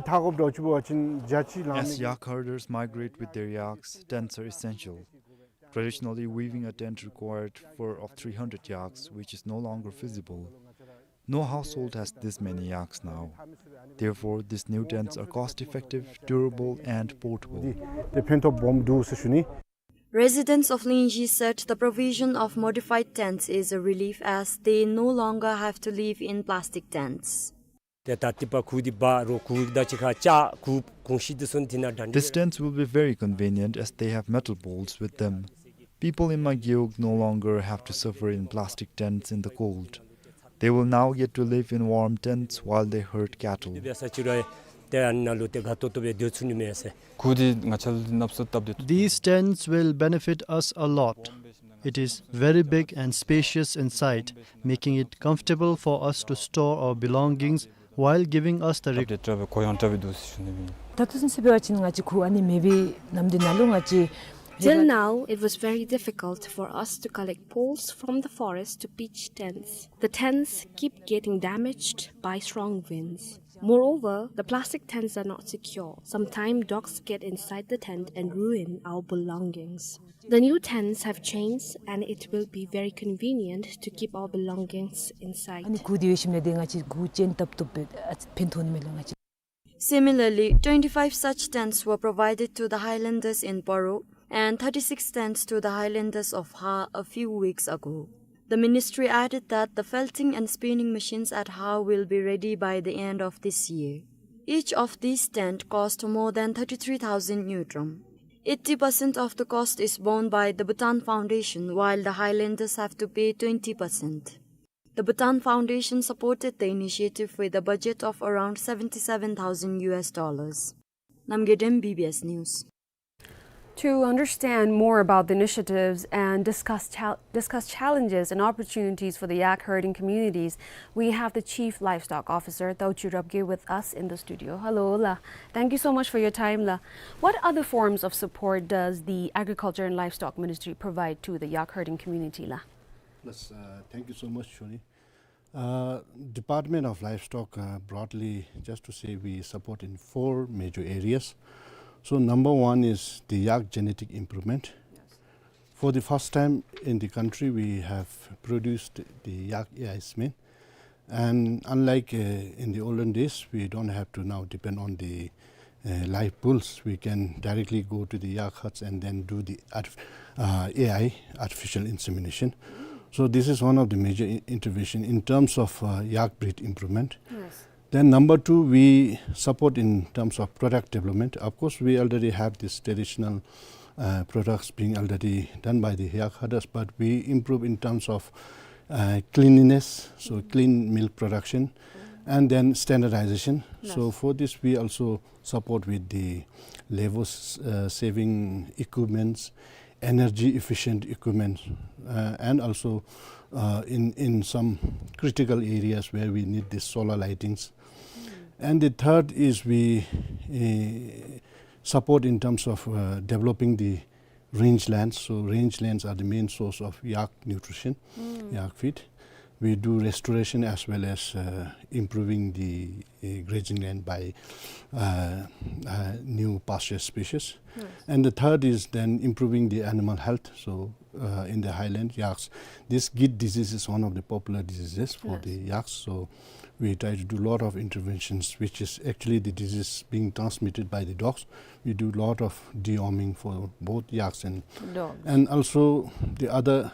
yak herders migrate with their yaks, tents are essential. Traditionally, weaving a tent required fur of three hundred yaks, which is no longer feasible. No household has this many yaks now. Therefore, these new tents are cost-effective, durable, and portable. Residents of Lingzhi said the provision of modified tents is a relief as they no longer have to live in plastic tents. ཏེ་ད་ཏི་པ་ཁུ་འདི་འབག་རོགས་ཁུ་ད་ཅི་ཁ་ལྕགས་ཁུ་གོང་ཞིག་འདི་ཚུ་འདི་ནང་འདྲ་འདི། These tents will be very convenient as they have metal bolts with them. People in my gewog no longer have to suffer in plastic tents in the cold. They will now get to live in warm tents while they herd cattle. ཏེ་ས་ཅི་ར་ཏེ་ཨ་ནཱ་ལུ་ཏེ་དགའ་ཏོག་ཏོ་སྦེ་སྡོད་ཚུགས་ནི་མས་ཟེར། ཁུ་འདི་ང་བཅས་ལུ་ནབ་སུ་སྟབས་བདེ་ཏོག་ཏོ། These tents will benefit us a lot. It is very big and spacious inside, making it comfortable for us to store our belongings while giving us the req- ད་ལྟོ་ཚུན་ཚོད་འབད་བ་ཅིན་ང་བཅས་ཁུ་ཨ་ནི་མེད་པའི་ནམ་དུས་ནང་ལུ་ང་བཅས། Till now, it was very difficult for us to collect poles from the forest to pitch tents. The tents keep getting damaged by strong winds. Moreover, the plastic tents are not secure. Sometimes dogs get inside the tent and ruin our belongings. The new tents have changed and it will be very convenient to keep our belongings inside. ཨ་ནི་ཁུ་འདི་ཡོད་ཞིནམ་ལས་ཏེ་ང་བཅས་ཁུ་ཅན་ཏབ་ཏོབ་སྦེ་ཨ་ཕན་ཐོགས་ནི་མས་ལགས་ང་བཅས། Similarly, twenty-five such tents were provided to the highlanders in Paro and thirty-six tents to the highlanders of Har a few weeks ago. The ministry added that the felting and spinning machines at Har will be ready by the end of this year. Each of these tents cost more than thirty-three thousand ngultrum. Eighty percent of the cost is borne by the Bhutan Foundation, while the highlanders have to pay twenty percent. The Bhutan Foundation supported the initiative with a budget of around seventy-seven thousand U S dollars. Namgay Dem, B B S News. To understand more about the initiatives and discuss chal-, discuss challenges and opportunities for the yak herding communities, we have the Chief Livestock Officer, Taochu Rabgye, with us in the studio. Hello, la. Thank you so much for your time, la. What other forms of support does the Agriculture and Livestock Ministry provide to the yak herding community, la? Yes, uh, thank you so much, Shoni. Uh, Department of Livestock, uh, broadly, just to say, we support in four major areas. So number one is the yak genetic improvement. Yes. For the first time in the country, we have produced the yak A I semen. And unlike, uh, in the olden days, we don't have to now depend on the uh, live bulls, we can directly go to the yak huts and then do the artif-, uh, A I, artificial insemination. So this is one of the major i-, intervention in terms of, uh, yak breed improvement. Yes. Then number two, we support in terms of product development. Of course, we already have this traditional, uh, products being already done by the yak herders, but we improve in terms of, uh, cleanliness, so clean milk production, and then standardization. So yes, for this, we also support with the labor s-, uh, saving equipments, energy efficient equipment, uh, and also, uh, in, in some critical areas where we need the solar lightings. And the third is we, uh, support in terms of, uh, developing the range lands. So range lands are the main source of yak nutrition, yak feed. We do restoration as well as, uh, improving the, uh, grazing land by, uh, uh, new pasture species. Yes. And the third is then improving the animal health. So, uh, in the highland yaks, this git disease is one of the popular diseases for, yes, the yaks. So we try to do a lot of interventions, which is actually the disease being transmitted by the dogs. We do a lot of deworming for both yaks and dogs. And also the other,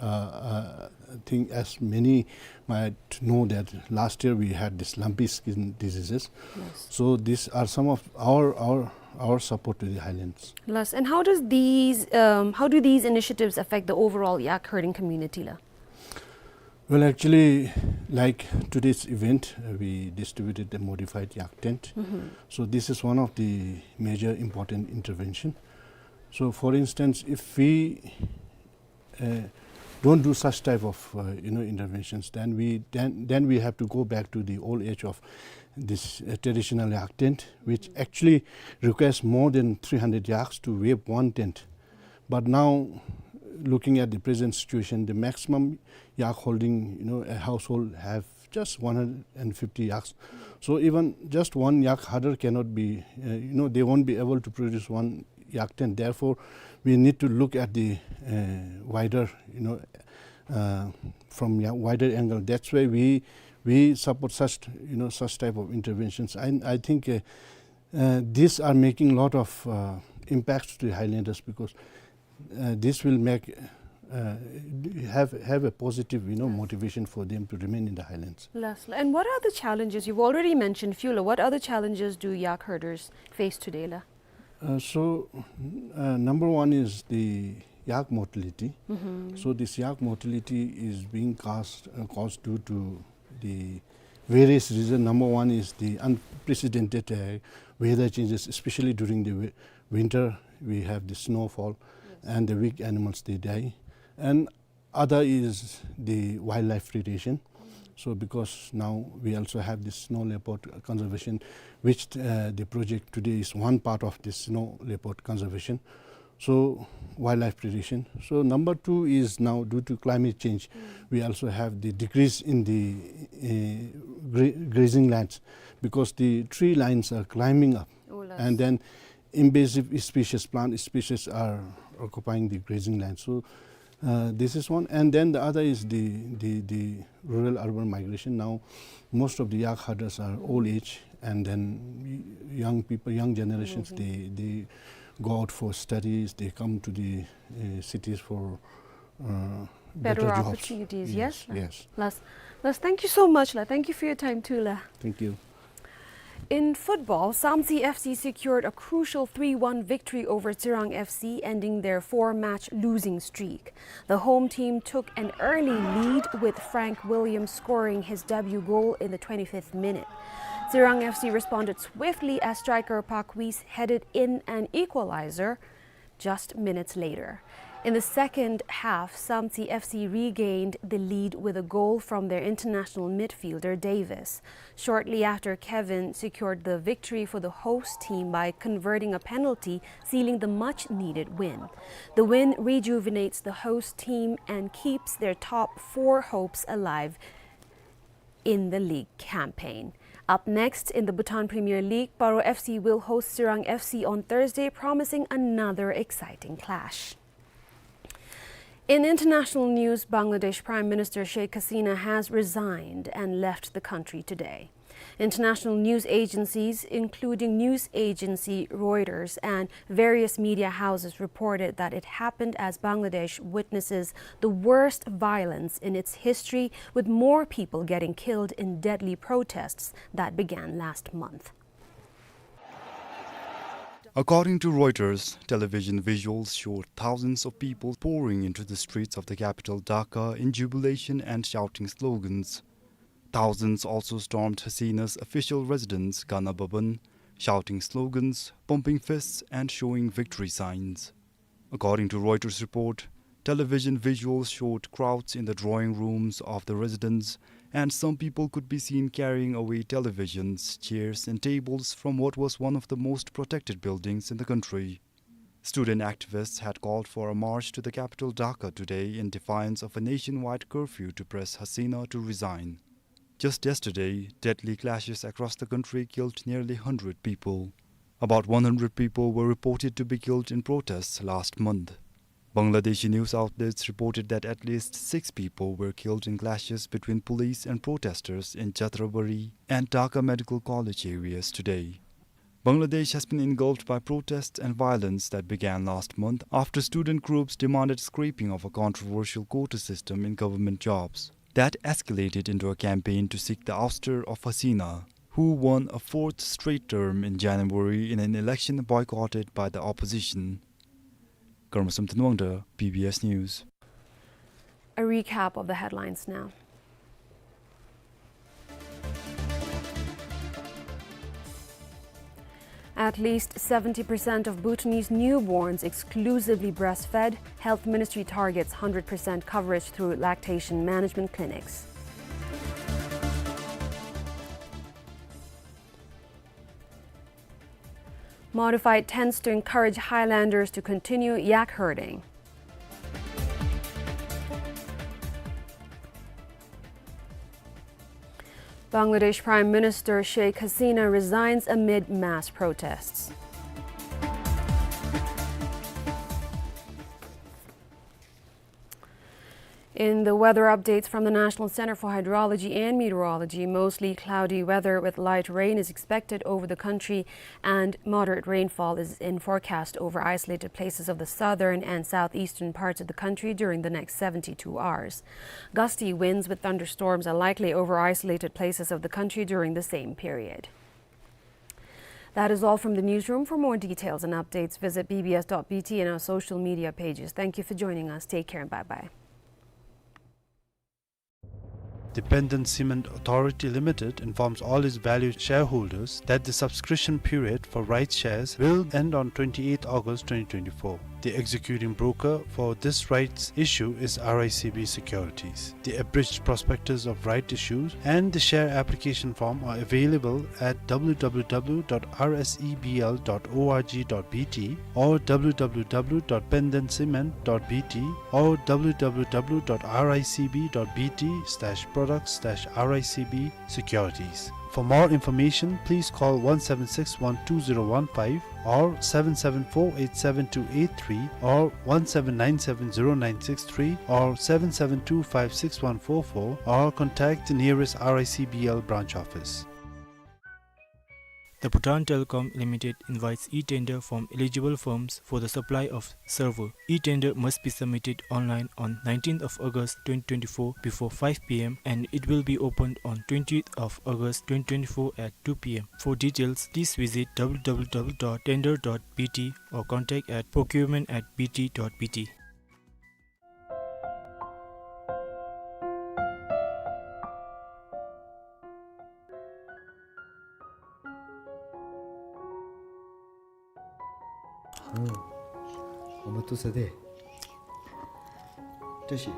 uh, uh, thing, as many might know that last year we had this lumpy skin diseases. Yes. So these are some of our, our, our support to the highlands. Yes. And how does these, um, how do these initiatives affect the overall yak herding community la? Well, actually, like today's event, uh, we distributed the modified yak tent. Mm-hmm. So this is one of the major important intervention. So for instance, if we, uh, don't do such type of, uh, you know, interventions, then we, then, then we have to go back to the old age of this, uh, traditional yak tent, which actually requires more than three hundred yaks to weave one tent. But now, looking at the present situation, the maximum yak holding, you know, a household have just one hundred fifty yaks. So even just one yak herder cannot be, uh, you know, they won't be able to produce one yak tent. Therefore, we need to look at the, uh, wider, you know, uh, from a wider angle. That's why we, we support such, you know, such type of interventions. I, I think, uh, uh, these are making a lot of, uh, impacts to the highlanders because, uh, this will make, uh, have, have a positive, you know, motivation for them to remain in the highlands. Lastly, and what are the challenges? You've already mentioned few la. What other challenges do yak herders face today la? Uh, so, uh, number one is the yak mortality. Mm-hmm. So this yak mortality is being caused, uh, caused due to the various reasons. Number one is the unprecedented, uh, weather changes, especially during the wi-, winter. We have the snowfall, yes, and the weak animals, they die. And other is the wildlife predation. So because now we also have this snow leopard conservation, which, uh, the project today is one part of this snow leopard conservation. So wildlife predation. So number two is now due to climate change, we also have the decrease in the, uh, gra-, grazing lands because the tree lines are climbing up. Oh, and then invasive species, plant species are occupying the grazing land. So, uh, this is one. And then the other is the, the, the rural urban migration. Now, most of the yak herders are old age, and then y-, young people, young generations, they, they go out for studies, they come to the, uh, cities for, uh, better jobs. Better opportunities, yes? Yes, yes. Last, last, thank you so much la. Thank you for your time too la. Thank you. In football, Samtse F C secured a crucial three one victory over Tsirang F C, ending their four-match losing streak. The home team took an early lead, with Frank Williams scoring his debut goal in the twenty-fifth minute. Tsirang F C responded swiftly as striker Park Wis headed in an equalizer just minutes later. In the second half, Samtse F C regained the lead with a goal from their international midfielder Davis. Shortly after, Kevin secured the victory for the host team by converting a penalty, sealing the much-needed win. The win rejuvenates the host team and keeps their top four hopes alive in the league campaign. Up next, in the Bhutan Premier League, Paro F C will host Tsirang F C on Thursday, promising another exciting clash. In international news, Bangladesh Prime Minister Sheikh Hasina has resigned and left the country today. International news agencies, including news agency Reuters and various media houses, reported that it happened as Bangladesh witnesses the worst violence in its history, with more people getting killed in deadly protests that began last month. According to Reuters, television visuals showed thousands of people pouring into the streets of the capital Dhaka in jubilation and shouting slogans. Thousands also stormed Hasina's official residence, Gana Bhavan, shouting slogans, pumping fists, and showing victory signs. According to Reuters report, television visuals showed crowds in the drawing rooms of the residence, and some people could be seen carrying away televisions, chairs, and tables from what was one of the most protected buildings in the country. Student activists had called for a march to the capital Dhaka today in defiance of a nationwide curfew to press Hasina to resign. Just yesterday, deadly clashes across the country killed nearly hundred people. About one hundred people were reported to be killed in protests last month. Bangladeshi news outlets reported that at least six people were killed in clashes between police and protesters in Jatrabari and Dhaka Medical College areas today. Bangladesh has been engulfed by protests and violence that began last month after student groups demanded scrapping of a controversial quota system in government jobs. That escalated into a campaign to seek the ouster of Hasina, who won a fourth straight term in January in an election boycotted by the opposition. Karmasam Tanwangda, B B S News. A recap of the headlines now. At least seventy percent of Bhutanese newborns exclusively breastfed. Health Ministry targets hundred percent coverage through lactation management clinics. Modified tents to encourage highlanders to continue yak herding. Bangladesh Prime Minister Sheikh Hasina resigns amid mass protests. In the weather updates from the National Center for Hydrology and Meteorology, mostly cloudy weather with light rain is expected over the country, and moderate rainfall is in forecast over isolated places of the southern and southeastern parts of the country during the next seventy-two hours. Gusty winds with thunderstorms are likely over isolated places of the country during the same period. That is all from the newsroom. For more details and updates, visit B B S dot B T and our social media pages. Thank you for joining us. Take care and bye-bye. The Penden Cement Authority Limited informs all its valued shareholders that the subscription period for rights shares will end on twenty-eighth August twenty twenty-four. The executing broker for this rights issue is R I C B Securities. The abridged prospectus of right issues and the share application form are available at W W W dot R S E B L dot org dot B T or W W W dot penden cement dot B T or W W W dot R I C B dot B T slash products slash R I C B securities. For more information, please call one seven six one two zero one five or seven seven four eight seven two eight three or one seven nine seven zero nine six three or seven seven two five six one four four or contact the nearest R I C B L branch office. The Bhutan Telecom Limited invites e-tender from eligible firms for the supply of server. E-tender must be submitted online on nineteenth of August twenty twenty-four before five P M and it will be opened on twentieth of August twenty twenty-four at two P M. For details, please visit W W W dot tender dot B T or contact at procurement at B T dot B T. ཨོ། ཨོ་མ་ཏུ་ས་དེ། བཀྲ་ཤིས།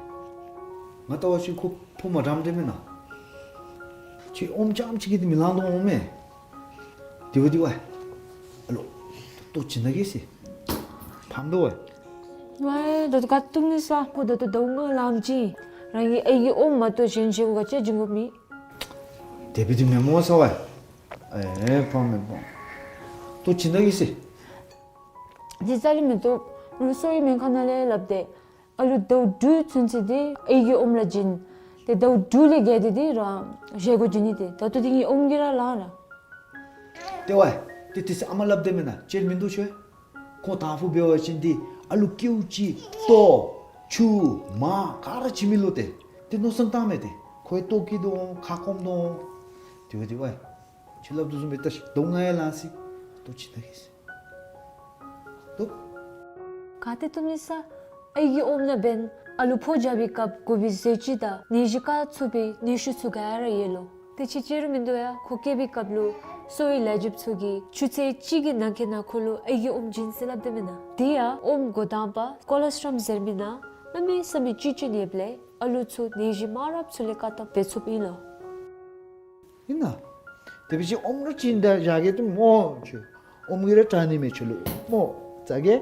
ང་ལྟ་བ་ཅིན་ཁོ་ཕོ་མ་འགྲམ་འདྲ་མེན་ན། ཁྱོད་ཨོམ་རྐྱངམ་ཅིག་གིས་དེ་མི་ལང་དོ་འོང་མས། དེ་བ་དེ་བ། ཨ་ལོ། ཏོ་ཅི་ན་གེ་སི། ཕམ་དོ་བ། ཝའི་ད་ཏོ་ག་ཏུ་ནི་ས་ཁོ་ད་ཏོ་ད་འུ་ང་ལམ་ཅི། རང་གི་ཨའི་གི་ཨོམ་མ་གཏོགས་གཞན་ཅིག་ག་ཅི་བྱིན་དགོ་མི། དེ་བི་དེ་མེན་མོ་ས་བ། ཨེ་ཕམ་མེན་པོ། ཏོ་ཅི་ན་གེ་སི། ཇི་ཙ་ལི་མེ་ཏོ་རུ་སོ་ཡི་མེན་ཁ་ན་ལེ་ལབ་དེ། ཨ་ལུ་ཟླཝ་དྲུག་ཚུན་ཚོད་དེ་ཨའི་གི་ཨོམ་ལ་བྱིན། ཏེ་ཟླཝ་དྲུག་ལས་བརྒལ་ཏེ་འདི་ར་བཞེས་སྒོ་བྱིན་ནི་ཏེ་ད་ལྟོ་འདི་ངེའི་ཨོམ་གྱིས་ར་ལང་ར། ཏེ་ཝའི་ཏེ་དེ་ཚེ་ཨ་མ་སླབ་དེས་མེན་ན། ཅིག་མིན་འདུག་ཤོ། ཁོང་དང་ཕུ་འབད་བ་ཅིན་འདི་ཨ་ལུ་སྐྱེཝ་ཅིག་ལྟོ་ཆུ་མར་ག་ར་བྱིན་མི་ལོ་ཏེ། ཏེ་མནོ་བསམ་བཏང་མས་ཏེ། ཁོའི་ལྟོ་བཀྱེས་དོ་འོང་ཁ་སྐོམ་དོ་འོང་། ཏེ་ཝའི་ཏེ་ཝའི་ཁྱོད་སླབ་དོ་བཟུམ་སྦེ་ད་ཞིག་ལྟོ་ང་ཡང་ལང་སི། ལྟོ་ཅིག་ད་གེ་སི། ལྟོ། ག་ཏེ་བཏུབ་ནི་ས། ཨའི་གི་ཨོམ་ནང་འབདན་ཨ་ལུ་ཕོ་རྒྱབ་པའི་སྐབས་དགོ་པའི་ཟས་བཅུད་དང་ནད་གཞི་བཀག་ཚུགས་པའི་ནུས་ཤུགས་ཚུ་ག་ར་ཡོད་ལོ། ཏེ་ཅིག་ཅིག་ར་མིན་འདུག་ཡ། ཁོ་སྐྱེ་བའི་སྐབས་ལུ་གསོ་བའི་ལས་བྱེདཔ་ཚུ་གིས་ཆུ་ཚོད་གཅིག་གི་ནང་འཁོད་ནང་ཁོ་ལུ་ཨའི་གི་ཨོམ་བྱིན་ཟེར་སླབ་དེས་མེན་ན། དེ་ཡང་ཨོམ་འགོ་དང་པ་ཀོ་ལོ་སི་ཊྲམ་ཟེར་མི་ནང་གནམ་མེད་ས་མེད་བཅུད་ཅིག་ཡོདཔ་ལས་ཨ་ལུ་ཚུ་ནད་གཞི་མང་རབས་ཚུ་ལས་བཀག་ཐབས་འབད་ཚུགསཔ་ཨིན་ལོ། ཨིན་ན། དེ་འབད་བ་ཅིན་ཨོམ་ར་བྱིན་ད་བཞག་གེ་ཏེ་སྨོ་ཁྱོད། ཨོམ་གྱིས་ར་དྲག་ནི་མས་ཁྱོད་ལུ་སྨོ། ཟ་གེ།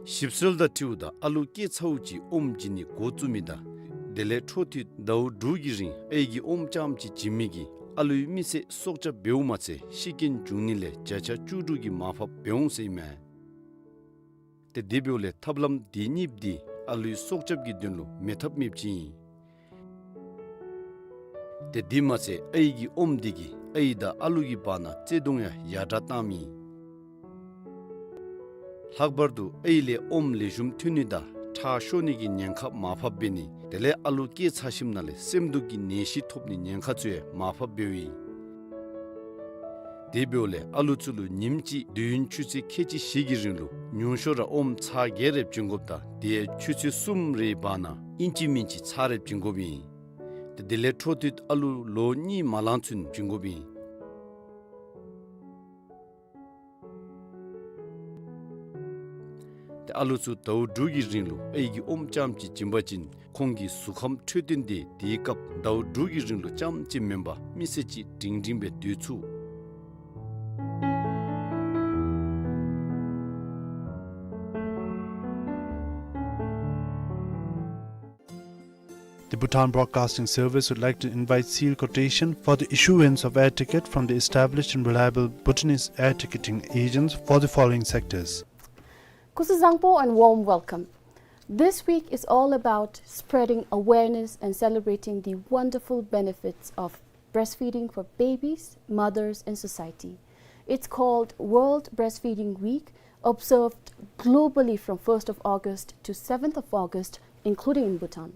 ཞིབ་འཚོལ་དང་འཁྲིལཝ་ད་ཨ་ལུ་སྐྱེས་ཚརཝ་ཅིག་ཨོམ་བྱིན་ནི་འགོ་བཙུགས་མི་དང་དེ་ལས་འཕྲོ་མཐུད་ཟླཝ་དྲུག་གི་རིང་ཨའི་གི་ཨོམ་རྐྱངམ་ཅིག་བྱིན་མི་གིས་ཨ་ལུའི་མི་ཚེ་སྲོག་སྐྱབས་འབདཝ་མ་ཚད་ཤི་རྐྱེན་འབྱུང་ནི་ལས་བརྒྱ་ཆ་བཅུ་དྲུག་གི་མར་ཕབ་འབད་འོང་ཟེར་ཨིན་མས། ཏེ་དེ་འབདཝ་ལས་ཐབས་ལམ་དེ་གཉིས་འདི་ཨ་ལུའི་སྲོག་སྐྱབས་ཀྱི་དོན་ལུ་མེད་ཐབས་མེདཔ་ཅིག་ཨིན། ཏེ་དེ་མ་ཚད་ཨའི་གི་ཨོམ་འདི་གིས་ཨའི་དང་ཨ་ལུ་གི་བར་ན་བརྩེ་གདུང་ཡང་ཡར་དྲག་བཏངམ་ཨིན། ལྷག་པར་དུ་ཨའི་ལས་ཨོམ་ལེགས་ཤོམ་ཐོན་ནི་དང་ཁྲག་ཤོར་ནི་གི་ཉེན་ཁ་མར་ཕབ་འབད་ནི་དེ་ལས་ཨ་ལུ་སྐྱེས་ཚར་ཞིནམ་ལས་སེམས་སྡུག་གི་ནད་གཞི་ཐོབ་ནི་ཉེན་ཁ་ཚུ་ཡང་མར་ཕབ་འབདཝ་ཨིན། དེ་འབདཝ་ལས་ཨ་ལུ་ཚུ་ལུ་ཉིནམ་གཅིག་དུས་ཡུན་ཆུ་ཚོད་ཁལ་གཅིག་བཞི་གི་རིང་ལུ་ཉུང་ཤོས་ར་ཨོམ་ཚར་བརྒྱད་རེ་བྱིན་དགོཔ་དང་དེ་ཡང་ཆུ་ཚོད་གསུམ་རེའི་བར་ན་ཨིན་ཅི་མིན་ཅི་ཚར་རེ་བྱིན་དགོཔ་ཨིན། ཏེ་དེ་ལས་འཕྲོ་མཐུད་ཨ་ལུ་ལོ་གཉིས་མ་ལང་ཚུན་བྱིན་དགོཔ་ཨིན། ཏེ་ཨ་ལུ་ཚུ་ཟླཝ་དྲུག་གི་རིང་ལུ་ཨའི་གི་ཨོམ་རྐྱངམ་ཅིག་བྱིན་པ་ཅིན་ཁོང་གི་གཟུགས་ཁམས་འཕྲོད་བསྟེན་དེ་དེའི་སྐབས་ཟླཝ་དྲུག་གི་རིང་ལུ་རྐྱངམ་ཅིག་མེན་པར་མི་ཚེ་གཅིག་སྒྲིང་སྒྲིང་སྦེ་སྡོད་ཚུགས། The Bhutan Broadcasting Service would like to invite seal quotation for the issuance of air ticket from the established and reliable Bhutanese air ticketing agents for the following sectors. Kuzuzangpo and warm welcome. This week is all about spreading awareness and celebrating the wonderful benefits of breastfeeding for babies, mothers, and society. It's called World Breastfeeding Week, observed globally from first of August to seventh of August, including in Bhutan.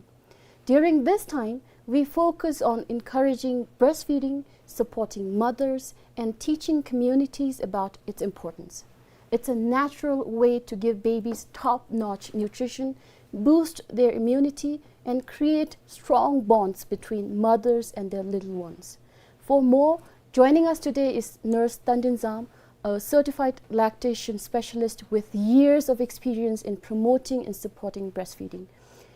During this time, we focus on encouraging breastfeeding, supporting mothers, and teaching communities about its importance. It's a natural way to give babies top-notch nutrition, boost their immunity, and create strong bonds between mothers and their little ones. For more, joining us today is Nurse Tandin Zam, a certified lactation specialist with years of experience in promoting and supporting breastfeeding.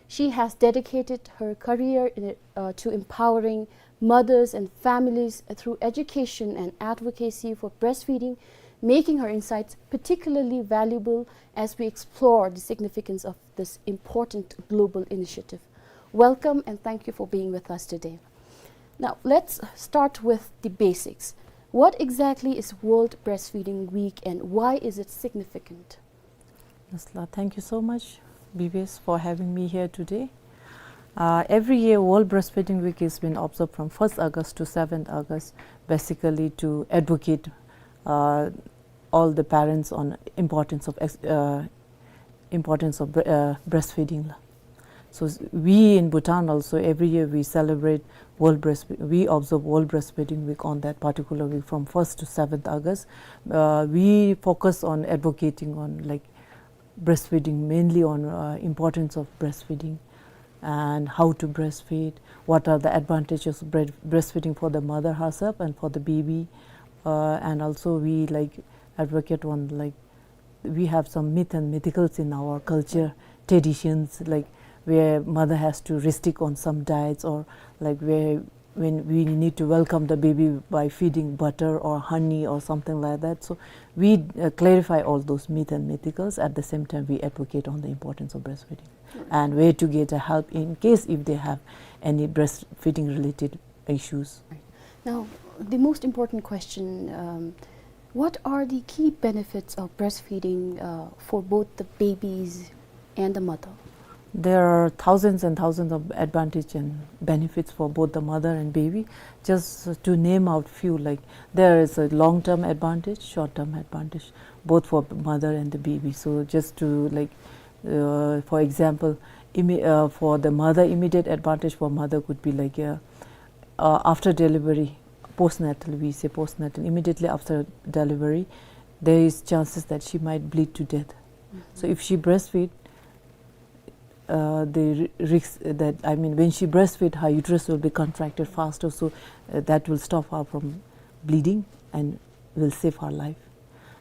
She has dedicated her career in, uh, to empowering mothers and families through education and advocacy for breastfeeding, making her insights particularly valuable as we explore the significance of this important global initiative. Welcome and thank you for being with us today. Now, let's start with the basics. What exactly is World Breastfeeding Week and why is it significant? Nasla, thank you so much, B B S, for having me here today. Uh, every year, World Breastfeeding Week has been observed from first August to seventh August, basically to advocate, uh, all the parents on importance of ex-, uh, importance of bre-, uh, breastfeeding. So s-, we in Bhutan also, every year we celebrate World Breastfeed-, we observe World Breastfeeding Week on that particular week from first to seventh August. Uh, we focus on advocating on, like, breastfeeding, mainly on, uh, importance of breastfeeding and how to breastfeed, what are the advantages of bread-, breastfeeding for the mother herself and for the baby. Uh, and also we, like, advocate on, like, we have some myth and mythicals in our culture, traditions, like, where mother has to restrict on some diets, or, like, where when we need to welcome the baby by feeding butter or honey or something like that. So we, uh, clarify all those myth and mythicals. At the same time, we advocate on the importance of breastfeeding and where to get a help in case if they have any breastfeeding related issues. Now, the most important question, um, What are the key benefits of breastfeeding, uh, for both the babies and the mother? There are thousands and thousands of advantage and benefits for both the mother and baby. Just to name out few, like, there is a long-term advantage, short-term advantage, both for mother and the baby. So just to, like, uh, for example, imme-, uh, for the mother, immediate advantage for mother could be like, uh, uh, after delivery, postnatal, we say postnatal, immediately after delivery, there is chances that she might bleed to death. So if she breastfeed, uh, the ri-, risk that, I mean, when she breastfeed, her uterus will be contracted faster, so, uh, that will stop her from bleeding and will save her life.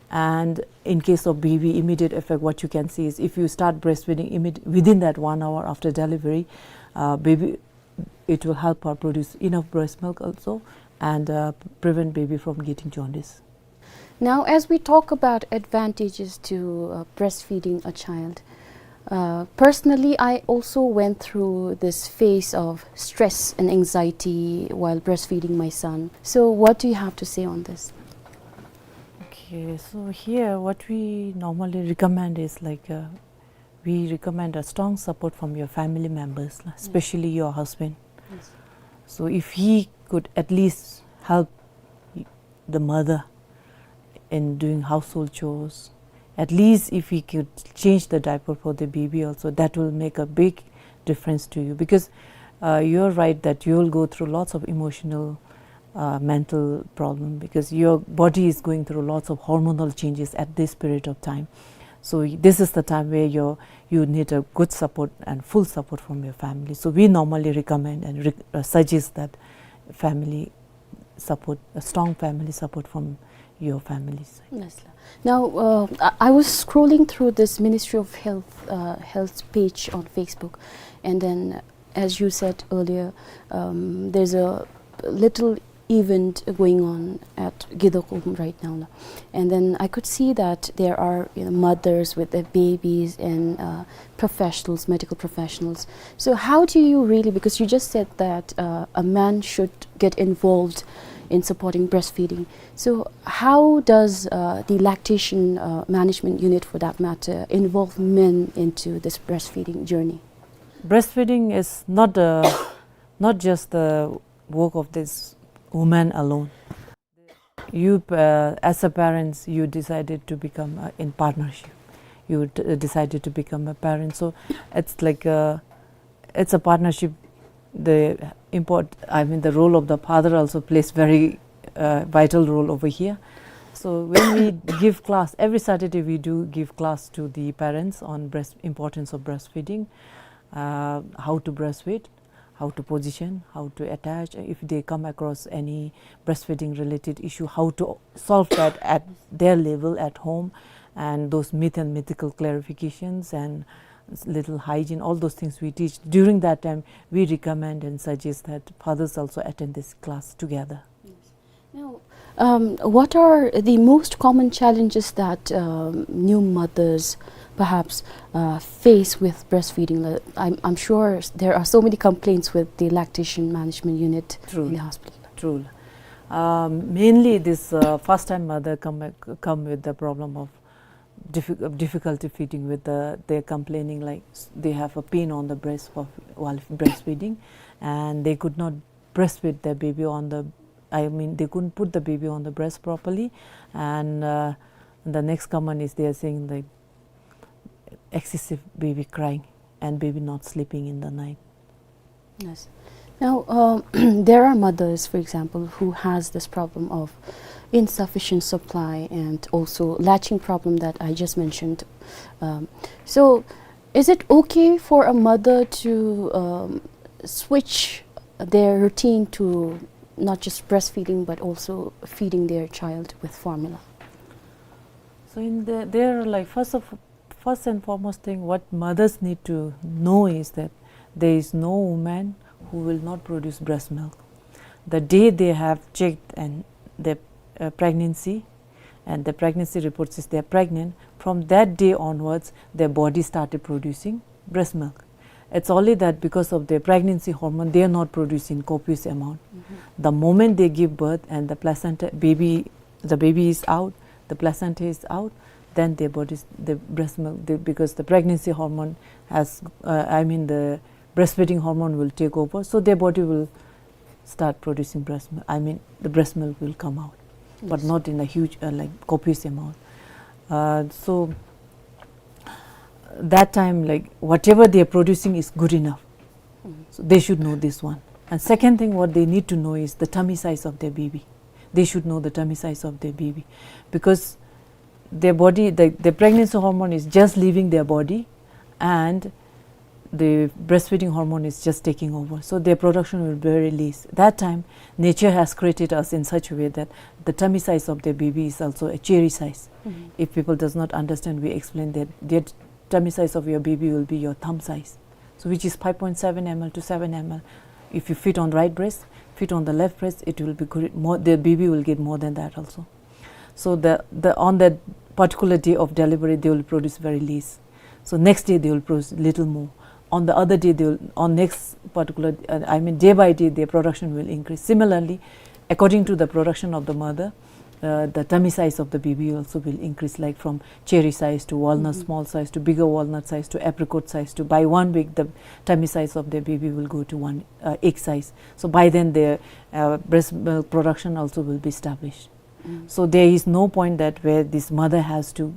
And in case of baby, immediate effect, what you can see is if you start breastfeeding imme-, within that one hour after delivery, uh, baby, it will help her produce enough breast milk also and, uh, prevent baby from getting jaundice. Now, as we talk about advantages to, uh, breastfeeding a child, uh, personally, I also went through this phase of stress and anxiety while breastfeeding my son. So, what do you have to say on this? Okay, so here what we normally recommend is, like, uh, we recommend a strong support from your family members, la, especially your husband. Yes. So if he could at least help y-, the mother in doing household chores, at least if he could change the diaper for the baby also, that will make a big difference to you. Because, uh, you're right that you will go through lots of emotional, uh, mental problem, because your body is going through lots of hormonal changes at this period of time. So y-, this is the time where you you need a good support and full support from your family. So we normally recommend and rec-, uh, suggest that family support, a strong family support from your family side. Yes, la. Now, uh, I, I was scrolling through this Ministry of Health, uh, Health page on Facebook, and then, as you said earlier, um, there's a little event going on at Gedokhum right now, la. And then I could see that there are, you know, mothers with their babies and, uh, professionals, medical professionals. So how do you really, because you just said that, uh, a man should get involved in supporting breastfeeding. So how does, uh, the lactation, uh, management unit, for that matter, involve men into this breastfeeding journey? Breastfeeding is not a, not just the work of this woman alone. You, uh, as a parents, you decided to become, uh, in partnership. You d-, decided to become a parent. So it's like a, it's a partnership. The import-, I mean, the role of the father also plays very, uh, vital role over here. So when we give class, every Saturday we do give class to the parents on breast, importance of breastfeeding, uh, how to breastfeed, how to position, how to attach, if they come across any breastfeeding related issue, how to solve that at their level at home, and those myth and mythical clarifications and s-, little hygiene, all those things we teach. During that time, we recommend and suggest that fathers also attend this class together. Yes. Now, um, what are the most common challenges that, um, new mothers perhaps, uh, face with breastfeeding? Uh, I'm, I'm sure s-, there are so many complaints with the lactation management unit in the hospital. True. Um, mainly this, uh, first time mother come, come with the problem of diffi-, difficulty feeding with the, they're complaining like s-, they have a pain on the breast for, while breastfeeding, and they could not breastfeed their baby on the, I mean, they couldn't put the baby on the breast properly, and, uh, the next common is they are saying the excessive baby crying and baby not sleeping in the night. Yes. Now, um, there are mothers, for example, who has this problem of insufficient supply and also latching problem that I just mentioned. Um, so, is it okay for a mother to, um, switch their routine to not just breastfeeding but also feeding their child with formula? So in the, there, like, first of, first and foremost thing, what mothers need to know is that there is no woman who will not produce breast milk. The day they have checked and their, uh, pregnancy, and the pregnancy report says they are pregnant, from that day onwards, their body started producing breast milk. It's only that because of their pregnancy hormone, they are not producing copious amount. Mm-hmm. The moment they give birth and the placenta, baby, the baby is out, the placenta is out, then their bodies, the breast milk, the, because the pregnancy hormone has, uh, I mean, the breastfeeding hormone will take over, so their body will start producing breast milk. I mean, the breast milk will come out, but, yes, not in a huge, uh, like, copious amount. Uh, so that time, like, whatever they are producing is good enough. Mm. So they should know this one. And second thing, what they need to know is the tummy size of their baby. They should know the tummy size of their baby, because their body, the, the pregnancy hormone is just leaving their body, and the breastfeeding hormone is just taking over. So their production will be very less. That time, nature has created us in such a way that the tummy size of their baby is also a cherry size. Mm-hmm. If people does not understand, we explain that their tummy size of your baby will be your thumb size. So which is five point seven M L to seven M L. If you feed on right breast, feed on the left breast, it will be good, more, the baby will get more than that also. So the, the, on that particular day of delivery, they will produce very less. So next day they will produce little more. On the other day, they will, on next particular, uh, I mean, day by day, their production will increase. Similarly, according to the production of the mother, uh, the tummy size of the baby also will increase, like, from cherry size to walnut, mm-hmm, small size to bigger walnut size to apricot size to, by one week, the tummy size of the baby will go to one, uh, egg size. So by then, their, uh, breast milk production also will be established. Mm. So there is no point that where this mother has to,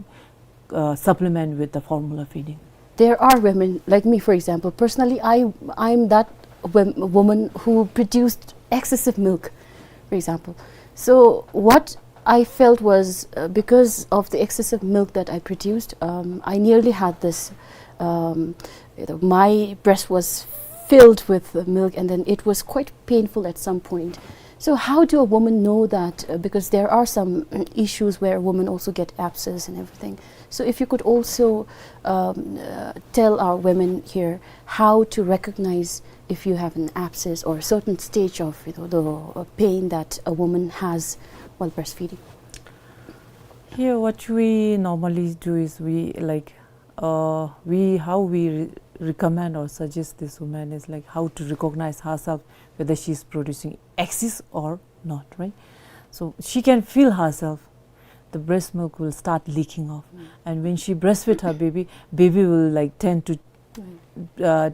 uh, supplement with the formula feeding. There are women, like me, for example. Personally, I, I'm that wom-, woman who produced excessive milk, for example. So what I felt was, uh, because of the excessive milk that I produced, um, I nearly had this, um, you know, my breast was filled with the milk, and then it was quite painful at some point. So how do a woman know that? Uh, because there are some, mm, issues where women also get abscess and everything. So if you could also, um, uh, tell our women here how to recognize if you have an abscess or a certain stage of, you know, the, uh, pain that a woman has while breastfeeding. Here, what we normally do is we, like, uh, we, how we re-, recommend or suggest this woman is, like, how to recognize herself whether she is producing excess or not, right? So she can feel herself, the breast milk will start leaking off. Mm. And when she breastfeed her baby, baby will, like, tend to, right, uh,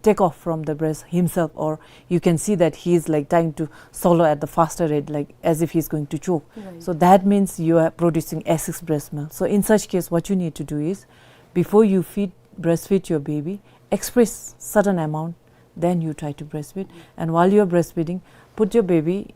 take off from the breast himself, or you can see that he is, like, trying to swallow at the faster rate, like, as if he's going to choke. Right. So that means you are producing excess breast milk. So in such case, what you need to do is, before you feed, breastfeed your baby, express certain amount, then you try to breastfeed. And while you are breastfeeding, put your baby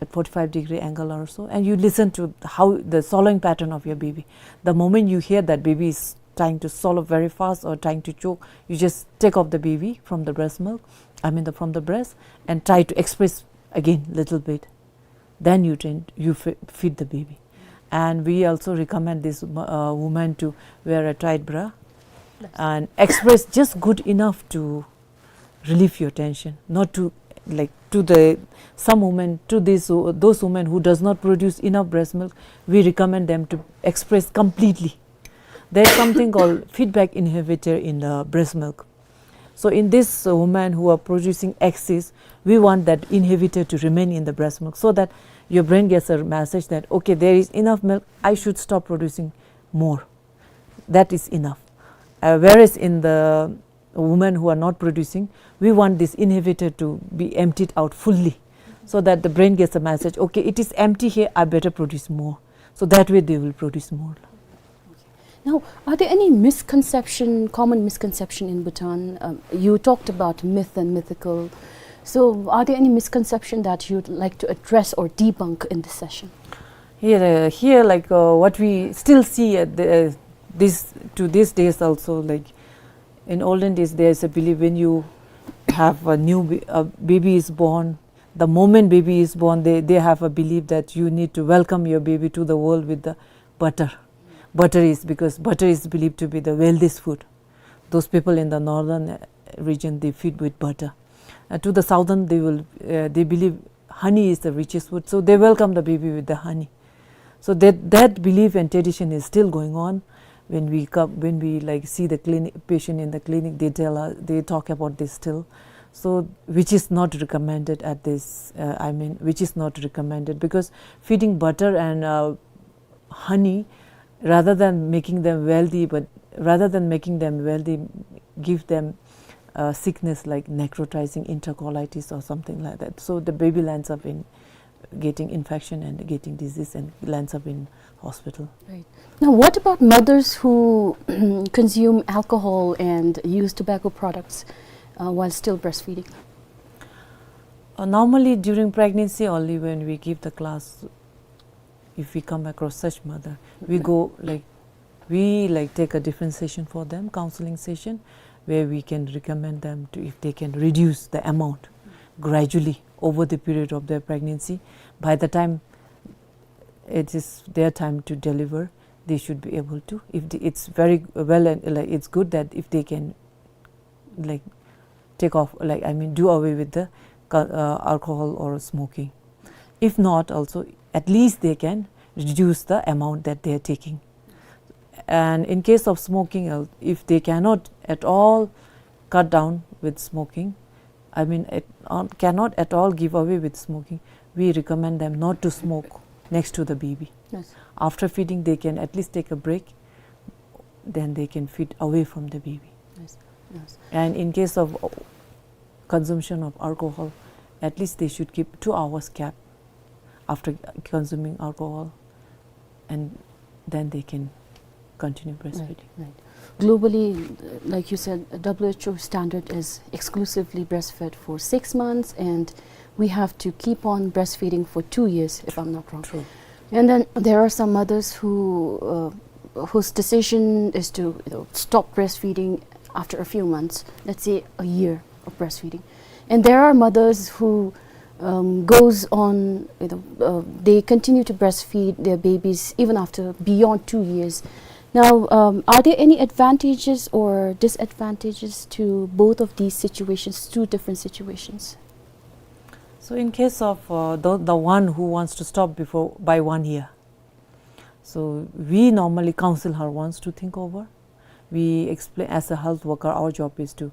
at forty-five degree angle or so, and you listen to how the swallowing pattern of your baby. The moment you hear that baby is trying to swallow very fast or trying to choke, you just take off the baby from the breast milk, I mean the, from the breast, and try to express again little bit. Then you tend, you f-, feed the baby. And we also recommend this, uh, woman to wear a tight bra, yes, and express just good enough to relieve your tension, not to, like, to the, some women, to this, those women who does not produce enough breast milk, we recommend them to express completely. There is something called feedback inhibitor in the breast milk. So in this, uh, woman who are producing excess, we want that inhibitor to remain in the breast milk so that your brain gets a message that, "Okay, there is enough milk, I should stop producing more. That is enough." Uh, whereas in the women who are not producing, we want this inhibitor to be emptied out fully so that the brain gets a message, "Okay, it is empty here, I better produce more." So that way they will produce more. Now, are there any misconception, common misconception in Bhutan? Um, you talked about myth and mythical. So, are there any misconception that you'd like to address or debunk in this session? Here, uh, here, like, uh, what we still see at the, uh, this, to these days also, like, in olden days, there is a belief when you have a new ba-, a baby is born, the moment baby is born, they, they have a belief that you need to welcome your baby to the world with the butter. Butter is, because butter is believed to be the wealthiest food. Those people in the northern, uh, region, they feed with butter. Uh, to the southern, they will, uh, they believe honey is the richest food, so they welcome the baby with the honey. So that, that belief and tradition is still going on. When we come, when we, like, see the clinic, patient in the clinic, they tell us, they talk about this still. So, which is not recommended at this, uh, I mean, which is not recommended, because feeding butter and, uh, honey, rather than making them wealthy, but rather than making them wealthy, give them uh, sickness like necrotizing enterocolitis or something like that. So the baby lands up in getting infection and getting disease and lands up in hospital. Right. Now, what about mothers who consume alcohol and use tobacco products uh, while still breastfeeding? Uh, normally, during pregnancy, only when we give the class, if we come across such mother, we go, like, we, like, take a different session for them, counseling session, where we can recommend them to, if they can reduce the amount gradually over the period of their pregnancy. By the time it is their time to deliver, they should be able to. If the, it's very well and, like, it's good that if they can, like, take off, like, I mean, do away with the co-, uh, alcohol or smoking. If not, also, at least they can reduce the amount that they are taking. And in case of smoking, uh, if they cannot at all cut down with smoking, I mean, it, um, cannot at all give away with smoking, we recommend them not to smoke next to the baby. Yes. After feeding, they can at least take a break, then they can feed away from the baby. Yes, yes. And in case of, uh, consumption of alcohol, at least they should keep two hours gap after consuming alcohol, and then they can continue breastfeeding. Right, right. Globally, uh, like you said, W H O standard is exclusively breastfed for six months, and we have to keep on breastfeeding for two years, if I'm not wrong. True. And then there are some mothers who, uh, whose decision is to, you know, stop breastfeeding after a few months, let's say a year of breastfeeding. And there are mothers who, um, goes on, you know, uh, they continue to breastfeed their babies even after beyond two years. Now, um, are there any advantages or disadvantages to both of these situations, two different situations? So in case of, uh, the, the one who wants to stop before, by one year, so we normally counsel her once to think over. We explain, as a health worker, our job is to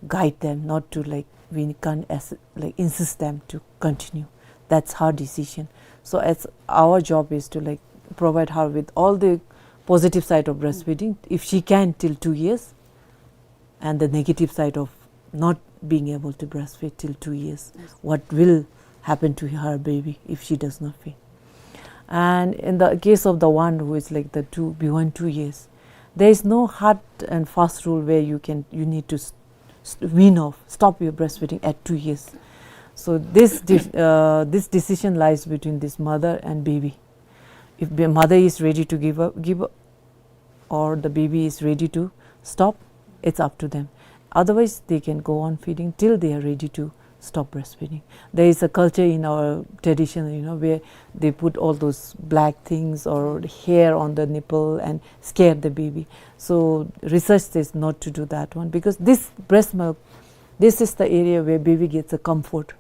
guide them, not to, like, we can't as, like, insist them to continue. That's her decision. So as our job is to, like, provide her with all the positive side of breastfeeding, if she can till two years, and the negative side of not being able to breastfeed till two years. Yes. What will happen to her baby if she does not feed? And in the case of the one who is, like, the two, beyond two years, there is no hard and fast rule where you can, you need to s-, s-, wean off, stop your breastfeeding at two years. So this de-, uh, this decision lies between this mother and baby. If the mother is ready to give up, give up, or the baby is ready to stop, it's up to them. Otherwise, they can go on feeding till they are ready to stop breastfeeding. There is a culture in our tradition, you know, where they put all those black things or hair on the nipple and scare the baby. So research says not to do that one, because this breast milk, this is the area where baby gets a comfort,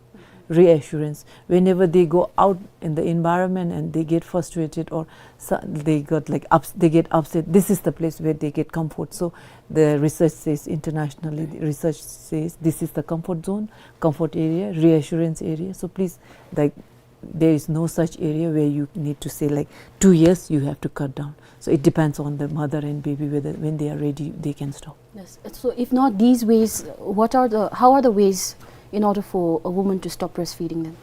reassurance. Whenever they go out in the environment and they get frustrated or so-, they got, like, ups-, they get upset, this is the place where they get comfort. So the research says, internationally, the research says this is the comfort zone, comfort area, reassurance area. So please, like, there is no such area where you need to say, like, two years you have to cut down. So it depends on the mother and baby whether when they are ready they can stop. Yes. So if not these ways, what are the, how are the ways in order for a woman to stop breastfeeding then?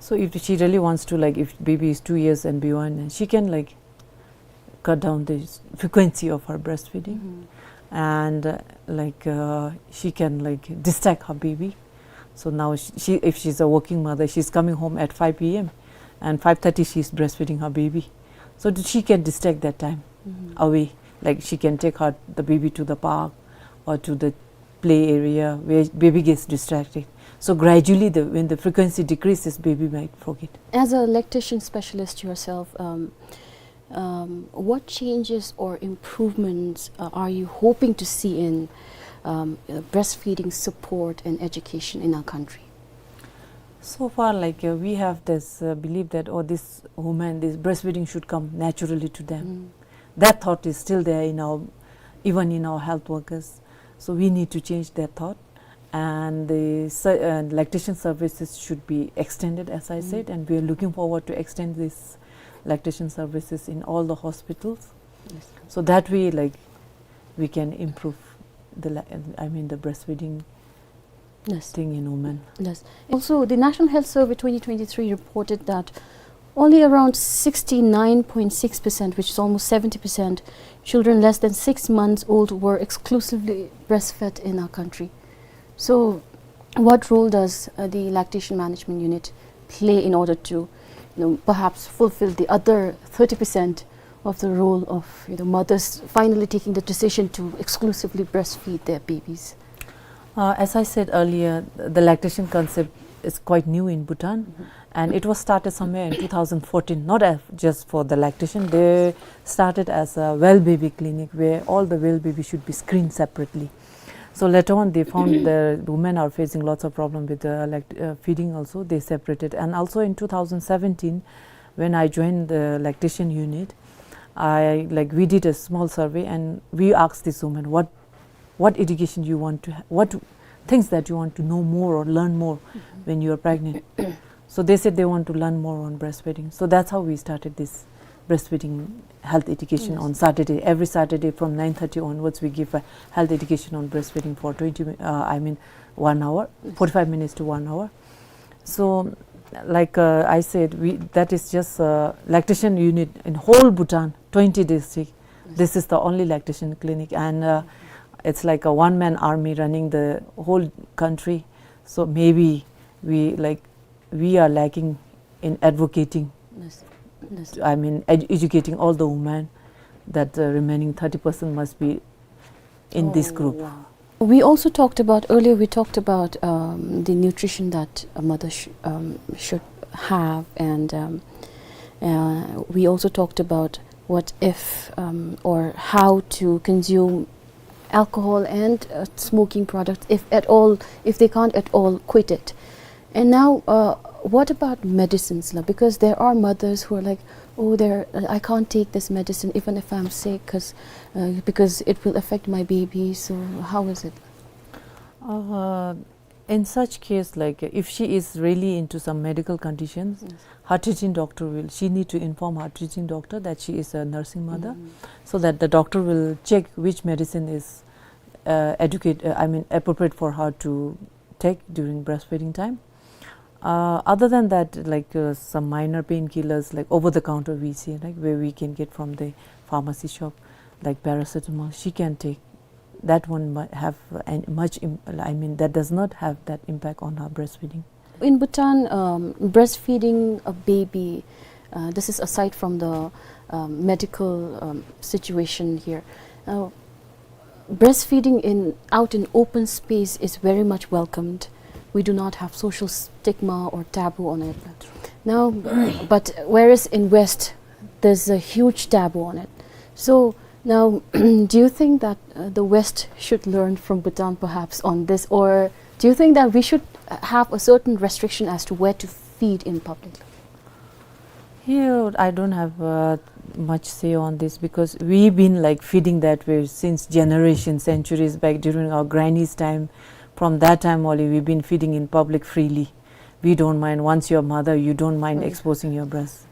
So if she really wants to, like, if baby is two years and beyond, and she can, like, cut down the s-, frequency of her breastfeeding. Mm-hmm. And, uh, like, uh, she can, like, distract her baby. So now she, she, if she's a working mother, she's coming home at five P M and five thirty she's breastfeeding her baby. So th-, she can distract that time, mm-hmm, away. Like, she can take her, the baby to the park or to the play area where baby gets distracted. So gradually, the, when the frequency decreases, baby might forget. As a lactation specialist yourself, um, um, what changes or improvements, uh, are you hoping to see in, um, uh, breastfeeding support and education in our country? So far, like, uh, we have this, uh, belief that, oh, this woman, this breastfeeding should come naturally to them. Mm. That thought is still there in our, even in our health workers. So we need to change that thought. And the se-, uh, lactation services should be extended, as I, mm, said, and we are looking forward to extend this lactation services in all the hospitals. Yes. So that way, like, we can improve the la-, I mean, the breastfeeding Yes. thing in women. Yes. Also, the National Health Survey twenty twenty-three reported that only around sixty-nine point six percent, which is almost seventy percent, children less than six months old were exclusively breastfed in our country. So, what role does, uh, the lactation management unit play in order to, you know, perhaps fulfill the other thirty percent of the role of, you know, mothers finally taking the decision to exclusively breastfeed their babies? Uh, as I said earlier, the lactation concept is quite new in Bhutan, mm-hmm, and it was started somewhere in two thousand fourteen, not as, just for the lactation. They started as a well baby clinic where all the well baby should be screened separately. So later on, they found the women are facing lots of problem with the, like, uh, feeding also. They separated. And also in two thousand seventeen, when I joined the lactation unit, I, like, we did a small survey and we asked this woman, "What, what education you want to ha-, what things that you want to know more or learn more, mm-hmm, when you are pregnant?" So they said they want to learn more on breastfeeding. So that's how we started this breastfeeding health education, yes, on Saturday. Every Saturday from nine thirty onwards, we give a health education on breastfeeding for twenty mi-, uh, I mean, one hour, yes, forty-five minutes to one hour. So, like, uh, I said, we, that is just, uh, lactation unit in whole Bhutan, twenty district. Yes. This is the only lactation clinic, and, uh, it's like a one-man army running the whole country. So maybe we, like, we are lacking in advocating, yes, yes, I mean, ed-, educating all the women that the remaining thirty percent must be in this, oh, group. Wow. We also talked about, earlier we talked about, um, the nutrition that a mother sh-, um, should have, and, um, uh, we also talked about what if, um, or how to consume alcohol and, uh, smoking products, if at all, if they can't at all quit it. And now, uh, what about medicines, la? Because there are mothers who are like, "Oh, there, uh, I can't take this medicine even if I'm sick, 'cause, uh, because it will affect my baby." So how is it? Uh, in such case, like, if she is really into some medical conditions, yes, her treating doctor will, she need to inform her treating doctor that she is a nursing mother, mm, so that the doctor will check which medicine is, uh, educate, uh, I mean, appropriate for her to take during breastfeeding time. Uh, other than that, like, uh, some minor painkillers, like over the counter we see, like, where we can get from the pharmacy shop, like paracetamol, she can take. That won't mu-, have an, much, im-, I mean, that does not have that impact on her breastfeeding. In Bhutan, um, breastfeeding a baby, uh, this is aside from the, um, medical, um, situation here. Uh, breastfeeding in, out in open space is very much welcomed. We do not have social stigma or taboo on it. That's right. Now, but whereas in West, there's a huge taboo on it. So now, do you think that, uh, the West should learn from Bhutan perhaps on this, or do you think that we should, uh, have a certain restriction as to where to feed in public? Here, I don't have, uh, much say on this because we've been, like, feeding that way since generations, centuries back during our granny's time. From that time only, we've been feeding in public freely. We don't mind. Once you're a mother, you don't mind, mm, exposing your breast.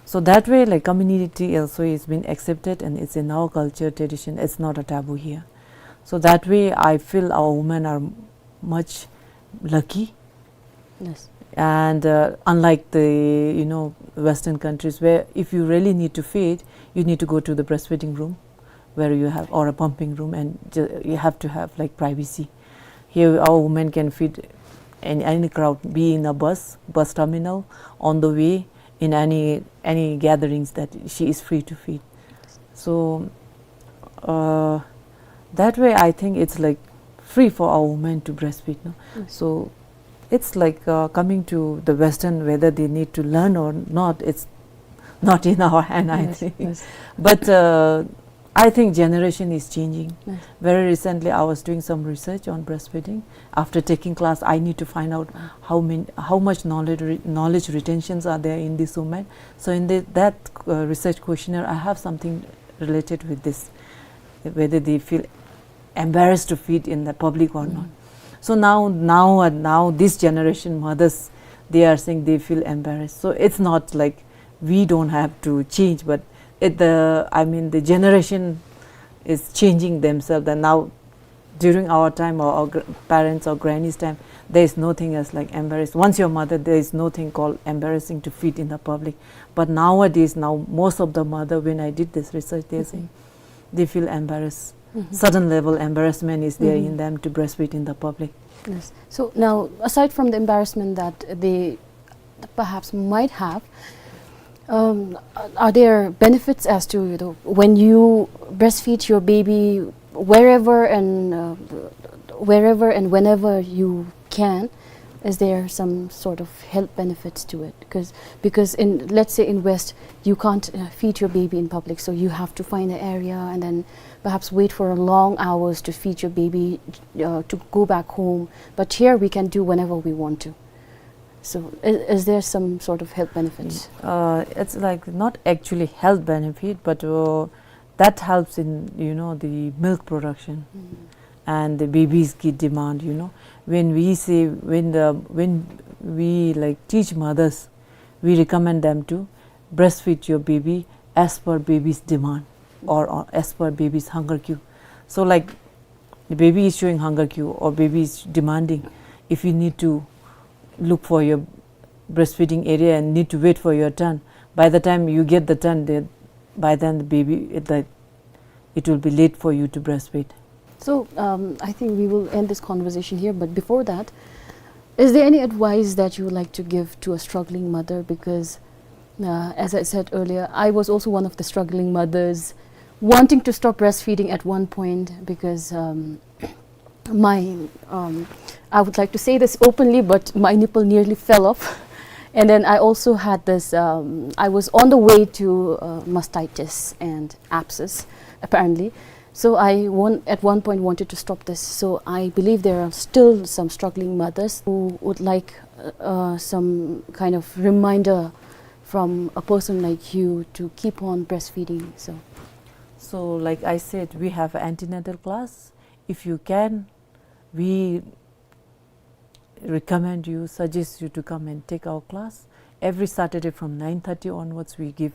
So that way, like, community also is been accepted and it's in our culture, tradition. It's not a taboo here. So that way, I feel our women are much lucky. Yes. And, uh, unlike the, you know, Western countries where if you really need to feed, you need to go to the breastfeeding room where you have, or a pumping room, and ju-, you have to have, like, privacy. Here, our women can feed in any crowd, be in a bus, bus terminal, on the way, in any, any gatherings that she is free to feed. So, uh, that way, I think it's, like, free for our women to breastfeed, no? Yes. So, it's like, uh, coming to the Western, whether they need to learn or not, it's not in our hand, I, yes, think. Yes. But, uh, I think generation is changing. Yes. Very recently, I was doing some research on breastfeeding. After taking class, I need to find out, mm, how many, how much knowledge re-, knowledge retentions are there in this woman. So in the, that, uh, research questionnaire, I have something related with this, whether they feel embarrassed to feed in the public or not. Mm. So now, now, uh, now this generation mothers, they are saying they feel embarrassed. So it's not like We don't have to change, but it, the, I mean, the generation is changing themselves. And now, during our time, or our gr-, parents or grannies' time, there is nothing else like embarrassed. Once you're mother, there is nothing called embarrassing to feed in the public. But nowadays, now most of the mother, when I did this research, they say they feel embarrassed. Certain level embarrassment is there in them to breastfeed in the public. Yes. So now, aside from the embarrassment that they perhaps might have, um, are there benefits as to, you know, when you breastfeed your baby wherever and, uh, wherever and whenever you can, is there some sort of health benefits to it? 'Cause, because in, let's say in West, you can't, uh, feed your baby in public, so you have to find an area and then perhaps wait for a long hours to feed your baby, uh, to go back home. But here we can do whenever we want to. So, is, is there some sort of health benefits? Uh, it's like not actually health benefit, but, uh, that helps in, you know, the milk production and the babies' ki demand, you know. When we say, when the, when we, like, teach mothers, we recommend them to breastfeed your baby as per baby's demand or, or as per baby's hunger cue. So, like, the baby is showing hunger cue or baby is demanding, if you need to look for your breastfeeding area and need to wait for your turn, by the time you get the turn, the, by then the baby, it, the, it will be late for you to breastfeed. So, um, I think we will end this conversation here, but before that, is there any advice that you would like to give to a struggling mother? Because, uh, as I said earlier, I was also one of the struggling mothers wanting to stop breastfeeding at one point because, um, my, um, I would like to say this openly, but my nipple nearly fell off. And then I also had this, um, I was on the way to, uh, mastitis and abscess, apparently. So I won-, at one point wanted to stop this. So I believe there are still some struggling mothers who would like, uh, some kind of reminder from a person like you to keep on breastfeeding. So, so like I said, we have antenatal class. If you can, we recommend you, suggest you to come and take our class. Every Saturday from nine thirty onwards, we give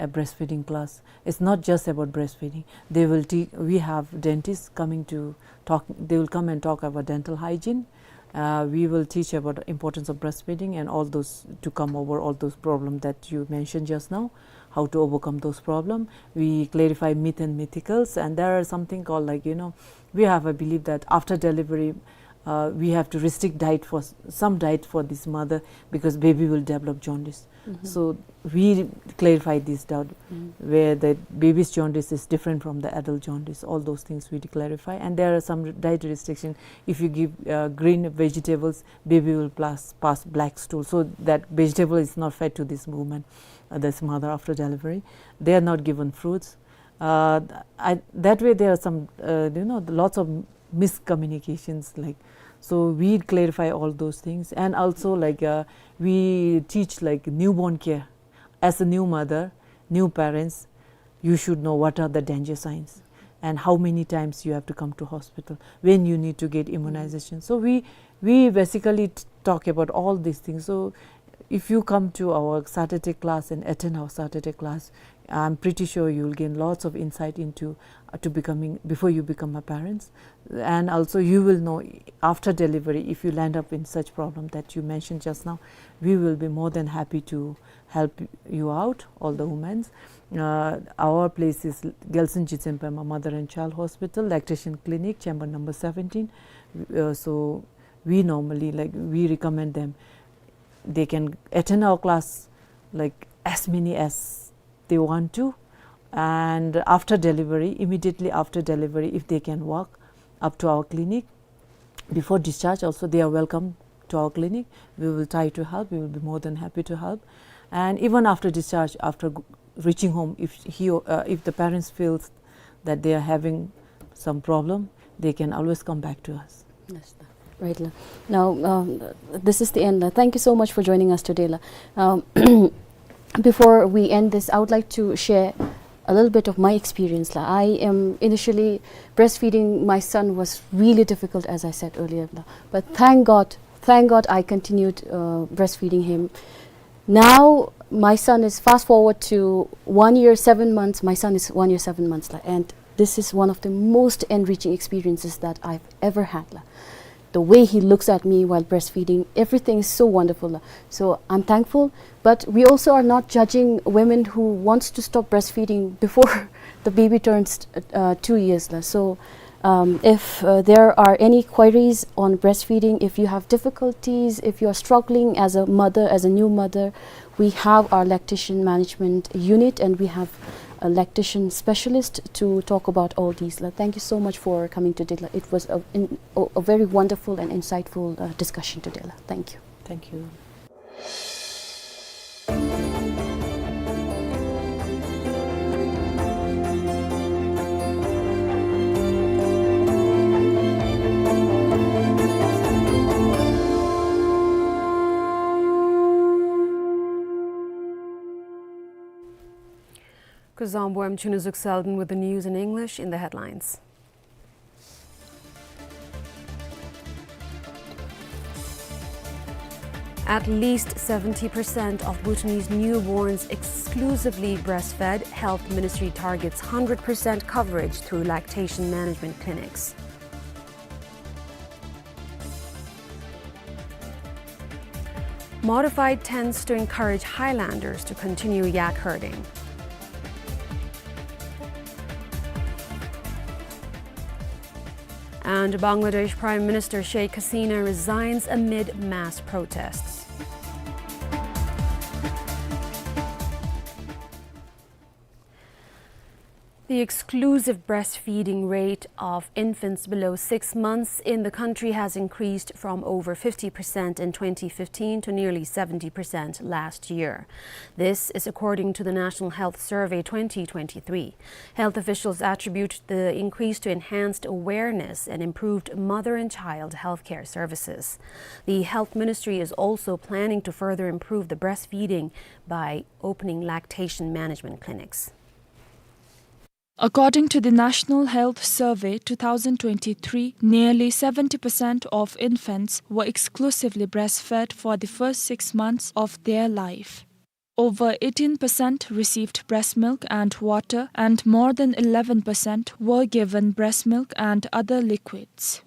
a breastfeeding class. It's not just about breastfeeding. They will te-, we have dentists coming to talk, they will come and talk about dental hygiene. Uh, we will teach about the importance of breastfeeding and all those, to come over all those problems that you mentioned just now, how to overcome those problems. We clarify myth and mythicals, and there are something called, like, you know, we have a belief that after delivery, uh, we have to restrict diet for s-, some diet for this mother because baby will develop jaundice. So we clarify this doubt where the baby's jaundice is different from the adult jaundice. All those things we clarify, and there are some diet restriction. If you give, uh, green vegetables, baby will pass, pass black stool. So that vegetable is not fed to this woman, uh, this mother after delivery. They are not given fruits. Uh, I, that way there are some, uh, you know, lots of miscommunications, like, so we clarify all those things. And also, like, uh, we teach, like, newborn care. As a new mother, new parents, you should know what are the danger signs and how many times you have to come to hospital, when you need to get immunization. So we, we basically t-, talk about all these things. So if you come to our Saturday class and attend our Saturday class, I'm pretty sure you'll gain lots of insight into, uh, to becoming, before you become a parent. And also you will know after delivery, if you land up in such problem that you mentioned just now, we will be more than happy to help you out, all the women. Uh, our place is Gyaltsuen Jigtsen Pema Mother and Child Hospital, Lactation Clinic, chamber number seventeen. Uh, so we normally, like, we recommend them, they can attend our class, like, as many as they want to. And after delivery, immediately after delivery, if they can walk up to our clinic, before discharge also, they are welcome to our clinic. We will try to help. We will be more than happy to help. And even after discharge, after g-, reaching home, if he or, uh, if the parents feels that they are having some problem, they can always come back to us. Yes, sir. Right, la. Now, um, this is the end, la. Thank you so much for joining us today, la. Um, before we end this, I would like to share a little bit of my experience, la. I am initially, breastfeeding my son was really difficult, as I said earlier, la. But thank God, thank God I continued, uh, breastfeeding him. Now, My son is, fast forward to one year, seven months, my son is one year, seven months la, and this is one of the most enriching experiences that I've ever had la. The way he looks at me while breastfeeding, everything is so wonderful la. So I'm thankful, but we also are not judging women who wants to stop breastfeeding before the baby turns, uh, two years la. So, um, if, uh, there are any queries on breastfeeding, if you have difficulties, if you are struggling as a mother, as a new mother, we have our lactation management unit, and we have a lactation specialist to talk about all these la. Thank you so much for coming today la. It was a, in, a, a very wonderful and insightful, uh, discussion today la. Thank you. Thank you. Kuzuzangpo, I'm Chunuzuk Selden with the news in English. In the headlines: At least seventy percent of Bhutanese newborns exclusively breastfed. Health Ministry targets hundred percent coverage through lactation management clinics. Modified tents to encourage highlanders to continue yak herding. And Bangladesh Prime Minister Sheikh Hasina resigns amid mass protests. The exclusive breastfeeding rate of infants below six months in the country has increased from over fifty percent in twenty fifteen to nearly seventy percent last year. This is according to the National Health Survey twenty twenty-three. Health officials attribute the increase to enhanced awareness and improved mother and child healthcare services. The Health Ministry is also planning to further improve the breastfeeding by opening lactation management clinics. According to the National Health Survey two thousand twenty-three, nearly seventy percent of infants were exclusively breastfed for the first six months of their life. Over eighteen percent received breast milk and water, and more than eleven percent were given breast milk and other liquids.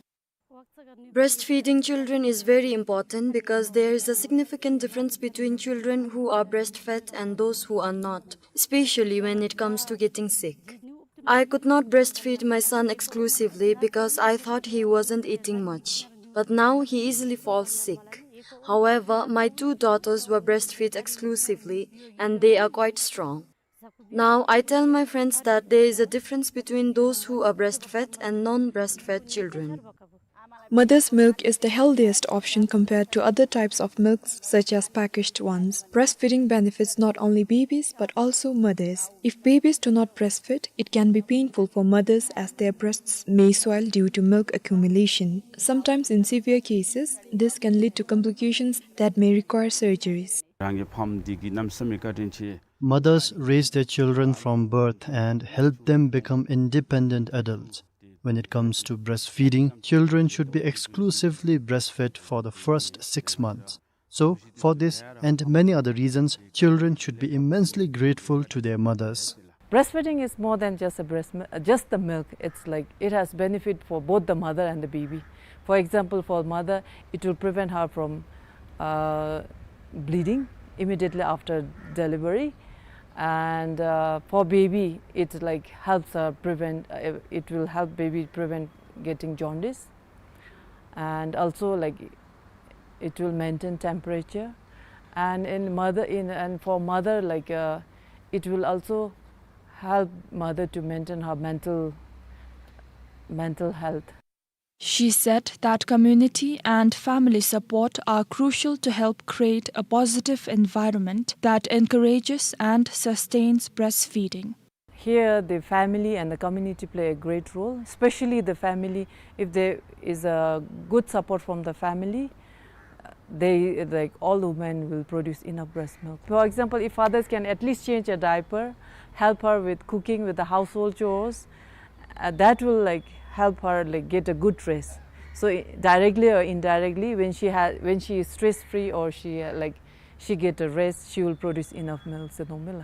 Breastfeeding children is very important because there is a significant difference between children who are breastfed and those who are not, especially when it comes to getting sick. I could not breastfeed my son exclusively because I thought he wasn't eating much. But now he easily falls sick. However, my two daughters were breastfed exclusively and they are quite strong. Now, I tell my friends that there is a difference between those who are breastfed and non-breastfed children. Mother's milk is the healthiest option compared to other types of milks, such as packaged ones. Breastfeeding benefits not only babies, but also mothers. If babies do not breastfeed, it can be painful for mothers as their breasts may swell due to milk accumulation. Sometimes, in severe cases, this can lead to complications that may require surgeries. རང་གི་ཕམ་འདི་གི་གནམ་མེད་ས་མེད་བཀའ་དྲིན་ཆེ། Mothers raise their children from birth and help them become independent adults. When it comes to breastfeeding, children should be exclusively breastfed for the first six months. So, for this and many other reasons, children should be immensely grateful to their mothers. Breastfeeding is more than just a breast mi-, uh, just the milk. It's like it has benefit for both the mother and the baby. For example, for mother, it will prevent her from, uh, bleeding immediately after delivery, and, uh, for baby, it, like, helps her prevent. Uh, it will help baby prevent getting jaundice, and also, like, it will maintain temperature, and in mother, in, and for mother, like, uh, it will also help mother to maintain her mental, mental health. She said that community and family support are crucial to help create a positive environment that encourages and sustains breastfeeding. Here, the family and the community play a great role, especially the family. If there is a good support from the family, uh, they, like, all women will produce enough breast milk. For example, if fathers can at least change a diaper, help her with cooking, with the household chores, uh, that will, like, help her, like, get a good rest. So, i-, directly or indirectly, when she ha-, when she is stress-free or she, uh, like, She get a rest, she will produce enough milk, so no milk.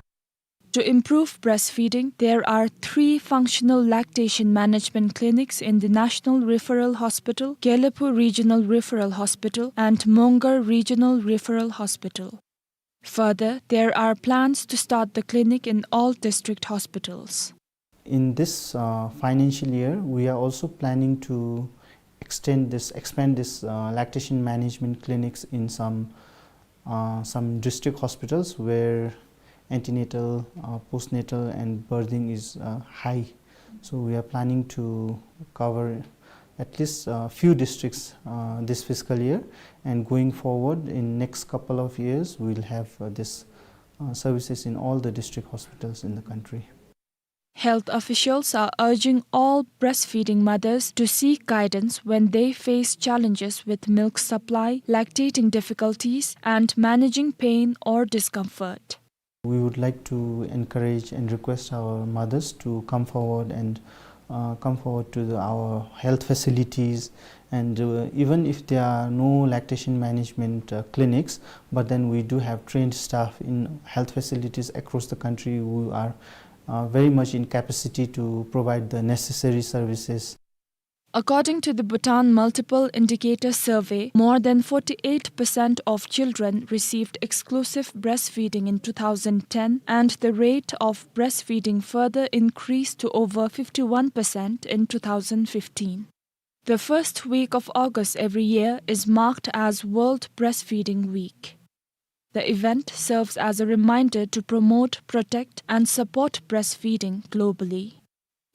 To improve breastfeeding, there are three functional lactation management clinics in the National Referral Hospital, Gelephu Regional Referral Hospital, and Mongar Regional Referral Hospital. Further, there are plans to start the clinic in all district hospitals. In this, uh, financial year, we are also planning to extend this, expand this, uh, lactation management clinics in some, uh, some district hospitals where antenatal, uh, postnatal, and birthing is, uh, high. So we are planning to cover at least a few districts, uh, this fiscal year, and going forward in next couple of years, we'll have, uh, this, uh, services in all the district hospitals in the country. Health officials are urging all breastfeeding mothers to seek guidance when they face challenges with milk supply, lactating difficulties, and managing pain or discomfort. We would like to encourage and request our mothers to come forward and, uh, come forward to the, our health facilities. And, uh, even if there are no lactation management, uh, clinics, but then we do have trained staff in health facilities across the country who are, uh, very much in capacity to provide the necessary services. According to the Bhutan Multiple Indicator Survey, more than forty-eight percent of children received exclusive breastfeeding in two thousand ten, and the rate of breastfeeding further increased to over fifty-one percent in two thousand fifteen. The first week of August every year is marked as World Breastfeeding Week. The event serves as a reminder to promote, protect, and support breastfeeding globally.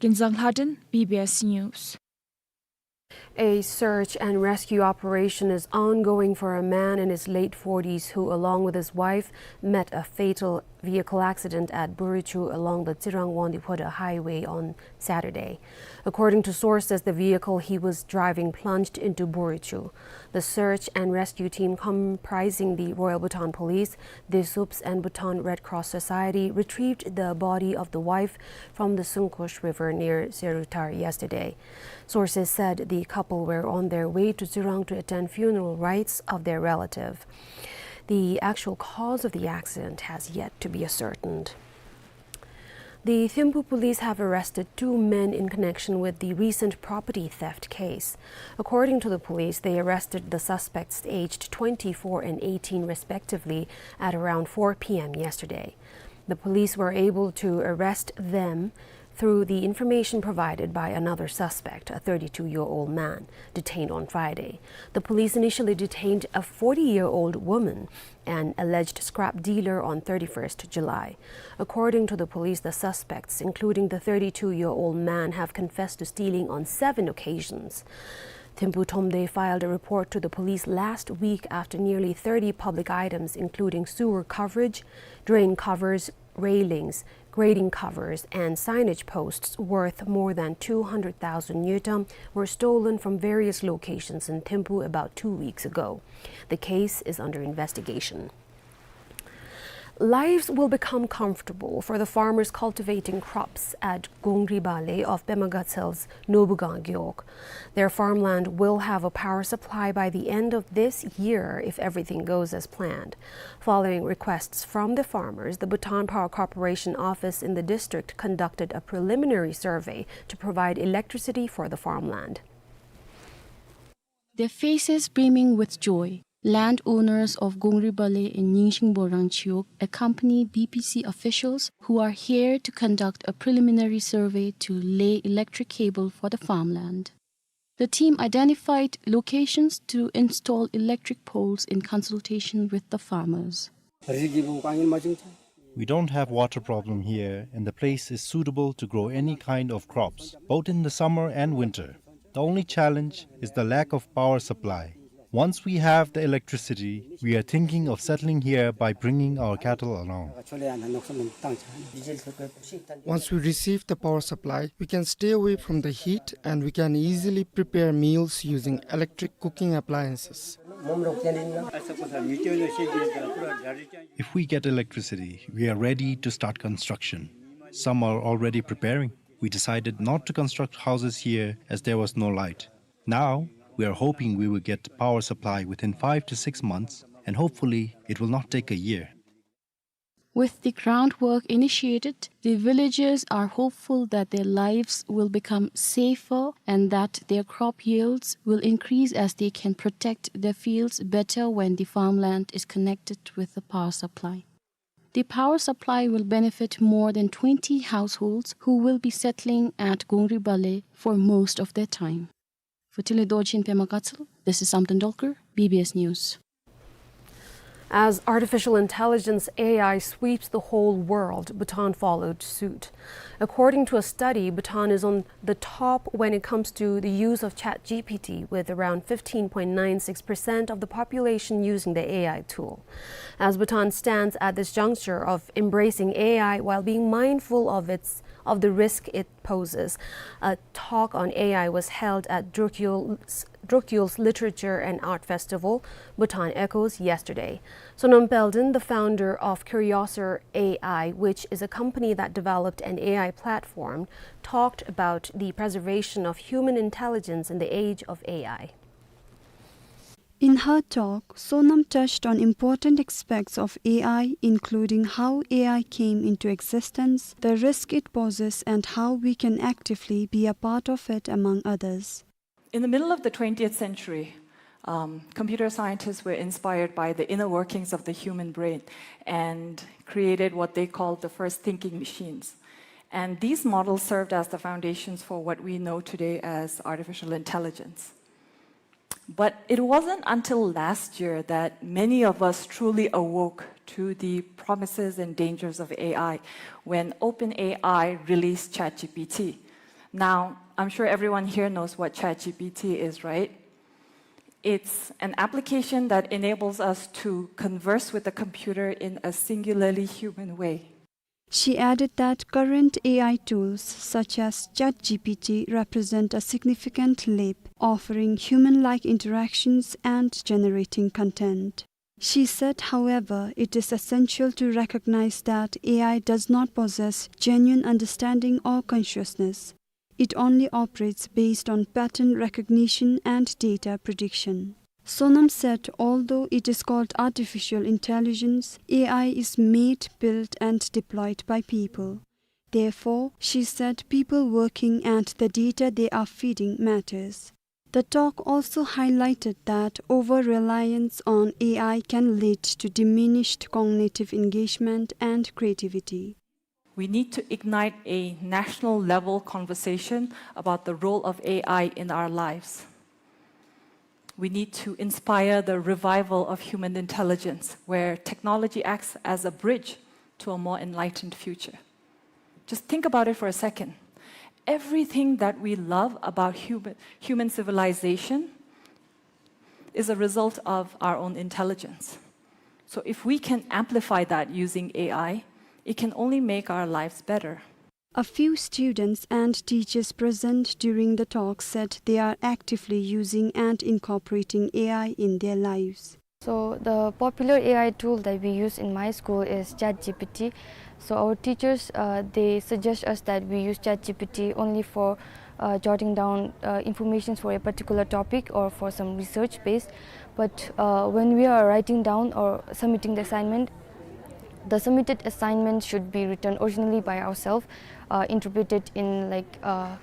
Kinzang Lhaden, B B S News. A search and rescue operation is ongoing for a man in his late forties who, along with his wife, met a fatal vehicle accident at Burichu along the Tsirang-Wangdue-Phodrang highway on Saturday. According to sources, the vehicle he was driving plunged into Burichu. The search and rescue team, comprising the Royal Bhutan Police, DISUPS, and Bhutan Red Cross Society, retrieved the body of the wife from the Sungkhosh River near Seruthar yesterday. Sources said the couple were on their way to Tsirang to attend funeral rites of their relative. The actual cause of the accident has yet to be ascertained. The Thimphu police have arrested two men in connection with the recent property theft case. According to the police, they arrested the suspects, aged twenty-four and eighteen respectively, at around four p m yesterday. The police were able to arrest them through the information provided by another suspect, a thirty-two-year-old man detained on Friday. The police initially detained a forty-year-old woman, an alleged scrap dealer, on thirty-first July. According to the police, the suspects, including the thirty-two-year-old man, have confessed to stealing on seven occasions. Thimphu Thromde filed a report to the police last week after nearly thirty public items, including sewer coverage, drain covers, railings, grating covers, and signage posts worth more than two hundred thousand ngultrum were stolen from various locations in Thimphu about two weeks ago. The case is under investigation. Lives will become comfortable for the farmers cultivating crops at Gongri Bale of Pema Gatsel's Nobugang Gewog. Their farmland will have a power supply by the end of this year if everything goes as planned. Following requests from the farmers, the Bhutan Power Corporation office in the district conducted a preliminary survey to provide electricity for the farmland. Their faces beaming with joy, landowners of Gongri Bale in Nyingshing Borang Chiwog accompany B P C officials who are here to conduct a preliminary survey to lay electric cable for the farmland. The team identified locations to install electric poles in consultation with the farmers. We don't have water problem here, and the place is suitable to grow any kind of crops, both in the summer and winter. The only challenge is the lack of power supply. Once we have the electricity, we are thinking of settling here by bringing our cattle along. Once we receive the power supply, we can stay away from the heat and we can easily prepare meals using electric cooking appliances. If we get electricity, we are ready to start construction. Some are already preparing. We decided not to construct houses here as there was no light. Now, we are hoping we will get power supply within five to six months, and hopefully it will not take a year. With the groundwork initiated, the villagers are hopeful that their lives will become safer and that their crop yields will increase as they can protect their fields better when the farmland is connected with the power supply. The power supply will benefit more than twenty households who will be settling at Gongri Bale for most of their time. For Thinley Dorji in Pema Gatshel, this is Samten Dolkar, B B S News. As artificial intelligence, A I, sweeps the whole world, Bhutan followed suit. According to a study, Bhutan is on the top when it comes to the use of ChatGPT, with around fifteen point nine six percent of the population using the A I tool. As Bhutan stands at this juncture of embracing A I while being mindful of its, of the risk it poses, a talk on A I was held at Drukyul's, Drukyul's Literature and Art Festival, Bhutan Echoes, yesterday. Sonam Pelden, the founder of Curiosor A I, which is a company that developed an A I platform, talked about the preservation of human intelligence in the age of A I. In her talk, Sonam touched on important aspects of A I, including how A I came into existence, the risk it poses, and how we can actively be a part of it, among others. In the middle of the twentieth century, um, computer scientists were inspired by the inner workings of the human brain and created what they called the first thinking machines. And these models served as the foundations for what we know today as artificial intelligence. But it wasn't until last year that many of us truly awoke to the promises and dangers of A I when OpenAI released ChatGPT. Now, I'm sure everyone here knows what ChatGPT is, right? It's an application that enables us to converse with a computer in a singularly human way. She added that current A I tools such as ChatGPT represent a significant leap, offering human-like interactions and generating content. She said, however, it is essential to recognize that A I does not possess genuine understanding or consciousness. It only operates based on pattern recognition and data prediction. Sonam said, although it is called artificial intelligence, A I is made, built, and deployed by people. Therefore, she said, people working and the data they are feeding matters. The talk also highlighted that over-reliance on A I can lead to diminished cognitive engagement and creativity. We need to ignite a national level conversation about the role of A I in our lives. We need to inspire the revival of human intelligence, where technology acts as a bridge to a more enlightened future. Just think about it for a second. Everything that we love about human, human civilization is a result of our own intelligence. So if we can amplify that using A I, it can only make our lives better. A few students and teachers present during the talk said they are actively using and incorporating A I in their lives. So the popular A I tool that we use in my school is ChatGPT. So our teachers, uh, they suggest us that we use ChatGPT only for, uh, jotting down, uh, informations for a particular topic or for some research base. But, uh, when we are writing down or submitting the assignment, the submitted assignment should be written originally by ourselves, uh, interpreted in, like, uh,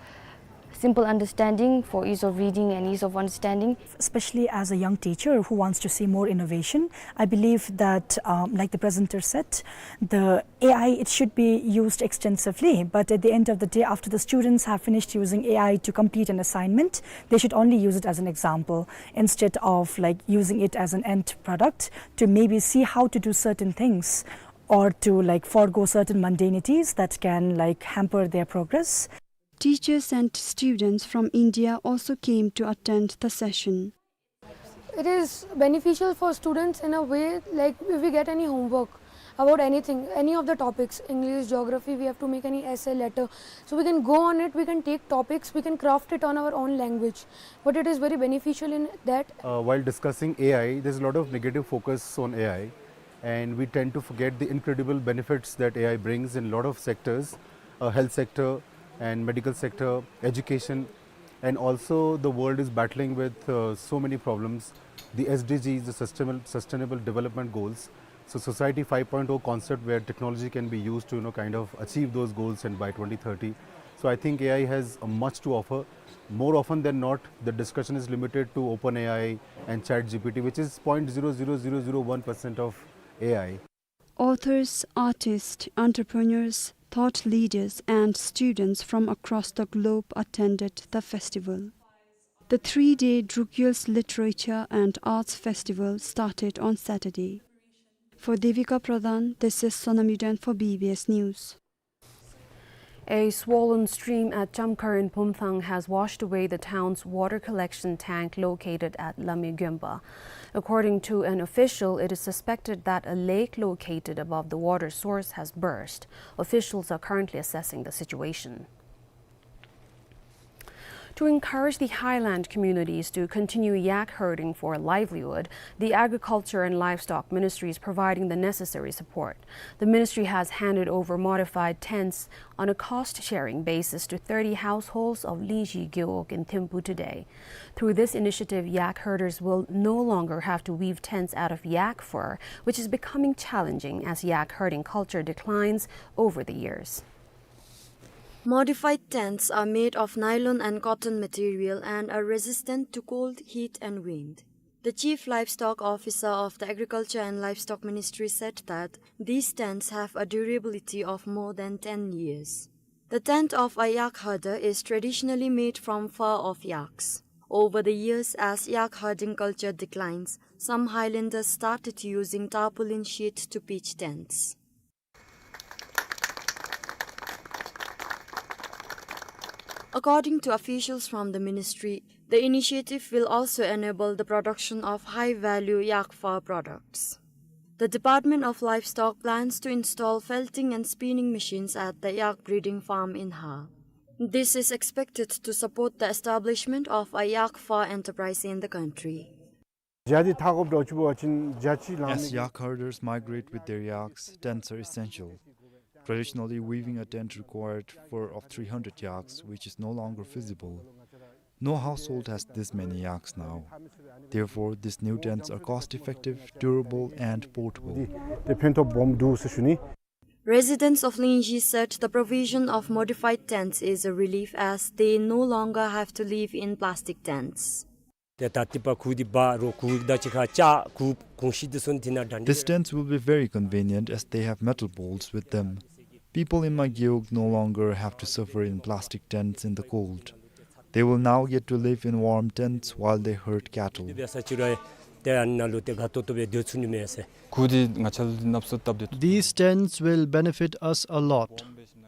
simple understanding for ease of reading and ease of understanding. Especially as a young teacher who wants to see more innovation, I believe that, um, like the presenter said, the A I, it should be used extensively, but at the end of the day, after the students have finished using A I to complete an assignment, they should only use it as an example instead of, like, using it as an end product to maybe see how to do certain things or to, like, forego certain mundanities that can, like, hamper their progress. Teachers and students from India also came to attend the session. It is beneficial for students in a way, like, if we get any homework about anything, any of the topics, English, geography, we have to make any essay, letter. So we can go on it, we can take topics, we can craft it on our own language. But it is very beneficial in that. Uh, while discussing A I, there's a lot of negative focus on A I, and we tend to forget the incredible benefits that A I brings in a lot of sectors, uh, health sector and medical sector, education. And also, the world is battling with, uh, so many problems. The S D Gs, the Sustainable, Sustainable Development Goals. So, Society five point oh concept where technology can be used to, you know, kind of achieve those goals and by twenty thirty. So, I think A I has a much to offer. More often than not, the discussion is limited to OpenAI and ChatGPT, which is point zero zero zero zero one percent of A I. Authors, artists, entrepreneurs, thought leaders, and students from across the globe attended the festival. The three-day Drukgyal's Literature and Arts Festival started on Saturday. For Devika Pradhan, this is Sonam Yuden for B B S News. A swollen stream at Chamkhar in Pumthang has washed away the town's water collection tank located at Lame Gyonpa. According to an official, it is suspected that a lake located above the water source has burst. Officials are currently assessing the situation. To encourage the highland communities to continue yak herding for a livelihood, the Agriculture and Livestock Ministry is providing the necessary support. The ministry has handed over modified tents on a cost-sharing basis to thirty households of Lingzhi Gewog in Thimphu today. Through this initiative, yak herders will no longer have to weave tents out of yak fur, which is becoming challenging as yak herding culture declines over the years. Modified tents are made of nylon and cotton material and are resistant to cold, heat and wind. The Chief Livestock Officer of the Agriculture and Livestock Ministry said that these tents have a durability of more than ten years. The tent of a yak herder is traditionally made from fur of yaks. Over the years, as yak herding culture declines, some highlanders started using tarpaulin sheet to pitch tents. According to officials from the ministry, the initiative will also enable the production of high-value yak fur products. The Department of Livestock plans to install felting and spinning machines at the yak breeding farm in Har. This is expected to support the establishment of a yak fur enterprise in the country. ཇ་འདི་འཐག་དགོཔ་འདྲཝ་ཅིག་འབད་བ་ཅིན་ཇ་ཅིག་ལང་། As yak herders migrate with their yaks, tents are essential. Traditionally, weaving a tent required fur of three hundred yaks, which is no longer feasible. No household has this many yaks now. Therefore, these new tents are cost-effective, durable, and portable. འདི་ཏེ་ཕན་ཐོགས་སྦོམ་འདུག་ཟེར་ཞུ་ནི། Residents of Lingzhi said the provision of modified tents is a relief as they no longer have to live in plastic tents. ཏེ་ད་ཏི་པ་ཁུ་འདི་འབག་རོགས་ཁུ་ད་ཅི་ཁ་ཅག་ཁུ་གོང་ཤི་འདི་ཚུ་འདི་ནང་འདྲ་འདི། These tents will be very convenient as they have metal bolts with them. People in my gewog no longer have to suffer in plastic tents in the cold. They will now get to live in warm tents while they herd cattle. འདི་འབད་ས་ཅིག་རུང་ཏེ་ཨ་ནཱ་ལུ་ཏེ་དགའ་ཏོག་ཏོ་སྦེ་སྡོད་ཚུགས་ནི་མས་ཟེར། ཁུ་འདི་ང་བཅས་ལུ་ནབས་སུ་སྟབས་བདེ་ཏོག་ཏོ། These tents will benefit us a lot.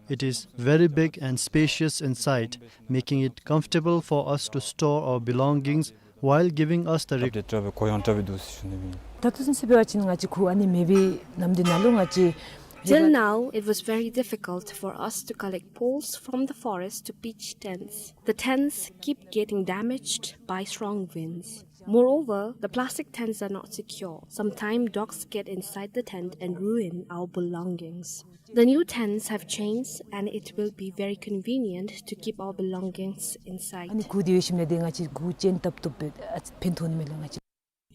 It is very big and spacious inside, making it comfortable for us to store our belongings while giving us the rec- སྟབས་བདེ་དྲགས་སྦེ་གོ་ཡངས་དྲགས་སྦེ་འདུག་ཟེར་ཞུ་ནི་ཨིན། ད་ལྟོ་ཚུན་ཚོད་འབད་བ་ཅིན་ང་བཅས་ཁུ་ཨ་ནི་མེད་པའི་ནམ་འདི་ནང་ལུ་ང་བཅས། Till now, it was very difficult for us to collect poles from the forest to pitch tents. The tents keep getting damaged by strong winds. Moreover, the plastic tents are not secure. Sometimes dogs get inside the tent and ruin our belongings. The new tents have chains and it will be very convenient to keep our belongings inside. ཨ་ནི་ཁུ་འདི་ཡོད་ཞིནམ་ལས་ཏེ་ང་བཅས་ཁུ་ཅན་བཏབ་བཏུབ་སྦེ་ཨ་ཕན་ཐོགས་ནི་མས་ལགས་ང་བཅས།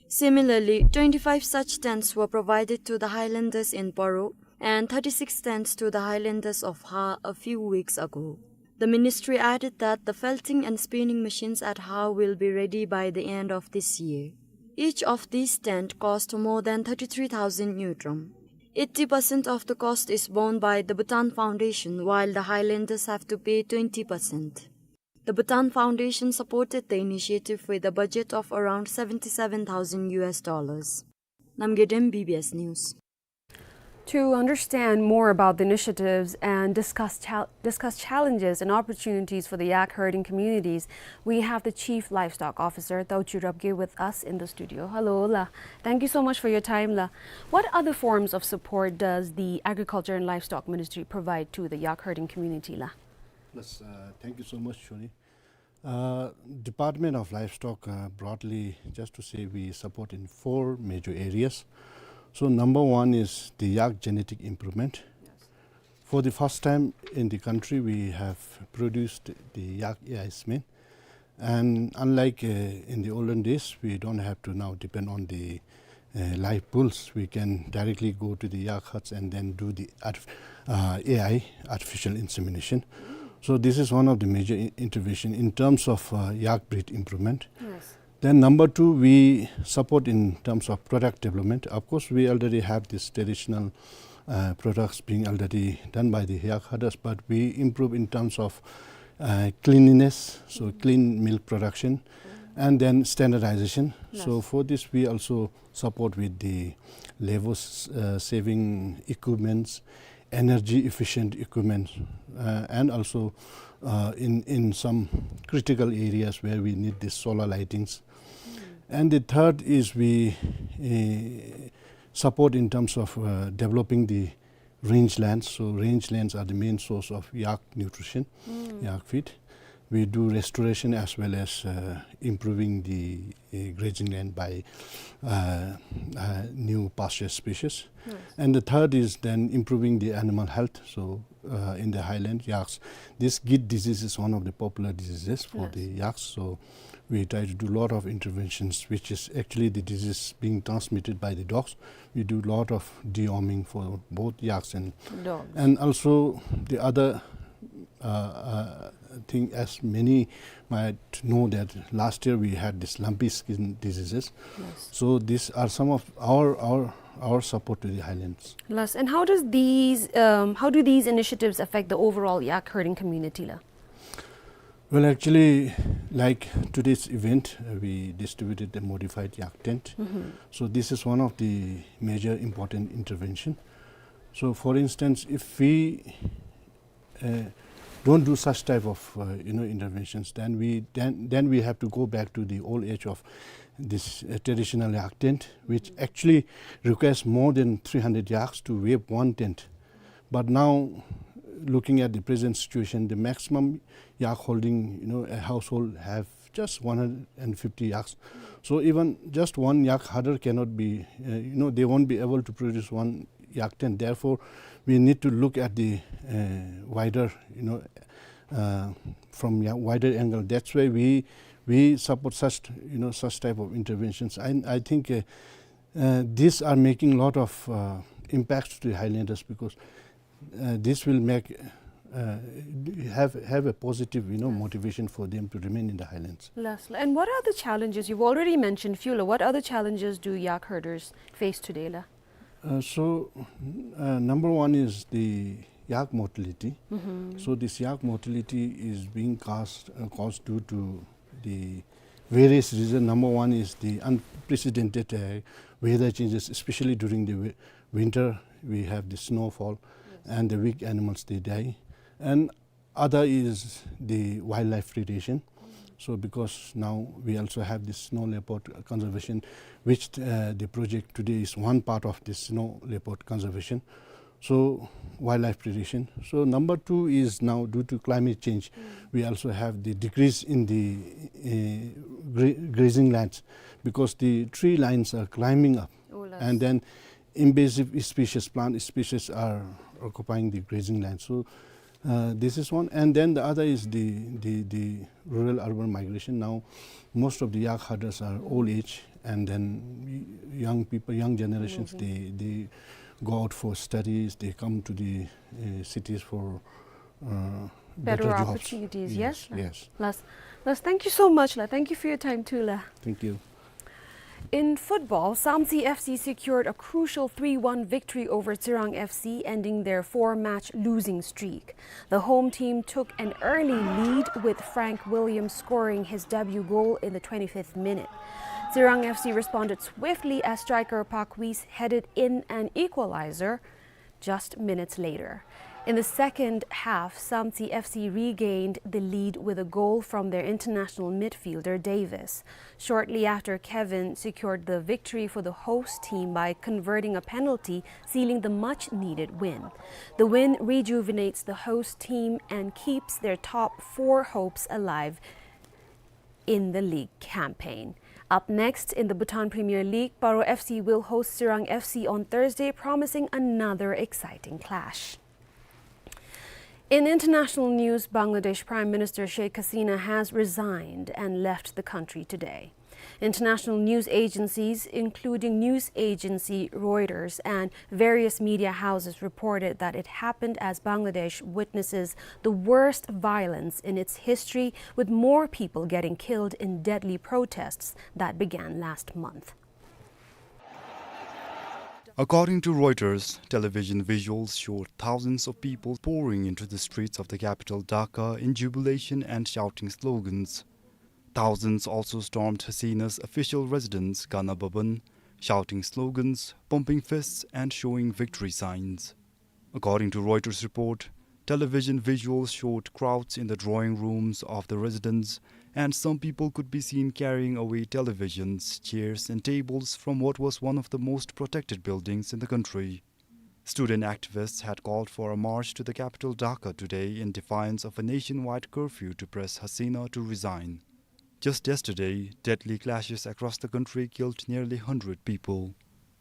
Similarly, twenty-five such tents were provided to the highlanders in Paro and thirty-six tents to the highlanders of Har a few weeks ago. The ministry added that the felting and spinning machines at Har will be ready by the end of this year. Each of these tents cost more than thirty-three thousand ngultrum. Eighty percent of the cost is borne by the Bhutan Foundation, while the highlanders have to pay twenty percent. The Bhutan Foundation supported the initiative with a budget of around seventy-seven thousand U S dollars. Namgay Dem, B B S News. To understand more about the initiatives and discuss chal-, discuss challenges and opportunities for the yak herding communities, we have the Chief Livestock Officer, Taochu Rabgye, with us in the studio. Hello, la. Thank you so much for your time, la. What other forms of support does the Agriculture and Livestock Ministry provide to the yak herding community, la? Yes, uh, thank you so much, Shoni. Uh, Department of Livestock, uh, broadly, just to say, we support in four major areas. So number one is the yak genetic improvement. Yes. For the first time in the country, we have produced the yak A I semen. And unlike, uh, in the olden days, we don't have to now depend on the, uh, live bulls. We can directly go to the yak huts and then do the artif-, uh, A I, artificial insemination. So this is one of the major i-, intervention in terms of, uh, yak breed improvement. Yes. Then number two, we support in terms of product development. Of course, we already have this traditional, uh, products being already done by the yak herders, but we improve in terms of, uh, cleanliness, so clean milk production, and then standardization. So for this, we also support with the labor s-, uh, saving equipments, energy efficient equipment, uh, and also, uh, in, in some critical areas where we need the solar lightings. And the third is we, uh, support in terms of, uh, developing the range lands. So range lands are the main source of yak nutrition, yak feed. We do restoration as well as, uh, improving the, uh, grazing land by, uh, uh, new pasture species. Nice. And the third is then improving the animal health. So, uh, in the highland yaks, this git disease is one of the popular diseases for the yaks. So we try to do a lot of interventions, which is actually the disease being transmitted by the dogs. We do a lot of deworming for both yaks and dogs. And also the other, uh, uh, thing, as many might know, that last year we had this lumpy skin diseases. Yes. So these are some of our, our, our support to the highlands. Yes. And how does these, um, how do these initiatives affect the overall yak herding community la? Well, actually, like today's event, uh, we distributed a modified yak tent. So this is one of the major important intervention. So for instance, if we, uh, don't do such type of, uh, you know, interventions, then we, then, then we have to go back to the old age of this, uh, traditional yak tent, which actually requires more than three hundred yaks to weave one tent. But now, looking at the present situation, the maximum yak holding, you know, a household have just one hundred fifty yaks. So even just one yak herder cannot be, uh, you know, they won't be able to produce one yak tent. Therefore, we need to look at the, uh, wider, you know, uh, from a wider angle. That's why we, we support such, you know, such type of interventions. I, I think, uh, uh, these are making lot of, uh, impacts to the highlanders, because, uh, this will make, uh, have, have a positive, you know, motivation for them to remain in the highlands. Lastly, and what are the challenges? You've already mentioned few la. What other challenges do yak herders face today la? Uh, so, uh, number one is the yak mortality. So this yak mortality is being caused, uh, caused due to the various reasons. Number one is the unprecedented, uh, weather changes, especially during the wi-, winter. We have the snowfall, and the weak animals, they die. And other is the wildlife predation. So because now we also have this snow leopard conservation, which, uh, the project today is one part of this snow leopard conservation. So wildlife predation. So number two is now due to climate change, we also have the decrease in the, uh, gra-, grazing lands, because the tree lines are climbing up. Oh, and then invasive species, plant species are occupying the grazing land. So, uh, this is one. And then the other is the, the, the rural urban migration. Now, most of the yak herders are old age, and then y-, young people, young generations, they, they go out for studies, they come to the, uh, cities for, uh, better jobs. Opportunities, yes? Yes. Last, last, thank you so much la. Thank you for your time too la. Thank you. In football, Samtse F C secured a crucial three one victory over Tsirang F C, ending their four-match losing streak. The home team took an early lead, with Frank Williams scoring his debut goal in the twenty-fifth minute. Tsirang F C responded swiftly as striker Park Wies headed in an equalizer just minutes later. In the second half, Samtse F C regained the lead with a goal from their international midfielder Davis. Shortly after, Kevin secured the victory for the host team by converting a penalty, sealing the much-needed win. The win rejuvenates the host team and keeps their top four hopes alive in the league campaign. Up next, in the Bhutan Premier League, Paro F C will host Tsirang F C on Thursday, promising another exciting clash. In international news, Bangladesh Prime Minister Sheikh Hasina has resigned and left the country today. International news agencies, including news agency Reuters and various media houses, reported that it happened as Bangladesh witnesses the worst violence in its history, with more people getting killed in deadly protests that began last month. According to Reuters, television visuals showed thousands of people pouring into the streets of the capital Dhaka in jubilation and shouting slogans. Thousands also stormed Hasina's official residence, Gana Bhavan, shouting slogans, pumping fists, and showing victory signs. According to Reuters report, television visuals showed crowds in the drawing rooms of the residence, and some people could be seen carrying away televisions, chairs, and tables from what was one of the most protected buildings in the country. Student activists had called for a march to the capital Dhaka today in defiance of a nationwide curfew to press Hasina to resign. Just yesterday, deadly clashes across the country killed nearly hundred people.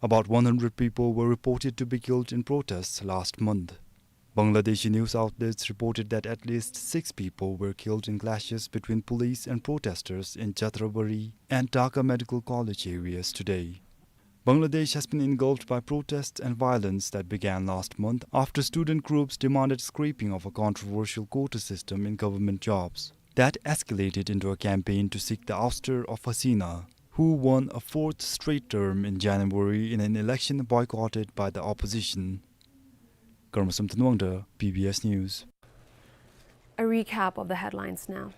About one hundred people were reported to be killed in protests last month. Bangladeshi news outlets reported that at least six people were killed in clashes between police and protesters in Jatrabari and Dhaka Medical College areas today. Bangladesh has been engulfed by protests and violence that began last month after student groups demanded scrapping of a controversial quota system in government jobs. That escalated into a campaign to seek the ouster of Hasina, who won a fourth straight term in January in an election boycotted by the opposition. Karmasam Tanwangda, B B S News. A recap of the headlines now.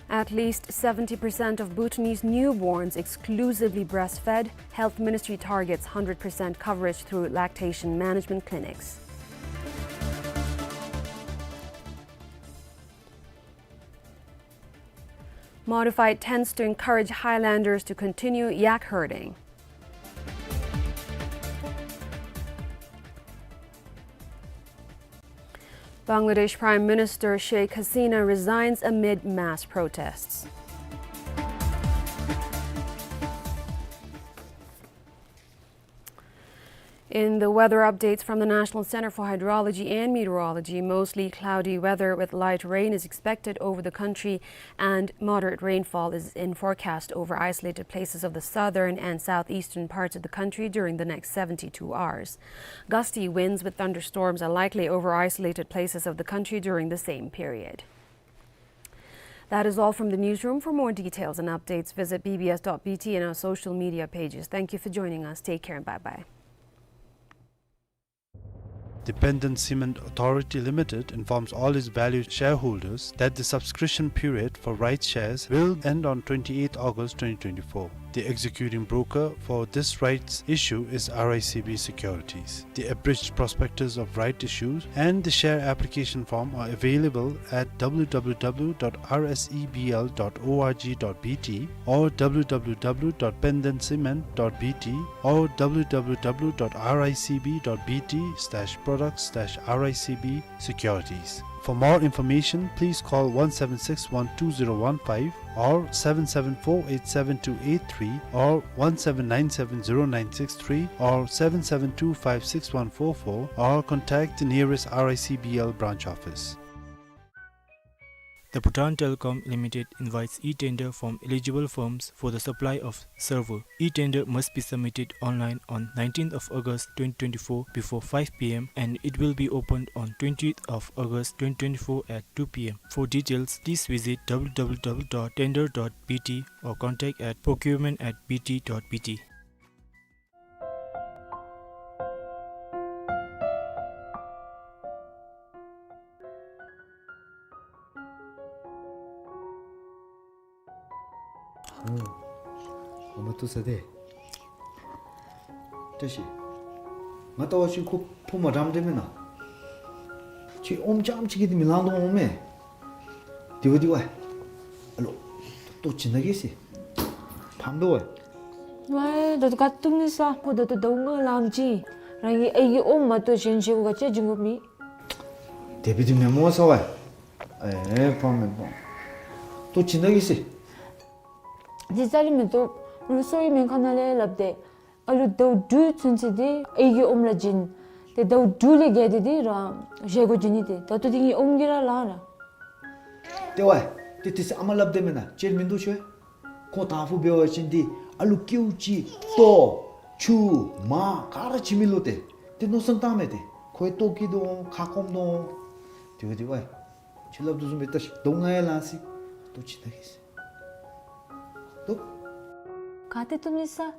At least seventy percent of Bhutanese newborns exclusively breastfed. Health Ministry targets hundred percent coverage through lactation management clinics. Modified tents to encourage highlanders to continue yak herding. Bangladesh Prime Minister Sheikh Hasina resigns amid mass protests. In the weather updates from the National Center for Hydrology and Meteorology, mostly cloudy weather with light rain is expected over the country, and moderate rainfall is in forecast over isolated places of the southern and southeastern parts of the country during the next seventy-two hours. Gusty winds with thunderstorms are likely over isolated places of the country during the same period. That is all from the newsroom. For more details and updates, visit B B S dot B T and our social media pages. Thank you for joining us. Take care and bye-bye. The Penden Cement Authority Limited informs all its valued shareholders that the subscription period for rights shares will end on twenty-eighth August twenty twenty-four. The executing broker for this rights issue is R I C B Securities. The abridged prospectus of right issues and the share application form are available at W W W dot R S E B L dot O R G dot B T or W W W dot penden cement dot B T or W W W dot R I C B dot B T slash products slash R I C B securities. For more information, please call one seven six one two zero one five or seven seven four eight seven two eight three or one seven nine seven zero nine six three or seven seven two five six one four four or contact the nearest R I C B L branch office. The Bhutan Telecom Limited invites e-tender from eligible firms for the supply of server. E-tender must be submitted online on nineteenth of August twenty twenty-four before five P M and it will be opened on twentieth of August twenty twenty-four at two P M. For details, please visit W W W dot tender dot B T or contact at procurement at B T dot B T. ཨོ། ཨོ་མ་ཐུག་ས་དེ། བཀྲ་ཤིས། ང་ལྟ་བ་ཅིན་ཁོ་ཕུ་མ་འགྲམ་འདྲ་མེན་ན། ཁྱོད་ཨོམ་རྐྱངམ་ཅིག་གིས་འདི་མི་ལང་དོ་འོང་མས། དེ་བ་དེ་བ། ཨ་ལོ། ལྟོ་ཅི་ན་གི་སི། ཕམ་དོ་བ། ཝའི་ད་ལྟོ་ག་ཏུམ་ནི་ས་ཁོ་ད་ལྟོ་ཟླཝ་ལྔ་ལང་ཅི། རང་གི་ཨའི་གི་ཨོམ་མ་གཏོགས་གཞན་ཅིག་ག་ཅི་འབྱུང་གི་མེད། དེ་བི་དེ་མེན་མོ་ས་བ། ཨེ་ཕམ་མེན་ཕམ། ལྟོ་ཅི་ན་གི་སི། ཇི་ཙ་ལི་མེ་ཏོ་རུ་སོ་ཡི་མེན་ཁ་ན་ལེ་ལབ་དེ། ཨ་ལུ་ཟླཝ་དྲུག་ཚུན་ཚོད་འདི་ཨའི་གི་ཨོམ་ལུ་བྱིན། ཏེ་ཟླཝ་དྲུག་ལས་བརྒལ་ཏེ་འདི་རང་བཞེས་སྒོ་བྱིན་ནི། ཏེ་ད་ལྟོ་འདི་ངེའི་ཨོམ་གྱིས་ར་ལང་ར། ཏེ་ཝའི་ཏེ་དེ་ཚེ་ཨ་མ་སླབ་དེས་མེན་ན། ཅིག་མིན་འདུག་ཤོ། ཁོང་དང་ཕུ་འབད་བ་ཅིན་འདི་ཨ་ལུ་ཀེའུ་ཅིག་ལྟོ་ཆུ་མར་ག་ར་བྱིན་མི་ལོ། ཏེ་ཏེ་མནོ་བསམ་བཏངམ་མས། ཏེ་ཁོའི་ལྟོ་བཀྱེས་དོ་ཁ་སྐོམ་དོ། ཏེ་ཝའི་ཏེ་ཝའི་ཅིག་སླབ་དོ་བཟུམ་སྦེ་ད་ཅི་ཟླཝ་ལྔ་ཡང་ལང་སོ། ལྟོ་ཅིག་ད་གེ་ཟེར། ལྟོ། ག་ཏེ་བཏུབ་ནི་ས།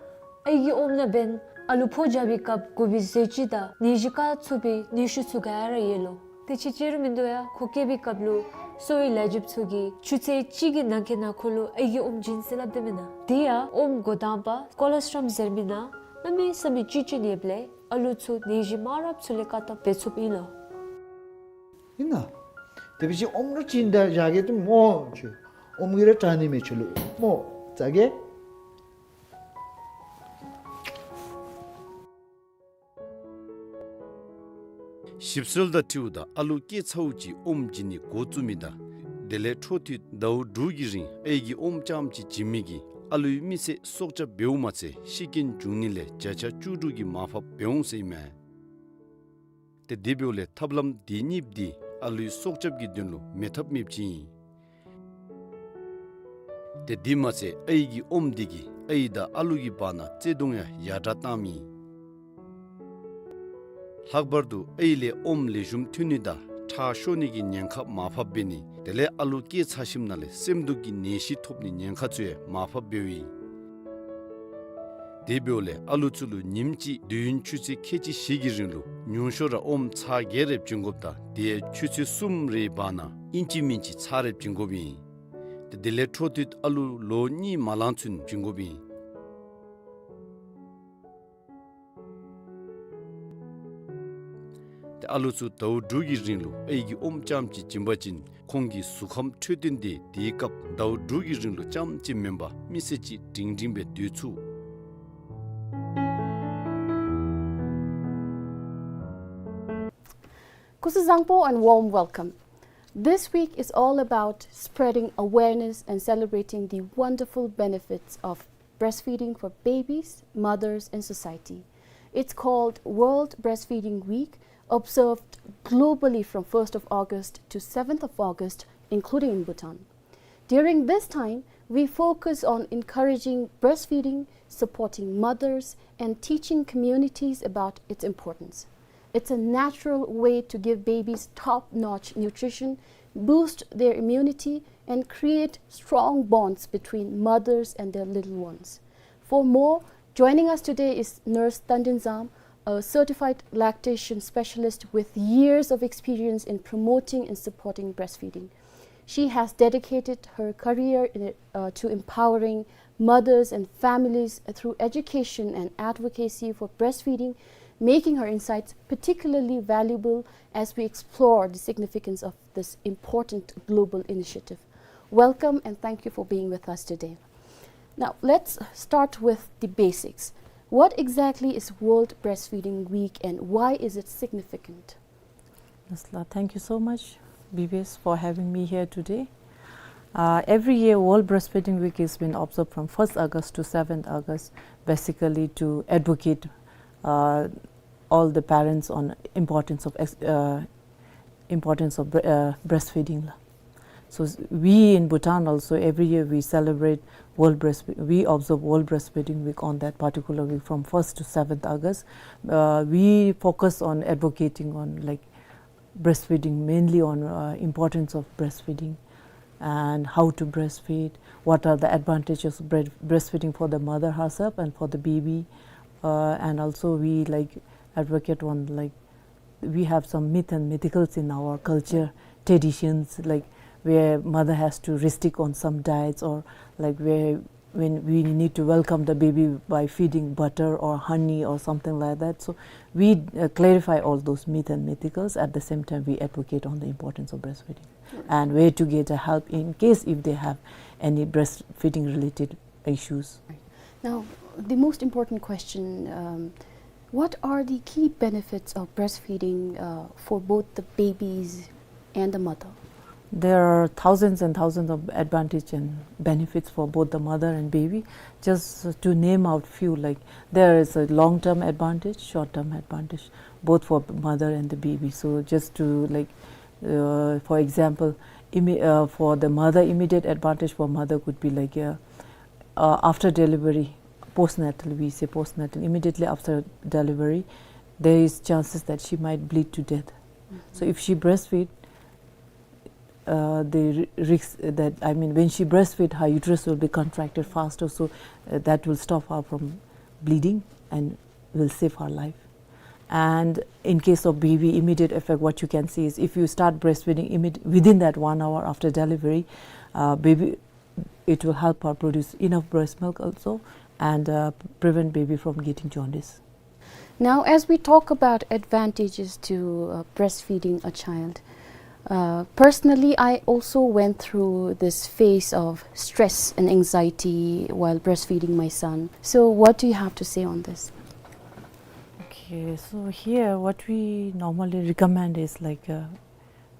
ཨའི་གི་ཨོམ་ནང་འབདན་ཨ་ལུ་ཕོ་རྒྱབ་པའི་སྐབས་དགོ་པའི་ཟས་བཅུད་དང་ནད་གཞི་བཀག་ཚུགས་པའི་ནད་གཞི་ཚུ་ག་ར་ཡོད་ལོ། ཏེ་ཅིག་ཅིག་ར་མིན་འདུག་ཡ། ཁོ་སྐྱེ་བའི་སྐབས་ལུ་གསོ་བའི་ལས་བྱེདཔ་ཚུ་གིས་ཆུ་ཚོད་གཅིག་གི་ནང་འཁོད་ནང་ཁོ་ལུ་ཨའི་གི་ཨོམ་བྱིན་ཟེར་སླབ་དེས་མེན་ན། དེ་ཡང་ཨོམ་འགོ་དང་པ་ཀོ་ལོ་སི་ཊྲོམ་ཟེར་མི་ནང་གནམ་མེད་ས་མེད་བཅུད་ཅིག་ཡོདཔ་ལས་ཨ་ལུ་ཚུ་ནད་གཞི་མང་རབས་ཚུ་ལས་བཀག་ཐབས་འབད་ཚུགསཔ་ཨིན་ལོ། ཨིན་ན། དེ་འབད་བ་ཅིན་ཨོམ་ར་བྱིན་ད་བཞག་གེ། ཏེ་སྨོ་ཁྱོད་ཨོམ་གྱིས་ར་དྲག་ནི་མས། ཁྱོད་ལུ་སྨོ་བཟའ་གེ། ཞིབ་འཚོལ་དང་འཁྲིལཝ་ད་ཨ་ལུ་སྐྱེས་ཚརཝ་ཅིག་ཨོམ་བྱིན་ནི་འགོ་བཙུགས་མི་དང་དེ་ལས་འཕྲོ་མཐུད་ཟླཝ་དྲུག་གི་རིང་ཨའི་གི་ཨོམ་རྐྱངམ་ཅིག་བྱིན་མི་གིས་ཨ་ལུའི་མི་ཚེ་སྲོག་སྐྱབས་འབདཝ་མ་ཚད་ཤི་རྐྱེན་འབྱུང་ནི་ལས་བརྒྱ་ཆ་བཅུ་དྲུག་གི་མར་ཕབ་འབད་འོང་ཟེར་ཨིན་མས། ཏེ་དེ་འབདཝ་ལས་ཐབས་ལམ་དེ་གཉིས་འདི་ཨ་ལུའི་སྲོག་སྐྱབས་ཀྱི་དོན་ལུ་མེད་ཐབས་མེདཔ་ཅིག་ཨིན། ཏེ་དེ་མ་ཚད་ཨའི་གི་ཨོམ་འདི་གིས་ཨའི་དང་ཨ་ལུ་གི་བར་ན་བརྩེ་གདུང་ཡང་ཡར་དྲག་བཏངམ་ཨིན། ལྷག་པར་དུ་ཨའི་ལས་ཨོམ་ལེགས་ཤོམ་ཐོན་ནི་དང་ཁྲག་ཤོར་ནི་གི་ཉེན་ཁ་མར་ཕབ་འབད་ནི་དེ་ལས་ཨ་ལུ་སྐྱེས་ཚར་ཞིནམ་ལས་སེམས་སྡུག་གི་ནད་གཞི་ཐོབ་ནི་ཉེན་ཁ་ཚུ་ཡང་མར་ཕབ་འབདཝ་ཨིན། དེ་འབདཝ་ལས་ཨ་ལུ་ཚུ་ལུ་ཉིནམ་གཅིག་དུས་ཡུན་ཆུ་ཚོད་ཁལ་གཅིག་བཞི་གི་རིང་ལུ་ཉུང་ཤོས་ར་ཨོམ་ཚར་བརྒྱད་རེ་བྱིན་དགོཔ་དང་དེ་ཡང་ཆུ་ཚོད་གསུམ་རེའི་བར་ན་ཨིན་ཅི་མིན་ཅི་ཚར་རེ་བྱིན་དགོཔ་ཨིན། ཏེ་དེ་ལས་འཕྲོ་མཐུད་ཨ་ལུ་ལོ་གཉིས་མ་ལང་ཚུན་བྱིན་དགོཔ་ཨིན། ཏེ་ཨ་ལུ་ཚུ་ཟླཝ་དྲུག་གི་རིང་ལུ་ཨའི་གི་ཨོམ་རྐྱངམ་ཅིག་བྱིན་པ་ཅིན་ཁོང་གི་གཟུགས་ཁམས་འཕྲོད་བསྟེན་དེ་དེའི་སྐབས་ཟླཝ་དྲུག་གི་རིང་ལུ་རྐྱངམ་ཅིག་མེན་པར་མི་ཚེ་གཅིག་སྒྲིང་སྒྲིང་སྦེ་སྡོད་ཚུགས། སྐུ་གཟུགས་བཟང་པོ and warm welcome. This week is all about spreading awareness and celebrating the wonderful benefits of breastfeeding for babies, mothers, and society. It's called World Breastfeeding Week, observed globally from first of August to seventh of August, including in Bhutan. During this time, we focus on encouraging breastfeeding, supporting mothers, and teaching communities about its importance. It's a natural way to give babies top-notch nutrition, boost their immunity, and create strong bonds between mothers and their little ones. For more, joining us today is Nurse Tandin Zam, a certified lactation specialist with years of experience in promoting and supporting breastfeeding. She has dedicated her career in, uh, to empowering mothers and families through education and advocacy for breastfeeding, making her insights particularly valuable as we explore the significance of this important global initiative. Welcome and thank you for being with us today. Now, let's start with the basics. What exactly is World Breastfeeding Week and why is it significant? Nasla, thank you so much, B B S, for having me here today. Uh, every year, World Breastfeeding Week has been observed from first August to seventh August, basically to advocate, uh, all the parents on importance of ex-, uh, importance of bre-, uh, breastfeeding la. So s-, we in Bhutan also, every year we celebrate World Breastfe-, we observe World Breastfeeding Week on that particular week from first to seventh August. Uh, we focus on advocating on, like, breastfeeding, mainly on, uh, importance of breastfeeding and how to breastfeed, what are the advantages of bread-, breastfeeding for the mother herself and for the baby. Uh, and also we, like, advocate on, like, we have some myth and mythicals in our culture, traditions, like, where mother has to restrict on some diets, or, like, where when we need to welcome the baby by feeding butter or honey or something like that. So we, uh, clarify all those myth and mythicals. At the same time, we advocate on the importance of breastfeeding and where to get a help in case if they have any breastfeeding related issues. Right. Now, the most important question, um, what are the key benefits of breastfeeding, uh, for both the babies and the mother? There are thousands and thousands of advantage and benefits for both the mother and baby. Just to name out few, like, there is a long-term advantage, short-term advantage, both for mother and the baby. So just to, like, uh, for example, imme- uh, for the mother, immediate advantage for mother could be like, uh, uh, after delivery, postnatal, we say postnatal, immediately after delivery, there is chances that she might bleed to death. So if she breastfeed, uh, the ri- risk that, I mean, when she breastfeed, her uterus will be contracted faster, so uh, that will stop her from bleeding and will save her life. And in case of baby, immediate effect, what you can see is if you start breastfeeding immedi- within that one hour after delivery, uh, baby, it will help her produce enough breast milk also and uh, prevent baby from getting jaundice. Now, as we talk about advantages to uh, breastfeeding a child, uh, personally, I also went through this phase of stress and anxiety while breastfeeding my son. So, what do you have to say on this? Okay, so here what we normally recommend is like uh,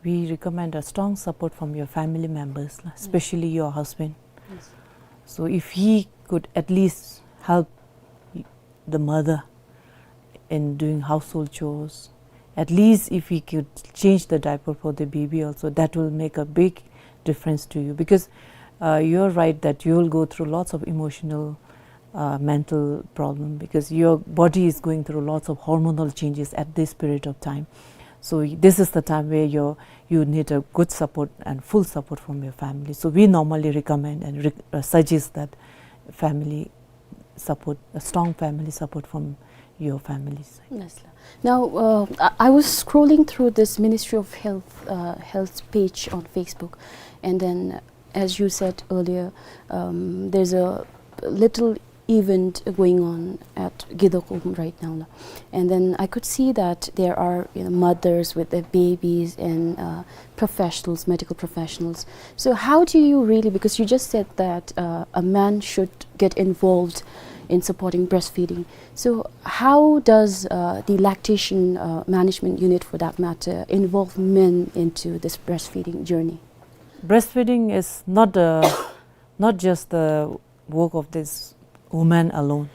we recommend a strong support from your family members, la, especially your husband. Yes. So if he could at least help y- the mother in doing household chores, at least if he could change the diaper for the baby also, that will make a big difference to you, because uh, you're right that you will go through lots of emotional, uh, mental problem, because your body is going through lots of hormonal changes at this period of time. So y- this is the time where you you need a good support and full support from your family. So we normally recommend and re- uh, suggest that family support, a strong family support from your families. Yes, la. Now, uh, I, I was scrolling through this Ministry of Health uh, health page on Facebook, and then, as you said earlier, um, there's a little event going on at Gedokhum right now, la. And then I could see that there are, you know, mothers with their babies and uh, professionals, medical professionals. So how do you really, because you just said that uh, a man should get involved in supporting breastfeeding. So how does uh, the lactation uh, management unit, for that matter, involve men into this breastfeeding journey? Breastfeeding is not a, not just the work of this woman alone.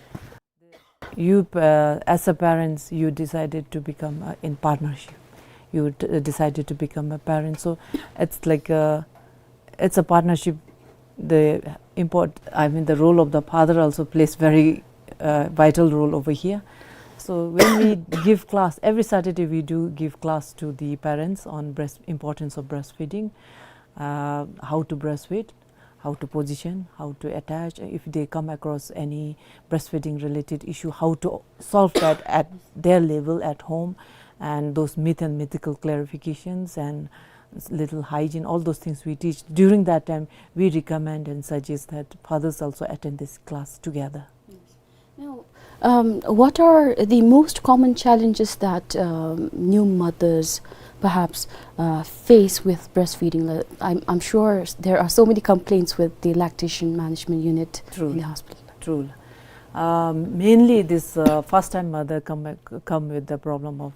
You, uh, as a parents, you decided to become uh, in partnership. You d- decided to become a parent. So it's like a, it's a partnership. The import, I mean, the role of the father also plays very uh, vital role over here. So when we give class, every Saturday we do give class to the parents on breast importance of breastfeeding, uh, how to breastfeed, how to position, how to attach, if they come across any breastfeeding related issue, how to solve that at their level at home, and those myth and mythical clarifications and s- little hygiene, all those things we teach. During that time, we recommend and suggest that fathers also attend this class together. Now, um, what are the most common challenges that um, new mothers perhaps uh, face with breastfeeding? Like, I'm, I'm sure s- there are so many complaints with the lactation management unit in True. the hospital. True. Um, mainly, this uh, first-time mother come back, come with the problem of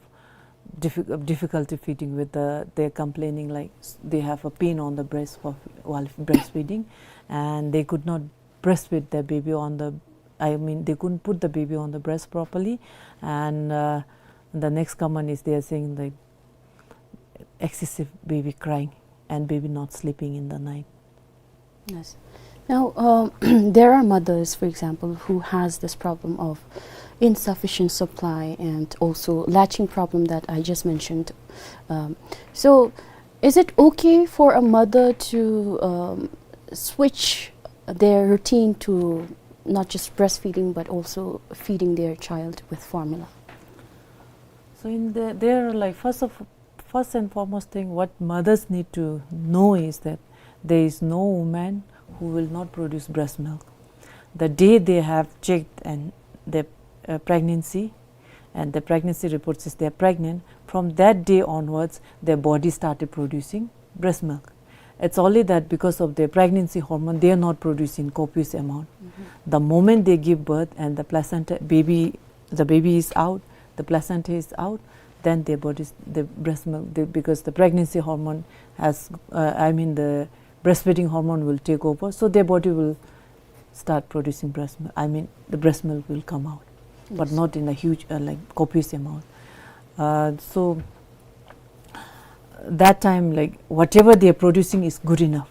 diffi- difficulty feeding with the, they're complaining like s- they have a pain on the breast for while breastfeeding, and they could not breastfeed their baby on the, I mean, they couldn't put the baby on the breast properly, and uh, the next common is they are saying the excessive baby crying and baby not sleeping in the night. Yes. Now, um, there are mothers, for example, who has this problem of insufficient supply and also latching problem that I just mentioned. Um, so, is it okay for a mother to um, switch their routine to not just breastfeeding but also feeding their child with formula? So in the, there, like, first of first and foremost thing, what mothers need to know is that there is no woman who will not produce breast milk. The day they have checked and the uh, pregnancy, and the pregnancy report says they are pregnant, from that day onwards, their body started producing breast milk. It's only that because of their pregnancy hormone, they are not producing copious amount. The moment they give birth and the placenta, baby, the baby is out, the placenta is out, then their bodies, the breast milk, the, because the pregnancy hormone has, uh, I mean, the breastfeeding hormone will take over, so their body will start producing breast milk. I mean, the breast milk will come out, but not in a huge, uh, like, copious amount. Uh, so that time, like, whatever they are producing is good enough.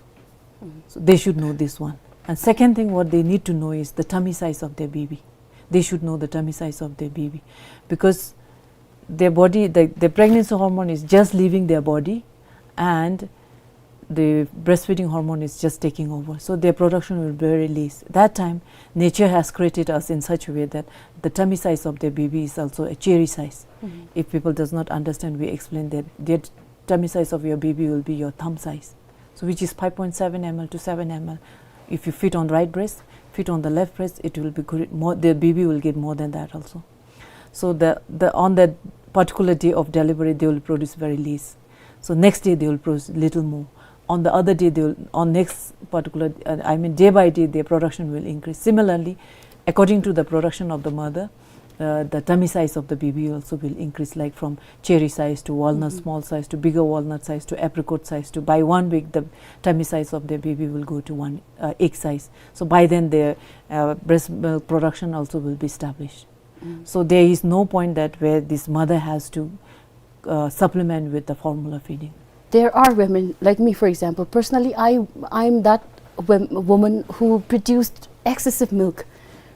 So they should know this one. And second thing, what they need to know is the tummy size of their baby. They should know the tummy size of their baby, because their body, the, the pregnancy hormone is just leaving their body, and the breastfeeding hormone is just taking over. So their production will be very less. That time, nature has created us in such a way that the tummy size of their baby is also a cherry size. If people does not understand, we explain that their tummy size of your baby will be your thumb size. So which is five point seven M L to seven M L. If you feed on right breast, feed on the left breast, it will be good. More, the baby will get more than that also. So the, the, on that particular day of delivery, they will produce very less. So next day they will produce little more. On the other day, they will, on next particular, uh, I mean, day by day, their production will increase. Similarly, according to the production of the mother, uh, the tummy size of the baby also will increase, like, from cherry size to walnut small size to bigger walnut size to apricot size to, by one week, the tummy size of the baby will go to one, uh, egg size. So by then, their, uh, breast milk production also will be established. So there is no point that where this mother has to, uh, supplement with the formula feeding. There are women, like me, for example. Personally, I, I'm that wom-, woman who produced excessive milk,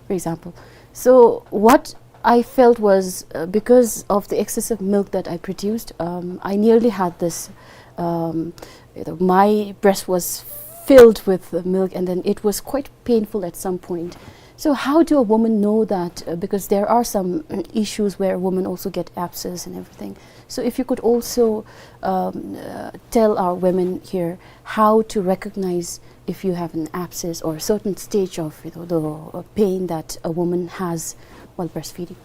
for example. So what I felt was, uh, because of the excessive milk that I produced, um, I nearly had this, um, you know, my breast was filled with the milk, and then it was quite painful at some point. So how do a woman know that? Uh, because there are some, mm, issues where women also get abscess and everything. So if you could also, um, uh, tell our women here how to recognize if you have an abscess or a certain stage of, you know, the, uh, pain that a woman has while breastfeeding.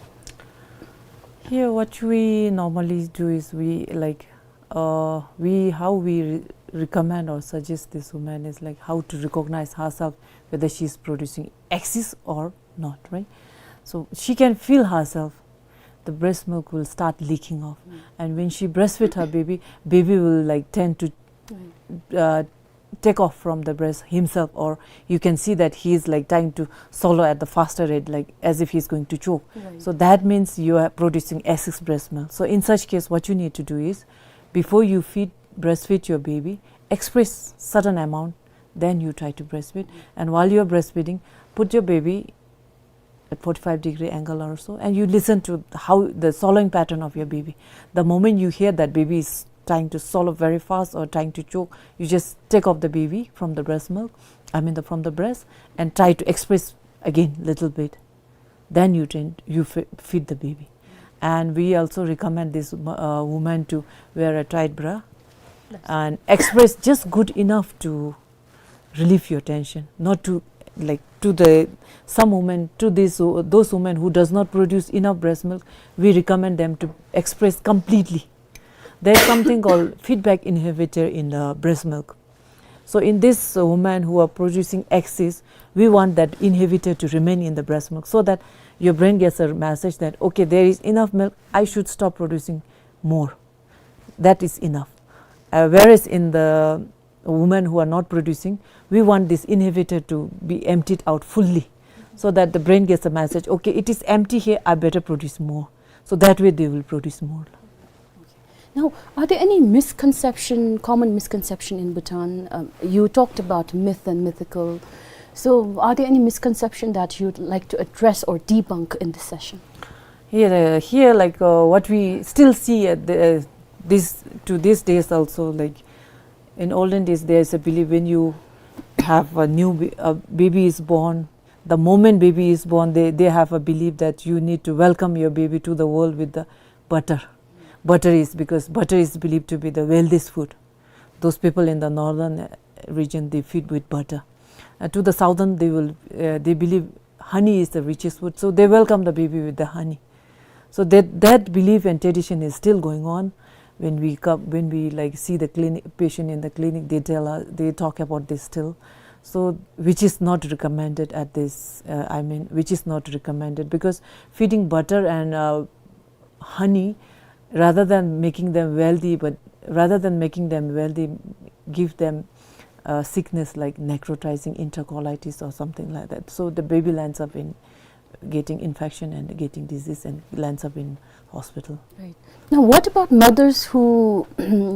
Here, what we normally do is we, like, uh, we, how we re-, recommend or suggest this woman is, like, how to recognize herself whether she is producing excess or not, right? So she can feel herself, the breast milk will start leaking off. And when she breastfeed her baby, baby will, like, tend to, uh, take off from the breast himself, or you can see that he is, like, trying to swallow at the faster rate, like, as if he's going to choke. So that means you are producing excess breast milk. So in such case, what you need to do is, before you feed, breastfeed your baby, express certain amount, then you try to breastfeed. And while you are breastfeeding, put your baby at forty-five degree angle or so, and you listen to how the swallowing pattern of your baby. The moment you hear that baby is trying to swallow very fast or trying to choke, you just take off the baby from the breast milk, I mean the, from the breast, and try to express again little bit. Then you tend, you fe-, feed the baby. And we also recommend this, uh, woman to wear a tight bra and express just good enough to relieve your tension, not to, like, to the, some women, to this, those women who does not produce enough breast milk, we recommend them to express completely. There's something called feedback inhibitor in the breast milk. So in this, uh, woman who are producing excess, we want that inhibitor to remain in the breast milk so that your brain gets a message that, okay, there is enough milk, I should stop producing more. That is enough. Uh, whereas in the women who are not producing, we want this inhibitor to be emptied out fully so that the brain gets a message, okay, it is empty here, I better produce more. So that way they will produce more. Now, are there any misconception, common misconception in Bhutan? Um, you talked about myth and mythical. So, are there any misconception that you'd like to address or debunk in this session? Here, uh, here, like, uh, what we still see at the, uh, this, to these days also, like, in olden days, there is a belief when you have a new ba-, a baby is born, the moment baby is born, they, they have a belief that you need to welcome your baby to the world with the butter. Butter is, because butter is believed to be the wealthiest food. Those people in the northern, uh, region, they feed with butter. Uh, to the southern, they will, uh, they believe honey is the richest food, so they welcome the baby with the honey. So that, that belief and tradition is still going on. When we come, when we, like, see the clinic, patient in the clinic, they tell us, they talk about this still. So, which is not recommended at this, uh, I mean, which is not recommended, because feeding butter and, uh, honey, rather than making them wealthy, but rather than making them wealthy, give them a sickness like necrotizing enterocolitis or something like that. So the baby lands up in getting infection and getting disease and lands up in hospital. Right. Now, what about mothers who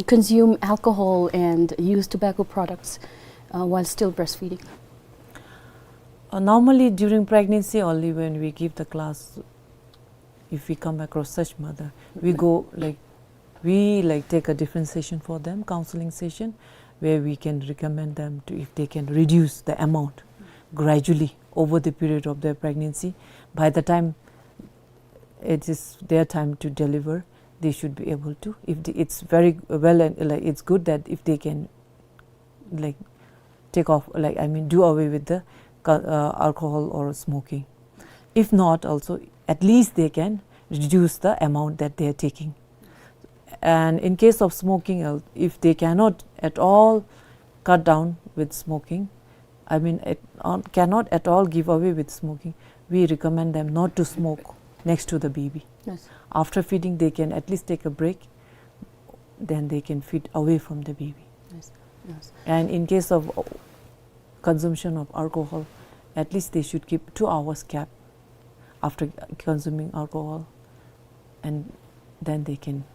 consume alcohol and use tobacco products, uh, while still breastfeeding? Uh, normally during pregnancy only, when we give the class, if we come across such mother, we go, like, we, like, take a different session for them, counseling session, where we can recommend them to, if they can reduce the amount gradually over the period of their pregnancy. By the time it is their time to deliver, they should be able to. If the, it's very well and, like, it's good that if they can, like, take off, like, I mean, do away with the co-, uh, alcohol or smoking. If not, also, at least they can reduce the amount that they are taking. And in case of smoking, uh, if they cannot at all cut down with smoking, I mean, at, uh, cannot at all give away with smoking, we recommend them not to smoke next to the baby. Yes. After feeding, they can at least take a break, then they can feed away from the baby. Yes, yes. And in case of, uh, consumption of alcohol, at least they should keep two hours gap after consuming alcohol, and then they can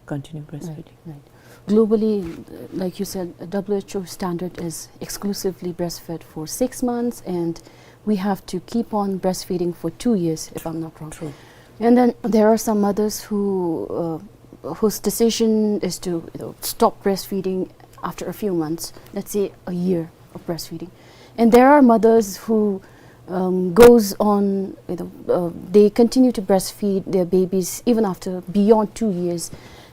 continue breastfeeding. Right, right. Globally, uh, like you said, W H O standard is exclusively breastfed for six months, and we have to keep on breastfeeding for two years, if I'm not wrong. True. And then there are some mothers who, uh, whose decision is to, you know, stop breastfeeding after a few months, let's say a year of breastfeeding. And there are mothers who, um, goes on, you know, uh, they continue to breastfeed their babies even after beyond two years.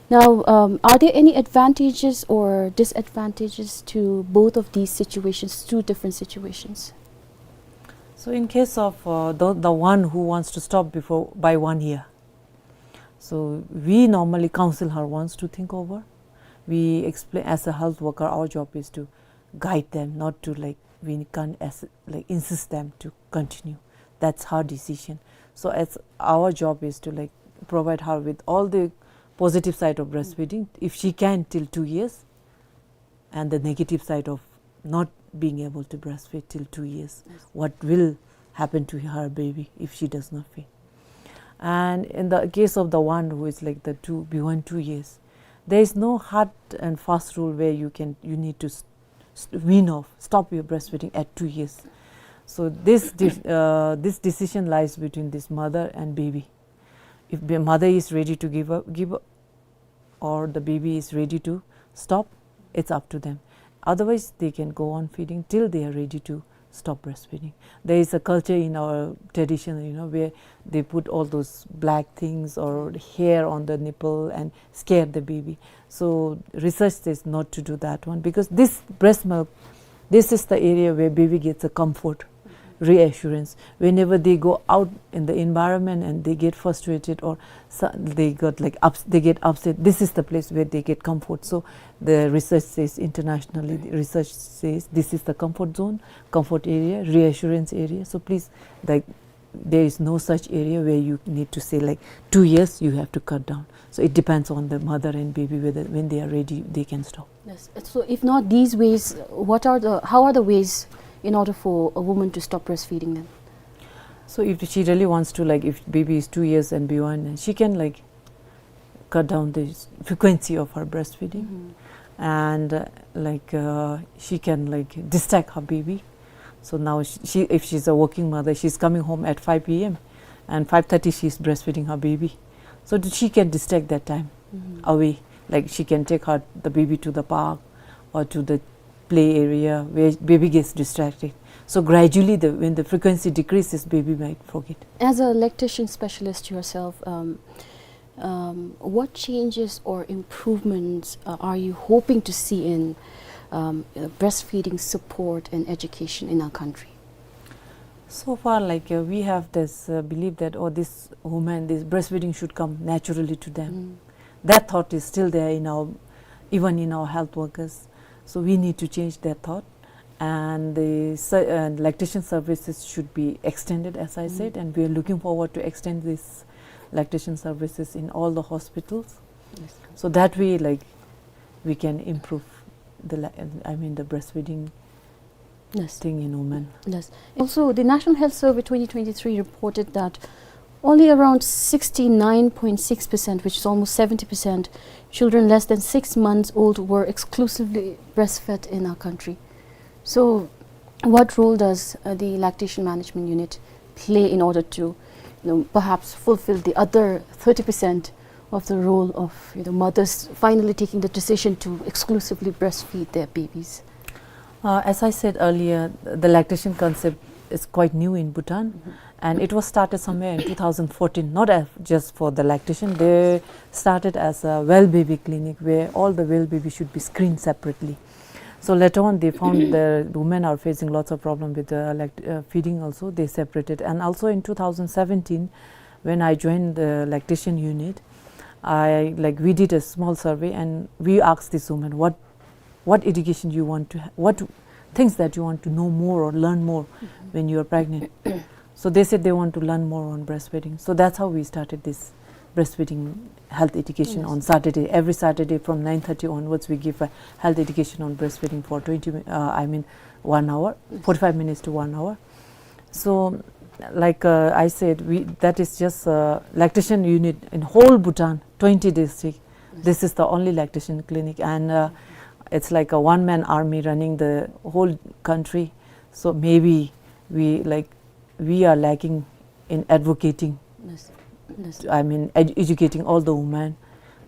Now, um, are there any advantages or disadvantages to both of these situations, two different situations? So in case of, uh, the, the one who wants to stop before, by one year, so we normally counsel her once to think over. We explain, as a health worker, our job is to guide them, not to, like, we can't as, like, insist them to continue. That's her decision. So as our job is to, like, provide her with all the positive side of breastfeeding, if she can till two years, and the negative side of not being able to breastfeed till two years. Yes. What will happen to her baby if she does not feed? And in the case of the one who is, like, the two, beyond two years, there is no hard and fast rule where you can, you need to s-, s-, wean off, stop your breastfeeding at two years. So this de-, uh, this decision lies between this mother and baby. If the mother is ready to give up, give up, or the baby is ready to stop, it's up to them. Otherwise, they can go on feeding till they are ready to stop breastfeeding. There is a culture in our tradition, you know, where they put all those black things or hair on the nipple and scare the baby. So research says not to do that one, because this breast milk, this is the area where baby gets a comfort, reassurance. Whenever they go out in the environment and they get frustrated or so-, they got, like, ups-, they get upset, this is the place where they get comfort. So the research says, internationally, the research says this is the comfort zone, comfort area, reassurance area. So please, like, there is no such area where you need to say, like, two years you have to cut down. So it depends on the mother and baby whether when they are ready they can stop. Yes. So if not these ways, what are the, how are the ways in order for a woman to stop breastfeeding then? So if she really wants to, like, if baby is two years and beyond, she can, like, cut down the s-, frequency of her breastfeeding. Mm-hmm. And, uh, like, uh, she can, like, distract her baby. So now she, she, if she's a working mother, she's coming home at five P M and five thirty she's breastfeeding her baby. So th-, she can distract that time, mm-hmm, away. Like, she can take her, the baby, to the park or to the play area where baby gets distracted. So gradually, the, when the frequency decreases, baby might forget. As a lactation specialist yourself, um, um, what changes or improvements, uh, are you hoping to see in, um, uh, breastfeeding support and education in our country? So far, like, uh, we have this, uh, belief that, oh, this woman, this breastfeeding should come naturally to them. Mm. That thought is still there in our, even in our health workers. So we need to change that thought. And the se-, uh, lactation services should be extended, as I, mm, said, and we are looking forward to extend these lactation services in all the hospitals. So that way, like, we can improve the, la- I mean, the breastfeeding Yes. thing in women. Yes. Also, the National Health Survey twenty twenty-three reported that only around sixty-nine point six percent, which is almost seventy percent, children less than six months old were exclusively breastfed in our country. So, what role does, uh, the lactation management unit play in order to, you know, perhaps fulfill the other thirty percent of the role of, you know, mothers finally taking the decision to exclusively breastfeed their babies? Uh, as I said earlier, the lactation concept is quite new in Bhutan, and it was started somewhere in two thousand fourteen, not as, just for the lactation. They started as a well baby clinic where all the well babies should be screened separately. So later on, they found the women are facing lots of problem with the lact- uh, feeding also. They separated. And also in two thousand seventeen, when I joined the lactation unit, I, like, we did a small survey and we asked these women what, what education you want to ha- what things that you want to know more or learn more when you are pregnant. So they said they want to learn more on breastfeeding. So that's how we started this breastfeeding health education on Saturday. Every Saturday from nine thirty onwards, we give a health education on breastfeeding for twenty mi- uh, I mean, one hour, forty-five minutes to one hour. So, like, uh, I said, we that is just a lactation unit in whole Bhutan, twenty district. This is the only lactation clinic, and, uh, it's like a one-man army running the whole country. So maybe we, like, we are lacking in advocating, Yes. Yes. I mean, ed- educating all the women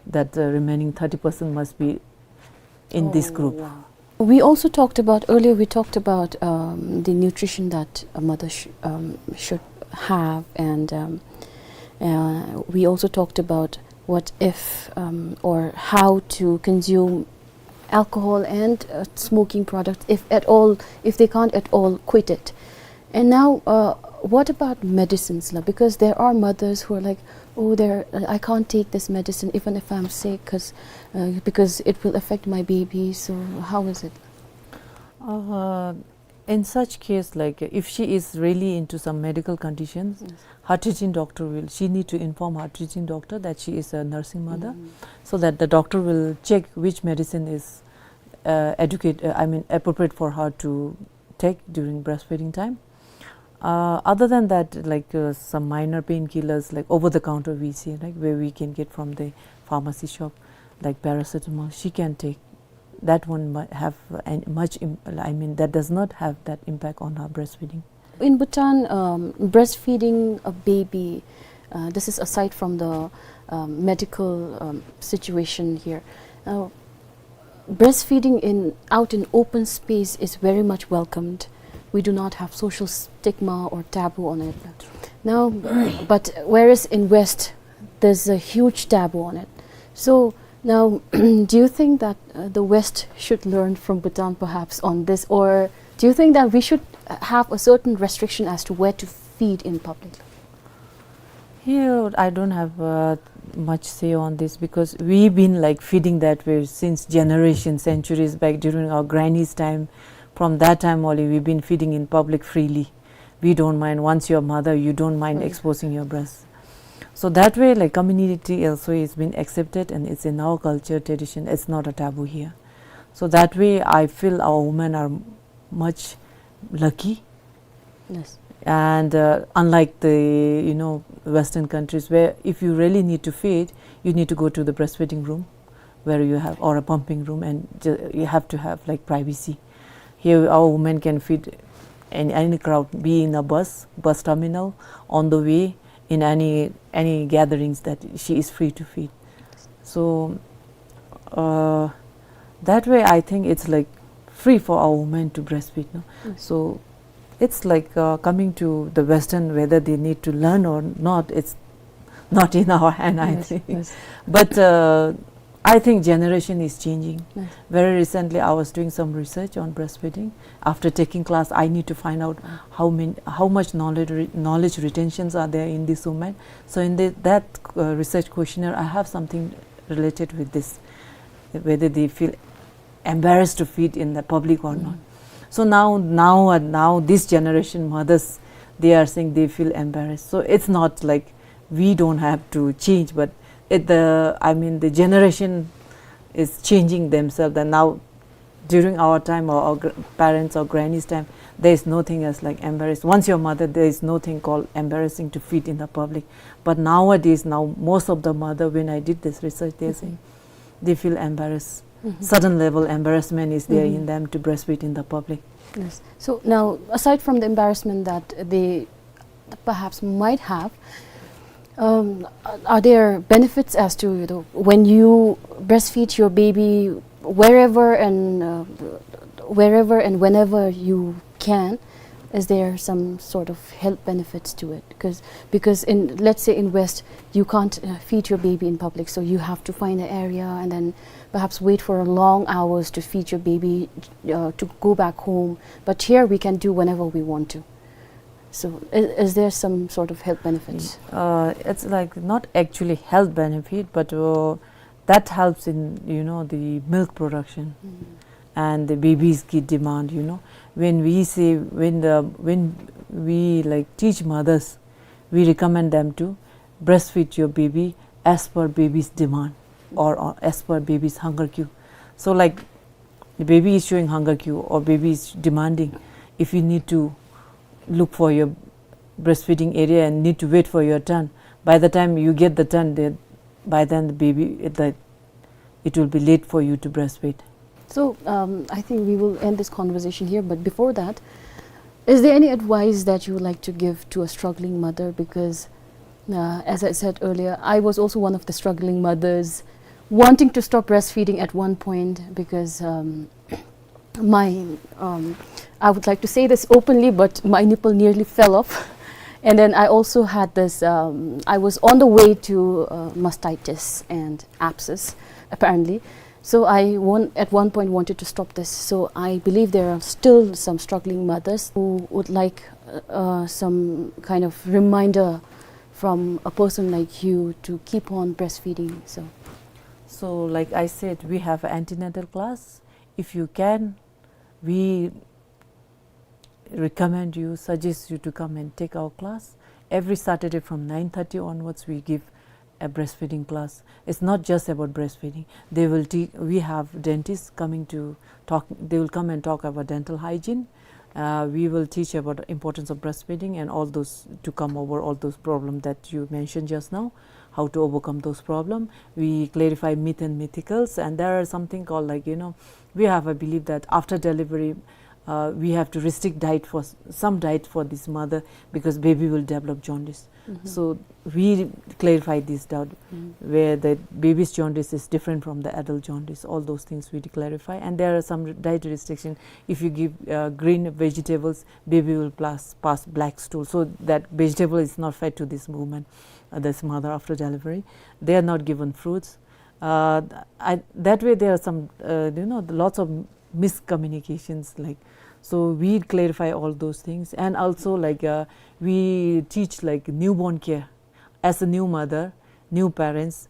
that the remaining thirty percent must be in this group. We also talked about, earlier we talked about, um, the nutrition that a mother sh- um, should have, and, um, uh, we also talked about what if, um, or how to consume alcohol and, uh, smoking products, if at all, if they can't at all quit it. And now, uh, what about medicines, la? Because there are mothers who are like, "Oh, there, I can't take this medicine even if I'm sick, 'cause, uh, because it will affect my baby." So how is it? Uh, in such case, like, if she is really into some medical conditions, Yes. her treating doctor will, she need to inform her treating doctor that she is a nursing mother, Mm. so that the doctor will check which medicine is, uh, educate, uh, I mean, appropriate for her to take during breastfeeding time. Uh, other than that, like, uh, some minor painkillers, like over the counter we see, like, where we can get from the pharmacy shop, like paracetamol, she can take. That one mu- have an- much, im- I mean, that does not have that impact on her breastfeeding. In Bhutan, um, breastfeeding a baby, uh, this is aside from the, um, medical, um, situation here. Uh, breastfeeding in, out in open space is very much welcomed. We do not have social stigma or taboo on it. Now, but whereas in West, there's a huge taboo on it. So now, do you think that, uh, the West should learn from Bhutan perhaps on this, or do you think that we should, uh, have a certain restriction as to where to feed in public? Here, I don't have, uh, much say on this because we've been, like, feeding that way since generations, centuries back during our granny's time. From that time only, we've been feeding in public freely. We don't mind. Once you're a mother, you don't mind Right. exposing your breast. So that way, like, community also is been accepted, and it's in our culture, tradition. It's not a taboo here. So that way, I feel our women are much lucky. Yes. And, uh, unlike the, you know, Western countries, where if you really need to feed, you need to go to the breastfeeding room, where you have, or a pumping room, and ju- you have to have, like, privacy. Here, our women can feed in any crowd, be in a bus, bus terminal, on the way, in any, any gatherings that she is free to feed. So, uh, that way, I think it's, like, free for our women to breastfeed, no? Yes. So it's like, uh, coming to the Western, whether they need to learn or not, it's not in our hand, I Yes, think. yes. But, uh, I think generation is changing. Yes. Very recently, I was doing some research on breastfeeding. After taking class, I need to find out how many, how much knowledge re- knowledge retentions are there in this woman. So in the, that, uh, research questionnaire, I have something related with this, whether they feel embarrassed to feed in the public or not. Mm. So now, now, and now this generation mothers, they are saying they feel embarrassed. So it's not like we don't have to change, but It, the, I mean, the generation is changing themselves. And now, during our time, or our gr- parents or grannies' time, there is nothing as like embarrassed. Once you're mother, there is nothing called embarrassing to feed in the public. But nowadays, now most of the mother, when I did this research, they say they feel embarrassed. Certain level embarrassment is there in them to breastfeed in the public. Yes. So now, aside from the embarrassment that they perhaps might have, um, are there benefits as to, you know, when you breastfeed your baby wherever and, uh, wherever and whenever you can, is there some sort of health benefits to it? Because, because in, let's say in West, you can't, uh, feed your baby in public, so you have to find an area and then perhaps wait for a long hours to feed your baby, uh, to go back home. But here we can do whenever we want to. So, is, is there some sort of health benefits? Uh, it's like not actually health benefit, but, uh, that helps in, you know, the milk production and the baby's ki demand. You know, when we say, when the, when we, like, teach mothers, we recommend them to breastfeed your baby as per baby's demand, or, or as per baby's hunger cue. So, like, the baby is showing hunger cue or baby is demanding, if you need to look for your breastfeeding area and need to wait for your turn, by the time you get the turn, they, by then the baby, the, it will be late for you to breastfeed. So, um, I think we will end this conversation here, but before that, is there any advice that you would like to give to a struggling mother? Because, uh, as I said earlier, I was also one of the struggling mothers wanting to stop breastfeeding at one point because, um, my, um, I would like to say this openly, but my nipple nearly fell off. And then I also had this, um, I was on the way to, uh, mastitis and abscess, apparently. So I want, at one point wanted to stop this. So I believe there are still some struggling mothers who would like, uh, uh, some kind of reminder from a person like you to keep on breastfeeding. So, so, like I said, we have antenatal class. If you can, we recommend you, suggest you to come and take our class. Every Saturday from nine thirty onwards, we give a breastfeeding class. It's not just about breastfeeding. They will te-, we have dentists coming to talk. They will come and talk about dental hygiene. Uh, we will teach about the importance of breastfeeding and all those, to come over all those problems that you mentioned just now, how to overcome those problems. We clarify myth and mythicals, and there are something called, like, you know, we have a belief that after delivery, uh, we have to restrict diet for s-, some diet for this mother because baby will develop jaundice. So we clarify this doubt, where the baby's jaundice is different from the adult jaundice. All those things we clarify, and there are some diet restriction. If you give, uh, green vegetables, baby will pass, pass black stool. So that vegetable is not fed to this woman, uh, this mother after delivery. They are not given fruits. Uh, I, that way there are some, uh, you know, lots of miscommunications, like, so we clarify all those things. And also, like, uh, we teach, like, newborn care. As a new mother, new parents,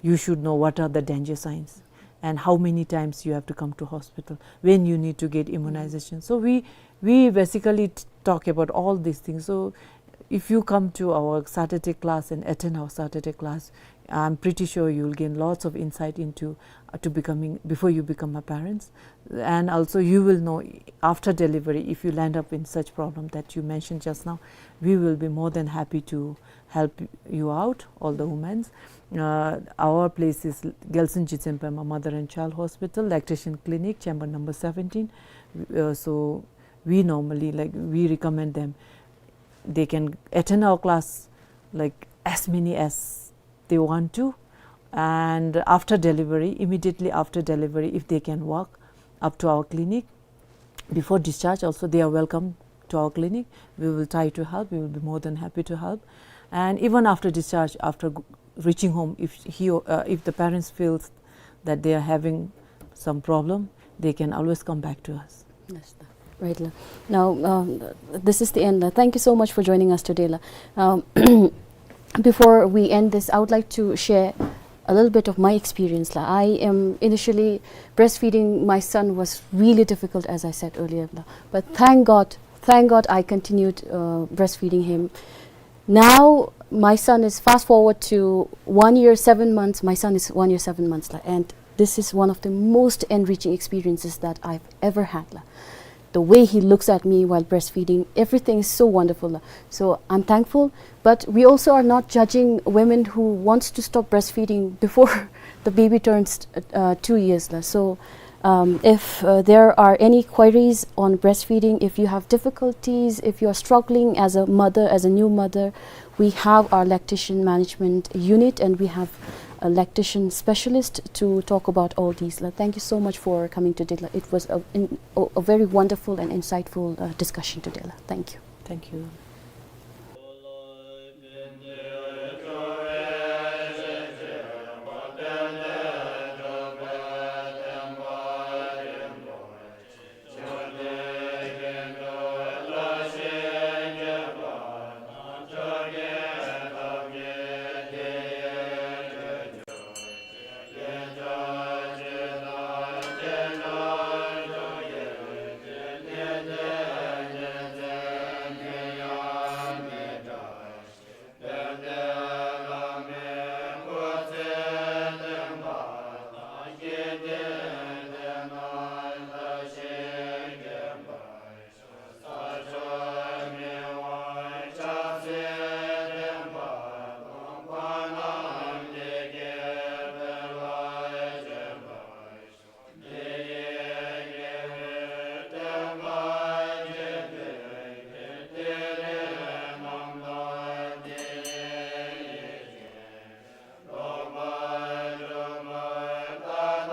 you should know what are the danger signs and how many times you have to come to hospital, when you need to get immunization. So we, we basically t-, talk about all these things. So if you come to our Saturday class and attend our Saturday class, I'm pretty sure you'll gain lots of insight into, uh, to becoming, before you become a parent. And also you will know after delivery, if you land up in such problem that you mentioned just now, we will be more than happy to help you out, all the women. Uh, our place is Gyaltsuen Jigtsen Pema Mother and Child Hospital, Lactation Clinic, chamber number seventeen. Uh, so we normally, like, we recommend them, they can attend our class, like, as many as they want to. And after delivery, immediately after delivery, if they can walk up to our clinic, before discharge also, they are welcome to our clinic. We will try to help. We will be more than happy to help. And even after discharge, after g-, reaching home, if he or, uh, if the parents feels that they are having some problem, they can always come back to us. Yes, sir. Right, la. Now, um, this is the end, la. Thank you so much for joining us today, la. Um, before we end this, I would like to share a little bit of my experience, la. I am initially, breastfeeding my son was really difficult, as I said earlier, la. But thank God, thank God I continued, uh, breastfeeding him. Now, my son is, fast forward to one year, seven months, my son is one year, seven months, la, and this is one of the most enriching experiences that I've ever had, la. The way he looks at me while breastfeeding, everything is so wonderful, la. So I'm thankful, but we also are not judging women who wants to stop breastfeeding before the baby turns, uh, two years, la. So, um, if, uh, there are any queries on breastfeeding, if you have difficulties, if you are struggling as a mother, as a new mother, we have our lactation management unit, and we have a lactation specialist to talk about all these, la. Thank you so much for coming today, la. It was a, in, a, a very wonderful and insightful, uh, discussion today, la. Thank you. Thank you.